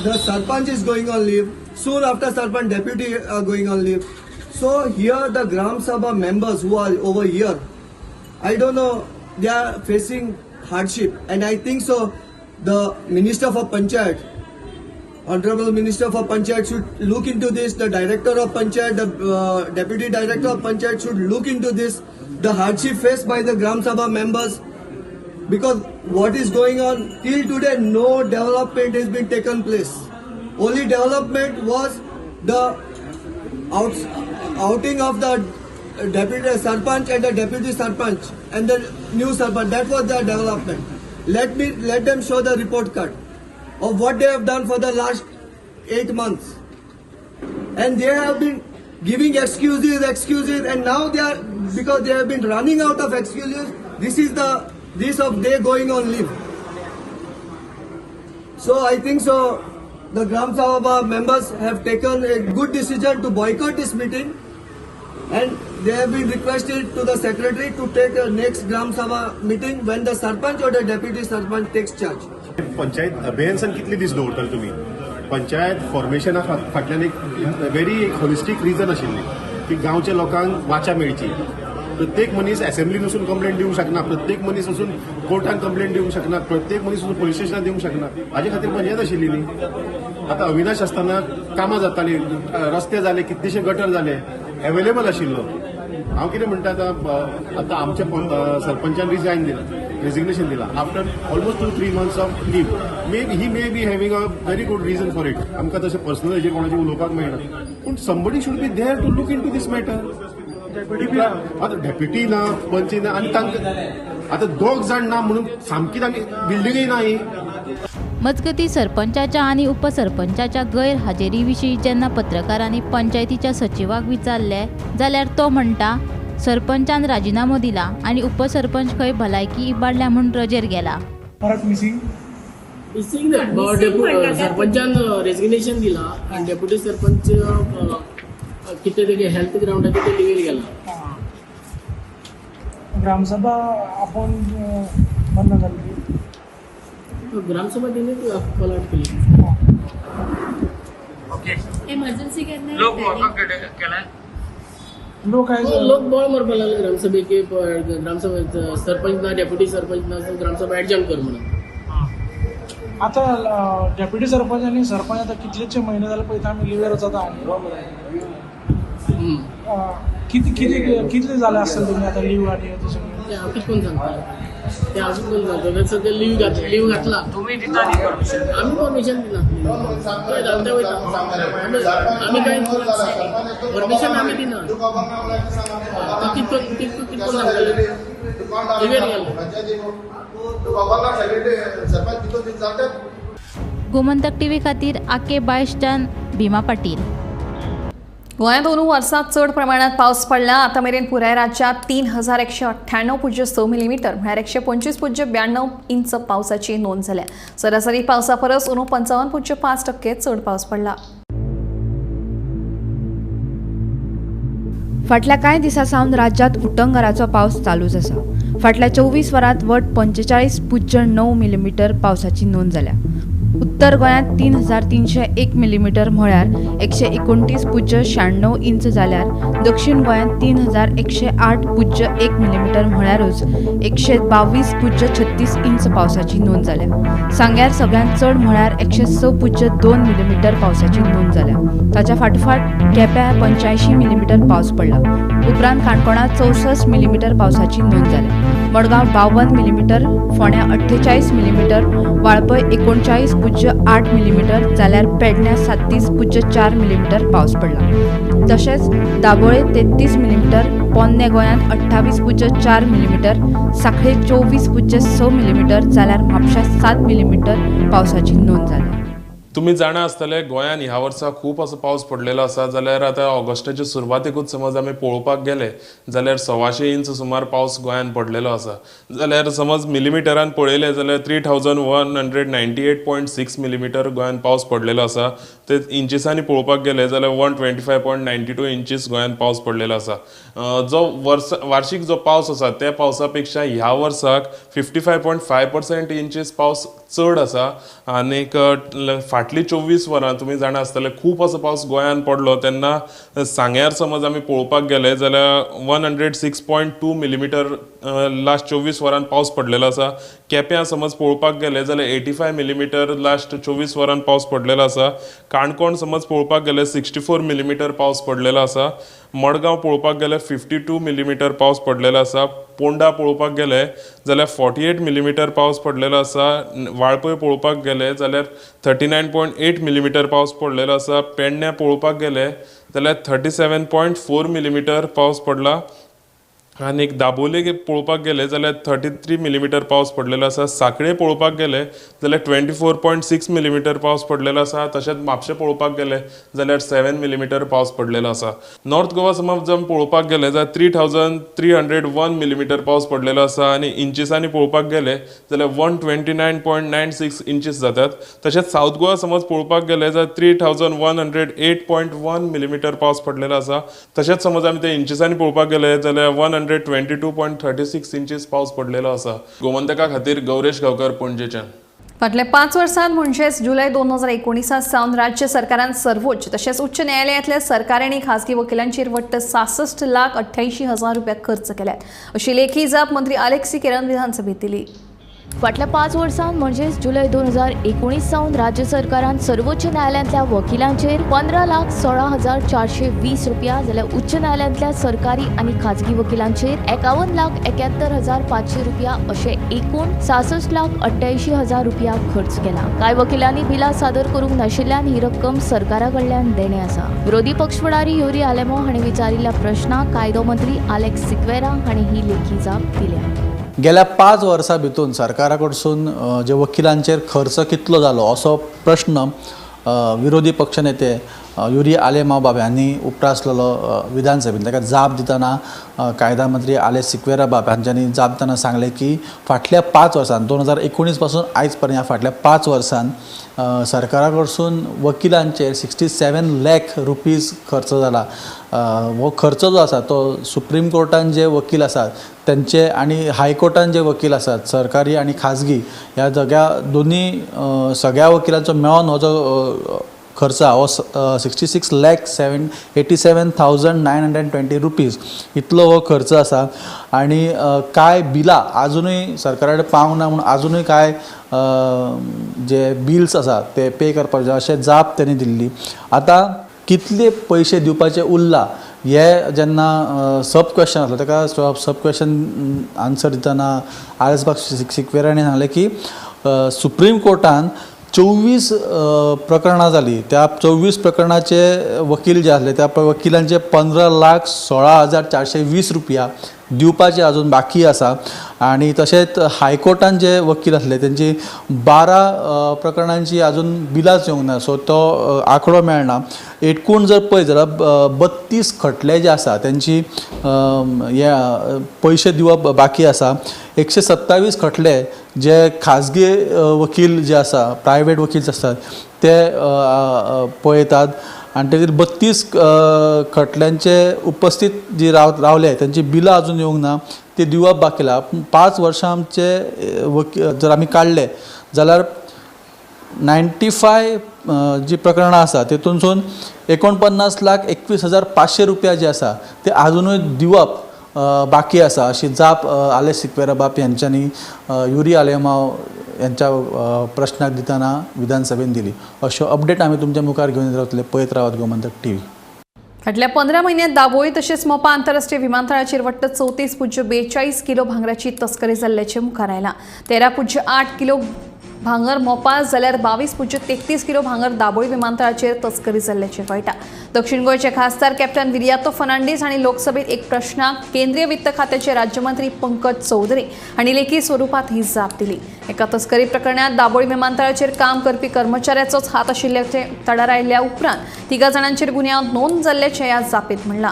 The sarpanch is going on leave. Soon after sarpanch, deputy are going on leave. So here the Gram Sabha members who are over here, I don't know, they are facing hardship, and I think so the Minister for Panchayat, Honorable Minister for Panchayat should look into this, the Director of Panchayat, the Deputy Director of Panchayat should look into this, the hardship faced by the Gram Sabha members. Because what is going on till today, no development has been taken place. Only development was the outing of the deputy sarpanch and the deputy sarpanch and the new sarpanch. That was the development. Let them show the report card of what they have done for the last 8 months. And they have been giving excuses, and now they are, because they have been running out of excuses, this is the this of they going on leave. So I think so the Gram Sabha members have taken a good decision to boycott this meeting, and they have been requested to the secretary to take a next Gram Sabha meeting when the sarpanch or the deputy sarpanch takes charge. Panchayat अभियन्सान कितले दीस दवरतले तुमी? पंचायत फॉर्मेशना फाटल्यान एक very एक होलिस्टीक reason आशिल्ली की गांवच्या लोकांक वाचा मेळची. प्रत्येक मनीस असेंब्लीन वचून कंप्लेंट दिवंक शकना, प्रत्येक मनीस वचून कोर्टान कंप्लेंट दिवंक शकना, प्रत्येक मनीस वचून पोलीस स्टेशनात दिवंक शकना. हाजे खातीर पंचायत आशिल्ली न्ही. आतां अविनाश आसतना कामां जातालीं, रस्ते जाले, कितलेशे गटर जाले, एवेलेबल आशिल्लो. हांव कितें म्हणटा, आतां आमच्या सरपंचान रिजायन दिलां, रेजिग्नेशन दिलां after almost 2-3 months of leave. May he may be having a very good reason for it. आमकां तशें पर्सनल हेजेर कोणाचें उलोवपाक मेळना, पूण somebody should be there to look into this matter. आतां डेप्युटी ना, पंच ना, आनी तांकां आतां दोग जाण ना म्हणून सामकीच आमी बिल्डिंगय ना ही. मजगती सरपंचाच्या आनी उपसरपंचाच्या गैरहाजेरी विशीं जेन्ना पत्रकारांनी पंचायतीच्या सचिवाक विचारले जाल्यार तो म्हणटा सरपंचान राजिनामो दिला आनी उपसरपंच खंय भलायकी इबाडल्या म्हूण रजेर गेला. परत मिसिंग मिसिंग सरपंचान रेजिग्नेशन दिला आनी डेप्युटी सरपंच कितें तेगे हेल्थ ग्रावंडाचेर ते लिवेर गेला. ग्रामसभा आपण बंद जाली. ग्रामसभा तिने कॉल आउट केली. ओके, इमर्जन्सी केन्ना लोक केला, लोक लोक बोळ मारपाक लागले ग्रामसभेक, ग्रामसभा सरपंच ना, डेप्युटी सरपंच ना, ग्रामसभा एडजर्न कर म्हणून. आतां डेप्युटी सरपंच आनी सरपंच आतां कितलेशे म्हयने जाले पळयता आमी लिवेर वचता. कितले कितले जाले आसतले तुमी आतां लीव आनी तशें? ते हांव कितें करून सांगता, ते हांव कितें करून सांगता, सद्या लीव घातला तुमी दिता न्ही परमिशन? आमी परमिशन दिना, ते वयता, आमी कांय परमिशन आमी दिना. तो कितें करून सांगतले, लिवेर गेलो. गोमंतक टीव्ही खातीर आके बायशच्यान भीमा पाटील. गोंयांत 2 वर्सां चड प्रमाणात पावस पडला. आतां मेरेन पुराय राज्यांत 3198.6 मिलीमीटर म्हळ्यार 125.92 इंच पावसाची नोंद जाल्या. सरासरी पावसा परस 55.5% चड पावस पडला. फाटल्या कांय दिसां सावन राज्यांत उटंगाराचो पावस चालूच आसा. फाटल्या 24 वरांत वट 45.9 मिलीमीटर पावसाची नोंद जाल्या. उत्तर गोंयांत 3301 मिलीमीटर म्हळ्यार 129.96 इंच जाल्यार दक्षिण गोंयांत 3108.1 मिलीमीटर म्हळ्यारूच 122.36 इंच पावसाची नोंद जाल्या. सांग्यार सगळ्यांत चड म्हळ्यार 106.2 मिलीमीटर पावसाची नोंद जाल्या. ताच्या फाटोफाट केप्यां 85 मिलीमीटर पावस पडला. उपरांत काणकोणांत 64 मिलीमीटर पावसाची नोंद जाल्या. मडगांव 52 मिलीमीटर, फोंड्यां 48 मिलीमीटर, वाळपय 39.8 मिलीमीटर जाल्यार पेडण्यां 37.4 मिलीमीटर पावस पडला. तशेंच दाबोळे 33 मिलीमीटर, पोन्ने गोंयांत 28.4 मिलीमीटर, सांखळे 24.6 मिलीमीटर जाल्यार म्हापश्यां 7 मिलीमीटर पावसाची नोंद जाल्या. तुमी जाणा आसतले गोंयान ह्या वर्सा खूब असो पावस पडलेलो आसा. जाल्यार आतां ऑगस्टाच्या सुरवातेकूच समज आमी पळोवपाक गेले जाल्यार 125 इंच सुमार पावस गोंयान पडलेलो आसा. जाल्यार समज मिलीमिटरान पळयलें जाल्यार 3198.6 मिलीमिटर गोंयान पावस पडलेलो आसा. ते इंचिसांनी पळोवपाक गेले जाल्यार 125.92 इंचीस गोंयान पावस पडलेलो आसा. जो वर्स वार्षिक जो पावस आसा त्या पावसा पेक्षा ह्या वर्साक 55.5% इंचीस पावस चड आसा. आनीक फाटली 24 वरां तुमी जाणा आसतले खूब असो पावस गोंयान पडलो तेन्ना सांग्यार समज आमी पळोवपाक गेले जाल्यार 106.2 मिलीमीटर लास्ट 24 वरां पावस पडलेलो आसा. केप्यां समज पळोवपाक गेले जाल्यार 85 मिलीमीटर लास्ट 24 वरां पावस पडलेलो आसा. काणकोण समज पळोवपाक गेले 64 मिलीमीटर पावस पडलेलो आसा. मडगांव पळोवपाक गेल्यार 52 मिलीमीटर पावस पडलेलो आसा. पोंडा पळोवपाक गेले जाल्यार 48 मिलीमिटर पावस पडलेलो आसा. वाळपय पळोवपाक गेले जाल्यार 39.8 मिलीमिटर पावस पडलेलो आसा. पेडण्या पळोवपाक गेले जाल्यार 37.4 मिलीमिटर पावस पडला. आनी दाबोले पळोवपाक गेले जाल्यार 33 मिलीमिटर पावस पडलेलो आसा. साखळे पळोवपाक गेले जाल्यार 24.6 मिलीमिटर पावस पडलेलो आसा. तशेंच म्हापशें पळोवपाक गेले जाल्यार 7 मिलीमिटर पावस पडलेलो आसा. नॉर्थ गोवा समज जर पळोवपाक गेले जाल्यार 3301 मिलीमिटर पावस पडलेलो आसा आनी इंचिसांनी पळोवपाक गेले जाल्यार 129.96 इंचीस जातात. तशेंच सावथ गोवा समज पळोवपाक गेले जाल्यार 3108.1 मिलीमिटर पावस पडलेलो आसा. तशेंच समज आमी ते इंचिसांनी पळोवपाक गेले जाल्यार 122.36 इंचीस पावस पडलेलो आसा. गोमंतका खातीर गौरेश गांवकर, पणजेच्यान. फाटल्या 5 वर्सांत म्हणजेच जुलय 2019 सावन राज्य सरकारान सर्वोच्च तशेंच उच्च न्यायालयांतल्या सरकारी आनी खासगी वकिलांचेर वट्ट 66,88,000 रुपया खर्च केल्यात अशी लेखी जाप मंत्री आलेक्स सिक्वेरान विधानसभेत दिली. फाटल्या 5 वर्सांत म्हणजेच जुलय 2019 सावन राज्य सरकारान सर्वोच्च न्यायालयांतल्या वकिलांचेर 15,16,420 रुपया जाल्यार उच्च न्यायालयांतल्या सरकारी आनी खाजगी वकिलांचेर 51,71,500 रुपया अशे एकूण 66,88,000 रुपया खर्च केला. कांय वकिलांनी बिलां सादर करूंक नाशिल्ल्यान ही रक्कम सरकारा कडल्यान देणे आसा. विरोधी पक्ष फुडारी युरी आलेमो हांणी विचारिल्ल्या प्रश्नाक कायदो मंत्री आलेक्स सिक्वेरा हांणी ही लेखी जाप दिल्या. गेल्या 5 वर्सां भितून सरकारा कडसून जे वकिलांचेर खर्च कितलो जालो असो प्रश्न विरोधी पक्षनेते युरी आलेमाव बाब हांणी उप्रासलेलो विधानसभेन. ताका जाप दितना कायदा मंत्री आलेक्स सिक्वेरा बाब हांच्यांनी जाप दितना सांगलें की फाटल्या 5 वर्सांत 2019 पासून आयज पर्यंत ह्या फाटल्या 5 वर्सांत सरकारा कडसून वकिलांचेर 67 लाख रुपीज खर्च जाला. हो खर्च जो आसा तो सुप्रीम कोर्टान जे वकील आसात त्यांचे आनी हायकोर्टान जे वकील आसात सरकारी आनी खाजगी ह्या सगळ्या दोन्ही सगळ्या वकिलांचो मेळोन हो जो खर्च हो 66,87,920 रुपीज इतलो हो खर्च आसा. आनी कांय बिलां आजुनूय सरकारा कडेन पावंक ना म्हूण आजुनूय कांय जे बिल्स आसा ते पे करपाक जाय अशें जाप तेणी दिल्ली. आतां कितले पयशे दिवपाचे उरला हे जेन्ना सब क्वेश्चन आसलो ताका सब क्वेश्चन आन्सर दितना आर एस बाब सिक्वेरांनी सांगलें की सुप्रीम कोर्टान 24 प्रकरणां जालीं. त्या 24 प्रकरणाचे वकील जे आसले त्या वकिलांचे 15,16,420 रुपया दिवपाचे अजून बाकी आसा. आनी तशेंच हायकोर्टान जे वकील आसले तेंची 12 प्रकरणांची अजून बिलांच येवंक ना, सो तो आंकडो मेळना. एकूण जर पळयत जाल्यार 32 खटले जे आसा तेंची हे पयशे दिवप बाकी आसा. 127 खटले जे खाजगी वकील जे आसा प्रायवेट वकील जे आसतात ते पळयतात आनी तेजेर 32 खटल्यांचे उपस्थित जी रावले तेंची बिलां अजून येवंक ना ती दिवप बाकी आसा. 5 वर्सांचे वकील जर आमी काडले जाल्यार 95 जी प्रकरणां आसा तेतूनसून 49,21,500 रुपया जे आसा ते आजुनूय दिवप बाकी आसा अशी जाप आलेक्स सिक्वेरा बाब यांच्यांनी युरी आलेमाव यांच्या प्रश्नाक दितना विधानसभेन दिली. अश्यो अपडेट आमी तुमच्या मुखार घेवन रावतले. पळयत रावात गोमंतक टीव्ही. फाटल्या 15 म्हयन्यांत दाबोळी तशेंच मोपा आंतरराष्ट्रीय विमानतळाचेर वट्ट 34.42 किलो भांगराची तस्करी जाल्ल्याचें मुखार आयलां. 13.8 किलो भांगर मोपा जाल्यार 22.33 किलो भांगर दाबोळी विमानतळाचेर तस्करी जाल्ल्याचें कळटा. दक्षिण गोंयचे खासदार कॅप्टन विरियातो फर्नांडीस हांणी लोकसभेत एक प्रश्नाक केंद्रीय वित्त खात्याचे राज्यमंत्री पंकज चौधरी हांणी लेखी स्वरुपात ही जाप दिली. एका तस्करी प्रकरणात दाबोळी विमानतळाचेर काम करपी कर्मचाऱ्याचोच हात आशिल्ल्याचें उक्ताडार आयिल्ल्या उपरांत 3 जाणांचेर गुन्यांव नोंद जाल्ल्याचें ह्या जापेंत म्हणलां.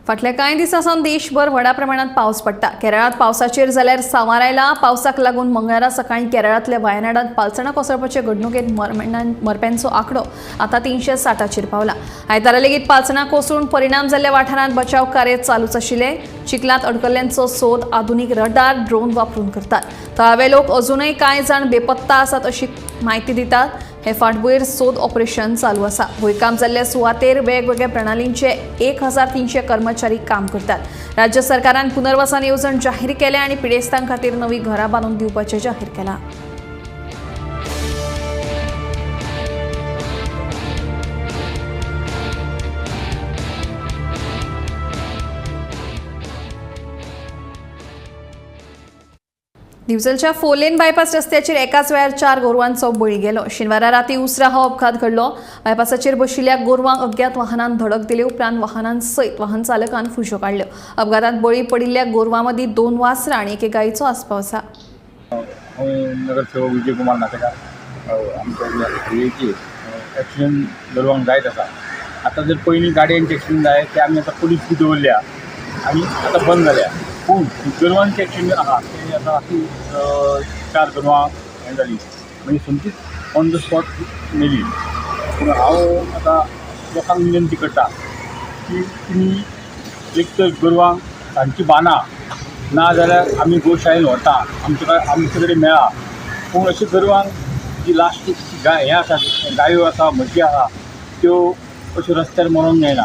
फाटल्या कांय दिसां सावन देशभर व्हडा प्रमाणात पावस पडटा. केरळांत पावसाचेर जाल्यार सांवार आयला. पावसाक लागून मंगळारा सकाळीं केरळांतल्या वायनाडांत पालसणां कोसळपाचे घडणुकेंत मरप्यांचो आंकडो आतां 360चेर पावला. आयतारा लेगीत पालसणां कोसळून परिणाम जाल्ल्या वाठारांत बचाव कार्य चालूच आशिल्लें. चिखलांत अडकल्ल्यांचो सोद आधुनीक रडार ड्रोन वापरून करतात. थळावे लोक अजूनय कांय जाण बेपत्ता आसात अशी म्हायती दितात. हे फाटभुंयेर सोद ऑपरेशन चालू आसा. भुंयकांप जाल्ल्या सुवातेर वेगवेगळ्या प्रणालींचे 1300 कर्मचारी काम करतात. राज्य सरकारान पुनर्वसन येवजण जाहीर केल्या आनी पिडेस्तां खातीर नवी घरां बांदून दिवपाचें जाहीर केलां. दिवचलच्या फोर लेन बायपास रस्त्याचेर एकाच वेळार 4 गोरवांचो बळी गेलो. शेनवारा राती उसरा हो अपघात घडलो. बायपासाचेर बशिल्ल्या गोरवांक अज्ञात वाहनान धडक दिले उपरांत वाहनां सयत वाहन चालकान फुशो काडल्यो. अपघातांत बळी पडिल्ल्या गोरवां मदीं 2 वासरां आनी एके गायचो आस्पाव आसा. हांव नगरसेवक विजय कुमार नातेकार. आमच्या हायवेचेर एक्सिडंट गोरवांक जायत आसा. आतां जर पयलीं गाडयांचे एक्सिडंट जाय ते आमी आतां पुलीस बी दवरल्या आनी आतां बंद जाल्या. पूण गोरवांचे एक्सिडंट आहा ते आतां राती 4 गोरवां हें जाली, म्हणजे सोमतीच ऑन the spot मेली. पूण हांव आतां लोकांक विनंती करता की तुमी एक तर गोरवांक तांची बांदा, ना जाल्यार आमी गोशाळेन व्हरता, आमचे कडेन मेळा. पूण अशें गोरवांक जी लास्ट गाय हें आसा, गायो आसा, म्हशी आसा, त्यो अश्यो रस्त्यार मरोंक जायना.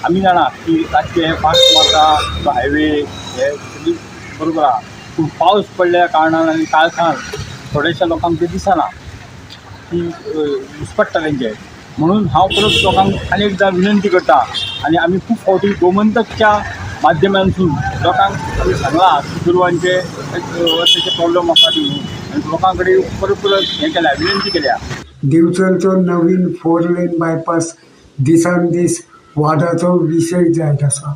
आमी जाणा की रातचे हे फास्ट मारता हायवे हे सगळी बरोबर आहा, पूण पावस पडल्या कारणान आनी काळखान थोडेशा लोकांक ते दिसना की घुसपडटा तेंचे. म्हणून हांव परत लोकांक आनी एकदां विनंती करता आनी आमी खूब फावटी गोमंतकच्या माध्यमांतून लोकांक आमी सांगलां की गोरवांचे अशे प्रॉब्लम आसा ती म्हणून, आनी लोकां कडेन परत परत हें केल्या, विनंती केल्या. दिवचलचो नवीन 4 लेन बायपास दिसान दीस वादाचो विशय जायत आसा.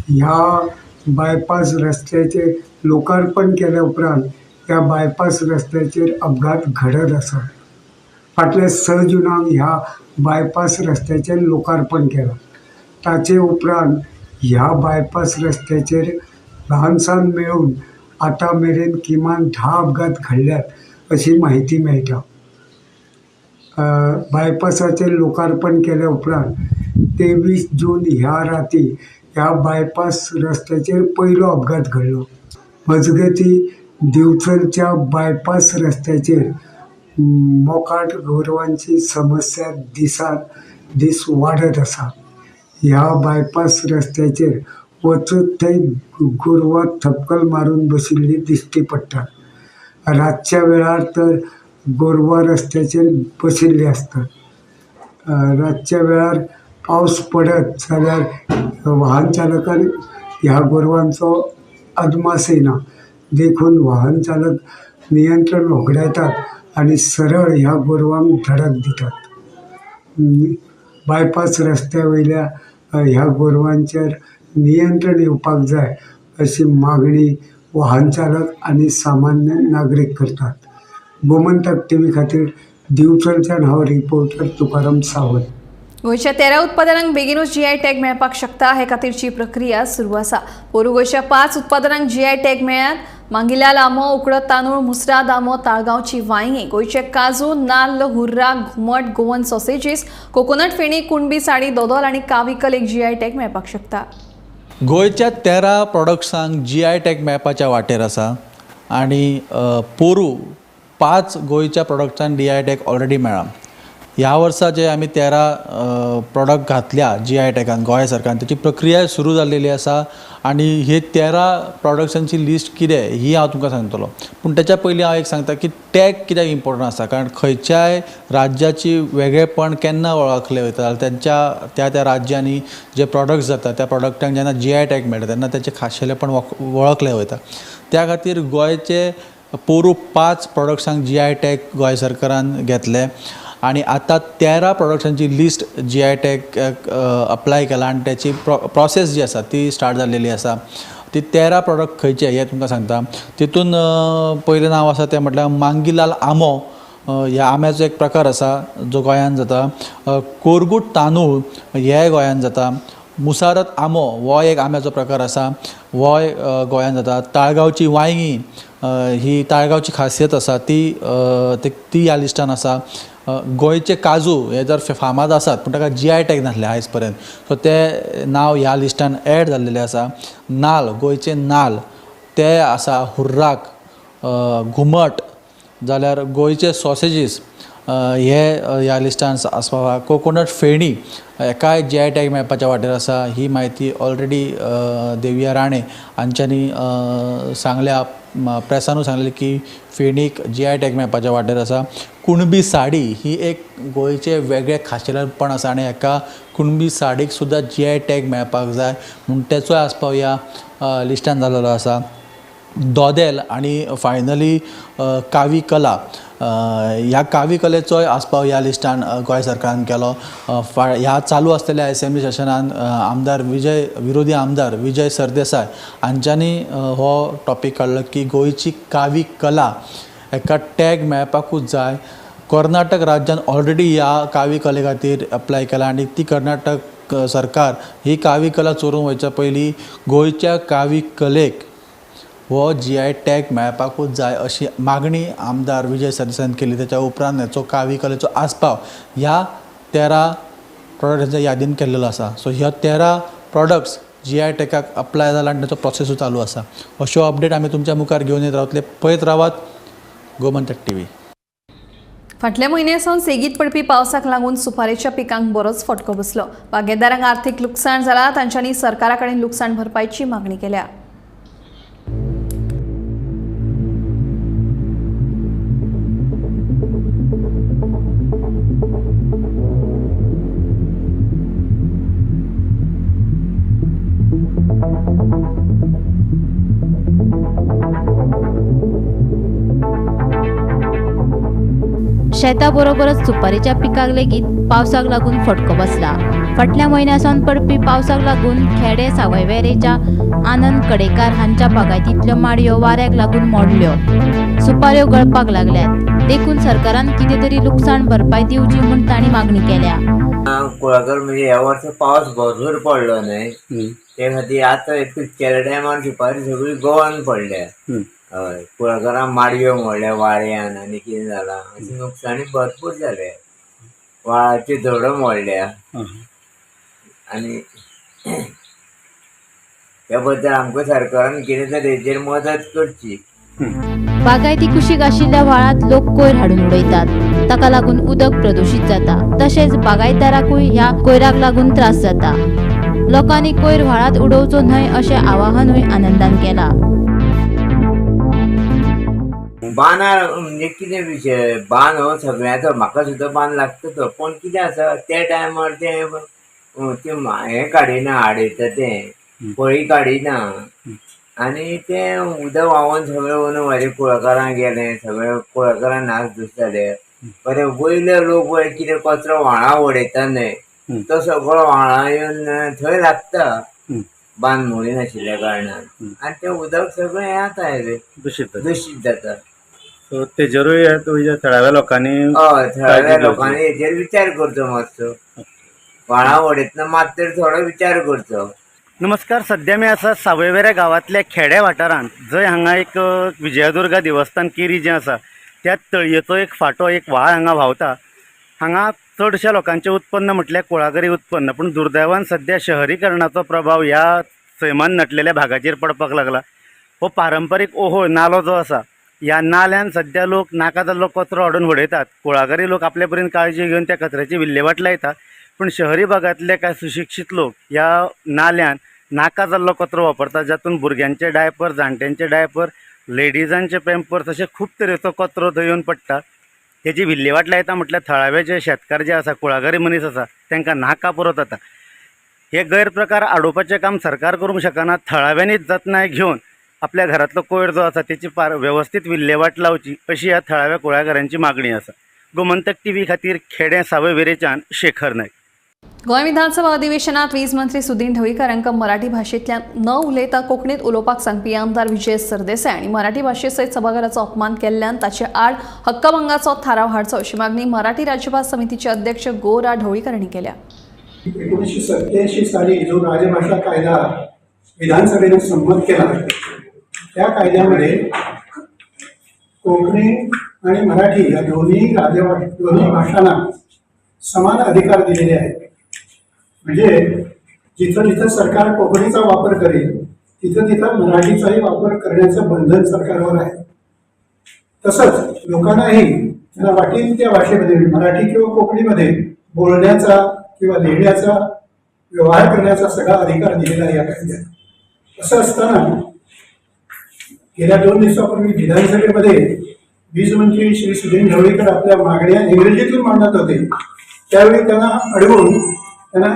ह्या बायपास रस्त्याचेर लोकार्पण केल्या उपरांत ह्या बायपास रस्त्याचेर अपघात घडत आसा. फाटल्या 6 जुनाक ह्या बायपास रस्त्याचेर लोकार्पण केलां. ताचे उपरांत ह्या बायपास रस्त्याचेर ल्हान सान मेळून आतां मेरेन किमान 10 अपघात घडल्यात अशी म्हायती मेळटा. बायपासाचेर लोकार्पण केल्या उपरांत 23 जून ह्या राती ह्या बायपास रस्त्याचेर पयलो अपघात घडलो. मजगती दिवचलच्या बायपास रस्त्याचेर मोकाट गोरवांची समस्या दिसान दीस वाडत आसा. ह्या बायपास रस्त्याचेर वचत थंय गोरवां थपकल मारून बशिल्ली दिश्टी पडटात. रातच्या वेळार तर गोरवां रस्त्याचेर बशिल्ली आसतात. रातच्या वेळार पावस पडत जाल्यार वाहन चालकान ह्या गोरवांचो अदमास येना, देखून वाहन चालक नियंत्रण वगडायतात आनी सरळ ह्या गोरवांक धडक दितात. बायपास रस्त्या वयल्या ह्या गोरवांचेर नियंत्रण येवपाक जाय अशी मागणी वाहन चालक आनी सामान्य नागरीक करतात. गोमंतक टीव्ही खातीर दिवचलच्यान हांव रिपोर्टर तुकाराम सावंत. गोंयच्या 13 उत्पादनांक बेगीनूच जीआय टॅग मेळपाक शकता हे खातीरची प्रक्रिया सुरू आसा. पोरूं गोंयच्या 5 उत्पादनांक जीआय टॅग मेळ्ळ्यात. मांगिलाल आंबो, उकडत तांदूळ, मुसराद आंबो, ताळगांवची वांयगीं, गोंयचे काजू, नाल्ल, हुर्रा, घुमट, गोवन सॉसेजीस, कोकोनट फेणी, कुणबी साडी, दोदोल आनी काविकल एक जीआय टॅग मेळपाक शकता. गोंयच्या 13 प्रॉडक्ट्सांक जीआय टॅग मेळपाच्या वाटेर आसा आनी पोरूं 5 गोंयच्या प्रॉडक्ट्सांक जीआय टॅग ऑलरेडी मेळ्ळा. ह्या वर्सा जे आमी 13 प्रॉडक्ट घातल्या जीआय टॅगान गोंय सरकारान, तेची प्रक्रिया सुरू जाल्लेली आसा आनी हे 13 प्रॉडक्ट्सांची लिस्ट कितें ही हांव तुमकां सांगतलो. पूण तेच्या पयलीं हांव एक सांगता की टॅग कित्याक इम्पॉर्टंट आसा, कारण खंयच्याय राज्याची वेगळेपण केन्ना वळखलें वयता जाल्यार तेंच्या त्या त्या राज्यांनी जे प्रॉडक्ट्स जाता त्या प्रॉडक्टांक जेन्ना जीआय टॅग मेळटा तेन्ना तेचें खाशेलेपण वळखलें वयता. त्या खातीर गोंयचे पोरूं 5 प्रॉडक्ट्सांक जीआय टॅग गोंय सरकारान घेतले आनी आतां 13 प्रॉडक्ट्सांची लिस्ट जीआय टॅग अप्लाय केला आनी त्याची प्रोसेस जी आसा ती स्टार्ट जाल्लेली आसा. ती 13 प्रॉडक्ट खंयचे हे तुमकां सांगता. तितून पयलें नांव आसा तें म्हटल्यार मांगिलाल आंबो. ह्या आंब्याचो एक प्रकार आसा जो गोंयांत जाता. कोरगूट तांदूळ हे गोंयांत जाता. मुसारत आंबो हो एक आंब्याचो प्रकार आसा, होय गोंयांत जाता. ताळगांवची वांयगीं ही ताळगांवची खासियत आसा ती ती ह्या लिस्टान आसा. गोंयचे काजू हे जर फामाद आसात पूण ताका जीआय टॅग नासले आयज पर्यंत, सो ते नांव ह्या लिस्टान एड जाल्लेलें आसा. नाल, गोंयचे नाल ते आसा. हुर्राक, घुमट, जाल्यार गोंयचे सॉसेजीस हे ह्या लिस्टान आसपाव आसा. कोकोनट फेणी हेकाय जीआय टॅग मेळपाच्या वाटेर आसा. ही म्हायती ऑलरेडी देविया राणे हांच्यांनी सांगल्या, प्रेसानूय सांगलें की फेणीक जीआय टॅग मेळपाच्या वाटेर आसा. कुणबी साडी ही एक गोंयचें वेगळें खाशेलेपण आसा आनी हेका कुणबी साडीक सुद्दां जीआय टॅग मेळपाक जाय म्हूण तेचोय आस्पाव ह्या लिस्टान जाल्लो आसा. दोदेल आनी फायनली कावी कला ह्या कावी कलेचोय आस्पाव ह्या लिस्टान गोंय सरकारान केलो. ह्या चालू आसलेल्या एसेंब्ली सेशनान आमदार विरोधी आमदार विजय सरदेसाय हांच्यांनी हो टॉपीक काडलो की गोंयची कावी कला एका टॅग मेळपाकूच जाय. कर्नाटक राज्यान ऑलरेडी ह्या कावी कले खातीर अप्लाय केला आनी ती कर्नाटक सरकार ही कावी कला चोरून वयच्या पयलीं गोंयच्या कावी कलेक हो GI tag मेळपाकूच जाय अशी मागणी आमदार विजय सरदेसायान केली. त्याच्या उपरांत हेचो कावी कलेचो आस्पाव ह्या 13 प्रोडक्ट्सांच्या यादीन केल्लो आसा. सो ह्या 13 प्रोडक्ट्स GI टॅगाक अप्लाय जाला आनी ताचो प्रोसेसूय चालू आसा. अश्यो अपडेट आमी तुमच्या मुखार घेवन येत रावतले. पळयत रावात गोमंतक टीव्ही. फाटल्या म्हयन्या सावन सेगीत पडपी पावसाक लागून सुपारेच्या पिकांक बरोच फटको बसलो. बागेदारांक आर्थीक लुकसाण जाला. तांच्यांनी सरकारा कडेन लुकसाण भरपायची मागणी केल्या. शेता बरोबरच सुपारीच्या पिकाक लेगीत पावसाक लागून फटको बसला. फाटल्या म्हयन्या सावन पडपी पावसाक लागून खेडे सावयवेरेच्या आनंद कडेकार हांच्या बागायतींतल्यो माडयो वाऱ्याक लागून मोडल्यो. सुपाऱ्यो गळपाक लागल्यात. देखून सरकारान कितें तरी लुकसाण भरपाय दिवची म्हूण तांणी मागणी केल्या. कुळागर म्हणजे ह्या वर्सा पावस भरपूर पडलो न्हय, ते खातीर आतां केल्या टायमार सुपारी सगळी गळोन पडल्या. हय, कुळागरां माडयो मोडल्या वाऱ्यान आनी कितें जालां अशें नुकसाणी भरपूर जाले. वाळाच्यो धडो मोडल्या आनी त्या बद्दल आमकां सरकारान कितें तरी हेजेर मदत करची. बागायती कुशीक आशिल्ल्या व्हाळांत लोक कोयर हाडून उडयतात. ताका लागून उदक प्रदुशीत जाता. तशेंच बागायतदाराकूय ह्या कोयराक लागून त्रास जाता. लोकांनी कोयर व्हाळांत उडोवचो न्हय अशें आवाहनूय आनंदान केलां. बांदार म्हणजे कितें विशय, बांद हो सगळ्यांचो, म्हाका सुद्दां बांद लागता तो, पूण कितें आसा त्या टायमार तें हें काडिना, आडयता तें पळी काडिना आनी तें उदक व्हांवोन सगळें वयर म्हाजे कुळागरां गेलें, सगळें कुळागरां नाश धूस जाले. बरें वयले लोक पळय कितें कचरो व्हाळां उडयता न्हय, तो सगळो व्हाळां येवन थंय लागता बांद मोडी नाशिल्ल्या कारणान आनी तें उदक सगळें हें जाता दुशीत जाता. सो तेजेरूय थळाव्या लोकांनी, हय थळाव्या लोकांनी हेजेर विचार करचो मातसो, व्हाळां उडयतना मात तरी थोडो विचार करचो. नमस्कार, सध्या मी आसा सावयवेऱ्या गांवांतल्या खेड्या वाठारांत, जंय हांगा एक विजयदुर्गा देवस्थान केरी जें आसा त्या तळयेचो एक फांटो, एक व्हाळ हांगा व्हांवता. हांगा चडश्या लोकांचें उत्पन्न म्हटल्यार कुळागरी उत्पन्न, पूण दुर्दैवान सध्या शहरीकरणाचो प्रभाव ह्या सैमान नटलेल्या भागाचेर पडपाक लागला. हो पारंपारीक ओहोळ नालो जो आसा, ह्या नाल्यान सध्या लोक नाका जाल्लो कचरो हाडून उडयतात. कुळागरी लोक आपले परीन काळजी घेवन त्या कचऱ्याची विल्हेवाट लायतात, पूण शहरी भागांतले कांय सुशिक्षीत लोक ह्या नाल्यान नाका जाल्लो कचरो वापरतात, जातून भुरग्यांचे डायपर, जाणट्यांचे डायपर, लेडिजांचे पेम्पर्स अशे खूब तरेचो कचरो थंय येवन पडटा. तेजी विल्हेवाट लायता म्हटल्यार थळावे जे शेतकार जे आसा, कुळागरी मनीस आसा, तांकां नाका पुरो जाता. हे गैरप्रकार आडोवपाचें काम सरकार करूंक शकना. थळाव्यांनीच जतनाय घेवन आपल्या घरांतलो कोयर जो आसा तेची वेवस्थीत विल्हेवाट लावची अशी ह्या थळाव्या कुळागरांची मागणी आसा. गोमंतक टीव्ही खातीर खेडें सावयवेरेच्यान शेखर नायक. गोंय विधानसभा अधिवेशनात वीज मंत्री सुदिन ढवळीकर हांकां मराठी भाशेंतल्यान न उलयता कोंकणीत उलोवपाक सांगपी आमदार विजय सरदेसाय आनी मराठी भाशे सयत सभाघराचो अपमान केल्ल्यान ताचे आड हक्कभंगाचो थाराव हाडचो अशी मागणी मराठी राज्यभास समितीचे अध्यक्ष गो रा ढवळीकर हांणी केल्या. 1987 साली जो राजभाषा कायदा विधानसभेने संमत केला त्या कायद्यामध्ये कोकणी आणि मराठी या दोन्ही दोन्ही भाषांना समान अधिकार दिलेले आहेत. म्हणजे जिथं जिथं सरकार कोकणीचा वापर करेल तिथं तिथं मराठीचाही वापर करण्याचं बंधन सरकारवर आहे. तसंच लोकांनाही त्यांना वाटेल त्या भाषेमध्ये मराठी किंवा कोकणीमध्ये बोलण्याचा किंवा लिहिण्याचा, व्यवहार करण्याचा सगळा अधिकार दिलेला आहे या कायद्यात. असं असताना गेल्या 2 दिवसापूर्वी विधानसभेमध्ये वीज मंत्री श्री सुदिन ढवळीकर आपल्या मागण्या इंग्रजीतून मांडत होते, त्यावेळी त्यांना अडवून त्यांना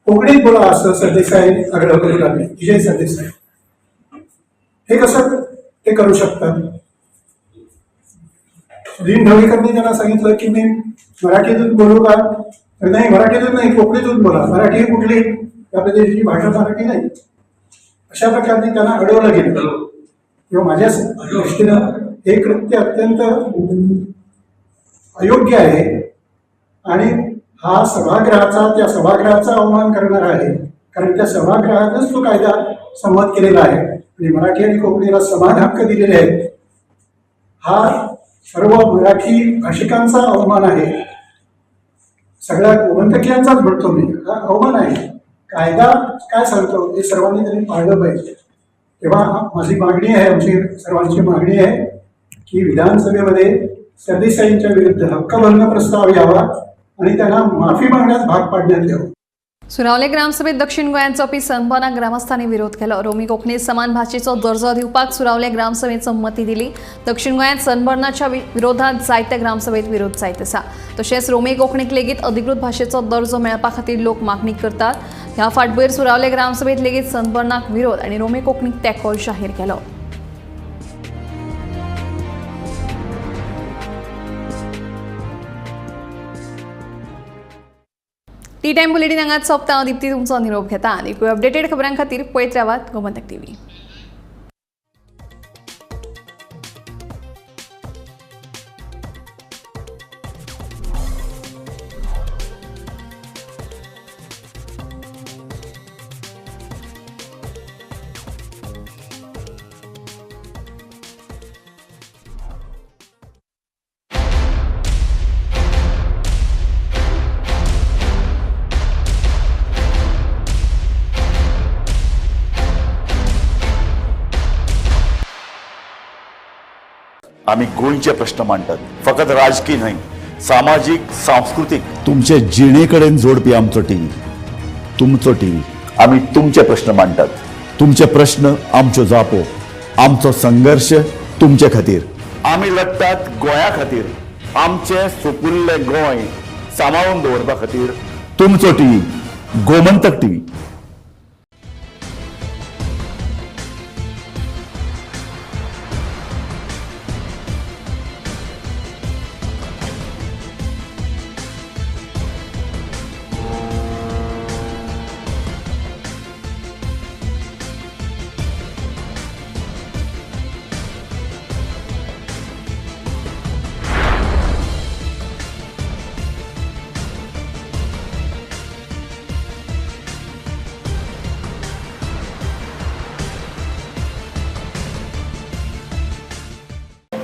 कोकणीत बोला असं सरदेसाई आग्रह करू लागले, विजय सरदेसाई. हे कसं ते करू शकतात. सुदिन ढवळीकरांनी त्यांना सांगितलं की मी मराठीतून बोलू का, तर नाही, मराठीतून नाही, कोकणीतून बोला. मराठी ही कुठली, आपल्या देशाची भाषा मराठी नाही. अशा प्रकारे त्यांना अडवलं गेलं. किंवा माझ्या दृष्टीनं हे कृत्य अत्यंत अयोग्य आहे आणि हा सभागृहाचा, त्या सभागृहाचा अवमान करणार आहे, कारण त्या सभागृहातच तो कायदा संमत केलेला आहे आणि मराठी आणि कोकणीला समान हक्क दिलेले आहेत. हा सर्व मराठी भाषिकांचा अवमान आहे, सगळ्या गोमंतकीयांचाच म्हणतो मी, हा अवमान आहे. कायदा काय सांगतो हे सर्वांनी त्यांनी पाळलं पाहिजे. तेव्हा माझी मागणी आहे, आमची सर्वांची मागणी आहे की विधानसभेमध्ये सरदेसाईंच्या विरुद्ध हक्कभंग प्रस्ताव यावा आणि त्यांना माफी मागण्यास भाग पाडण्यात यावं. सुरावले ग्रामसभेत दक्षिण गोंयांत जावपी सनबर्नाक ग्रामस्थांनी विरोध केलो. रोमी कोंकणी समान भाषेचो दर्जो दिवपाक सुरावले ग्रामसभेत संमती दिली. दक्षिण गोंयांत सनबर्नाच्या विरोधात जायत्या ग्रामसभेत विरोध जायत आसा. तशेंच रोमी कोंकणीक लेगीत अधिकृत भाषेचो दर्जो मेळपा खातीर लोक मागणी करतात. ह्या फाटभुंयेर सुरावले ग्रामसभेत लेगीत सनबर्नाक विरोध आनी रोमी कोंकणीक तेंको जाहीर केलो. टी टायम बुलेटीन हांगाच सोंपता. हांव दीप्ती तुमचो निरोप घेता आनी अपडेटेड खबरां खातीर पळयत रावात गोमंतक टीव्ही. आम्ही गोंयचे प्रश्न मांडतात, फकत राजकीय न्हय, सामाजीक, सांस्कृतीक. तुमचे जिणेकडेन जोडपी आमचो टीव्ही, तुमचो टीव्ही. आम्ही तुमचे प्रश्न मांडतात, तुमचे प्रश्न आमच्यो जापो, आमचो संघर्श तुमचे खातीर. आम्ही लढतात गोंया खातीर, आमचे सुपुल्ले गोंय सांबाळून दवरपा खातीर. तुमचो टीव्ही, गोमंतक टीव्ही.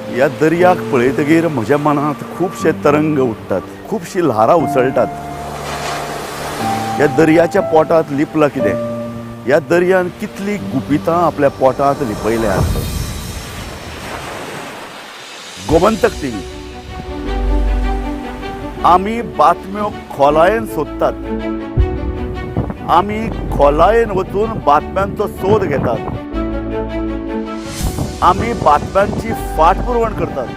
ह्या दर्याक पळयतगीर म्हज्या मनांत खुबशे तरंग उठ्ठात, खुबशीं ल्हारां उसळटात. ह्या दर्याच्या पोटांत लिपलां कितें, ह्या दर्यान कितलीं गुपितां आपल्या पोटांत लिपयल्यांत. गोमंतक टीव्ही, आमी बातम्यो खोलायेन सोदतात, आमी खोलायेन वचून बातम्यांचो सोद घेतात, आमी बातम्यांची फाटपुरवण करतात,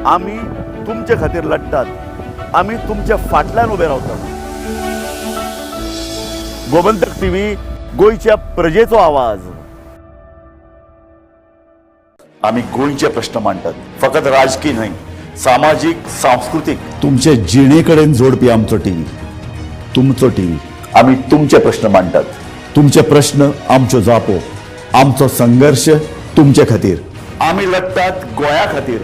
आमी तुमचे खातीर लढतात, आमी तुमच्या फाटल्यान उबे रावतात. गोमंतक टीव्ही, गोंयच्या प्रजेचो आवाज. आमी गोंयचे प्रश्न मांडटात, फकत राजकीय न्हय, सामाजीक, सांस्कृतीक. तुमचे जिणेकडेन जोडपी आमचो टीव्ही, तुमचो टीव्ही. आमी तुमचे प्रश्न मांडटात, तुमचे प्रश्न आमच्यो जापो, आमचो संघर्श तुमचे खातीर. आमी लढतात गोंया खातीर,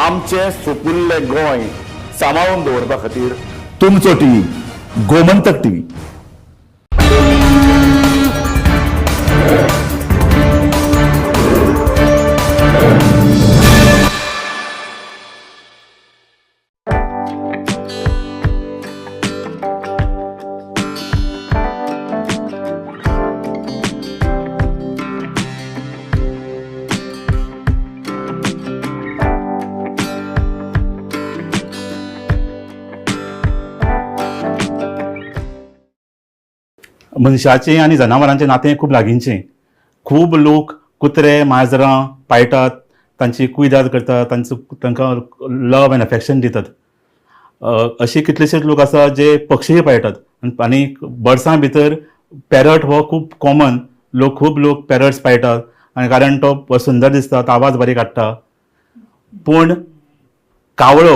आमचे सुपुल्ले गोंय सांबाळून दवरपा खातीर. तुमचो टीव्ही, गोमंतक टीव्ही. मनशाचें आनी जनावरांचें नातें खूब लागींचें. खूब लोक कुत्रे माजरां पाळटात, तांची कुयदाद करतात, तांचो तांकां लव एन्ड अफेक्शन दितात. अशे कितलेशेच लोक आसा जे पक्षीय पाळटात आनी बर्ड्सां भितर पॅरट हो खूब कॉमन, लोक खूब लोक पॅरट्स पाळटात आनी कारण तो सुंदर दिसता, तो आवाज बारीक काडटा. पूण कावळो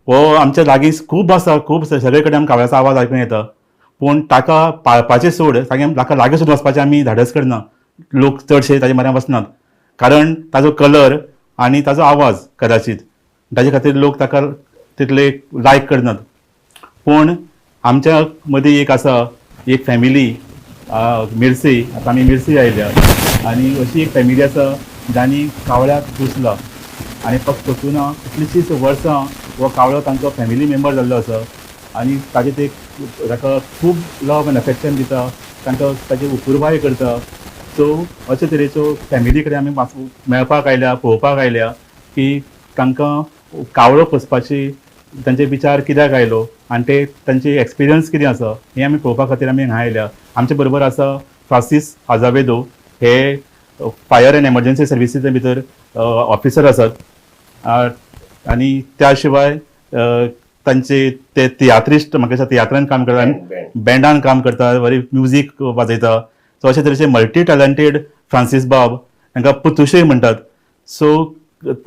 हो आमच्या लागीं खूब आसा, खूब सगळे कडेन आमकां कावळ्याचो आवाज आयकूंक येता. पूण ताका पाळपाचें सोड, ताका लागीं सुद्दां वचपाचें आमी धाडस करना. लोक चडशे ताजे म्हऱ्यान वचनात, कारण ताजो कलर आनी ताजो आवाज कदाचीत ताजे खातीर लोक ताका तितले लायक करनात. पूण आमच्या मदीं एक आसा, एक फॅमिली मिर्सी, आतां आमी मिर्सी आयल्या आनी अशी एक फॅमिली आसा जांणी कावळ्याक पोसला आनी फक्त पोसूना कितलींशींच वर्सां हो कावळो तांचो फॅमिली मेंबर जाल्लो आसा आनी ताजे ते ताका खूब लव एन्ड अफेक्शन दिता, तांकां ताची अपुरबाय करता. सो अशे तरेच्यो फॅमिली कडेन आमी मेळपाक आयल्या, पळोवपाक आयल्या की तांकां कावळो पोसपाची तांचे विचार कित्याक आयलो आनी ते तांचे एक्सपिरियन्स कितें आसा हें आमी पळोवपा खातीर आमी हांगा आयल्या. आमचे बरोबर आसा फ्रांसीस आजावेदो, हे फायर एन्ड एमर्जन्सी सर्विसीच्या भितर ऑफिसर आसात आनी त्या शिवाय तांचे ते तियात्रिस्ट, म्हाका दिसता तियात्रान काम करता, बँडान काम करता, बरी म्युजीक वाजयता. सो अशे तरेचे मल्टी टॅलंटेड फ्रांसीस बाब, तांकां पुतुशय म्हणटात. सो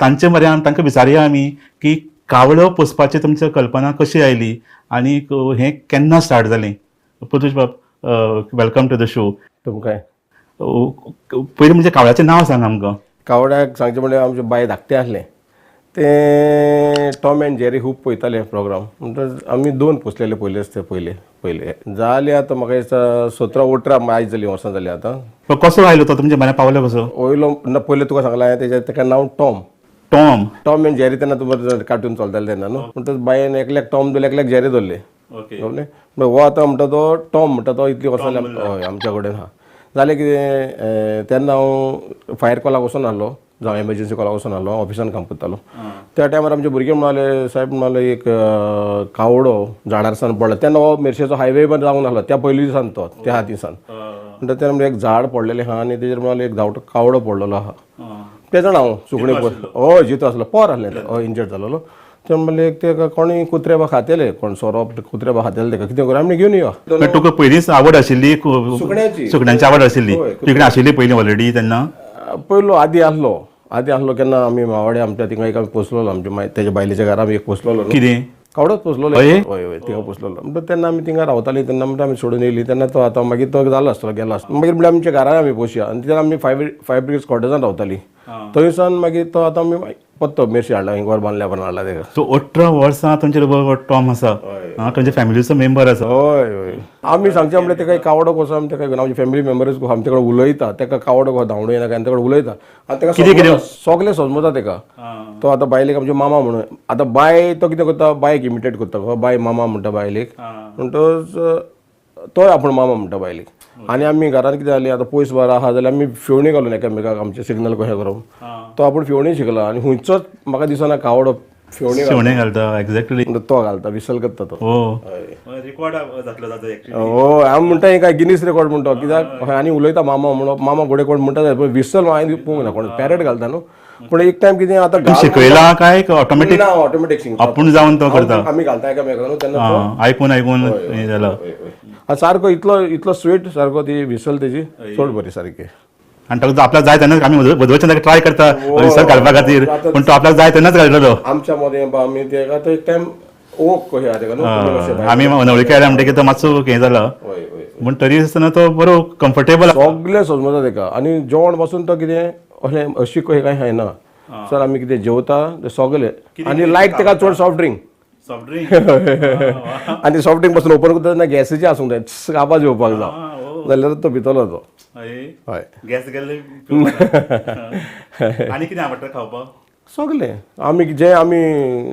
तांचे म्हऱ्यान तांकां विचारया आमी की कावळो पोसपाची तुमची कल्पना कशी आयली आनी हें केन्ना स्टार्ट जालें. पुतुश बाब, welcome to the show. तुमकां पयलीं म्हणजे कावळ्याचें नांव सांग आमकां. कावळ्याक सांगचें म्हणल्यार आमचें बाय धाकटें आसलें तें टॉम एन्ड जेरी खूब पळयतालें प्रोग्राम. म्हणटच आमी दोन पोसलेले पयलेच ते पयले पयले जाले आतां म्हाका दिसता 17-18 आयज जालीं वर्सां जालीं आतां. कसो आयलो तो तुमच्या म्हऱ्यान पावलो कसो? वयलो ना पयलें तुका सांगलां हांवें तेजें तेका नांव Tom. Tom Tom and Jerry तेन्ना तुमकां कार्टून चलतालें तेन्ना न्हू. म्हणटच बायन एकल्याक टॉम धरले, एकल्याक जेरी धरले. कळ्ळें? हो आतां म्हणटा तो टॉम म्हणटा तो इतली वर्सां हय आमच्या कडेन आहा. जालें कितें तेन्ना हांव फायर कॉलाक वचून आसलो, जावं एमर्जन्सी कॉलाक वचून आसलो, ऑफिसान काम करतालो. त्या टायमार आमचे भुरगे म्हणाले साहेब म्हणाले एक कावडो झाडार सान पडला. तेन्ना हो मेरशेचो हायवे पण जावंक नासलो त्या पयलीं दिसान, तो त्या दिसान म्हणटा तेन्ना म्हणजे एक झाड पडलेलें आहा आनी तेजेर म्हणाले एक धांवटो कावडो पडलेलो आहा. ते जाणा हांव सुकणें हय जितो आसलो, पोर आसलें, हय इंजर्ड जालोलो. ते म्हणलें एक ते कोणी कुत्रे बा खातेले, कोण सोरोप कुत्रे बा खातेले तेका कितें करूं आमी घेवन यो. तुका पयलींच आवड आशिल्ली सुकण्याची? सुकण्यांची आवड आशिल्ली तुकडे आशिल्ली पयलीं ऑलरेडी तेन्ना? पयलो आदी आसलो, आदी आसलो केन्ना आमी मावाडे आमच्या थिंगा एक आमी पोसलेलो, आमच्या तेज्या बायलेच्या घरा आमी एक पोसलेलो. कितें कावडोच पोसलेलो? हय हय थिंगा पोसलेलो. म्हणटा तेन्ना आमी थिंगा रावतालीं तेन्ना म्हणटा आमी सोडून येयली तेन्ना तो आतां मागीर तो जालो आसतलो, गेलो आसतलो. मागीर म्हणल्यार आमच्या घरान आमी पोसया आनी तेन्ना आमी फायर ब्रिगेड कॉटेजान रावतालीं. थंयसान मागीर तो आतां आमी पत्तो मिरशी हाडला, घर बांदल्या पण हाडला तेका. सो 18 वर्सां तुमचे बरोबर टॉम आसा, तुमच्या फॅमिलीचो मेंबर आसा. हय हय आमी सांगचें म्हणल्यार तेका कावडो कसो आमी तेका आमचे फॅमिली मेंबर्स आमचे कडेन उलयता, तेका कावडो कसो धांवडो येना काय तेका उलयता आनी तेका कितें सगळें समजता तेका. तो आतां बायलेक आमचे मामा म्हणून आतां बाय तो कितें करता, बायक इमिटेट करता, बाय मामा म्हणटा बायलेक, म्हणटच तोय आपूण मामा म्हणटा बायलेक. आनी आमी घरांत कितें जालें आतां पयस बार आहा जाल्यार आमी फेवणी घालून एकामेकाक आमचें सिग्नल कशें करप, तो आपूण फेवणी शिकला आनी खंयचोच म्हाका दिसना कावडो फेवणी घालता. एक्झॅक्टली तो घालता, विसल करता तो. रिकॉर्ड जातलो. हय आमी म्हणटा हें काय गिनीस रिकॉर्ड म्हणटा कित्याक आनी उलयता मामा म्हणप, मामा घोडे कोण म्हणटा पूण विसल हांवें पळोवंक ना, कोण पॅरट घालता न्हू. पूण एक टायम कितें आतां शिकयला काय ऑटोमॅटीक? ना ऑटोमॅटीक शिकता आपूण जावन तो करता, आमी घालता एकामेकाक न्हू तेन्ना आयकून आयकून हें जाला. सारको इतलो इतलो स्वीट सारको ती विसल तेजी चड बरी सारकी. आनी ताका आपल्याक जाय तेन्नाच आमी वदवचें ताका ट्राय करता विसल घालपा खातीर, पूण तो आपल्याक जाय तेन्नाच घालतलो. आमच्या मदें आमी तेका तो एक टायम ओक कशें आहा तेका न्हू, आमी अनवळखी आयल्या म्हणटकीर तो मातसो हें जाला, पूण तरी आसतना तो बरो कम्फर्टेबल सगळें समजता तेका. आनी जेवण पासून तो कितें अशें अशी कशें कांय खायना सर, आमी कितें जेवता तें सगळें. आनी लायक तेका चड सॉफ्ट ड्रिंक, सॉफ्ट ड्रिंक आनी सॉफ्ट ड्रिंक पासून ओपन करता तेन्ना गॅसीचें आसूंक जाय, आवाज येवपाक जाय जाल्यार तो भितरलो तो. हय गॅस गेल्ले. आनी कितें आवडटा खावपाक? सगळें आमी जें आमी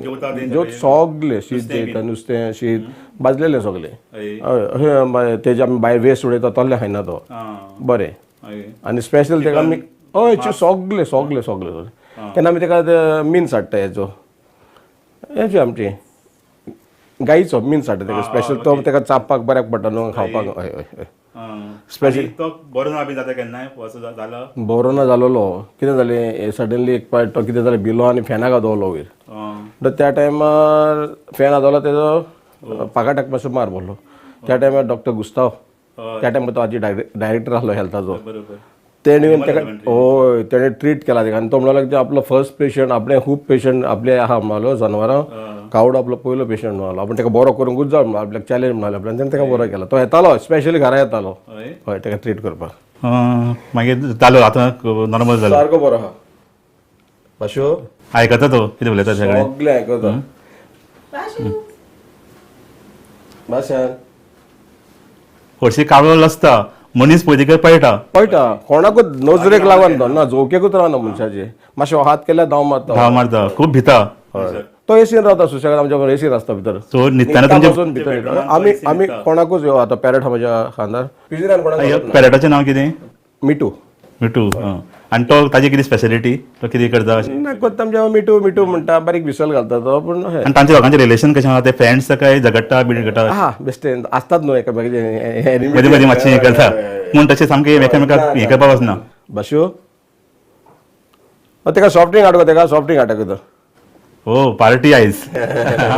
जेवता सगळें, शीत जेयता, नुस्तें शीत भाजलेलें सगळें. हय तेजें आमी भायर वेस्ट उडयता तसलें खायना तो, बरें. आनी स्पेशल तेका आमी हय सगळें सगळें सगळें सगळें. तेन्ना आमी तेका मिन्स हाडटा, हेचो हेचे आमचे गाईचो मिन्स हाडटा तेका स्पेशल, तो तेका चापपाक बऱ्याक पडटा न्हू खावपाक. हय हय हय स्पेशल. तो बरो ना बी जाता केन्नाय जाला? बरो ना जालोलो, कितें जालें सडनली एक पावट तो कितें जालें भिलो आनी फॅनाक आदवलो वयर. म्हणटा त्या टायमार फॅन आदवलो तेजो पाकाटाक मातसो मार पडलो. त्या टायमार डॉक्टर गुस्ताव, त्या टायमार तो आजी डायरेक्टर आसलो हेल्थाचो, तेणें येवन ताका, हय, तेणें ट्रीट केला ताका. आनी तो म्हणलो की आपलो फर्स्ट पेशंट, आपले खूब पेशंट आपले आहा म्हणलो, जनावरां कावडो आपलो पयलो पेशंट म्हणलो, आपूण ताका बरो करूंकूच जाय म्हणलो, आपल्याक चॅलेंज म्हणलो आपल्यान, तेणें ताका बरो केला. तो येतालो स्पेशली घरा येतालो, हय, ताका ट्रीट करपाक. मागीर जालो आतां नॉर्मल जालो, सारको बरो आहा. बाशू आयकता तो कितें उलयता सगळें, सगळें आयकता. बाशान हरशीं कावळो लसता, मनीस पळयतकीर पळटा पळटा, कोणाकूच नजरेक लागना तो, ना झोकेकूच रावना मनशाचे, मातशें हात केल्यार धांव मारता, धांव मारता, खूब भिता. हय, तो एसीन रावता सुशेगाद, आमच्या बरोबर एसीन आसता भितर. सो न्हिदतना तुमचे भितर आमी आमी कोणाकूच आतां पॅरट आहा म्हज्या खांदार, पिंजऱ्यान कोणाक. पॅरटाचें नांव कितें? मिटू. मिटू. आनी तो ताजी कितें स्पेशलिटी, तो कितें करता? ना करता आमच्या मिटू मिटू म्हणटा, बारीक विसल घालता तो. पूण आनी तांचे लोकांचें रिलेशन कशें आहा? ते फ्रेंड्स काय झगडटा बीन करता? हा, बेश्टे आसतात न्हू एकामेकाचे मदीं मदीं मातशें हें करता, पूण तशें सामकें एकामेकाक हें करपाक वचना. बाशू ताका सॉफ्ट ड्रिंक हाडूं, ताका सॉफ्ट ड्रिंक हाडटा तो. हो, पार्टी आयज.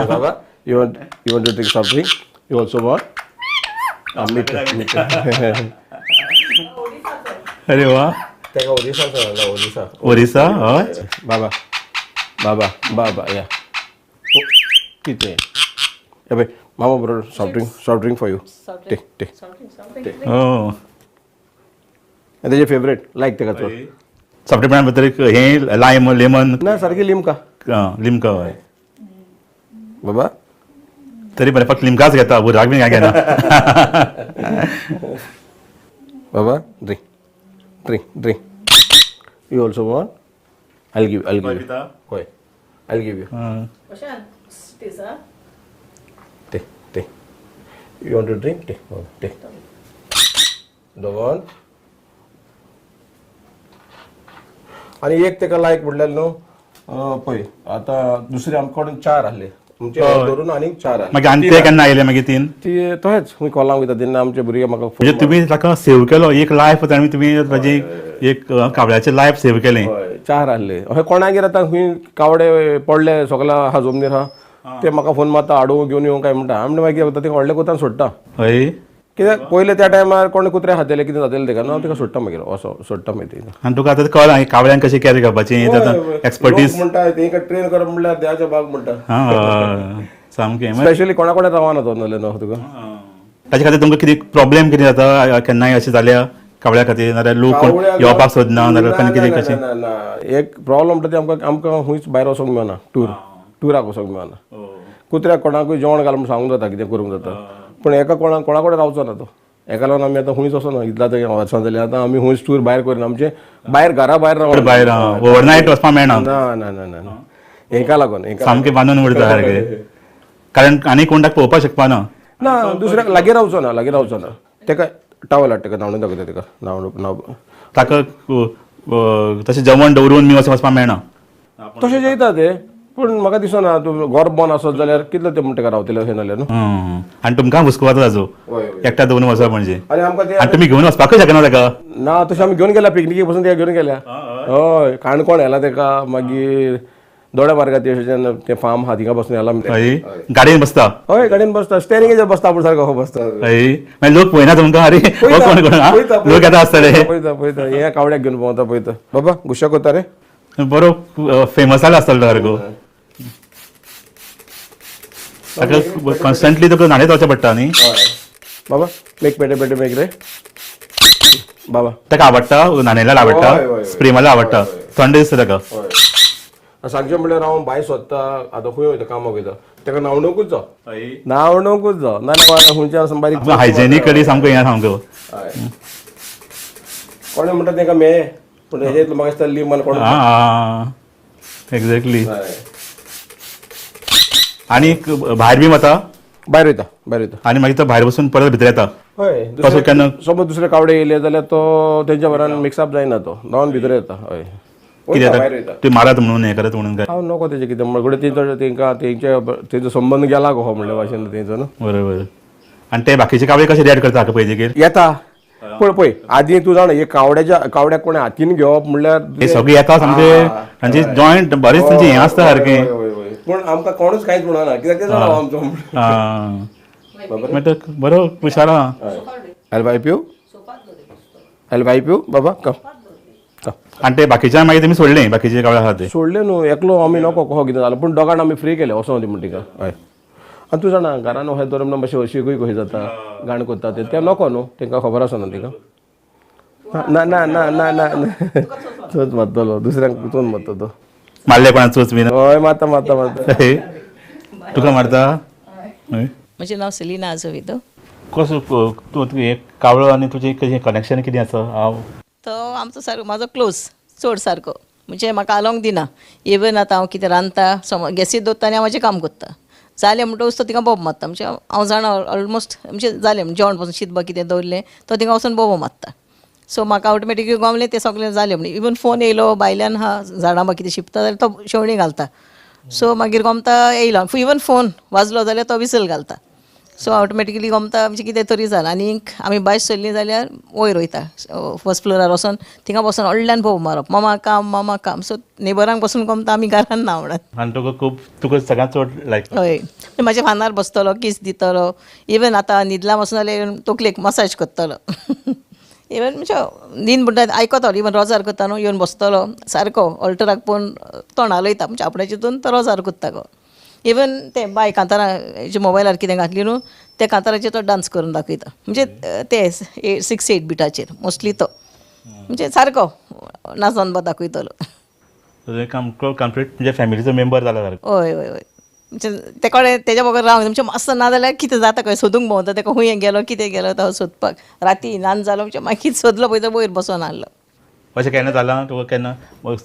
बाबा, you want to drink soft drink? You also want? मिटू मिटू. अरे वा, ताका ओरिसा सांगला, ओरिसा. ओरिसा? हय. बाबा बाबा बाबा या कितें हे पळय मामा बरोबर soft drink, soft drink for you. Take take take. तेजे फेवरेट लायक ताका चड. सॉफ्ट ड्रिंका भितर एक हें लायम लेमन ना, सारकी लिमका. लिमका. हय बाबा, तरी बरें फक्त लिमकाच घेता, उदक बीन काय घेना. बाबा drink drink drink. You also want? I'll give you. Hoy, I'll give you. Take, take. You want to drink? Take, take. The one. आणि एक तेका लायक म्हणल्यार न्हू पळय आतां दुसरे आमचे कडेन चार आसले, तुमचे धरून आनीक चार आसले. मागीर आनी ते केन्ना आयले मागीर तीन? ती तशेंच खंय कॉलांक वयता तेन्ना आमचे भुरगे म्हाका. म्हणजे तुमी ताका सेव केलो एक लायफ, आनी तुमी ताजी एक कावळ्याचें लायफ सेव केलें. चार आसले. अशें कोणागेर आतां खंय कावडे पडले सगळे आहा जमनीर आहा, ते म्हाका फोन मारता हाडूं घेवन येवं काय म्हणटा. आमी मागीर वता तेका व्हडल्या कोतान सोडटा. हय, कित्याक पयलें त्या टायमार कोण कुत्रे खातले कितें जातलें तेका न्हू, तेका सोडटा मागीर असो सोडटा मागीर. आनी तुका आतां कळ्ळां कावळ्यांक कशें कॅर करपाचें, एक्सपर्टीज म्हणटा तेंकां ट्रेन करप म्हणल्यार देवाच्या भाग म्हणटा. सामकें. स्पेशली कोणा कडेन रावना तो नाल्यार न्हू तुका. ताचे खातीर तुमकां कितें प्रॉब्लेम कितें जाता केन्नाय अशें जाल्या कावळ्या खातीर, नाल्यार लोक कोण येवपाक सोदना, नाल्यार कितें कशें? ना ना, एक प्रॉब्लम म्हणटा ते आमकां आमकां खंयच भायर वचोंक मेळना, टुराक वचोंक मेळना. कुत्र्याक कोणाकूय जेवण घाल म्हूण सांगूंक जाता, कितें करूंक जाता, पूण एका कोणा कडेन रावचो ना तो. एका लागून आमी आतां खंयच वचना, इतल्या आतां वर्सां जालीं आतां आमी खंयच टूर भायर करिना, आमचें भायर घरा भायर रावना, भायर ओवरनायट वचपाक मेळना. ना ना ना ना, हेका लागून सामकें बांदून उरता सारकें, कारण आनी कोण ताका पळोवपाक शकपाना. ना, दुसऱ्याक लागीं रावचो ना, लागीं रावचो ना. ताका टावल हाडटा, ताका न्हावणून दाखयता, ताका न्हावण ताका तशें जेवण दवरून मी वचपाक मेळना. तशें जेयता ते, पूण म्हाका दिसना तूं घर बंद आसत जाल्यार कितले ते म्हणटा रावतले अशें नाल्यार न्हू. आनी तुमकां हुस्को जाता ताजो, एकट्या दवरून वचप म्हणजे. आनी आमकां ते आनी तुमी घेवन वचपाकूय शकना ताका. ना, तशें आमी घेवन गेल्या पिकनिकी पसून तेका घेवन गेल्या. हय, काणकोण व्हेला ताका, मागीर दोड्या मार्गार ते फार्म आहा थिंगा बसून व्हेला. गाडयेन बसता? हय, गाडयेन बसता, स्टेरिंगेचेर बसता, आपूण सारको बसता. हय, मागीर लोक पळयना तुमकां? अरे कोण कोण लोक येता आसतले. पळयता पळयता, हे कावड्याक घेवन भोंवता पळयता. बाबा गुस्सा करता रे, बरो फेमस जाला आसतलो सारको. ताका कॉन्स्टंटली तुका न्हाणयत वचचें पडटा न्ही. बाबा मेक पेटे पेटे मेक रे बाबा. ताका आवडटा न्हाणयल्यार, आवडटा स्प्रे मारल्यार आवडटा, थंड दिसता ताका. सांगचें म्हणल्यार हांव भायर सोदता आतां खंय वयता कामाक वयता, ताका न्हावणूकूच जाव, न्हावणूकूच जाव, नाल्यार खंयच्यान बारीक हायजेनिकली सामको हें सामको. कोणें म्हणटा ताका मेळ्ळें, पूण हेजें म्हाका दिसता लिमान कोण. एक्झॅक्टली. आनी भायर बी वता? भायर वयता, भायर वयता. आनी मागीर तो भायर वचून परत भितर येता. हय, केन्ना समज दुसरे कावडे येयले जाल्यार तो तेंच्या बरान मिक्सअप जायना, तो धांवन भितर येता. हय, कितें ते मारत म्हणून हें करत म्हणून काय हांव नको तेजें कितें म्हणून तेंचो तेंकां तेंचे तेंचो संबंद गेला गो म्हणल्या भाशेन तेंचो न्हू. बरोबर. आनी ते बाकीचे कावळे कशे रिएक्ट करता हाका पळयतकीर? येता पण पळय आदी तूं जाणा हे कावड्याच्या कावड्याक कोणें हातीन घेवप म्हणल्यार हे सगळे येता सामके तांचे जॉयंट बरेच तांचे हें आसता सारकें. पूण आमकां कोणूच कांयच म्हणना कित्याक ते जाणा आमचो. बरो हुशार आहा. I'll wipe you. I wipe you बाबा, कम. आनी ते बाकीच्या मागीर तुमी सोडले, बाकीचे कावळे आहा ते सोडले न्हू, एकलो आमी नको कहो कितें जालें, पूण दोगांक आमी फ्री केले, वचों दी म्हण तिका. हय, आनी तूं जाणा घरान वयर दवर म्हणून मातशें हळशिकूय कशी जाता, घाण करता ते नको न्हू, तांकां खबर आसना तिका. ना ना ना ना ना, चोच मारतलो दुसऱ्यांक, चोन मारता तो. मारले कोणा चोच बीन? हय, मारता मारता मारता. तुका मारता? म्हजें नांव सेलिना आजोविदो. कसो तूं कावळो आनी तुजें कशें कनेक्शन कितें आसा? हांव तो आमचो सारको म्हाजो क्लोज चड सारको, म्हणजे म्हाका आलोंक दिना. इवन आतां हांव कितें रांदता, समज गॅसीर दवरता आनी हांव म्हाजें काम करता, जालें म्हणटकच तो थिंगा बोब मारता. म्हणजे हांव जाणा ऑलमोस्ट म्हणजे जालें, जेवण पसून शीत बा कितें दवरलें तो थिंगा वचून बोबो मारता. सो म्हाका ऑटोमॅटिकली गमलें तें सगळें जालें म्हण. इवन फोन येयलो भायल्यान आहा झाडां बा कितें शिंपता जाल्यार तो शेवणीं घालता. सो मागीर गमता येयलो, इवन फोन वाजलो जाल्यार तो विसल घालता. सो ऑटोमॅटिकली गमता म्हणजे कितें तरी जालां. आनीक आमी भायर सरलीं जाल्यार वयर वयता फर्स्ट फ्लोरार वचोन थिंगा बसून व्हडल्यान बोब मारप, मामा काम मामा काम. सो नेबरांक बसून गमता आमी घरान ना म्हणत. आनी तुका खूब, तुका सगळ्यांत चड लायक? हय, म्हाज्या फानार बसतलो, कीस दितलो, इवन आतां न्हिदला बसून जाल्यार तकलेक मसाज करतलो. इवन म्हणजे न्हीद म्हणटा आयकतलो, इवन रोजार करता न्हू येवन बसतलो सारको ऑल्टराक पळोवन तोंड हालयता, म्हणजे आपल्या चिंतून तो रोजार करता गो. इवन ते बाय कांतारां मोबायलार कितें घातली न्हू त्या कांताराचेर तो डांस करून दाखयता. म्हणजे ते 6-8 बिटाचेर मोस्टली तो म्हणजे सारको नाचोन बा दाखयतलो. कंप्लीट म्हणजे फॅमिलीचो मेंबर जाला सारको. हय हय हय, म्हणजे ते कडेन तेज्या बगर रावंक म्हणजे मातसो ना जाल्यार कितें जाता खंय सोदूंक भोंवता तेका, खूंय गेलो कितें गेलो तो सोदपाक. राती नाच जालो म्हणजे मागीर सोदलो पळय तो वयर बसोन आहलो. अशें केन्ना जालां तुका, केन्ना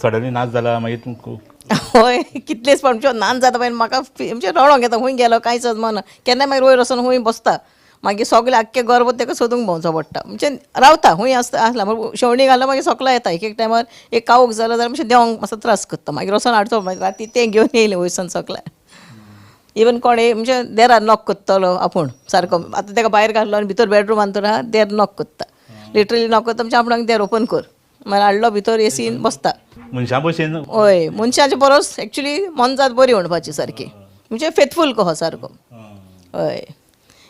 सडनली नाच जाला मागीर तुमकां? हय, कितलेच पण म्हणजे नाच जाता पळय म्हाका म्हणजे रडोंक येता, खूंय गेलो कांयच अजमाना. केन्ना मागीर वयर वचोन खूंय बसता, मागीर सगळें आख्खें घरभर तेका सोदूंक भोंवचो पडटा. म्हणजे रावता खूंय आसता आसला शेवणी घालो मागीर सगळो येता. एक एक टायमार एक कावूक जालो जाल्यार मातशें देंवंक मातसो त्रास करता, मागीर वचोन हाडचो. मागीर राती तें घेवन येयलें वयरसान सगळें. इवन कोणें म्हणजे देरार नॉक करतलो आपूण सारको, आतां तेका भायर घातलो आनी भितर बेडरुमान तर आहा, देर नॉक करता, लिटरली नॉक करता. म्हणजे आपणाक देर ओपन कर, मागीर हाडलो भितर एसीन बसता. मनशां भशेन? हय, मनशाचे बरोच एक्चुली मोनजात बरी म्हणपाची सारकी, म्हणजे फेथफूल कहो सारको. हय,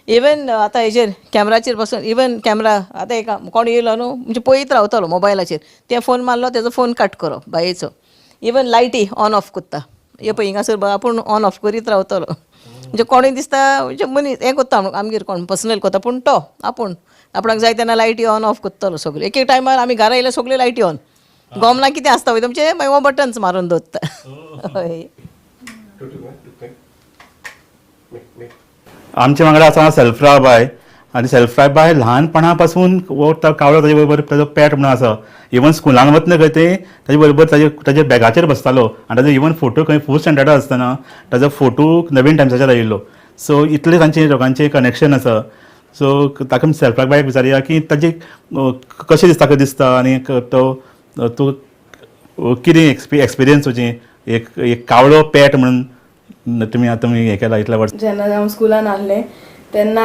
इवन आतां हेजेर कॅमराचेर बसून, इवन कॅमरा आतां एक कोण येयलो न्हू म्हणजे पळयत रावतलो मोबायलाचेर, ते फोन मारलो तेजो फोन कट करप बायेचो. इवन लायटी ऑन ऑफ करता, हे पळय हिंगासर आपूण ऑन ऑफ करीत रावतलो. म्हणजे कोणूय दिसता म्हणजे मनीस हें करता आमगेर कोण पर्सनल करता, पूण तो आपूण आपणाक जाय तेन्ना लायटी ऑन ऑफ करतलो सगळ्यो. एक एक टायमार आमी घरा येयल्यार सगळ्यो लायटी ऑन, गोमला कितें आसता पळय तुमचें मागीर हो बटन्स मारून दवरता. हय, आमच्या वांगडा आसा सेल्फ्रा बाय, आनी सेल्फ्रा बाय ल्हानपणा पासून हो कावळो ताजे बरोबर ताजो पेट म्हणून आसा. इवन स्कुलान वतना खंय ते ताजे बरोबर ताजे बॅगाचेर बसतालो आनी ताजो इवन फोटो खंय फोर्थ स्टँडर्डार आसतना ताजो फोटो नवीन टायम्साचेर आयिल्लो. सो इतलें तांचे दोगांचें कनेक्शन आसा. सो ताका सेल्फ्रा बायक विचारया की ताजे कशें दिसता, ताका दिसता आनी तो तूं कितें एक्सपिरियन्स तुजें एक एक कावळो पेट म्हणून तुमी आतां तुमी हें केलां इतल्या वर्सां? जेन्ना हांव स्कुलान आहलें तेन्ना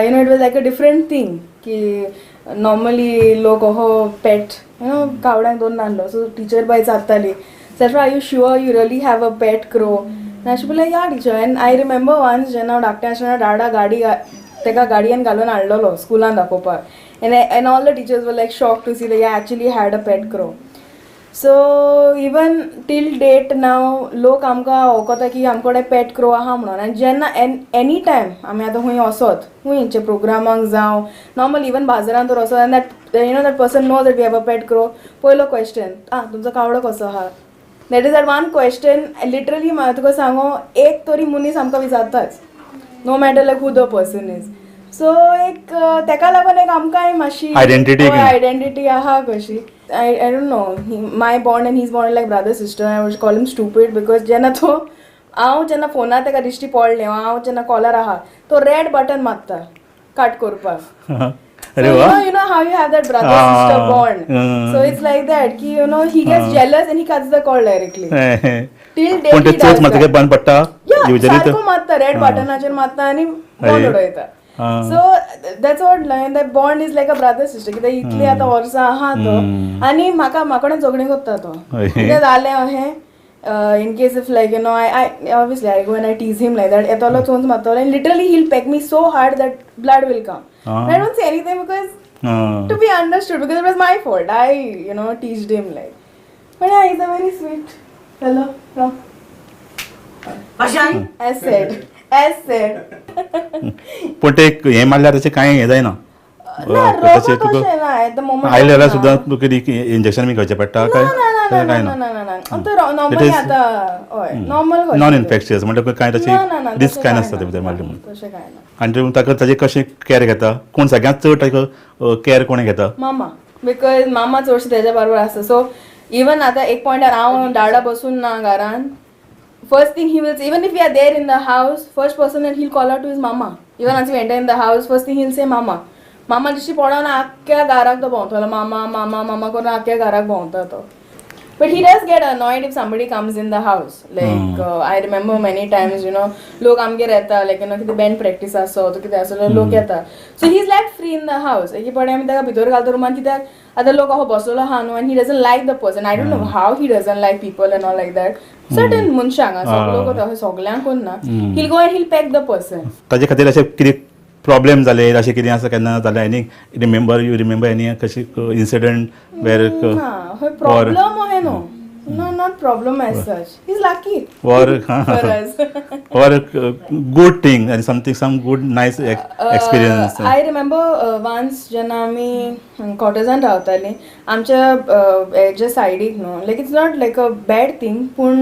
you know it was like a different thing की नॉर्मली लोक हो पेट you know कावळ्यांक दवरून नासलो. सो टिचर बाय विचारताली, Selfra are you sure you really have a pet crow? आनी अशें म्हणलें या teacher. And I remember once जेन्ना हांव धाकटें आसतना डाडा गाडी तेका गाडयेन घालून हाडलेलो स्कुलान दाखोवपाक, and all the teachers were like shocked to see that I actually had a pet crow. So even till date now लोक आमकां वळखता की आमचे कडेन पेट क्रो आहा म्हणून. आनी जेन्ना एनी टायम आमी आतां खंय वचत, खंयच्या प्रोग्रामाक जावं नॉर्मल इवन बाजारांत तर वचत, आनी that you know that person know that we have a pet crow, पयलो क्वेश्चन आं तुमचो कावळो कसो आहा? That is that one question literally तुका सांगो एक तरी मनीस आमकां विचारताच, no matter like who the person is. So एक तेका लागून एक आमकांय मातशी आयडेंटिटी आहा कशी. I don't know, my bond and his bond like brother sister. I would call him stupid because जेन्ना तो हांव जेन्ना फोनार तेका दिश्टी पडलें, हांव जेन्ना कॉलर आहा तो रेड बटन मारता कट करपाक. You know how you have that brother sister bond. So it's like that ki you know he gets jealous and he cuts the call directly. Till date he does that. बंद पडटा. Yeah, सारको मारता red बटनाचेर मारता आनी बंद उडयता. So that's what like that bond is like a brother sister. कित्याक इतली आतां वर्सां आहा तो आनी म्हाका म्हाका झगडीं करता तो. कितें जालें अहें in case if like you know I obviously I go and I tease him like that, येतलो चोंच मारतलो and literally he'll peck me so hard that blood will come. I don't say anything because To be understood because it was my fault. I teached him like. But yeah, he's a very sweet fellow. No. As said. As said. पूण ते हें मारल्यार तशें कांय हें जायना. ना, तशें रोगो तुका तशें ना at the moment. आयले जाल्यार ना. सुद्दां तुका कितें इंजेक्शन बी घेवचें पडटा काय? ना ना तशें ना कांय ना ना. ना ना ना, आतां नॉर्मली आतां हय नॉर्मल. नॉन इन्फेक्शियस म्हणल्यार कांय ना, ना, ना, तशें रिस्क तशें कांय कांय नासता ना. ते भितर मारलें म्हणून. तशें कांय ना. आनी तूं ताका ताजें कशें कॅर घेता? कोण सगळ्यांत चड ताका कॅर कोण घेता? मामा, because मामा चडशे तेज्या बरोबर आसता. सो इवन आतां एक पॉयंटार हांव डाडा बसून ना घरान, first thing he will, even if we are there in the house, first person that he'll call out to is mama. Even once we enter in the house, first thing he'll say mama. मामा दिश्टी पडोन आख्ख्या घराक तो भोंवतलो, मामा मामा मामा करून आख्ख्या घराक भोंवता तो. But he does get annoyed if somebody comes in the house. Like I remember many times, लोक आमगेर येता, लायक कितें बँड प्रॅक्टीस आसो तो कितें आसो, लोक येता. So he is like free in the house. एक फावटी आमी ताका भितर घालता रुमान, कित्याक आतां लोक अहो बसलेलो आहा न्हू, and he doesn't like the person. I don't know how he doesn't like people and all like that. Certain मनशांक सगळे लोक तशें सगल्यांक ना. He'll go and he'll peck the person. ताजे खातीर अशें कितें प्रॉब्लेम जाले, अशें कितें आसा केन्ना जालें? Any remember, you remember any कशी इन्सिडंट वेर ना, हय प्रॉब्लम अहें न्हू, no, not problem as such. He's lucky or for us. Or good thing and something, some good nice experience? I remember once जेन्ना आमी कॉटेजान रावतालीं, आमच्या हेच्या सायडीक न्हू, like it's not like a bad thing, पूण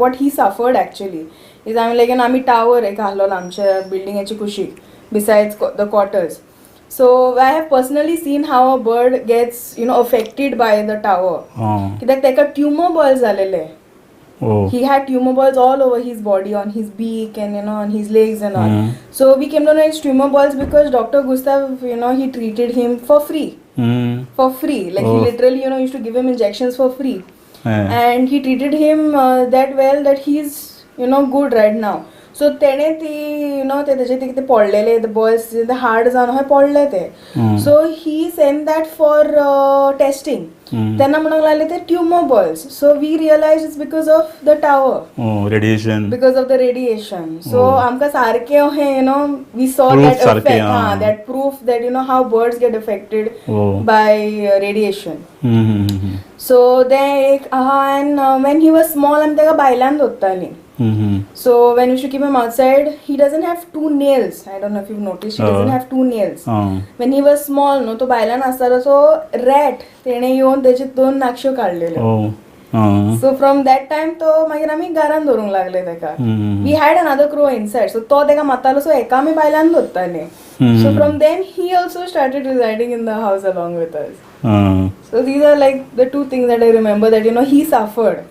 what he suffered actually is आमी लायक आमी टावर एक आहलोलो आमच्या बिल्डिंगेच्या कुशीक, besides the quarters. So I have personally seen how a bird gets affected by the tower, कित्याक ताका ट्युमर बॉल्स जालेले. He had tumor balls all over his body, on his beak and on his legs and all. So we came to know it's tumor balls because Dr. Gustav, he treated him for free. For free. Like he literally, used to give him injections for free. And he treated him that well that he's, good right now. So तेणे ती ते तेजे ते कितें पडलेले the balls hard जावन अशें पडले ते. So he send that for testing. तेन्ना म्हणूंक लागले ते tumour balls. So we realise it's because of the tower. Radiation. Because of the radiation. So आमकां सारकें अशें we saw Proof that सारकें, effect, that proof that how birds get affected by radiation. So तें एक आहा. And when he was small आमी ताका भायल्यान दवरतालीं. So when you should keep him outside, he doesn't have two nails. I don't know if you've noticed, he doesn't have two nails. When he was small, no, तो भायल्यान आसतालो, so rate तेणे येवन तेचे दोन नाकश्यो काडलेल्यो. सो फ्रॉम that time तो मागीर आमी घरान दवरूंक लागले ताका. We had another crow inside, so तो ताका मारतालो, सो हेका आमी भायल्यान दवरताले. So from then he also started residing in the house along with us. So these are like the two things that I remember that he suffered.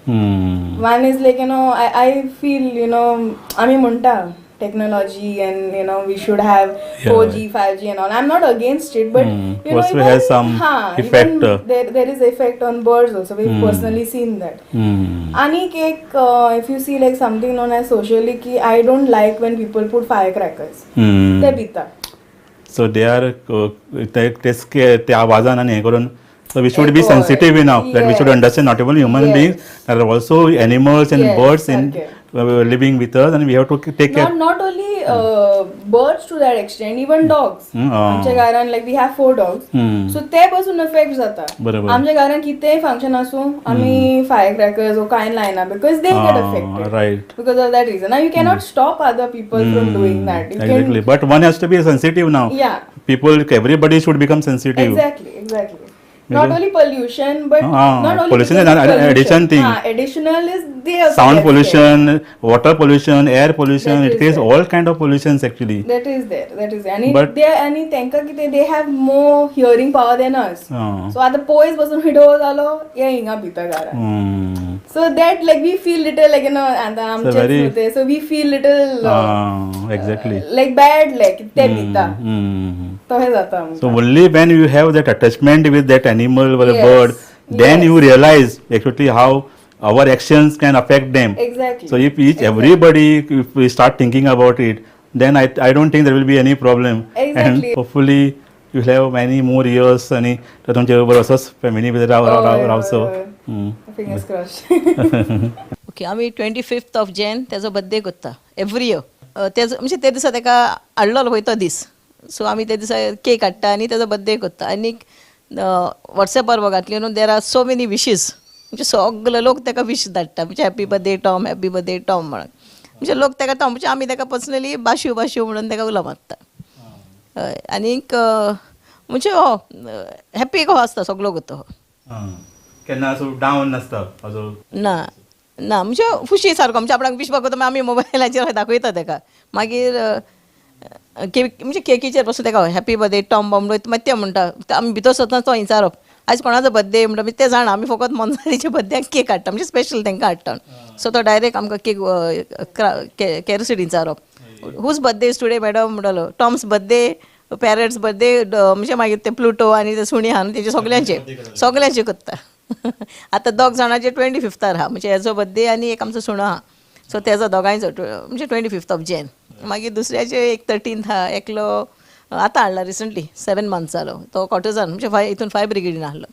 One is like I feel आमी म्हणटा technology and we should have 4G, 5G and all. I'm not against it, but Also even, has some effect. Even there is effect on birds also. We've personally seen that. आनीक एक, if you see like something known as socially की I don't like when people put firecrackers. ते भिता. So they are ते ते आवाजान आनी हें करून. So we should be sensitive enough that we should understand not only human beings, there are also animals and birds in living with us, and we have to take care. Not only birds to that extent, even dogs. आमच्या घरान like we have four dogs. So ते पासून affect जाता. आमच्या घरान कितेंय function आसूं, आमी फायर क्रॅकर्स वो कांय लायना because they get affected. Because of that reason. Now you cannot stop other people from doing that. You Exactly. But one has to be sensitive now. People, everybody should become sensitive. Exactly. Not only pollution, but not only pollution is because of an pollution. Addition thing. Additional is they also Sound get pollution, water pollution, air pollution, That it is creates there. All kind of pollutions actually. That is there. That is there. आणि But they आणि तांकां कितें, they have more hearing power than us. So आतां पयस बसून हिडो जालो, हे हिंगा भितर घरान. So that like we feel little like आतां आमचेच न्हू ते, so we feel little like bad, like ते भिता. तशें जाता आमकां. So only when you have that attachment with that animal or a bird, then you realize actually how our actions can affect them. So if each everybody, if we start thinking about it, then I don't think there will be any problem. And hopefully you will have many more years आणि तर तुमच्या बरोबर असंच family भितर राव राव रावचो. Fingers crossed. Okay, आमी 25th of Jan तेजो birthday करता every year. तेजो म्हणजे ते दिसा तेका हाडलेलो पळय तो दीस. सो आमी त्या दिसा केक हाडटा आनी तेजो बड्डे करता. आनीक वॉट्सॅपार घातली न्हू, there are so many wishes, म्हणजे सगळे लोक ताका विश धाडटा, म्हणजे happy birthday Tom, happy birthday Tom म्हणून. म्हणजे लोक ताका टॉम, म्हणजे आमी ताका पर्सनली बाशू बाशू म्हणून ताका उलो मारता. हय, आनीक म्हणजे हो हॅप्पी कसो आसता सगलो करता हो. केन्ना असो डावन नासता असो? ना ना, म्हणजे खुशी सारको, म्हणजे आपणाक विश करता आमी मोबायलाचेर दाखयता ताका. मागीर म्हणजे केकीचेर पासून ताका हॅप्पी बर्थडे टॉम म्हणून मागीर ते म्हणटा. आमी भितर सरतना तो विचारप आयज कोणाचो बर्थडे म्हणटा, ते जाणा आमी फकत मनजातीच्या बर्थड्याक केक हाडटा, म्हणजे स्पेशल तांकां हाडटा. सो तो डायरेक्ट आमकां केक केरसिटी विचारप, whose birthday is today madam म्हणटालो, टॉम्स बर्थडे, पॅरट्स बर्थडे, म्हणजे मागीर ते प्लुटो आनी ते सुणी आहा न्हू तेजे सगल्यांचे सगल्यांचे करता. आतां दोग जाणांचे 25 आहा, म्हणजे हेजो बर्थडे आनी एक आमचो सुणो आहा, सो तेजो दोगांयचो म्हणजे 25 ऑफ जॅन. मागीर दुसऱ्याचे एक 13 आहा, एकलो आतां हाडला रिसंटली 7 मंथ्स जालो, तो कॉटजान म्हणजे हितून फायर ब्रिगेडीन आहलो.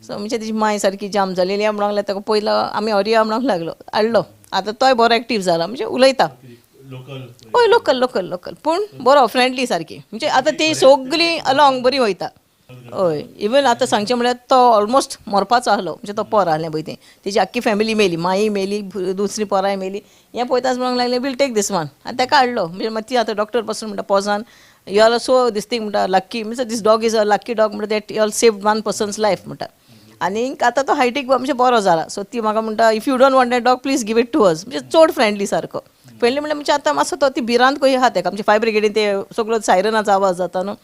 सो म्हणजे तेजी माय सारकी जाम जालेली म्हणूंक लागलो, ताका पयलो आमी हरया म्हणूंक लागलो, हाडलो. आतां तोय बरो एक्टीव जाला, म्हणजे उलयता. हय, लोकल लोकल लोकल, पूण बरो फ्रेंडली सारकी, म्हणजे आतां ती सगळीं अलोंग बरी वयता. हय, इवन आतां सांगचें म्हळ्यार तो ऑलमोस्ट मरपाचो आहलो, म्हणजे तो पोर आहलें पळय तें, तेजी आख्खी फॅमिली मेली, माई मेली, दुसरी पोरांय मेली. हें पळयताच म्हणूंक लागलें वील टेक दीस वन, आनी ताका हाडलो. म्हणजे मागीर ती आतां डॉक्टर पासून म्हणटा पोजान you are so this thing म्हणटा लक्की, म्हणजे this dog is a lucky dog म्हणटा, that you all save one person's life म्हणटा. आनी आतां तो हायटीक म्हणजे बरो जाला. सो ती म्हाका म्हणटा if you don't want that dog please give it to us, म्हणजे चड फ्रेंडली सारको. फ्रेंडली म्हणल्यार म्हणजे आतां मातसो तो ती भिरांत कशी आहा ताका, म्हणजे फायर ब्रिगेडीन ते सगळो सायरनाचो आवाज जाता न्हू,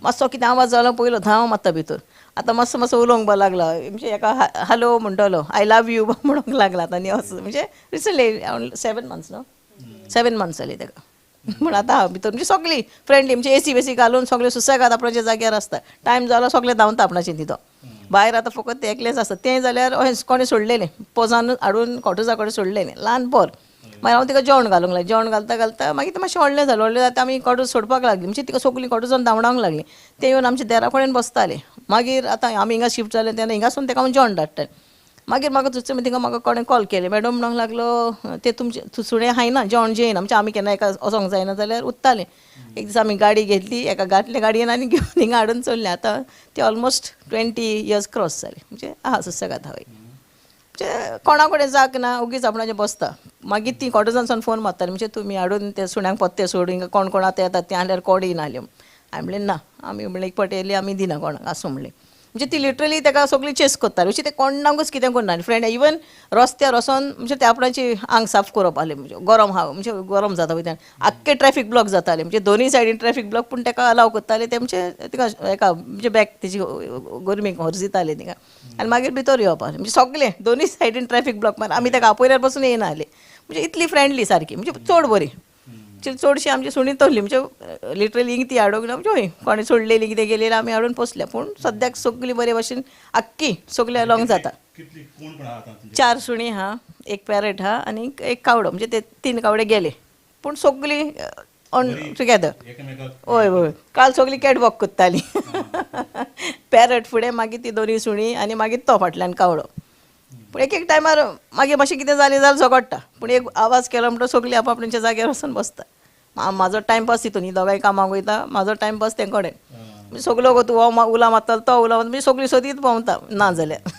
मातसो कितें आवाज जालो पयलो धांव मारता भितर. आतां मातसो मातसो उलोवंक लागला, म्हणजे एका हॅलो म्हणटलो, I love you म्हणूंक लागला आतां. आनी असो म्हणजे रिसंटली 7 मंथ्स न्हू, 7 मंथ्स जाली ताका. पूण आतां भितर म्हणजे सगळीं फ्रेंडली, म्हणजे एसी बेसी घालून सगळे सुसेगाद आपणाच्या जाग्यार आसता. टायम जालो सगळे धांवता आपणाचे तितो भायर. आतां फकत ते एकलेच आसता, तें जाल्यार अशें कोणें सोडलेलें पोजान हाडून कॉटजा कडेन सोडलेलें ल्हान पोर. मागीर हांव तिका जेवण घालूंक लागलें, जेवण घालता घालता मागीर तें मातशें व्हडलें जालें, व्हडलें जाता आमी कॉटज सोडपाक लागलीं, म्हणजे तिका सगळीं कॉटजान धांवडावंक लागलीं. तें येवन आमच्या देरा कडेन बसतालें. मागीर आतां आमी हिंगा शिफ्ट जालें तेन्ना हिंगासून ताका हांव जेवण धाडटालें. मागीर म्हाका दुसरें थिंगा म्हाका कोणें कॉल केलें, मॅडम म्हणूंक लागलो ते तुमचें सुणें खायना, जेवण जेयना, म्हणजे आमी केन्ना एका वचोंक जायना जाल्यार उत्तालें. एक दीस आमी गाडी घेतली, एका घातले गाडयेन आनी घेवन हिंगा हाडून चल्लें. आतां ते ऑलमोस्ट 20 इयर्स क्रॉस जाले, म्हणजे आहा सुसेगाद हांव. म्हणजे कोणा कडेन जाग ना, ओगीच आपणाचें बसता. मागीर ती कॉटजानसून फोन मारताली, म्हणजे तुमी हाडून ते सुण्यांक पत्ते सोडून हिंगा कोण कोण आतां येतात तें आहल्यार कोण येयना आले. हांवें म्हणलें ना, आमी म्हणलें एक फावट येयली आमी दिना कोणाक आसूं म्हणलें. म्हणजे ती लिटरली ताका सगळी चेस करताली, अशी ते कोणाकूच कितें करना. फ्रेंड इवन रस्त्यार वचोन म्हणजे ते आपणाची आंग साफ करप आहलें, म्हणजे गरम आहा, म्हणजे गरम जाता पळय, आख्खे ट्रॅफीक ब्लॉक जाताले, म्हणजे दोनूय सायडीन ट्रॅफीक ब्लॉक, पूण ताका अलाव करताले ते, म्हणजे तिका एका म्हणजे बॅक तेजी गरमीक हरजिताले तिका, आनी मागीर भितर येवप आहलें. म्हणजे सगळें दोनूय सायडीन ट्रॅफीक ब्लॉक, मागीर आमी ताका आपयल्यार पासून येयना आहले. म्हणजे इतली फ्रेंडली सारकी, म्हणजे चड बरी. चडशी आमची सुणी तसली, म्हणजे लिटरली ती हाडूंक ना, म्हणजे हय कोणें सोडलेली कितें गेलेली आमी हाडून पोसल्या, पूण सद्याक सगळी बरे भाशेन आख्खी सगळी अलोंग जाता. 4 सुणी आहा, एक पॅरट आहा आनी एक कावडो, म्हणजे ते 3 कावडे गेले, पूण सगळीं ऑन टुगेदर. हय हय, काल सगळी कॅट वॉक करताली, पॅरट फुडें, मागीर ती दोनूय सुणी आनी मागीर तो फाटल्यान कावडो. पूण एक एक टायमार मागीर मातशें कितें जालें जाल्यार झगडटा, पूण एक आवाज केलो म्हणटकच सगळीं आप आपणाच्या जाग्यार वचून बसता. म्हाजो टायमपास तितून, ही दोगांय कामाक वयता, म्हाजो टायमपास तें कडेन, म्हणजे सगलो तूं हो उला मारतलो तो उला मारतलो, म्हणजे सगळीं सोदीत भोंवता ना जाल्यार.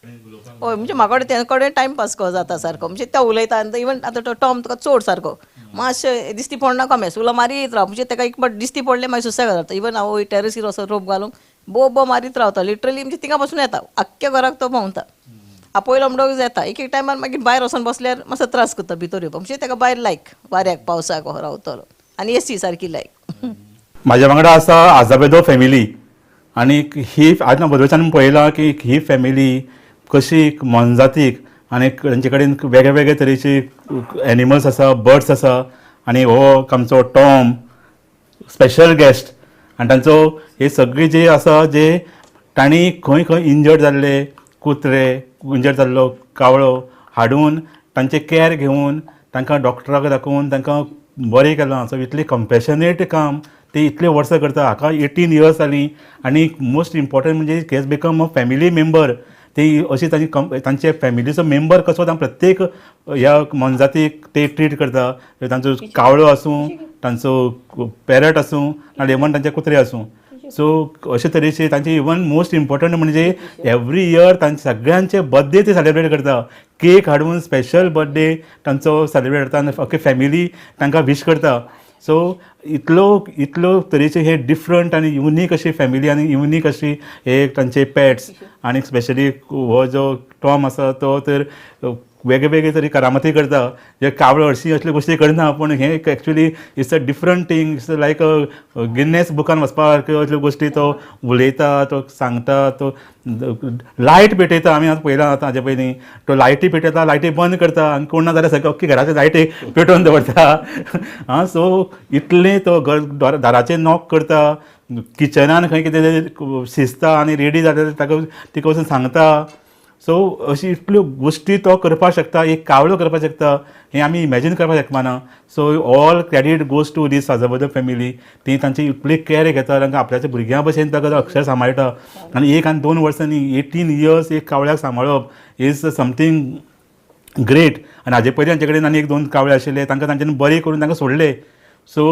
हय, म्हणजे म्हाका कडेन ते कडेन टायमपास कसो जाता सारको, म्हणजे तो उलयता. आनी इवन आतां तो टॉम तुका चड सारको मातशें दिसती पडना कमेस उलो मारीत राव, म्हणजे ताका एक फावट दिसती पडलें मागीर सुसेगाद जाता. इवन हांव टॅरसीर वचोन रोप घालूंक बो बो मारीत रावता लिटरली, म्हणजे थिंगा पासून येता आख्ख्या घराक तो भोंवता. आपयलो म्हणटकच येता. एक एक टायमार मागीर भायर वचोन बसल्यार मातसो त्रास करता भितर येवपाक, म्हणजे ताका भायर लायक वाऱ्याक पावसाक रावतलो, आनी एसी सारकी लायक. म्हाज्या वांगडा आसा आजाबेदो फॅमिली, आनी ही आज बदलच्यान पळयलां की ही फॅमिली कशी मोनजातीक आनी तांचे कडेन वेगळे वेगळे तरेचे एनिमल्स आसा, बर्ड्स आसा, आनी हो आमचो टॉम स्पेशल गेस्ट, आनी तांचो हे सगळी जे आसा जे तांणी खंय खंय इंजर्ड जाल्ले कुत्रे, इंजर्ड जाल्लो कावळो हाडून तांचे कॅर घेवन तांकां डॉक्टराक दाखोवन तांकां बरें केलां. सो इतलें कंपेशनेट काम ते इतले वर्सां करता. हाका 18 इयर्स जालीं, आनी मोस्ट इम्पॉर्टंट म्हणजे he has become a family member. ते अशी तांची तांचे फॅमिलीचो मेंबर कसो तांकां प्रत्येक ह्या मोनजातीक ते ट्रीट करता. तांचो कावळो आसूं, तांचो पॅरट आसूं नाल्यार इवन तांचे कुत्रे आसूं. सो अशे तरेचे तांचे इवन मोस्ट इम्पॉर्टंट म्हणजे एवरी इयर तांचे सगळ्यांचे बर्थडे ते सेलिब्रेट करता. केक हाडून स्पेशल बर्थडे तांचो सेलिब्रेट करता आनी अख्खी फॅमिली तांकां विश करता. सो इतलो इतलो तरेचे हे डिफरंट आनी युनीक अशी फॅमिली आनी युनीक अशी हे तांचे पेट्स आनी स्पेशली हो जो टॉम आसा तो तर वेगळे वेगळे तरी करामती करता. जे कावळो हरशीं असल्यो गोश्टी करना, पूण हें actually it's a different thing. It's like a Guinness बुकान वचपा सारक्यो असल्यो गोश्टी तो उलयता, तो सांगता, तो लायट पेटयता. आमी आतां पळयला आतां हाजे पयलीं तो लायटी पेटयता, लायटी बंद करता आनी कोण ना जाल्यार सगळ्या अख्खी घराचे लायटी पेटोवन दवरता. आं, सो इतलें तो घर दाराचेर नॉक करता, किचनान खंय कितें शिजता आनी रेडी जाता ताका तिका वचून सांगता. सो अशी इतल्यो गोश्टी तो करपाक शकता, एक कावळो करपाक शकता, हें आमी इमॅजीन करपाक शकना. So all credit goes to this Azevedo family. ती तांची इतली कॅर घेता, तांकां आपल्याच्या भुरग्यां भशेन ताका अक्षर सांबाळटा. आनी 1 आनी 2 वर्सां न्ही, 18 इयर्स एक कावळ्याक सांबाळप is something great. आनी हाजे पयलीं तांचे कडेन आनी 1-2 कावळे आशिल्ले, तांकां तांच्यांनी बरें करून तांकां सोडले. सो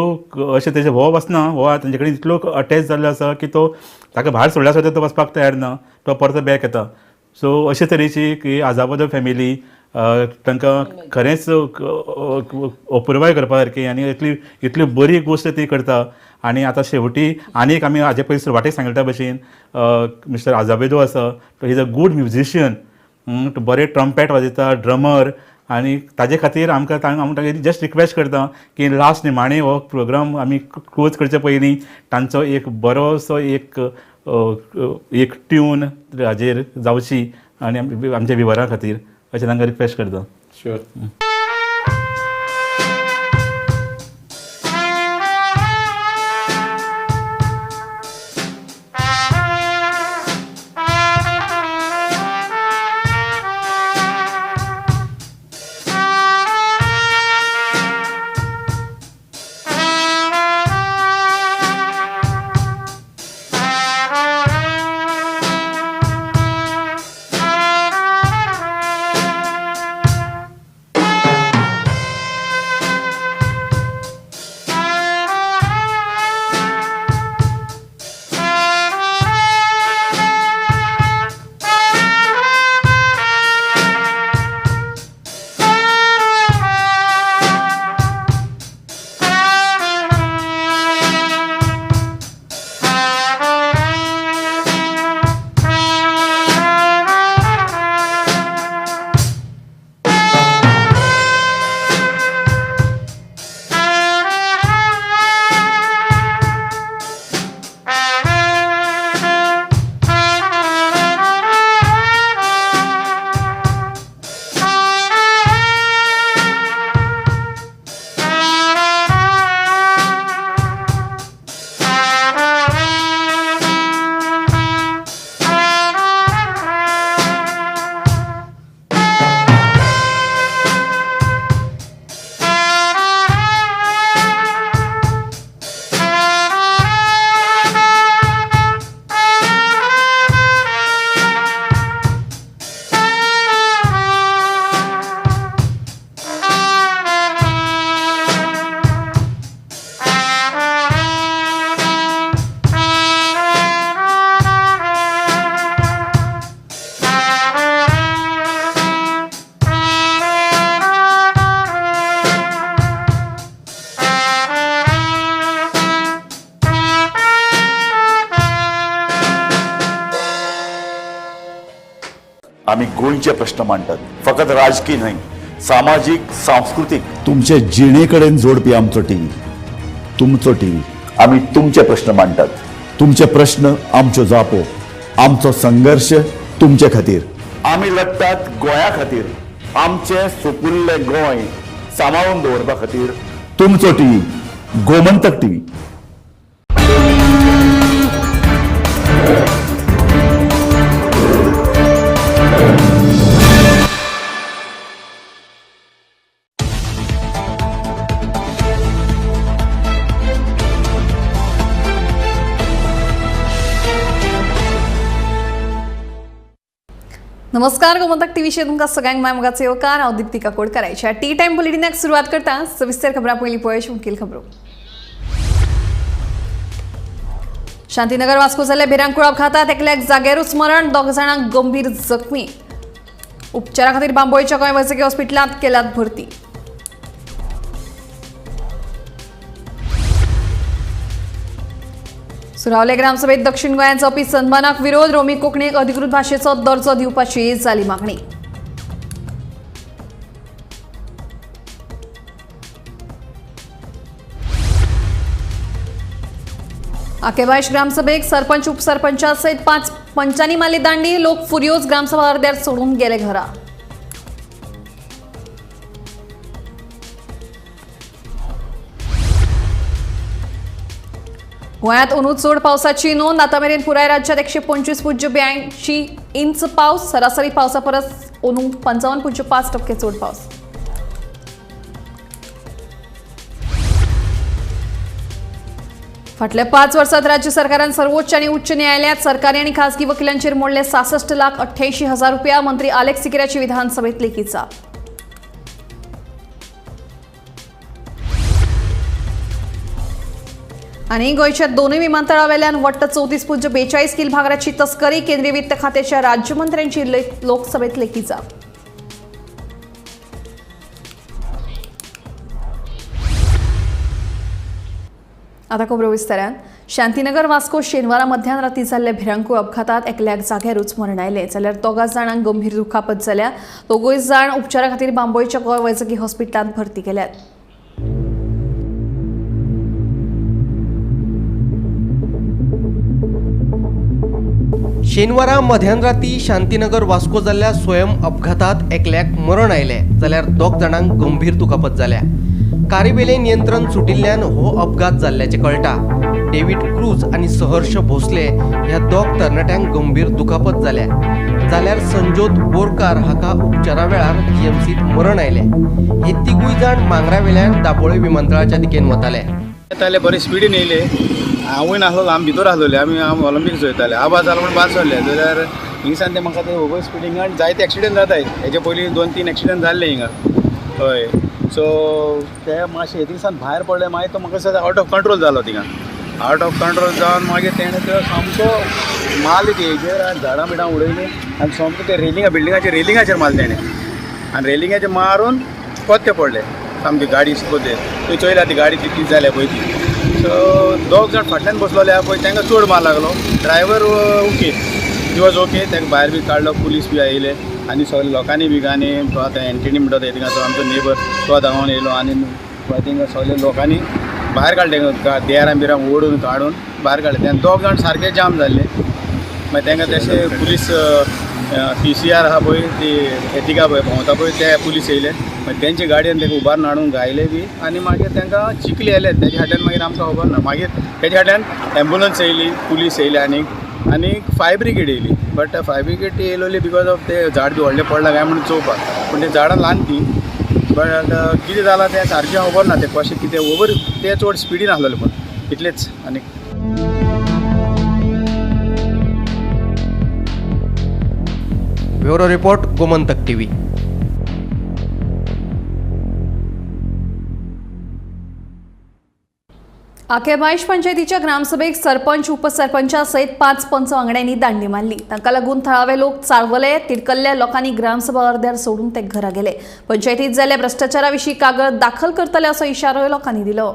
अशें तेजें हो वचना, हो तांचे कडेन इतलो अटॅच जाल्लो आसा की तो ताका भायर सोडल्यार सुद्दां तो वचपाक तयार ना, तो परतो बॅक येता. सो अशे तरेची की आझाबदो फॅमिली तांकां खरेंच अपुरबाय करपा सारकी आनी इतली इतली बरी गोश्ट ती करता. आनी आतां शेवटी आनीक आमी हाजे पयलीं सुरवातेक सांगले त्या भशेन मिस्टर आझाबेदो आसा, तो is a good musician, तो बरे ट्रम्पेट वाजयता, ड्रमर. आनी ताजे खातीर आमकां आमी तांकां जस्ट रिक्वेस्ट करता की लास्ट निमाणें हो प्रोग्राम आमी क्लोज करचे पयलीं तांचो एक बरोसो एक एक ट्यून हाजेर जावची आनी आमच्या विवरा खातीर अशें तांकां रिक्वेस्ट करता. शुअर. आमी गोंयचे प्रश्न मांडटात, फकत राजकी न्हय, सामाजीक, सांस्कृतीक, तुमचे जिणे कडेन जोडपी आमचो टीव्ही, तुमचो टीव्ही. आमी तुमचे प्रश्न मांडटात, तुमचे प्रश्न आमच्यो जापो, आमचो संघर्श तुमचे खातीर. आमी लढटात गोंया खातीर, आमचें सुपुल्लें गोंय सांबाळून दवरपा खातीर. तुमचो टीव्ही, गोमंतक टीव्ही. नमस्कार, गोमंतक टीव्हीचेर तुमकां सगळ्यांक माय मोगाचो येवकार. हांव दीप्ती काकोडकराच्या टी टायम बुलेटिनाक सुरवात करता. सविस्तर खबरां पयलीं पळय मुखेल खबरो. शांतीनगर वास्को जाल्ल्या भिरांकूळ अपघातात एकल्याक जाग्यारूच मरण, दोग जाणांक गंभीर जखमी. उपचारा खातीर बांबोळीच्या गोंय वैजकी हॉस्पिटलांत केल्यात भरती. सुरावले ग्रामसभेत दक्षिण गोंयांत जावपी सन्मानाक विरोध, रोमी कोंकणीक अधिकृत भाशेचो दर्जो दिवपाची जाली मागणी. आकेबायश ग्रामसभेक सरपंच उपसरपंचा सयत 5 पंचांनी मारली दांडी. लोक फुर्योज ग्रामसभा अर्द्यार सोडून गेले घरा. गोंयांत अंदू चड पावसाची नोंद. आतां मेरेन पुराय राज्यात 125.82 इंच पावस. सरासरी पावसा परस अंदू 55.5% चड पावस. फाटल्या 5 वर्सात राज्य सरकारान सर्वोच्च आनी उच्च न्यायालयात सरकारी आनी खासगी वकिलांचेर मोडले 66,88,000 रुपया. मंत्री आलेक्स सिकेराची विधानसभेत लेखी जाप. आनी गोंयच्या दोनूय विमानतळावेल्यान वट्ट 34.42 किल भांगराची तस्करी. केंद्रीय वित्त खात्याच्या राज्यमंत्र्यांची लोकसभेत लेखी जाप. आता खबरो विस्तारान. शांतीनगर वास्को शेनवारा मध्यान राती जाल्ल्या भिरांकूळ अपघातात एकल्याक जाग्यारूच मरण आयलें, जाल्यार 2 जाणांक गंभीर दुखापत जाल्या. दोगूय जाण उपचारा खातीर बांबोळीच्या गोंय वैजकी हॉस्पिटलांत भरती केल्यात. शेनवारा मध्यान राती शांतीनगर वास्को जाल्ल्या स्वयं अपघातात एकल्याक मरण आयलें, जाल्यार 2 जाणांक गंभीर दुखापत जाल्या. कारीवेले नियंत्रण सुटिल्ल्यान हो अपघात जाल्ल्याचें कळटा. डेव्हिड क्रूज आनी सहर्ष भोसले ह्या 2 तरणाट्यांक गंभीर दुखापत जाल्या, जाल्यार संजोत बोरकार हाका उपचारा वेळार जीएमसीत मरण आयलें. हे तिगूय जाण मांगरावेल्यान दाबोळे विमानतळाच्या दिकेन वताले. येताले बरे स्पिडीन येयले, हांवूय नासलो, आमी भितर आसलोले, आमी ऑलिम्पिक्स चोयताले. आवाज जालो म्हूण भायर सरले, जाल्यार हिंगसान ते म्हाका ते ओवर स्पिडींग जायते एक्सिडंट जाताय. हेजे पयलीं 2-3 एक्सिडंट जाल्ले हिंगा. हय, सो ते मातशें थिंगसान भायर पडले, मागीर तो म्हाका दिसता आवट ऑफ कंट्रोल जालो. थिंगा आवट ऑफ कंट्रोल जावन मागीर तेणें तो सामको मारले ती हेजेर आनी झाडां बिडां उडयलीं आनी सामको ते रेलिंगा बिल्डिंगाचेर रेलिंगाचेर मारले तेणें आनी रेलिंगाचेर मारून कोत्ते पडले सामकी गाडी कोत्ते. तुवें चोयल्या ती गाडी ती कितें जाल्या पळय ती. सो 2 जाण फाटल्यान बसलोले आहा पळय, तांकां चड मार लागलो. Driver okay, he was okay. ताका भायर बी काडलो, पुलीस बी आयले आनी सगळे लोकांनी बी आनी तो आतां एंटनी म्हणटा तो थिंगा आमचो नेबर तो धांवन येयलो आनी थिंगा सगळे लोकांनी भायर काडले, देरां बिरां ओडून काडून भायर काडले. तेन्ना 2 जाण सारके जाम जाल्ले. मागीर तांकां तशें पुलीस PCR आहा पळय ती एथिका पळय भोंवता पळय ते पुलीस येयले. मागीर तेंचे गाडयेन तांकां उबारून हाडून घायले बी आनी मागीर तांकां चिखली आयले. तेज्या फाटल्यान मागीर आमकां खबर ना. मागीर तेज्या फाटल्यान एम्बुलन्स येयली, पुलीस येयली आनी आनी फायर ब्रिगेड येयली. बट फायर ब्रिगेड येयलोली because of ते झाड बी व्हडलें पडलां काय म्हणून चोवपाक, पूण ते झाडां ल्हान ती. बट कितें जालां तें सारकें खबर ना, तें कशें कितें ओवर ते चड स्पिडीन आसलेले, पूण इतलेंच. आनी Bureau report, Gomantak TV. आकेबायश पंचायतीच्या ग्रामसभेक सरपंच उपसरपंचा सयत 5 पंच वांगड्यांनी दांडी मारली. तांकां लागून थळावे लोक चाळवले. तिडकल्ल्या लोकांनी ग्रामसभा अर्द्यार सोडून ते घरा गेले. पंचायतीत जाल्ल्या भ्रष्टाचारा विशीं कागद दाखल करतले असो इशारोय लोकांनी दिलो.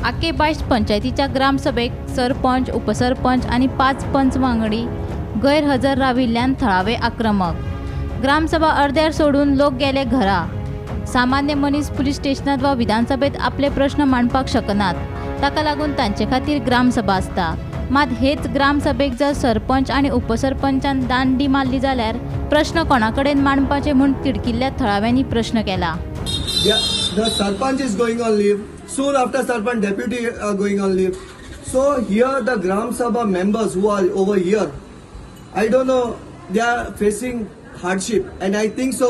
आकेबायश पंचायतीच्या ग्रामसभेक सरपंच उपसरपंच आनी 5 पंच वांगडी गैरहजर राविल्ल्यान थळावे आक्रमक. ग्रामसभा अर्द्यार सोडून लोक गेले घरा. सामान्य मनीस पुलीस स्टेशनात वा विधानसभेत आपले प्रश्न मांडपाक शकनात, ताका लागून तांचे खातीर ग्रामसभा आसता. मात हेच ग्रामसभेक जर सरपंच आनी उपसरपंचान दांडी मारली जाल्यार प्रश्न कोणा कडेन मांडपाचे म्हूण तिडकिल्ल्या थळाव्यांनी प्रश्न केला. The sarpanch is going on leave. Soon after sarpanch, deputy are going on leave. So here the Gram Sabha members who are over here, I don't know, they are facing hardship, and I think so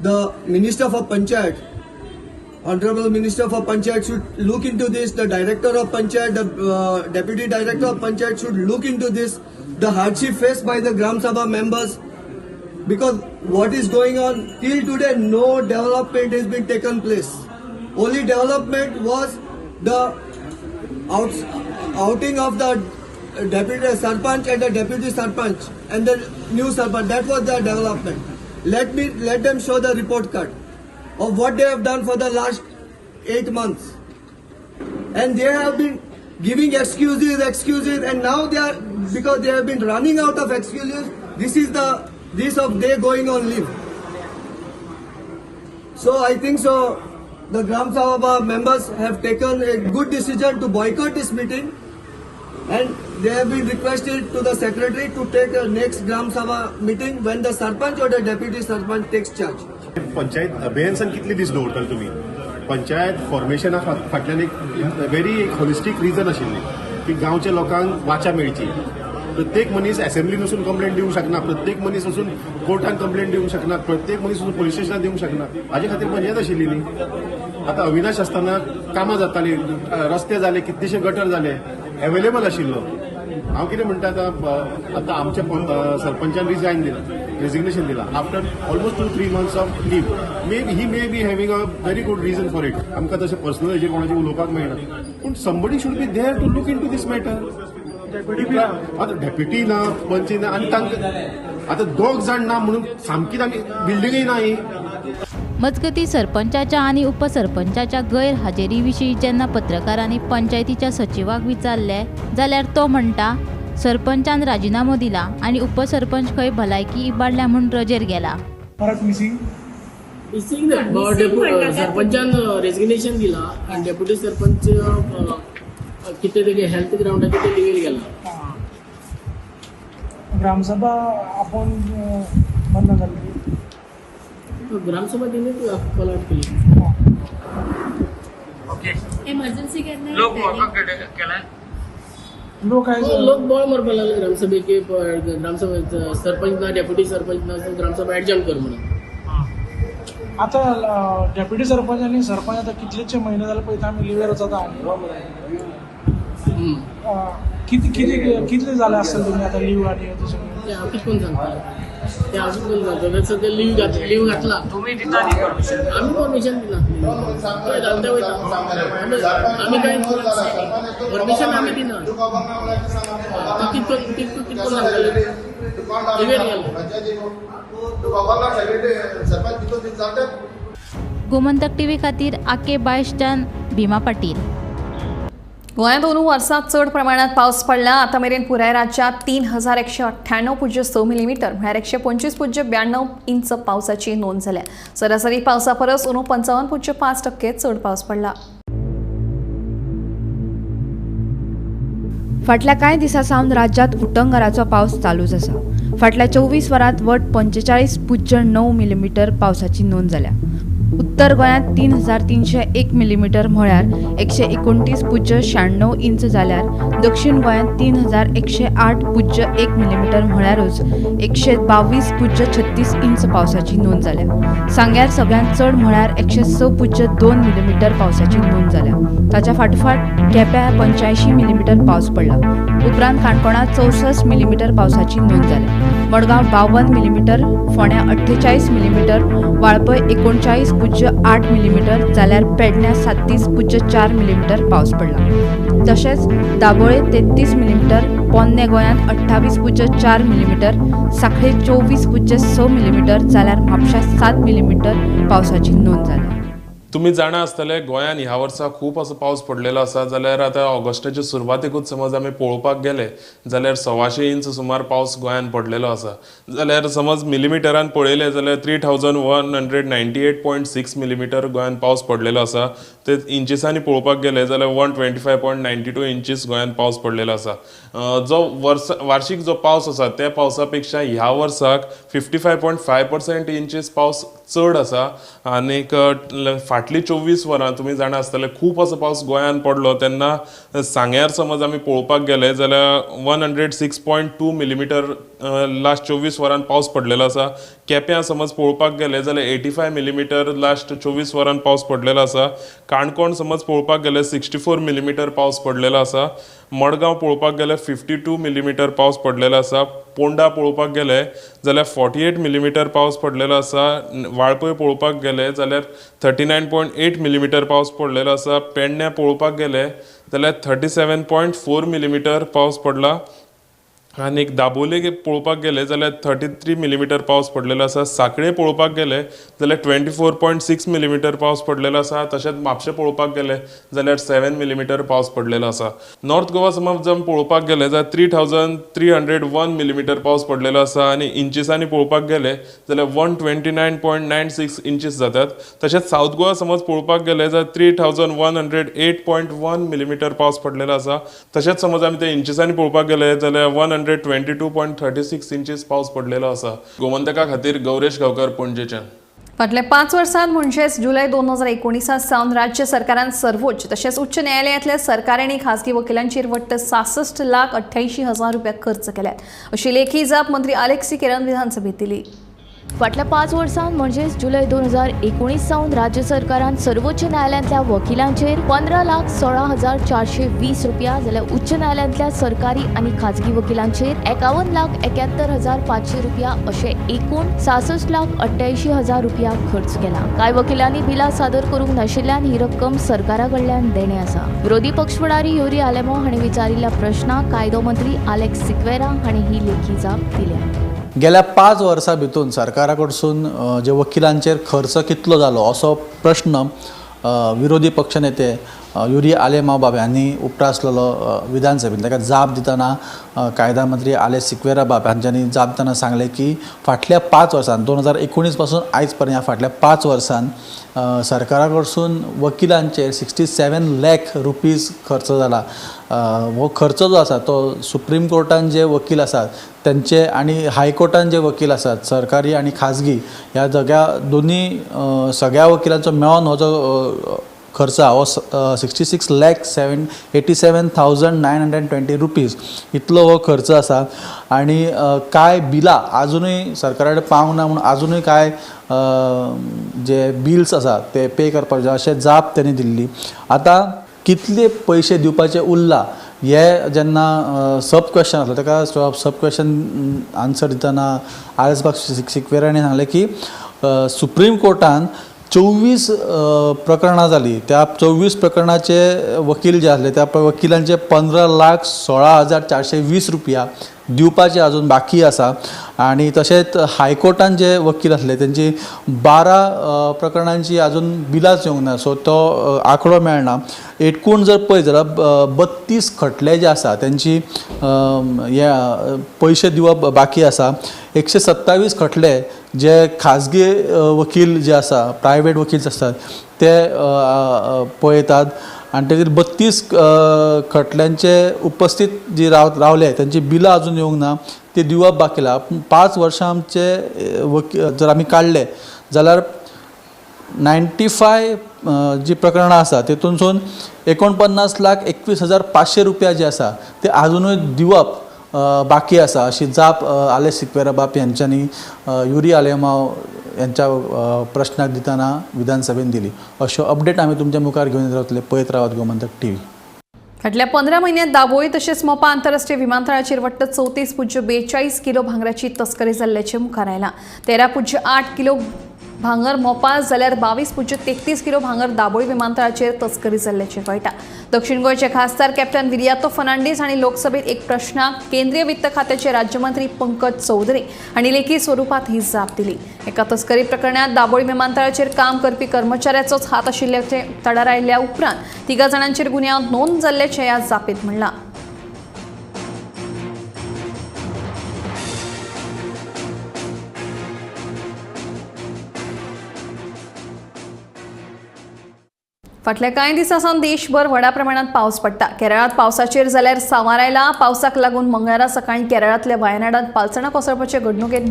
the Minister for Panchayat, Honorable Minister for Panchayat should look into this, the Director of Panchayat, the Deputy Director of Panchayat should look into this, the hardship faced by the Gram Sabha members, because what is going on till today, no development has been taken place. Only development was the outing of the deputy sarpanch and the deputy sarpanch and the new sarpanch. That was their development. Let them show the report card of what they have done for the last 8 months. And they have been giving excuses, and now they are, because they have been running out of excuses, this is the this of they going on leave. So I think so the Gram Sabha members have taken a good decision to boycott this meeting, and they have been requested to the secretary to take a next Gram Sabha meeting when the sarpanch or the deputy sarpanch takes charge. Panchayat अभियन्सान कितले दीस दवरतले तुमी? पंचायत फॉर्मेशना फाटल्यान एक very होलिस्टीक reason आशिल्ली की गांवच्या लोकांक वाचा मेळची. प्रत्येक मनीस असेंब्लीन वचून कंप्लेंट दिवंक शकना, प्रत्येक मनीस वचून कोर्टान कंप्लेंट दिवंक शकना, प्रत्येक मनीस वचून पोलीस स्टेशनात दिवंक शकना. हाजे खातीर पंचायत आशिल्ली न्ही. आतां अविनाश आसतना कामां जातालीं, रस्ते जाले, कितलेशे गटर जाले, एवेलेबल आशिल्लो. हांव कितें म्हणटा, आतां आमच्या सरपंचान रिजायन दिलां, रेजिग्नेशन दिलां after almost 2-3 months of leave. May he may be having a very good reason for it. आमकां तशें पर्सनल हेजेर कोणाचें उलोवपाक मेळना, पूण somebody should be there to look into this matter. आतां डेप्युटी ना, पंच ना, आनी तांकां आतां दोग जाण ना म्हणून सामकीच आमी बिल्डिंगय ना ही. मजगतीं सरपंचाच्या आनी उपसरपंचाच्या गैरहाजेरी विशीं जेन्ना पत्रकारांनी पंचायतीच्या सचिवाक विचारलें जाल्यार तो म्हणटा सरपंचान राजिनामो दिला आनी उपसरपंच खंय भलायकी इबाडल्या म्हूण रजेर गेला. परत मिसिंग मिसिंग सरपंचान रेजिग्नेशन दिला आनी डेप्युटी सरपंच कितें तेगे हेल्थ ग्रावंडाचेर ते लिवेर गेला. ग्रामसभा आपण बंद जाली. ग्रामसभा तिने कॉल आउट केली. ओके, इमर्जन्सी केन्ना लोक केला? लोक लोक बोळ मारपाक लागले ग्रामसभेक, ग्रामसभा सरपंच ना, डेप्युटी सरपंच ना, ग्रामसभा एडजर्न कर म्हणून. आता डेप्युटी सरपंच आनी सरपंच आतां कितलेशे म्हयने जाले पळयता आमी लिवेर वचता. किती किती कितले जाले आसतले तुमी आतां लीव आनी तशें? ते हांव कितें करून सांगता, ते हांव कितें करून सांगता. सद्या लीव घातला तुमी दिता न्ही परमिशन? आमी परमिशन दिना, थंय घालते वयता आमी, कांय परमिशन आमी दिना. तो कितें करून सांगतले? लिवेर गेलो. गोमंतक टीव्ही खातीर आके बायशच्यान भीमा पाटील. गोंयांत अंदू वर्सांत चड प्रमाणात पावस पडला. आतां मेरेन पुराय राज्यांत 3198.6 मिलीमीटर म्हळ्यार 125.92 इंच पावसाची नोंद जाल्या. सरासरी पावसा परस अंदू 55.5% चड पावस पडला. फाटल्या कांय दिसां सावन राज्यांत उटंगाराचो पावस चालूच आसा. फाटल्या 24 वरांत वट 45.9 मिलीमीटर पावसाची नोंद जाल्या. उत्तर गोंयांत 3301 मिलीमीटर म्हळ्यार 129.96 इंच जाल्यार दक्षिण गोंयांत 3108.1 मिलीमीटर म्हळ्यारूच 122.36 इंच पावसाची नोंद जाल्या. सांग्यार सगळ्यांत चड म्हळ्यार 106.2 मिलीमीटर पावसाची नोंद जाल्या. ताच्या फाटोफाट केप्यां 85 मिलीमीटर पावस पडला. उपरांत काणकोणांत 64 मिलीमीटर पावसाची नोंद जाल्या. मडगांव 52 मिलीमीटर, फोंड्यां 48 मिलीमीटर, वाळपय 39.8 मिलीमीटर जाल्यार पेडण्यां 37.4 मिलीमीटर पावस पडला. तशेंच दाबोळे 33 मिलीमीटर, पोन्ने गोंयांत 28.4 मिलीमीटर, सांखळे 24.6 मिलीमीटर जाल्यार म्हापश्यां 7 मिलीमीटर पावसाची नोंद जाल्या. तुमी जाणा आसतले गोंयान ह्या वर्सा खूब असो पावस पडलेलो आसा. जाल्यार आतां ऑगस्टाचे सुरवातेकूच समज आमी पळोवपाक गेले जाल्यार 125 इंच सुमार पावस गोंयान पडलेलो आसा. जाल्यार समज मिलीमिटरान पळयलें जाल्यार 3198.6 मिलीमिटर गोंयान पावस पडलेलो आसा. ते इंचिसांनी पळोवपाक गेले जाल्यार 125.92 इंचीस गोंयान पावस पडलेलो आसा. जो वार्षिक जो पावस आसा त्या पावसा पेक्षा ह्या वर्साक 55.5% इंचीस पावस चड आसा. आनीक फाटली 24 वरां तुमी जाणा आसतले खूब असो पावस गोंयान पडलो तेन्ना सांग्यार समज आमी पळोवपाक गेले जाल्यार 106.2 मिलीमीटर लास्ट 24 वरां पावस पडलेलो आसा. केप्यां समज पळोवपाक गेले जाल्यार 85 मिलीमिटर लास्ट 24 वरां पावस पडलेलो आसा. काणकोण समज पळोवपाक गेले 64 मिलीमिटर पावस पडलेलो आसा. मडगांव पळोवपाक गेले 52 मिलीमिटर पावस पडलेलो आसा. पोंडा पळोवपाक गेले जाल्यार 48 मिलीमिटर पावस पडलेलो आसा. वाळपय पळोवपाक गेले जाल्यार 39.8 मिलीमिटर पावस पडलेलो आसा. पेडण्यां पळोवपाक गेले जाल्यार 37.4 मिलीमिटर पावस पडला. आनी दाबोले पळोवपाक गेले जाल्यार 33 मिलीमिटर पावस पडलेलो आसा. साखळे पळोवपाक गेले जाल्यार 24.6 मिलीमिटर पावस पडलेलो आसा. तशेंच म्हापशें पळोवपाक गेले जाल्यार 7 मिलीमिटर पावस पडलेलो आसा. नॉर्थ गोवा समज जर पळोवपाक गेले जाल्यार 3301 मिलीमिटर पावस पडलेलो आसा आनी इंचिसांनी पळोवपाक गेले जाल्यार 129.96 इंचीस जातात. तशेंच सावथ गोवा समज पळोवपाक गेले जाल्यार 3108.1 मिलीमिटर पावस पडलेलो आसा. तशेंच समज आमी ते इंचिसांनी पळोवपाक गेले जाल्यार 122.36 इंचीस पावस पडलेलो आसा. गोमंतका खातीर गौरेश गांवकर, पणजेच्यान. फाटल्या 5 वर्सांत म्हणजेच जुलय 2019 सावन राज्य सरकारान सर्वोच्च तशेंच उच्च न्यायालयांतल्या सरकारी आनी खासगी वकिलांचेर वट्ट 66,88,000 रुपया खर्च केल्यात अशी लेखी जाप मंत्री आलेक्स सिकेरान विधानसभेत दिली. फाटल्या 5 वर्सांत म्हणजेच जुलय 2019 सावन राज्य सरकारान सर्वोच्च न्यायालयांतल्या वकिलांचेर 15,16,420 रुपया जाल्यार उच्च न्यायालयांतल्या सरकारी आनी खाजगी वकिलांचेर 51,71,500 रुपया अशे एकूण 66,88,000 रुपया खर्च केला. कांय वकिलांनी बिलां सादर करूंक नाशिल्ल्यान ही रक्कम सरकारा कडल्यान देणे आसा. विरोधी पक्ष फुडारी युरी आलेमो हांणी विचारिल्ल्या प्रश्नाक कायदो मंत्री आलेक्स सिक्वेरा हांणी ही लेखी जाप दिल्या. गेल्या 5 वर्सां भितून सरकारा कडसून जे वकिलांचेर खर्च कितलो जालो असो प्रश्न विरोधी पक्षनेते युरी आलेमाव बाब हांणी उप्रासलेलो विधानसभेन. ताका जाप दितना कायदा मंत्री आलेक्स सिक्वेरा बाब हांच्यांनी जाप दितना सांगलें की फाटल्या 5 वर्सांत 2019 पासून आयज पर्यंत ह्या फाटल्या 5 वर्सांत सरकारा कडसून वकिलांचेर 67 लाख रुपीज खर्च जाला. हो खर्च जो आसा तो सुप्रीम कोर्टान जे वकील आसात त्यांचे आनी हायकोर्टान जे वकील आसात सरकारी आनी खाजगी ह्या सगळ्या दोन्ही सगळ्या वकिलांचो मेळोन हो जो खर्च हो 66,87,920 रुपीज इतलो हो खर्च आसा. आनी कांय बिलां आजुनूय सरकारा कडेन पावंक ना म्हूण आजुनूय कांय जे बिल्स आसा ते पे करपाक जाय अशें जाप तेणी दिल्ली. आतां कितले पयशे दिवपाचे उरला हे जेन्ना सब क्वेश्चन आसलो ताका सब क्वेश्चन आन्सर दितना आर.एस. सिक्वेरा हांणी सांगलें की सुप्रीम कोर्टान 24 प्रकरणां जालीं. त्या 24 प्रकरणाचे वकील जे आसले त्या वकिलांचे 15,16,420 रुपया दिवपाचे अजून बाकी आसा. आनी तशेंच हायकोर्टान जे वकील आसले तेंची 12 प्रकरणांची अजून बिलांच येवंक ना, सो तो आंकडो मेळना. एकूण जर पळयत जाल्यार 32 खटले जे आसा तेंची हे पयशे दिवप बाकी आसा. 127 खटले जे खाजगी वकील जे आसा प्रायवेट वकील आसतात ते पळयतात आनी तेजेर 32 खटल्यांचे उपस्थीत जी रावले तेंची बिलां अजून येवंक ना, ती दिवप बाकी आसा. 5 वर्सां आमचे वकील जर आमी काडले जाल्यार 95 जी प्रकरणां आसा तेतूनसून 49,21,500 रुपया जे आसा ते आजुनूय दिवप बाकी आसा अशी जाप आलेक्स सिक्वेरा बाब यांच्यांनी युरी आलेमाव यांच्या प्रश्नाक दितना विधानसभेन दिली. अश्यो अपडेट आमी तुमच्या मुखार घेवन रावतले. पळयत रावात गोमंतक टीव्ही. फाटल्या 15 म्हयन्यांत दाबोळी तशेंच मोपा आंतरराष्ट्रीय विमानतळाचेर वट्ट 34.42 किलो भांगराची तस्करी जाल्ल्याचें मुखार आयलां. 13.8 किलो भांगर मोपा जाल्यार 22.33 किलो भांगर दाबोळी विमानतळाचेर तस्करी जाल्ल्याचें कळटा. दक्षिण गोंयचे खासदार कॅप्टन विरियातो फर्नांडीस हांणी लोकसभेत एक प्रश्नाक केंद्रीय वित्त खात्याचे राज्यमंत्री पंकज चौधरी हांणी लेखी स्वरुपात ही जाप दिली. एका तस्करी प्रकरणात दाबोळी विमानतळाचेर काम करपी कर्मचाऱ्याचोच हात आशिल्ल्याचें उक्ताडार आयिल्ल्या उपरांत 3 जाणांचेर गुन्यांव नोंद जाल्ल्याचें ह्या जापेंत म्हणलां. फाटल्या कांय दिसां सावन देशभर व्हडा प्रमाणात पावस पडटा. केरळांत पावसाचेर जाल्यार सांवार आयला. पावसाक लागून मंगळारा सकाळीं केरळांतल्या वायनाडांत पालसणां कोसळपाचे घडणुकेंत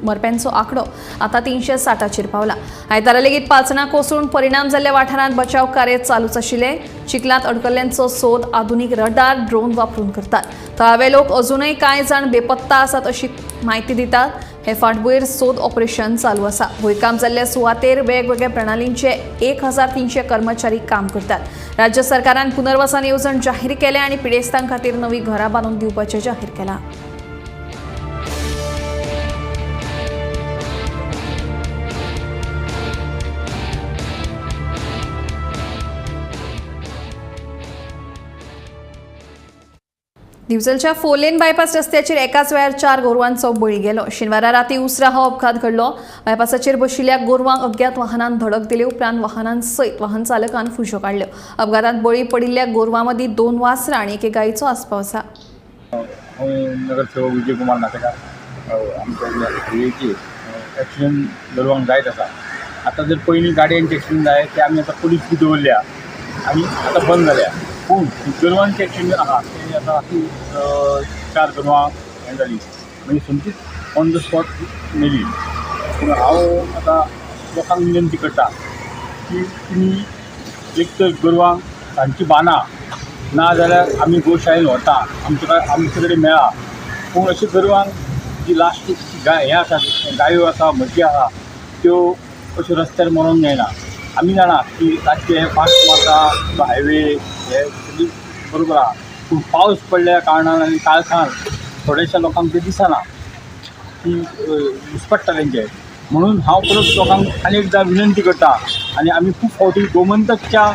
मरप्यांचो आंकडो आतां 360चेर पावला. आयतारा लेगीत पालसणां कोसळून परिणाम जाल्ल्या वाठारांत बचाव कार्य चालूच आशिल्लें. चिखलांत अडकल्ल्यांचो सोद आधुनीक रडार ड्रोन वापरून करतात. थळावे लोक अजूनय कांय जाण बेपत्ता आसात अशी म्हायती दितात. हे फाटभुंयेर सोद ऑपरेशन चालू आसा. भुंयकांप जाल्ल्या सुवातेर वेगवेगळ्या प्रणालींचे 1300 कर्मचारी काम करतात. राज्य सरकारान पुनर्वसन येवजण जाहीर केल्या आनी पिडेस्तां खातीर नवी घरां बांदून दिवपाचें जाहीर केलां. दिवचलच्या फोर लेन बायपास रस्त्याचेर एकाच वेळार 4 गोरवांचो बळी गेलो. शेनवारा राती उसरां हो अपघात घडलो. बायपासाचेर बशिल्ल्या गोरवांक अज्ञात वाहनान धडक दिले उपरांत वाहनां सयत वाहन चालकान फुशो काडल्यो. अपघातांत बळी पडिल्ल्या गोरवां मदीं 2 वासरां आनी एके गायचो आस्पाव आसा. हांव नगरसेवक विजय कुमार नाटेकार. आमच्या हायवेचेर एक्सिडंट गोरवांक जायत आसा. आतां जर पयलीं गाडयांचे एक्सिडंट जाय ते आमी आतां पुलीस बी दवरल्या आनी आतां बंद जाल्या. पूण गोरवांचे एक्सिडंट आहा ते आतां राती 4 गोरवां हें जाली, म्हणजे सोमतीच ऑन the spot मेली. पूण हांव आतां लोकांक विनंती करता की तुमी एक तर गोरवांक तांची बांदा, ना जाल्यार आमी गोशाळेन व्हरता, आमचे कडेन मेळा. पूण अशें गोरवांक जी लास्ट गाय हें आसा, गायो आसा, म्हशी आसा, त्यो अश्यो रस्त्यार मरोंक जायना. आमी जाणा की रातचे हे फास्ट मारता हायवे हे बरोबर आहा, पूण पावस पडल्या कारणान आनी काळखान थोडेशा लोकांक तें दिसना की घुसपडटा तेंचे. म्हणून हांव परत लोकांक आनी एकदां विनंती करता आनी आमी खूब फावटी गोमंतकच्या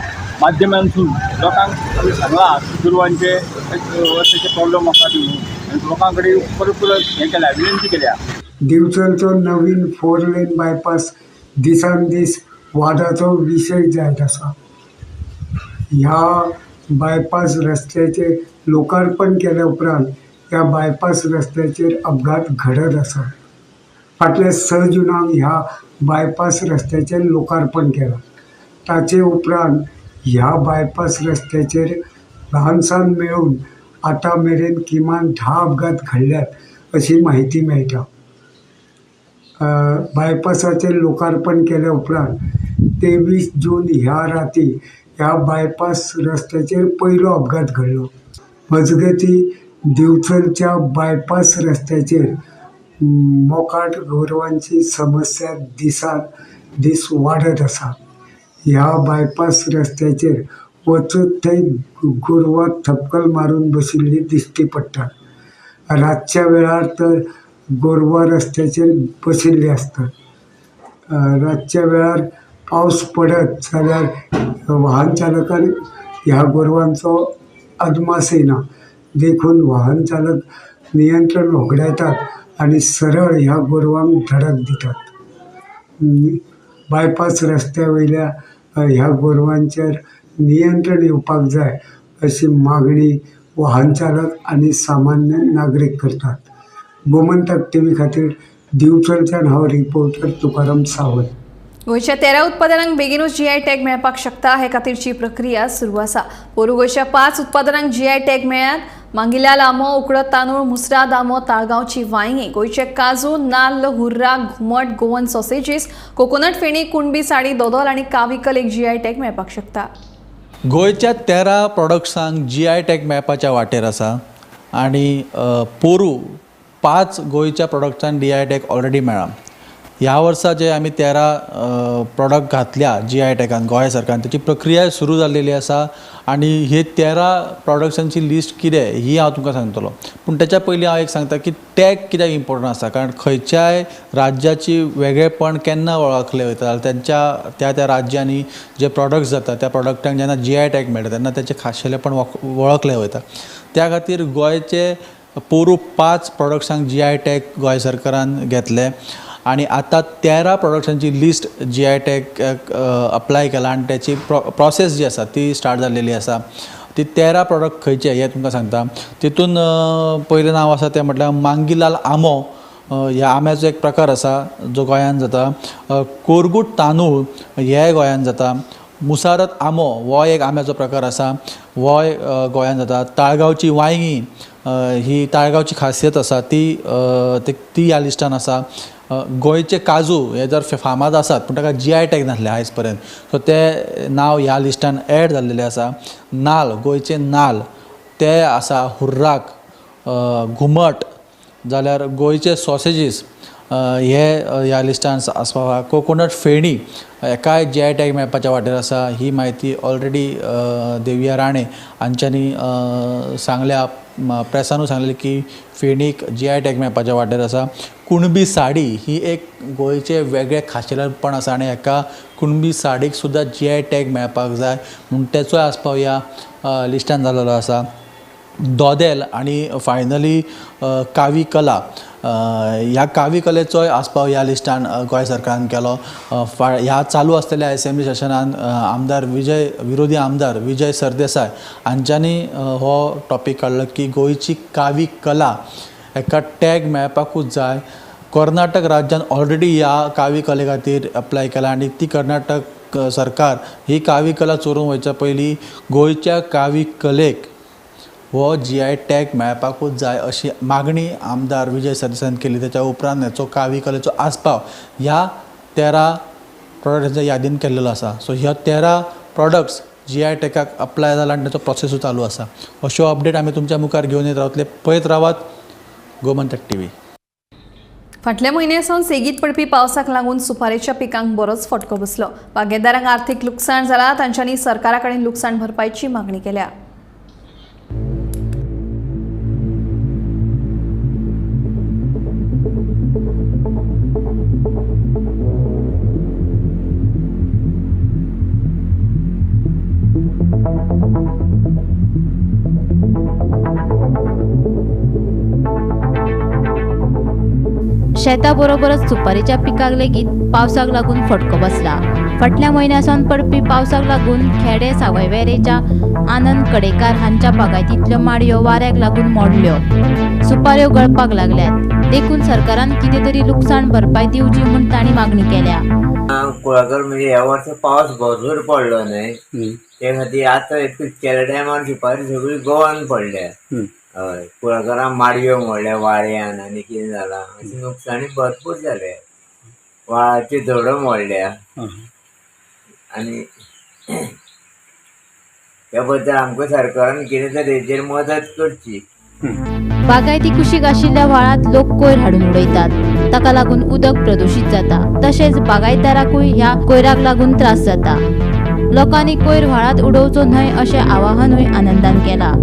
माध्यमांतून लोकांक आमी सांगलां की गोरवांचे रस्त्याचे प्रॉब्लम आसा ती म्हणून, आनी लोकां कडेन परत परत हें केल्या, विनंती केल्या. दिवचलचो नवीन 4 लेन बायपास दिसान दीस वादाचो विशय जायत आसा. ह्या बायपास रस्त्याचेर लोकार्पण केल्या उपरांत ह्या बायपास रस्त्याचेर अपघात घडत आसा. फाटल्या 6 जुनाक ह्या बायपास रस्त्याचेर लोकार्पण केलां. ताचे उपरांत ह्या बायपास रस्त्याचेर ल्हान सान मेळून आतां मेरेन किमान 10 अपघात घडल्यात अशी म्हायती मेळटा. बायपासाचेर लोकार्पण केल्या उपरांत 23 जून ह्या राती ह्या बायपास रस्त्याचेर पयलो अपघात घडलो. मजगती दिवचलच्या बायपास रस्त्याचेर मोकाट गोरवांची समस्या दिसान दीस वाडत आसा. ह्या बायपास रस्त्याचेर वचत थंय गोरवां थपकल मारून बशिल्ली दिश्टी पडटात. रातच्या वेळार तर गोरवां रस्त्याचेर बशिल्ली आसतात. रातच्या वेळार पावस पडत जाल्यार वाहन चालकान ह्या गोरवांचो अदमास येना, देखून वाहन चालक नियंत्रण होगडायतात आनी सरळ ह्या गोरवांक धडक दितात. बायपास रस्त्या वयल्या ह्या गोरवांचेर नियंत्रण येवपाक जाय अशी मागणी वाहन चालक आनी सामान्य नागरीक करतात. गोमंतक टीव्ही खातीर दिवचलच्यान हांव रिपोर्टर तुकाराम सावंत. गोंयच्या 13 उत्पादनांक बेगीनूच जीआय टॅग मेळपाक शकता हे खातीरची प्रक्रिया सुरू आसा. पोरूं गोंयच्या 5 उत्पादनांक जीआय टॅग मेळ्ळ्यात. मांगिलाल आंबो, उकडत तांदूळ, मुसराद आंबो, ताळगांवची वांयगीं, गोंयचे काजू, नाल्ल, हुर्रा, घुमट, गोवन सॉसेजीस, कोकोनट फेणी, कुणबी साडी, दोदोल आनी काविकल एक जीआय टॅग मेळपाक शकता. गोंयच्या 13 प्रॉडक्ट्सांक जीआय टॅग मेळपाच्या वाटेर आसा आनी पोरूं 5 गोंयच्या प्रॉडक्ट्सांक जीआय टॅग ऑलरेडी मेळ्ळा. ह्या वर्सा जे आमी 13 प्रॉडक्ट घातल्या जीआय टॅगान गोंय सरकारान, ताची प्रक्रिया सुरू जाल्लेली आसा आनी हे 13 प्रॉडक्ट्सांची लिस्ट कितें ही हांव तुमकां सांगतलो. पूण तेच्या पयलीं हांव एक सांगता की टॅग कित्याक इम्पॉर्टंट आसा, कारण खंयच्याय राज्याची वेगळेपण केन्ना वळखलें वयता जाल्यार तेंच्या त्या त्या राज्यांनी जे प्रॉडक्ट्स जाता त्या प्रॉडक्टांक जेन्ना जीआय टॅग मेळटा तेन्ना तेचें खाशेलेपण वळखलें वयता. त्या खातीर गोंयचे पोरूं 5 प्रॉडक्ट्सांक जीआय टॅग गोंय सरकारान घेतले आनी आतां 13 प्रॉडक्ट्सांची लिस्ट जीआय टॅग अप्लाय केला आनी त्याची प्रोसेस जी आसा ती स्टार्ट जाल्लेली आसा. ती 13 प्रॉडक्ट खंयचे हे तुमकां सांगता. तितून पयलें नांव आसा तें म्हटल्यार मांगिलाल आंबो, ह्या आंब्याचो एक प्रकार आसा जो गोंयांत जाता. कोरगूट तांदूळ हे गोंयांत जाता. मुसारत आंबो हो एक आंब्याचो प्रकार आसा, होय गोंयांत जाता. ताळगांवची वांयगीं ही ताळगांवची खासियत आसा ती ती ह्या लिस्टान आसा. गोंयचे काजू हे जर फामाद आसात पूण ताका GI tag नासले आयज पर्यंत, सो ते नांव ह्या लिस्टान एड जाल्लेलें आसा. नाल, गोंयचे नाल ते आसा, हुर्राक, घुमट, जाल्यार गोंयचे सॉसेजीस हे ह्या लिस्टान आसपाव आसा. कोकोनट फेणी हेकाय GI tag मेळपाच्या वाटेर आसा. ही म्हायती ऑलरेडी देविया राणे हांच्यांनी सांगल्या, प्रेसानूय सांगलें की फेणीक GI tag मेळपाच्या वाटेर आसा. कुणबी साडी ही एक गोंयचें वेगळें खाशेलेपण आसा आनी हेका कुणबी साडीक सुद्दां GI tag मेळपाक जाय म्हूण तेचोय आसपाव ह्या लिस्टान जाल्लो आसा. दोदेल आनी फायनली कावी कला, ह्या कावी कलेचोय आसपाव ह्या लिस्टान गोंय सरकारान केलो. ह्या चालू आसलेल्या एसेंब्ली सेशनान आमदार विजय, विरोधी आमदार विजय सरदेसाय हांच्यांनी हो टॉपीक काडलो की गोंयची कावी कला हेका टॅग मेळपाकूच जाय. कर्नाटक राज्यान ऑलरेडी ह्या कावी कले खातीर अप्लाय केला आनी ती कर्नाटक सरकार ही कावी कला चोरून वयच्या पयलीं गोंयच्या कावी कलेक हो GI tag मेळपाकूच जाय अशी मागणी आमदार विजय सरदेसायान केली. त्याच्या उपरांत हेचो कावी कलेचो आसपाव ह्या 13 प्रोडक्ट्सांच्या यादीन केल्लो आसा. सो ह्या 13 प्रोडक्ट्स GI टॅगाक अप्लाय जाला आनी ताचो प्रोसेसूय चालू आसा. अश्यो अपडेट आमी तुमच्या मुखार घेवन येत रावतले. पळयत रावात गोमंतक TV. फाटल्या म्हयन्या सावन सेगीत पडपी पावसाक लागून सुपारेच्या पिकांक बरोच फटको बसलो. बागेदारांक आर्थीक लुकसाण जाला. तांच्यांनी सरकारा कडेन लुकसाण भरपायची मागणी केल्या. शेताबरोबरच सुपारीच्या पिकाक लेगीत पावसाक लागून फटको बसला. फाटल्या म्हयन्या सावन पडपी पावसाक लागून खेडे सावयवेरेच्या आनंद कडेकार हांच्या बागायतींतल्यो माडयो वाऱ्याक लागून मोडल्यो, सुपाऱ्यो गळपाक लागल्यात. देखून सरकारान कितें तरी लुकसाण भरपाय दिवची म्हूण तांणी मागणी केल्या. कुळागर म्हणजे ह्या वर्सा पावस भरपूर पडलो न्हय, ते खातीर आतां केल्या टायमार सुपारी सगळी गोवान पडल्या. हय, कुळागरां माडयो मोडल्या वाऱ्यान आनी कितें जालां अशें नुकसाणी भरपूर जाले. व्हाळाच्यो धडो मोडल्या आनी त्या बद्दल आमकां सरकारान कितें तरी हेजेर मदत करची. बागायती कुशीक आशिल्ल्या व्हाळांत लोक कोयर हाडून उडयतात, ताका लागून उदक प्रदूशीत जाता. तशेंच बागायतदाराकूय ह्या कोयराक लागून त्रास जाता. लोकांनी कोयर व्हाळांत उडोवचो न्हय अशें आवाहनूय आनंदान केलां.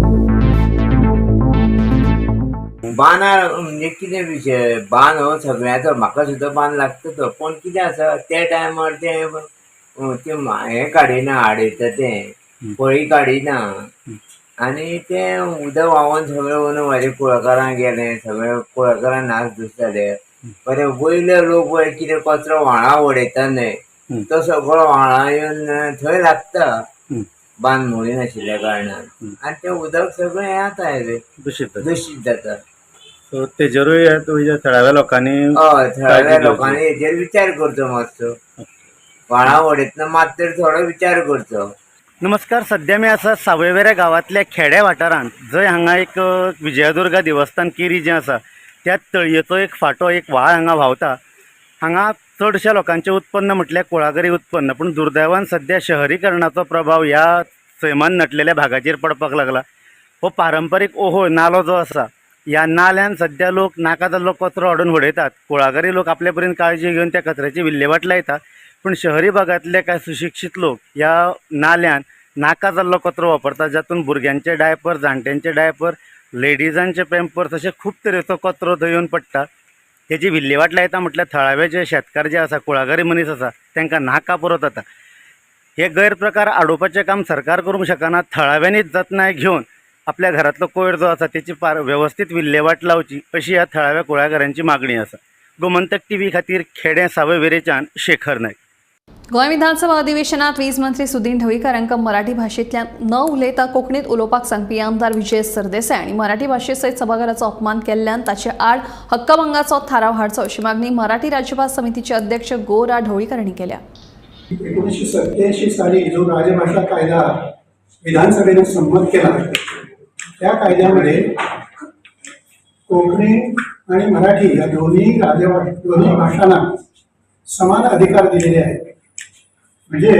बांदार म्हणजे कितें विशय, बांद हो सगळ्याचो, म्हाका सुद्दां बांद लागता तो, पूण कितें आसा त्या टायमार तें हें काडिना, आडयता तें फळी काडिना आनी तें उदक व्हांवोन सगळें वयर म्हाजे कुळागरां गेलें, सगळें कुळागरां नाश दूस जाले. बरें वयले लोक पळय कितें कचरो व्हाळां उडयता न्हय, तो सगळो व्हाळां येवन थंय लागता बांद मोडी नाशिल्ल्या कारणान आनी तें उदक सगळें हें जाता दुशीत जाता. सो तेजेरूय थळाव्या लोकांनी, हय थळाव्या लोकांनी हेजेर विचार करचो मातसो, व्हाळां उडयतना मात तरी थोडो विचार करचो. नमस्कार, सध्या मी आसा सावयवेऱ्या गांवांतल्या खेड्या वाठारांत, जंय हांगा एक विजयदुर्गा देवस्थान केरी जें आसा त्या तळयेचो एक फांटो, एक व्हाळ हांगा व्हांवता. हांगा चडश्या लोकांचें उत्पन्न म्हटल्यार कुळागरी उत्पन्न, पूण दुर्दैवान सध्या शहरीकरणाचो प्रभाव ह्या सैमान नटलेल्या भागाचेर पडपाक लागला. हो पारंपारीक ओहो नालो जो आसा, ह्या नाल्यान सध्या लोक नाका जाल्लो कचरो हाडून उडयतात. कुळागरी लोक आपले परीन काळजी घेवन त्या कचऱ्याची विल्हेवाट लायतात, पूण शहरी भागांतले कांय सुशिक्षीत लोक ह्या नाल्यान नाका जाल्लो कचरो वापरतात, जातून भुरग्यांचे डायपर, जाणट्यांचे डायपर, लेडिजांचे पेम्पर्स अशे खूब तरेचो कचरो थंय येवन पडटा. तेजी विल्हेवाट लायता म्हटल्यार थळावे जे शेतकार जे आसा, कुळागरी मनीस आसा, तांकां नाका पुरो जाता. हे गैरप्रकार आडोवपाचें काम सरकार करूंक शकना, थळाव्यांनीच जतनाय घेवन आपल्या घरांतलो कोयर जो आसा तेची वेवस्थीत विल्हेवाट लावची अशी ह्या थळाव्या कुळागरांची मागणी आसा. गोमंतक टीव्ही खातीर खेडें सावयवेरेच्यान शेखर नायक. गोंय विधानसभा अधिवेशनात वीज मंत्री सुदिन ढवळीकर हांकां मराठी भाशेंतल्यान न उलयता कोंकणीत उलोवपाक सांगपी आमदार विजय सरदेसाय आनी मराठी भाशे सयत सभाघराचो अपमान केल्ल्यान ताचे आड हक्कभंगाचो थाराव हाडचो अशी मागणी मराठी राज्यभास समितीचे अध्यक्ष गो रा ढवळीकर हांणी केल्या. 1987 साली जो राजभाषा कायदा विधानसभेने संमत केला, त्या कायद्यामध्ये कोकणी आणि मराठी या दोन्ही दोन्ही भाषांना समान अधिकार दिलेले आहेत. म्हणजे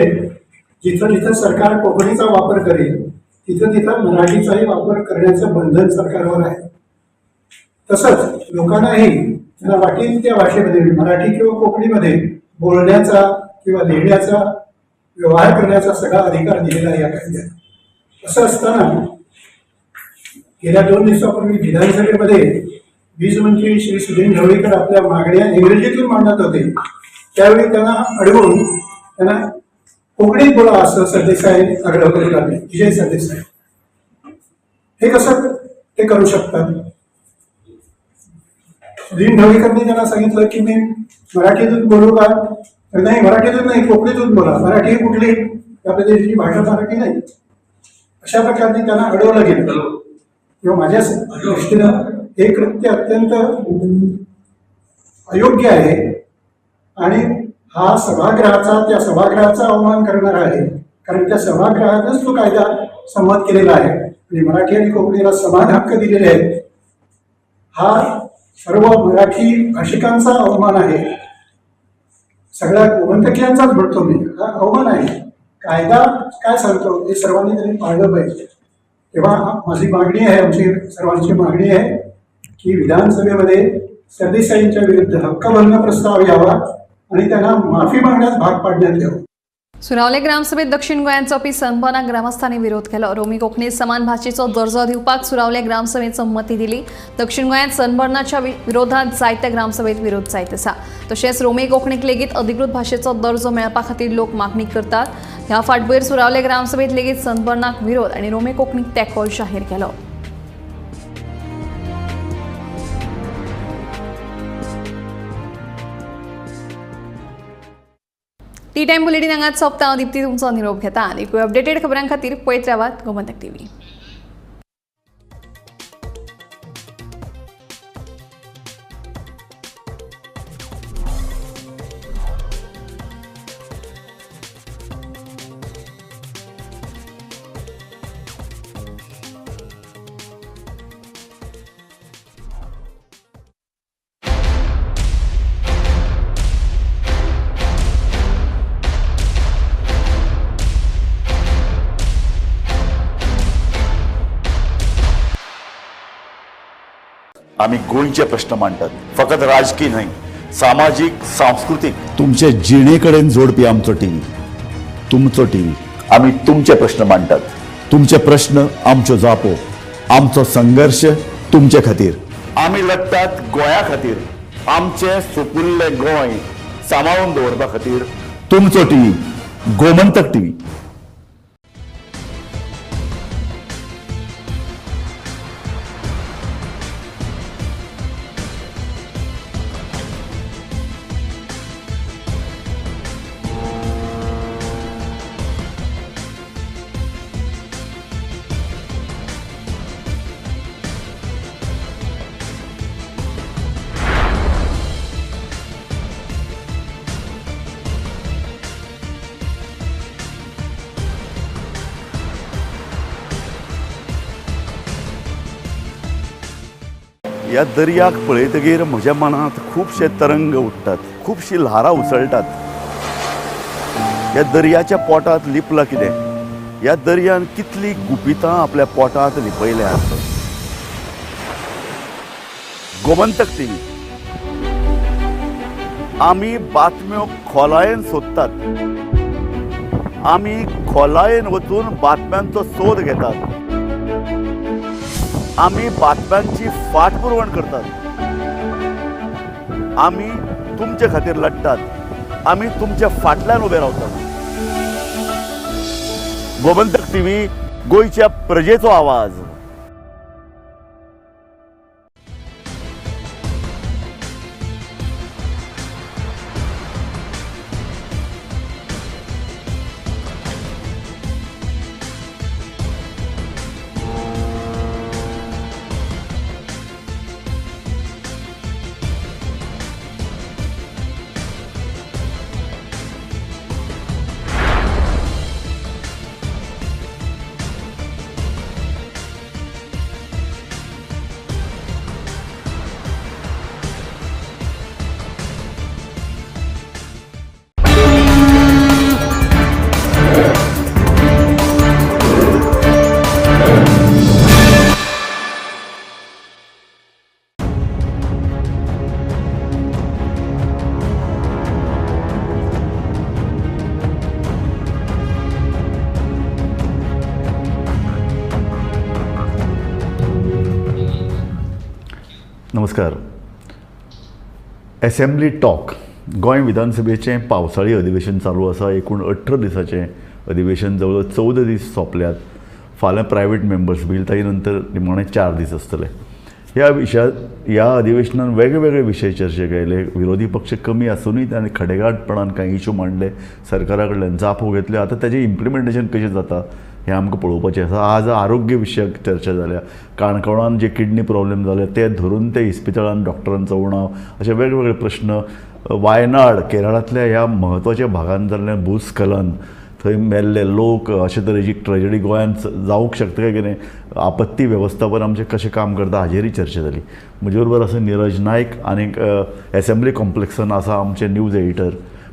जिथं जिथं सरकार कोकणीचा वापर करेल तिथं तिथं मराठीचाही वापर करण्याचं बंधन सरकारवर आहे. तसंच लोकांनाही त्यांना वाटेल त्या भाषेमध्ये, मराठी किंवा कोकणीमध्ये बोलण्याचा किंवा लिहिण्याचा, व्यवहार करण्याचा सगळा अधिकार दिलेला आहे या कायद्यात. असं असताना गेल्या 2 दिवसापूर्वी विधानसभेमध्ये वीज मंत्री श्री सुदिन ढवळीकर आपल्या मागण्या इंग्रजीतून मांडत होते, त्यावेळी त्यांना अडवून त्यांना कोकणीत बोला असं सरदेसाई आग्रह करू लागले. विजय सरदेसाई हे कसं ते करू शकतात? सुदिन ढवळीकरनी त्यांना सांगितलं की मी मराठीतून बोलू का? तर नाही, मराठीतून नाही, कोकणीतून बोला. मराठी कुठली? आपल्या देशाची भाषा मराठी नाही. अशा प्रकारे त्यांना अडवलं गेलं. किंवा माझ्या दृष्टीनं हे कृत्य अत्यंत अयोग्य आहे आणि हा सभागृहाचा, त्या सभागृहाचा अवमान करणार आहे, कारण त्या सभागृहातच तो कायदा संमत केलेला आहे आणि मराठी आणि कोकणीला समान हक्क दिलेले आहेत. हा सर्व मराठी भाषिकांचा अवमान आहे, सगळ्या गोमंतकीयांचाच म्हणतो मी, हा अवमान आहे. कायदा काय सांगतो हे सर्वांनी त्यांनी पाळलं पाहिजे. तेव्हा माझी मागणी आहे, आमची सर्वांची मागणी आहे की विधानसभेमध्ये सरदेसाईंच्या विरुद्ध हक्कभंग प्रस्ताव यावा आणि त्यांना माफी मागण्यास भाग पाडण्यात यावं. सुरावले ग्रामसभेत दक्षिण गोंयांत जावपी सनबर्नाक ग्रामस्थांनी विरोध केलो. रोमी कोंकणी समान भाषेचो दर्जो दिवपाक सुरावले ग्रामसभेत संमती दिली. दक्षिण गोंयांत सनबर्नाच्या विरोधात जायत्या ग्रामसभेत विरोध जायत आसा. तशेंच रोमी कोंकणीक लेगीत अधिकृत भाषेचो दर्जो मेळपा खातीर लोक मागणी करतात. ह्या फाटभुंयेर सुरावले ग्रामसभेत लेगीत सनबर्नाक विरोध आनी रोमी कोंकणीक तेंको जाहीर केलो. टी टायम बुलेटीन हांगाच सोंपता. हांव दीप्ती तुमचो निरोप घेता आनी अपडेटेड खबरां खातीर पळयत रावात गोमंतक टीव्ही. आम्ही गोंयचे प्रश्न मांडतात, फकत राजकीय न्हय, सामाजीक, सांस्कृतीक, तुमचे जिणेकडेन जोडपी आमचो टीव्ही, तुमचो टीव्ही. आम्ही तुमचे प्रश्न मांडतात, तुमचे प्रश्न आमच्यो जापो, आमचो संघर्ष तुमचे खातीर. आम्ही लढतात गोंया खातीर, आमचे सुपुल्ले गोंय सांबाळून दवरपा खातीर. तुमचो टीव्ही, गोमंतक टीव्ही. ह्या दर्याक पळयतगीर म्हज्या मनांत खुबशे तरंग उठ्ठात, खुबशी ल्हारां उसळटात. ह्या दर्याच्या पोटांत लिपलां कितें? ह्या दर्यान कितली गुपितां आपल्या पोटांत लिपयल्यात. गोमंतक टीव्ही आमी बातम्यो खोलायेन सोदतात, आमी खोलायेन वचून बातम्यांचो सोद घेतात, आमी बातम्यांची फाटपुरवण करतात, आमी तुमचे खातीर लढतात, आमी तुमच्या फाटल्यान उबे रावतात. गोमंतक टीव्ही, गोंयच्या प्रजेचो आवाज. नमस्कार. एसेंब्ली टॉक गोंय विधानसभेचें पावसाळी अधिवेशन चालू आसा. एकूण 18 दिसाचें अधिवेशन जवळ 14 दीस सोंपल्यात. फाल्यां प्रायवेट मेंबर्स बील, ताजे नंतर निमाणे 4 दीस आसतले. ह्या विशया ह्या अधिवेशनान वेगवेगळे विशय चर्चेक आयले. विरोधी पक्ष कमी आसुनूय ताणें खडेगांठपणान कांय इशू मांडले, सरकारा कडल्यान जापो घेतल्यो. आतां ताजें इम्प्लिमेंटेशन कशें जाता हें आमकां पळोवपाचें आसा. आज आरोग्य विशयक चर्चा जाल्या. काणकोणान जे किडनी प्रॉब्लेम जाले ते धरून ते इस्पितळान डॉक्टरांचो उणाव, अशे वेगवेगळे प्रश्न. वायनाड केरळांतल्या ह्या म्हत्वाच्या भागान जाल्लें भूस्खलन, थंय मेल्ले लोक, अशे तरेची ट्रेजडी गोंयांत जावंक शकता काय कितें, आपत्ती वेवस्थापन आमचें कशें काम करता हाजेरय चर्चा जाली. म्हजे बरोबर आसा निरज नायक आनी एसेंब्ली कॉम्प्लेक्सान आसा आमचे न्यूज एडिटर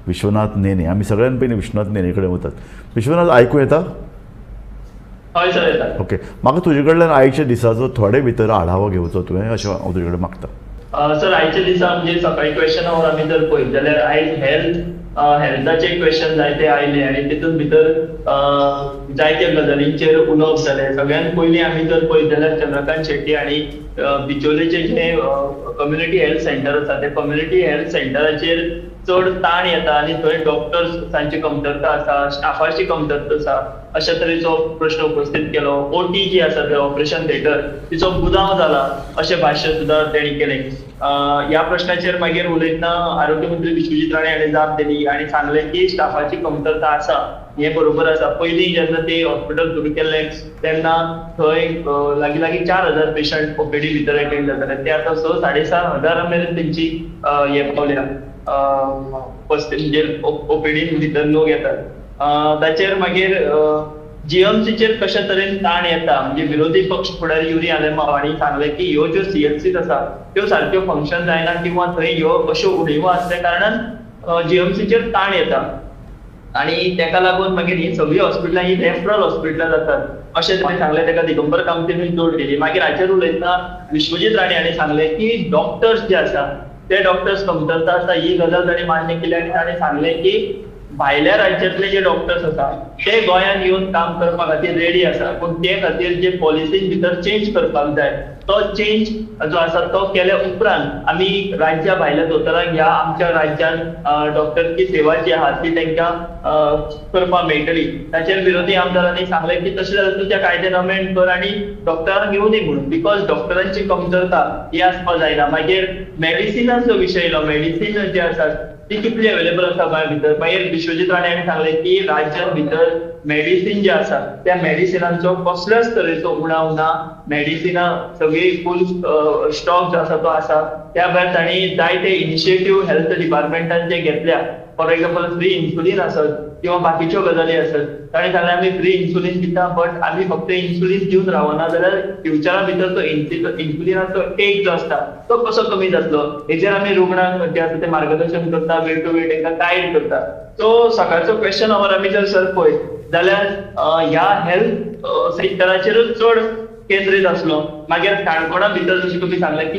विश्वनाथ नेने. आमी सगळ्यान पयलीं विश्वनाथ नेने कडेन वतात. विश्वनाथ, आयकूं येता? हय सर, येता. ओके, म्हाका तुजे कडल्यान आयच्या दिसाचो थोडे भितर आढावो घेवचो तुवें अशें हांव तुजे कडेन मागता. सर, आयच्या दिसा म्हणजे सकाळी क्वेश्चन our आमी जर पळयत जाल्यार आयज हेल्थाचे क्वेश्चन जायते आयले आनी तितून भितर जायत्या गजालींचेर उलोवप जालें. सगळ्यात पयलीं आमी जर पळयत जाल्यार चंद्रकांत शेट्टी हांणी बिचोलेचें जें कम्युनिटी हेल्थ सेंटर आसा त्या कम्युनिटी हेल्थ सेंटराचेर चड ताण येता आनी थंय डॉक्टर्सांची कमतरता आसा, स्टाफाची कमतरता आसा अशा तरेचो प्रश्न उपस्थित केलो. ओटी जी आसा थंय ऑपरेशन थिएटर तिचो गुदांव जाला अशें भाश्य सुद्दां तेणी केलें. ह्या प्रश्नाचेर मागीर उलयतना आरोग्य मंत्री विश्वजीत राणे हांणी जाप दिली आनी सांगलें की स्टाफाची कमतरता आसा हें बरोबर आसा. पयलीं जेन्ना ते हॉस्पिटल सुरू केल्लें तेन्ना थंय लागीं लागीं 4000 पेशंट ओपीडी भितर अटेंड जाताले, ते आतां 6,000 to 7,500 मेरेन तेंची हें पावल्या म्हणजे ओपीडी भितर लोक येतात. ताचेर मागीर जीएमसीचेर कशा तरेन ताण येता म्हणजे विरोधी पक्ष फुडारी युरी आलेमाव हांणी सांगलें की ह्यो ज्यो सीएचसी आसा त्यो सारक्यो फंक्शन जायना किंवा थंय ह्यो अश्यो उणीवो आसल्या कारणान जीएमसीचेर ताण येता आनी तेका लागून मागीर ही सगळीं हॉस्पिटलां ही रेफरल हॉस्पिटलां जातात अशें ताणें सांगलें. तेका दिगंबर कामतीनूय जोड दिली. मागीर हाचेर उलयतना विश्वजीत राणे हांणी सांगलें की डॉक्टर्स जे आसा ते डॉक्टर्स कमतरता आसा ही गजाल ताणें मान्य केली आनी ताणें सांगलें की भायल्या राज्यांतले जे डॉक्टर्स आसा ते गोंयांत येवन काम करपा खातीर रेडी आसा, पूण ते खातीर जे पॉलिसीन भितर चेंज करपाक जाय तो चेंज जो आसा तो केल्या उपरांत आमी राज्या भायल्या दोतोरांक ह्या आमच्या राज्यांत डॉक्टरची सेवा जी आहा ती तांकां करपाक मेळटली. ताचेर विरोधी आमदारांनी सांगलें की तशें जाल्यार तुज्या कायद्यान अमेंड कर आनी डॉक्टरांक येवनी म्हणून, because डॉक्टरांची कमतरता ही आसपाक जायना. मागीर मेडिसिनाचो विशय येयलो, मेडिसीन जे आसा ती कितली अवेलेबल आसा गोंया भितर. मागीर विश्वजीत राणे हांणी सांगलें की राज्यां भितर मेडिसीन जे आसा त्या मेडिसिनांचो कसल्याच तरेचो उणाव ना, मेडिसिनां सगळी फूल स्टॉक जो आसा तो आसा. त्या भायर तांणी जायते इनिशिएटीव हेल्थ डिपार्टमेंटान जे घेतल्या, फॉर एक्झाम्पल फ्री इन्सुलीन आसत किंवा बाकीच्यो गजाली आसत, तांणी सांगलें आमी फ्री इन्सुलीन दिता बट आमी फक्त इन्सुलीन दिवन रावना जाल्यार फ्युचरा भितर तो इन्सुलिनाचो टेक जो आसता तो कसो कमी जातलो हेजेर आमी रुग्णांक जे आसा ते मार्गदर्शन करता, वेळ टू वेळ तांकां गायड करता. सो सकाळचो क्वेश्चन our आमी जर सर पळयत जाल्यार ह्या हेल्थ सेक्टराचेरूच चड केंद्रीत आसलो. मागीर काणकोणा भितर जशें तुमी सांगलें की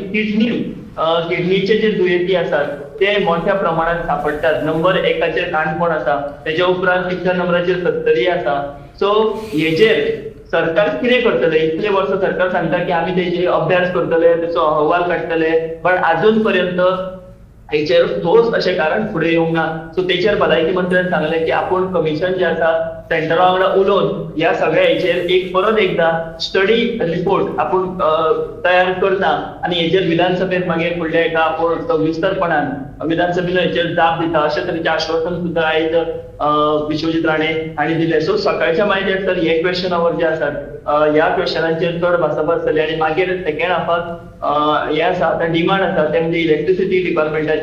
किडनीचे जे दुयेंती आसात ते मोठ्या प्रमाणात सापडटात. नंबर 1 काणकोण आसा, तेच्या उपरांत 3 नंबराचेर सत्तरी आसा. सो हेजेर सरकार कितें करतले? इतले वर्सां सरकार सांगता की आमी तेजे अभ्यास करतले, तेचो अहवाल काडटले, बट आजून पर्यंत हेचेर ठोस अशें कारण फुडें येवंक ना. सो तेचेर भलायकी मंत्र्यान सांगलें की आपूण कमिशन जें आसा सेंटरा वांगडा उलोवन ह्या सगळ्या हेचेर एक परत एकदां स्टडी रिपोर्ट आपूण तयार करता आनी हेचेर विधानसभेत मागीर फुडल्या एका आपूण सविस्तरपणान विधानसभेन हेचेर जाप दिता अशें तरेचें आश्वासन सुद्दां आयज विश्वजीत राणे हांणी दिलें. सो सकाळच्या मायदेर तर हे क्वेश्चन our जे आसात ह्या क्वेश्चनांचेर चड भासाभास जाली आनी मागीर सेकेंड हाफाक हे आसा आतां डिमांड आसा ते म्हणजे इलेक्ट्रिसिटी डिपार्टमेंटाचे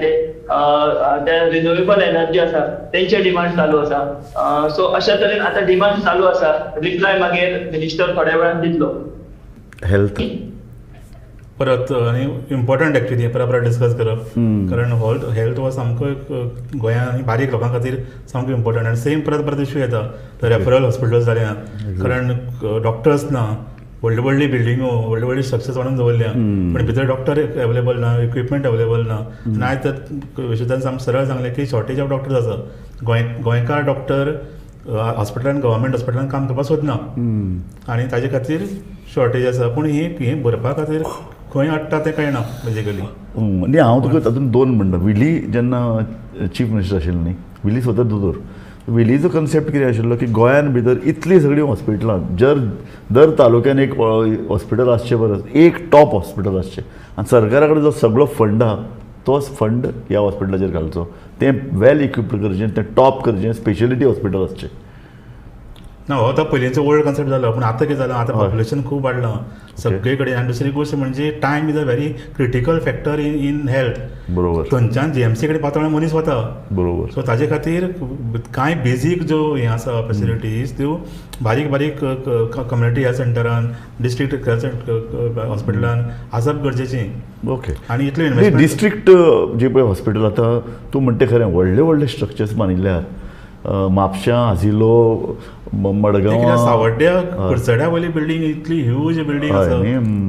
ते रिन्युएबल एनर्जी आसा तेंचे डिमांड चालू आसा. सो अशा तरेन आतां डिमांड चालू आसा, रिप्लाय मागीर मिनिस्टर थोड्या वेळान दितलो. हेल्थ परत आनी इम्पॉर्टंट एक्चुली परत परत डिस्कस करप, कारण हेल्थ हो सामको गोंयांत आनी बारीक लोकां खातीर सामको इम्पॉर्टंट. आनी सेम परत परत इश्यू येता, रेफरल हॉस्पिटल्स जाले ना, कारण डॉक्टर्स ना, व्हडली व्हडली बिल्डिंगो व्हडली व्हडली स्ट्रक्चर्स बांदून दवरल्या पण भितर डॉक्टर अवेलेबल ना, इक्विपमेंट अवेलेबल ना. आनी आयज तर विश्वदान सामकें सरळ सांगलें की शॉर्टेज ऑफ डॉक्टर्स आसा. गोंयकार डॉक्टर हॉस्पिटलान, गव्हर्मेंट हॉस्पिटलान काम करपाक सोदना आनी ताजे खातीर शॉर्टेज आसा. पूण ही भरपा खातीर खंय अडटा तें कळना बेजिकली. न्ही हांव तुका तातूंत दोन म्हणटा. विली जेन्ना चीफ मिनिस्टर आशिल्लो न्ही, विली स्वता दोतोर, विलीचो कन्सेप्ट कितें आशिल्लो की गोंयान भितर इतलीं सगळीं हॉस्पिटलां, जर दर तालुक्यान एक हॉस्पिटल आसचें परस एक टॉप हॉस्पिटल आसचें आनी सरकारा कडेन जो सगळो फंड आहा तोच फंड ह्या हॉस्पिटलाचेर घालचो, तें वेल इक्विप्ड करचें, तें टॉप करचें, स्पेशलिटी हॉस्पिटल आसचें. ना हो तो पयलींचो ओल्ड कन्सेप्ट जालो, पूण आतां कितें जालां, आतां पॉप्युलेशन खूब वाडलां सगळे कडेन. आनी दुसरी गोश्ट म्हणजे time is a very critical factor in health. बरोबर. थंयच्यान जीएमसी कडेन पातळ मनीस वता. बरोबर. सो ताजे खातीर कांय बेजीक ज्यो हें आसा फेसिलिटीज त्यो बारीक बारीक कम्युनिटी हेल्थ सेंटरान, डिस्ट्रिक्ट हेल्थ हॉस्पिटलान आसप गरजेचें. ओके. आनी इतलें इन्वेस्टमेंट डिस्ट्रिक्ट जे पळय हॉस्पिटल आतां तूं म्हणटा खरें, व्हडले व्हडले स्ट्रक्चर्स बांदिल्ले आहात, म्हापशां, आजिलो, मडगांव, सावड्ड्या कुडचड्या वयली बिल्डींग इतली ह्यूज बिल्डींग आसा,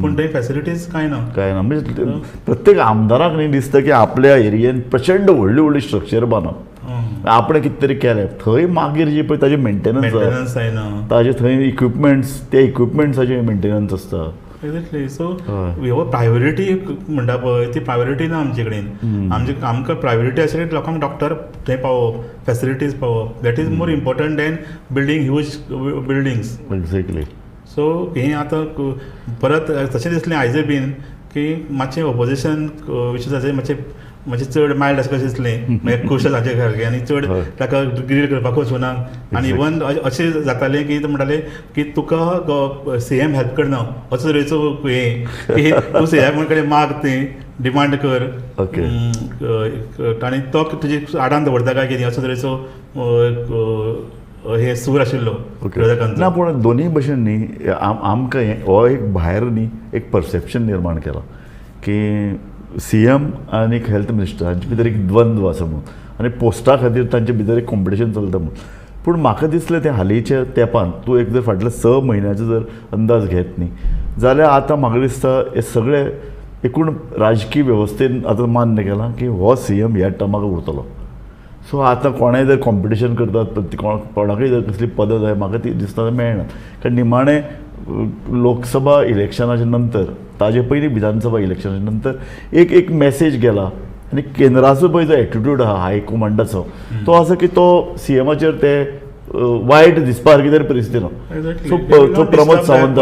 पूण थंय फेसिलिटीज कांय ना. कांय ना म्हणजे प्रत्येक आमदाराक न्ही दिसता की आपल्या एरियेन प्रचंड व्हडली व्हडली स्ट्रक्चर बांदप, आपणें कितें तरी केलें थंय, मागीर जे पळय ताजें मेंटेनन्स जायना, ताजे थंय इक्विपमेंट्स, ते इक्विपमेंट्साचें मेंटेनन्स आसता. एक्झॅक्टली. सो हो प्रायोरिटी म्हणटा पळय ती प्रायोरिटी ना आमचे कडेन. आमचे आमकां प्रायोरिटी आशिल्ली लोकांक डॉक्टर थंय पावोवप, facilities पावोवप, that is more important than building huge buildings. Exactly. So हें आतां परत तशें दिसलें आयजय बीन की मातशें ओपोजिशन विशय मातशें मातशें चड मायल्ड आसा कशें दिसलें, मागीर खूश ताचे सारकें आनी चड ताका ग्रील करपाक वचूना. आनी इवन अशें जातालें की म्हणटाले की तुका सीएम हेल्प करना, असो तरेचो हें की तूं सीएम कडेन माग, तें डिमांड कर, आनी तो तुजी आडान दवरता काय कितें, असो तरेचो हे सूर आशिल्लो विरोधकांचो. ना पूण दोनूय भशेन न्ही आमकां हो एक भायर न्ही एक परसेप्शन निर्माण केलां की सी एम आनी हेल्थ मिनिस्टर हांचे भितर एक द्वंद्व आसा म्हणून, आनी पोस्टा खातीर तांचे भितर एक कॉम्पिटिशन चलता म्हणून. पूण म्हाका दिसलें तें हालींच्या तेंपान तूं एक जर फाटल्या 6 म्हयन्याचो जर अंदाज घेत न्ही जाल्यार आतां म्हाका दिसता हे सगळे एकूण राजकीय वेवस्थेन आतां मान्य केलां की हो सी एम ह्या टर्माक उरतलो. सो आतां कोणाय जर कॉम्पिटिशन करतात, कोणाकय जर कसली पदां जाय, म्हाका ती दिसता मेळना. कारण निमाणें लोकसभा इलेक्शनाच्या नंतर, ताजे पयलीं विधानसभा इलेक्शनाच्या नंतर एक एक मॅसेज गेला आनी केंद्राचो पळय जो एटिट्यूड आहा हायकमांडाचो तो आसा की तो सी एमाचेर ते वायट दिसपा सारकी तरी परिस्थिती ना. सो तो प्रमोद सावंत,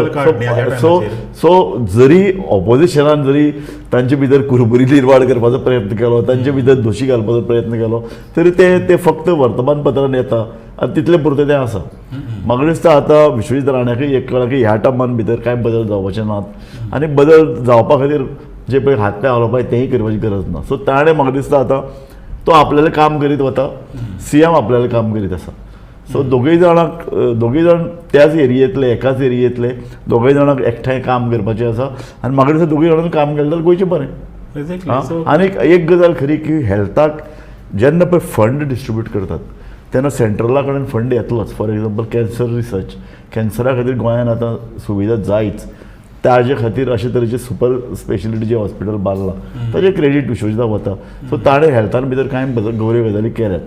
सो सो जरी ऑपोजिशनान जरी तांचे भितर कुरबुरी निर्माण करपाचो प्रयत्न केलो, तांचे भितर दोशी घालपाचो प्रयत्न केलो, तरी ते ते फक्त वर्तमानपत्रान येता आनी तितलें पुरतें तें आसा. म्हाका दिसता आतां विश्वजीत राण्याकय एक कळ्ळां की ह्या टर्मान भितर कांय बदल जावपाचे नात आनी बदल जावपा खातीर जे पळय हात पांय हालोवपाक तेंय करपाची गरज ना. सो ताणें म्हाका दिसता आतां तो आपल्यालें काम करीत वता, सी एम आपल्यालें काम करीत आसा. सो दोगूय जाणांक, दोगूय जाण त्याच एरियेंतले, एकाच एरियेंतले, दोगूय जाणांक एकठांय काम करपाचें आसा आनी म्हाका दिसता दोगूय जाणांनी काम केलें जाल्यार गोंयचें बरें. आनी एक गजाल खरी की हेल्थाक जेन्ना पळय फंड डिस्ट्रिब्यूट करतात तेन्ना सेंट्रला कडेन फंड येतलोच. फॉर एग्जाम्पल कॅन्सर रिसर्च, कॅन्सरा खातीर गोंयांत आतां सुविधा जायच, ताजे खातीर अशे तरेचे सुपर स्पेशलिटी जे हॉस्पिटल बांदलां ताजें क्रेडीट विश्वजिताक वता. सो ताणें हेल्थान भितर कांय बऱ्यो गजाली केल्यात.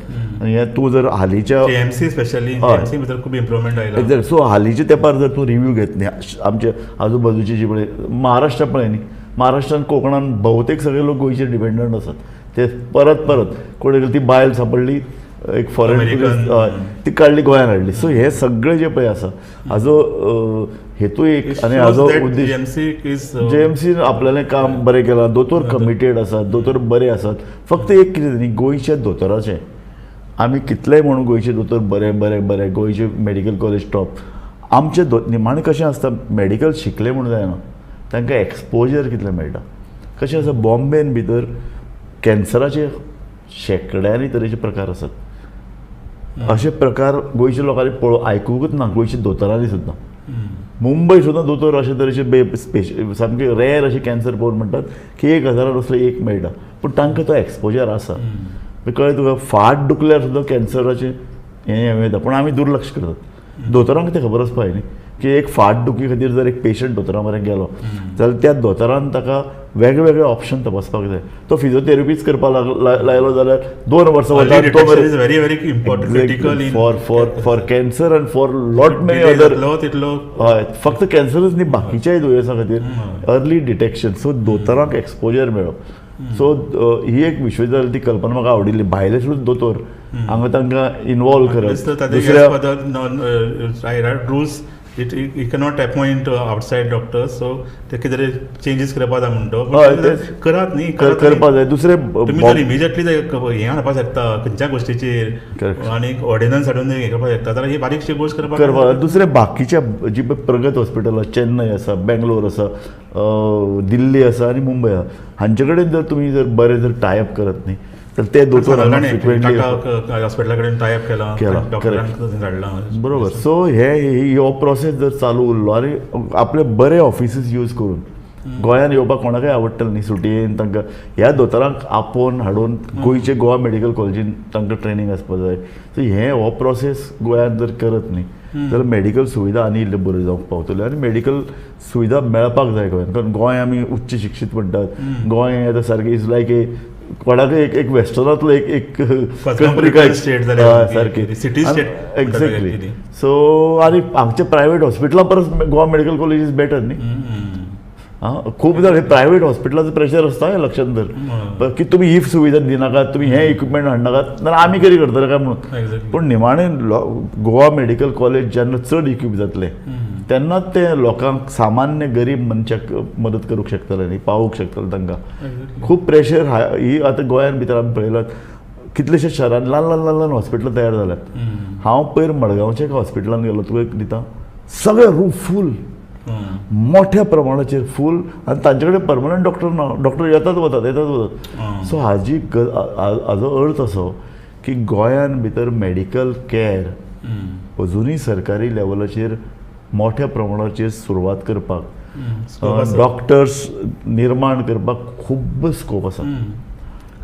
आनी हें तूं जर हालींच्या जीएमसी स्पेशली जीएमसी भितर खूब इम्प्रुवमेंट आयला. एक्झॅक्ट. सो हालींच्या तेंपार जर तूं रिव्यू घेत न्ही आमचे आजूबाजूची जी पळय महाराष्ट्रा पळय न्ही, महाराष्ट्रान कोंकणान भोवतेक सगळे लोक गोंयचेर डिपेंडंट आसात. ते परत परत कोण ती बायल सांपडली एक फॉरेन टुरिस्ट, ती काडली गोंयांत हाडली. सो हे सगळे जे पळय आसा हाजो हेतू एक आनी हाजो उद्देश जीएमसीन आपल्यालें काम बरें केलां, दोतोर कमिटेड आसात, दोतोर बरे आसात. फक्त एक कितें न्ही, गोंयच्या दोतोराचें आमी कितलेय म्हणून गोंयचे दोतोर बरे बरे बरे, गोंयचे मेडिकल कॉलेज टॉप, आमचे निमाणें कशें आसता मेडिकल शिकले म्हणून जायना, तांकां एक्सपोजर कितलें मेळटा. कशें आसा बॉम्बेन भितर कॅन्सराचे शेंकड्यांनी तरेचे प्रकार आसात. अशे प्रकार गोंयच्या लोकांनी पळोव आयकुंकूच ना, गोंयच्या दोतोरांनी सुद्दां. मुंबय सुद्दां दोतोर अशे तरेचे सामके रेर अशे कॅन्सर पळोवन म्हणटात की 1000 असले एक मेळटा, पूण तांकां तो एक्सपोजर आसा. कळ्ळें तुका, फाट दुखल्यार सुद्दां कॅन्सराचें हें येता, पूण आमी दुर्लक्ष करतात. दोतोरांक तें खबर आसपा जाय न्ही की एक फाट दुखी खातीर जर एक पेशंट दोतोरा मेरेन गेलो जाल्यार त्या दोतोरान ताका वेगवेगळे ऑप्शन तपासपाक जाय. तो फिजियोथेरपीच करपाक लायलो जाल्यार 2 वर्सां वता तो very very important for for for cancer and for lot many other. हय, फक्त कॅन्सरच न्ही, बाकीच्याय दुयेंसां खातीर अर्ली डिटेक्शन. सो दोतोरांक एक्सपोजर मेळप. सो ही एक विश्वविद्यालयाची कल्पना म्हाका आवडिल्ली, भायले सुद्दां दोतोर हांगा तांकां इनवॉल्व करप. दुसऱ्या rules it you cannot appoint outside doctors, so ते कितें तरी चेंजीस करपा जाय म्हणटा, करात न्ही, करपा जाय. दुसरें तुमी जर इमिजिएटली हें हाडपाक शकता खंयच्या गोश्टीचेर आनी ऑर्डिनन्स हाडून हें करपाक शकता जाल्यार ही बारीकशी गोश्ट करपाक. दुसरें बाकीच्या जी प्रगत हॉस्पिटलां, चेन्नय आसा, बेंगलोर आसा, दिल्ली आसा आनी मुंबय आसा, हांचे कडेन जर तुमी जर बरें जर टायप करत न्ही तर ते दोतोर हॉस्पिटला कडेन टायप केला, डॉक्टरांक बरोबर. सो हे हो प्रोसेस जर चालू उरलो आनी आपले बरे ऑफिसीस यूज करून गोंयान येवपाक कोणाकय आवडटलें न्ही सुटयेन, तांकां ह्या दोतोरांक आपोवन हाडून गोंयचे गोवा मेडिकल कॉलेजीन तांकां ट्रेनींग आसपाक जाय. सो हे हो प्रोसेस गोंयांत जर करत न्ही जाल्यार मेडिकल सुविधा आनी इल्ल्यो बऱ्यो जावंक पावतल्यो आनी मेडिकल सुविधा मेळपाक जाय गोंयांत. कारण गोंय आमी उच्च शिक्षीत म्हणटात, गोंय आतां सारकें is like ए कोणाकय एक एक वेस्टर्नांतलो एक एक कंट्री स्टेट सारकी एक्झॅक्टली. सो आनी हांगचे प्रायवेट हॉस्पिटलां परस Goa medical college is better न्ही. आं, खूब जाण प्रायवेट हॉस्पिटलाचो प्रेशर आसता हें लक्षांत धर की तुमी ही सुविधा दिनाकात, तुमी हें इक्विपमेंट हाडनाकात, नाल्यार आमी कितें करतले काय म्हणून. पूण निमाणें गोवा मेडिकल कॉलेज जेन्ना चड इक्वीप जातलें तेन्नाच ते लोकांक, सामान्य गरीब मनशाक मदत करूंक शकतले न्ही, पावोवंक शकतले तांकां. खूब प्रेशर ही आतां गोंयांत भितर आमी पळयलां कितलेशे शहरान ल्हान ल्हान ल्हान ल्हान हॉस्पिटलां तयार जाल्यात. हांव पयर मडगांवच्या एका हॉस्पिटलान गेलो, तुका एक दिता, सगळे रूम फूल, मोठ्या प्रमाणाचेर फूल, आनी तांचे कडेन परमनंट डॉक्टर ना, डॉक्टर येतात वतात येतात वतात. सो हाजी हाजो अर्थ असो की गोंयान भितर मेडिकल कॅर अजुनूय सरकारी लेवलाचेर मोठ्या प्रमाणाचेर सुरवात करपाक, डॉक्टर्स निर्माण करपाक खूब स्कोप आसा.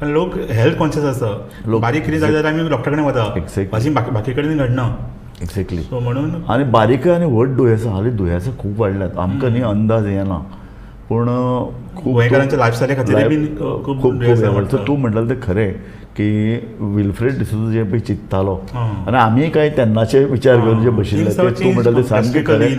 कारण लोक हेल्थ कॉन्शियस आसा, बारीक कितें जालें जाल्यार आमी डॉक्टरा कडेन वता, बाकी कडेन घडना. एक्झॅक्टली. सो म्हणून आनी बारीक आनी व्हड दुयेंसां, हालीं दुयेंसां खूब वाडल्यात, आमकां न्ही अंदाज येना, पूण खूब गोंयकारांच्या लायफस्टायली खातीर बीन खूब खूब. तूं म्हणटालें तें खरें की विल्फ्रेड डिसोजा जें पळय चिंत्तालो आनी आमी कांय तेन्नाचे विचार करून जे बशिल्ले ते तूं म्हणटालें तें सामकें खरें.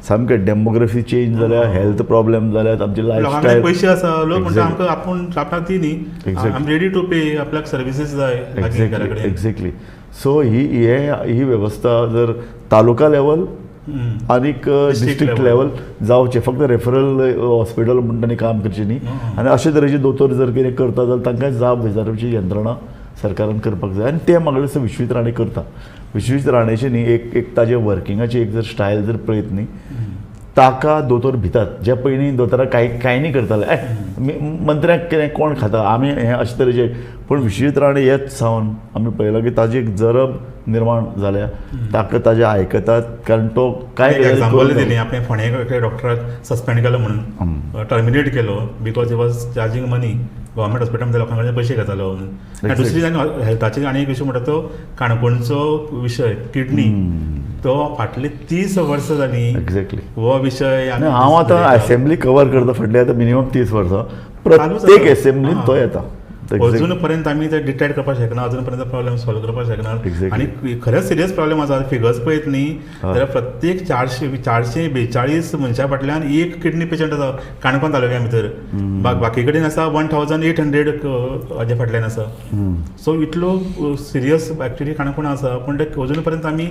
सामकें डेमोग्राफी चेंज जाल्या, हेल्थ प्रॉब्लेम जाल्यात, आमची लायफस्टायल. पयशे आसा, लोक म्हणटा आमकां आपूण आपणाक ती न्ही, I am ready to pay, आपल्याक सर्विसीस जाय. Exactly exactly. सो ही ही वेवस्था जर तालुका लेवल आनीक डिस्ट्रिक्ट लेवल जावचें, फक्त रेफरल हॉस्पिटल म्हूण तांणी काम करचें न्ही, आनी अशे तरेचे दोतोर जर कितें करता जाल्यार तांकां जाप विचारपाची यंत्रणा सरकारान करपाक जाय. आनी तें म्हाका दिसता विश्वजीत राणे करता. विश्वजीत राणेचें न्ही एक एक ताजे वर्किंगाची एक जर स्टायल जर पळयत न्ही, ताका दोतोर भितात. जे पयलीं दोतोरां कांय कांय न्ही करताले, मंत्र्याक कितें कोण खाता आमी हें अशे तरेचे. पूण विश्वजीत राणे येत सावन आमी पळयलां की ताजी एक जरब निर्माण जाल्या, ताका ताजें आयकतात, कारण तो कांय एग्जाम्पल दिलें आपणें फोंड्या डॉक्टराक सस्पेंड केलो म्हणून, टर्मिनेट केलो because he was charging money, government हॉस्पिटलान लोकां कडेन पयशे घेतालो म्हणून. आनी दुसरी आनी हेल्थाचेर आनी एक विशय म्हणटा तो काणकोणचो विशय किडनी, तो फाटली 30 वर्सां जालीं. एक्झॅक्टली हो विशय हांव आतां असेंब्ली कवर करता फाटली आतां मिनिमम 30 वर्सां, प्रत्येक असेंब्लीन तो येता. अजून पर्यंत आमी ते डिटेक्ट करपाक शकना, अजून पर्यंत प्रॉब्लेम सॉल्व करपाक शकना. आनी खरेंच सिरियस प्रॉब्लेम आसा. फिगर्स पळयत न्ही जाल्यार प्रत्येक 442 मनशां फाटल्यान एक किडनी पेशंट आसा काणकोण तालुक्या भितर, बाकी कडेन आसा 1800 हाजे फाटल्यान आसा. सो इतलो सिरियस एक्चुअली काणकोण आसा, पूण ते अजून पर्यंत आमी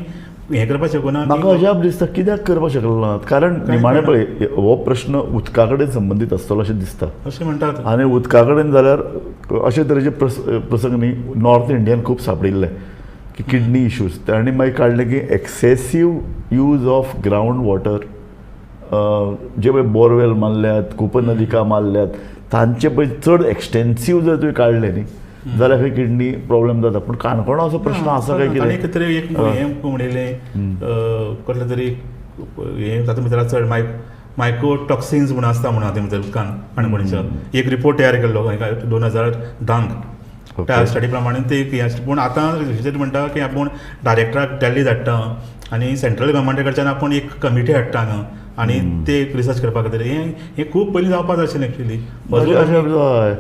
हें करपाक शकना. म्हाका अजाप दिसता कित्याक करपाक शकलो ना, कारण निमाणें पळय हो प्रश्न उदका कडेन संबंदीत आसतलो अशें दिसता, अशें म्हणटात. आनी उदका कडेन जाल्यार अशे तरेचे प्रसंग न्ही नॉर्थ इंडियन खूब सांपडिल्ले की किडनी इश्यूज. तांणी मागीर काडलें की excessive use of ground water, जे पळय बोरवेल मारल्यात, कूपनलिका मारल्यात, तांचे पळय चड एक्सटेन्सीव जर तुवें काडलें न्ही जाल्यार खंय किडनी प्रॉब्लेम जाता. पूण काणकोणा असो प्रश्न आसा काय कितें? कितें तरी एक हें म्हणिल्लें कसलें तरी हें तातूंत भितर चड मायक्रोटॉक्सिन्स म्हणून आसता म्हणून हातूंत भितर उदकान काणकोणच्या एक रिपोर्ट तयार केल्लो 2010 त्या स्टडी प्रमाणे ते एक हें. पूण आतां रिसर्च म्हणटा की आपूण डायरेक्टराक दिल्ली धाडटा आनी सेंट्रल गव्हर्मेंटा कडच्यान आपूण एक कमिटी हाडटा हांगा आनी ते एक रिसर्च करपा खातीर. हें खूब पयलीं जावपाक जाय आशिल्लें एक्चुअली.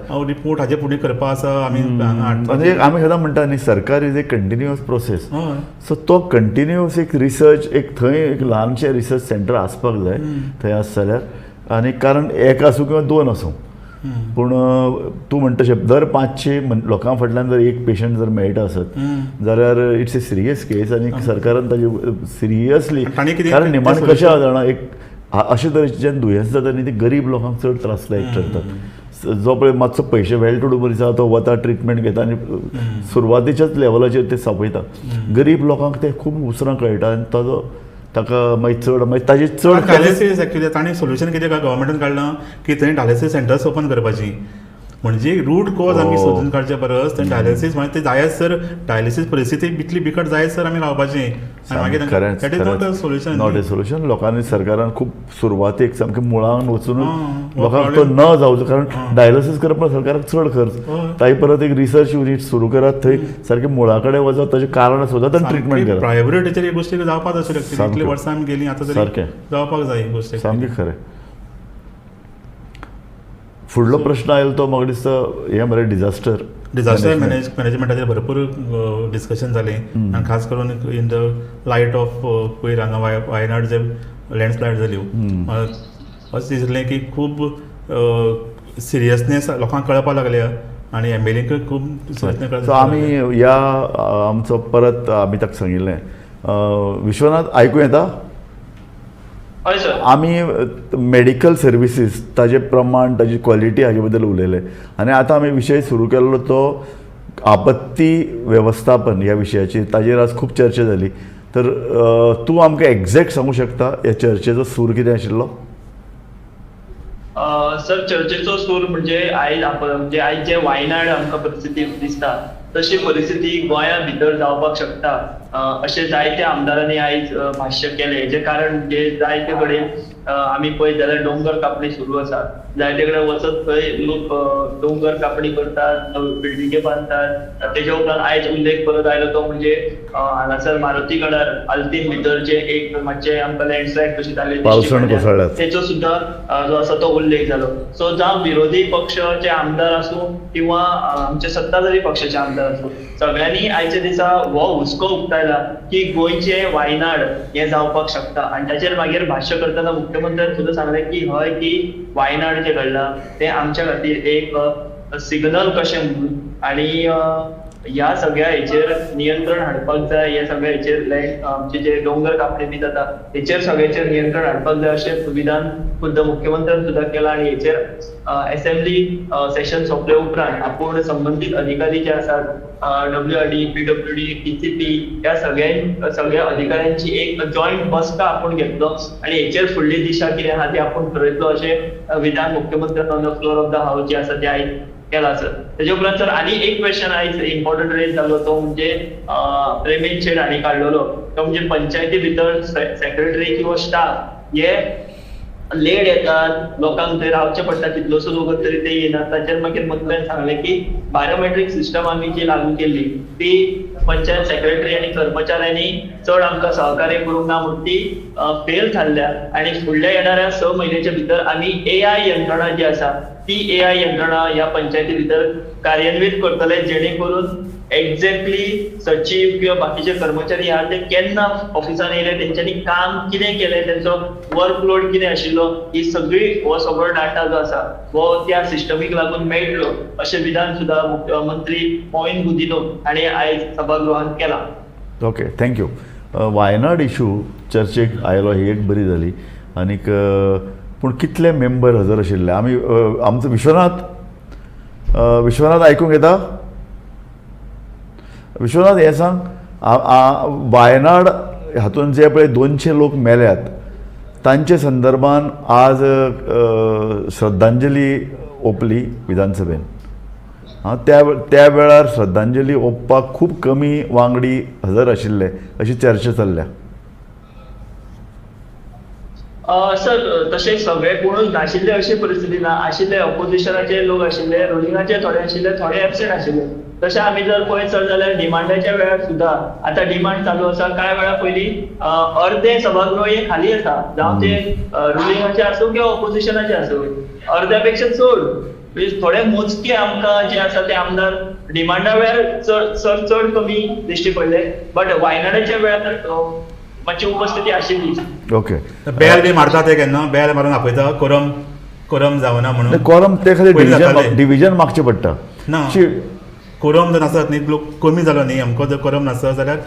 हांव रिपोर्ट हाजे फुडें करपा आसा आमी आनी आमी सदां म्हणटा न्ही, सरकार is a continuous process. So तो कंटिन्युअस एक रिसर्च, एक थंय एक ल्हानशें रिसर्च सेंटर आसपाक जाय थंय आसा जाल्यार. आनी कारण एक आसूं किंवा दोन आसूं, पूण तूं म्हणटा तशें दर 500 लोकां फाटल्यान जर एक पेशंट जर मेळटा आसत जाल्यार it's a serious case. आनी सरकारान ताजे सिरियसली, कारण निमाणें कशें आसा जाणा, एक अशे तरेचें जेन्ना दुयेंस जाता न्ही, ते गरीब लोकांक चड त्रासदायक ठरतात. जो पळय मातसो पयशे वेल टू do मनीस आसा तो वता, ट्रिटमेंट घेता आनी सुरवातेच्याच लेवलाचेर ते सोंपयता. गरीब लोकांक ते खूब उसरां कळटा आनी ताजो ताका मागीर चड मागीर ताजे चड डायलिसीस. एक्चुअली ताणें सोल्युशन कितें गव्हर्मेंटान काडलां की थंय डायलिसीस सेंटर्स ओपन करपाची. म्हणजे रूट कॉज आमी सोदून काडचे परस थंय डायलिसीस म्हणजे ते जायत सर डायलिसीस परिस्थिती इतली बिकट जायत सर आमी रावपाची. आनी मागीर that is not a solution, not a solution. लोकांनी सरकारान खूब सुरवातेक सामकें मुळान वचून लोकांक तो न जावचो, कारण डायलिसीस करप सरकाराक चड खर्च. ताजे परत एक रिसर्च युनीट सुरू करात, थंय सारकें मुळा कडेन वचत, ताचें कारण सोदात आनी ट्रिटमेंट करात. प्रायोरिटीचेर ही गोश्टी जावपाक जाय आशिल्ली. इतलीं वर्सां आमी गेलीं, आतां तरी जावपाक जाय ही गोश्ट. सामकें खरें. फुडलो प्रश्न आयलो तो म्हाका दिसता हें मरे डिजास्टर डिजास्टर मॅनेजमेंटाचेर भरपूर डिस्कशन जालें. आनी खास करून इन the light of पयर हांगा वायनाड जे लँडस्लायड जाल्यो, अशें दिसलें की खूब सिरियसनेस लोकांक कळपाक लागल्या आनी एमएलएंकूय खूब सिरियसनेस कळपाक. सो आमी ह्या आमचो परत आमी ताका सांगिल्लें, विश्वनाथ आयकूं येता? आमी मेडिकल सर्विसीस ताजे प्रमाण, ताजी क्वॉलिटी हाजे बद्दल उलयले आनी आतां आमी विशय सुरू केल्लो तो आपत्ती वेवस्थापन ह्या विशयाचेर. ताजेर आज खूब चर्चा जाली. तर तूं आमकां एग्जॅक्ट सांगूं शकता ह्या चर्चेचो सूर कितें आशिल्लो? सर, चर्चेचो सूर म्हणजे आयज म्हणजे आयज जे वायनाड आमकां परिस्थिती दिसता तशी परिस्थिती गोंया भितर जावपाक शकता अशें जायत्या आमदारांनी आयज भाश्य केलें. हेजें कारण म्हणजे जायते कडेन आमी पळयत जाल्यार डोंगर कापणी सुरू आसा. जायते कडेन वचत थंय लोक डोंगर कापणी करतात, बिल्डिंगे बांदतात. तेज्या उपरांत आयज उल्लेख परत आयलो तो म्हणजे हांगासर मारुती गडार आल्तीन भितर जे एक मातशें आमकां लँडस्लायड कशी जाली तेचो सुद्दां जो आसा तो उल्लेख जालो. सो जावं विरोधी पक्षाचे आमदार आसूं किंवा आमचे सत्ताधारी पक्षाचे आमदार आसूं, सगळ्यांनी आयच्या दिसा हो हुस्को उक्तायला की गोंयचें वायनाड हें जावपाक शकता. आनी ताचेर मागीर भाश्य करतना मुख्यमंत्र्यान सुद्दां सांगलें की हय, की वायनाड जें घडलां तें आमच्या खातीर एक सिग्नल कशें म्हणून, आनी ह्या सगळ्या हेचेर नियंत्रण हाडपाक जाय. ह्या सगळ्या हेचेर लँड आमचे जे डोंगर कापणी बी जाता हेचेर सगळ्याचेर नियंत्रण हाडपाक जाय अशें विधान खुद्द मुख्यमंत्र्यान सुद्दां केलां. आनी हेचेर एसेंब्ली सेशन सोंपले उपरांत आपूण संबंदीत अधिकारी जे आसात WRD, PWD, TCP ह्या सगळ्या अधिकाऱ्यांची एक जॉयंट बसका आपूण घेतलो आनी हेचेर फुडली दिशा कितें आहा ती आपूण ठरयतलो अशें विधान मुख्यमंत्र्यान on the floor of the house जे आसा ते आयज केला सर. तेजे उपरांत सर आनी एक क्वेश्चन आयज इम्पॉर्टंट रेज जालो तो म्हणजे प्रेमेन शेट हांणी काडलेलो तो म्हणजे पंचायती भितर सेक्रेटरी किंवा स्टाफ हे लेट येतात, लोकांक थंय रावचें पडटा कितलोसो वगत तरी ते येना. ताचेर मागीर मंत्र्यान सांगलें की बायोमेट्रीक सिस्टम आमी जी लागू केल्ली ती पंचायत सेक्रेटरी आनी कर्मचाऱ्यांनी चड आमकां सहकार्य करूंक ना म्हूण ती फेल थारल्या आनी फुडल्या येणाऱ्या 6 म्हयन्याच्या भितर आमी AI यंत्रणा जी आसा ती AI यंत्रणा ह्या पंचायती भितर कार्यान्वीत करतले, जेणे करून एक्झॅक्टली सचीव किंवा बाकीचे कर्मचारी आहा ते केन्ना ऑफिसान येयले, तेंच्यांनी काम कितें केलें, तेंचो वर्कलोड कितें आशिल्लो, ही सगळी हो सगळो डाटा जो आसा हो त्या सिस्टमीक लागून मेळटलो अशें विधान सुद्दां मुख्यमंत्री मॉवीन गुदिन्हो हांणी आयज सभागृहांत केलां. Okay, thank you. Wayanad issue चर्चेक आयलो ही एक बरी जाली. आनीक पूण कितले मेंबर हजर आशिल्ले आमी आमचो विश्वनाथ विश्वनाथ आयकूंक येता? विश्वनाथ हें सांग, वायनाड हातून जे पळय 200 लोक मेल्यात तांचे संदर्भान आज श्रद्धांजली ओंपली विधानसभेन. हां, त्या वेळार श्रद्धांजली ओंपपाक खूब कमी वांगडी हजर आशिल्ले अशी चर्चा चल्ल्या. सर तशें सगळे कोणूच नाशिल्ले अशी परिस्थिती ना. आशिल्ले ऑपोजिशनाचे लोक आशिल्ले, रुलिंगाचे थोडे आशिल्ले, थोडे एबसेंट आशिल्ले. तशें आमी जर पळयत सर जाल्यार डिमांडाच्या वेळार सुद्दां आतां डिमांड चालू आसा. कांय वेळा पयलीं अर्दे सभागृह हे खाली आसा, जावं ते रुलिंगाचे आसूं किंवा ऑपोजिशनाचे आसूं, अर्द्या पेक्षा चड म्हणजे थोडे मोजके आमकां जे आसा ते आमदार डिमांडा वेळार चड चड चड कमी दिश्टी पडले, बट वायनाडाच्या वेळार मातशी उपस्थिती आशिल्ली. ओके, बेल बी मारता ते केन्ना बेल मारून आपयता कोरम कोरम जावना म्हणून. कोरम ते खातीर डिविजन मागचें पडटा ना. कोरम जर नासत न्ही, लोक कमी जालो न्ही, आमकां जर कोरम नासत जाल्यार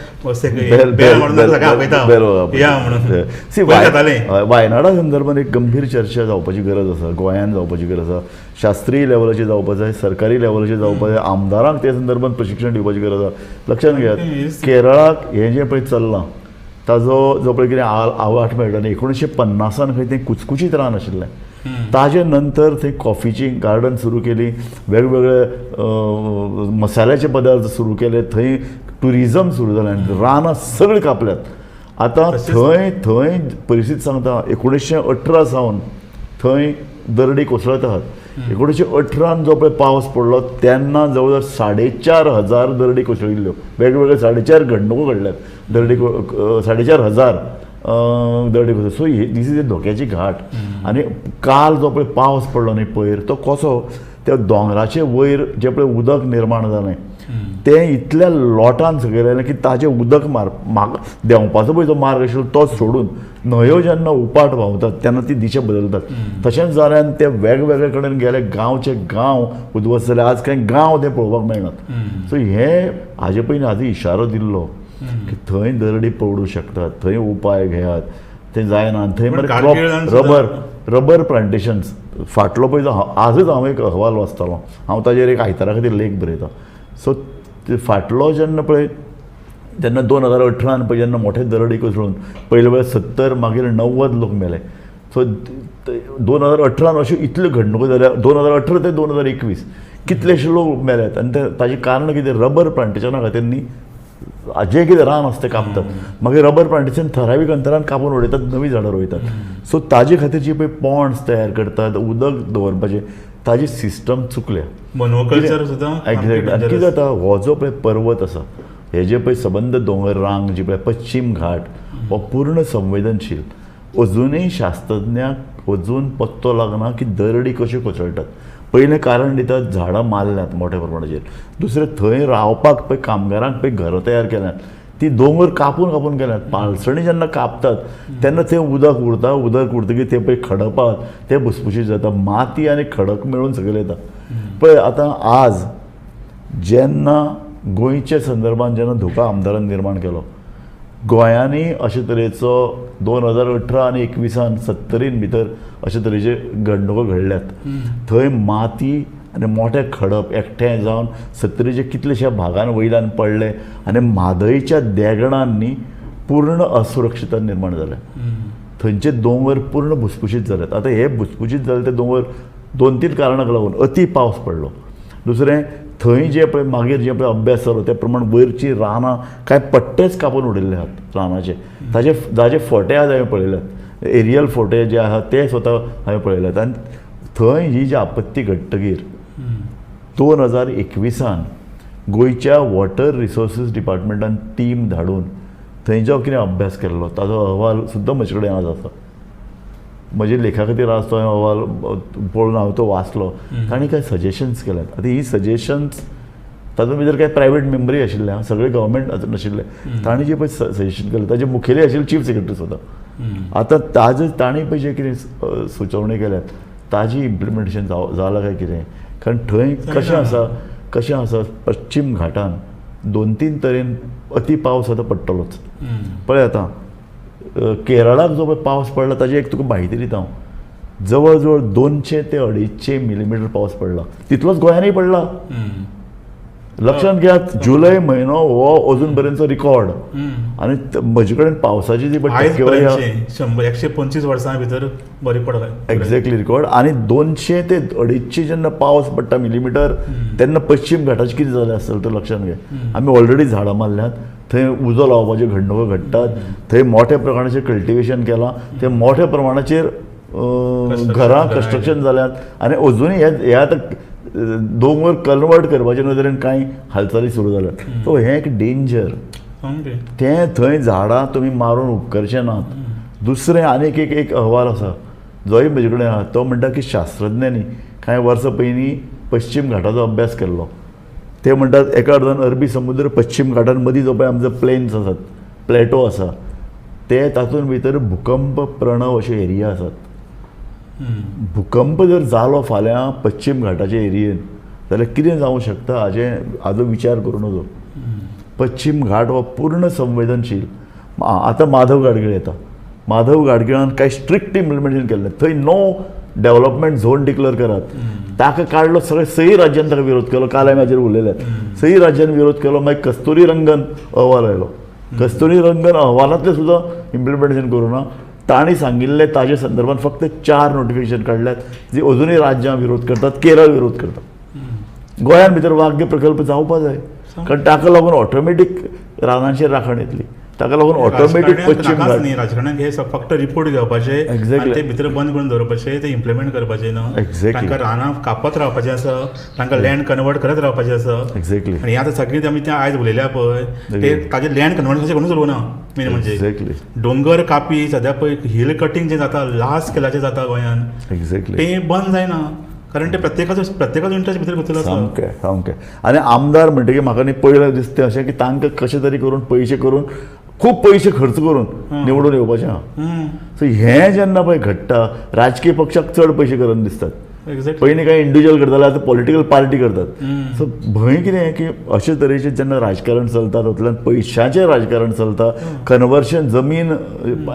बेल मारून सगळें आपयता या म्हणून. वायनाडा संदर्भात एक गंभीर चर्चा जावपाची गरज आसा, गोंयांत जावपाची गरज आसा, शास्त्रीय लेवलाचेर जावपाक जाय, सरकारी लेवलाचेर जावपाक जाय, आमदारांक ते संदर्भात प्रशिक्षण दिवपाची गरज आसा. लक्षांत घेयात, केरळाक हें जें पळय चल्लां ताजो जो पळय कितें आवाठ मेळटा न्ही, 1950 खंय तें कुचकुचीत रान आशिल्लें. ताजे नंतर थंय कॉफीची गार्डन सुरू केली, वेगवेगळे मसाल्याचे पदार्थ सुरू केले, थंय ट्युरिजम सुरू जालें आनी रानां सगळीं कापल्यात. आतां थंय थंय परिस्थिती सांगता, 1918 सावन थंय दरडी कोसळत आहात. 1918 जो पळय पावस पडलो तेन्ना जवळ जवळ 4,500 दरडी कोसळिल्ल्यो, वेगवेगळे 4.5 घडणुको घडल्यात, दरडी 4,500 दरडी कोसळ. सो these is a धोक्याची घाट. आनी काल जो पळय पावस पडलो न्ही पयर, तो कसो त्या दोंगराचे वयर जें पळय उदक निर्माण जालें तें इतल्या लोटान सकयल आयलें की ताजें उदक मार देंवपाचो पळय जो मार्ग आशिल्लो तो सोडून न्हंयो जेन्ना उपाट व्हांवतात तेन्ना ती दिशा बदलतात. तशेंच जाल्यान ते वेगवेगळे कडेन गेले, गांवचे गांव उद्ध्वस्त जाले, आज कांय गांव ते पळोवपाक मेळनात. सो हें हाजे पयलीं हाजो इशारो दिल्लो की थंय दरडी पडूं शकतात, थंय उपाय घेयात, थंय जायना. थंय मरे रबर प्लांटेशन्स फाटलो पळय जो आजच हांव एक अहवाल वाचतालो, हांव ताजेर एक आयतारा खातीर लेख बरयतां. सो फाटलो जेन्ना पळय तेन्ना 2018 पळय जेन्ना मोठे दरडी कोसळून पयले वेळार 70 मागीर 90 लोक मेले. सो 2018 अश्यो इतल्यो घडणुको जाल्या, 2018 ते 2021 कितलेशे लोक मेल्यात. आनी ते ताजें कारण कितें, रबर प्लांटेशना खातीर न्ही जें कितें रान आसा तें कापतात, मागीर रबर प्लांटेशन थरावीक अंतरान कापून उडयतात, नवीं झाडां रोयतात. सो ताजे खातीर जी पळय पॉन्ड्स तयार करतात उदक दवरपाचें, ताजी सिस्टम चुकल्या. मोनोकल्चर सुद्दां एक्झॅक्टली. आनी कितें जाता, हो जो पळय पर्वत आसा, हे जे पळय सबंद दोंगर रांग जी पळय पश्चीम घाट हो पूर्ण संवेदनशील. अजुनूय शास्त्रज्ञाक अजून पत्तो लागना की दरडी कश्यो कोसळटात. पयलें कारण दितात झाडां मारल्यात मोठ्या प्रमाणाचेर, दुसरें थंय रावपाक पळय कामगारांक पळय घरां तयार केल्यात ती दोंगर कापून कापून केल्यात. पालसणी जेन्ना कापतात तेन्ना थंय उदक उरता, उदक उरतकीर तें पळय खडपात तें भुसभुशीत जाता, माती आनी खडक मेळून सकयल येता. पळय आतां आज जेन्ना गोंयच्या संदर्भात जेन्ना धोका आमदारान निर्माण केलो, गोंयांनी अशे तरेचो 2018 आनी 21 70 भितर अशे तरेचे घडणुको घडल्यात. थंय माती आनी मोठे खडप एकठांय जावन 70च्या कितलेश्या भागान वयल्यान पडले आनी म्हादयच्या देगणांनी पूर्ण असुरक्षितता निर्माण जाल्या. थंयचे दोंगर पूर्ण भुसभुशीत जाल्यात. आतां हे भुसभुशीत जाले ते दोंगर 2-3 कारणांक लागून, अती पावस पडलो, दुसरें थंय जे पळय मागीर जे पळय अभ्यास जालो ते प्रमाण वयरचीं रानां कांय पट्टेच कापून उडयल्ले आहात रानाचे, ताजे ताजे फोटे आज हांवें पळयल्यात, एरियल फोटे जे आहात ते स्वता हांवें पळयल्यात. आनी थंय ही जी आपत्ती घडटकीर 2021 गोंयच्या वॉटर रिसोर्सीस डिपार्टमेंटान टीम धाडून थंय जो कितें अभ्यास केल्लो ताजो अहवाल सुद्दां म्हजे कडेन आज आसा. म्हजे लेखा खातीर आज तो अहवाल पळोवन हांवें तो वाचलो. तांणी कांय सजेशन्स केल्यात. आतां ही सजेशन्स तातूंत भितर कांय प्रायवेट मेंबरूय आशिल्ले, सगळे गव्हर्मेंट नाशिल्ले. तांणी जे पळय सजेशन केलें ताजे मुखेली आशिल्ले चीफ सेक्रेटरी स्वता. आतां ताजे तांणी पळय जे कितें सुचोवणी केल्यात ताजी इम्प्लिमेंटेशन जालां काय कितें, कारण थंय कशें आसा, कशें आसा पश्चीम घाटान 2-3 तरेन अती पावस आतां पडटलोच. पळय आतां केरळाक जो पळय पावस पडला ताजी एक तुका म्हायती दिता हांव, जवळ जवळ 200 ते 250 मिलीमिटर पावस पडला, तितलोच गोंयांनीय पडला. लक्षांत घेयात, जुलय म्हयनो हो अजून पर्यंतचो रिकॉर्ड. आनी म्हजे कडेन पावसाची जी टक्केवारी 125 वर्सां भितर बरी पडला एक्झॅक्टली रिकॉर्ड. आनी 200 ते 250 जेन्ना पावस पडटा मिलीमिटर तेन्ना पश्चीम घाटाचें कितें जालें आसतलें तें लक्षांत घे. आमी ऑलरेडी झाडां मारल्यात, थंय उजो लावपाच्यो घडणुको घडटात, थंय मोठ्या प्रमाणाचेर कल्टिवेशन केलां, थंय मोठ्या प्रमाणाचेर घरां कन्स्ट्रक्शन जाल्यात. आनी अजुनूय हे आतां दोंगर कन्वर्ट करपाचे नदरेन कांय हालचाली सुरू जाल्यात. सो हें एक डेंजर, तें थंय झाडां तुमी मारून उपकरचे नात. दुसरें आनीक एक एक अहवाल आसा जोय म्हजे कडेन आहा, तो म्हणटा की शास्त्रज्ञांनी कांय वर्सां पयलीं पश्चीम घाटाचो अभ्यास केल्लो. ते म्हणटात एका अर्दान अरबी समुद्र पश्चीम घाटान मदीं जो पळय आमचो प्लेन्स आसात, प्लेटो आसा, ते तातूंत भितर भुकंप प्रणव अशे एरिया आसात. भुकंप जर जालो फाल्यां पश्चीम घाटाच्या एरियेन जाल्यार कितें जावंक शकता हाजें हाजो विचार करूं नजो. पश्चीम घाट हो पूर्ण संवेदनशील. आतां माधव गाडगीळ येता, माधव गाडगिळान कांय स्ट्रिक्ट इम्प्लिमेंटेशन केल्लें, थंय नो डेव्हलपमेंट झोन डिक्लेअर करात. ताका काडलो सगळे सई राज्यान ताका विरोध केलो, काल आमी हाजेर उलयले, सई राज्यान विरोध केलो. मागीर कस्तुरी रंगन अहवाल आयलो, कस्तुरी रंगन अहवालांतलें सुद्दां इम्प्लिमेंटेशन करूं ना. तांणी सांगिल्लें ताजे संदर्भात फक्त 4 नोटिफिकेशन काडल्यात जी अजुनूय राज्यां विरोध करतात, केरळ विरोध करतात. गोंयांत भितर वाघ्य प्रकल्प जावपा जाय, कारण ताका लागून ऑटोमॅटीक रानांचेर राखण येतली, ताका लागून ऑटोमॅटीक पश्चीम घाट. राजकारण्याक हे फक्त रिपोर्ट घेवपाचे, ते भितर बंद करून दवरपाचे, ते इम्प्लिमेंट करपाचे ना. तांकां रानां कापत रावपाचें आसा, तांकां लँड कन्वर्ट करत रावपाचें आसा. एक्झॅक्टली. आनी आतां सगळीं आमी ते आयज उलयल्या पळय ते ताजें लँड कन्वर्ट कशें कोणूच उलोवना. मेन म्हणजे दोंगर कापी सद्या पळय हिल कटींग जें जाता लार्ज स्केलाचें जाता गोंयांत, एक्झॅक्टली तें बंद जायना, कारण ते प्रत्येकाचो इंट्रस्ट भितर घुसलेलो आसा. सामकें सामकें. आनी आमदार म्हणटकीर म्हाका न्ही पयलें दिसता अशें की तांकां कशें तरी करून पयशे करून खूब पयशे खर्च करून निवडून येवपाचें आहा. सो हें जेन्ना पळय घडटा, राजकीय पक्षाक चड पयशे करून दिसतात. पयलीं कांय इंडिविज्युअल करताले, आतां पॉलिटिकल पार्टी करतात. सो भंय कितें की अशे तरेचें जेन्ना राजकारण चलता तातूंतल्यान पयशांचें राजकारण चलता, कन्वर्शन जमीन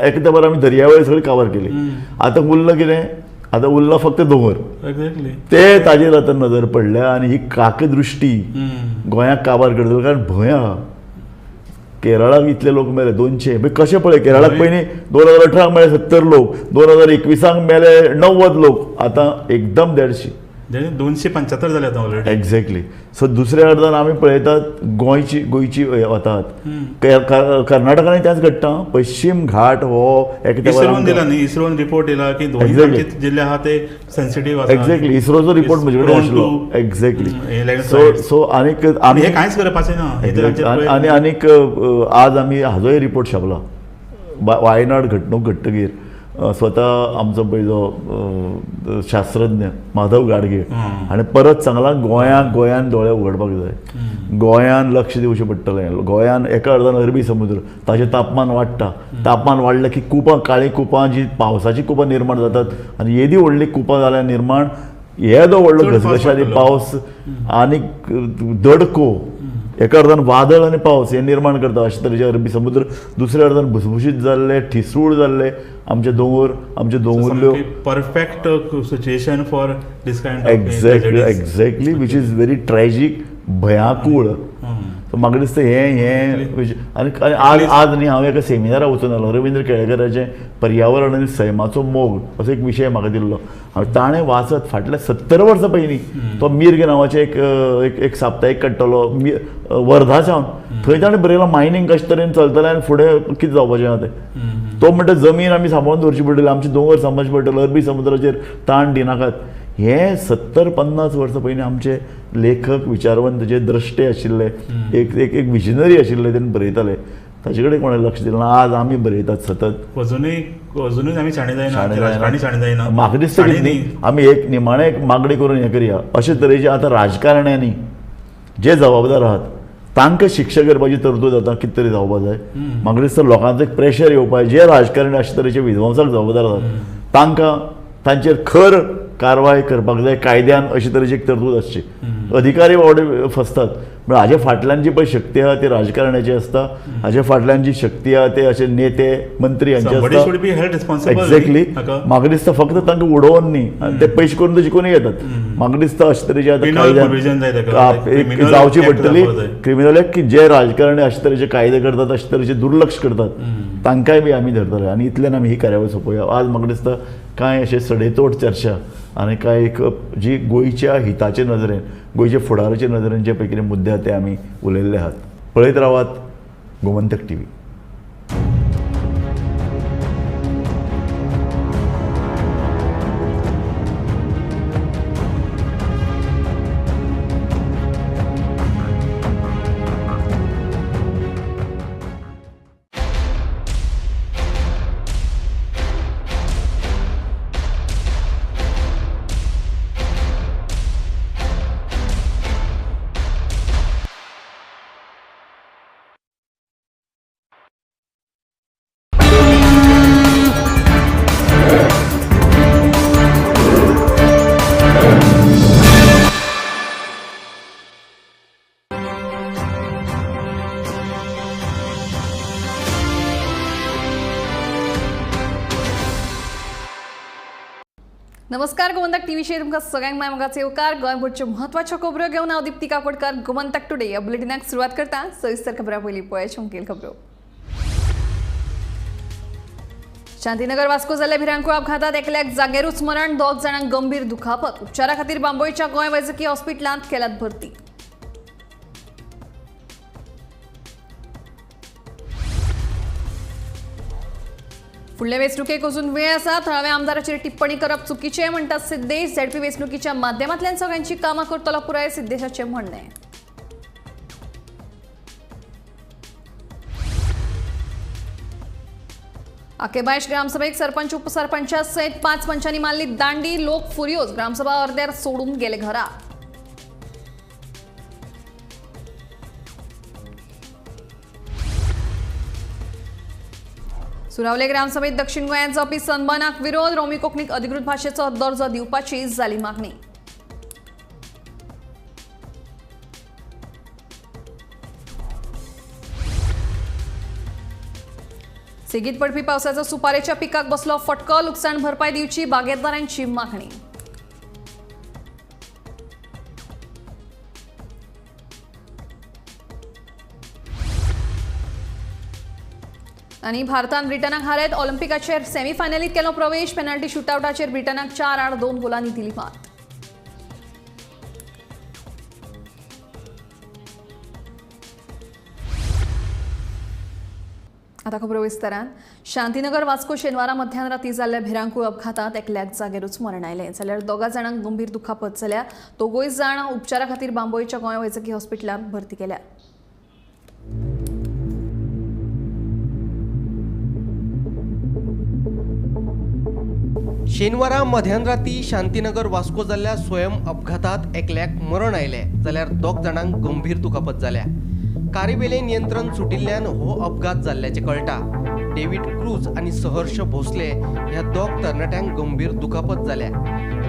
एकदा बरें आमी दर्यावेळ सगळी काबार केली, आतां उरलां कितें, आतां उरला फक्त दोंगर. ते ताजेर आतां नदर पडल्या आनी ही काकदृश्टी गोंयाक काबार करतली, कारण भंय आहा. केरळाक इतले लोक मेले 200, कशें पळय केरळाक पयलीं 2018 मेले 70 लोक, 2021 मेले 90 लोक, आतां एकदम 150, 275 जाले आतां ऑलरेडी. एक्झॅक्टली. सो दुसऱ्या अर्दान आमी पळयतात गोंयची वतात, कर्नाटकांनी त्याच घडटा. पश्चीम घाट हो इस्रोन दिला न्ही, इस्रोन रिपोर्ट दिला की दोन जिल्ले आहा ते सेन्सिटीव आसा. एक्झॅक्टली, इस्रोचो रिपोर्ट म्हजे कडेन आशिल्लो. एक्झॅक्टली. सो सो आनीक आमी हें कांयच करपाचें ना. आनी आनीक आज आमी हाजोय रिपोर्ट छापला, वायनाड घडणूक घडटगीर स्वता आमचो पळय जो शास्त्रज्ञ माधव गाडगीळ हाणें परत सांगलां गोंयाक गोंयान दोळे उगडपाक जाय, गोंयान लक्ष दिवचें पडटलें. गोंयान एका अर्दान अरबी समुद्र, ताजें तापमान वाडटा, तापमान वाडलें की कुपां, काळीं कुपां जी पावसाचीं कुपां निर्माण जातात आनी येदी व्हडलीं कुपां जाल्यार निर्माण येदो व्हडलो घसघशांनी पावस आनी दडको, एका अर्दान वादळ आनी पावस हे निर्माण करता अशे तरेचे अरबी समुद्र, दुसऱ्या अर्दान भुसभुशीत जाल्ले, ठिसूळ जाल्ले आमचे दोंगर, आमचे दोंगुल्ल्यो. Perfect situation for this kind of. Exactly, exactly, which is very tragic, भयाकूळ. सो म्हाका दिसता हें हें आनी आज आज न्ही हांव एका सेमिनाराक वचून आयलो, रविंद्र केळेकराचें पर्यावरण आनी सैमाचो मोग असो एक विशय म्हाका दिल्लो. हांवें ताणें वाचत फाटल्या 70 वर्सां पयलीं तो मिर्ग नांवाचें एक एक साप्ताहीक काडटलो वर्धा सावन, थंय ताणें बरयलां मायनींग कशें तरेन चलतलें आनी फुडें कितें जावपाचें आहा तें. तो म्हणटा जमीन आमी सांबाळून दवरची पडटली, आमचे दोंगर सांबाळचे पडटले, अरबी समुद्राचेर ताण दिनाकात. हे 70-50 वर्सां पयलीं आमचे लेखक विचारवंत जे द्रश्टे आशिल्ले, एक एक एक विजनरी आशिल्ले, तेणें बरयताले, ताजे कडेन कोणें लक्ष दिलें ना. आज आमी बरयतात सतत, अजुनूय आमी शाणे जायना. म्हाका दिसता की आमी एक निमाणें एक मागणी करून हें करया, अशे तरेचे आतां राजकारण्यांनी जे जबाबदार आहात तांकां शिक्षा करपाची तरतूद आतां कितें तरी जावपा जाय. म्हाका दिसता लोकांचो एक प्रेशर येवपा जाय, जे राजकारणी अशे तरेचे विध्वंसाक जबाबदार आसात तांकां तांचेर खर कारवाय करपाक जाय कायद्यान, अशे तरेची एक तरतूद आसची. अधिकारी बावडे फसतात, पूण हाजे फाटल्यान जी पळय शक्ती आहा ती राजकारणाची आसता, हाजे फाटल्यान जी शक्ती आहा ते अशे नेते मंत्री हांचे आसता. एक्झॅक्टली. म्हाका दिसता फक्त तांकां उडोवन न्ही, आनी ते पयशे करून ते शिकून घेतात. म्हाका दिसता अशे तरेचे आतां कायद्यान एक जावची पडटली क्रिमिनल एक्ट, की जे राजकारणी अशे तरेचे कायदे करतात, अशे तरेचे दुर्लक्ष करतात, तांकांय बी आमी धरतले. आनी इतल्यान आमी ही कार्यावळ सोंपोवया. आज म्हाका दिसता कांय अशे सडेतोड चर्चा आनी कांय एक जी गोंयच्या हिताचे नदरेन, गोंयच्या फुडाराचे नदरेन जे पळय कितें मुद्दे आहा ते आमी उलयल्ले आहात. पळयत रावात गोमंतक टीव्ही. नमस्कार, गोमंतक टीव्हीचेर तुमकां सगळ्यांक माय मोगाचो येवकार. गोंयभरच्यो म्हत्वाच्यो खबरो घेवन हांव दीप्ती काकोडकर गोमंतक टुडे ह्या बुलेटिनाक सुरवात करता. सविस्तर खबरां पयलीं पळयात मुखेल खबरो. शांतीनगर वास्को जाल्ल्या भिरांकूळ अपघातात एकल्याक जागेरूच मरण, 2 जाणांक गंभीर दुखापत. उपचारा खातीर बांबोळीच्या गोंय वैजकी हॉस्पिटलांत केल्यात भरती. फुडले वेंचणुकेक अजून वेळ आसा, थळाव्या आमदाराचेर टिप्पणी करप चुकीचें म्हणटात सिद्देश. झेडपी वेंचणुकीच्या माध्यमांतल्यान सगळ्यांची कामां करतलो पुराय, सिद्देशाचें म्हणणें. आकेबायश ग्रामसभेक सरपंच उपसरपंचा सयत 5 पंचांनी मारली दांडी. लोक फुरियोज, ग्रामसभा अर्द्यार सोडून गेले घरा. सुरावले ग्रामसभेत दक्षिण गोंयांत जावपी सनबर्नाक विरोध. रोमी कोंकणीक अधिकृत भाशेचो दर्जो दिवपाची जाली मागणी. सेगीत पडपी पावसाचो सुपारेच्या पिकाक बसलो फटको. लुकसाण भरपाय दिवची बागेतदारांची मागणी. आनी भारतान ब्रिटनाक हारयत ऑलिम्पिकाचेर सेमीफायनलीत केलो प्रवेश. पेनल्टी शुटआवटाचेर ब्रिटनाक 4-2 गोलांनी दिली मात. आता खबरो विस्तारान. शांतीनगर वास्को शेनवारा मध्यान राती जाल्ल्या भिरांकूळ अपघातात एकल्याक जागेरूच मरण आयलें, जाल्यार 2 जाणांक गंभीर दुखापत जाल्या. 2 जाण उपचारा खातीर बांबोळीच्या गोंय वैजकी हॉस्पिटलांत भरती केल्या. शेनवारा मध्यानराती शांतीनगर वास्को जाल्ल्या स्वयं अपघातात एकल्याक मरण आयलें, जाल्यार 2 जाणांक गंभीर दुखापत जाल्या. कारीवेलें नियंत्रण सुटिल्ल्यान हो अपघात जाल्ल्याचें कळटा. डेव्हिड क्रूज आनी सहर्ष भोसले ह्या 2 तरणाट्यांक गंभीर दुखापत जाल्या,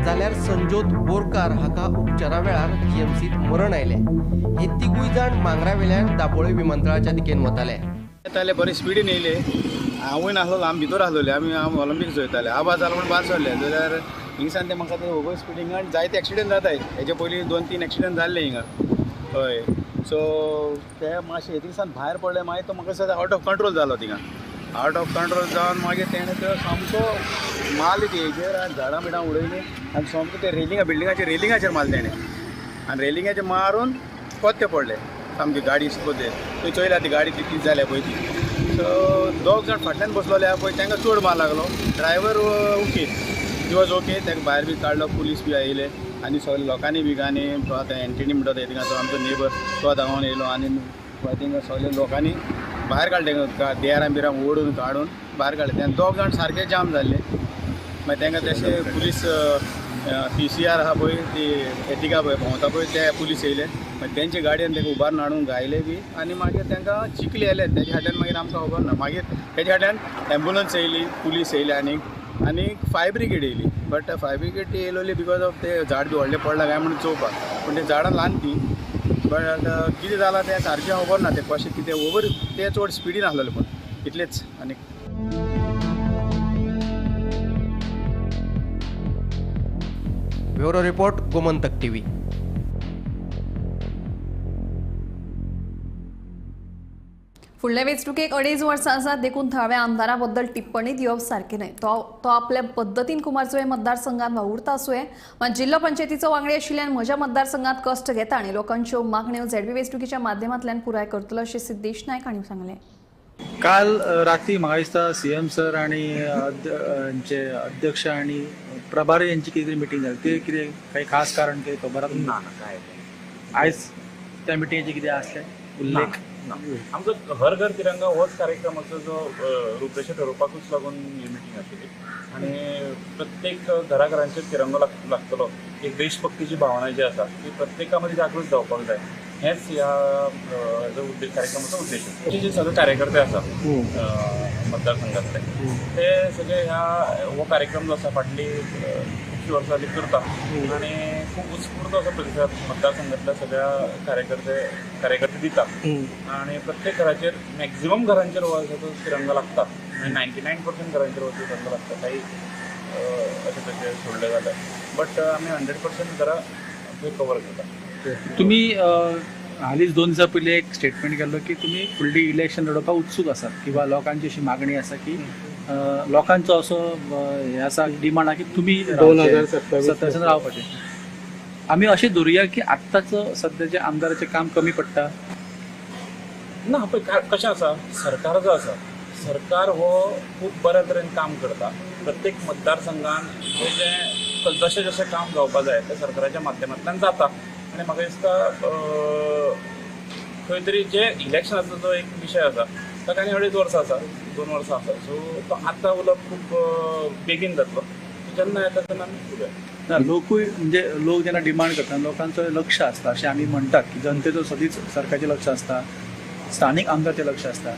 जाल्यार संजोत बोरकार हाका उपचारा वेळार जीएमसीत मरण आयलें. हे 3 जाण मांगरावेल्यान दाबोळे विमानतळाच्या दिकेन वताले. येताले बरे स्पिडीन येयले, हांवूय नासलो, आमी भितर आसलोले, आमी ऑलिम्पिक चोयताले. आवाज जालो म्हूण भायर सरले जाल्यार हिंगसान ते म्हाका ते ओवर स्पिडींग आनी जायते एक्सिडंट जाताय. हेजे पयलीं 2-3 एक्सिडंट जाल्ले हिंगा. हय, सो ते मातशें हिंगसान भायर पडले, मागीर तो म्हाका दिसता आवट ऑफ कंट्रोल जालो. थिंगा आवट ऑफ कंट्रोल जावन मागीर तेणें तो सामको मारले ती हेजेर आनी झाडां बिडां उडयलीं आनी सामको ते रेलिंगा बिल्डिंगाचेर रेलिंगाचेर मारले तेणें आनी रेलिंगाचेर मारून कोत्ते पडले सामकी गाडी कोत्ते. थंय चोयल्या ती गाडी ती जाल्या पळय ती. सो 2 जाण फाटल्यान बसलोले आहा पळय, तांकां चड मार लागलो. Driver okay, he was okay. ताका भायर बी काडलो, पुलीस बी आयले आनी सगळे लोकांनी बी आनी तो आतां एंटनी म्हणटा तो थिंगा तो आमचो नेबर तो धांवन येयलो आनी थिंगा सगळे लोकांनी भायर काडले, देरां बिरां ओडून काडून भायर काडले. तेन्ना 2 जाण सारके जाम जाल्ले. मागीर तांकां तशें पुलीस PCR आहा पळय ती एटिका पळय भोंवता पळय ते पुलीस येयले. मागीर तेंचे गाडयेन तांकां उबारून हाडून गायले बी आनी मागीर तांकां चिखली आयले. तेज्या फाटल्यान मागीर आमकां खबर ना. मागीर तेज्या फाटल्यान एम्बुलन्स येयली, पुलीस येयली आनी आनी फायर ब्रिगेड येयली. बट फायर ब्रिगेड येयलोली because of ते झाड बी व्हडलें पडलां काय म्हणून चोवपाक, पूण ते झाडां ल्हान ती. बट कितें जालां तें सारकें खबर ना, तें कशें कितें ओवर ते चड स्पिडीन आसलेले, पूण इतलेंच. आनी ब्युरो रिपोर्ट, गोमंतक टीव्ही. फुडले वेंचणुकेक 2.5 वर्सां आसात, देखून थळाव्या आमदारा बद्दल टिप्पणी दिवप सारकें न्हय. तो आपल्या पद्दतीन कुमारजुंवें मतदारसंघात वावुरता आसुये, मात जिल्लो पंचायतीचो वांगडी आशिल्ल्यान म्हज्या मतदारसंघात कश्ट घेता आनी लोकांच्यो मागण्यो झेडपी वेंचणुकीच्या माध्यमांतल्यान पुराय करतलो अशें सिद्देश नायक हांणी सांगलें. काल राती म्हाका दिसता सीएम सर आनी आमचे अध्यक्ष आनी प्रभारी यांची कितें तरी मिटींग जाली, ते कितें काही खास कारण कितें खबर आसा? ना, काय आयज त्या मिटिंगेचें कितें आसलें उल्लेख? ना, आमचो हर घर तिरंगा होच कार्यक्रमाचो जो रूपरेशा ठरोवपाकूच लागून ही मिटींग आशिल्ली आनी प्रत्येक घराघरांचेर तिरंगो लागतलो, एक देशभक्तीची भावना जी आसा ती प्रत्येका मदीं जागृत जावपाक जाय, हेच ह्या उद्देश कार्यक्रमाचो उद्देश. जे सगळे कार्यकर्ते आसा मतदारसंघातले ते सगळे ह्या हो कार्यक्रम जो आसा फाटली खुबशीं वर्सां जाली करता आनी खूब उत्स्फूर्त असो प्रतिसाद मतदारसंघातल्या सगळ्या कार्यकर्ते दिता आनी प्रत्येक घराचेर मॅक्झिमम घरांचेर हो आसा तो तिरंगा लागता, 99% घरांचेर हो तिरंगा लागता. काही अशें तशें सोडलें जाल्यार, बट आमी 100% घरां कवर करता. तुमी हालींच 2 दिसां पयलीं एक स्टेटमेंट केल्लो की तुमी फुडली इलेक्शन लडोवपाक उत्सूक आसात किंवा लोकांची अशी मागणी आसा की लोकांचो असो हें आसा डिमांड आसा की तुमी 2027 रावपाचें. आमी अशें धरुया की आत्ताच सद्याच्या आमदाराचें काम कमी पडटा? ना, पळय कशें आसा, सरकार जो आसा, सरकार हो खूब बऱ्या तरेन काम करता. प्रत्येक मतदारसंघान जें जशें जशें काम जावपा जाय तें सरकाराच्या माध्यमांतल्यान जाता. आनी म्हाका दिसता खंय तरी जे इलेक्शनाचो जो एक विशय आसा ताका आनी 2.5 वर्सां आसा, 2 वर्सां आसा, सो तो आतां उलोवप खूब बेगीन जातलो. जेन्ना येता तेन्ना आमी उलोवया. ना, लोकूय म्हणजे लोक जेन्ना डिमांड करता लोकांचो लक्ष आसता अशें आमी म्हणटात की जनतेचो सदींच सरकाराचें लक्ष आसता, स्थानीक आमदारचें लक्ष आसता.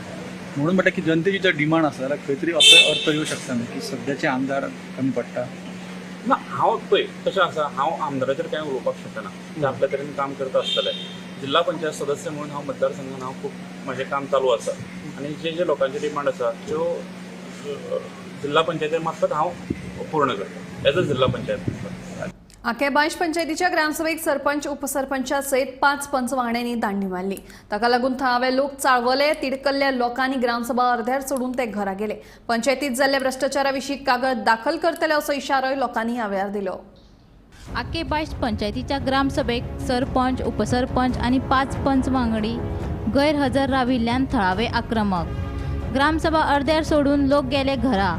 म्हणून म्हणटा की जनतेची जर डिमांड आसा जाल्यार खंय तरी असो अर्थ येवं शकता न्हू की सद्याचे आमदार कमी पडटा? ना, हांव पळय कशें आसा, हांव आमदाराचेर कांय उलोवपाक शकना, ते आपल्या तरेन काम करता आसतले. जिल्हा पंचायत सदस्य म्हणून हांव मतदारसंघान हांव खूब म्हाजें काम चालू आसा आनी जे जे लोकांचे डिमांड आसा त्यो जिल्हा पंचायती मार्फत हांव पूर्ण करता एज अ जिल्हा पंचायत. आके बायश पंचायतीच्या ग्रामसभेक सरपंच उपसरपंचा सयत 5 पंच वांगड्यांनी दांडी मारली. ताका लागून थळावे लोक चाळवले. तिडकल्ल्या लोकांनी ग्रामसभा अर्ध्यार सोडून ते घरा गेले. पंचायतीत जाल्ल्या भ्रष्टाचारा विशीं कागद दाखल करतले असो इशारोय लोकांनी ह्या वेळार दिलो. आके बायश पंचायतीच्या ग्रामसभेक सरपंच, उपसरपंच आनी 5 पंच वांगडी गैरहजर राविल्ल्यान थळावे आक्रमक. ग्रामसभा अर्ध्यार सोडून लोक गेले घरा.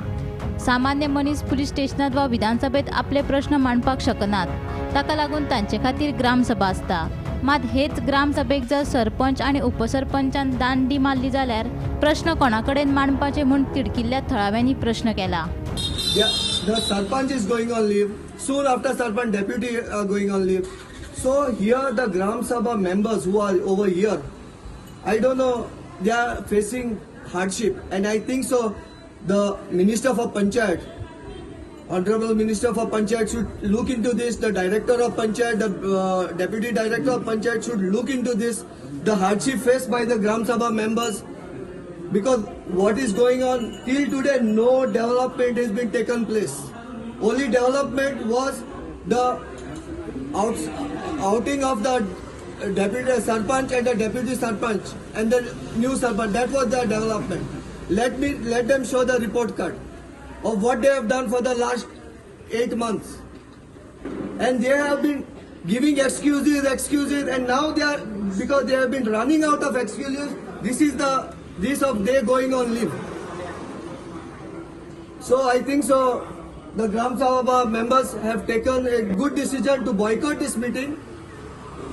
सामान्य मनीस पुलीस स्टेशनात वा विधानसभेत आपले प्रश्न मांडपाक शकनात, ताका लागून तांचे खातीर ग्रामसभा आसता. मात हेच ग्रामसभेक जर सरपंच आनी उपसरपंचान दांडी मारली जाल्यार प्रश्न कोणा कडेन मांडपाचे म्हूण तिडकिल्ल्या थळाव्यांनी प्रश्न केला. The sarpanch is going on leave. Soon after sarpanch, deputy are going on leave. So here the Gram Sabha members who are over here, I don't know, they are facing hardship, and I think so the Minister for Panchayat, Honorable Minister for Panchayat should look into this. The Director of Panchayat, the Deputy Director of Panchayat should look into this, the hardship faced by the Gram Sabha members, because what is going on till today, no development has been taken place. Only development was the outing of the deputy sarpanch and the deputy sarpanch and the new sarpanch. That was the development. Let them show the report card of what they have done for the last 8 months. And they have been giving excuses, and now they are, because they have been running out of excuses, this is the this of they going on leave. So I think so the Gram Sabha members have taken a good decision to boycott this meeting,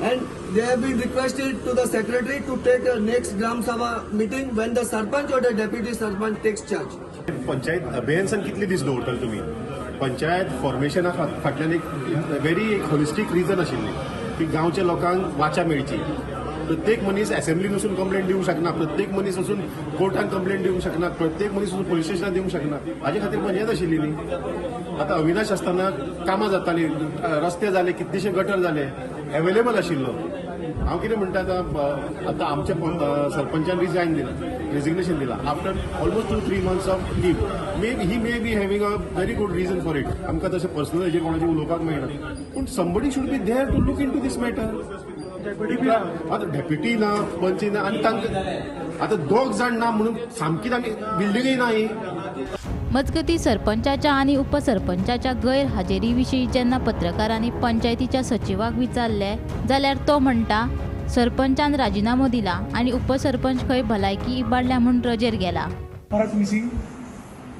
and they have been requested to the secretary to take a next Gram Sabha meeting when the sarpanch or the deputy sarpanch takes charge. Panchayat अबेयन्सान कितले दीस दवरतले तुमी? पंचायत फॉर्मेशना फाटल्यान एक very एक होलिस्टीक reason आशिल्ली की गांवच्या लोकांक वाचा मेळची. प्रत्येक मनीस असेंब्लीन वचून कंप्लेंट दिवंक शकना, प्रत्येक मनीस वचून कोर्टान कंप्लेंट दिवंक शकना, प्रत्येक मनीस वचून पुलीस स्टेशनात दिवंक शकना. हाजे खातीर पंचायत आशिल्ली न्ही. आतां अविनाश आसतना कामां जातालीं, रस्ते जाले, कितलेशे गटर जाले, एवेलेबल आशिल्लो. हांव कितें म्हणटा, आतां आमच्या सरपंचान रिजायन दिलां, रेजिग्नेशन दिलां after almost 2-3 months of leave. May he may be having a very good reason for it. आमकां तशें पर्सनल हेजेर कोणाचें उलोवपाक मेळना, पूण somebody should be there to look into this matter. आतां डेप्युटी ना, पंच ना, आनी तांकां आतां दोग जाण ना म्हणून सामकीच आमी बिल्डिंगय ना ही. मजगतीं सरपंचाच्या आनी उपसरपंचाच्या गैरहाजेरी विशीं जेन्ना पत्रकारांनी पंचायतीच्या सचिवाक विचारलें जाल्यार तो म्हणटा सरपंचान राजिनामो दिला आनी उपसरपंच खंय भलायकी इबाडल्या म्हूण रजेर गेला. परत मिसिंग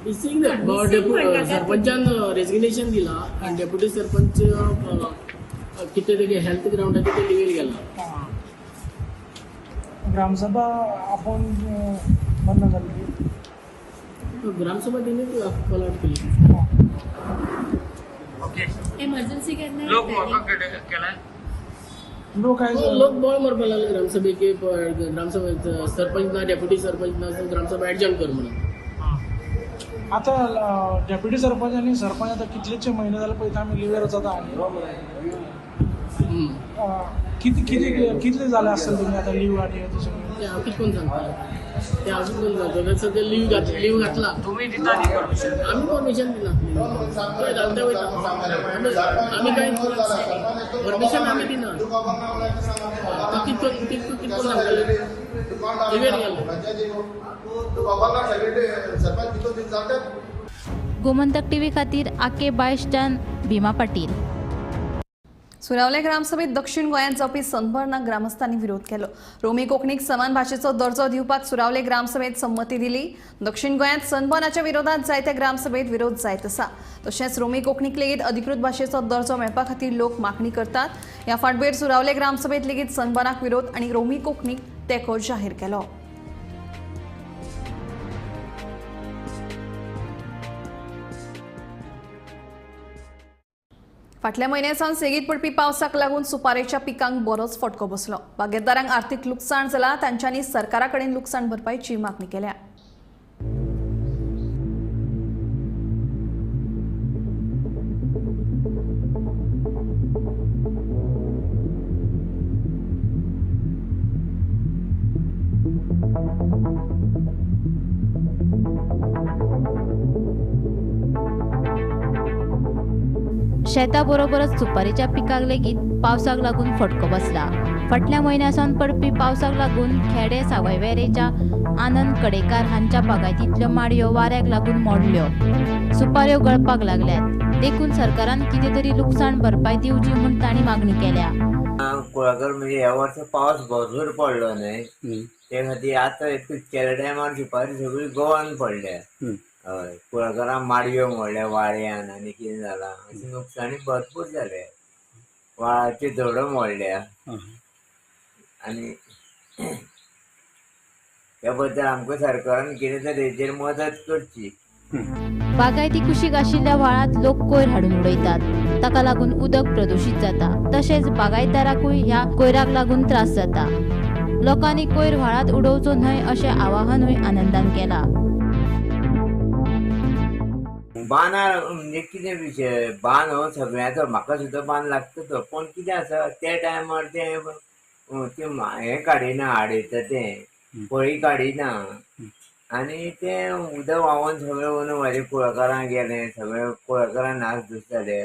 मिसिंग सरपंचान रेजिग्नेशन दिला आनी डेप्युटी सरपंच कितें तरी हेल्थ ग्रावंडाचेर ते लिव्हीर गेला. ग्रामसभा आपोवन बंद जाली. ग्रामसभा तेणी कॉल आउट केली. एमर्जन्सी केन्ना लोक लोक लोक बोळ मारपाक लागले ग्रामसभेक, ग्रामसभा सरपंच ना, डेप्युटी सरपंच ना, ग्रामसभा एडजर्न कर म्हणून. आतां डेप्युटी सरपंच आनी सरपंच आतां कितलेशे म्हयने जाले पळयता आमी लिव्हेर वचता. कितले कितले जाले आसतले तुमी आतां लिव्ह आनी तशें? ते हांव कितें करून सांगतलें, ते हांव कितें करून सांगतलें. सद्या लीव घातला, लीव घातला तुमी दिता न्ही परमिशन, आमी परमिशन दिना. पळय घालता वयता आमी कांय परमिशन आमी दिना. तो कितें करून कितें करून सांगतलें, लिवेर गेलो. गोमंतक टीव्ही खातीर आके बायशच्यान भीमा पाटील. सुरावले ग्रामसभेत दक्षिण गोंयांत जावपी सनबर्नाक ग्रामस्थांनी विरोध केलो. रोमी कोंकणीक समान भाशेचो दर्जो दिवपाक सुरावले ग्रामसभेत संमती दिली. दक्षिण गोंयांत सनबर्नाच्या विरोधात जायत्या ग्रामसभेत विरोध जायत आसा. तशेंच रोमी कोंकणीक लेगीत अधिकृत भाशेचो दर्जो मेळपा खातीर लोक मागणी करतात. ह्या फाटभुंयेर सुरावले ग्रामसभेत लेगीत सनबर्नाक विरोध आनी रोमी कोंकणीक तेंको जाहीर केलो. फाटल्या म्हयन्या सावन सेगीत पडपी पावसाक लागून सुपारेच्या पिकांक बरोच फटको बसलो. बागेतदारांक आर्थीक लुकसाण जाला. तांच्यांनी सरकारा कडेन लुकसाण भरपायची मागणी केल्या. शेताबरोबरच सुपारीच्या पिकाक लेगीत पावसाक लागून फटको बसला. फाटल्या म्हयन्या सावन पडपी पावसाक लागून खेडे सावयवेरेच्या आनंद कडेकार हांच्या बागायतींतल्यो माडयो वाऱ्याक लागून मोडल्यो. सुपाऱ्यो गळपाक लागल्यात. देखून सरकारान कितें तरी लुकसाण भरपाय दिवची म्हूण तांणी मागणी केल्या. कुळागर म्हणजे ह्या वर्सा पावस भरपूर पडलो न्हय, ते खातीर आतां केल्या टायमार सुपारी सगळी गोवान पडल्या. हय, कुळागरां माडयो मोडल्या वाऱ्यान आनी कितें जालां अशें नुकसाणी भरपूर जाले. वाळाच्यो धडो मोडल्या आनी त्या बद्दल आमकां सरकारान कितें तरी हेजेर मदत करची. बागायती कुशीक आशिल्ल्या व्हाळांत लोक कोयर हाडून उडयतात. ताका लागून उदक प्रदुशीत जाता. तशेंच बागायतदाराकूय ह्या कोयराक लागून त्रास जाता. लोकांनी कोयर व्हाळांत उडोवचो न्हय अशें आवाहनूय आनंदान केला. बांदार म्हणजे कितें विशय, बांद हो सगळ्यांचो, म्हाका सुद्दां बांद लागता तो, पूण कितें आसा त्या टायमार तें हें काडिना, आडयता तें पळी काडिना आनी तें उदक व्हांवून सगळें वयर म्हाजे कुळागरां गेलें, सगळें कुळागरां नासधूस जाले.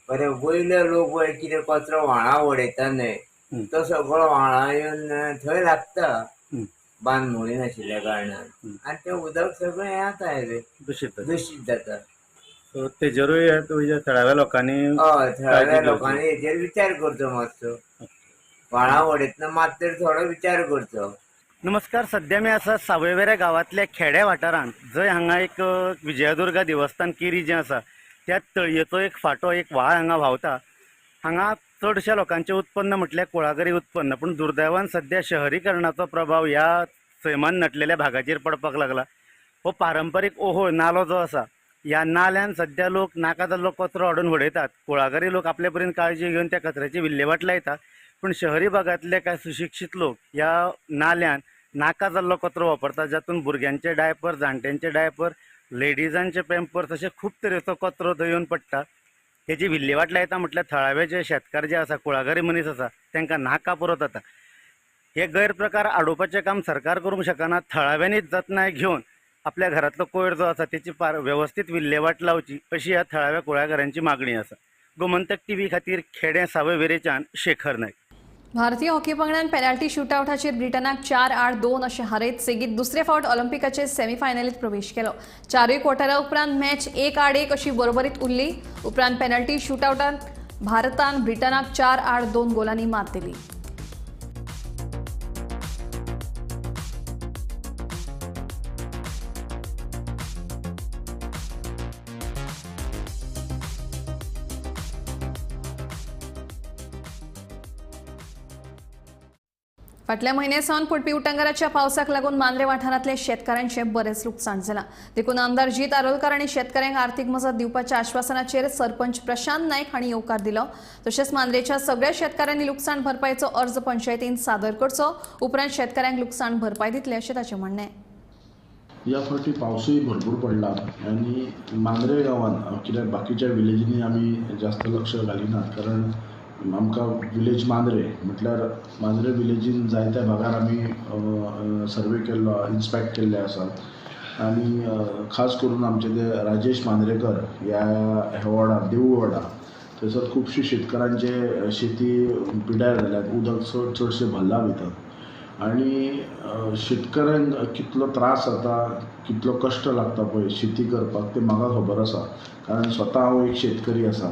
बरें वयले लोक पळय कितें कचरो व्हाळां उडयता न्हय, तो सगळो व्हाळां येवन थंय लागता बांद मोडी नाशिल्ल्या कारणान आनी तें उदक सगळें हें जाता दुशीत जाता. सो तेजेरूय थळाव्या लोकांनी, हय थळाव्या लोकांनी हेजेर विचार करचो मातसो, व्हाळां उडयतना मात तरी थोडो विचार करचो. नमस्कार, सध्या मी आसा सावयवेऱ्या गांवांतल्या खेड्या वाठारांत, जंय हांगा एक विजयदुर्गा देवस्थान केरी जें आसा त्या तळयेचो एक फांटो, एक व्हाळ हांगा व्हांवता. हांगा चडश्या लोकांचें उत्पन्न म्हटल्यार कुळागरी उत्पन्न, पूण दुर्दैवान सध्या शहरीकरणाचो प्रभाव ह्या सैमान नटलेल्या भागाचेर पडपाक लागला. हो पारंपारीक ओहोळ नालो जो आसा ह्या नाल्यान सध्या लोक नाका जाल्लो कचरो हाडून उडयतात. कुळागरी लोक आपले परीन काळजी घेवन त्या कचऱ्याची विल्हेवाट लायतात, पूण शहरी भागांतले कांय सुशिक्षीत लोक ह्या नाल्यान नाका जाल्लो कचरो वापरतात, जातून भुरग्यांचे डायपर, जाणट्यांचे डायपर, लेडिजांचे पेम्पर्स अशे खूब तरेचो कचरो थंय येवन पडटा. तेजी विल्हेवाट लायता म्हटल्यार थळावे जे शेतकार जे आसा, कुळागरी मनीस आसा, तांकां नाका पुरो जाता. हे गैरप्रकार आडोवपाचें काम सरकार करूंक शकना. थळाव्यांनीच जतनाय घेवन आपल्या घरांतलो कोयर जो आसा तेची वेवस्थीत विल्हेवाट लावची अशी ह्या थळाव्या कुळागरांची मागणी आसा. गोमंतक टीव्ही खातीर खेडें सावयवेरेच्यान शेखर नायक. भारतीय हॉकी पंगडान पेनल्टी शूटआवटाचेर ब्रिटनाक 4-2 अशें हारयत सेगीत दुसरे फावट ऑलिम्पिकाचे सेमीफायनलीत प्रवेश केलो. चारूय क्वॉर्टरा उपरांत मॅच 1-1 अशी बरोबरीत उरली. उपरांत पेनल्टी शूटआवटांत भारतान ब्रिटनाक 4-2 गोलांनी मात दिली. फाटल्या म्हयन्या सावन पडपी उटंगाराच्या पावसाक लागून मांद्रे वाठारांतल्या शेतकारांचें बरेंच लुकसाण जालां. देखून आमदार जीत आरोलकार आनी शेतकारांक आर्थीक मजत दिवपाच्या आश्वासनाचेर सरपंच प्रशांत नायक हांणी येवकार दिलो. तशेंच मांद्रेच्या सगळ्या शेतकारांनी लुकसाण भरपायचो अर्ज पंचायतीन सादर करचो, उपरांत शेतकारांक लुकसाण भरपाय दितले अशें ताचें म्हणणें. ह्या फावटी पावसूय भरपूर पडला आनी मांद्रे गांवांत कित्याक बाकीच्या विलेजींनी आमी जास्त लक्ष घालिनात, कारण आमकां विलेज मांद्रे म्हटल्यार मांद्रे विलेजीन जायत्या भागार आमी सर्वे केल्लो, इन्स्पेक्ट केल्ले आसा आनी खास करून आमचे ते राजेश मांद्रेकर ह्या वॉर्डान, देवूळ वॉर्डान, थंयसर खुबशी शेतकारांचे शेती पिड्यार जाल्यात, उदक चडशें भरलां भितर आनी शेतकऱ्यांक कितलो त्रास जाता, कितलो कश्ट लागता पळय शेती करपाक तें म्हाका खबर आसा, कारण स्वता हांव एक शेतकरी आसा.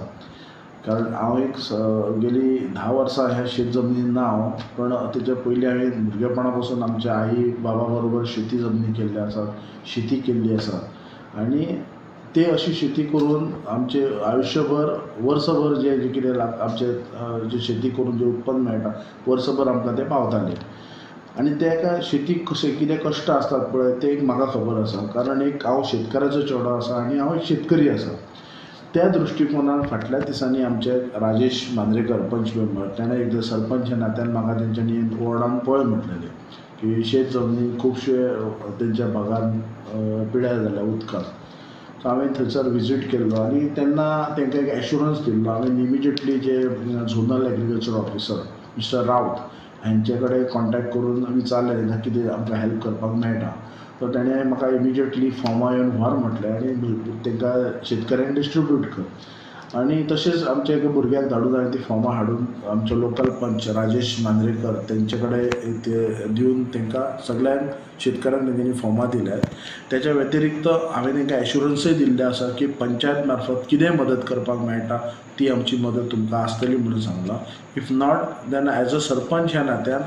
कारण हांव एक गेली 10 वर्सां ह्या शेत जमनीन ना हांव, पण तेच्या पयलीं हांवें भुरगेपणा पासून आमच्या आई बाबा बरोबर शेती जमनी केल्ली आसा, शेती केल्ली आसा आनी ते अशी शेती करून आमचे आयुश्यभर वर्सभर जे जे कितें आमचे जे शेती करून जें उत्पन्न मेळटा वर्सभर आमकां तें पावतालें. आनी तेका शेतीक कशें कितें कश्ट आसतात पळय तें एक म्हाका खबर आसा, कारण एक हांव शेतकाराचो चेडो आसा आनी हांव एक शेतकरी आसा. त्या दृश्टिकोनान फाटल्या दिसांनी आमचे राजेश मांद्रेकर पंच मेंबर ताणें एकदां सरपंच ह्या नात्यान म्हाका तेंच्यांनी वॉर्डान पळय म्हटलेलें की शेत जमनी खुबशे तेंच्या भागान पिड्यार जाल्या उदकान. सो हांवें थंयसर विजीट केल्लो आनी तेन्ना तेंकां एक एश्युरन्स दिल्लो. हांवें इमिजिएटली जे zonal agriculture officer mister Raut हांचे कडेन कॉन्टेक्ट करून विचारलें तेंकां कितें आमकां हेल्प करपाक मेळटा, तर तेणें म्हाका इमिजिएटली फॉर्मां येवन व्हर म्हटलें आनी तेंकां शेतकऱ्यांक डिस्ट्रिब्यूट कर. आनी तशेंच आमच्या एका भुरग्याक धाडून हांवें ती फॉर्मां हाडून आमचो लोकल पंच राजेश मांद्रेकर तेंचे कडेन ते दिवन तेंकां सगळ्यांक शेतकऱ्यांक तेंच्यांनी फॉर्मां दिल्यात. तेच्या व्यतिरिक्त हांवें तेंकां एश्युरन्सूय दिल्लें आसा की पंचायत मार्फत कितें मदत करपाक मेळटा ती आमची मदत तुमकां आसतली म्हणून सांगलां. If not then as a sarpanch ह्या नात्यान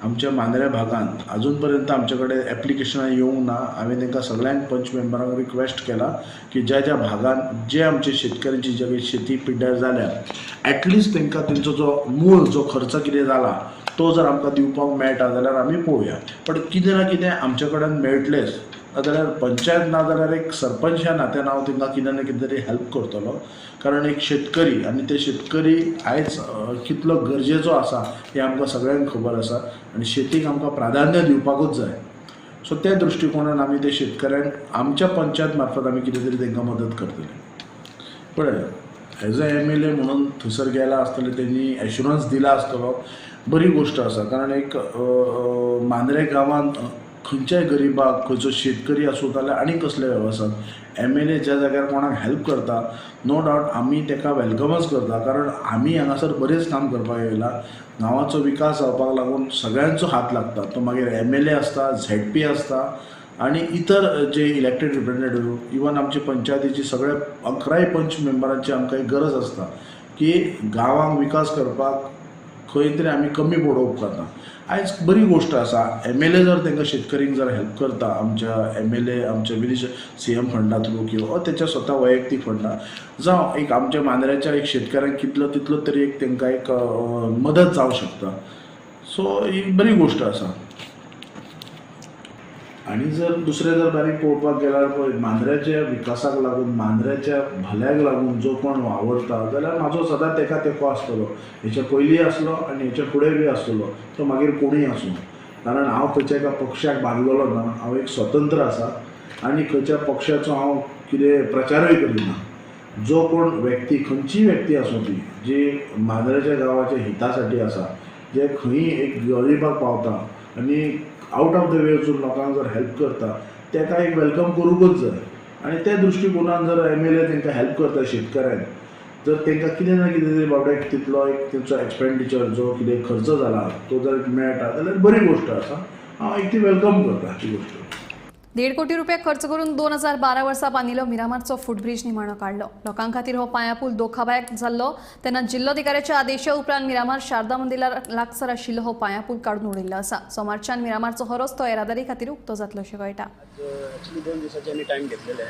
आमच्या मांद्रे भागांत अजून पर्यंत आमचे कडेन एप्लिकेशनां येवंक ना. हांवें तांकां सगळ्यांक पंच मेंबरांक रिक्वेस्ट केला की ज्या ज्या भागांत जे आमचे शेतकऱ्यांची जे शेती पिड्ड्यार जाल्या एटलिस्ट तांकां तेंचो जो मूळ जो खर्च कितें जाला तो जर आमकां दिवपाक मेळटा जाल्यार आमी पळोवया, पण कितें ना कितें आमचे कडेन मेळटलेंच नाजाल्यार पंचायत ना जाल्यार एक सरपंच ह्या नात्यान हांव तांकां कितें ना कितें तरी हेल्प करतलो, कारण एक शेतकरी आनी ते शेतकरी आयज कितलो गरजेचो आसा हें आमकां सगळ्यांक खबर आसा आनी शेतीक आमकां प्राधान्य दिवपाकूच जाय. सो त्या दृश्टिकोणान आमी ते शेतकऱ्यांक आमच्या पंचायत मार्फत आमी कितें तरी तांकां मदत करतले. पळय एज अ MLA म्हणून थंयसर गेला आसतले तेंणी एश्युरन्स दिला आसतलो, बरी गोश्ट आसा, कारण एक मांद्रे गांवांत खंयच्याय गरिबाक खंयचो शेतकरी आसूं जाल्यार आनी कसले वेवसाय MLA ज्या जाग्यार कोणाक हेल्प करता नो डावट आमी ताका वेलकमच करता, कारण आमी हांगासर बरेंच काम करपाक येयला. गांवाचो विकास जावपाक लागून सगळ्यांचो हात लागता, तो मागीर MLA आसता, ZP आसता आनी इतर जे इलेक्टेड रिप्रेझेंटेटिव्ह, इवन आमचे पंचायतीची सगळे 11 पंच मेंबरांची आमकां एक गरज आसता की गांवांक विकास करपाक खंय तरी आमी कमी पडोवप उपकारना. आयज बरी गोश्ट आसा MLA जर तांकां शेतकऱ्यांक जर हेल्प करता आमच्या MLA आमच्या विलेज CM फंडा थ्रू किंवा तेच्या स्वता वैयक्तीक फंडा जावं एक आमच्या मांद्र्याच्या एक शेतकऱ्यांक कितलो तितलो तरी एक तांकां एक मदत जावं शकता. सो ही बरी गोश्ट आसा. आनी जर दुसरें जर बारीक पळोवपाक गेल्यार पळय मांद्र्याच्या विकासाक लागून मांद्र्याच्या भल्याक लागून जो कोण वावरता जाल्यार म्हाजो सदां तेका तेंको आसतलो, हेच्या पयलीं आसलो आनी हेच्या फुडें बी आसतलो, तो मागीर कोणूय आसूं, कारण हांव खंयच्या एका पक्षाक बांदलेलो ना, हांव एक स्वतंत्र आसा आनी खंयच्या पक्षाचो हांव कितें प्रचारूय करिना. जो कोण व्यक्ती खंयचीय व्यक्ती आसूं ती जी मांद्र्याच्या गांवाच्या हिता साठी आसा, जे खंयी एक गरिबाक पावता आनी आउट ऑफ the way वचून लोकांक जर हेल्प करता तेका एक welcome करूंकच जाय. आनी त्या दृश्टिकोनान जर MLA तांकां हेल्प करता शेतकऱ्यांक, जर तांकां कितें ना कितें तरी बाबड्याक तितलो एक तेंचो एक्सपेंडिचर जो कितें खर्च जाला तो जर मेळटा जाल्यार बरी गोश्ट आसा, हांव एक ती welcome करता ती गोश्ट. 1.5 कोटी रुपये खर्च करून 2012 वर्सा बांदिल्लो मिरामारचो फुटब्रिज निमाणो काडलो. लोकां खातीर हो पांयापूल धोकादायक जाल्लो तेन्ना जिल्लोधिकाऱ्याच्या आदेशा उपरांत मिरामार शारदा मंदिरा लागसार आशिल्लो हो पांयापूल काडून उडयल्लो आसा. सोमारच्यान मिरामारचो हो रस्तो येरादारी खातीर उक्तो जातलो अशें कळटा. एक्चुअली 2 दिवसाचे आमी टायम घेतलेले,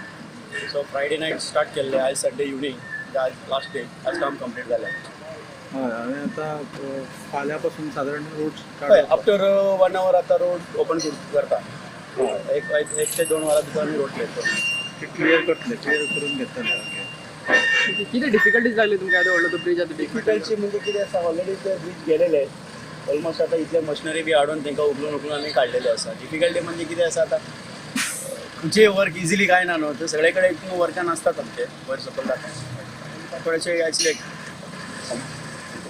सो फ्रायडे नायट स्टार्ट केल्ले, आयज संडे इवनींग, आज लास्ट डे, आज काम कंप्लीट जालें. हय, आनी आतां फाल्यां पासून सादारण रोड आफ्टर 1 our आतां रोड ओपन करता. एक ते 2 वरां भितर आमी रोड क्लियर करतले, क्लियर करतले, क्लियर करून घेतले. कितें डिफिकल्टीज लागली तुमकां येदो व्हडलो तो ब्रिज? आतां डिफिकल्टी म्हणजे कितें आसा, ऑलरेडी ते ब्रिज गेलेले ऑलमोस्ट आतां इतले मशिनरी बी हाडून तांकां उखलून उखलून आमी काडलेले आसा. डिफिकल्टी म्हणजे कितें आसा, आतां खंयचेय वर्क इजिली कांय ना न्हू, ते सगळे कडेन वर्कान आसतात आमचे वयर सकयल जाता थोडेशे आयसले.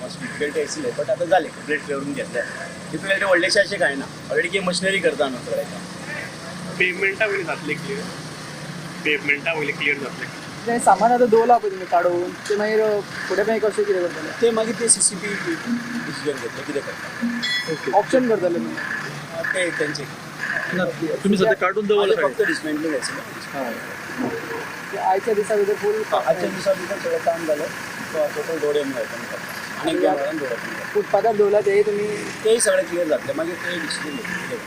मातशें डिफिकल्टी आशिल्लें, बट आतां जालें कंप्लीट करून घेतलें. डिफिकल्टी व्हडलेशें अशें कांय ना, ऑलरेडी की मशिनरी करता न्हू सगळें काम. पेवमेंटा वयलें जातलें क्लियर, पेवमेंटा वयलें क्लियर जातलें. तें सामान आतां दवरलां पळय तुमी काडून, तें मागीर फुडें मागीर कशें कितें करतलें? तें मागीर तें CCP decision घेतलें कितें करता, ऑप्शन करतले तुमी ते तेंचे. तुमी सद्या काडून दवरलां, फक्त डिसमेंटलिंग आशिल्लें. आयच्या दिसा भितर फूल, आयच्या दिसा भितर सगळें काम जालें. टोटल रोड आमी ओपन करता आनी रोड ओपन करता. फुटपाथार दवरला तेय तुमी, तेय सगळें क्लियर जातलें मागीर ते डिसिजन घेतलें.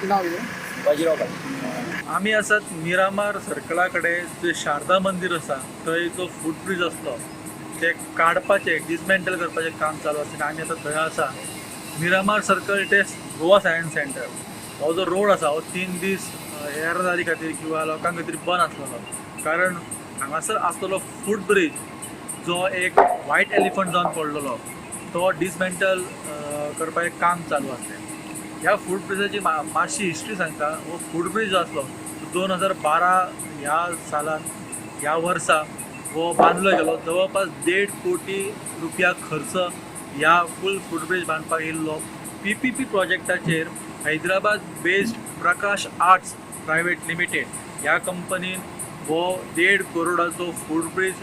नांव कितें? बाजीराव पाटील. आमी आसात मिरामार सर्कला कडेन जे शारदा मंदीर आसा थंय जो फूट ब्रीज आसलो ते काडपाचें, डिसमेंटल करपाचें काम चालू आसा आनी आमी आतां थंय आसा. मिरामार सर्कल ते गोवा सायन्स सेंटर हो जो रोड आसा हो 3 दीस येरादारी खातीर किंवा लोकां खातीर बंद आसलेलो, कारण हांगासर आसलेलो फूट ब्रीज जो एक व्हायट एलिफंट जावन पडलेलो तो डिसमेंटल करपाचें काम चालू आसलें. ह्या फूट ब्रिजाची मातशी हिस्ट्री सांगता. हो फूट ब्रीज जो आसलो 2012 ह्या सालान ह्या वर्सा हो बांदलो गेलो. जवळपास 1.5 कोटी रुपया खर्च ह्या फूल फूट ब्रीज बांदपाक येयल्लो. PPP प्रोजेक्टाचेर Hyderabad based Prakash arts private limited ह्या कंपनीन हो 1.5 करोडाचो फूट ब्रीज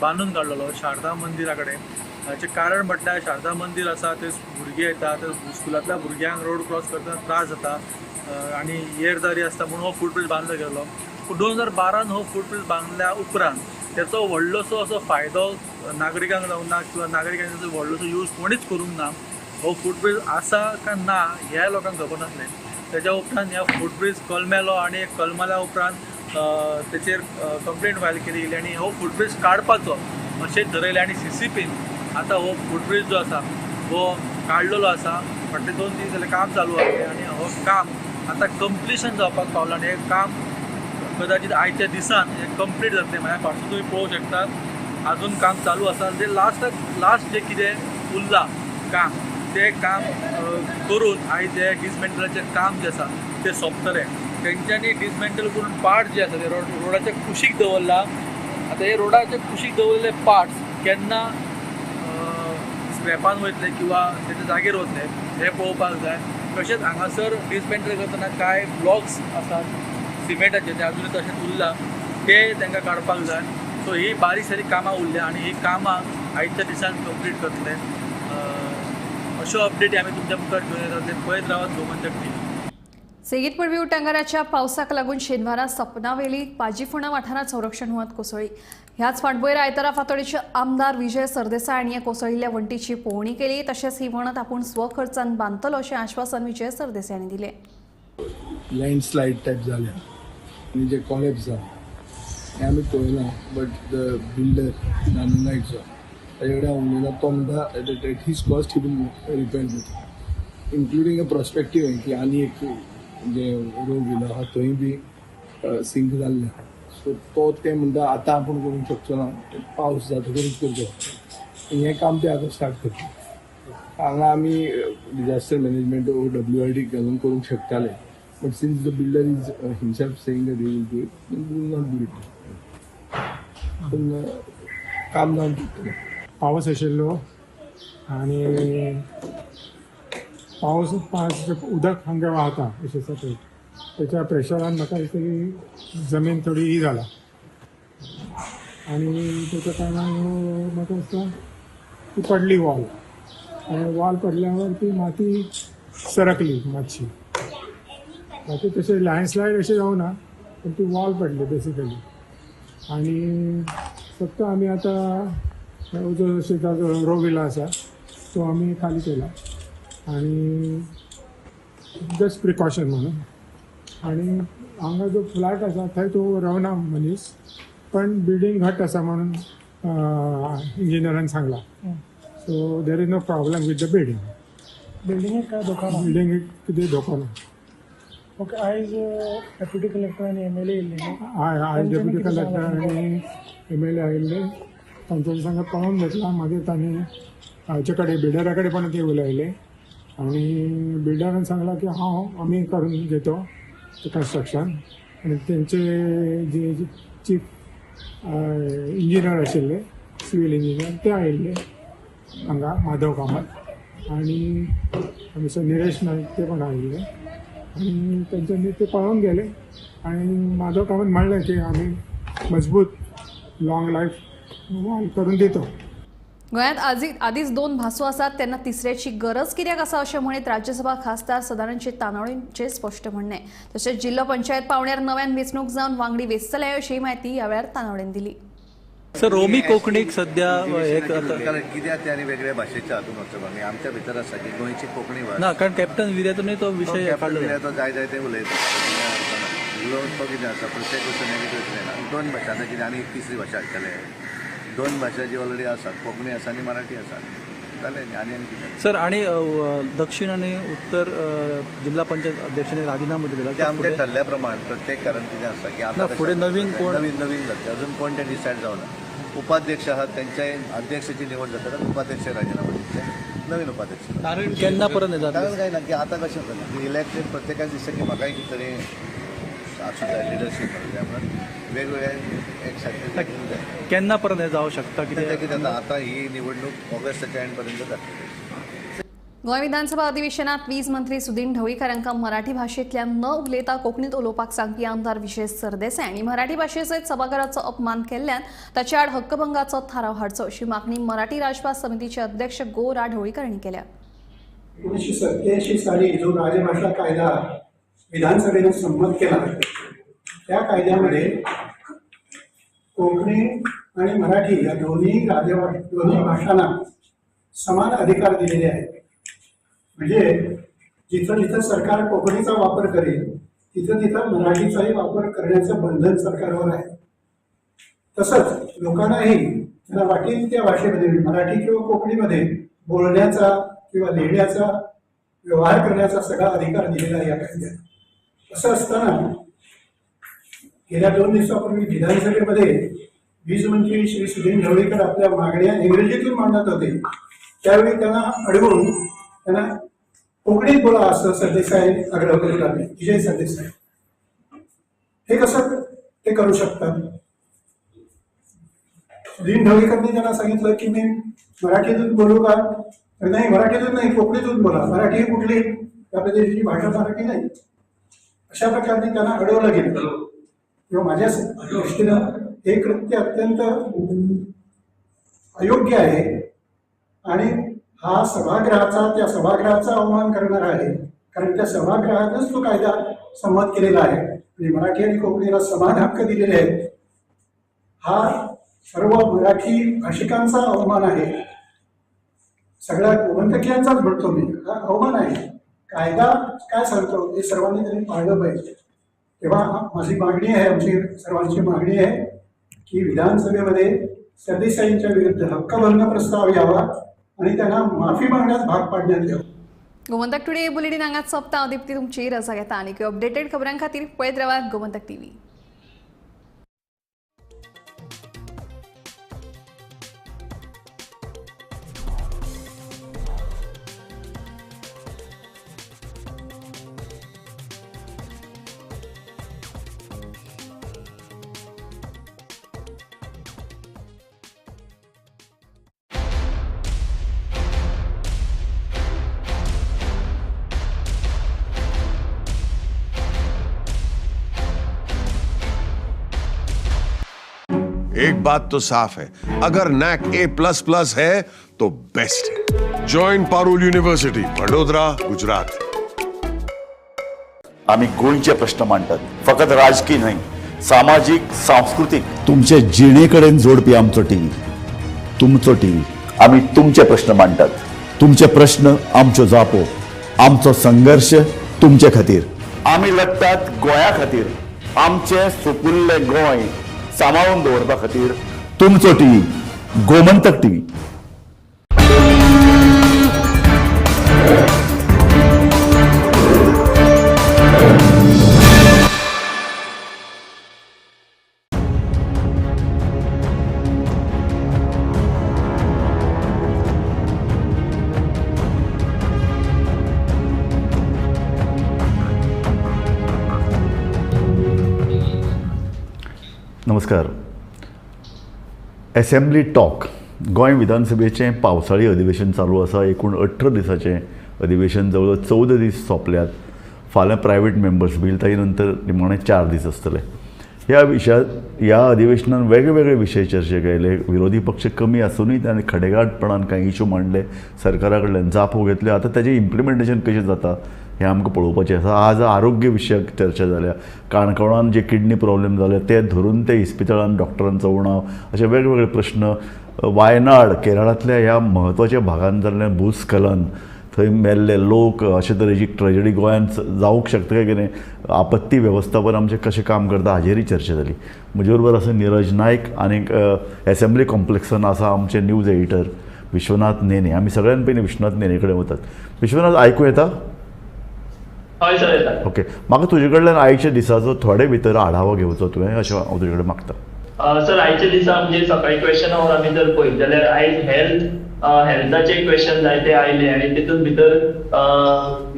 बांदून काडलेलो शारदा मंदिरा कडेन. हाचें कारण म्हटल्यार शारदा मंदीर आसा ते भुरगीं येता, ते स्कुलांतल्या भुरग्यांक रोड क्रॉस करतना त्रास जाता आनी येरदारी आसता म्हणून हो फूट ब्रीज बांदलो गेलो. पूण 2012 हो फूट ब्रीज बांदल्या उपरांत तेचो व्हडलोसो असो फायदो नागरिकांक जावंक ना किंवा नागरिकांचो व्हडलोसो यूज कोणीच करूंक ना. हो फूट ब्रीज आसा काय ना हें लोकांक खबर नासलें. तेच्या उपरांत ह्या फूट ब्रीज कलमेलो आनी कलमेल्या उपरांत तेचेर कंप्लेंट फायल केली गेली आनी हो फूट ब्रीज काडपाचो अशें थरयलें आनी CCPन आतां हो फूट ब्रीज जो आसा हो काडलेलो आसा. फाटले 2 दीस जाल्यार काम चालू आसलें आनी हो काम आतां कंप्लिशन जावपाक पावलां आनी हें काम कदाचित आयच्या दिसान हें कंप्लीट जातलें. म्हळ्यार फाटसून तुमी पळोवंक शकता आजून काम चालू आसा. जे लास्ट जें कितें उरलां काम तें काम करून आयज हें डिसमेंटलाचें काम जें आसा तें सोंपतलें. तेंच्यांनी डिसमेंटल करून पार्ट जे आसा ते रोडाच्या कुशीक दवरला. आतां हे रोडाच्या कुशीक दवरिल्ले पार्ट्स केन्ना स्क्रॅपान वयतले किंवा तेच्या जागेर वतले हें पळोवपाक जाय. तशेंच हांगासर डिसमेंटल करतना कांय ब्लॉक्स आसात सिमेंटाचे ते आजूनय तशेंच उरला ते तांकां काडपाक जाय. सो ही बारीक सारीक कामां उरल्या आनी ही कामां आयच्या दिसान कंप्लीट करतले. अश्यो अपडेटी आमी तुमच्या मुखार घेवन येतात. पळयत रावात गोमंतक टीव्ही. सेगीत पडपी उटंगाराच्या पावसाक लागून शेनवारा सपनावेली पाजीफोंडा वाठारांत संरक्षण हुवात कोसळ्ळी. ह्याच फाटभुंयेर आयतारा फातोडेचे आमदार विजय सरदेसाय हांणी कोसळिल्ल्या वण्टीची पळोवणी केली. तशेंच ही वणत आपूण स्वखर्चान बांदतलो अशें आश्वासन विजय सरदेसाय हांणी दिलें. लँडस्लायड टायप जाल्या आनी जे कॉलेप्स जाला हें आमी पळयलां, बट the builder नानू नायक जो ताजे कडेन हांव उलयलां, तो म्हणटा at his cost he will repair जाता, इन्क्लुडींग अ प्रोस्पेक्टीव की आनी एक जे रोग येयलो आहा थंय बी सिंक जाल्ले. सो तो ते म्हणटा आतां आपूण करूंक शकचो ना, पावस जातकूच करचो. हें काम ते आतां स्टार्ट करता. हांगा आमी डिजास्टर मॅनेजमेंट WRD घालून करूंक शकताले, but since the builder is himself saying that he will do it, we will not do it. पूण काम जावन चुकतलें. पावस आशिल्लो आनी पावस उदक हांगा व्हांवता अशें सकयल, त्याच्या प्रेशरान म्हाका दिसता की जमीन थोडी ही जाला आनी त्याच्या कारणान म्हाका दिसता ती पडली वॉल, आनी वॉल पडल्यावर ती माती सरकली मातशी. बाकी तशें लँडस्लायड अशें जावना, पण ती वॉल पडली बेसिकली. आनी फक्त आमी आतां जो शेताचो रोविला आसा तो आमी खाली केला आनी जस्ट प्रिकॉशन म्हणून. आनी हांगा जो फ्लॅट आसा थंय तो रावना मनीस, पण बिल्डींग घट आसा म्हणून इंजिनियरान सांगला. So there is no problem with the building. बिल्डिंगेक काय धोको ना? बिल्डिंगेक कितें धोको ना. ओके, आयज डेप्युटी कलेक्टर आनी MLA येयल्ले? हय, आयज डेप्युटी कलेक्टर आनी MLA आयिल्ले, तांच्या सांगा पळोवन घेतला. मागीर तांणी हाचे कडेन बिल्डरा कडेन पण ते उलयले आनी बिल्डरान सांगला की हांव आमी करून घेतो कन्स्ट्रक्शन. आनी तेंचे जे चीफ इंजिनियर आशिल्ले सिवील इंजिनियर ते आयिल्ले हांगा माधव कामत आनी मिस्टर निरेश नायक ते पण आयिल्ले आनी तेंच्यांनी ते पळोवन गेले आनी माधव कामत म्हणलें की आमी मजबूत लाँग लायफ वॉल करून दितो. गोंयांत आदींच दोन भासो आसात तेन्ना तिसऱ्याची गरज कित्याक आसा अशें म्हणीत राज्यसभा खासदार सदानंद शेट तानावडींचें स्पश्ट म्हणणें. तशेंच जिल्लो पंचायत पावंड्यार नव्यान वेंचणूक जावन वांगडी वेंचतले अशी म्हायती ह्या वेळार तानावडेन दिली. सर, रोमी कोंकणीक सध्या कित्याक ते आनी वेगळ्या भाशेच्या हातून वचप आमी आमच्या भितर आसा की गोंयची कोंकणी भास ना, कारण कॅप्टन विर्यातूनय तो विशय काडलो. तो जाय जाय ते उलयता. उलोवन तो कितें आसा, प्रत्येक गोश्ट नेगेटीव येना. दोन भाशा आतां कितें आनी एक तिसरी भाशा हाडटले. दोन भाशा जी ऑलरेडी आसात, कोंकणी आसा आनी मराठी आसा, जालें न्ही. आनी आनी कितें सर? आनी दक्षिण आनी उत्तर जिल्हा पंचायत अध्यक्षांनी राजीनामो दिला ते आमचे ठरल्या प्रमाण प्रत्येक, कारण कितें आसा की आतां फुडें नवीन कोण नवीन नवीन जातले, अजून कोण ते डिसायड जावना. उपाध्यक्ष आहात त्यांच्या अध्यक्षाची निवड जाता, उपाध्यक्ष राजीनामो दितले, नवीन उपाध्यक्ष. कारण केन्ना परत जाता कारण काय ना की आतां कशें जाता की इलेक्टेड प्रत्येकाक दिसता की म्हाकाय कितें तरी आसूं जाय लिडरशीप, त्यामुळे वेगवेगळ्या एक सारकें जाय. केन्ना परत जावं शकता कितें कितें जाता आतां ही निवडणूक ऑगस्टाच्या एंड पर्यंत जातली. गोंय विधानसभा अधिवेशनात वीज मंत्री सुदिन ढवळीकर हांकां मराठी भाशेंतल्यान न उलयता कोंकणीत उलोवपाक सांगपी आमदार विजय सरदेसाय आनी मराठी भाशे सयत सभाघराचो अपमान केल्ल्यान ताचे आड हक्कभंगाचो थाराव हाडचो अशी मागणी मराठी राजभास समितीचे अध्यक्ष गो रा ढवळीकर हांणी केल्या. 1987 साली जो राजभाषा कायदा विधानसभेने संमत केला त्या कायद्यामध्ये कोंकणी आणि मराठी या दोन्ही दोन्ही भाषांना समान अधिकार दिलेले आहेत. म्हणजे जिथं जिथं सरकार कोकणीचा वापर करेल तिथं तिथं मराठीचाही वापर करण्याचं बंधन सरकारवर आहे. तसंच लोकांनाही त्यांना वाटेल त्या भाषेमध्ये मराठी किंवा कोकणीमध्ये बोलण्याचा किंवा लिहिण्याचा व्यवहार करण्याचा सगळा अधिकार दिलेला आहे या कायद्यात. असं असताना गेल्या 2 दिवसापूर्वी विधानसभेमध्ये वीज मंत्री श्री सुदिन ढवळीकर आपल्या मागण्या इंग्रजीतून मांडत होते, त्यावेळी त्यांना अडवून त्यांना कोकणीत बोला असं सरदेसाई आग्रह करू लागले. विजय सरदेसाई हे कसं ते करू शकतात? सुदिन ढवळीकरनी त्यांना सांगितलं की मी मराठीतून बोलू का? तर नाही, मराठीतून नाही, कोकणीतून बोला. मराठी ही कुठली? आपल्या देशाची भाषा मराठी नाही. अशा प्रकारे त्यांना अडवलं गेलं. किंवा माझ्या दृष्टीनं हे कृत्य अत्यंत अयोग्य आहे आणि हा सभागृहाचा त्या सभागृहाचा अवमान करणार आहे, कारण त्या सभागृहातच तो कायदा संमत केलेला आहे आणि मराठी आणि कोकणीला समान हक्क दिलेले आहेत. हा सर्व मराठी भाषिकांचा अवमान आहे, सगळ्या गोमंतकीयांचाच म्हणतो मी, हा अवमान आहे. कायदा काय सांगतो हे सर्वांनी त्यांनी पाळलं पाहिजे. तेव्हा माझी मागणी आहे, आमची सर्वांची मागणी आहे की विधानसभेमध्ये सरदेसाईंच्या विरुद्ध हक्कभंग प्रस्ताव यावा आणि त्यांना माफी मागण्यास भाग पाडण्यात यावं. गोमंतक टुडे बुलेटिन हांगाच सोंपता. हांव दीप्ती तुमची रजा घेता. आनी अपडेटेड खबरां खातीर पळयत रावात गोमंतक टीव्ही. एक बात तो साफ है, अगर नैक A++ है तो बेस्ट है। Join Parul university, Vadodara, Gujarat. आम्ही गोंयचे प्रश्न मांडतात, फकत राजकीय न्हय, सामाजीक, सांस्कृतीक, तुमचे जिणेकडेन जोडपी आमचो टीव्ही, तुमचो टीव्ही। आम्ही तुमचे प्रश्न मांडतात, तुमचे प्रश्न आमच्यो जापो, आमचो संघर्ष तुमचे खातीर। आम्ही लढतात गोंया खातीर, आमचे सुपुल्ले गोंय सांबाळून दवरपा खातीर। तुमचो टीव्ही, गोमंतक टीव्ही। नमस्कार। असेंब्ली टॉक गोंय विधानसभेचें पावसाळी अधिवेशन चालू आसा. एकूण 18 दिसाचें अधिवेशन जवळ 14 दीस सोंपल्यात. फाल्यां प्रायवेट मेंबर्स बील, ताजे नंतर निमाणे 4 दीस आसतले. ह्या विशयात ह्या अधिवेशनान वेगवेगळे विशय चर्चेक आयले. विरोधी पक्ष कमी आसुनूय ताणें खडेगांठपणान कांय इशू मांडले, सरकारा कडल्यान जापो घेतल्यो. आतां ताजें इम्प्लिमेंटेशन कशें जाता हें आमकां पळोवपाचें आसा. आज आरोग्य विशयक चर्चा जाल्या. काणकोणान जे किडनी प्रॉब्लेम जाले ते धरून ते इस्पितळान डॉक्टरांचो उणाव, अशे वेगवेगळे प्रश्न. वायनाड केरळांतल्या ह्या म्हत्वाच्या भागान जाल्लें भूस्खलन, थंय मेल्ले लोक, अशे तरेची ट्रेजडी गोंयांत जावंक शकता काय कितें, आपत्ती वेवस्थापन आमचें कशें काम करता हाजेरय चर्चा जाली. म्हजे बरोबर आसा निरज नायक आनी एसेंब्ली कॉम्प्लेक्सान आसा आमचे न्यूज एडिटर विश्वनाथ नेने. आमी सगळ्यान पयलीं विश्वनाथ नेने कडेन वतात. विश्वनाथ, आयकूं येता? हय सर, येता. ओके, म्हाका तुजे कडल्यान आयच्या दिसाचो थोडे भितर आढावो घेवचो तुवें अशें हांव तुजे कडेन मागता. सर, आयच्या दिसा म्हणजे सकाळी क्वेश्चन our आमी जर पळयत जाल्यार आयज हेल्थाचे क्वेश्चन जायते आयले आनी तितून भितर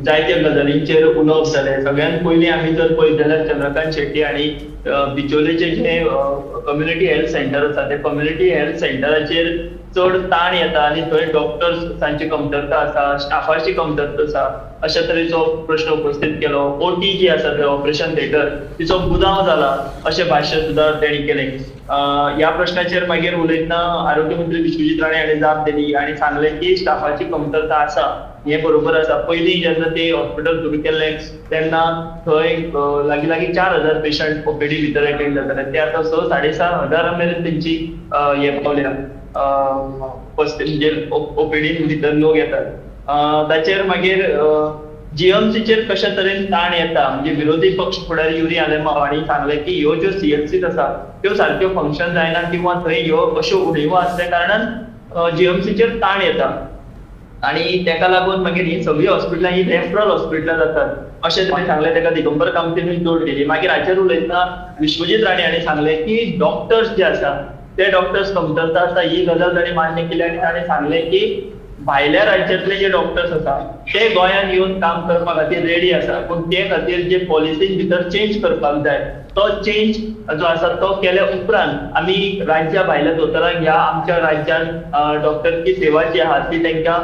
जायत्या गजालींचेर उलोवप जालें. सगळ्यात पयलीं आमी जर पळयत जाल्यार चंद्रकांत शेट्टी हांणी बिचोलेचें जें कम्युनिटी हेल्थ सेंटर आसा त्या कम्युनिटी हेल्थ सेंटराचेर चड ताण येता आनी थंय डॉक्टर्सांची कमतरता आसा, स्टाफाची कमतरता आसा अशा तरेचो प्रश्न उपस्थित केलो. ओटी जी आसा थंय ऑपरेशन थिएटर तिचो गुदांव जाला अशें भाश्य सुद्दां तेणी केलें. ह्या प्रश्नाचेर मागीर उलयतना आरोग्य मंत्री विश्वजीत राणे हांणी जाप दिली आनी सांगलें की स्टाफाची कमतरता आसा हें बरोबर आसा. पयलीं जेन्ना ते हॉस्पिटल सुरू केल्लें तेन्ना थंय लागीं लागीं 4000 पेशंट ओपीडी भितर अटेंड जाताले, ते आतां 6,000 ते 7,500 मेरेन तेंची हें पावल्या म्हणजे ओपीडी भितर लोक येतात. ताचेर मागीर जीएमसीचेर कशा तरेन ताण येता म्हणजे विरोधी पक्ष फुडारी युरी आलेमाव हांणी सांगलें की ह्यो ज्यो सीएचसीस आसा त्यो सारक्यो फंक्शन जायना किंवा थंय ह्यो अश्यो उणीवो आसल्या कारणान जीएमसीचेर ताण येता आनी तेका लागून मागीर ही सगळीं हॉस्पिटलां ही रेफरल हॉस्पिटलां जातात अशें ताणें सांगलें. तेका दिगंबर कामतीनूय जोड दिली. मागीर हाचेर उलयतना विश्वजीत राणे हांणी सांगलें की डॉक्टर्स जे आसा ते डॉक्टर्स कमतरता आसा ही गजाल ताणें मान्य केली आनी ताणें सांगलें की भायल्या राज्यांतले जे डॉक्टर्स आसा ते गोंयांत येवन काम करपा खातीर रेडी आसा, पूण ते खातीर जे पॉलिसीन भितर चेंज करपाक जाय तो चेंज जो आसा तो केल्या उपरांत आमी राज्या भायल्या दोतोरांक ह्या आमच्या राज्यांत डॉक्टरची सेवा जी आहा ती तांकां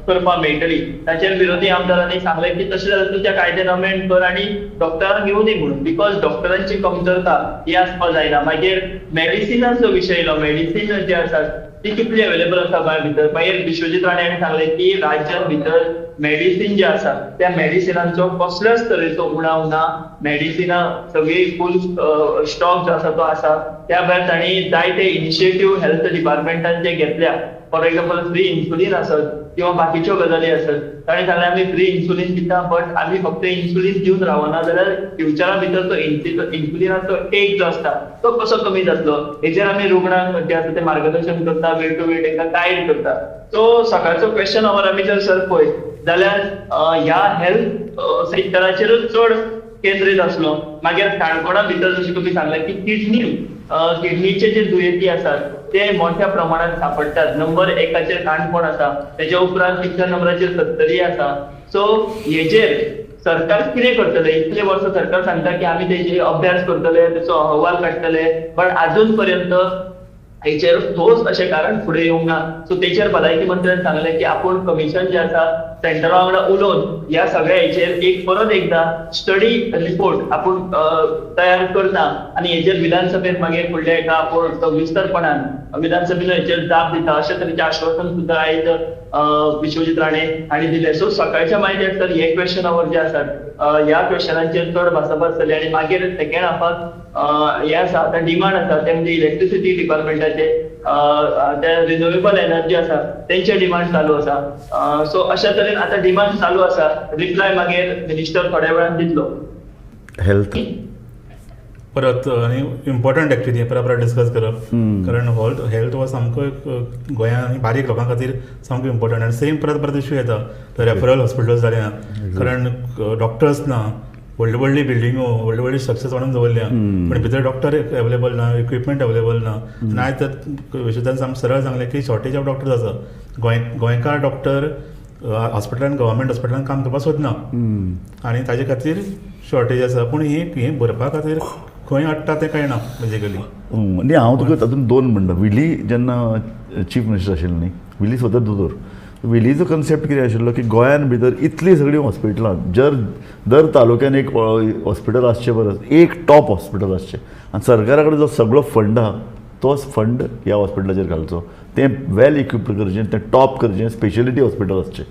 करपाक मेळटली. ताचेर विरोधी आमदारांनी सांगलें की तशें जाल्यार तुज्या कायद्यान अमेंड कर आनी डॉक्टरांक येवनी म्हणून, because डॉक्टरांची कमतरता ही आसपाक जायना. मागीर मेडिसिनाचो विशय येयलो, मेडिसीन जे आसा ती कितली अवेलेबल आसा गोंया भितर. मागीर विश्वजीत राणे हांणी सांगलें की राज्यांत भितर मेडिसीन जे आसा त्या मेडिसिनांचो कसल्याच तरेचो उणाव ना, मेडिसिनां सगळी फूल स्टॉक जो आसा तो आसा. त्या भायर तांणी जायते इनिशिएटीव हेल्थ डिपार्टमेंटान जे घेतल्या, फॉर एक्झाम्पल फ्री इन्सुलीन आसत किंवा बाकीच्यो गजाली आसत, ताणें सांगलें आमी फ्री इन्सुलीन दिता बट आमी फक्त इन्सुलीन दिवन रावना जाल्यार फ्युचरा भितर तो इन्सुलिनाचो टेक जो आसता तो कसो कमी जातलो हेचेर आमी रुग्णांक जे आसा ते मार्गदर्शन करता, वेळ टू वेळ तांकां गायड करता. सो सकाळचो क्वेश्चन our आमी जर सर पळयत जाल्यार ह्या हेल्थ सेक्टराचेरूच चड केंद्रीत आसलो. मागीर काणकोणा भितर जशें तुमी सांगलें की किडनीचे जे दुयेंती आसात ते मोठ्या प्रमाणात सापडटात. नंबर 1 काणकोण आसा, तेच्या उपरांत 3 नंबराचेर सत्तरी आसा. सो हेजेर सरकार कितें करतले? इतले वर्सां सरकार सांगता की आमी तेजे अभ्यास करतले, तेचो अहवाल काडटले, बट आजून पर्यंत हेचेर ठोस अशें कारण फुडें येवंक ना. सो तेचेर भलायकी मंत्र्यान सांगलें की आपूण कमिशन जें आसा सेंटरा वांगडा उलोवन ह्या सगळ्या हेचेर एक परत एकदां स्टडी रिपोर्ट आपूण तयार करता आनी हेचेर विधानसभेत मागीर फुडल्या एका आपूण सविस्तरपणान विधानसभेन हेचेर जाप दिता अशें तरेचें आश्वासन सुद्दां आयज विश्वजीत राणे हांणी दिलें. सो सकाळच्या मागीर सर हे क्वेश्चन our जे आसात ह्या क्वेश्चनांचेर चड भासाभास जाली आनी मागीर सेकेंड हाफाक हे आसा आतां डिमांड आसा ते म्हणजे इलेक्ट्रिसिटी डिपार्टमेंटाचे ते रिन्युएबल एनर्जी आसा तेंचे डिमांड चालू आसा. सो अशा तरेन आतां डिमांड चालू आसा, रिप्लाय मागीर मिनिस्टर थोड्या वेळान दितलो. हेल्थ परत आनी इम्पॉर्टंट एक्चुली परत परत डिस्कस करप, कारण हेल्थ हो सामको गोंयांत आनी बारीक लोकां खातीर सामको इम्पॉर्टंट आनी सेम परत परत इश्यू येता. रेफरल हॉस्पिटल्स जालें ना, कारण डॉक्टर्स ना, व्हडली व्हडली बिल्डिंगो व्हडली व्हडली स्ट्रक्चर्स बांदून दवरल्या पूण भितर डॉक्टर अवेलेबल ना, इक्विपमेंट अवेलेबल ना. आनी आयज तर विश्वदान सामकें सरळ सांगलें की शॉर्टेज ऑफ डॉक्टर्स आसा. गोंयकार डॉक्टर हॉस्पिटलान गव्हर्मेंट हॉस्पिटलान काम करपाक सोदना आनी ताजे खातीर शॉर्टेज आसा. पूण ही भरपा खातीर खंय अडटा तें कळना बेजिकली. न्ही हांव तुका तातूंत दोन म्हणटा. विली जेन्ना चीफ मिनिस्टर आशिल्लो न्ही, विली स्वता दोतोर, विलीचो कन्सेप्ट कितें आशिल्लो की गोंयान भितर इतलीं सगळीं हॉस्पिटलां, जर दर तालुक्यान एक हॉस्पिटल आसचें परस एक टॉप हॉस्पिटल आसचें आनी सरकारा कडेन जो सगळो फंड आहा तोच फंड ह्या हॉस्पिटलाचेर घालचो, तें वेल इक्विप्ड करचें, तें टॉप करचें, स्पेशलिटी हॉस्पिटल आसचें.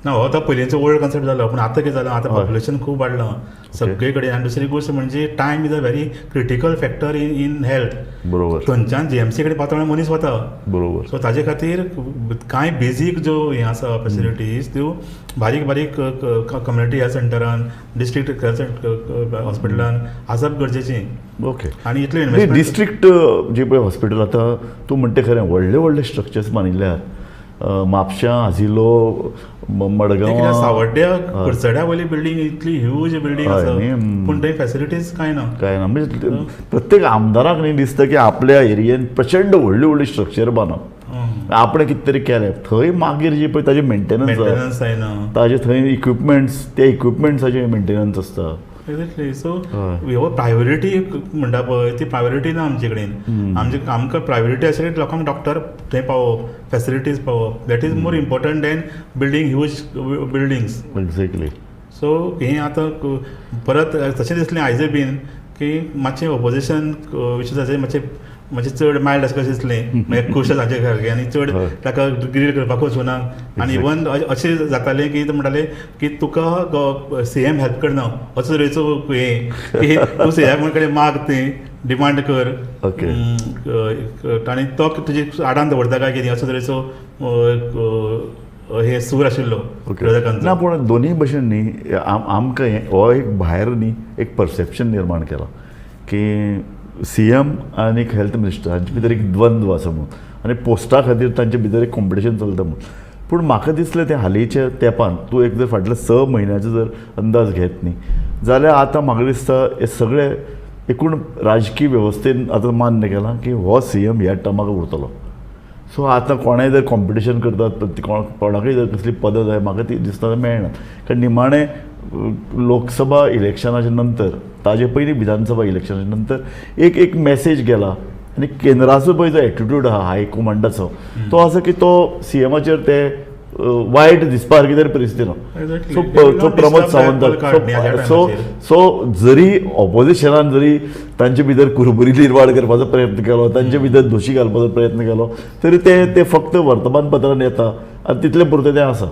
ना हो आतां पयलींचो ओल्ड कन्सेप्ट जालो, पूण आतां कितें जालां, आतां पॉप्युलेशन खूब वाडलां सगळे कडेन. आनी दुसरी गोश्ट म्हणजे time is a very critical factor in health. बरोबर. थंयच्यान जीएमसी कडेन पातळ मनीस वता. बरोबर. सो ताजे खातीर कांय बेजीक ज्यो हें आसा फेसिलिटीज त्यो बारीक बारीक कम्युनिटी हेल्थ सेंटरान, डिस्ट्रिक्ट हेल्थ हॉस्पिटलान आसप गरजेचें. ओके. आनी इतलें इन्वेस्टमेंट डिस्ट्रिक्ट जे पळय हॉस्पिटल आतां तूं म्हणटा खरें, व्हडले व्हडले स्ट्रक्चर्स बांदिल्ले आहात, म्हापशां, आजिलो, मडगांव, सावड्ड्या कुडचड्या वयली बिल्डींग इतली ह्यूज बिल्डींग आसा, पूण थंय फेसिलिटीज कांय ना. कांय ना म्हणजे प्रत्येक आमदाराक न्ही दिसता की आपल्या एरियेन प्रचंड व्हडली व्हडली स्ट्रक्चर बांदप, आपणें कितें तरी केलें थंय मागीर जे पळय ताजें मेंटेनन्स जायना, ताजे थंय इक्विपमेंट्स, ते इक्विपमेंट्साचें मेंटेनन्स आसता. एक्झॅक्टली. सो हो प्रायोरिटी म्हणटा पळय ती प्रायोरिटी ना आमचे कडेन. आमचे आमकां प्रायोरिटी आशिल्ली लोकांक डॉक्टर थंय पावोवप, facilities पावोवप, that is more important than building huge buildings. Exactly. So हें आतां परत तशें दिसलें आयजय बीन की मातशें ओपोजिशन विशय मातशें मातशें चड मायल्ड आसा कशें दिसलें, मागीर खूश ताचे सारकें आनी चड ताका ग्रील करपाक वचूना. आनी इवन अशें जातालें की ते म्हणटाले की तुका सीएम हेल्प करना, असो तरेचो हें की तूं सीएम कडेन माग, तें डिमांड कर, आनी तो तुजी आडान दवरता काय कितें, असो तरेचो हे सूर आशिल्लो विरोधकांचो. ना पूण दोनूय भशेन न्ही आमकां हो एक भायर न्ही एक परसेप्शन निर्माण केलां की सीएम आनी हेल्थ मिनिस्टर हांचे भितर एक द्वंद्व आसा म्हणून, आनी पोस्टा खातीर तांचे भितर एक कॉम्पिटिशन चलता म्हणून. पूण म्हाका दिसलें तें हालींच्या तेंपान तूं एक जर फाटल्या 6 म्हयन्याचो जर अंदाज घेत न्ही जाल्यार आतां म्हाका दिसता हे सगळे एकूण राजकीय वेवस्थेन आतां मान्य केलां की हो सीएम ह्या टर्माक उरतलो. सो आतां कोणाय जर कॉम्पिटिशन करतात, कोणाकय जर कसली पदां जाय, म्हाका ती दिसता मेळना. कारण निमाणें लोकसभा इलेक्शनाच्या नंतर, ताजे पयलीं विधानसभा इलेक्शनाच्या नंतर एक एक मॅसेज गेला आनी केंद्राचो पळय जो एटिट्यूड आहा हायकमांडाचो तो आसा की तो सीएमाचेर ते वायट दिसपा सारकी तरी परिस्थिती ना. सो तो प्रमोद सावंत, सो सो जरी ऑपोजिशनान जरी तांचे भितर कुरबुरी निर्माण करपाचो प्रयत्न केलो, तांचे भितर दोशी घालपाचो प्रयत्न केलो, तरी ते ते फक्त वर्तमानपत्रान येता आनी तितलें पुरतें तें आसा.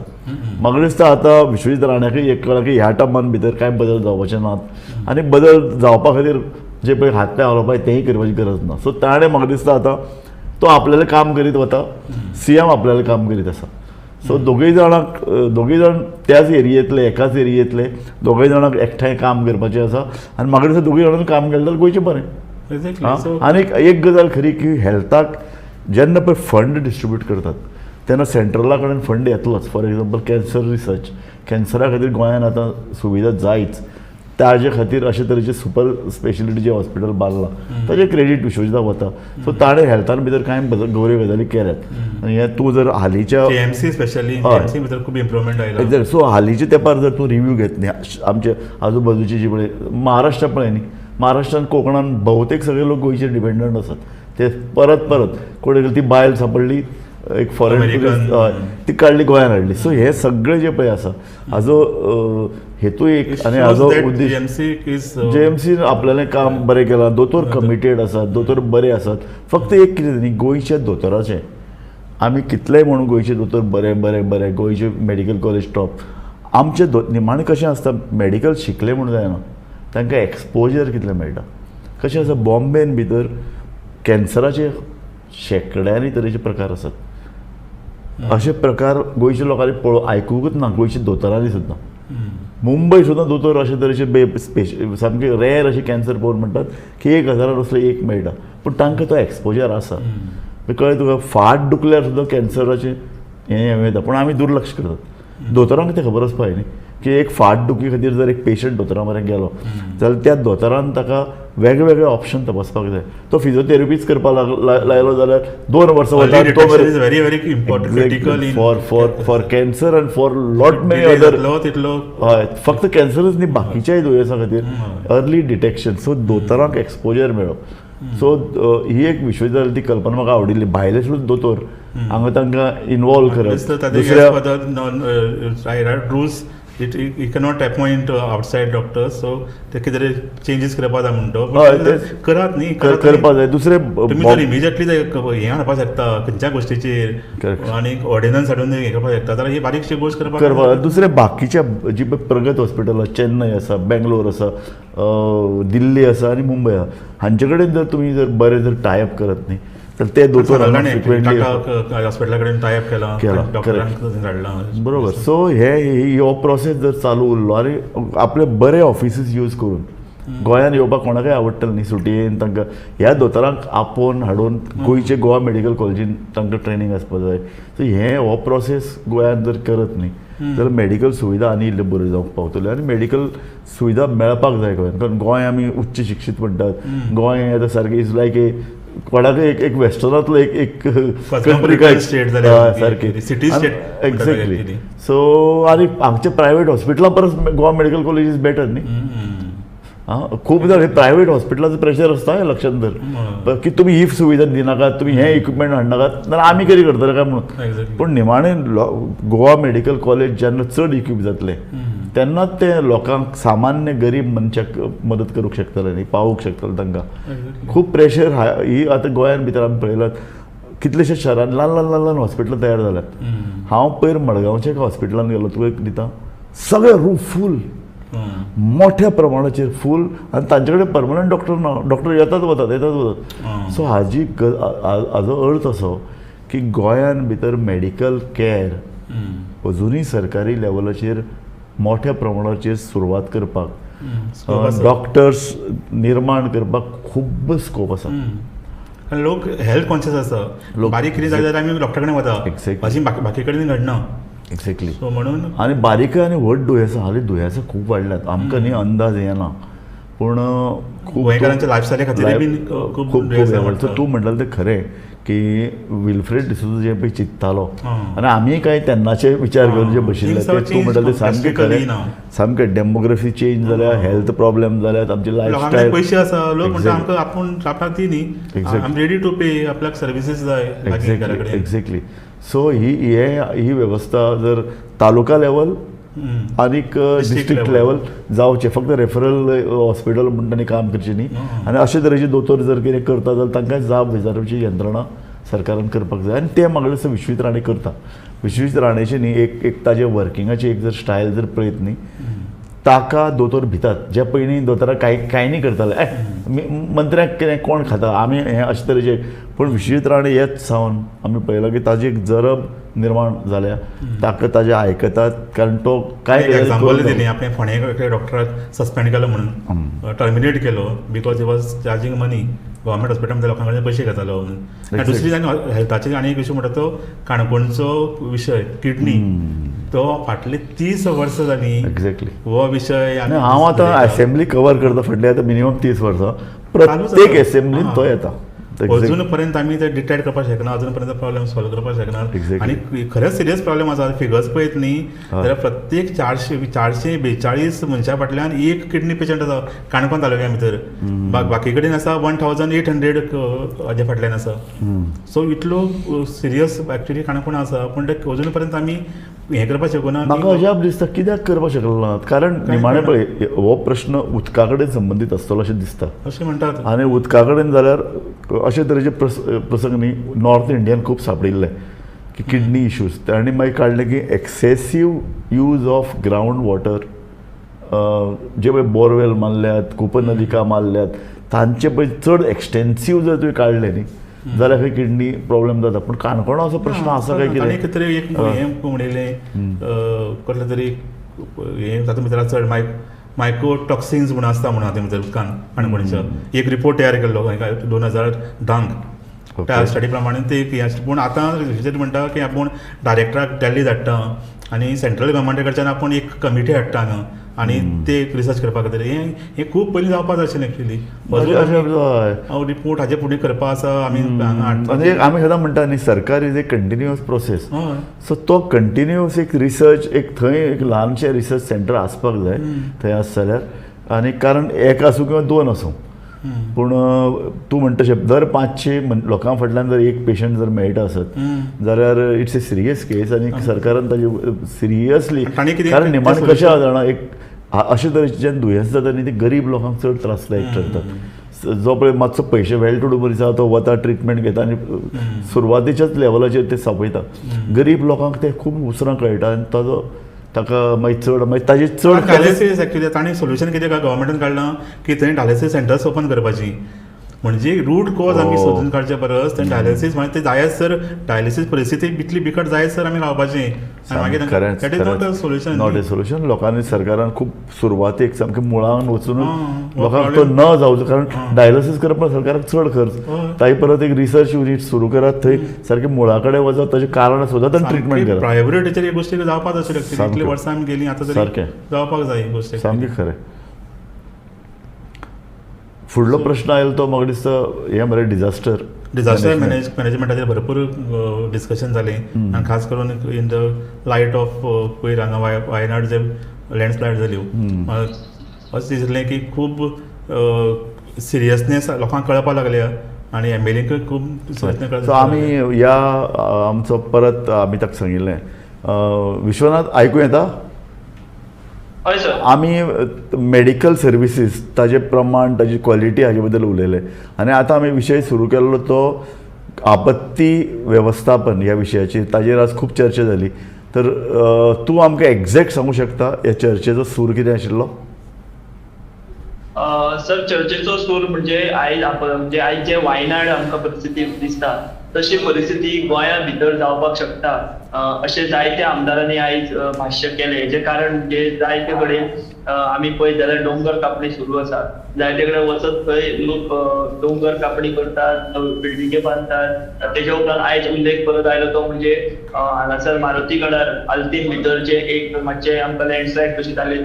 म्हाका दिसता आतां विश्वजीत राण्याकय एक कळ्ळां की ह्या टर्मान भितर कांय बदल जावपाचे नात आनी बदल जावपा खातीर जे पळय हात पांय हालोवपाक तेंय करपाची गरज ना. सो ताणें म्हाका दिसता आतां तो आपल्यालें काम करीत वता, सीएम आपल्यालें काम करीत आसा. सो दोगूय जाण त्याच एरियेंतले, एकाच एरियेंतले, दोगूय जाणांक एकठांय काम करपाचें आसा आनी म्हाका दिसता दोगूय जाणांनी काम केलें जाल्यार गोंयचें बरें. आनी एक गजाल खरी की हेल्थाक जेन्ना पळय फंड डिस्ट्रिब्यूट करतात तेन्ना सेंट्रला कडेन फंड येतलोच. फॉर एग्जाम्पल कॅन्सर रिसर्च, कॅन्सरा खातीर गोंयांत आतां सुविधा जायच, ताजे खातीर अशे तरेचे सुपर स्पेशलिटीचे हॉस्पिटल बांदलां, ताजें क्रेडीट विश्वजिताक वता. सो ताणें हेल्थान भितर कांय बऱ्यो गजाली केल्यात आनी हें तूं जर हालींच्या जीएमसी स्पेशली जीएमसी भितर खूब इम्प्रुवमेंट आयला. एक्झॅक्ट. सो हालींच्या तेंपार जर तूं रिव्यू घेत न्ही आमचे आजूबाजूची जी पळय महाराष्ट्रा पळय न्ही, महाराष्ट्रान कोंकणान बहुतेक सगळे लोक गोंयचेर डिपेंडंट आसात. ते परत परत कोण ती बायल सांपडली एक फॉरेन टुरिस्ट, ती काडली गोंयांत हाडली. सो हे सगळे जे पळय आसा हाजो हेतू एक आनी हाजो उद्देश जीएमसी आपल्यालें काम बरें केलां, दोतोर कमिटेड आसात, दोतोर बरे आसात. फक्त एक कितें न्ही, गोंयच्या दोतोराचें आमी कितलेय म्हणून गोंयचे दोतोर बरे बरे बरे, गोंयचे मेडिकल कॉलेज टॉप, आमचे निमाणें कशें आसता मेडिकल शिकले म्हणून जायना, तांकां एक्सपोजर कितलें मेळटा. कशें आसा बॉम्बेन भितर कॅन्सराचे शेंकड्यांनी तरेचे प्रकार आसात. अशे प्रकार गोंयच्या लोकांनी पळोव आयकुंकूच ना, गोंयच्या दोतोरांनी सुद्दां. मुंबय सुद्दां दोतोर अशे तरेचे सामके रेर अशे कॅन्सर पळोवन म्हणटात की 1000 असले एक मेळटा, पूण तांकां तो एक्सपोजर आसा. कळ्ळें तुका, फाट दुखल्यार सुद्दां कॅन्सराचें हें येता, पूण आमी दुर्लक्ष करतात. दोतोरांक तें खबर आसपा जाय न्ही की एक फाट दुखी खातीर जर एक पेशंट दोतोरा म्हऱ्यान गेलो जाल्यार त्या दोतोरान ताका वेगवेगळे ऑप्शन तपासपाक जाय. तो फिजियोथेरपीच करपाक लायलो जाल्यार 2 वर्सां वता. Is very very important for for for cancer and for lot many other. हय, फक्त कॅन्सरच न्ही, बाकीच्याय दुयेंसां खातीर अर्ली डिटेक्शन. सो दोतोरांक एक्सपोजर मेळप. सो ही एक विश्वविद्यालय ती कल्पना म्हाका आवडिल्ली, भायले सुद्दां दोतोर हांगा तांकां इनवॉल्व करप. दुसऱ्या rules you cannot appoint outside doctors, so ते कितें तरी चेंजीस करपा जाय म्हणटा, करात न्ही, करपा जाय. दुसरें तुमी जर इमिजिएटली हें हाडपाक शकता खंयच्या गोश्टीचेर आनी ऑर्डिनन्स हाडून हें करपाक शकता जाल्यार ही बारीकशी गोश्ट करपाक. दुसरें बाकीच्या जी प्रगत हॉस्पिटल आसा, चेन्नय आसा, बेंगलोर आसा, दिल्ली आसा आनी मुंबय आसा, हांचे कडेन जर तुमी जर बरें जर टायप करत न्ही तर ते दोतोर हॉस्पिटला कडेन टायप केला, डॉक्टरांक धाडला, बरोबर. सो हे हो प्रोसेस जर चालू उरलो आनी आपले बरे ऑफिसीस यूज करून गोंयान येवपाक कोणाकय आवडटलें न्ही सुटयेन, तांकां ह्या दोतोरांक आपोवन हाडून गोंयचे गोवा मेडिकल कॉलेजीन तांकां ट्रेनींग आसपाक जाय. सो हे हो प्रोसेस गोंयांत जर करत न्ही जाल्यार मेडिकल सुविधा आनी इल्ल्यो बऱ्यो जावंक पावतल्यो आनी मेडिकल सुविधा मेळपाक जाय गोंयांत. कारण गोंय आमी उच्च शिक्षीत म्हणटात, गोंय आतां सारकें is like ए कोणाक एक एक वेस्टर्नांतलो एक एक कंट्री सारकें, एक्झॅक्टली. सो आनी आमचे प्रायवेट हॉस्पिटलां परस Goa medical college is better न्ही. आं, खूब जाण प्रायवेट हॉस्पिटलाचो प्रेशर आसता हें लक्षांत धर की तुमी ही सुविधा दिनाकात, तुमी हें इक्विपमेंट हाडनाकात, नाल्यार आमी कितें करतले काय म्हणून. पूण निमाणें गोवा मेडिकल कॉलेज जेन्ना चड इक्वीप जातलें तेन्नाच ते लोकांक, सामान्य गरीब मनशाक मदत करूंक शकतले न्ही, पावूंक शकतले तांकां. खूब प्रेशर ही आतां गोंयांत भितर आमी पळयलां कितलेशे शहरान ल्हान ल्हान ल्हान ल्हान हॉस्पिटलां तयार जाल्यात. हांव पयर मडगांवच्या एका हॉस्पिटलान गेलो, तुका एक दिता, सगळे रूम फूल, मोठ्या प्रमाणाचेर फूल, आनी तांचे कडेन परमनंट डॉक्टर ना, डॉक्टर येतात वतात येतात वतात. सो हाजी हाजो अर्थ असो की गोंयान भितर मेडिकल कॅर अजुनूय सरकारी लेवलाचेर मोठ्या प्रमाणाचेर सुरवात करपाक, डॉक्टर्स निर्माण करपाक खूब स्कोप आसा. लोक हेल्थ कॉन्शियस आसा, बारीक कितें जालें जाल्यार आमी डॉक्टरा कडेन वता, अशी बाकी कडेन घडना. एक्झॅक्टली. सो म्हणून आनी बारीक आनी व्हड दुयेंसां, हालीं दुयेंसां खूब वाडल्यात, आमकां न्ही अंदाज येना, पूण खूब गोंयकारांच्या लायफस्टायली खातीर बीन खूब खूब. तूं म्हणटालें तें खरें की विल्फ्रेड डिसोजा जे पळय चिंत्तालो आनी आमी कांय तेन्नाचे विचार करून जे बशिल्ले ते तूं म्हणटालें तें सामकें खरें. सामकें डेमोग्राफी चेंज जाल्या, हेल्थ प्रॉब्लेम जाल्यात, आमची लायफस्टायल, पयशे आसा, लोक म्हणटा आमकां आपूण आपणाक ती न्ही, I am ready to pay, आपल्याक सर्विसीस जाय. Exactly exactly. सो ही ही वेवस्था जर तालुका लेवल आनीक डिस्ट्रिक्ट लेवल जावचें, फक्त रेफरल हॉस्पिटल म्हूण तांणी काम करचें न्ही, आनी अशे तरेचे दोतोर जर कितें करता जाल्यार तांकां जाप विचारपाची यंत्रणा सरकारान करपाक जाय. आनी तें म्हाका दिसता विश्वजीत राणे करता. विश्वजीत राणेचें न्ही एक एक ताजे वर्किंगाची एक जर स्टायल जर पळयत न्ही, ताका दोतोर भितात. जे पयलीं दोतोरां कांय कांय न्ही करताले, मंत्र्याक कितें कोण खाता आमी हें अशे तरेचे. पूण विश्वजीत राणे येत सावन आमी पळयलां की ताजी एक जरब निर्माण जाल्या, ताका ताजें आयकतात, कारण तो कांय एग्जाम्पल दिलें आपणें फोंड्या डॉक्टराक सस्पेंड केलो म्हणून, टर्मिनेट केलो because he was charging money, government हॉस्पिटलान लोकां कडेन पयशे घेतालो म्हणून. आनी दुसरी आनी हेल्थाचेर आनी एक विशय म्हणटा तो काणकोणचो विशय किडनी, तो फाटले 30 वर्सां जालीं. एक्झॅक्टली हो विशय. हांव आतां असेंब्ली कवर करता फाटली आतां मिनिमम 30 वर्सां, प्रत्येक असेंब्लीन तो येता. अजून पर्यंत आमी ते डिटेक्ट करपाक शकना, अजून पर्यंत प्रॉब्लेम सॉल्व करपाक शकना. आनी खरेंच सिरियस प्रॉब्लेम आसा. फिगर्स पळयत न्ही जाल्यार प्रत्येक 442 मनशां फाटल्यान एक किडनी पेशंट आसा काणकोण तालुक्या भितर, बाकी कडेन आसा 1800 हाजे फाटल्यान आसा. सो इतलो सिरियस एक्चुअली काणकोण आसा, पूण ते अजून पर्यंत आमी हें करपाक शकना. म्हाका अजाप दिसता कित्याक करपाक शकलो ना, कारण निमाणें पळय हो प्रश्न उदका कडेन संबंदीत आसतलो अशें दिसता, अशें म्हणटात. आनी उदका कडेन जाल्यार अशे तरेचे प्रसंग न्ही नॉर्थ इंडियन खूब सांपडिल्ले की किडनी इश्यूज. तांणी मागीर काडलें की excessive use of ground water, जे पळय बोरवेल मारल्यात, कूपनलिका मारल्यात, तांचे पळय चड एक्सटेन्सीव जर तुवें काडलें न्ही जाल्यार खंय किडनी प्रॉब्लेम जाता. पूण काणकोणा असो प्रश्न आसा काय कितें? आनी तरी एक हें म्हणिल्लें कसलें तरी हें तातूंत भितर चड मायक्रोटॉक्सिन्स म्हणून आसता म्हणून तातूंत भितर उदकान काणकोणच्या एक रिपोर्ट तयार केल्लो 2010 त्या स्टडी प्रमाणे ते एक हें आसलें. पूण आतां रिसर्चर म्हणटा की आपूण डायरेक्टराक दिल्ली धाडटा आनी सेंट्रल गव्हर्मेंटा कडच्यान आपूण एक कमिटी हाडटा हांगा, आनी ते एक रिसर्च करपा खातीर हें हें खूब पयलीं जावपाक जाय आशिल्लें एक्चुली. हांव रिपोर्ट हाजे फुडें करपा आसा आमी. आनी आमी सदां म्हणटा न्ही, सरकार is a continuous process. So तो कंटिन्युअस एक रिसर्च, एक थंय एक ल्हानशें रिसर्च सेंटर आसपाक जाय थंय आसा जाल्यार. आनी कारण एक आसूं किंवा दोन आसूं, पूण तूं म्हणटा तशें दर 500 लोकां फाटल्यान जर एक पेशंट जर मेळटा आसत जाल्यार it's a serious case. आनी सरकारान ताजी सिरियसली, कारण निमाणें कशें आसा जाणा, एक अशे तरेचें जेन्ना दुयेंस जाता न्ही, ते गरीब लोकांक चड त्रासदायक ठरतात. जो पळय मातसो पयशे वेल टू do मनीस आसा तो वता, ट्रिटमेंट घेता आनी सुरवातेच्याच लेवलाचेर ते सोंपयता. गरीब लोकांक ते खूब उसरां कळटा आनी ताजो ताका मागीर चड मागीर ताजे चड डायलिसीस. एक्चुअली तांणी सोल्युशन कितें काय गव्हर्मेंटान काडलां की थंय डायलिसीस सेंटर्स ओपन करपाची. म्हणजे रूट कॉज आमी सोदून काडचे परस थंय डायलिसीस, मागीर ते जायत सर डायलिसीस परिस्थिती इतली बिकट जायत सर आमी रावपाची. मागीर that is not a solution, not a solution. लोकांनी सरकारान खूब सुरवातेक सामकें मुळान वचून लोकांक तो न जावचो, कारण डायलिसीस करप सरकाराक चड खर्च. ताजे परत एक रिसर्च युनीट सुरू करात, थंय सारकें मुळा कडेन वचत, ताचें कारण सोदात आनी ट्रिटमेंट करात. प्रायोरिटीचेर ही गोश्टी जावपाक जाय आशिल्ली. इतलीं वर्सां आमी गेलीं, आतां तरी जावपाक जाय ही गोश्ट. सामकें खरें. फुडलो प्रश्न आयलो तो म्हाका दिसता हें मरे डिजास्टर, डिजास्टर मॅनेजमेंटाचेर भरपूर डिस्कशन जालें. आनी खास करून इन the light of पयर हांगा वायनाड जे लँडस्लायड जाल्यो, अशें दिसलें की खूब सिरियसनेस लोकांक कळपाक लागल्या आनी एमएलएंकूय खूब सिरियसनेस कळपाक. सो आमी ह्या आमचो परत आमी ताका सांगिल्लें, विश्वनाथ आयकूं येता? आमी मेडिकल सर्विसीस ताजे प्रमाण, ताजी क्वॉलिटी हाजे बद्दल उलयले आनी आतां आमी विशय सुरू केल्लो तो आपत्ती वेवस्थापन ह्या विशयाचेर, ताजेर आज खूब चर्चा जाली. तर तूं आमकां एग्जॅक्ट सांगूं शकता ह्या चर्चेचो सूर कितें आशिल्लो? सर, चर्चेचो सूर म्हणजे आयज म्हणजे आयज जे वायनाड आमकां परिस्थिती दिसता तशी परिस्थिती गोंया भितर जावपाक शकता अशें जायत्या आमदारांनी आयज भाश्य केलें. हेजें कारण म्हणजे जायते कडेन आमी पळयत जाल्यार डोंगर कापणी सुरू आसा. जायते कडेन वचत थंय लोक डोंगर कापणी करतात, बिल्डिंगे बांदतात. तेजे उपरांत आयज उल्लेख परत आयलो तो म्हणजे हांगासर मारुती गडार आल्तीन भितर जे एक मातशें आमकां लँडस्लायड कशी जाली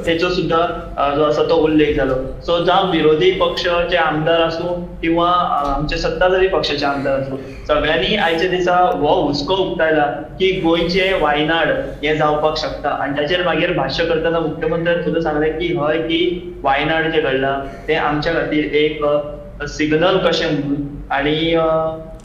तेचो सुद्दां जो आसा तो उल्लेख जालो. सो जावं विरोधी पक्षाचे आमदार आसूं किंवा आमचे सत्ताधारी पक्षाचे आमदार आसूं, सगळ्यांनी आयच्या दिसा हो हुस्को उक्तायला की गोंयचे वायनाड हें जावपाक शकता. आनी ताचेर मागीर भाश्य करतना मुख्यमंत्र्यान सुद्दां सांगलें की हय, की वायनाड जें घडलां तें आमच्या खातीर एक सिग्नल कशें म्हणून, आनी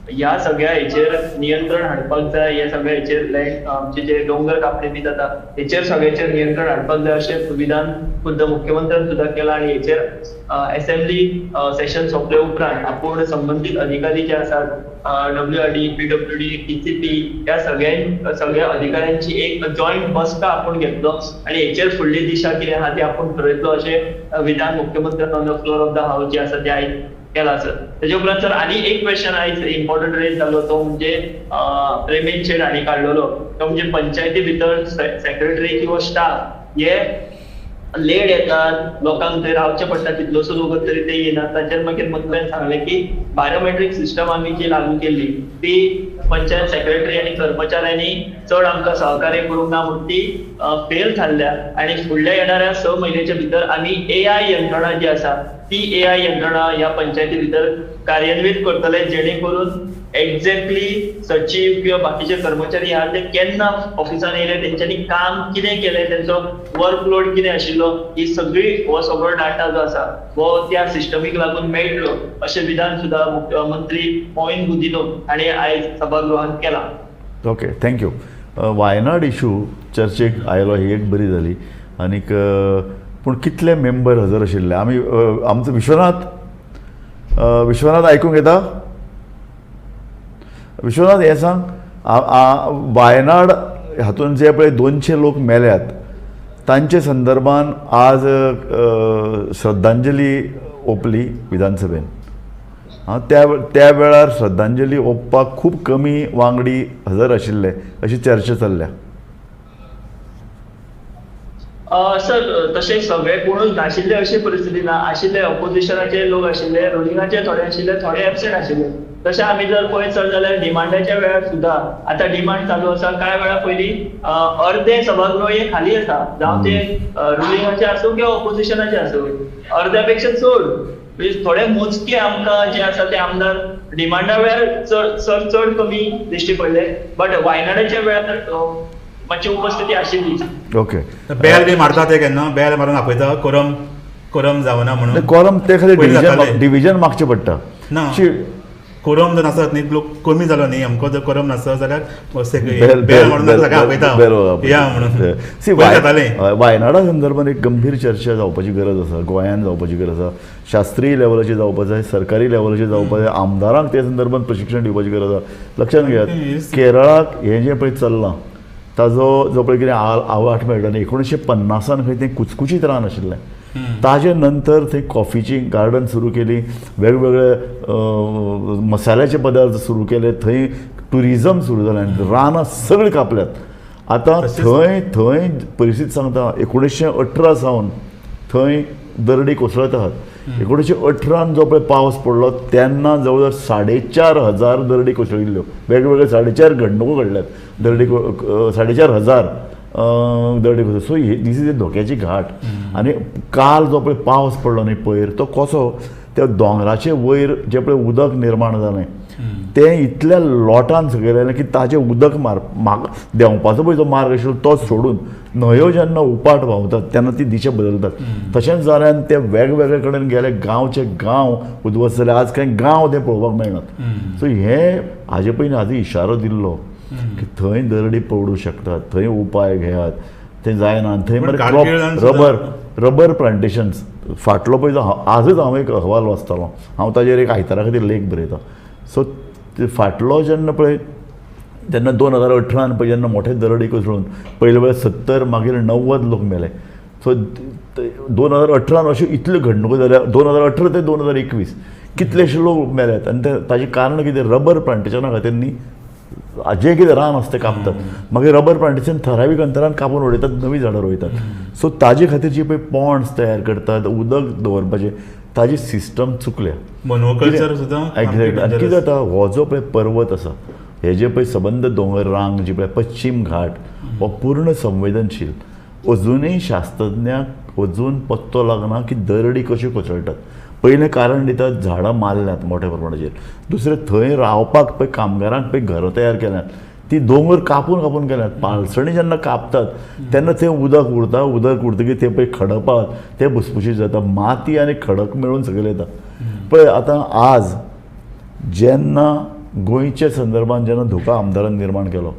ह्या सगळ्या हेचेर नियंत्रण हाडपाक जाय. ह्या सगळ्या हेचेर लँड आमचे जे डोंगर कापणी बी जाता हेचेर सगळ्याचेर नियंत्रण हाडपाक जाय अशें विधान खुद्द मुख्यमंत्र्यान सुद्दां केलां. आनी हेचेर असेंब्ली सेशन सोंपले उपरांत आपूण संबंदीत अधिकारी जे आसात WRD, PWD, DCP ह्या सगळ्या अधिकाऱ्यांची एक जॉयंट बसका आपूण घेतलो आनी हेचेर फुडली दिशा कितें आहा ती आपूण ठरयतलो अशें विधान मुख्यमंत्र्यान on the floor of the house जे आसा ते आयज केला सर. तेजे उपरांत सर आनी एक क्वेश्चन आयज इम्पॉर्टंट रेज जालो तो म्हणजे प्रेमेन शेट हांणी काडलेलो तो म्हणजे पंचायती भितर सेक्रेटरी किंवा स्टाफ हे लेट येतात, लोकांक थंय रावचें पडटा कितलोसो वगत तरी ते येनात. ताचेर मागीर मंत्र्यान सांगलें की बायोमेट्रीक सिस्टम आमी जी लागू केल्ली ती पंचायत सेक्रेटरी आनी कर्मचाऱ्यांनी चड आमकां सहकार्य करूंक ना म्हूण ती फेल थारल्या आनी फुडल्या येणाऱ्या 6 म्हयन्याच्या भितर आमी AI यंत्रणा जी आसा ती AI यंत्रणा ह्या पंचायती भितर कार्यान्वीत करतले, जेणे करून एक्झॅक्टली सचीव किंवा बाकीचे कर्मचारी आहा ते केन्ना ऑफिसान येयले, तेंच्यांनी काम कितें केलें, तेंचो वर्कलोड कितें आशिल्लो, ही सगळी हो सगळो डाटा जो आसा हो त्या सिस्टमीक लागून मेळटलो अशें विधान सुद्दां मुख्यमंत्री मॉवीन गुदिन्हो हांणी आयज सभागृहांत केलां. Okay, thank you. Wayanad issue चर्चेक आयलो ही एक बरी जाली. आनीक पूण कितले मेंबर हजर आशिल्ले आमी आमचो विश्वनाथ, विश्वनाथ आयकूंक येता? विश्वनाथ हें सांग, वायनाड हातून जे पळय 200 लोक मेल्यात तांचे संदर्भान आज श्रद्धांजली ओंपली विधानसभेन. त्या वेळार श्रद्धांजली ओंपपाक खूब कमी वांगडी हजर आशिल्ले अशी चर्चा चल्ल्या. सर तशें सगळे कोणूच नाशिल्ले अशी परिस्थिती ना. आशिल्ले ऑपोजिशनाचे लोक आशिल्ले, रुलिंगाचे थोडे आशिल्ले, थोडे एबसेंट आशिल्ले. तशें आमी जर पळयत सर जाल्यार डिमांडाच्या वेळार सुद्दां आतां डिमांड चालू आसा. कांय वेळा पयलीं अर्दे सभागृह हे खाली आसा, जावं ते रुलिंगाचे आसूं किंवा ऑपोजिशनाचे आसूं, अर्द्या पेक्षा चड म्हणजे थोडे मोजके आमकां जे आसा ते आमदार डिमांडा वेळार चड सर चड कमी दिश्टी पडले, बट वायनाडाच्या वेळार मातशी उपस्थिती आशिल्ली. ओके, बेल बी मारता ते केन्ना बेल मारून आपयता कोरम कोरम जावना म्हणून. कोरम ते खातीर डिविजन मागचें पडटा ना. कोरम जर नासत न्ही, लोक कमी जालो न्ही, आमकां जर कोरम नासत जाल्यार बेल मारून सगळ्यांक आपयता या म्हणून. वायनाडा संदर्भात एक गंभीर चर्चा जावपाची गरज आसा, गोंयांत जावपाची गरज आसा, शास्त्रीय लेवलाचेर जावपाक जाय, सरकारी लेवलाचेर जावपाक जाय, आमदारांक ते संदर्भात प्रशिक्षण दिवपाची गरज आसा. लक्षांत घेयात, केरळाक हें जें पळय चल्लां ताजो जो पळय कितें आवाठ मेळटा न्ही, 1950 खंय तें कुचकुचीत रान आशिल्लें. ताजे नंतर थंय कॉफीची गार्डन सुरू केली, वेगवेगळे मसाल्याचे पदार्थ सुरू केले, थंय ट्युरिजम सुरू जालें आनी रानां सगळीं कापल्यात. आतां थंय थंय परिस्थिती सांगता, 1918 सावन थंय दरडी कोसळत आहात. 1918 जो पळय पावस पडलो तेन्ना जवळ जवळ 4,500 दरडी कोसळिल्ल्यो, वेगवेगळे 4.5 घडणुको घडल्यात, दरडी 4,500 दरडी कोसळ. सो these is a धोक्याची घाट. आनी काल जो पळय पावस पडलो न्ही पयर, तो कसो त्या दोंगराचे वयर जें पळय उदक निर्माण जालें तें इतल्या लोटान सकयल आयलें की ताजें उदक देंवपाचो पळय जो मार्ग आशिल्लो तो सोडून न्हंयो जेन्ना उपाट व्हांवतात तेन्ना ती दिशा बदलतात. तशेंच जालें आनी ते वेगवेगळे कडेन गेले, गांवचे गांव उद्ध्वस्त जाले, आज कांय गांव ते पळोवपाक मेळनात. सो हें हाजे पयलीं हाजो इशारो दिल्लो की थंय दरडी पडूं शकतात, थंय उपाय घेयात, थंय जायना. थंय मरे रबर प्लांटेशन्स फाटलो पळय जो आजच हांव एक अहवाल वाचतालो, हांव ताजेर एक आयतारा खातीर लेख बरयतां. सो फाटलो जेन्ना पळय तेन्ना 2018 पळय जेन्ना मोठे दरडी कोसळून पयले वेळार 70 मागीर 90 लोक मेले. सो 2018 अश्यो इतल्यो घडणुको जाल्या, 2018 ते 2021 कितलेशे लोक मेल्यात. आनी ते ताजें कारण कितें, रबर प्लांटेशना खातीर न्ही जें कितें रान आसा तें कापतात, मागीर रबर प्लांटेशन थरावीक अंतरान कापून उडयतात, नवीं झाडां रोयतात. सो ताजे खातीर जी पळय पॉन्ड्स तयार करतात, उदक दवरपाचें, ताजी सिस्टम चुकल्या. मोनोकल्चर सुद्दां एक्झॅक्ट. आनी कितें जाता, हो जो पळय पर्वत आसा, हे जे पळय सबंद दोंगर रांग जी पळय पश्चीम घाट, हो पूर्ण संवेदनशील. अजुनूय शास्त्रज्ञांक अजून पत्तो लागना की दरडी कश्यो कोसळटात. पयलें कारण दितात झाडां मारल्यात मोठ्या प्रमाणाचेर, दुसरें थंय रावपाक पळय कामगारांक पळय घरां तयार केल्यात, ती दोंगर कापून कापून केल्यात. पालसणी जेन्ना कापतात तेन्ना थंय उदक उरता, उदक उरतकीर तें पळय खडपात, तें भुसभुशीत जाता, माती आनी खडक मेळून सकयल येता. पळय आतां आज जेन्ना गोंयच्या संदर्भात जेन्ना धोका आमदारान निर्माण केलो,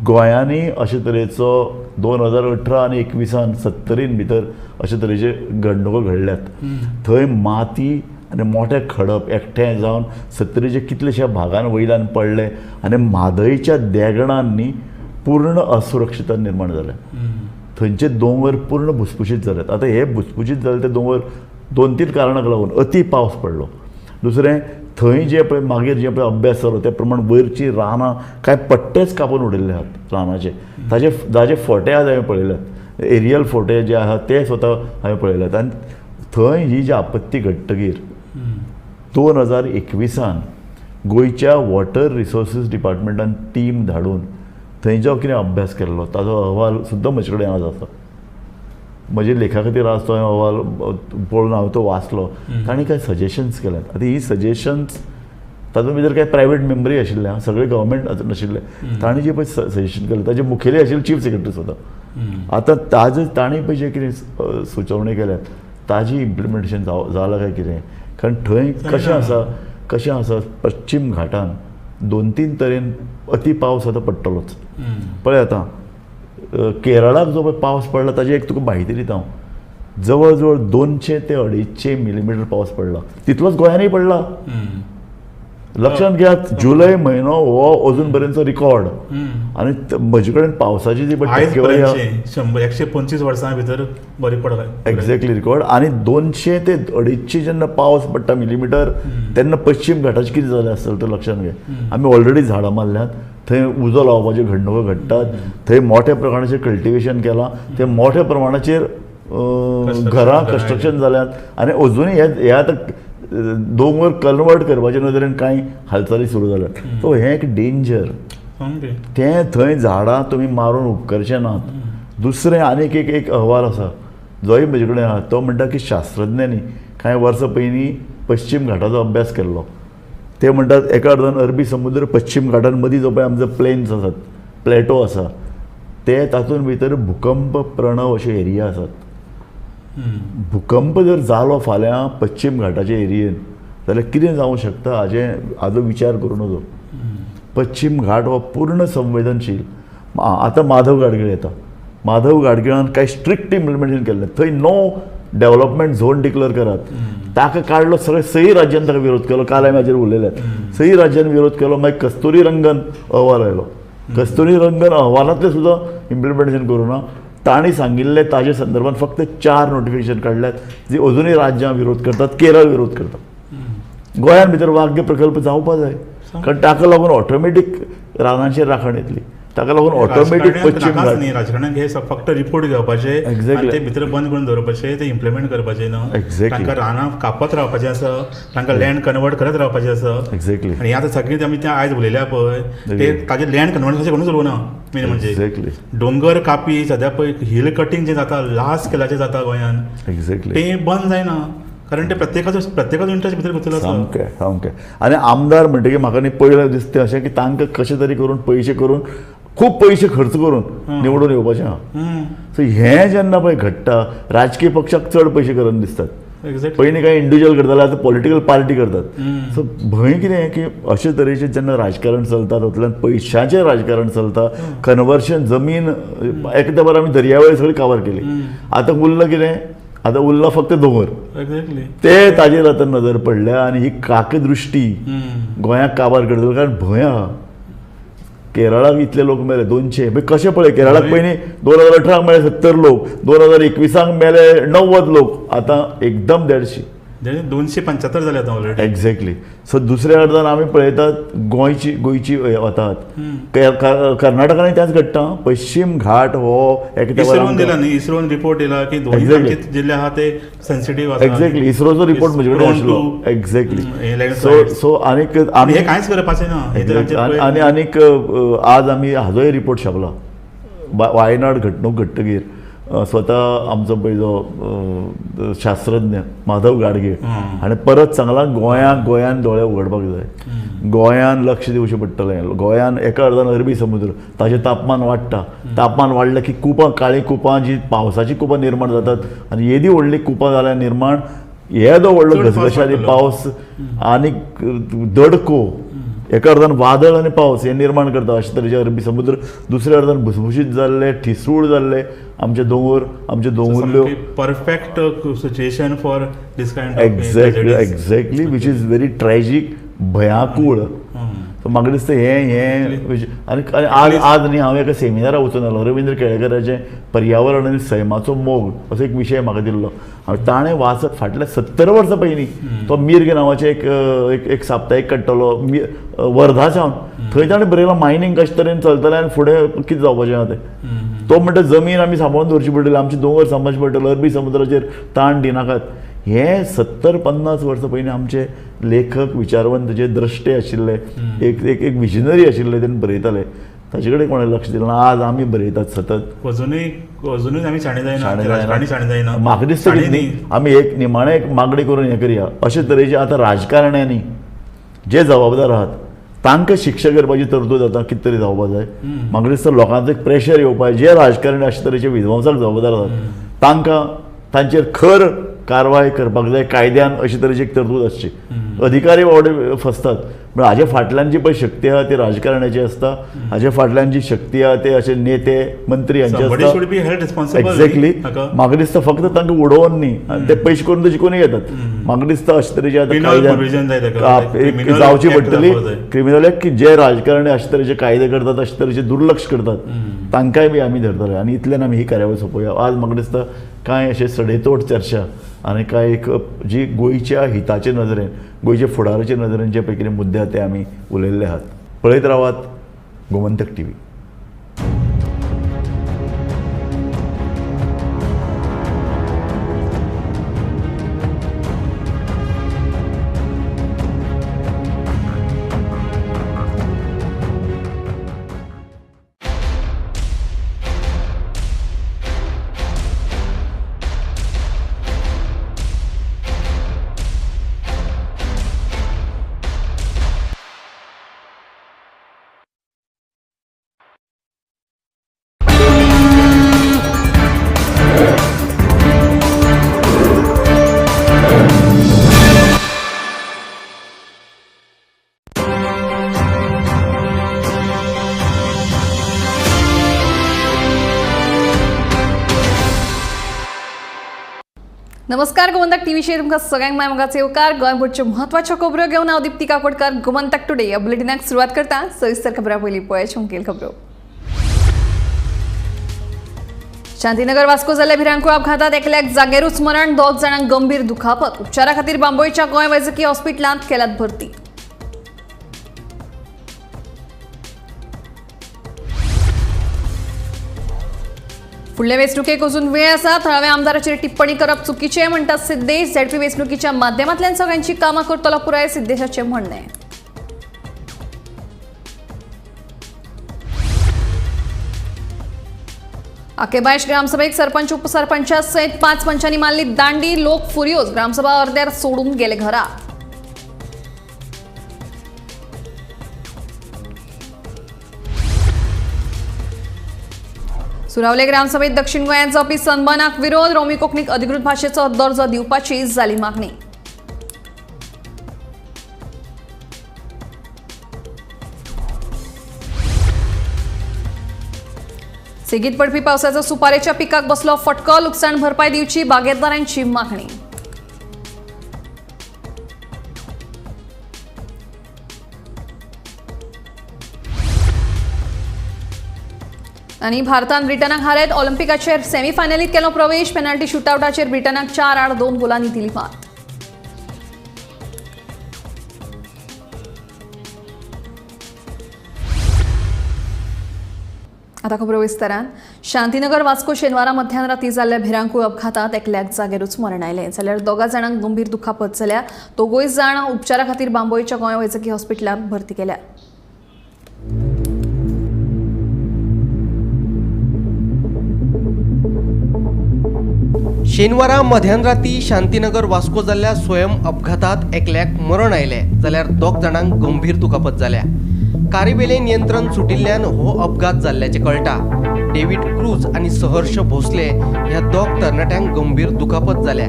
गोंयांनी अशे तरेचो 2018 आनी 21 70 भितर अशे तरेचे घडणुको घडल्यात. थंय माती आनी मोठे खडप एकठांय जावन 70चे कितलेशा भागान वयल्यान पडले आनी म्हादयच्या देगणांनी पूर्ण असुरक्षितता निर्माण जाल्या. थंयचे दोंगर पूर्ण भुसभुशीत जाल्यात. आतां हे भुसभुशीत जाले ते दोंगर 2-3 कारणांक लागून, अती पावस पडलो, दुसरें थंय जे पळय मागीर जे पळय अभ्यास जालो ते प्रमाण वयरचीं रानां कांय पट्टेच कापून उडयल्ले आहात रानाचे, ताजे ताजे फोटे आज हांवें पळयल्यात, एरियल फोटे जे आहात ते स्वता हांवें पळयल्यात. आनी थंय ही जी आपत्ती घडटकीर 2021 गोंयच्या वॉटर रिसोर्सीस डिपार्टमेंटान टीम धाडून थंय जो कितें अभ्यास केल्लो ताजो अहवाल सुद्दां म्हजे कडेन आज आसा. म्हजे लेखा खातीर आज तो अहवाल पळोवन हांवें तो वाचलो. तांणी कांय सजेशन्स केल्यात. आतां ही सजेशन्स तातूंत भितर कांय प्रायवेट मेंबरूय आशिल्ले, सगळे गव्हर्मेंट नाशिल्ले. तांणी जे पळय सजेशन केलें ताजे मुखेली आशिल्ले चीफ सेक्रेटरी स्वता. आतां ताजे तांणी पळय जे कितें सुचोवणी केल्यात ताजी इम्प्लिमेंटेशन जालां काय कितें, कारण थंय कशें आसा, कशें आसा पश्चीम घाटान 2-3 तरेन अती पावस आतां पडटलोच. पळय आतां केरळाक जो पळय पावस पडला ताजी एक तुका म्हायती दिता हांव, जवळ जवळ 200 ते 250 मिलीमिटर पावस पडला, तितलोच गोंयांनीय पडला. लक्षांत घेयात, जुलय म्हयनो हो अजून पर्यंतचो रिकॉर्ड. आनी म्हजे कडेन पावसाची जी टक्केवारी 125 वर्सां भितर बरी पडला एक्झॅक्टली रिकॉर्ड. आनी 200 ते 250 जेन्ना पावस पडटा मिलीमिटर तेन्ना पश्चीम घाटाचें कितें जालें आसतलें तें लक्षांत घे. आमी ऑलरेडी झाडां मारल्यात, थंय उजो लावपाच्यो घडणुको घडटात, थंय मोठ्या प्रमाणाचेर कल्टिवेशन केलां, थंय मोठ्या प्रमाणाचेर घरां कन्स्ट्रक्शन जाल्यात आनी अजुनूय हे आतां दोंगर कन्वर्ट करपाचे नदरेन कांय हालचाली सुरू जाल्यात. सो हें एक डेंजर, तें थंय झाडां तुमी मारून उपकरचे नात. दुसरें आनीक एक एक अहवाल आसा जोय म्हजे कडेन आहा, तो म्हणटा की शास्त्रज्ञांनी कांय वर्सां पयलीं पश्चीम घाटाचो अभ्यास केल्लो. ते म्हणटात एका अर्दान अरबी समुद्र पश्चीम घाटान मदीं जो पळय आमचो प्लेन्स आसात, प्लेटो आसा, ते तातूंत भितर भुकंप प्रणव अशे एरिया आसात. भुकंप जर जालो फाल्यां पश्चीम घाटाच्या एरियेन जाल्यार कितें जावंक शकता हाजें हाजो विचार करूं नजो. पश्चीम घाट हो पूर्ण संवेदनशील. आतां माधव गाडगीळ येता, माधव गाडगिळान कांय स्ट्रिक्ट इम्प्लिमेंटेशन केल्लें, थंय नो डेव्हलपमेंट झोन डिक्लेअर करात, ताका काडलो सगळे सई राज्यान ताका विरोध केलो. काल आमी हाजेर उलयल्यात, सई राज्यान विरोध केलो. मागीर कस्तुरी रंगन अहवाल आयलो, कस्तुरी रंगन अहवालांतलें सुद्दां इम्प्लिमेंटेशन करूं ना. तांणी सांगिल्लें ताजे संदर्भात फक्त 4 नोटिफिकेशन काडल्यात जी अजुनूय राज्यां विरोध करतात, केरळ विरोध करता. गोंयांत भितर वाघ्य प्रकल्प जावपा जाय, कारण ताका लागून ऑटोमॅटीक रानांचेर राखण येतली, ताका लागून ऑटोमॅटीक पश्चीम घाट. राजकारण्याक हे फक्त रिपोर्ट घेवपाचे, ते भितर बंद करून दवरपाचे, ते इम्प्लिमेंट करपाचे ना. तांकां रानां कापत रावपाचें आसा, तांकां लँड कन्वर्ट करत रावपाचें आसा. एक्झॅक्टली. आनी आतां सगळीं आमी ते आयज उलयल्या पळय ते ताजें लँड कन्वर्ट कोणूच उलोवना. मेन म्हणजे दोंगर कापी सद्या पळय हिल कटींग जें जाता लार्ज स्केलाचें जाता गोंयान, एक्झॅक्टली तें बंद जायना, कारण ते प्रत्येकाचो इंट्रस्ट भितर घुसलो आसा. सामकें सामकें. आनी आमदार म्हणटकीर म्हाका न्ही पयलें दिसता अशें की तांकां कशें तरी करून पयशे करून खूब पयशे खर्च करून निवडून येवपाचें आहा. सो हें जेन्ना पळय घडटा, राजकीय पक्षाक चड पयशे करून दिसतात. पयलीं कांय इंडिविज्युअल करताले, आतां पॉलिटिकल पार्टी करतात. सो भंय कितें की अशे तरेचें जेन्ना राजकारण चलता तातूंतल्यान पयशांचें राजकारण चलता, कन्वर्शन जमीन एका तेंपार आमी दर्यावेळ सगळी काबार केली, आतां उरलां कितें, आतां उरला फक्त दोंगर. ते ताजेर आतां नदर पडल्या आनी ही काकदृश्टी गोंयाक काबार करतली, कारण भंय आहा. केरळाक इतले लोक मेले 200, कशें पळय केरळाक पयलीं 2018 मेले 70 लोक, 2021 मेले 90 लोक, आतां एकदम 150, 275 जाले आतां ऑलरेडी. एक्झॅक्टली. सो दुसऱ्या अर्दान आमी पळयतात गोंयची गोंयची वतात कर्नाटकांनी त्याच घडटा. पश्चीम घाट हो इस्रोन दिला न्ही, इस्रोन रिपोर्ट दिला की दोन जिल्ले आहा ते सेन्सिटीव आसा. एक्झॅक्टली, इस्रोचो रिपोर्ट म्हजे कडेन आशिल्लो. एक्झॅक्टली. सो सो आनीक आमी हें कांयच करपाचें ना. आनी आनीक आज आमी हाजोय रिपोर्ट छापला, वायनाड घडणूक घडटगीर स्वता आमचो पळय जो शास्त्रज्ञ माधव गाडगीळ हाणें परत सांगलां गोंयाक गोंयान दोळे उगडपाक जाय, गोंयान लक्ष दिवचें पडटलें. गोंयान एका अर्दान अरबी समुद्र, ताजें तापमान वाडटा, तापमान वाडलें की कुपां, काळीं कुपां जी पावसाचीं कुपां निर्माण जातात आनी येदी व्हडलीं कुपां जाल्यार निर्माण येदो व्हडलो घसघशांनी पावस आनी दडको, एका अर्दान वादळ आनी पावस हे निर्माण करता अशे तरेचे अरबी समुद्र, दुसऱ्या अर्दान भुसभुशीत जाल्ले, ठिसूळ जाल्ले आमचे दोंगर, आमचे दोंगुल्ल्यो. Perfect situation for this kind. Exactly, exactly, which is very tragic, भयाकूळ. सो म्हाका दिसता हें हें आनी आज आज न्ही हांव एका सेमिनाराक वचून आयलो, रविंद्र केळेकराचें पर्यावरण आनी सैमाचो मोग असो एक विशय म्हाका दिल्लो. हांवें ताणें वाचत फाटल्या 70 वर्सां पयलीं तो मीर्ग नांवाचें एक एक साप्ताहीक काडटलो वर्धा सावन, थंय ताणें बरयलां मायनींग कशें तरेन चलतलें आनी फुडें कितें जावपाचें आहा तें. तो म्हणटा जमीन आमी सांबाळून दवरची पडटली, आमचे दोंगर सांबाळचे पडटले, अरबी समुद्राचेर ताण दिनाकात. हे 70-50 वर्सां पयलीं आमचे लेखक, विचारवंत जे द्रश्टे आशिल्ले, एक एक एक विजनरी आशिल्ले, तेणी बरयताले, ताचे कडेन कोणें लक्ष दिलें ना. आज आमी बरयतात सतत, अजुनूय आमी शाणे जायना. म्हाका दिसता की आमी एक निमाणें एक मागणी करून हें करया, अशे तरेचे आतां राजकारण्यांनी जे जबाबदार आहात तांकां शिक्षा करपाची तरतूद आतां कितें तरी जावपा जाय. म्हाका दिसता लोकांचो एक प्रेशर येवपा, जे राजकारणी अशे तरेचे विध्वंसाक जबाबदार आसात तांकां तांचेर खर कारवाय करपाक जाय कायद्यान, अशे तरेची एक तरतूद आसची. अधिकारी बावडे फसतात, पूण हाजे फाटल्यान जी पळय शक्ती आहा ती राजकारणाची आसता, हाजे फाटल्यान जी शक्ती आहा ते अशे नेते मंत्री हांचे आसता. एक्झॅक्टली. म्हाका दिसता फक्त तांकां उडोवन न्ही, आनी ते पयशे करून ते शिकून घेतात. म्हाका दिसता अशे तरेची आतां कायद्यान जावची पडटली क्रिमिनल एक्ट, की जे राजकारणी अशे तरेचे कायदे करतात, अशे तरेचे दुर्लक्ष करतात तांकांय बी आमी धरतले. आनी इतल्यान आमी ही कार्यावळ सोंपोवया. आज म्हाका दिसता कांय अशे सडेतोड चर्चा आनी कांय एक जी गोंयच्या हिताचे नदरेन, गोंयच्या फुडाराचे नदरेन जे पळय कितें मुद्दे आहा ते आमी उलयल्ले आहात. पळयत रावात गोमंतक टीव्ही. नमस्कार, गोमंतक टीव्हीचेर तुमकां सगळ्यांक माय मोगाचो येवकार. गोंयभरच्यो म्हत्वाच्यो खबरो घेवन हांव दीप्ती काकोडकर गोमंतक टुडे ह्या बुलेटिनाक सुरवात करता. सविस्तर खबरां पयलीं पळयात मुखेल खबरो. शांतीनगर वास्को जाल्ल्या भिरांकूळ अपघातात एकल्याक जागेरूच मरण, 2 जाणांक गंभीर दुखापत. उपचारा खातीर बांबोळीच्या गोंय वैजकी हॉस्पिटलांत केल्यात भरती. फुडले वेंचणुकेक अजून वेळ आसा, थळाव्या आमदाराचेर टिप्पणी करप चुकीचें म्हणटात सिद्देश. झेडपी वेंचणुकीच्या माध्यमांतल्यान सगळ्यांची कामां करतलो पुराय, सिद्देशाचें म्हणणें. आकेबायश ग्रामसभेक सरपंच उपसरपंचा सयत 5 पंचांनी मारली दांडी. लोक फुरियोज, ग्रामसभा अर्द्यार सोडून गेले घरा. सुरावले ग्रामसभेत दक्षिण गोंयांत जावपी सनबर्नाक विरोध, रोमी कोंकणीक अधिकृत भाशेचो दर्जो दिवपाची जाली मागणी. सेगीत पडपी पावसाचो सुपारेच्या पिकाक बसलो फटको, लुकसाण भरपाय दिवची बागेतदारांची मागणी. आनी भारतान ब्रिटनाक हारयत ऑलिम्पिकाचेर सेमीफायनलीत केलो प्रवेश. पेनल्टी शुटआवटाचेर ब्रिटनाक 4-2 गोलांनी दिली मात. आतां खबरो विस्तारान. शांतीनगर वास्को शेनवारा मध्यान राती जाल्ल्या भिरांकूळ अपघातात एकल्याक जागेरूच मरण आयलें, जाल्यार 2 जाणांक गंभीर दुखापत जाल्या. 2 जाण उपचारा खातीर बांबोळीच्या गोंय वैजकी हॉस्पिटलांत भरती केल्या. शेनवारा मध्यानराती शांतीनगर वास्को जाल्ल्या स्वयं अपघातात एकल्याक मरण आयलें, जाल्यार 2 जाणांक गंभीर दुखापत जाल्या. कारीवेलें नियंत्रण सुटिल्ल्यान हो अपघात जाल्ल्याचें कळटा. डेव्हिड क्रूज आनी सहर्ष भोसले ह्या 2 तरणाट्यांक गंभीर दुखापत जाल्या,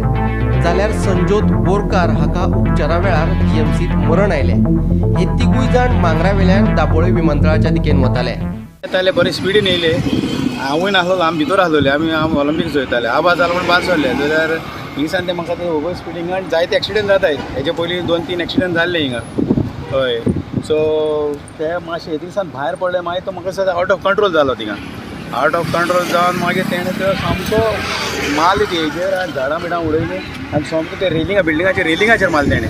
जाल्यार संजोत बोरकार हाका उपचारा वेळार जीएमसीत मरण आयलें. हे 3 जाण मांगरावेल्यान दाबोळे विमानतळाच्या दिकेन वताले. बरे स्पिडीन येयले, हांवूय नासलो, आमी भितर आसलोले, आमी ऑलिम्पिक चोयताले. आवाज जालो म्हूण भायर सरले, जाल्यार हिंगसान ते म्हाका ते ओवर स्पिडींगान जायते एक्सिडंट जाताय. हेजे पयलीं 2-3 एक्सिडंट जाल्ले हिंगा. हय, सो ते मातशे हिंगसान भायर पडले, मागीर तो म्हाका दिसता आवट ऑफ कंट्रोल जालो. थिंगा आवट ऑफ कंट्रोल जावन मागीर तेणें तो सामको मारले ते हेजेर आनी झाडां बिडां उडयलीं आनी सामको ते रेलिंगा बिल्डिंगाचेर रेलिंगाचेर मारले तेणें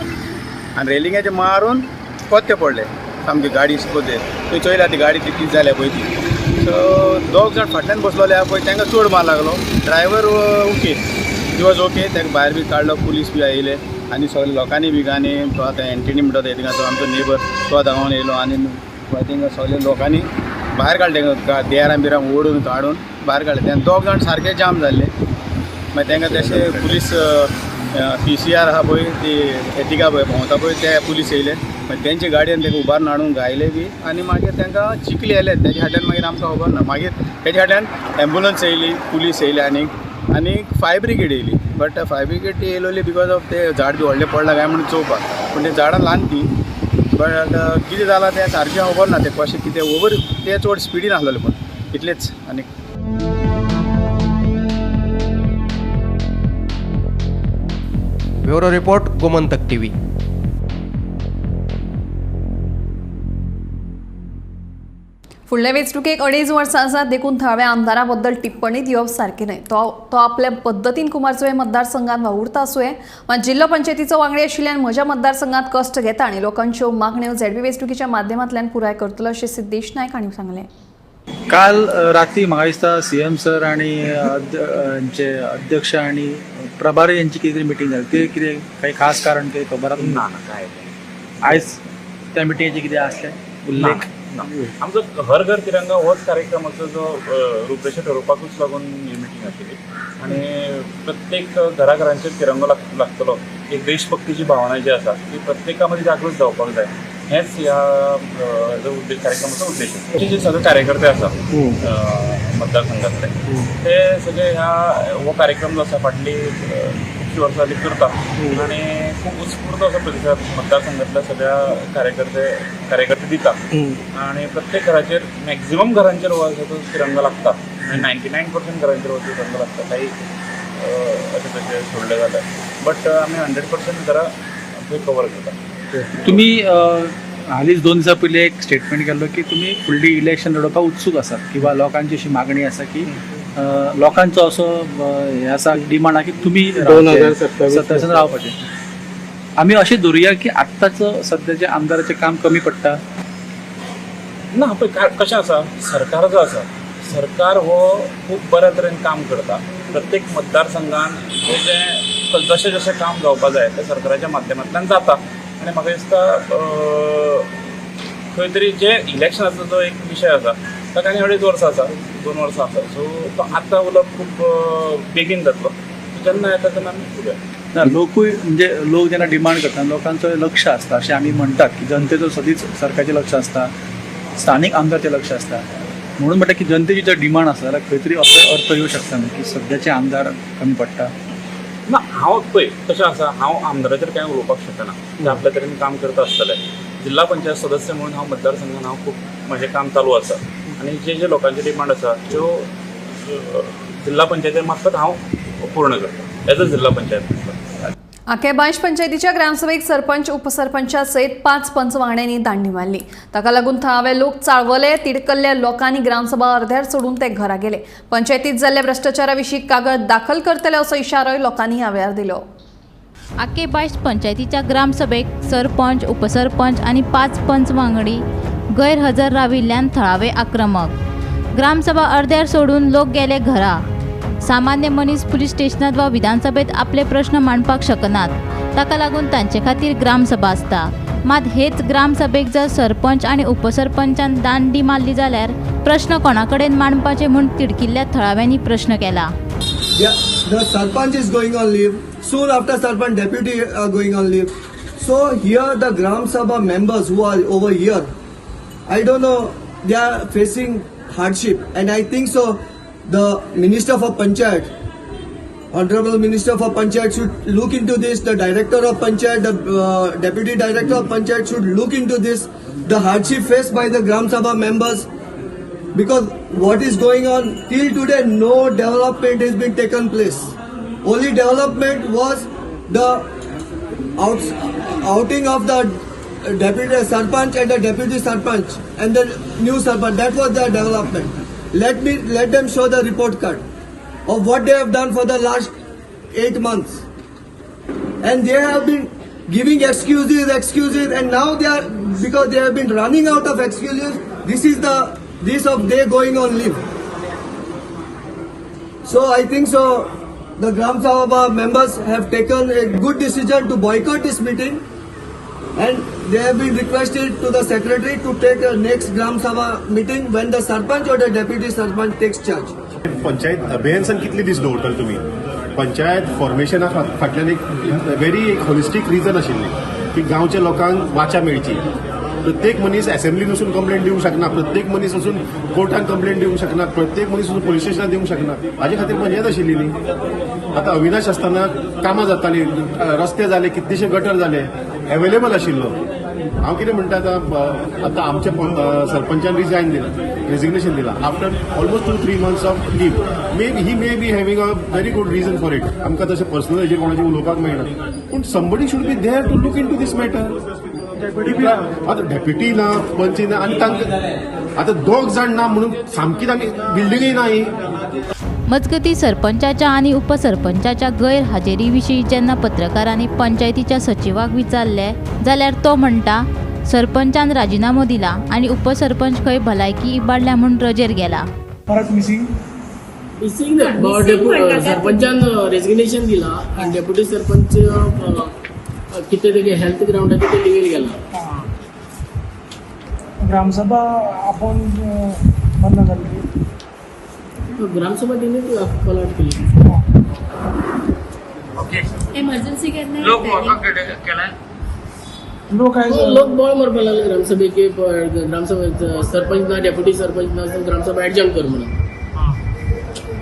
आनी रेलिंगाचेर मारून कोत्ते पडले सामकी गाडी कोत्ते. तुवें चोयल्या ती गाडी ती कितें जाल्या पळय ती. सो 2 जाण फाटल्यान बसलोले आहा पळय, तांकां चड मार लागलो. Driver okay, he was okay. ताका भायर बी काडलो, पुलीस बी आयले आनी सगळे लोकांनी बी आनी तो आतां एंटनी म्हणटा तो थिंगा तो आमचो नेबर तो धांवन येयलो आनी थिंगा सगळे लोकांनी भायर काडले, देरां बिरां ओडून काडून भायर काडले. तेन्ना 2 जाण सारके जाम जाल्ले. मागीर तांकां तशें पुलीस PCR आहा पळय ती एटिका पळय भोंवता पळय ते पुलीस येयले. मागीर तेंचे गाडयेन तांकां उबारून हाडून घायले बी आनी मागीर तांकां चिखली आयले. तेज्या फाटल्यान मागीर आमकां खबर ना. मागीर तेज्या फाटल्यान एम्बुलन्स येयली, पुलीस येयली आनी आनी फायर ब्रिगेड येयली. बट फायर ब्रिगेड ती येयलोली because of ते झाड बी व्हडलें पडलां काय म्हणून चोवपाक, पूण तें झाडां ल्हान ती. बट कितें जालां तें सारकें खबर ना, तें कशें कितें ओवर तें चड स्पिडीन आसलेलें, पूण इतलेंच. आनी ब्युरो रिपोर्ट, गोमंतक टीव्ही. फुडले वेंचणुकेक 2.5 वर्सां आसात, देखून थळाव्या आमदारा बद्दल टिप्पणी दिवप सारकी न्हय. तो आपल्या पद्दतीन कुमारजुंवें मतदारसंघात वावुरता आसुये, मात जिल्लो पंचायतीचो वांगडी आशिल्ल्यान म्हज्या मतदारसंघात कश्ट घेता आनी लोकांच्यो मागण्यो झेडपी वेंचणुकेच्या माध्यमांतल्यान पुराय करतलो अशें सिद्धेश नायक हांणी सांगलें. काल राती म्हाका दिसता सीएम सर आणि यांचे अध्यक्ष आणि प्रभारी यांची कितें तरी मिटींग जाली, ते कितें काही खास कारण कितें खबर आसा? ना ना, काय आयज त्या मिटिंगेचें कितें आसलें उल्लेख? ना, आमचो हर घर तिरंगा होच कार्यक्रमाचो जो रूपरेशा ठरोवपाकूच लागून ही मिटींग आशिल्ली आनी प्रत्येक घराघरांचेर तिरंगो लागतलो, एक देशभक्तीची भावना जी आसा ती प्रत्येका मदीं जागृत जावपाक जाय, हेच ह्या कार्यक्रमाचो उद्देश. जे सगळे कार्यकर्ते आसा मतदारसंघातले ते सगळे ह्या हो कार्यक्रम जो आसा फाटली खुबशीं वर्सां जाली करता आनी खूब उत्स्फूर्त असो प्रतिसाद मतदारसंघातल्या सगळ्या कार्यकर्ते दिता आनी प्रत्येक घराचेर मॅक्झिमम घरांचेर हो आसा तो तिरंगा लागता आनी 99% घरांचेर हो तिरंगा लागता. काही अशें तशें सोडलें जाल्यार बट आमी 100% घरां कवर करता. तुम्ही हालींच 2 दिसां पयलीं एक स्टेटमेंट केल्लो की तुमी फुडली इलेक्शन लढोवपाक उत्सूक आसात किंवा लोकांची अशी मागणी आसा की लोकांचो असो हें आसा डिमांड आसा की तुमी 2027 रावपाचें. आमी अशें धरुया की आत्ताचो सद्याचे आमदाराचें काम कमी पडटा? ना, पळय कशें आसा, सरकार जो आसा सरकार हो खूब बऱ्या तरेन काम करता. प्रत्येक मतदारसंघान जें जशें जशें काम जावपा जाय तें सरकाराच्या माध्यमांतल्यान जाता आनी म्हाका दिसता खंय तरी जे इलेक्शनाचो जो एक विशय आसा ताका आनी 2.5 वर्सां आसा, 2 वर्सां आसा, सो तो आतां उलोवप खूब बेगीन जातलो. जेन्ना येता तेन्ना आमी उलोवया. ना, लोकूय म्हणजे लोक जेन्ना डिमांड करता लोकांचो लक्ष आसता अशें आमी म्हणटात की जनतेचो सदींच सरकारचें लक्ष आसता, स्थानीक आमदारचें लक्ष आसता, म्हणून म्हणटा की जनतेची जर डिमांड आसा जाल्यार खंय तरी असो अर्थ येवं शकता न्हू की सद्याचे आमदार कमी पडटा? ना, हांव पळय कशें आसा, हांव आमदाराचेर कांय उलोवपाक शकना, ते आपल्या तरेन काम करता आसतले. जिल्हा पंचायत सदस्य म्हणून हांव मतदारसंघान हांव खूब म्हजें काम चालू आसा आनी जे जे लोकांचे डिमांड आसा त्यो जिल्हा पंचायती मार्फत हांव पूर्ण करता एज अ जिल्हा पंचायत. आके बायश पंचायतीच्या ग्रामसभेक सरपंच उपसरपंचा सयत 5 पंच वांगड्यांनी दांडी मारली. ताका लागून थळावे लोक चाळवले. तिडकल्ल्या लोकांनी ग्रामसभा अर्ध्यार सोडून ते घरा गेले. पंचायतीत जाल्ल्या भ्रष्टाचारा विशीं कागद दाखल करतले असो इशारोय लोकांनी ह्या वेळार दिलो. आके बायश पंचायतीच्या ग्रामसभेक सरपंच उपसरपंच आनी 5 पंच वांगडी गैरहजर राविल्ल्यान थळावे आक्रमक. ग्रामसभा अर्ध्यार सोडून लोक गेले घरा. सामान्य मनीस पुलीस स्टेशनात वा विधानसभेत आपले प्रश्न मांडपाक शकनात, ताका लागून तांचे खातीर ग्रामसभा आसता. मात हेच ग्रामसभेक जर सरपंच आनी उपसरपंचान दांडी मारली जाल्यार प्रश्न कोणा कडेन मांडपाचे म्हूण तिडकिल्ल्या थळाव्यांनी प्रश्न केला. The sarpanch is going on leave. Soon after sarpanch, deputy are going on leave. So here the Gram Sabha members who are over here, I don't know, they are facing hardship, and I think so the Minister for Panchayat, Honorable Minister for Panchayat should look into this. The Director of Panchayat, the Deputy Director of Panchayat should look into this, the hardship faced by the Gram Sabha members, because what is going on till today, no development has been taken place. Only development was the outing of the Deputy Sarpanch and the Deputy Sarpanch and the new Sarpanch. That was the development. Let them show the report card of what they have done for the last 8 months. And they have been giving excuses, and now they are, because they have been running out of excuses, this is the this of they going on leave. So I think so the Gram Sabha members have taken a good decision to boycott this meeting, and they have been requested to the secretary to take a next Gram Sabha meeting when the Sarpanch or the Deputy Sarpanch takes charge. Panchayat अभियन्सान कितले दीस दवरतले तुमी? पंचायत फॉर्मेशना फाटल्यान एक very एक होलिस्टीक reason आशिल्ली की गांवच्या लोकांक वाचा मेळची. प्रत्येक मनीस असेंब्लीन वचून कंप्लेंट दिवंक शकना, प्रत्येक मनीस वचून कोर्टान कंप्लेंट दिवंक शकना, प्रत्येक मनीस वचून पोलीस स्टेशनात दिवंक शकना. हाजे खातीर पंचायत आशिल्ली न्ही. आतां अविनाश आसतना कामां जातालीं, रस्ते जाले, कितलेशे गटर जाले, एवेलेबल आशिल्लो. हांव कितें म्हणटा, आतां आतां आमच्या सरपंचान रिजायन दिलां, रेजिग्नेशन दिलां after almost 2-3 months of leave. May he may be having a very good reason for it. आमकां तशें पर्सनल हेजेर कोणाचें उलोवपाक मेळना, पूण somebody should be there to look into this matter. आतां डेप्युटी ना, पंच ना, आनी तांकां आतां दोग जाण ना म्हणून सामकीच आमी बिल्डिंगय ना ही. मजगती सरपंचाच्या आनी उपसरपंचाच्या गैरहाजेरी विशीं जेन्ना पत्रकारांनी पंचायतीच्या सचिवाक विचारले जाल्यार तो म्हणटा सरपंचान राजिनामो दिला आनी उपसरपंच खंय भलायकी इबाडल्या म्हूण रजेर गेला. परत मिसिंग मिसिंग ना, सरपंचान रेजिग्नेशन दिला आनी डेप्युटी सरपंच कितें तेगे हेल्थ ग्रावंडाचेर ते लिव्हीर गेला. ग्रामसभा आपोवन बंद जाली. ग्रामसभा तेणी कॉल आउट केली. एमर्जन्सी केन्ना लोक लोक लोक बोळ मारपाक लागले ग्रामसभेक, ग्रामसभा सरपंच ना, डेप्युटी सरपंच ना, ग्रामसभा एडजर्न कर म्हणून.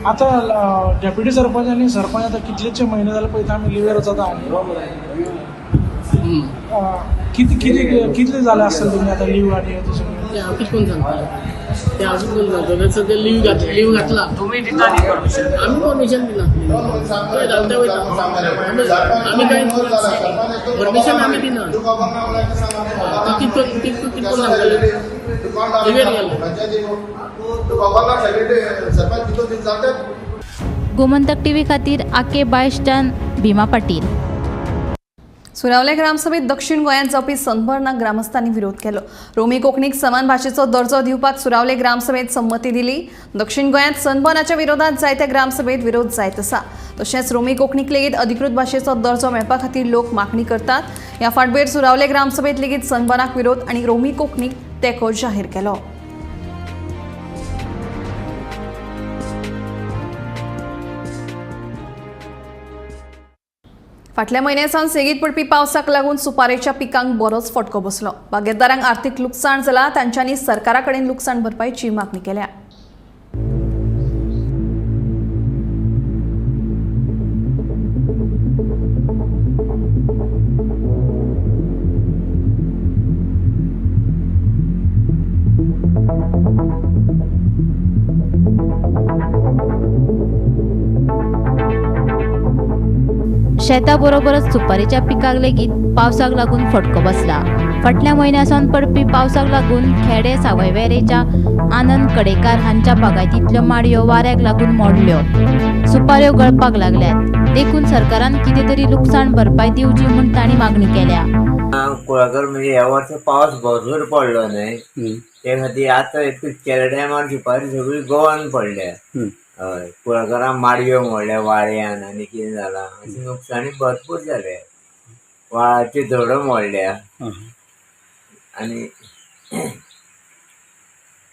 आतां डेप्युटी सरपंच आनी सरपंच आतां कितलेशे म्हयने जाले पळयता आमी लिव्हेर वचता. कितले कितले जाले आसतले तुमी आतां लीव आनी तशें? ते हांव कितें करून सांगता, ते हांव कितें करून सांगता. सद्या लीव घातला तुमी दिता न्ही परमिशन? आमी परमिशन दिना, थंय घालता वयता आमी, कांय परमिशन आमी दिना. कितें कितें करून सांगतले? लिव्हेर गेले. गोमंतक टीव्ही खातीर आके बायशच्यान भीमा पाटील. सुरावले ग्रामसभेत दक्षिण गोंयांत जावपी सनबर्नाक ग्रामस्थांनी विरोध केलो. रोमी कोंकणीक समान भाशेचो दर्जो दिवपाक सुरावले ग्रामसभेत संमती दिली. दक्षिण गोंयांत सनबर्नाच्या विरोधात जायत्या ग्रामसभेत विरोध जायत आसा. तशेंच रोमी कोंकणीक लेगीत अधिकृत भाशेचो दर्जो मेळपा खातीर लोक मागणी करतात. ह्या फाटभुंयेर सुरावले ग्रामसभेत लेगीत सनबर्नाक विरोध आनी रोमी कोंकणीक तेंको जाहीर केलो. फाटल्या म्हयन्या सावन सेगीत पडपी पावसाक लागून सुपारेच्या पिकांक बरोच फटको बसलो. बागेतदारांक आर्थीक लुकसाण जाला. तांच्यांनी सरकारा कडेन लुकसाण भरपायची मागणी केल्या. शेताबरोबरच सुपारेच्या पिकाक लेगीत पावसाक लागून फटको बसला. फाटल्या म्हयन्या सावन पडपी पावसाक लागून खेडे सावयवेरेच्या आनंद कडेकार हांच्या बागायतींतल्यो माडयो वाऱ्याक लागून मोडल्यो. सुपाऱ्यो गळपाक लागल्यात. देखून सरकारान कितें तरी लुकसाण भरपाय दिवची म्हूण तांणी मागणी केल्या. कुळागर म्हणजे ह्या वर्सा पावस भरपूर पडलो न्हय, ते खातीर आतां केल्या टायमार सुपारी सगळी गोवान पडल्या. हय, कुळागरां माडयो मोडल्या वाऱ्यान आनी कितें जालां अशें नुकसाणी भरपूर जाले. व्हाळाच्यो धडो मोडल्या आनी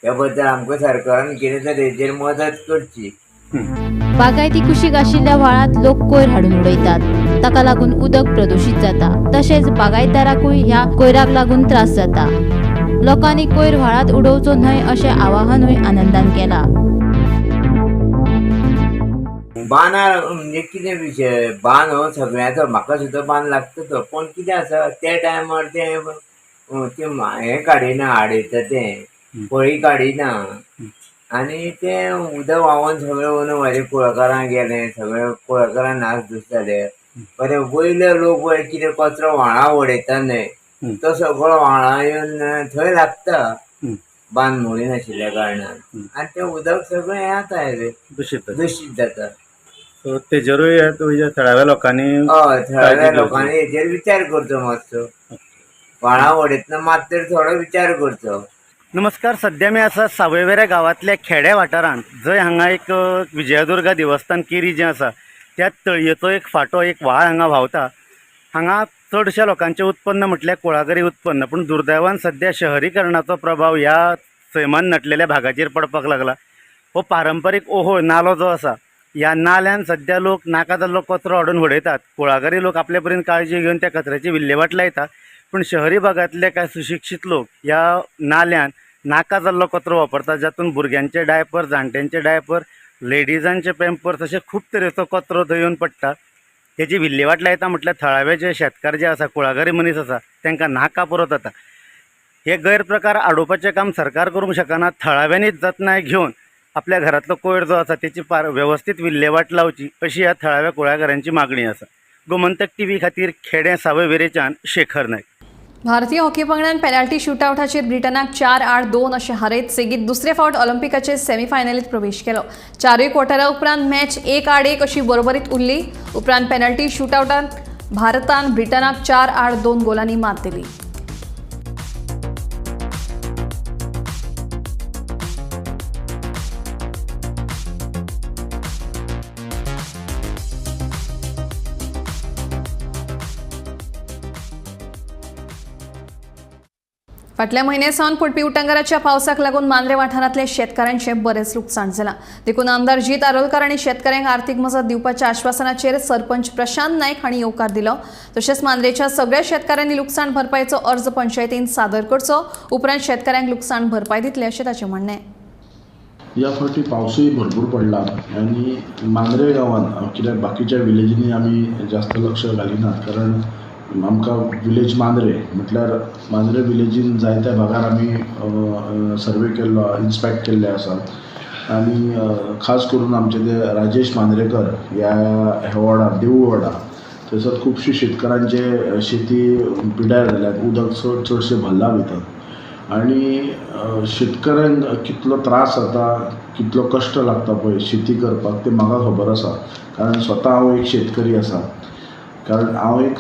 त्या बद्दल आमकां सरकारान कितें तरी हेजेर मदत करची. बागायती कुशीक आशिल्ल्या व्हाळांत लोक कोयर हाडून उडयतात. ताका लागून उदक प्रदुशीत जाता. तशेंच बागायतदाराकूय ह्या कोयराक लागून त्रास जाता. लोकांनी कोयर व्हाळांत उडोवचो न्हय अशें आवाहनूय आनंदान केलां. बांदार म्हणजे कितें विशय, बांद हो सगळ्यांचो, म्हाका सुद्दां बांद लागता तो, पूण कितें आसा त्या टायमार तें हें काडिना, आडयता तें पळी काडिना आनी तें उदक व्हांवन सगळें वयर म्हाजे कुळागरां गेलें, सगळें कुळागरां नासधूस जाले. बरें वयले लोक पळय कितें कचरो व्हाळां उडयता न्हय, तो सगळो व्हाळां येवन थंय लागता बांद मोडी नाशिल्ल्या कारणान आनी तें उदक सगळें हें जाता दुशीत जाता. सो तेजेरूय थळाव्या लोकांनी, हय थळाव्या लोकांनी हेजेर विचार करचो मातसो, व्हाळां उडयतना मात तरी थोडो विचार करचो. नमस्कार, सध्या मी आसा सावयवेऱ्या गांवांतल्या खेड्या वाठारांत, जंय हांगा एक विजयदुर्गा देवस्थान केरी जें आसा त्या तळयेचो एक फांटो, एक व्हाळ हांगा व्हांवता. हांगा चडश्या लोकांचें उत्पन्न म्हटल्यार कुळागरी उत्पन्न, पूण दुर्दैवान सध्या शहरीकरणाचो प्रभाव ह्या सैमान नटलेल्या भागाचेर पडपाक लागला. हो पारंपारीक ओहोळ नालो जो आसा, ह्या नाल्यान सध्या लोक नाका जाल्लो कचरो हाडून उडयतात. कुळागरी लोक आपले परीन काळजी घेवन त्या कचऱ्याची विल्हेवाट लायता, पूण शहरी भागांतले कांय सुशिक्षीत लोक ह्या नाल्यान नाका जाल्लो कचरो वापरतात, जातून भुरग्यांचे डायपर, जाणट्यांचे डायपर, लेडिजांचे पेम्पर्स अशे खूब तरेचो कचरो थंय येवन पडटा. तेजी विल्हेवाट लायता म्हटल्यार थळावे जे शेतकार जे आसा, कुळागरी मनीस आसा, तांकां नाका पुरो जाता. हे गैरप्रकार आडोवपाचें काम सरकार करूंक शकना. थळाव्यांनीच जतनाय घेवन आपल्या घरांतलो कोयर जो आसा तेची वेवस्थीत विल्हेवाट लावची अशी ह्या थळाव्या कुळागरांची मागणी आसा. गोमंतक टीव्ही खातीर खेडें सावयवेरेच्यान शेखर नायक. भारतीय हॉकी पंगडान पेनल्टी शुटआवटाचेर ब्रिटनाक 4-2 अशें हारयत सेगीत दुसरे फावट ऑलिम्पिकाचे सेमीफायनलीत प्रवेश केलो. चारूय क्वॉर्टरा उपरांत मॅच 1-1 अशी बरोबरीत उरली. उपरांत पेनल्टी शुटआवटांत भारतान ब्रिटनाक 4-2 गोलांनी मात दिली. फाटल्या म्हयन्या सावन पडपी उटंगाराच्या पावसाक लागून मांद्रे वाठारांतल्या शेतकारांचें बरेंच लुकसाण जालां. देखून आमदार जीत आरोलकर आनी शेतकऱ्यांक आर्थिक मजत दिवपाच्या आश्वासनाचेर सरपंच प्रशांत नायक हांणी येवकार दिलो. तशेंच मांद्रेच्या सगळ्या शेतकारांनी लुकसाण भरपायचो अर्ज पंचायतीन सादर करचो, उपरांत शेतकऱ्यांक लुकसाण भरपाय दितले अशें ताचें म्हणणें. ह्या फावटी पावसूय भरपूर पडला आनी मांद्रे गांवांत कित्याक बाकीच्या विलेजींनी आमी जास्त लक्ष घालिनात, कारण आमकां विलेज मांद्रे म्हटल्यार मांद्रे विलेजीन जायत्या भागार आमी सर्वे केल्लो, इन्स्पेक्ट केल्ले आसा आनी खास करून आमचे ते राजेश मांद्रेकर ह्या वॉर्डार, देवूळ वॉर्डार थंयसर खुबशे शेतकारांचे शेती पिड्यार जाल्यात, उदक चड चडशें भरलां भितर आनी शेतकऱ्यांक कितलो त्रास जाता, कितलो कश्ट लागता पळय शेती करपाक तें म्हाका खबर आसा, कारण स्वता हांव एक शेतकरी आसा. कारण हांव एक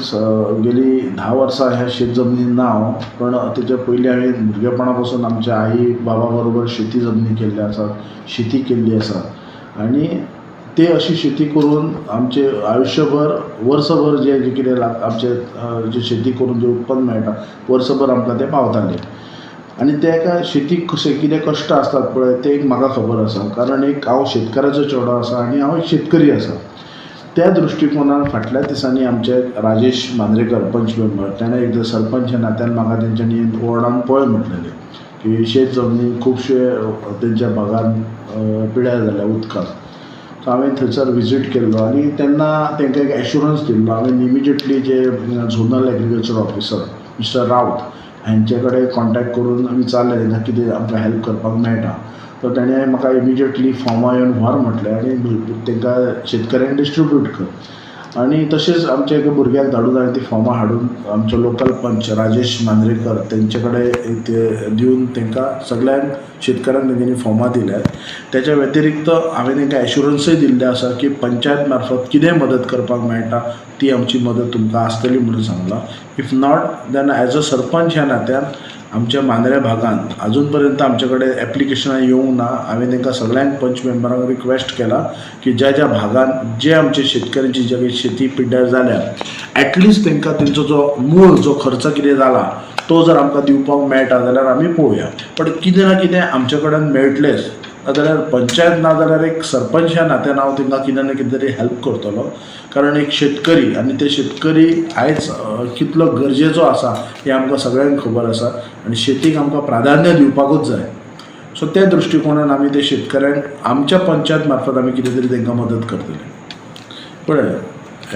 गेली 10 वर्सां ह्या शेत जमनीन ना हांव, पण तेच्या पयलीं हांवें भुरगेपणा पासून आमच्या आई बाबा बरोबर शेती जमनी केल्ली आसा, शेती केल्ली आसा आनी ते अशी शेती करून आमचे आयुश्यभर वर्सभर जे जे कितें आमचे जे शेती करून जे उत्पन्न मेळटा वर्सभर आमकां तें पावतालें आनी तेका शेतीक कशें कितें कश्ट आसतात पळय तें एक म्हाका खबर आसा, कारण एक हांव शेतकाराचो चेडो आसा आनी हांव एक शेतकरी आसा. त्या दृश्टिकोनान फाटल्या दिसांनी आमचे राजेश मांद्रेकर पंच मेंबर ताणें एकदां सरपंच ह्या नात्यान म्हाका तेंच्यांनी वॉर्डान पळय म्हटलेलें की शेत जमनी खुबशे तेंच्या भागान पिड्यार जाल्या उदकान. सो हांवें थंयसर विजीट केल्लो आनी तेन्ना तेंकां एक एश्युरन्स दिल्लो. हांवें इमिजिएटली जे zonal agriculture officer mister Raut हांचे कडेन कॉन्टेक्ट करून विचारलें तेंकां कितें आमकां हेल्प करपाक मेळटा, तर ताणें म्हाका इमिजिएटली फॉर्मां येवन व्हर म्हटलें आनी तांकां शेतकऱ्यांक डिस्ट्रिब्यूट कर. आनी तशेंच आमच्या एका भुरग्याक धाडून हांवें ती फॉर्मां हाडून आमचो लोकल पंच राजेश मांद्रेकर तेंचे कडेन ते दिवन तांकां सगळ्यांक शेतकऱ्यांक तेंच्यांनी फॉर्मां दिल्यात. तेच्या व्यतिरिक्त हांवें तांकां एश्युरन्सूय दिल्लें आसा की पंचायत मार्फत कितें मदत करपाक मेळटा ती आमची मदत तुमकां आसतली म्हणून सांगलां. If not then as a sarpanch ह्या नात्यान आमच्या मांद्रे भागांत अजून पर्यंत आमचे कडेन एप्लिकेशनां येवंक ना. हांवें तांकां सगळ्यांक पंच मेंबरांक रिक्वेस्ट केला की ज्या ज्या भागांत जे आमचे शेतकऱ्यांची जे शेती पिड्ड्यार जाल्या एटलिस्ट तांकां तेंचो जो मूळ जो खर्च कितें जाला तो जर आमकां दिवपाक मेळटा जाल्यार आमी पळोवया, पण कितें ना कितें आमचे कडेन मेळटलेंच नाजाल्यार पंचायत ना जाल्यार एक सरपंच ह्या नात्यान हांव तांकां कितें ना कितें तरी हेल्प करतलो, कारण एक शेतकरी आनी ते शेतकरी आयज कितलो गरजेचो आसा हें आमकां सगळ्यांक खबर आसा आनी शेतीक आमकां प्राधान्य दिवपाकूच जाय. सो त्या दृश्टिकोणान आमी ते शेतकऱ्यांक आमच्या पंचायत मार्फत आमी कितें तरी तांकां मदत करतले. पळय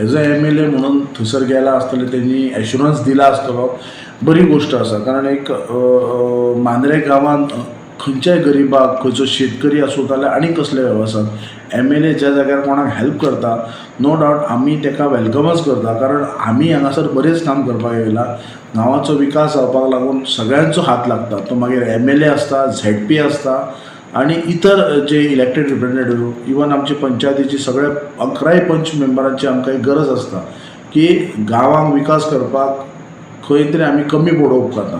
एज अ MLA म्हणून थंयसर गेला आसतले तेंणी एश्युरन्स दिला आसतलो, बरी गोश्ट आसा, कारण एक मांद्रे गांवांत खंयच्याय गरिबाक खंयचो शेतकरी आसूं जाल्यार आनी कसले वेवसाय MLA ज्या जाग्यार कोणाक हेल्प करता नो डावट आमी ताका वेलकमच करता, कारण आमी हांगासर बरेंच काम करपाक येयला. गांवाचो विकास जावपाक लागून सगळ्यांचो हात लागता, तो मागीर MLA आसता, ZP आसता आनी इतर जे इलेक्टेड रिप्रेझेंटेटिव्ह, इवन आमचे पंचायतीची सगळ्या 11 पंच मेंबरांची आमकां एक गरज आसता की गांवांक विकास करपाक खंय तरी आमी कमी पडोवंक उपकारना.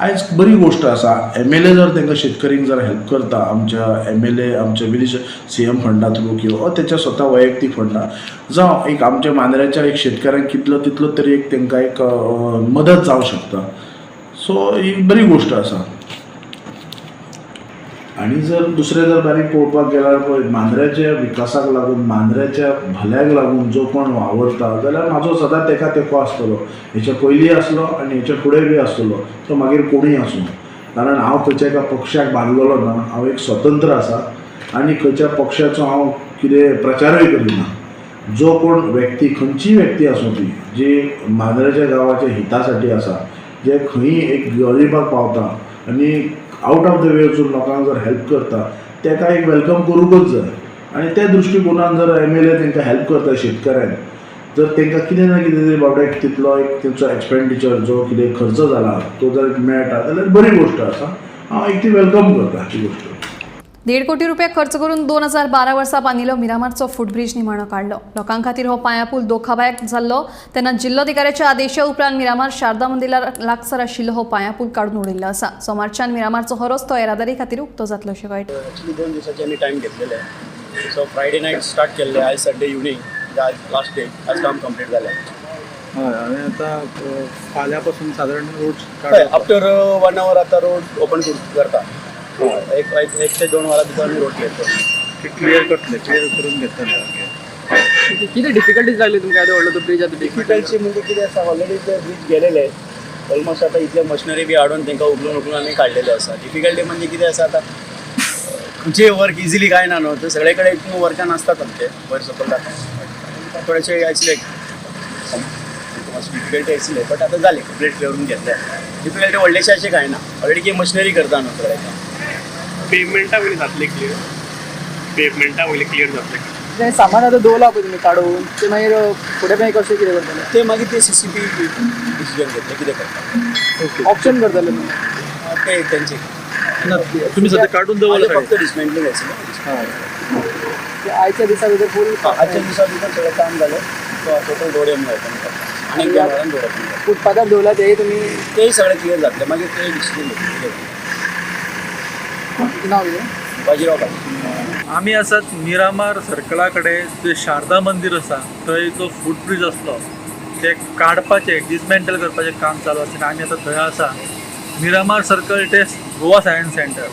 आयज बरी गोश्ट आसा MLA जर तांकां शेतकऱ्यांक जर हेल्प करता, आमच्या MLA आमच्या विलेज CM फंडा थ्रू किंवा तेच्या स्वता वैयक्तीक फंडा जावं एक आमच्या मांद्र्याच्या एक शेतकऱ्यांक कितलो तितलो तरी एक तांकां एक मदत जावं शकता. सो ही बरी गोश्ट आसा. आनी जर दुसरें जर बारीक पळोवपाक गेल्यार पळय मांद्र्याच्या विकासाक लागून मांद्र्याच्या भल्याक लागून जो कोण वावरता जाल्यार म्हाजो सदांच तेका तेंको आसतलो, हेच्या पयलीं आसलो आनी हेच्या फुडें बी आसतलो, तो मागीर कोणूय आसूं, कारण हांव खंयच्या एका पक्षाक बांदलेलो ना, हांव एक स्वतंत्र आसा आनी खंयच्या पक्षाचो हांव कितें प्रचारूय करिना. जो कोण व्यक्ती खंयचीय व्यक्ती आसूं ती जी मांद्र्याच्या गांवाच्या हिता साठी आसा, जे खंयी एक गरिबाक पावता आनी आउट ऑफ the way वचून लोकांक जर हेल्प करता तेका एक welcome करूंकच जाय. आनी त्या दृश्टिकोनान जर MLA तांकां हेल्प करता शेतकऱ्यांक जर तांकां कितें ना कितें तरी बाबड्याक तितलो एक तेंचो एक्सपेंडिचर जो कितें खर्च जाला तो जर मेळटा जाल्यार बरी गोश्ट आसा. हांव एक ती welcome करता ही गोश्ट. 1.5 कोटी रुपया खर्च करून 2012 वर्सा बांदिल्लो मिरामारचो फुटब्रिज निमाणो काडलो. लोकां खातीर हो पांयापूल धोखादायक जाल्लो तेन्ना जिल्लोधिकाऱ्याच्या आदेशा उपरांत मिरामार शारदा मंदिरा लागसार आशिल्लो हो पांयापूल काडून उडयल्लो आसा. सोमारच्यान मिरामारचो हो रस्तो येरादारी खातीर उक्तो जातलो अशें कळटा. एक्चुअली 2 दिसांचे आमी टायम घेतलेले. सो फ्रायडे नायट स्टार्ट केल्ले, आयज संडे इवनींग, आज लास्ट डे, आज काम कंप्लीट जालें. हय, आनी आतां फाल्यां पासून सादारण रोड आफ्टर 1 our आतां रोड ओपन करता. एक ते 2 वरां भितर आमी रोड क्लियर करता. क्लियर करतले, क्लियर करून घेतले. कितें डिफिकल्टीज लागली तुमकां येदो व्हडलो तो ब्रिज आतां? डिफिकल्टी म्हणजे कितें आसा, ऑलरेडी ते ब्रिज गेलेले ऑलमोस्ट आतां इतले मशिनरी बी हाडून तांकां उखलून उखलून आमी काडलेले आसा. डिफिकल्टी म्हणजे कितें आसा, आतां खंयचेय वर्क इजिली कांय ना न्हू, सगळे कडेन इतून वर्कान आसतात आमचे वयर सकयल जाता थोडेशे आशिल्ले डिफिकल्टी आशिल्ले, बट आतां जालें कंप्लीट करून घेतले. डिफिकल्टी व्हडलेशे अशें कांय ना, ऑलरेडी की मशिनरी करता न्हू सगळें. पेवमेंटा वयली जातलें क्लियर, पेवमेंटा वयली क्लियर जातलें. तें सामान आतां दवरलां पळय तुमी काडून, तें मागीर फुडें मागीर कशें कितें करतले? ते मागीर ते CCP decision घेतले कितें करता, ऑप्शन करतले ते तेंचे. तुमी सद्या काडून दवरलां फक्त डिसमेंटलिंग आशिल्लें. आयच्या दिसा भितर फूल, आयच्या दिसा भितर सगळें काम जालें. टोटल रोड आमी ओपन करता आनी एक वरान रोड ओपन करता. फुटपाथार दवरला तेय तुमी, तेय सगळें क्लियर जातलें मागीर ते डिसिजन घेतले. नाव कितें? बाजीराव पाटील. आमी आसात मिरामार सर्कला कडेन जे शारदा मंदीर आसा थंय जो फुटब्रिज आसलो ते काडपाचें, डिसमेंटल करपाचें काम चालू आसा आनी आमी आतां थंय आसा. मिरामार सर्कल ते गोवा सायन्स सेंटर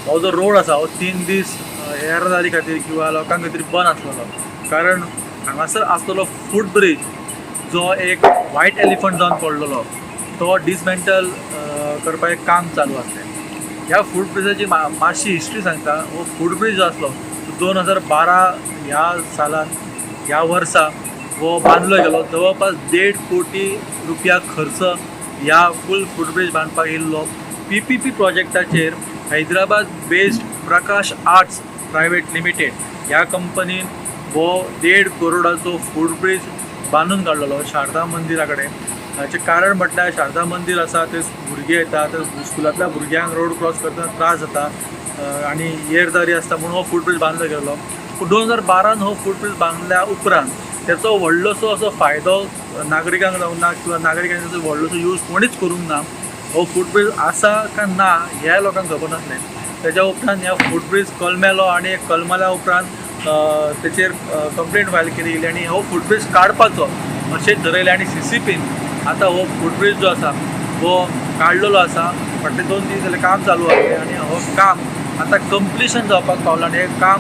हो जो रोड आसा हो 3 दीस येरादारी खातीर किंवा लोकां खातीर बंद आसलेलो, कारण हांगासर आसलेलो फुटब्रिज जो एक व्हायट एलिफंट जावन पडलेलो तो डिसमेंटल करपाचें काम चालू आसलें. ह्या फुटब्रिजाची मातशी हिस्ट्री सांगता. हो फुटब्रिज जो आसलो 2012 ह्या सालान ह्या वर्सा हो बांदलो गेलो. जवळपास 1.5 कोटी रुपया खर्च ह्या फूल फुटब्रिज बांदपाक येयल्लो. PPP प्रोजेक्टाचेर Hyderabad based Prakash arts private limited ह्या कंपनीन हो 1.5 करोडाचो फुटब्रिज बांदून काडलेलो शारदा मंदिरा कडेन. हाचें कारण म्हटल्यार शारदा मंदीर आसा ते भुरगे येता, ते स्कुलांतल्या भुरग्यांक रोड क्रॉस करतना त्रास जाता आनी येरदारी आसता म्हणून हो फुटब्रिज बांदलो गेलो. पूण 2012 हो फुटब्रिज बांदल्या उपरांत तेचो व्हडलोसो असो फायदो नागरिकांक जावंक ना किंवा नागरिकांनी व्हडलोसो यूज कोणीच करूंक ना. हो फुटब्रिज आसा काय ना ह्या लोकांक खबर नासलें. तेच्या उपरांत ह्या फुटब्रिज कलमेलो आनी कलमेल्या उपरांत तेचेर कंप्लेंट फायल केली गेली आनी हो फुटब्रिज काडपाचो अशें ठरयलें आनी CCPन आतां हो फुटब्रिज जो आसा हो काडलेलो आसा. फाटले 2 दीस जाले काम चालू आसलें आनी हो काम आतां कंप्लिशन जावपाक पावलां आनी हें काम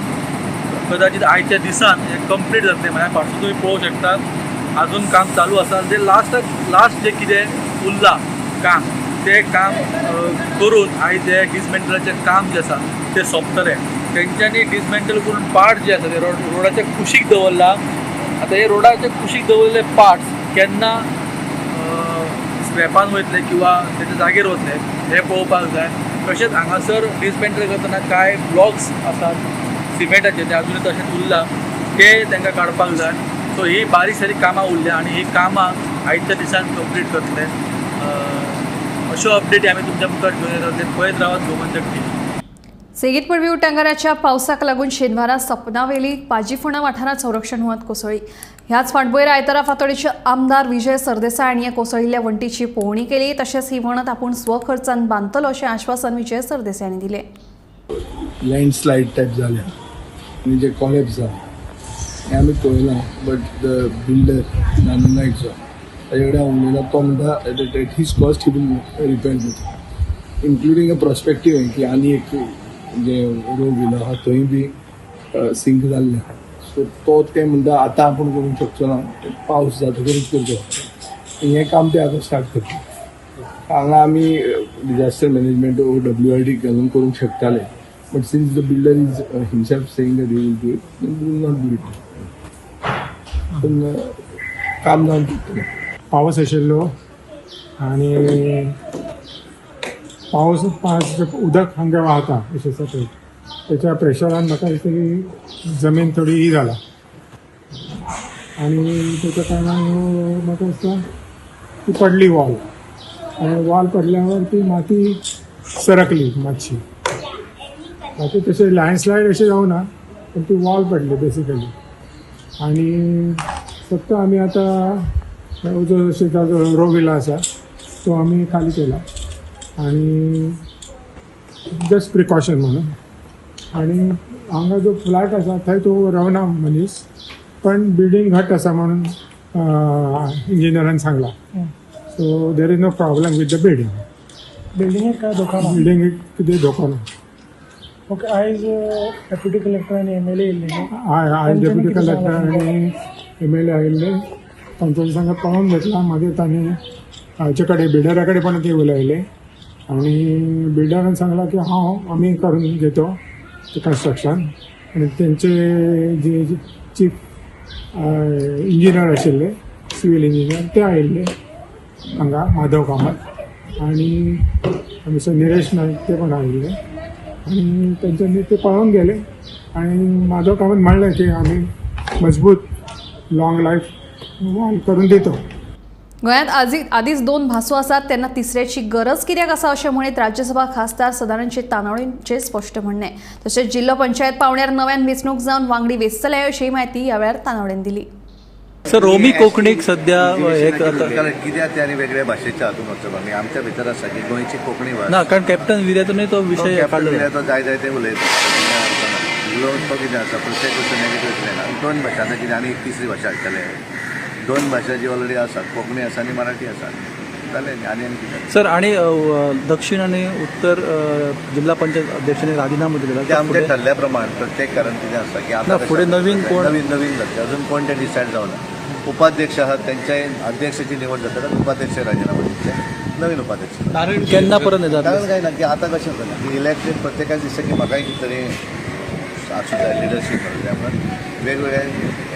कदाचित आयच्या दिसान हें कंप्लीट जातलें. म्हळ्यार फाटसून तुमी पळोवंक शकता आजून काम चालू आसा. जें लास्ट जें कितें उरलां काम तें काम करून आयज हें डिसमेंटलाचें काम जें आसा तें सोंपतलें. तेंच्यांनी डिसमेंटल करून पार्ट जे आसा ते रोडाच्या कुशीक दवरला. आतां हे रोडाच्या कुशीक दवरलेले पार्ट्स केन्ना स्क्रॅपान वयतले किंवा तेच्या जागेर वतले हें पळोवपाक जाय. तशेंच हांगासर डिसमेंटल करतना कांय ब्लॉक्स आसात सिमेंटाचे ते अजूनय तशेंच उरला ते तांकां काडपाक जाय. सो ही बारीक सारीक कामां उरल्या आनी ही कामां आयच्या दिसान कंप्लीट करतले. अश्यो अपडेटी आमी तुमच्या मुखार घेवन येतात. पळयत रावात गोमंतक टीव्ही. सेगीत पडपी उटंगाराच्या पावसाक लागून शेनवारा सपनावेली पाजीफोंडा वाठारांत संरक्षण वत कोसळ्ळी. ह्याच फाटभुंयेर आयतारा फातोडेचे आमदार विजय सरदेसाय हांणी ह्या कोसळिल्ल्या वण्टीची पळोवणी केली. तशेंच ही वणत आपूण स्वखर्चान बांदतलो अशें आश्वासन विजय सरदेसाय हांणी दिलें. लँडस्लायड टायप जाल्या आनी जे कॉलेप्स जाला हें आमी पळयलां, बट the builder नानू नायकचो ताजे कडेन हांव उलयलां, तो म्हणटा at his cost he will repair it, including a prospective की आनी एक जे रोग येयलो आहा थंय बी सिंक जाल्लें. सो तो ते म्हणटा आतां आपूण करूंक शकचो ना, पावस जातकूच करचो. हें काम ते आतां स्टार्ट करता. हांगा आमी डिजास्टर मॅनेजमेंट WRD घालून करूंक शकताले, but since the builder is himself saying that he will do it, we will not do it. पूण काम जावन पडटलें. पावस आशिल्लो आनी पावस पास उदक हांगा व्हांवता अशें आसा पळय, तेच्या प्रेशरान म्हाका दिसता की जमीन थोडी ही जाला आनी तेच्या कारणान म्हाका दिसता ती पडली वॉल आनी वॉल पडल्यावर ती माती सरकली मातशी. बाकी तशें लँडस्लायड अशें जावना पण ती वॉल पडली बेसिकली. आनी फक्त आमी आतां जो शेताचो रोविला आसा तो आमी खाली केला आनी जस्ट प्रिकॉशन म्हणून. आनी हांगा जो फ्लॅट आसा थंय तो रावना मनीस, पण बिल्डींग घट आसा म्हणून इंजिनियरान सांगला. So there is no problem with the building. बिल्डिंगेक काय धोको ना? बिल्डिंगेक कितें धोको ना. ओके, आयज डेप्युटी कलेक्टर आनी एम एल ए येयल्ले? हय, आयज डेप्युटी कलेक्टर आनी एम एल ए आयिल्ले, तांच्या सांगा पळोवन घेतला. मागीर तांणी हाचे कडेन बिल्डरा कडेन पण ते उलयले आनी बिल्डरान सांगला की हांव आमी करून घेतो ते कन्स्ट्रक्शन. आनी तेंचे जे चीफ इंजिनियर आशिल्ले, सिवील इंजिनियर, ते आयिल्ले हांगा, माधव कामत आनी मिस्टर निरेश नायक ते पण आयिल्ले आनी तेंच्यांनी ते पळोवन गेले. आनी माधव कामत म्हणलें की आमी मजबूत लाँग लायफ वॉल करून दितो. गोंयांत आदींच दोन भासो आसात तेन्ना तिसऱ्याची गरज कित्याक आसा अशें म्हणीत राज्यसभा खासदार सदानंद शेट तानावडींचें स्पश्ट म्हणणें. तशेंच जिल्लो पंचायत पावंड्यार नव्यान वेंचणूक जावन वांगडी वेंचतले अशी म्हायती ह्या वेळार तानावडेन दिली. सर, रोमी कोंकणीक सध्या कित्याक ते आनी वेगळ्या भाशेच्या हातून वचप आमी आमच्या भितर आसा की गोंयची कोंकणी भास ना, कारण कॅप्टन विर्यातूनय तो विशय कॅप्टन विर्यातो जाय जाय ते उलयता, उलोवन तो कितें आसा प्रत्येक गोश्ट नेगेटीव उलयना. दोन भाशा आतां कितें आनी एक तिसरी भाशा हाडटले, दोन भाशा जी ऑलरेडी आसा, कोंकणी आसा आनी मराठी आसा, जालें न्ही. आनी आनी कितें सर? आनी दक्षिण आनी उत्तर जिल्हा पंचायत अध्यक्षांनी राजिनामो दिलेलो, ते आमच्या ठरल्या प्रमाण प्रत्येक, कारण कितें आसा की आतां फुडें नवीन कोण नवीन नवीन जातले, अजून कोण ते डिसायड जावना. उपाध्यक्ष आहात त्यांच्या अध्यक्षाची निवड जातकच उपाध्यक्ष राजीनामा दितले, नवीन उपाध्यक्ष. कारण केन्ना परत जातलें? कारण काय ना की आतां कशें जालें की इलेक्टेड प्रत्येकाक दिसता की म्हाकाय कितें तरी आसूं जाय लिडरशीप, त्यामुळे वेगवेगळ्या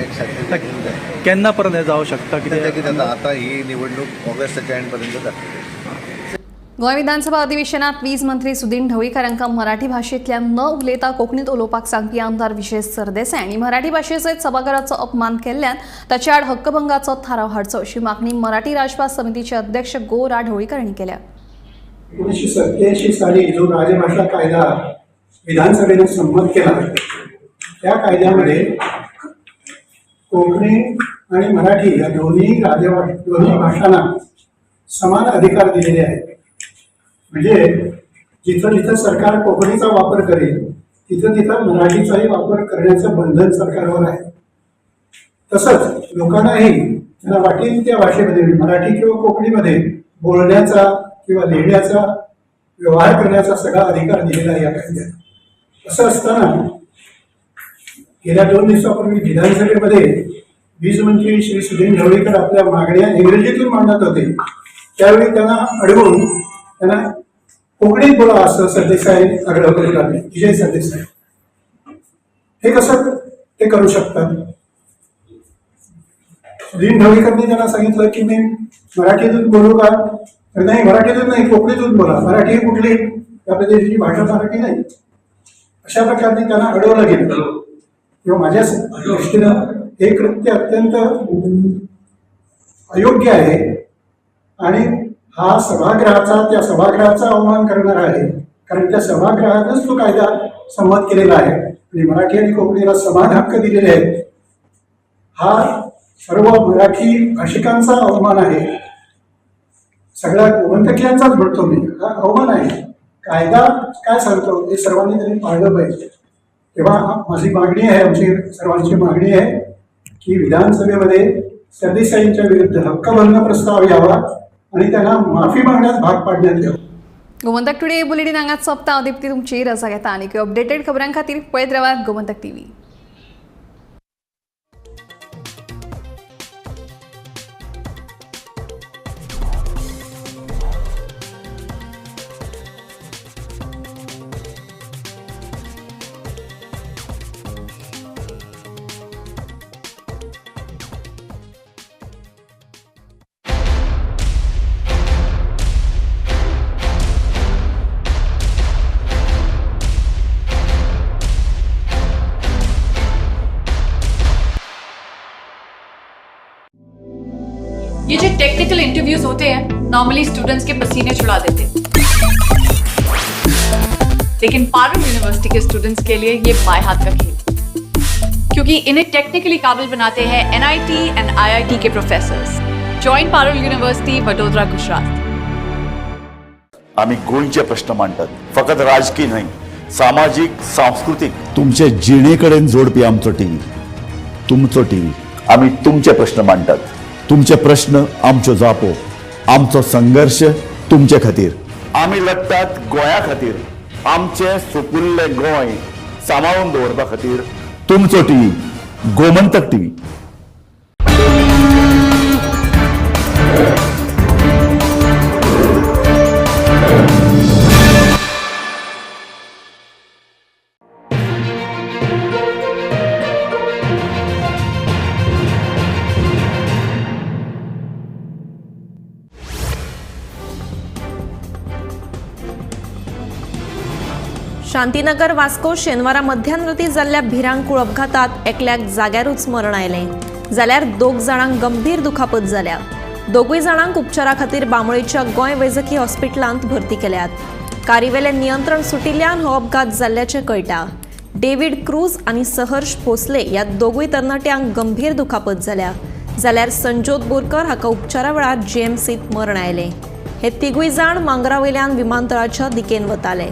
एक सारखे जाय. केन्ना परत जावं शकता? कितें कितें जाता आतां ही निवडणूक ऑगस्टाच्या एंड पर्यंत जातली. गोंय विधानसभा अधिवेशनात वीज मंत्री सुदिन ढवळीकर हांकां मराठी भाशेंतल्यान न उलयता कोंकणीत उलोवपाक सांगपी आमदार विजय सरदेसाय आनी मराठी भाशे सयत सभाघराचो अपमान केल्ल्यान ताचे आड हक्कभंगाचो थाराव हाडचो अशी मागणी मराठी राजभास समितीचे अध्यक्ष गो रा ढवळीकर हांणी केल्या. 1987 साली जो राजभाषा कायदा विधानसभेने संमत केला त्या कायद्यामध्ये कोंकणी आणि मराठी या दोन्ही दोन्ही भाषांना समान अधिकार दिलेले आहेत. म्हणजे जिथं जिथं सरकार कोकणीचा वापर करेल तिथं तिथं मराठीचाही वापर करण्याचं बंधन सरकारवर आहे. तसंच लोकांनाही त्यांना वाटेल त्या भाषेमध्ये मराठी किंवा कोकणीमध्ये बोलण्याचा किंवा लिहिण्याचा, व्यवहार करण्याचा सगळा अधिकार दिलेला आहे या कायद्यात. असं असताना गेल्या 2 दिवसापूर्वी विधानसभेमध्ये वीज मंत्री श्री सुदिन ढवळीकर आपल्या मागण्या इंग्रजीतून मांडत होते, त्यावेळी त्यांना अडवून त्यांना कोकणीत बोला असं सरदेसाई आग्रह करू लागले. विजय सरदेसाई हे कसं ते करू शकतात? सुदिन ढवळीकरांनी त्यांना सांगितलं की मी मराठीतून बोलू का? तर नाही, मराठीतून नाही, कोकणीतून बोला. मराठी ही कुठली? त्या प्रदेशाची भाषा मराठी नाही. अशा प्रकारे त्यांना अडवलं गेलं. किंवा माझ्या दृष्टीनं हे कृत्य अत्यंत अयोग्य आहे आणि हा सभागृहाचा, त्या सभागृहाचा अवमान करणार आहे. कारण त्या सभागृहातच तो कायदा संमत केलेला आहे आणि मराठी आणि कोकणीला समान हक्क दिलेले आहेत. हा सर्व मराठी भाषिकांचा अवमान आहे, सगळ्या गोमंतकीयांचाच म्हणतो मी, हा अवमान आहे. कायदा काय सांगतो हे सर्वांनी तरी पाळलं पाहिजे. तेव्हा माझी मागणी आहे, आमची सर्वांची मागणी आहे की विधानसभेमध्ये सरदेसाईंच्या विरुद्ध हक्कभंग प्रस्ताव यावा आणि त्यांना माफी मागण्यास भाग पाडण्यात यावं. गोमंतक टुडे बुलेटिन हांगाच सोंपता. हांव दीप्ती तुमची रजा घेता आनी अपडेटेड खबरां खातीर पळयत रावात गोमंतक टीव्ही. टेक्निकल इंटरव्यूज होते हैं नॉर्मली स्टूडेंट्स के पसीने छुड़ा देते, लेकिन Parul university K students K लिए ये बाएं हाथ का खेल, क्योंकि इन्हें टेक्निकली काबिल बनाते हैं NIT and IIT K professors. Join Parul university, Vadodara, Gujarat. आम्ही गोंयचे प्रश्न मांडटात, फकत राजकीय न्हय, सामाजीक, सांस्कृतीक, तुमचे जिणे कडेन जोडपी आमचो टीव्ही, तुमचो टीव्ही. आम्ही तुमचे प्रश्न मांडटात, तुमचे प्रश्न आमच्यो जापो, आमचो संघर्श तुमचे खातीर. आमी लढटात गोंया खातीर, आमचें सुपुल्लें गोंय सांबाळून दवरपा खातीर. तुमचो टीव्ही, गोमंतक टीव्ही. शांतीनगर वास्को शेनवारा मध्यानराती जाल्ल्या भिरांकूळ अपघातात एकल्याक जाग्यारूच मरण आयलें, जाल्यार 2 जाणांक गंभीर दुखापत जाल्या. 2 जाणांक उपचारा खातीर बांबोळेच्या गोंय वैजकी हॉस्पिटलांत भरती केल्यात. कारीवेलें नियंत्रण सुटिल्ल्यान हो अपघात जाल्ल्याचें कळटा. डेव्हिड क्रूज आनी सहर्ष भोसले ह्या 2 तरणाट्यांक गंभीर दुखापत जाल्या, जाल्यार संजोत बोरकर हाका उपचारा वेळार जीएमसींत मरण आयलें. हे 3 जाण मांगरावयल्यान विमानतळाच्या दिकेन वताले.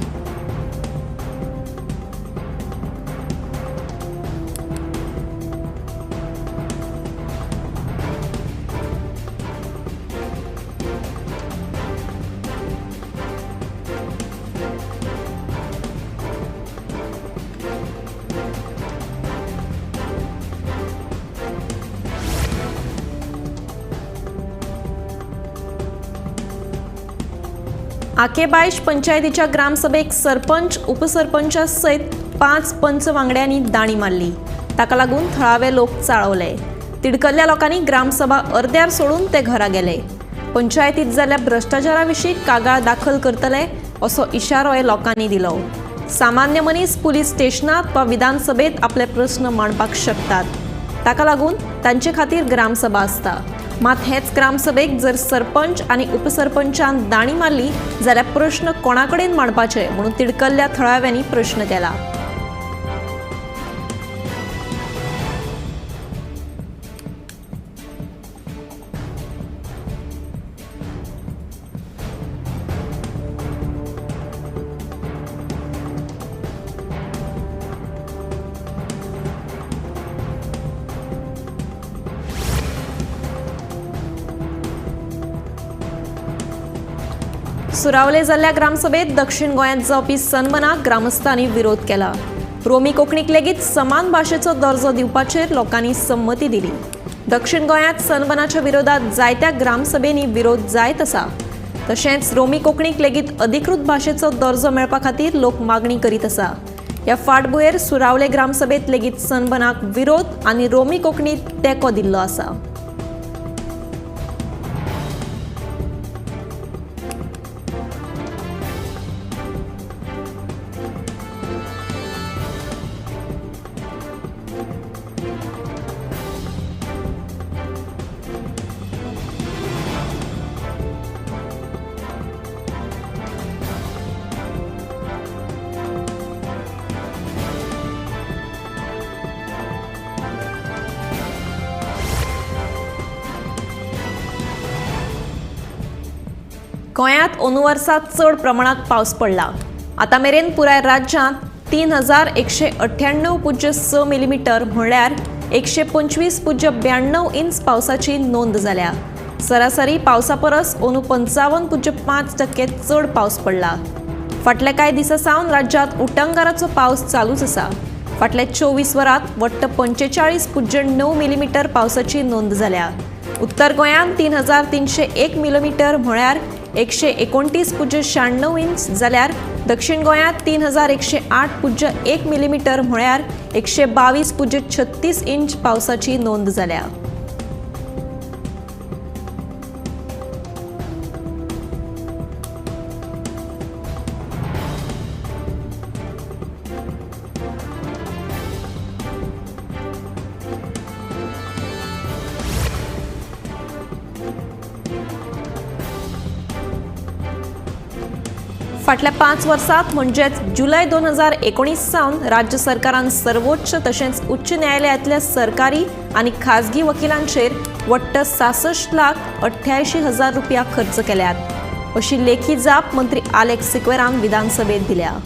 आकेबायश पंचायतीच्या ग्रामसभेक सरपंच उपसरपंचा सयत 5 पंच वांगड्यांनी दाणी मारली. ताका लागून थळावे लोक चाळवले. तिडकल्ल्या लोकांनी ग्रामसभा अर्द्यार सोडून ते घरा गेले. पंचायतीत जाल्ल्या भ्रश्टाचारा विशीं कागाळ दाखल करतले असो इशारोय लोकांनी दिलो. सामान्य मनीस पुलीस स्टेशनात वा विधानसभेत आपले प्रस्न मांडपाक शकतात, ताका लागून तांचे खातीर ग्रामसभा आसता. मात हेच ग्रामसभेक जर सरपंच आनी उपसरपंचान दाणी मारली जाल्यार प्रश्न कोणाकडेन मांडपाचे म्हणून तिडकल्ल्या थळाव्यांनी प्रश्न केला. सुरावले जाल्ल्या ग्रामसभेत दक्षिण गोंयांत जावपी सन्मानाक ग्रामस्थांनी विरोध केला. रोमी कोंकणीक लेगीत समान भाशेचो दर्जो दिवपाचेर लोकांनी संमती दिली. दक्षिण गोंयांत सन्मानाच्या विरोधात जायत्या ग्रामसभेंनी विरोध जायत आसा. तशेंच रोमी कोंकणीक लेगीत अधिकृत भाशेचो दर्जो मेळपा खातीर लोक मागणी करीत आसा. ह्या फाटभुंयेर सुरावले ग्रामसभेत लेगीत सन्मानाक विरोध आनी रोमी कोंकणीक तेंको दिल्लो आसा. गोंयांत अंदू वर्सा चड प्रमाणात पावस पडला. आतां मेरेन पुराय राज्यांत 3198.6 मिलीमीटर म्हळ्यार 125.92 इंच पावसाची नोंद जाल्या. सरासरी पावसा परस अंदू 55.5% चड पावस पडला. फाटल्या कांय दिसां सावन राज्यांत उटंगाराचो पावस चालूच आसा. फाटल्या 24 वरांत वट्ट 45.9 मिलीमीटर पावसाची नोंद जाल्या. उत्तर गोंयांत 3301 मिलीमीटर म्हळ्यार 129.96 इंच जाल्यार दक्षिण गोंयांत 3108.1 मिलीमीटर म्हळ्यार 122.36 इंच पावसाची नोंद जाल्या. फाटल्या 5 वर्सांत म्हणजेच जुलय 2019 सावन राज्य सरकारान सर्वोच्च तशेंच उच्च न्यायालयांतल्या सरकारी आनी खाजगी वकिलांचेर वट्ट 66,88,000 रुपया खर्च केल्यात अशी लेखी जाप मंत्री आलेक्स सिक्वेरान विधानसभेत दिल्या।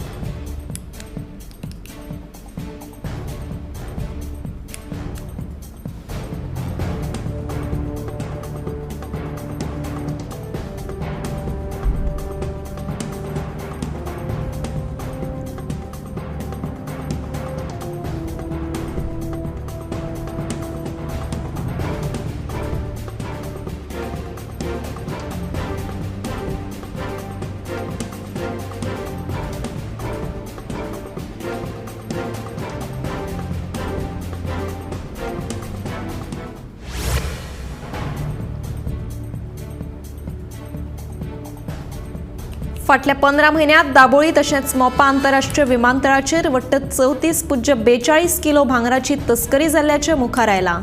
फाटल्या 15 म्हयन्यांत दाबोळी तशेंच मोपा आंतरराष्ट्रीय विमानतळाचेर वट्ट 34.42 किलो भांगराची तस्करी जाल्ल्याचें मुखार आयलां।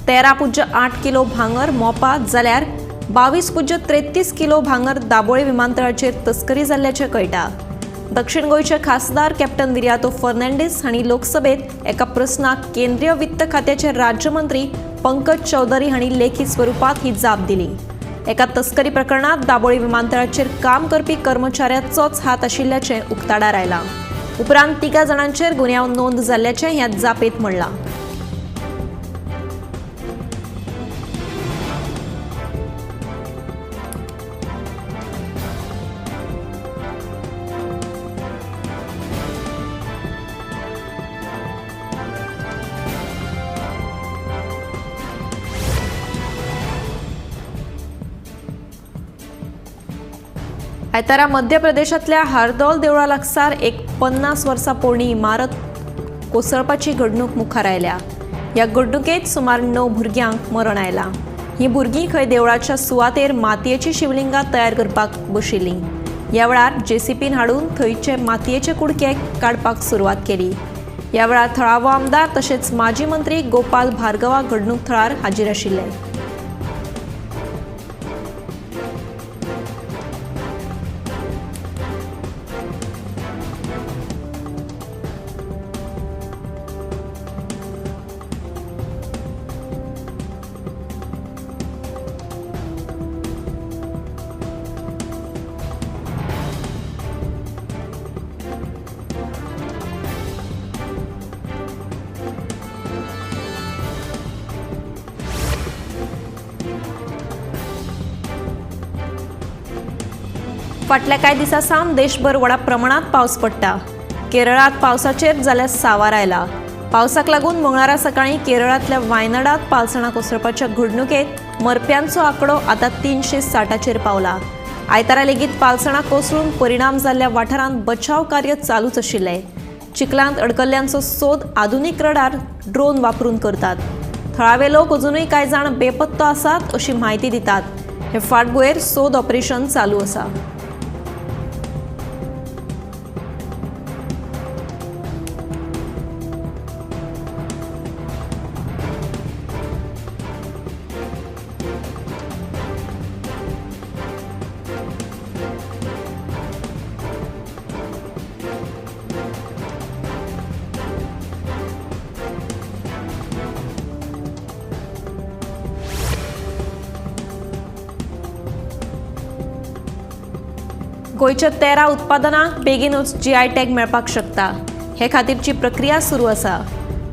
13.8 किलो भांगर मोपा जाल्यार 22.33 किलो भांगर दाबोळी विमानतळाचेर तस्करी जाल्ल्याचें कळटा। दक्षिण गोंयचे खासदार कॅप्टन विरियातो फर्नांडीस हांणी लोकसभेत एका प्रस्नाक केंद्रीय वित्त खात्याचे राज्यमंत्री पंकज चौधरी हांणी लेखी स्वरुपांत ही जाप दिली। एका तस्करी प्रकरणात दाबोळी विमानतळाचेर काम करपी कर्मचाऱ्याचोच हात आशिल्ल्याचें उक्ताडार आयलां। उपरांत 3 जाणांचेर गुन्यांव नोंद जाल्ल्याचें ह्या जापेंत म्हणलां। आयतारा मध्य प्रदेशांतल्या हार्दोल देवळा लागसार एक 50 वर्सां पोरणी इमारत कोसळपाची घडणूक मुखार आयल्या। ह्या घडणुकेंत सुमार 9 भुरग्यांक मरण आयलां। ही भुरगीं खंय देवळाच्या सुवातेर मातयेची शिवलिंगां तयार करपाक बशिल्लीं। ह्या वेळार जेसीपीन हाडून थंयचे मातयेचे कुडके काडपाक सुरवात केली। ह्या वेळार थळावो आमदार तशेंच माजी मंत्री गोपाल भार्गवा घडणूक थळार हाजीर आशिल्ले। फाटल्या कांय दिसां सावन देशभर व्हडा प्रमाणात पावस पडटा। केरळांत पावसाचेर जाल्यार सावार आयला। पावसाक लागून मंगळारा सकाळीं केरळांतल्या वायनाडांत पालसणां कोसळपाच्या घडणुकेंत मरप्यांचो आंकडो आतां 360चेर पावला। आयतारा लेगीत पालसणां कोसळून परिणाम जाल्ल्या वाठारांत बचाव कार्य चालूच आशिल्लें। चिखलांत अडकल्ल्यांचो सोद आधुनीक रडार ड्रोन वापरून करतात। थळावे लोक अजुनूय कांय जाण बेपत्तो आसात अशी म्हायती दितात। हे फाटभुंयेर सोद ऑपरेशन चालू आसा। गोंयच्या 13 उत्पादनांक बेगीनूच जीआय टॅग मेळपाक शकता। हे खातीरची प्रक्रिया सुरू आसा।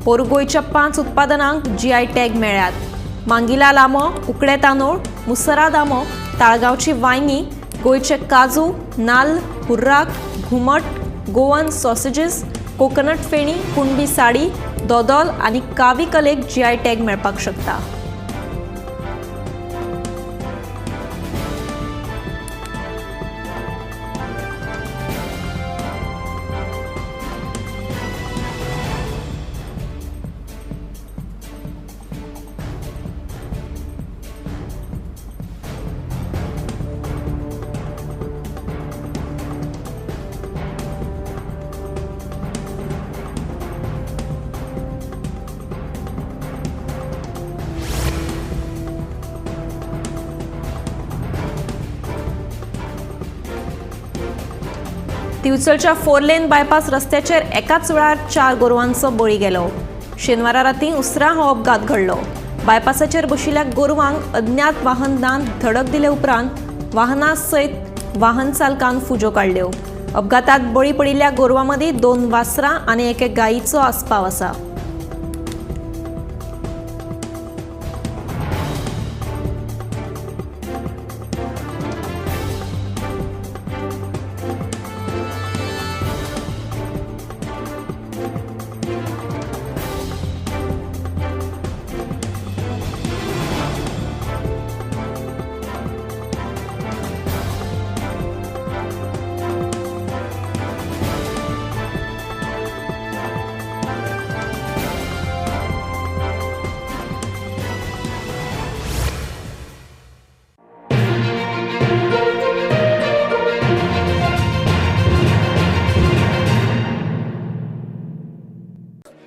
पोरू गोंयच्या 5 उत्पादनांक जीआय टॅग मेळ्ळ्यात। मांगिला लांबो, उकडे तांदूळ, मुसरा दामो, ताळगांवची वांयगी, गोंयचे काजू, नाल्ल, हुर्राक, घुमट, गोवन सॉसेजीस, कोकोनट फेणी, कुणबी साडी, दोदोल आनी कावी कलेक जीआय टॅग मेळपाक शकता। दिवचलच्या 4 लेन बायपास रस्त्याचेर एकाच वेळार 4 गोरवांचो बळी गेलो. शेनवारा रातीं उसरां हो अपघात घडलो. बायपासाचेर बशिल्ल्या गोरवांक अज्ञात वाहनान धडक दिले उपरांत वाहना सयत वाहन चालकान फुज्यो काडल्यो. अपघातात बळी पडिल्ल्या गोरवां मदीं 2 वासरां आनी एके गायीचो आस्पाव आसा.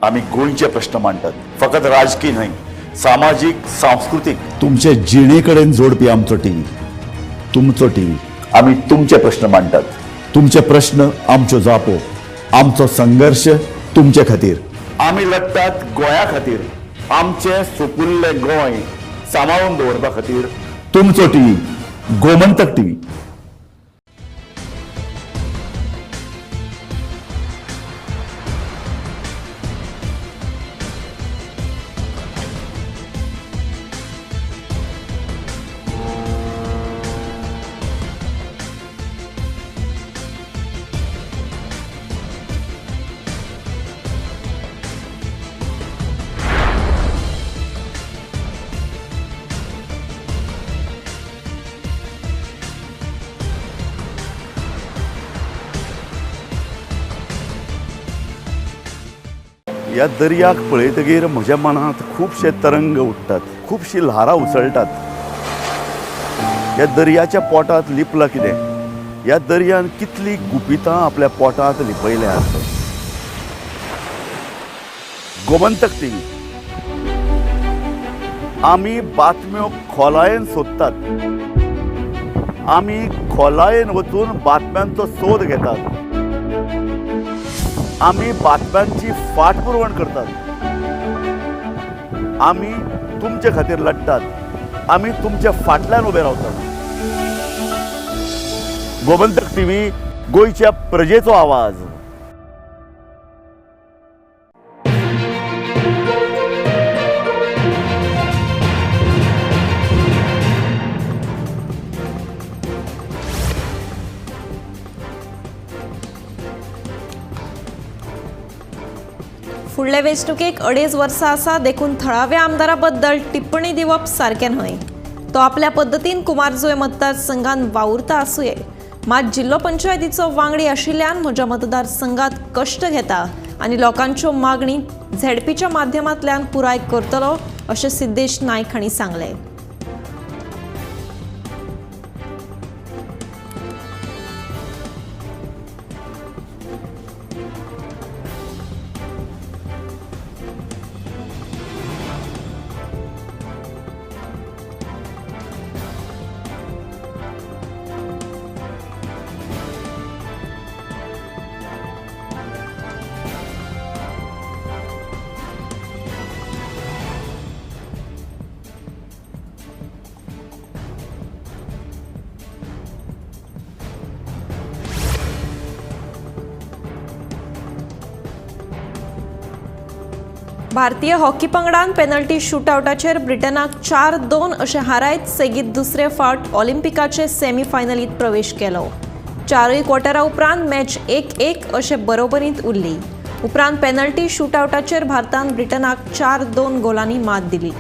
आमी गोंयचे प्रश्न मांडटात, फकत राजकीय न्हय, सामाजीक, सांस्कृतीक, तुमचे जिणे कडेन जोडपी आमचो टीव्ही, तुमचो टीव्ही. आमी तुमचे प्रश्न मांडटात, तुमचे प्रश्न आमच्यो जापो, आमचो संघर्श तुमचे खातीर. आमी लढटात गोंया खातीर, आमचें सुपुल्लें गोंय सांबाळून दवरपा खातीर. तुमचो टीव्ही, गोमंतक टीव्ही. ह्या दर्याक पळयतगीर म्हज्या मनांत खुबशे तरंग उठ्ठात, खुबशीं ल्हारां उसळटात. ह्या दर्याच्या पोटांत लिपलां कितें? ह्या दर्यान कितलीं गुपितां आपल्या पोटांत लिपयल्यांत. गोमंतक टीव्ही, आमी बातम्यो खोलायेन सोदतात, आमी खोलायेन वचून बातम्यांचो सोद घेतात, आमी बातम्यांची फाटपुरवण करतात, आमी तुमचे खातीर लढटात, आमी तुमच्या फाटल्यान उबे रावतात. गोमंतक टीव्ही, गोंयच्या प्रजेचो आवाज. फुडले वेंचणुकेक 2.5 वर्सां आसा, देखून थळाव्या आमदारा बद्दल टिप्पणी दिवप सारकें न्हय. तो आपल्या पद्दतीन कुमारजुंवें मतदारसंघान वावुरता आसुये, मात जिल्लो पंचायतीचो वांगडी आशिल्ल्यान म्हज्या मतदारसंघात कश्ट घेता आनी लोकांच्यो मागणी झेडपीच्या माध्यमांतल्यान पुराय करतलो, अशें सिद्धेश नायक हांणी सांगलें. भारतीय हॉकी पंगडान पेनल्टी शूटआवटाचेर ब्रिटनाक 4-2 अशें हारायत सेगीत दुसरे फावट ऑलिम्पिकाचे सेमीफायनलीत प्रवेश केलो. 4 क्वॉर्टरा उपरांत मॅच 1-1 अशें बरोबरींत उरली. उपरांत पेनल्टी शूटआवटाचेर भारतान ब्रिटनाक 4-2 गोलांनी मात दिली.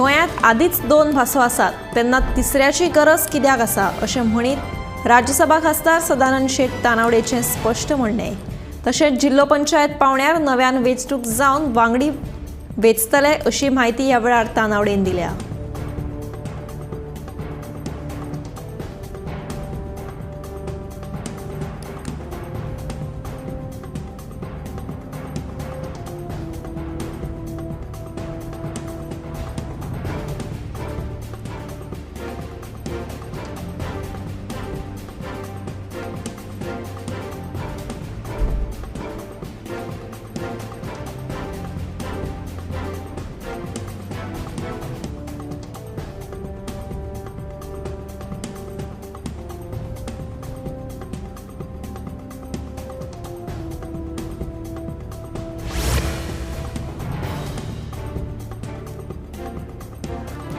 गोंयांत आदींच 2 भासो आसात तेन्ना तिसऱ्याची गरज कित्याक आसा अशें म्हणीत राज्यसभा खासदार सदानंद शेट तानावडेचें स्पश्ट म्हणणें. तशेंच जिल्लो पंचायत पावंड्यार नव्यान वेंचणूक जावन वांगडी वेंचतले अशी म्हायती ह्या वेळार तानावडेन दिल्या.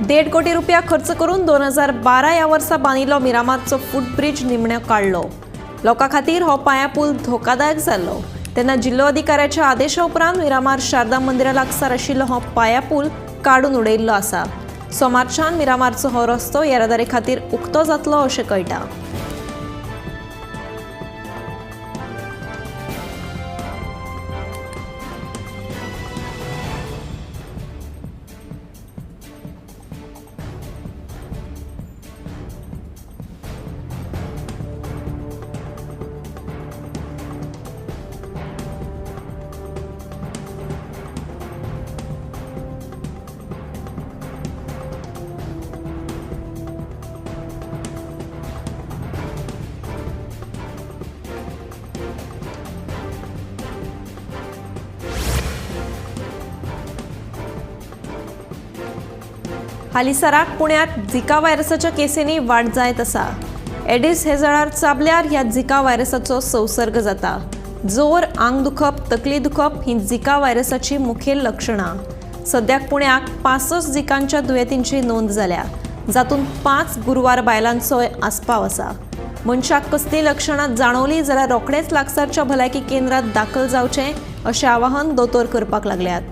$1.5 कोटी रुपया खर्च करून 2012 ह्या वर्सा बांदिल्लो मिरामारचो फुटब्रिज निमणो काडलो. लोकां खातीर हो पांयापूल धोकादायक जाल्लो तेन्ना जिल्लो अधिकाऱ्याच्या आदेशा उपरांत मिरामार शारदा मंदिरा लागसार आशिल्लो हो पांयापूल काडून उडयिल्लो आसा. सोमारच्यान मिरामारचो हो रस्तो येरादारी खातीर उक्तो जातलो अशें कळटा. हालींसराक पुण्यात झिका व्हायरसाच्या केसींनी वाड जायत आसा. एडिस हे जळार चाबल्यार ह्या झिका व्हायरसाचो संसर्ग जाता. जोर, आंग दुखप, तकली दुखप ही झिका व्हायरसाची मुखेल लक्षणां. सद्याक पुण्याक 65 झिकांच्या दुयेंतींची नोंद जाल्या, जातूंत 5 गुरवार बायलांचोय आस्पाव आसा. मनशाक कसलीं लक्षणां जाणवलीं जाल्यार रोखडेंच लागसारच्या भलायकी केंद्रांत दाखल जावचें अशें आवाहन दोतोर करपाक लागल्यात.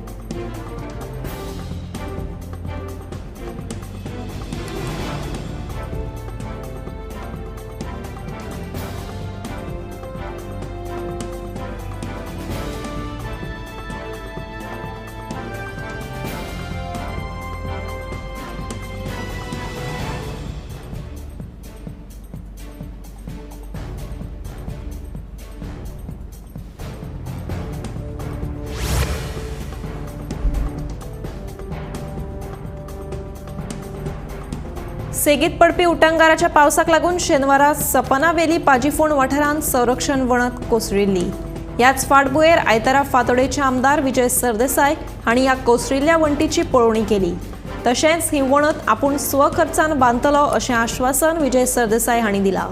सेगीत पडपी उटंगाराच्या पावसाक लागून शेनवारा सपनावेली पाजीफोंड वाठारांत संरक्षण वणत कोसळिल्ली. ह्याच फाटभुंयेर आयतारा फातोडेचे आमदार विजय सरदेसाय हांणी ह्या कोसळिल्ल्या वण्टीची पळोवणी केली. तशेंच ही वणत आपूण स्वखर्चान बांदतलो अशें आश्वासन विजय सरदेसाय हांणी दिलां.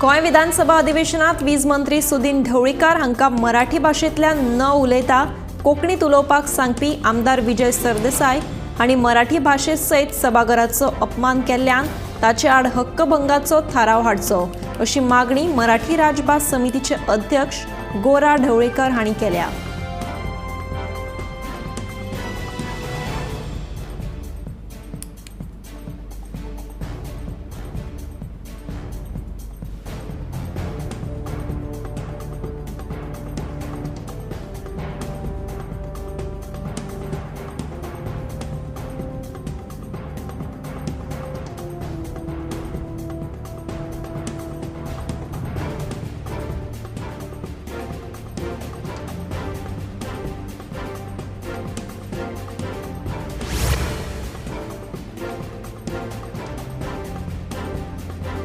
गोंय विधानसभा अधिवेशनात वीज मंत्री सुदिन ढवळीकार हांकां मराठी भाशेंतल्यान न उलयता कोंकणीत उलोवपाक सांगपी आमदार विजय सरदेसाय हांणी मराठी भाशे सयत सभाघराचो अपमान केल्ल्यान ताचे आड हक्कभंगाचो थाराव हाडचो अशी मागणी मराठी राजभास समितीचे अध्यक्ष गोरा ढवळीकर हांणी केल्या.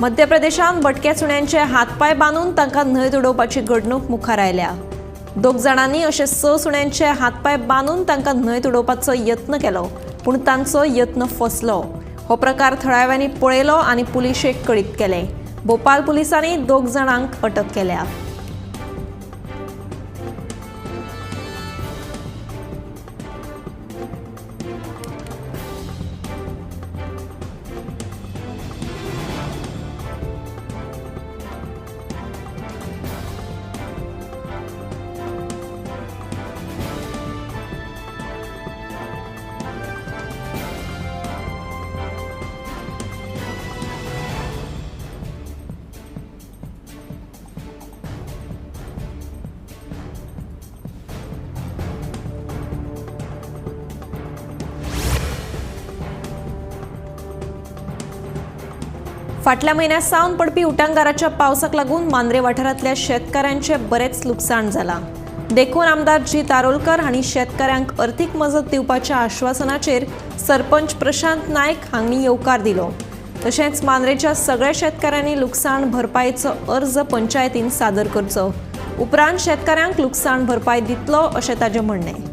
मध्य प्रदेशांत भटक्या सुण्यांचे हातपाय बांदून तांकां न्हंयत उडोवपाची घडणूक मुखार आयल्या. 2 जाणांनी अशे 6 सुण्यांचे हातपाय बांदून तांकां न्हंयत उडोवपाचो यत्न केलो, पूण तांचो यत्न फसलो. हो प्रकार थळाव्यांनी पळयलो आनी पुलिशेक कळीत केलें. भोपाल पुलिसांनी 2 जाणांक अटक केल्या. फाटल्या म्हयन्या सावन पडपी उटांगाराच्या पावसाक लागून मांद्रे वाठारांतल्या शेतकारांचें बरेंच लुकसाण जालां. देखून आमदार जीत आरोलकर हांणी शेतकारांक अर्थीक मजत दिवपाच्या आश्वासनाचेर सरपंच प्रशांत नायक हांणी येवकार दिलो. तशेंच मांद्रेच्या सगळ्या शेतकारांनी लुकसाण भरपायेचो अर्ज पंचायतीन सादर करचो, उपरांत शेतकारांक लुकसाण भरपाय दितलो अशें ताजें म्हणणें.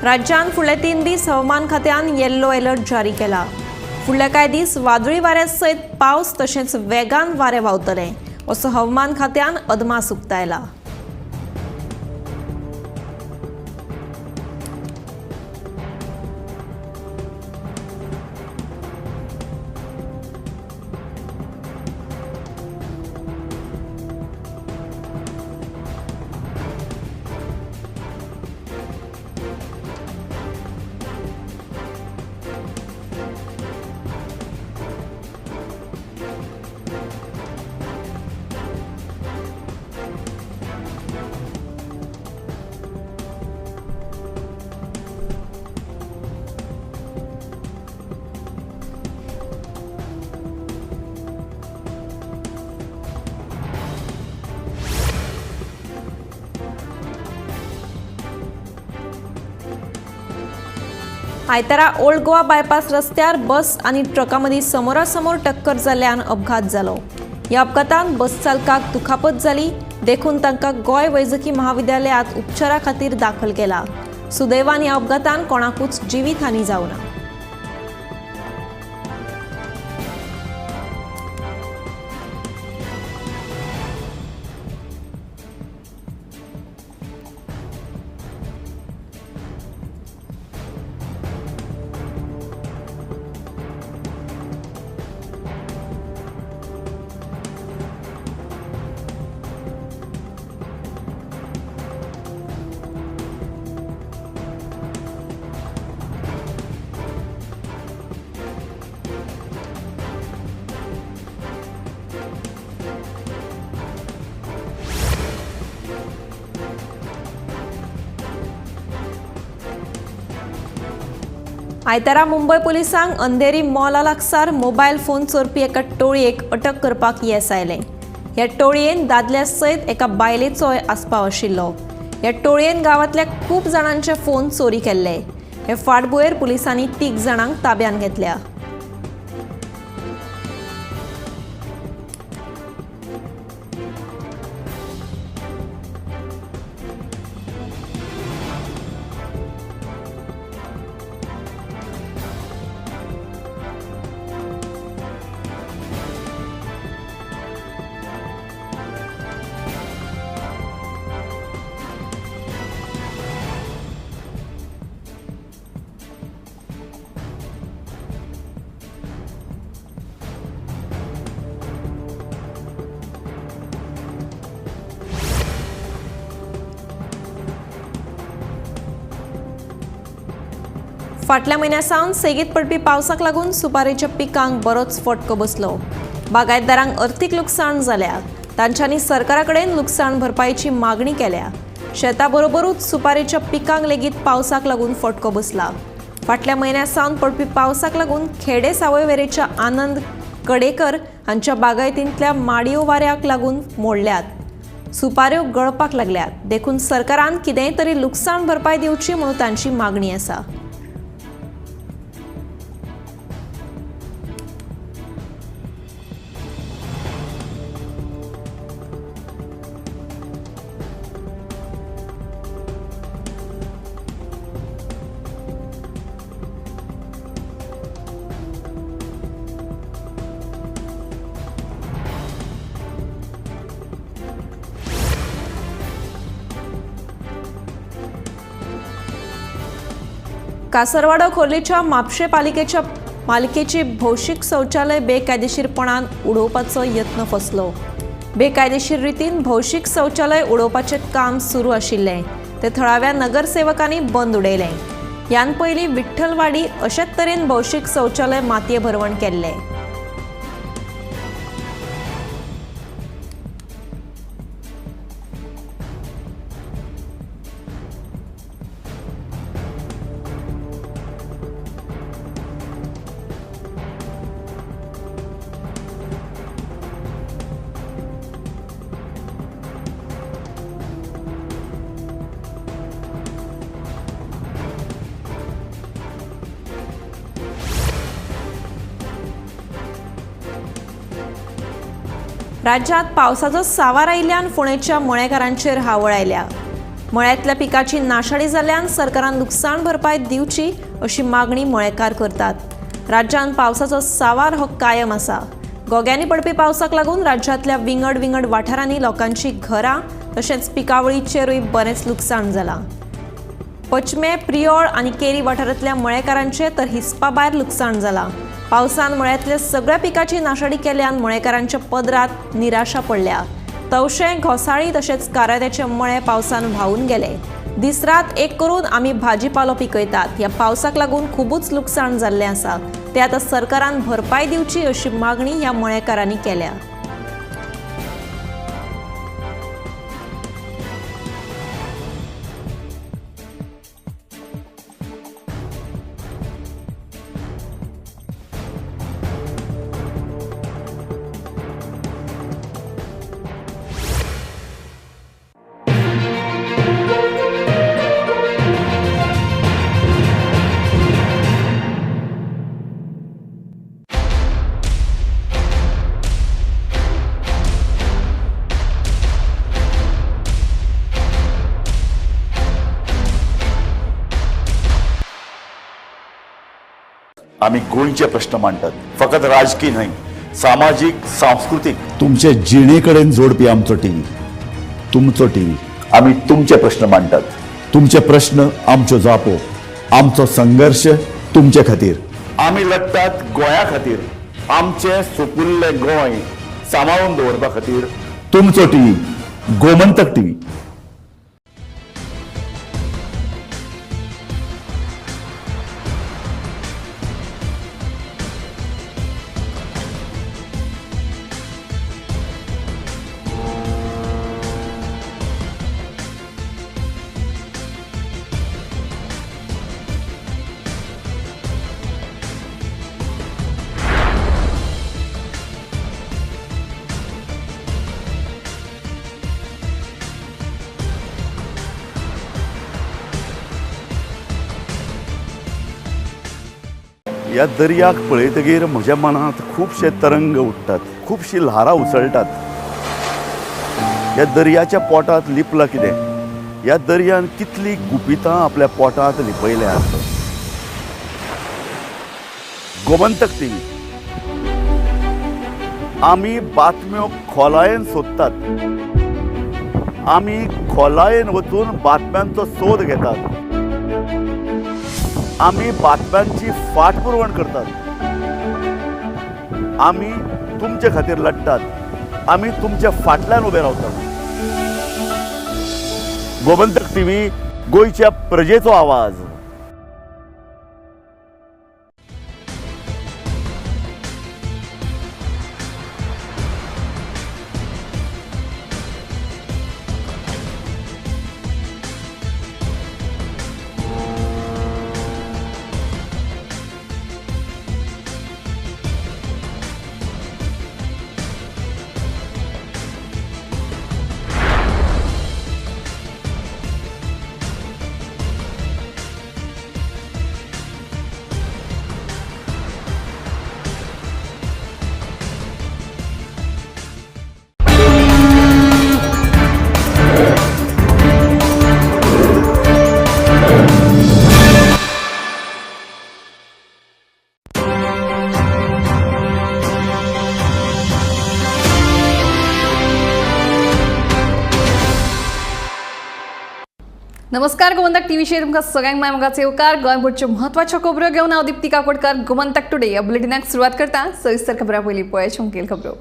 राज्यांत फुडले 3 दीस हवामान खात्यान येल्लो अलर्ट जारी केला. फुडले कांय दीस वादळी वाऱ्या सयत पावस तशेंच वेगान वारें व्हांवतलें असो हवामान खात्यान अदमास उक्तायला. आयतारा ओल्ड गोवा बायपास रस्त्यार बस आनी ट्रका मदीं समोरासमोर टक्कर जाल्ल्यान अपघात जालो. ह्या अपघातांत बस चालकाक दुखापत जाली, देखून तांकां गोंय वैजकी महाविद्यालयांत उपचारा खातीर दाखल केला. सुदैवान ह्या अपघातान कोणाकूच जिवीत हानी जावना. आयतारा मुंबय पुलिसांक अंधेरी मॉला लागसार मोबायल फोन चोरपी एका टोळयेक अटक करपाक येस आयलें. ह्या टोळयेन दादल्या सयत एका बायलेचोय आस्पाव आशिल्लो. ह्या टोळयेन गांवांतल्या खूब जाणांचे फोन चोरी केल्ले. हे फाटभुंयेर पुलिसांनी 3 जाणांक ताब्यांत घेतल्या. फाटल्या म्हयन्या सावन सेगीत पडपी पावसाक लागून सुपारेच्या पिकांक बरोच फटको बसलो. बागायतदारांक अर्थीक लुकसाण जाल्या. तांच्यांनी सरकारा कडेन लुकसाण भरपायेची मागणी केल्या. शेता बरोबरूच सुपारेच्या पिकांक लेगीत पावसाक लागून फटको बसला. फाटल्या म्हयन्या सावन पडपी पावसाक लागून खेडे सावयवेरेच्या आनंद कडेकर हांच्या बागायतींतल्या माडयो वाऱ्याक लागून मोडल्यात. सुपाऱ्यो गळपाक लागल्यात. देखून सरकारान कितेंय तरी लुकसाण भरपाय दिवची म्हणून तांची मागणी आसा. कासरवाडो खोर्लीच्या म्हापशें पालिकेच्या मालिकेची भौशीक शौचालय बेकायदेशीरपणान उडोवपाचो यत्न फसलो. बेकायदेशीर रितीन भौशीक शौचालय उडोवपाचें काम सुरू आशिल्लें ते थळाव्या नगरसेवकांनी बंद उडयलें. ह्यान पयलीं विठ्ठलवाडी अशेच तरेन भौशीक शौचालय मातये भरवण केल्लें. राज्यात पावसाचो सावार आयिल्ल्यान फोंडेच्या मळेकारांचेर हावळ आयल्या. मळ्यांतल्या पिकाची नाशाडी जाल्ल्यान सरकारान लुकसाण भरपाय दिवची अशी मागणी मळेकार करतात. राज्यांत पावसाचो सावार हो कायम आसा. गोग्यांनी पडपी पावसाक लागून राज्यांतल्या विंगड विंगड वाठारांनी लोकांची घरां तशेंच पिकावळीचेरूय बरेंच लुकसाण जालां. पचमे, प्रियोळ आनी केरी वाठारांतल्या मळेकारांचें तर हिसपा भायर लुकसाण जालां. पावसान मळ्यांतल्या सगळ्या पिकाची नाशाडी केल्यान मळेकारांच्या पदरात निराशा पडल्या. तवशें, घोसाळी तशेंच कारात्याचे मळे पावसान व्हांवून गेले. दीस रात एक करून आमी भाजीपालो पिकयतात. ह्या पावसाक लागून खुबूच लुकसाण जाल्लें आसा. ते आतां सरकारान भरपाय दिवची अशी मागणी ह्या मळेकारांनी केल्या. आमी गोंयचे प्रश्न मांडटात, फकत राजकीय न्हय, सामाजीक, सांस्कृतीक, तुमचे जिणे कडेन जोडपी आमचो टीव्ही, तुमचो टीव्ही. आमी तुमचे प्रश्न मांडटात, तुमचे प्रश्न आमच्यो जापो, आमचो संघर्श तुमचे खातीर. आमी लढटात गोंया खातीर, आमचें सुपुल्लें गोंय सांबाळून दवरपा खातीर. तुमचो टीव्ही, गोमंतक टीव्ही. ह्या दर्याक पळयतगीर म्हज्या मनांत खुबशे तरंग उठ्ठात, खुबशीं ल्हारां उसळटात. ह्या दर्याच्या पोटांत लिपलां कितें? ह्या दर्यान कितलीं गुपितां आपल्या पोटांत लिपयल्यांत. गोमंतक टीव्ही, आमी बातम्यो खोलायेन सोदतात, आमी खोलायेन वचून बातम्यांचो सोद घेतात, आमी बातम्यांची फाटपुरवण करतात, आमी तुमचे खातीर लढटात, आमी तुमच्या फाटल्यान उबे रावतात. गोमंतक टीव्ही, गोंयच्या प्रजेचो आवाज. नमस्कार, गोमंतक टीव्हीचेर तुमकां सगळ्यांक माय मोगाचो येवकार. गोंयभरच्यो म्हत्वाच्यो खबरो घेवन हांव दीप्ती काकोडकर गोमंतक टुडे ह्या बुलेटिनाक सुरवात करता. सविस्तर खबरां पयलीं पळयात मुखेल खबरो.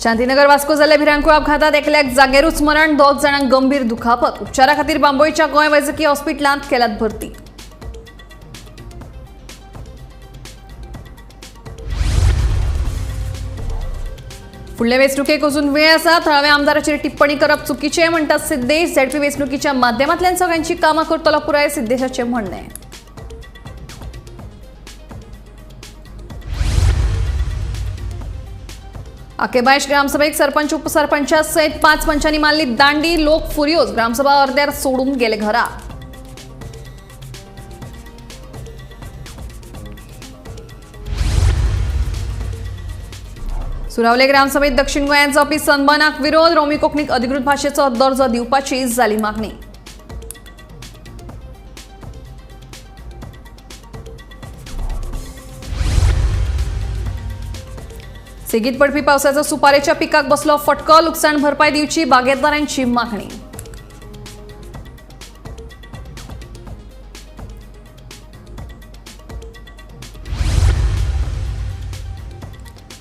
शांतीनगर वास्को जाल्ल्या भिरांकूळ अपघातात एकल्याक जागेरूच मरण, 2 जाणांक गंभीर दुखापत. उपचारा खातीर बांबोळीच्या गोंय वैजकी हॉस्पिटलांत केल्यात भरती. फुडले वेंचणुकेक अजून वेळ आसा, थळाव्या आमदाराचेर टिप्पणी करप चुकीचें म्हणटात सिद्देश. झेडपी वेंचणुकीच्या माध्यमांतल्यान सगळ्यांची कामां करतलो पुराय, सिद्देशाचें म्हणणें. आकेबायश ग्रामसभेक सरपंच उपसरपंचा सयत 5 पंचांनी मारली दांडी. लोक फुर्योज, ग्रामसभा अर्द्यार सोडून गेले घरा. सुरावले ग्रामसभेत दक्षिण गोंयांत जावपी सनबर्नाक विरोध. रोमी कोंकणीक अधिकृत भाशेचो दर्जो दिवपाची जाली मागणी. सेगीत पडपी पावसाचो सुपारेच्या पिकाक बसलो फटको. लुकसाण भरपाय दिवची बागेतदारांची मागणी.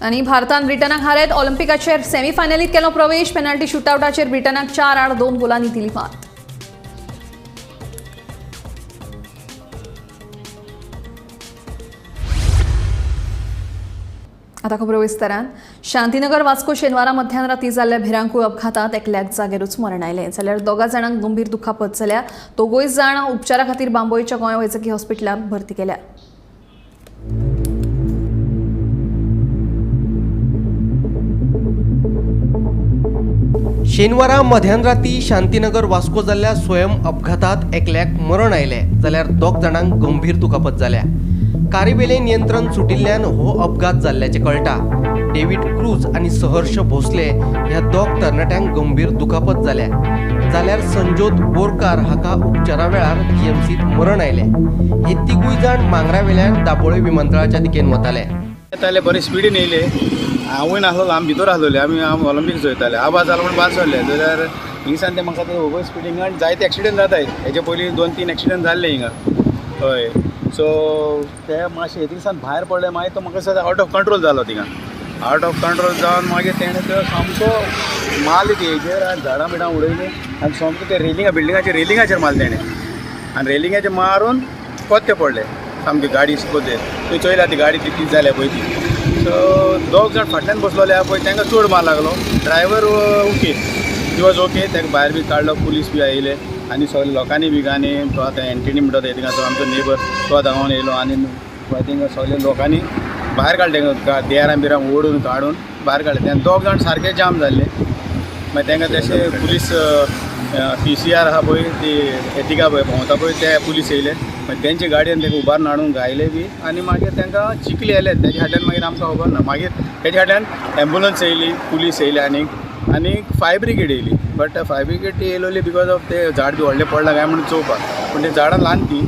आनी भारतान ब्रिटनाक हारयत ऑलिम्पिकाचेर सेमीफायनलीत केलो प्रवेश. पेनल्टी शुटआवटाचेर ब्रिटनाक 4-2 गोलांनी दिली मात. आता खबरो विस्तारान. शांतीनगर वास्को शेनवारा मध्यान राती जाल्ल्या भिरांकूळ अपघातात एकल्याक जागेरूच मरण आयलें, जाल्यार 2 जाणांक गंभीर दुखापत जाल्या. 2 जाण उपचारा खातीर बांबोळीच्या गोंय वैजकी हॉस्पिटलांत भरती केल्या. शेनवारा मध्यानराती शांतीनगर वास्को जाल्ल्या स्वयं अपघातात एकल्याक मरण आयलें, जाल्यार 2 जाणांक गंभीर दुखापत जाल्या. कारीवेलें नियंत्रण सुटिल्ल्यान हो अपघात जाल्ल्याचें कळटा. डेव्हिड क्रूज आनी सहर्ष भोसले ह्या 2 तरणाट्यांक गंभीर दुखापत जाल्या, जाल्यार संजोत बोरकार हाका उपचारा वेळार जीएमसीत मरण आयलें. हे 3 जाण मांगरावेल्यान दाबोळे विमानतळाच्या दिकेन वताले. येताले बरे स्पिडीन येयले, हांवूय नासलो, आमी भितर आसलोले, आमी ऑलिम्पिक चोयताले. आवाज जालो म्हूण भायर सरले जाल्यार हिंगसान ते म्हाका ओवर स्पिडींग जायते एक्सिडंट जाताय. हेजे पयलीं 2-3 एक्सिडंट जाल्ले हिंगा. हय, सो ते मातशें हिंगसान भायर पडले, मागीर तो म्हाका दिसता आवट ऑफ कंट्रोल जालो. थिंगा आवट ऑफ कंट्रोल जावन मागीर तेणें तो सामको मारले ती हेजेर आनी झाडां बिडां उडयलीं आनी सामको ते रेलिंगा बिल्डिंगाचेर रेलिंगाचेर मारले तेणें आनी रेलिंगाचेर मारून कोत्ते पडले सामकी गाडी कोत्ते. तुवें चोयल्या ती गाडी ती जाल्या पळय ती. सो 2 जाण फाटल्यान बसलोले आहा पळय, तांकां चड मार लागलो. Driver okay, he was okay. ताका भायर बी काडलो, पुलीस बी आयले आनी सगळे लोकांनी बी आनी तो आतां एंटनी म्हणटा तो थिंगा आमचो नेबर, तो धांवन येयलो आनी थिंगा सगळे लोकांनी भायर काडले, देरां बिरां ओडून काडून भायर काडले. तेन्ना 2 जाण सारके जाम जाल्ले. मागीर तांकां तशें पुलीस PCR आहा पळय, ती एटिका पळय भोंवता पळय, ते पुलीस येयले. मागीर तेंचे गाडयेन तांकां उबारून हाडून घायले बी आनी मागीर तांकां चिखली आयले. तेज्या फाटल्यान मागीर आमकां खबर ना. मागीर तेज्या फाटल्यान एम्बुलन्स येयली, पुलीस येयली आनी आनी फायर ब्रिगेड येयली. बट फायर ब्रिगेड ती येयलोली because of ते झाड बी व्हडलें पडलां काय म्हणून चोवपाक, पूण तें झाडां ल्हान ती.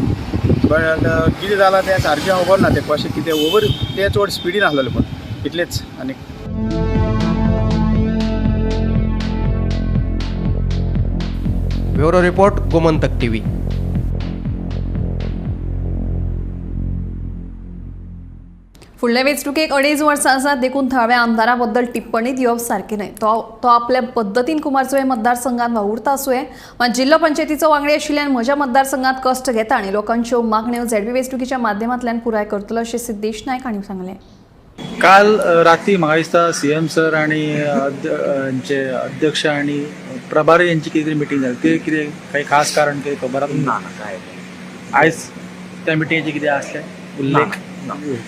बट कितें जालां तें सारकें खबर ना, तें कशें कितें ओवर तें चड स्पिडीन आसलेलें, पूण इतलेंच. आनी ब्युरो रिपोर्ट, गोमंतक टीव्ही. फुडले वेंचणुकेक 2.5 वर्सां आसात, देखून थळाव्या आमदारा बद्दल टिप्पणी दिवप सारकें न्हय. तो आपल्या पद्दतीन कुमारजुंवें मतदारसंघात वावुरता आसुये, मात जिल्लो पंचायतीचो वांगडी आशिल्ल्यान म्हज्या मतदारसंघात कश्ट घेता आनी लोकांच्यो मागण्यो झेडपी वेंचणुकीच्या माध्यमांतल्यान पुराय करतलो अशें सिद्देश नायक हांणी सांगलें. काल राती म्हाका दिसता सीएम सर आनी यांचे अध्यक्ष आनी प्रभारी यांची कितें तरी मिटींग जाली, ते कितें काही खास कारण कितें खबर आसा? ना, काय आयज त्या मिटिंगेचें कितें आसलें उल्लेख?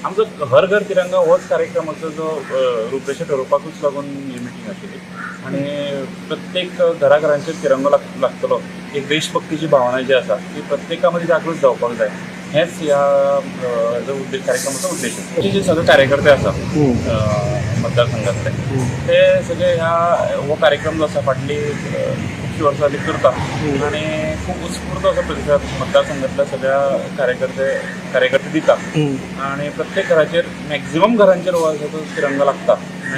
आमचो हर घर तिरंगा होच कार्यक्रमाचो जो रूपरेशा ठरोवपाकूच लागून ही मिटींग आशिल्ली आनी प्रत्येक घराघरांचेर तिरंगो लागतलो, एक देशभक्तीची भावना जी आसा ती प्रत्येका मदीं जागृत जावपाक जाय, हेच ह्या उद्देश कार्यक्रमाचो उद्देश आसा. जे सगळे कार्यकर्ते आसा मतदारसंघातले ते सगळे ह्या हो कार्यक्रम जो आसा फाटली खुबशीं वर्सां जाली करता आनी खूब उत्स्फूर्त असो प्रतिसाद मतदारसंघातल्या सगळ्या कार्यकर्ते दिता आनी प्रत्येक घराचेर मॅक्झिमम घरांचेर हो आसा तो तिरंगा लागता,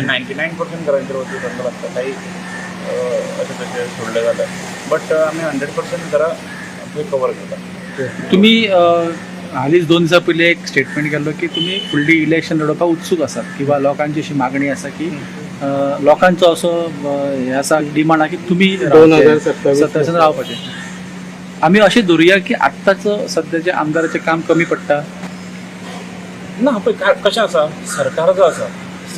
99% घरांचेर हो तिरंगा लागता. काही अशें तशें सोडलें जाल्यार, बट आमी 100% घरां थंय कवर करता. तुमी हालींच 2 दिसां पयलीं एक स्टेटमेंट केल्लो की तुमी फुडली इलेक्शन लडोवपाक उत्सूक आसात किंवा लोकांची अशी मागणी आसा की लोकांचो असो हें आसा डिमांड आसा की तुमी 2027 रावपाचें. आमी अशें धरुया की आत्ताच सद्याच्या आमदाराचें काम कमी पडटा? ना, पळय कशें आसा, सरकार जो आसा,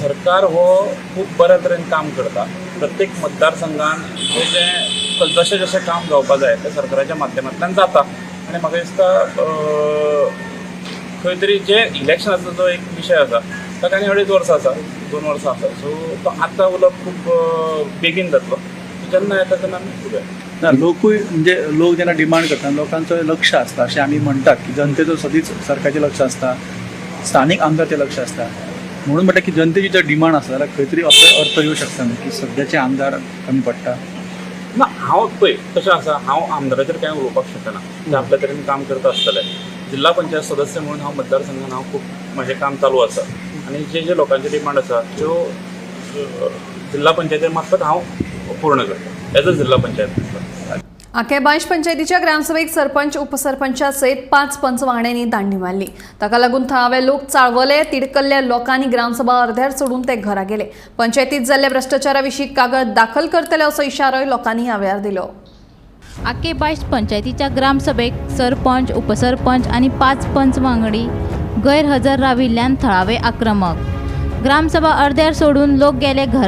सरकार हो खूब बऱ्या तरेन काम करता. प्रत्येक मतदारसंघान जें जशें जशें काम जावपा जाय तें सरकाराच्या माध्यमांतल्यान जाता. आनी म्हाका दिसता खंय तरी जे इलेक्शनाचो जो एक विशय आसा ताका आनी 2.5 वर्सां आसा, 2 वर्सां आसा, सो तो आतां उलोवप खूब बेगीन जातलो. जेन्ना येता तेन्ना आमी उलोवया. ना, लोकूय म्हणजे लोक जेन्ना डिमांड करता लोकांचो लक्ष आसता अशें आमी म्हणटात की जनतेचो सदींच सरकाराचें लक्ष आसता, स्थानीक आमदारचें लक्ष आसता. म्हणून म्हणटा की जनतेची जर डिमांड आसा जाल्यार खंय तरी असो अर्थ येवं शकता न्हू की सद्याचे आमदार कमी पडटा? ना, हांव पळय कशें आसा, हांव आमदाराचेर कांय उलोवपाक शकना, ते आपल्या तरेन काम करता आसतले. जिल्हा पंचायत सदस्य म्हणून हांव मतदारसंघान हांव खूब म्हाजें काम चालू आसा आनी जे जे लोकांचे डिमांड आसा त्यो जिल्हा पंचायती मार्फत हांव पूर्ण करता एज अ जिल्हा पंचायत. आकें बायश पंचायतीच्या ग्रामसभेक सरपंच उपसरपंचा सयत 5 पंच वांगड्यांनी दांडी मारली. ताका लागून थळावे लोक चाळवले. तिडकल्ल्या लोकांनी ग्रामसभा अर्ध्यार सोडून ते घरा गेले. पंचायतीत जाल्ल्या भ्रष्टाचारा विशीं कागद दाखल करतले असो इशारोय लोकांनी ह्या वेळार दिलो. आकें बायश पंचायतीच्या ग्रामसभेक सरपंच, उपसरपंच आनी 5 पंच वांगडी गैरहजर राविल्ल्यान थळावे आक्रमक. ग्रामसभा अर्ध्यार सोडून लोक गेले घरा.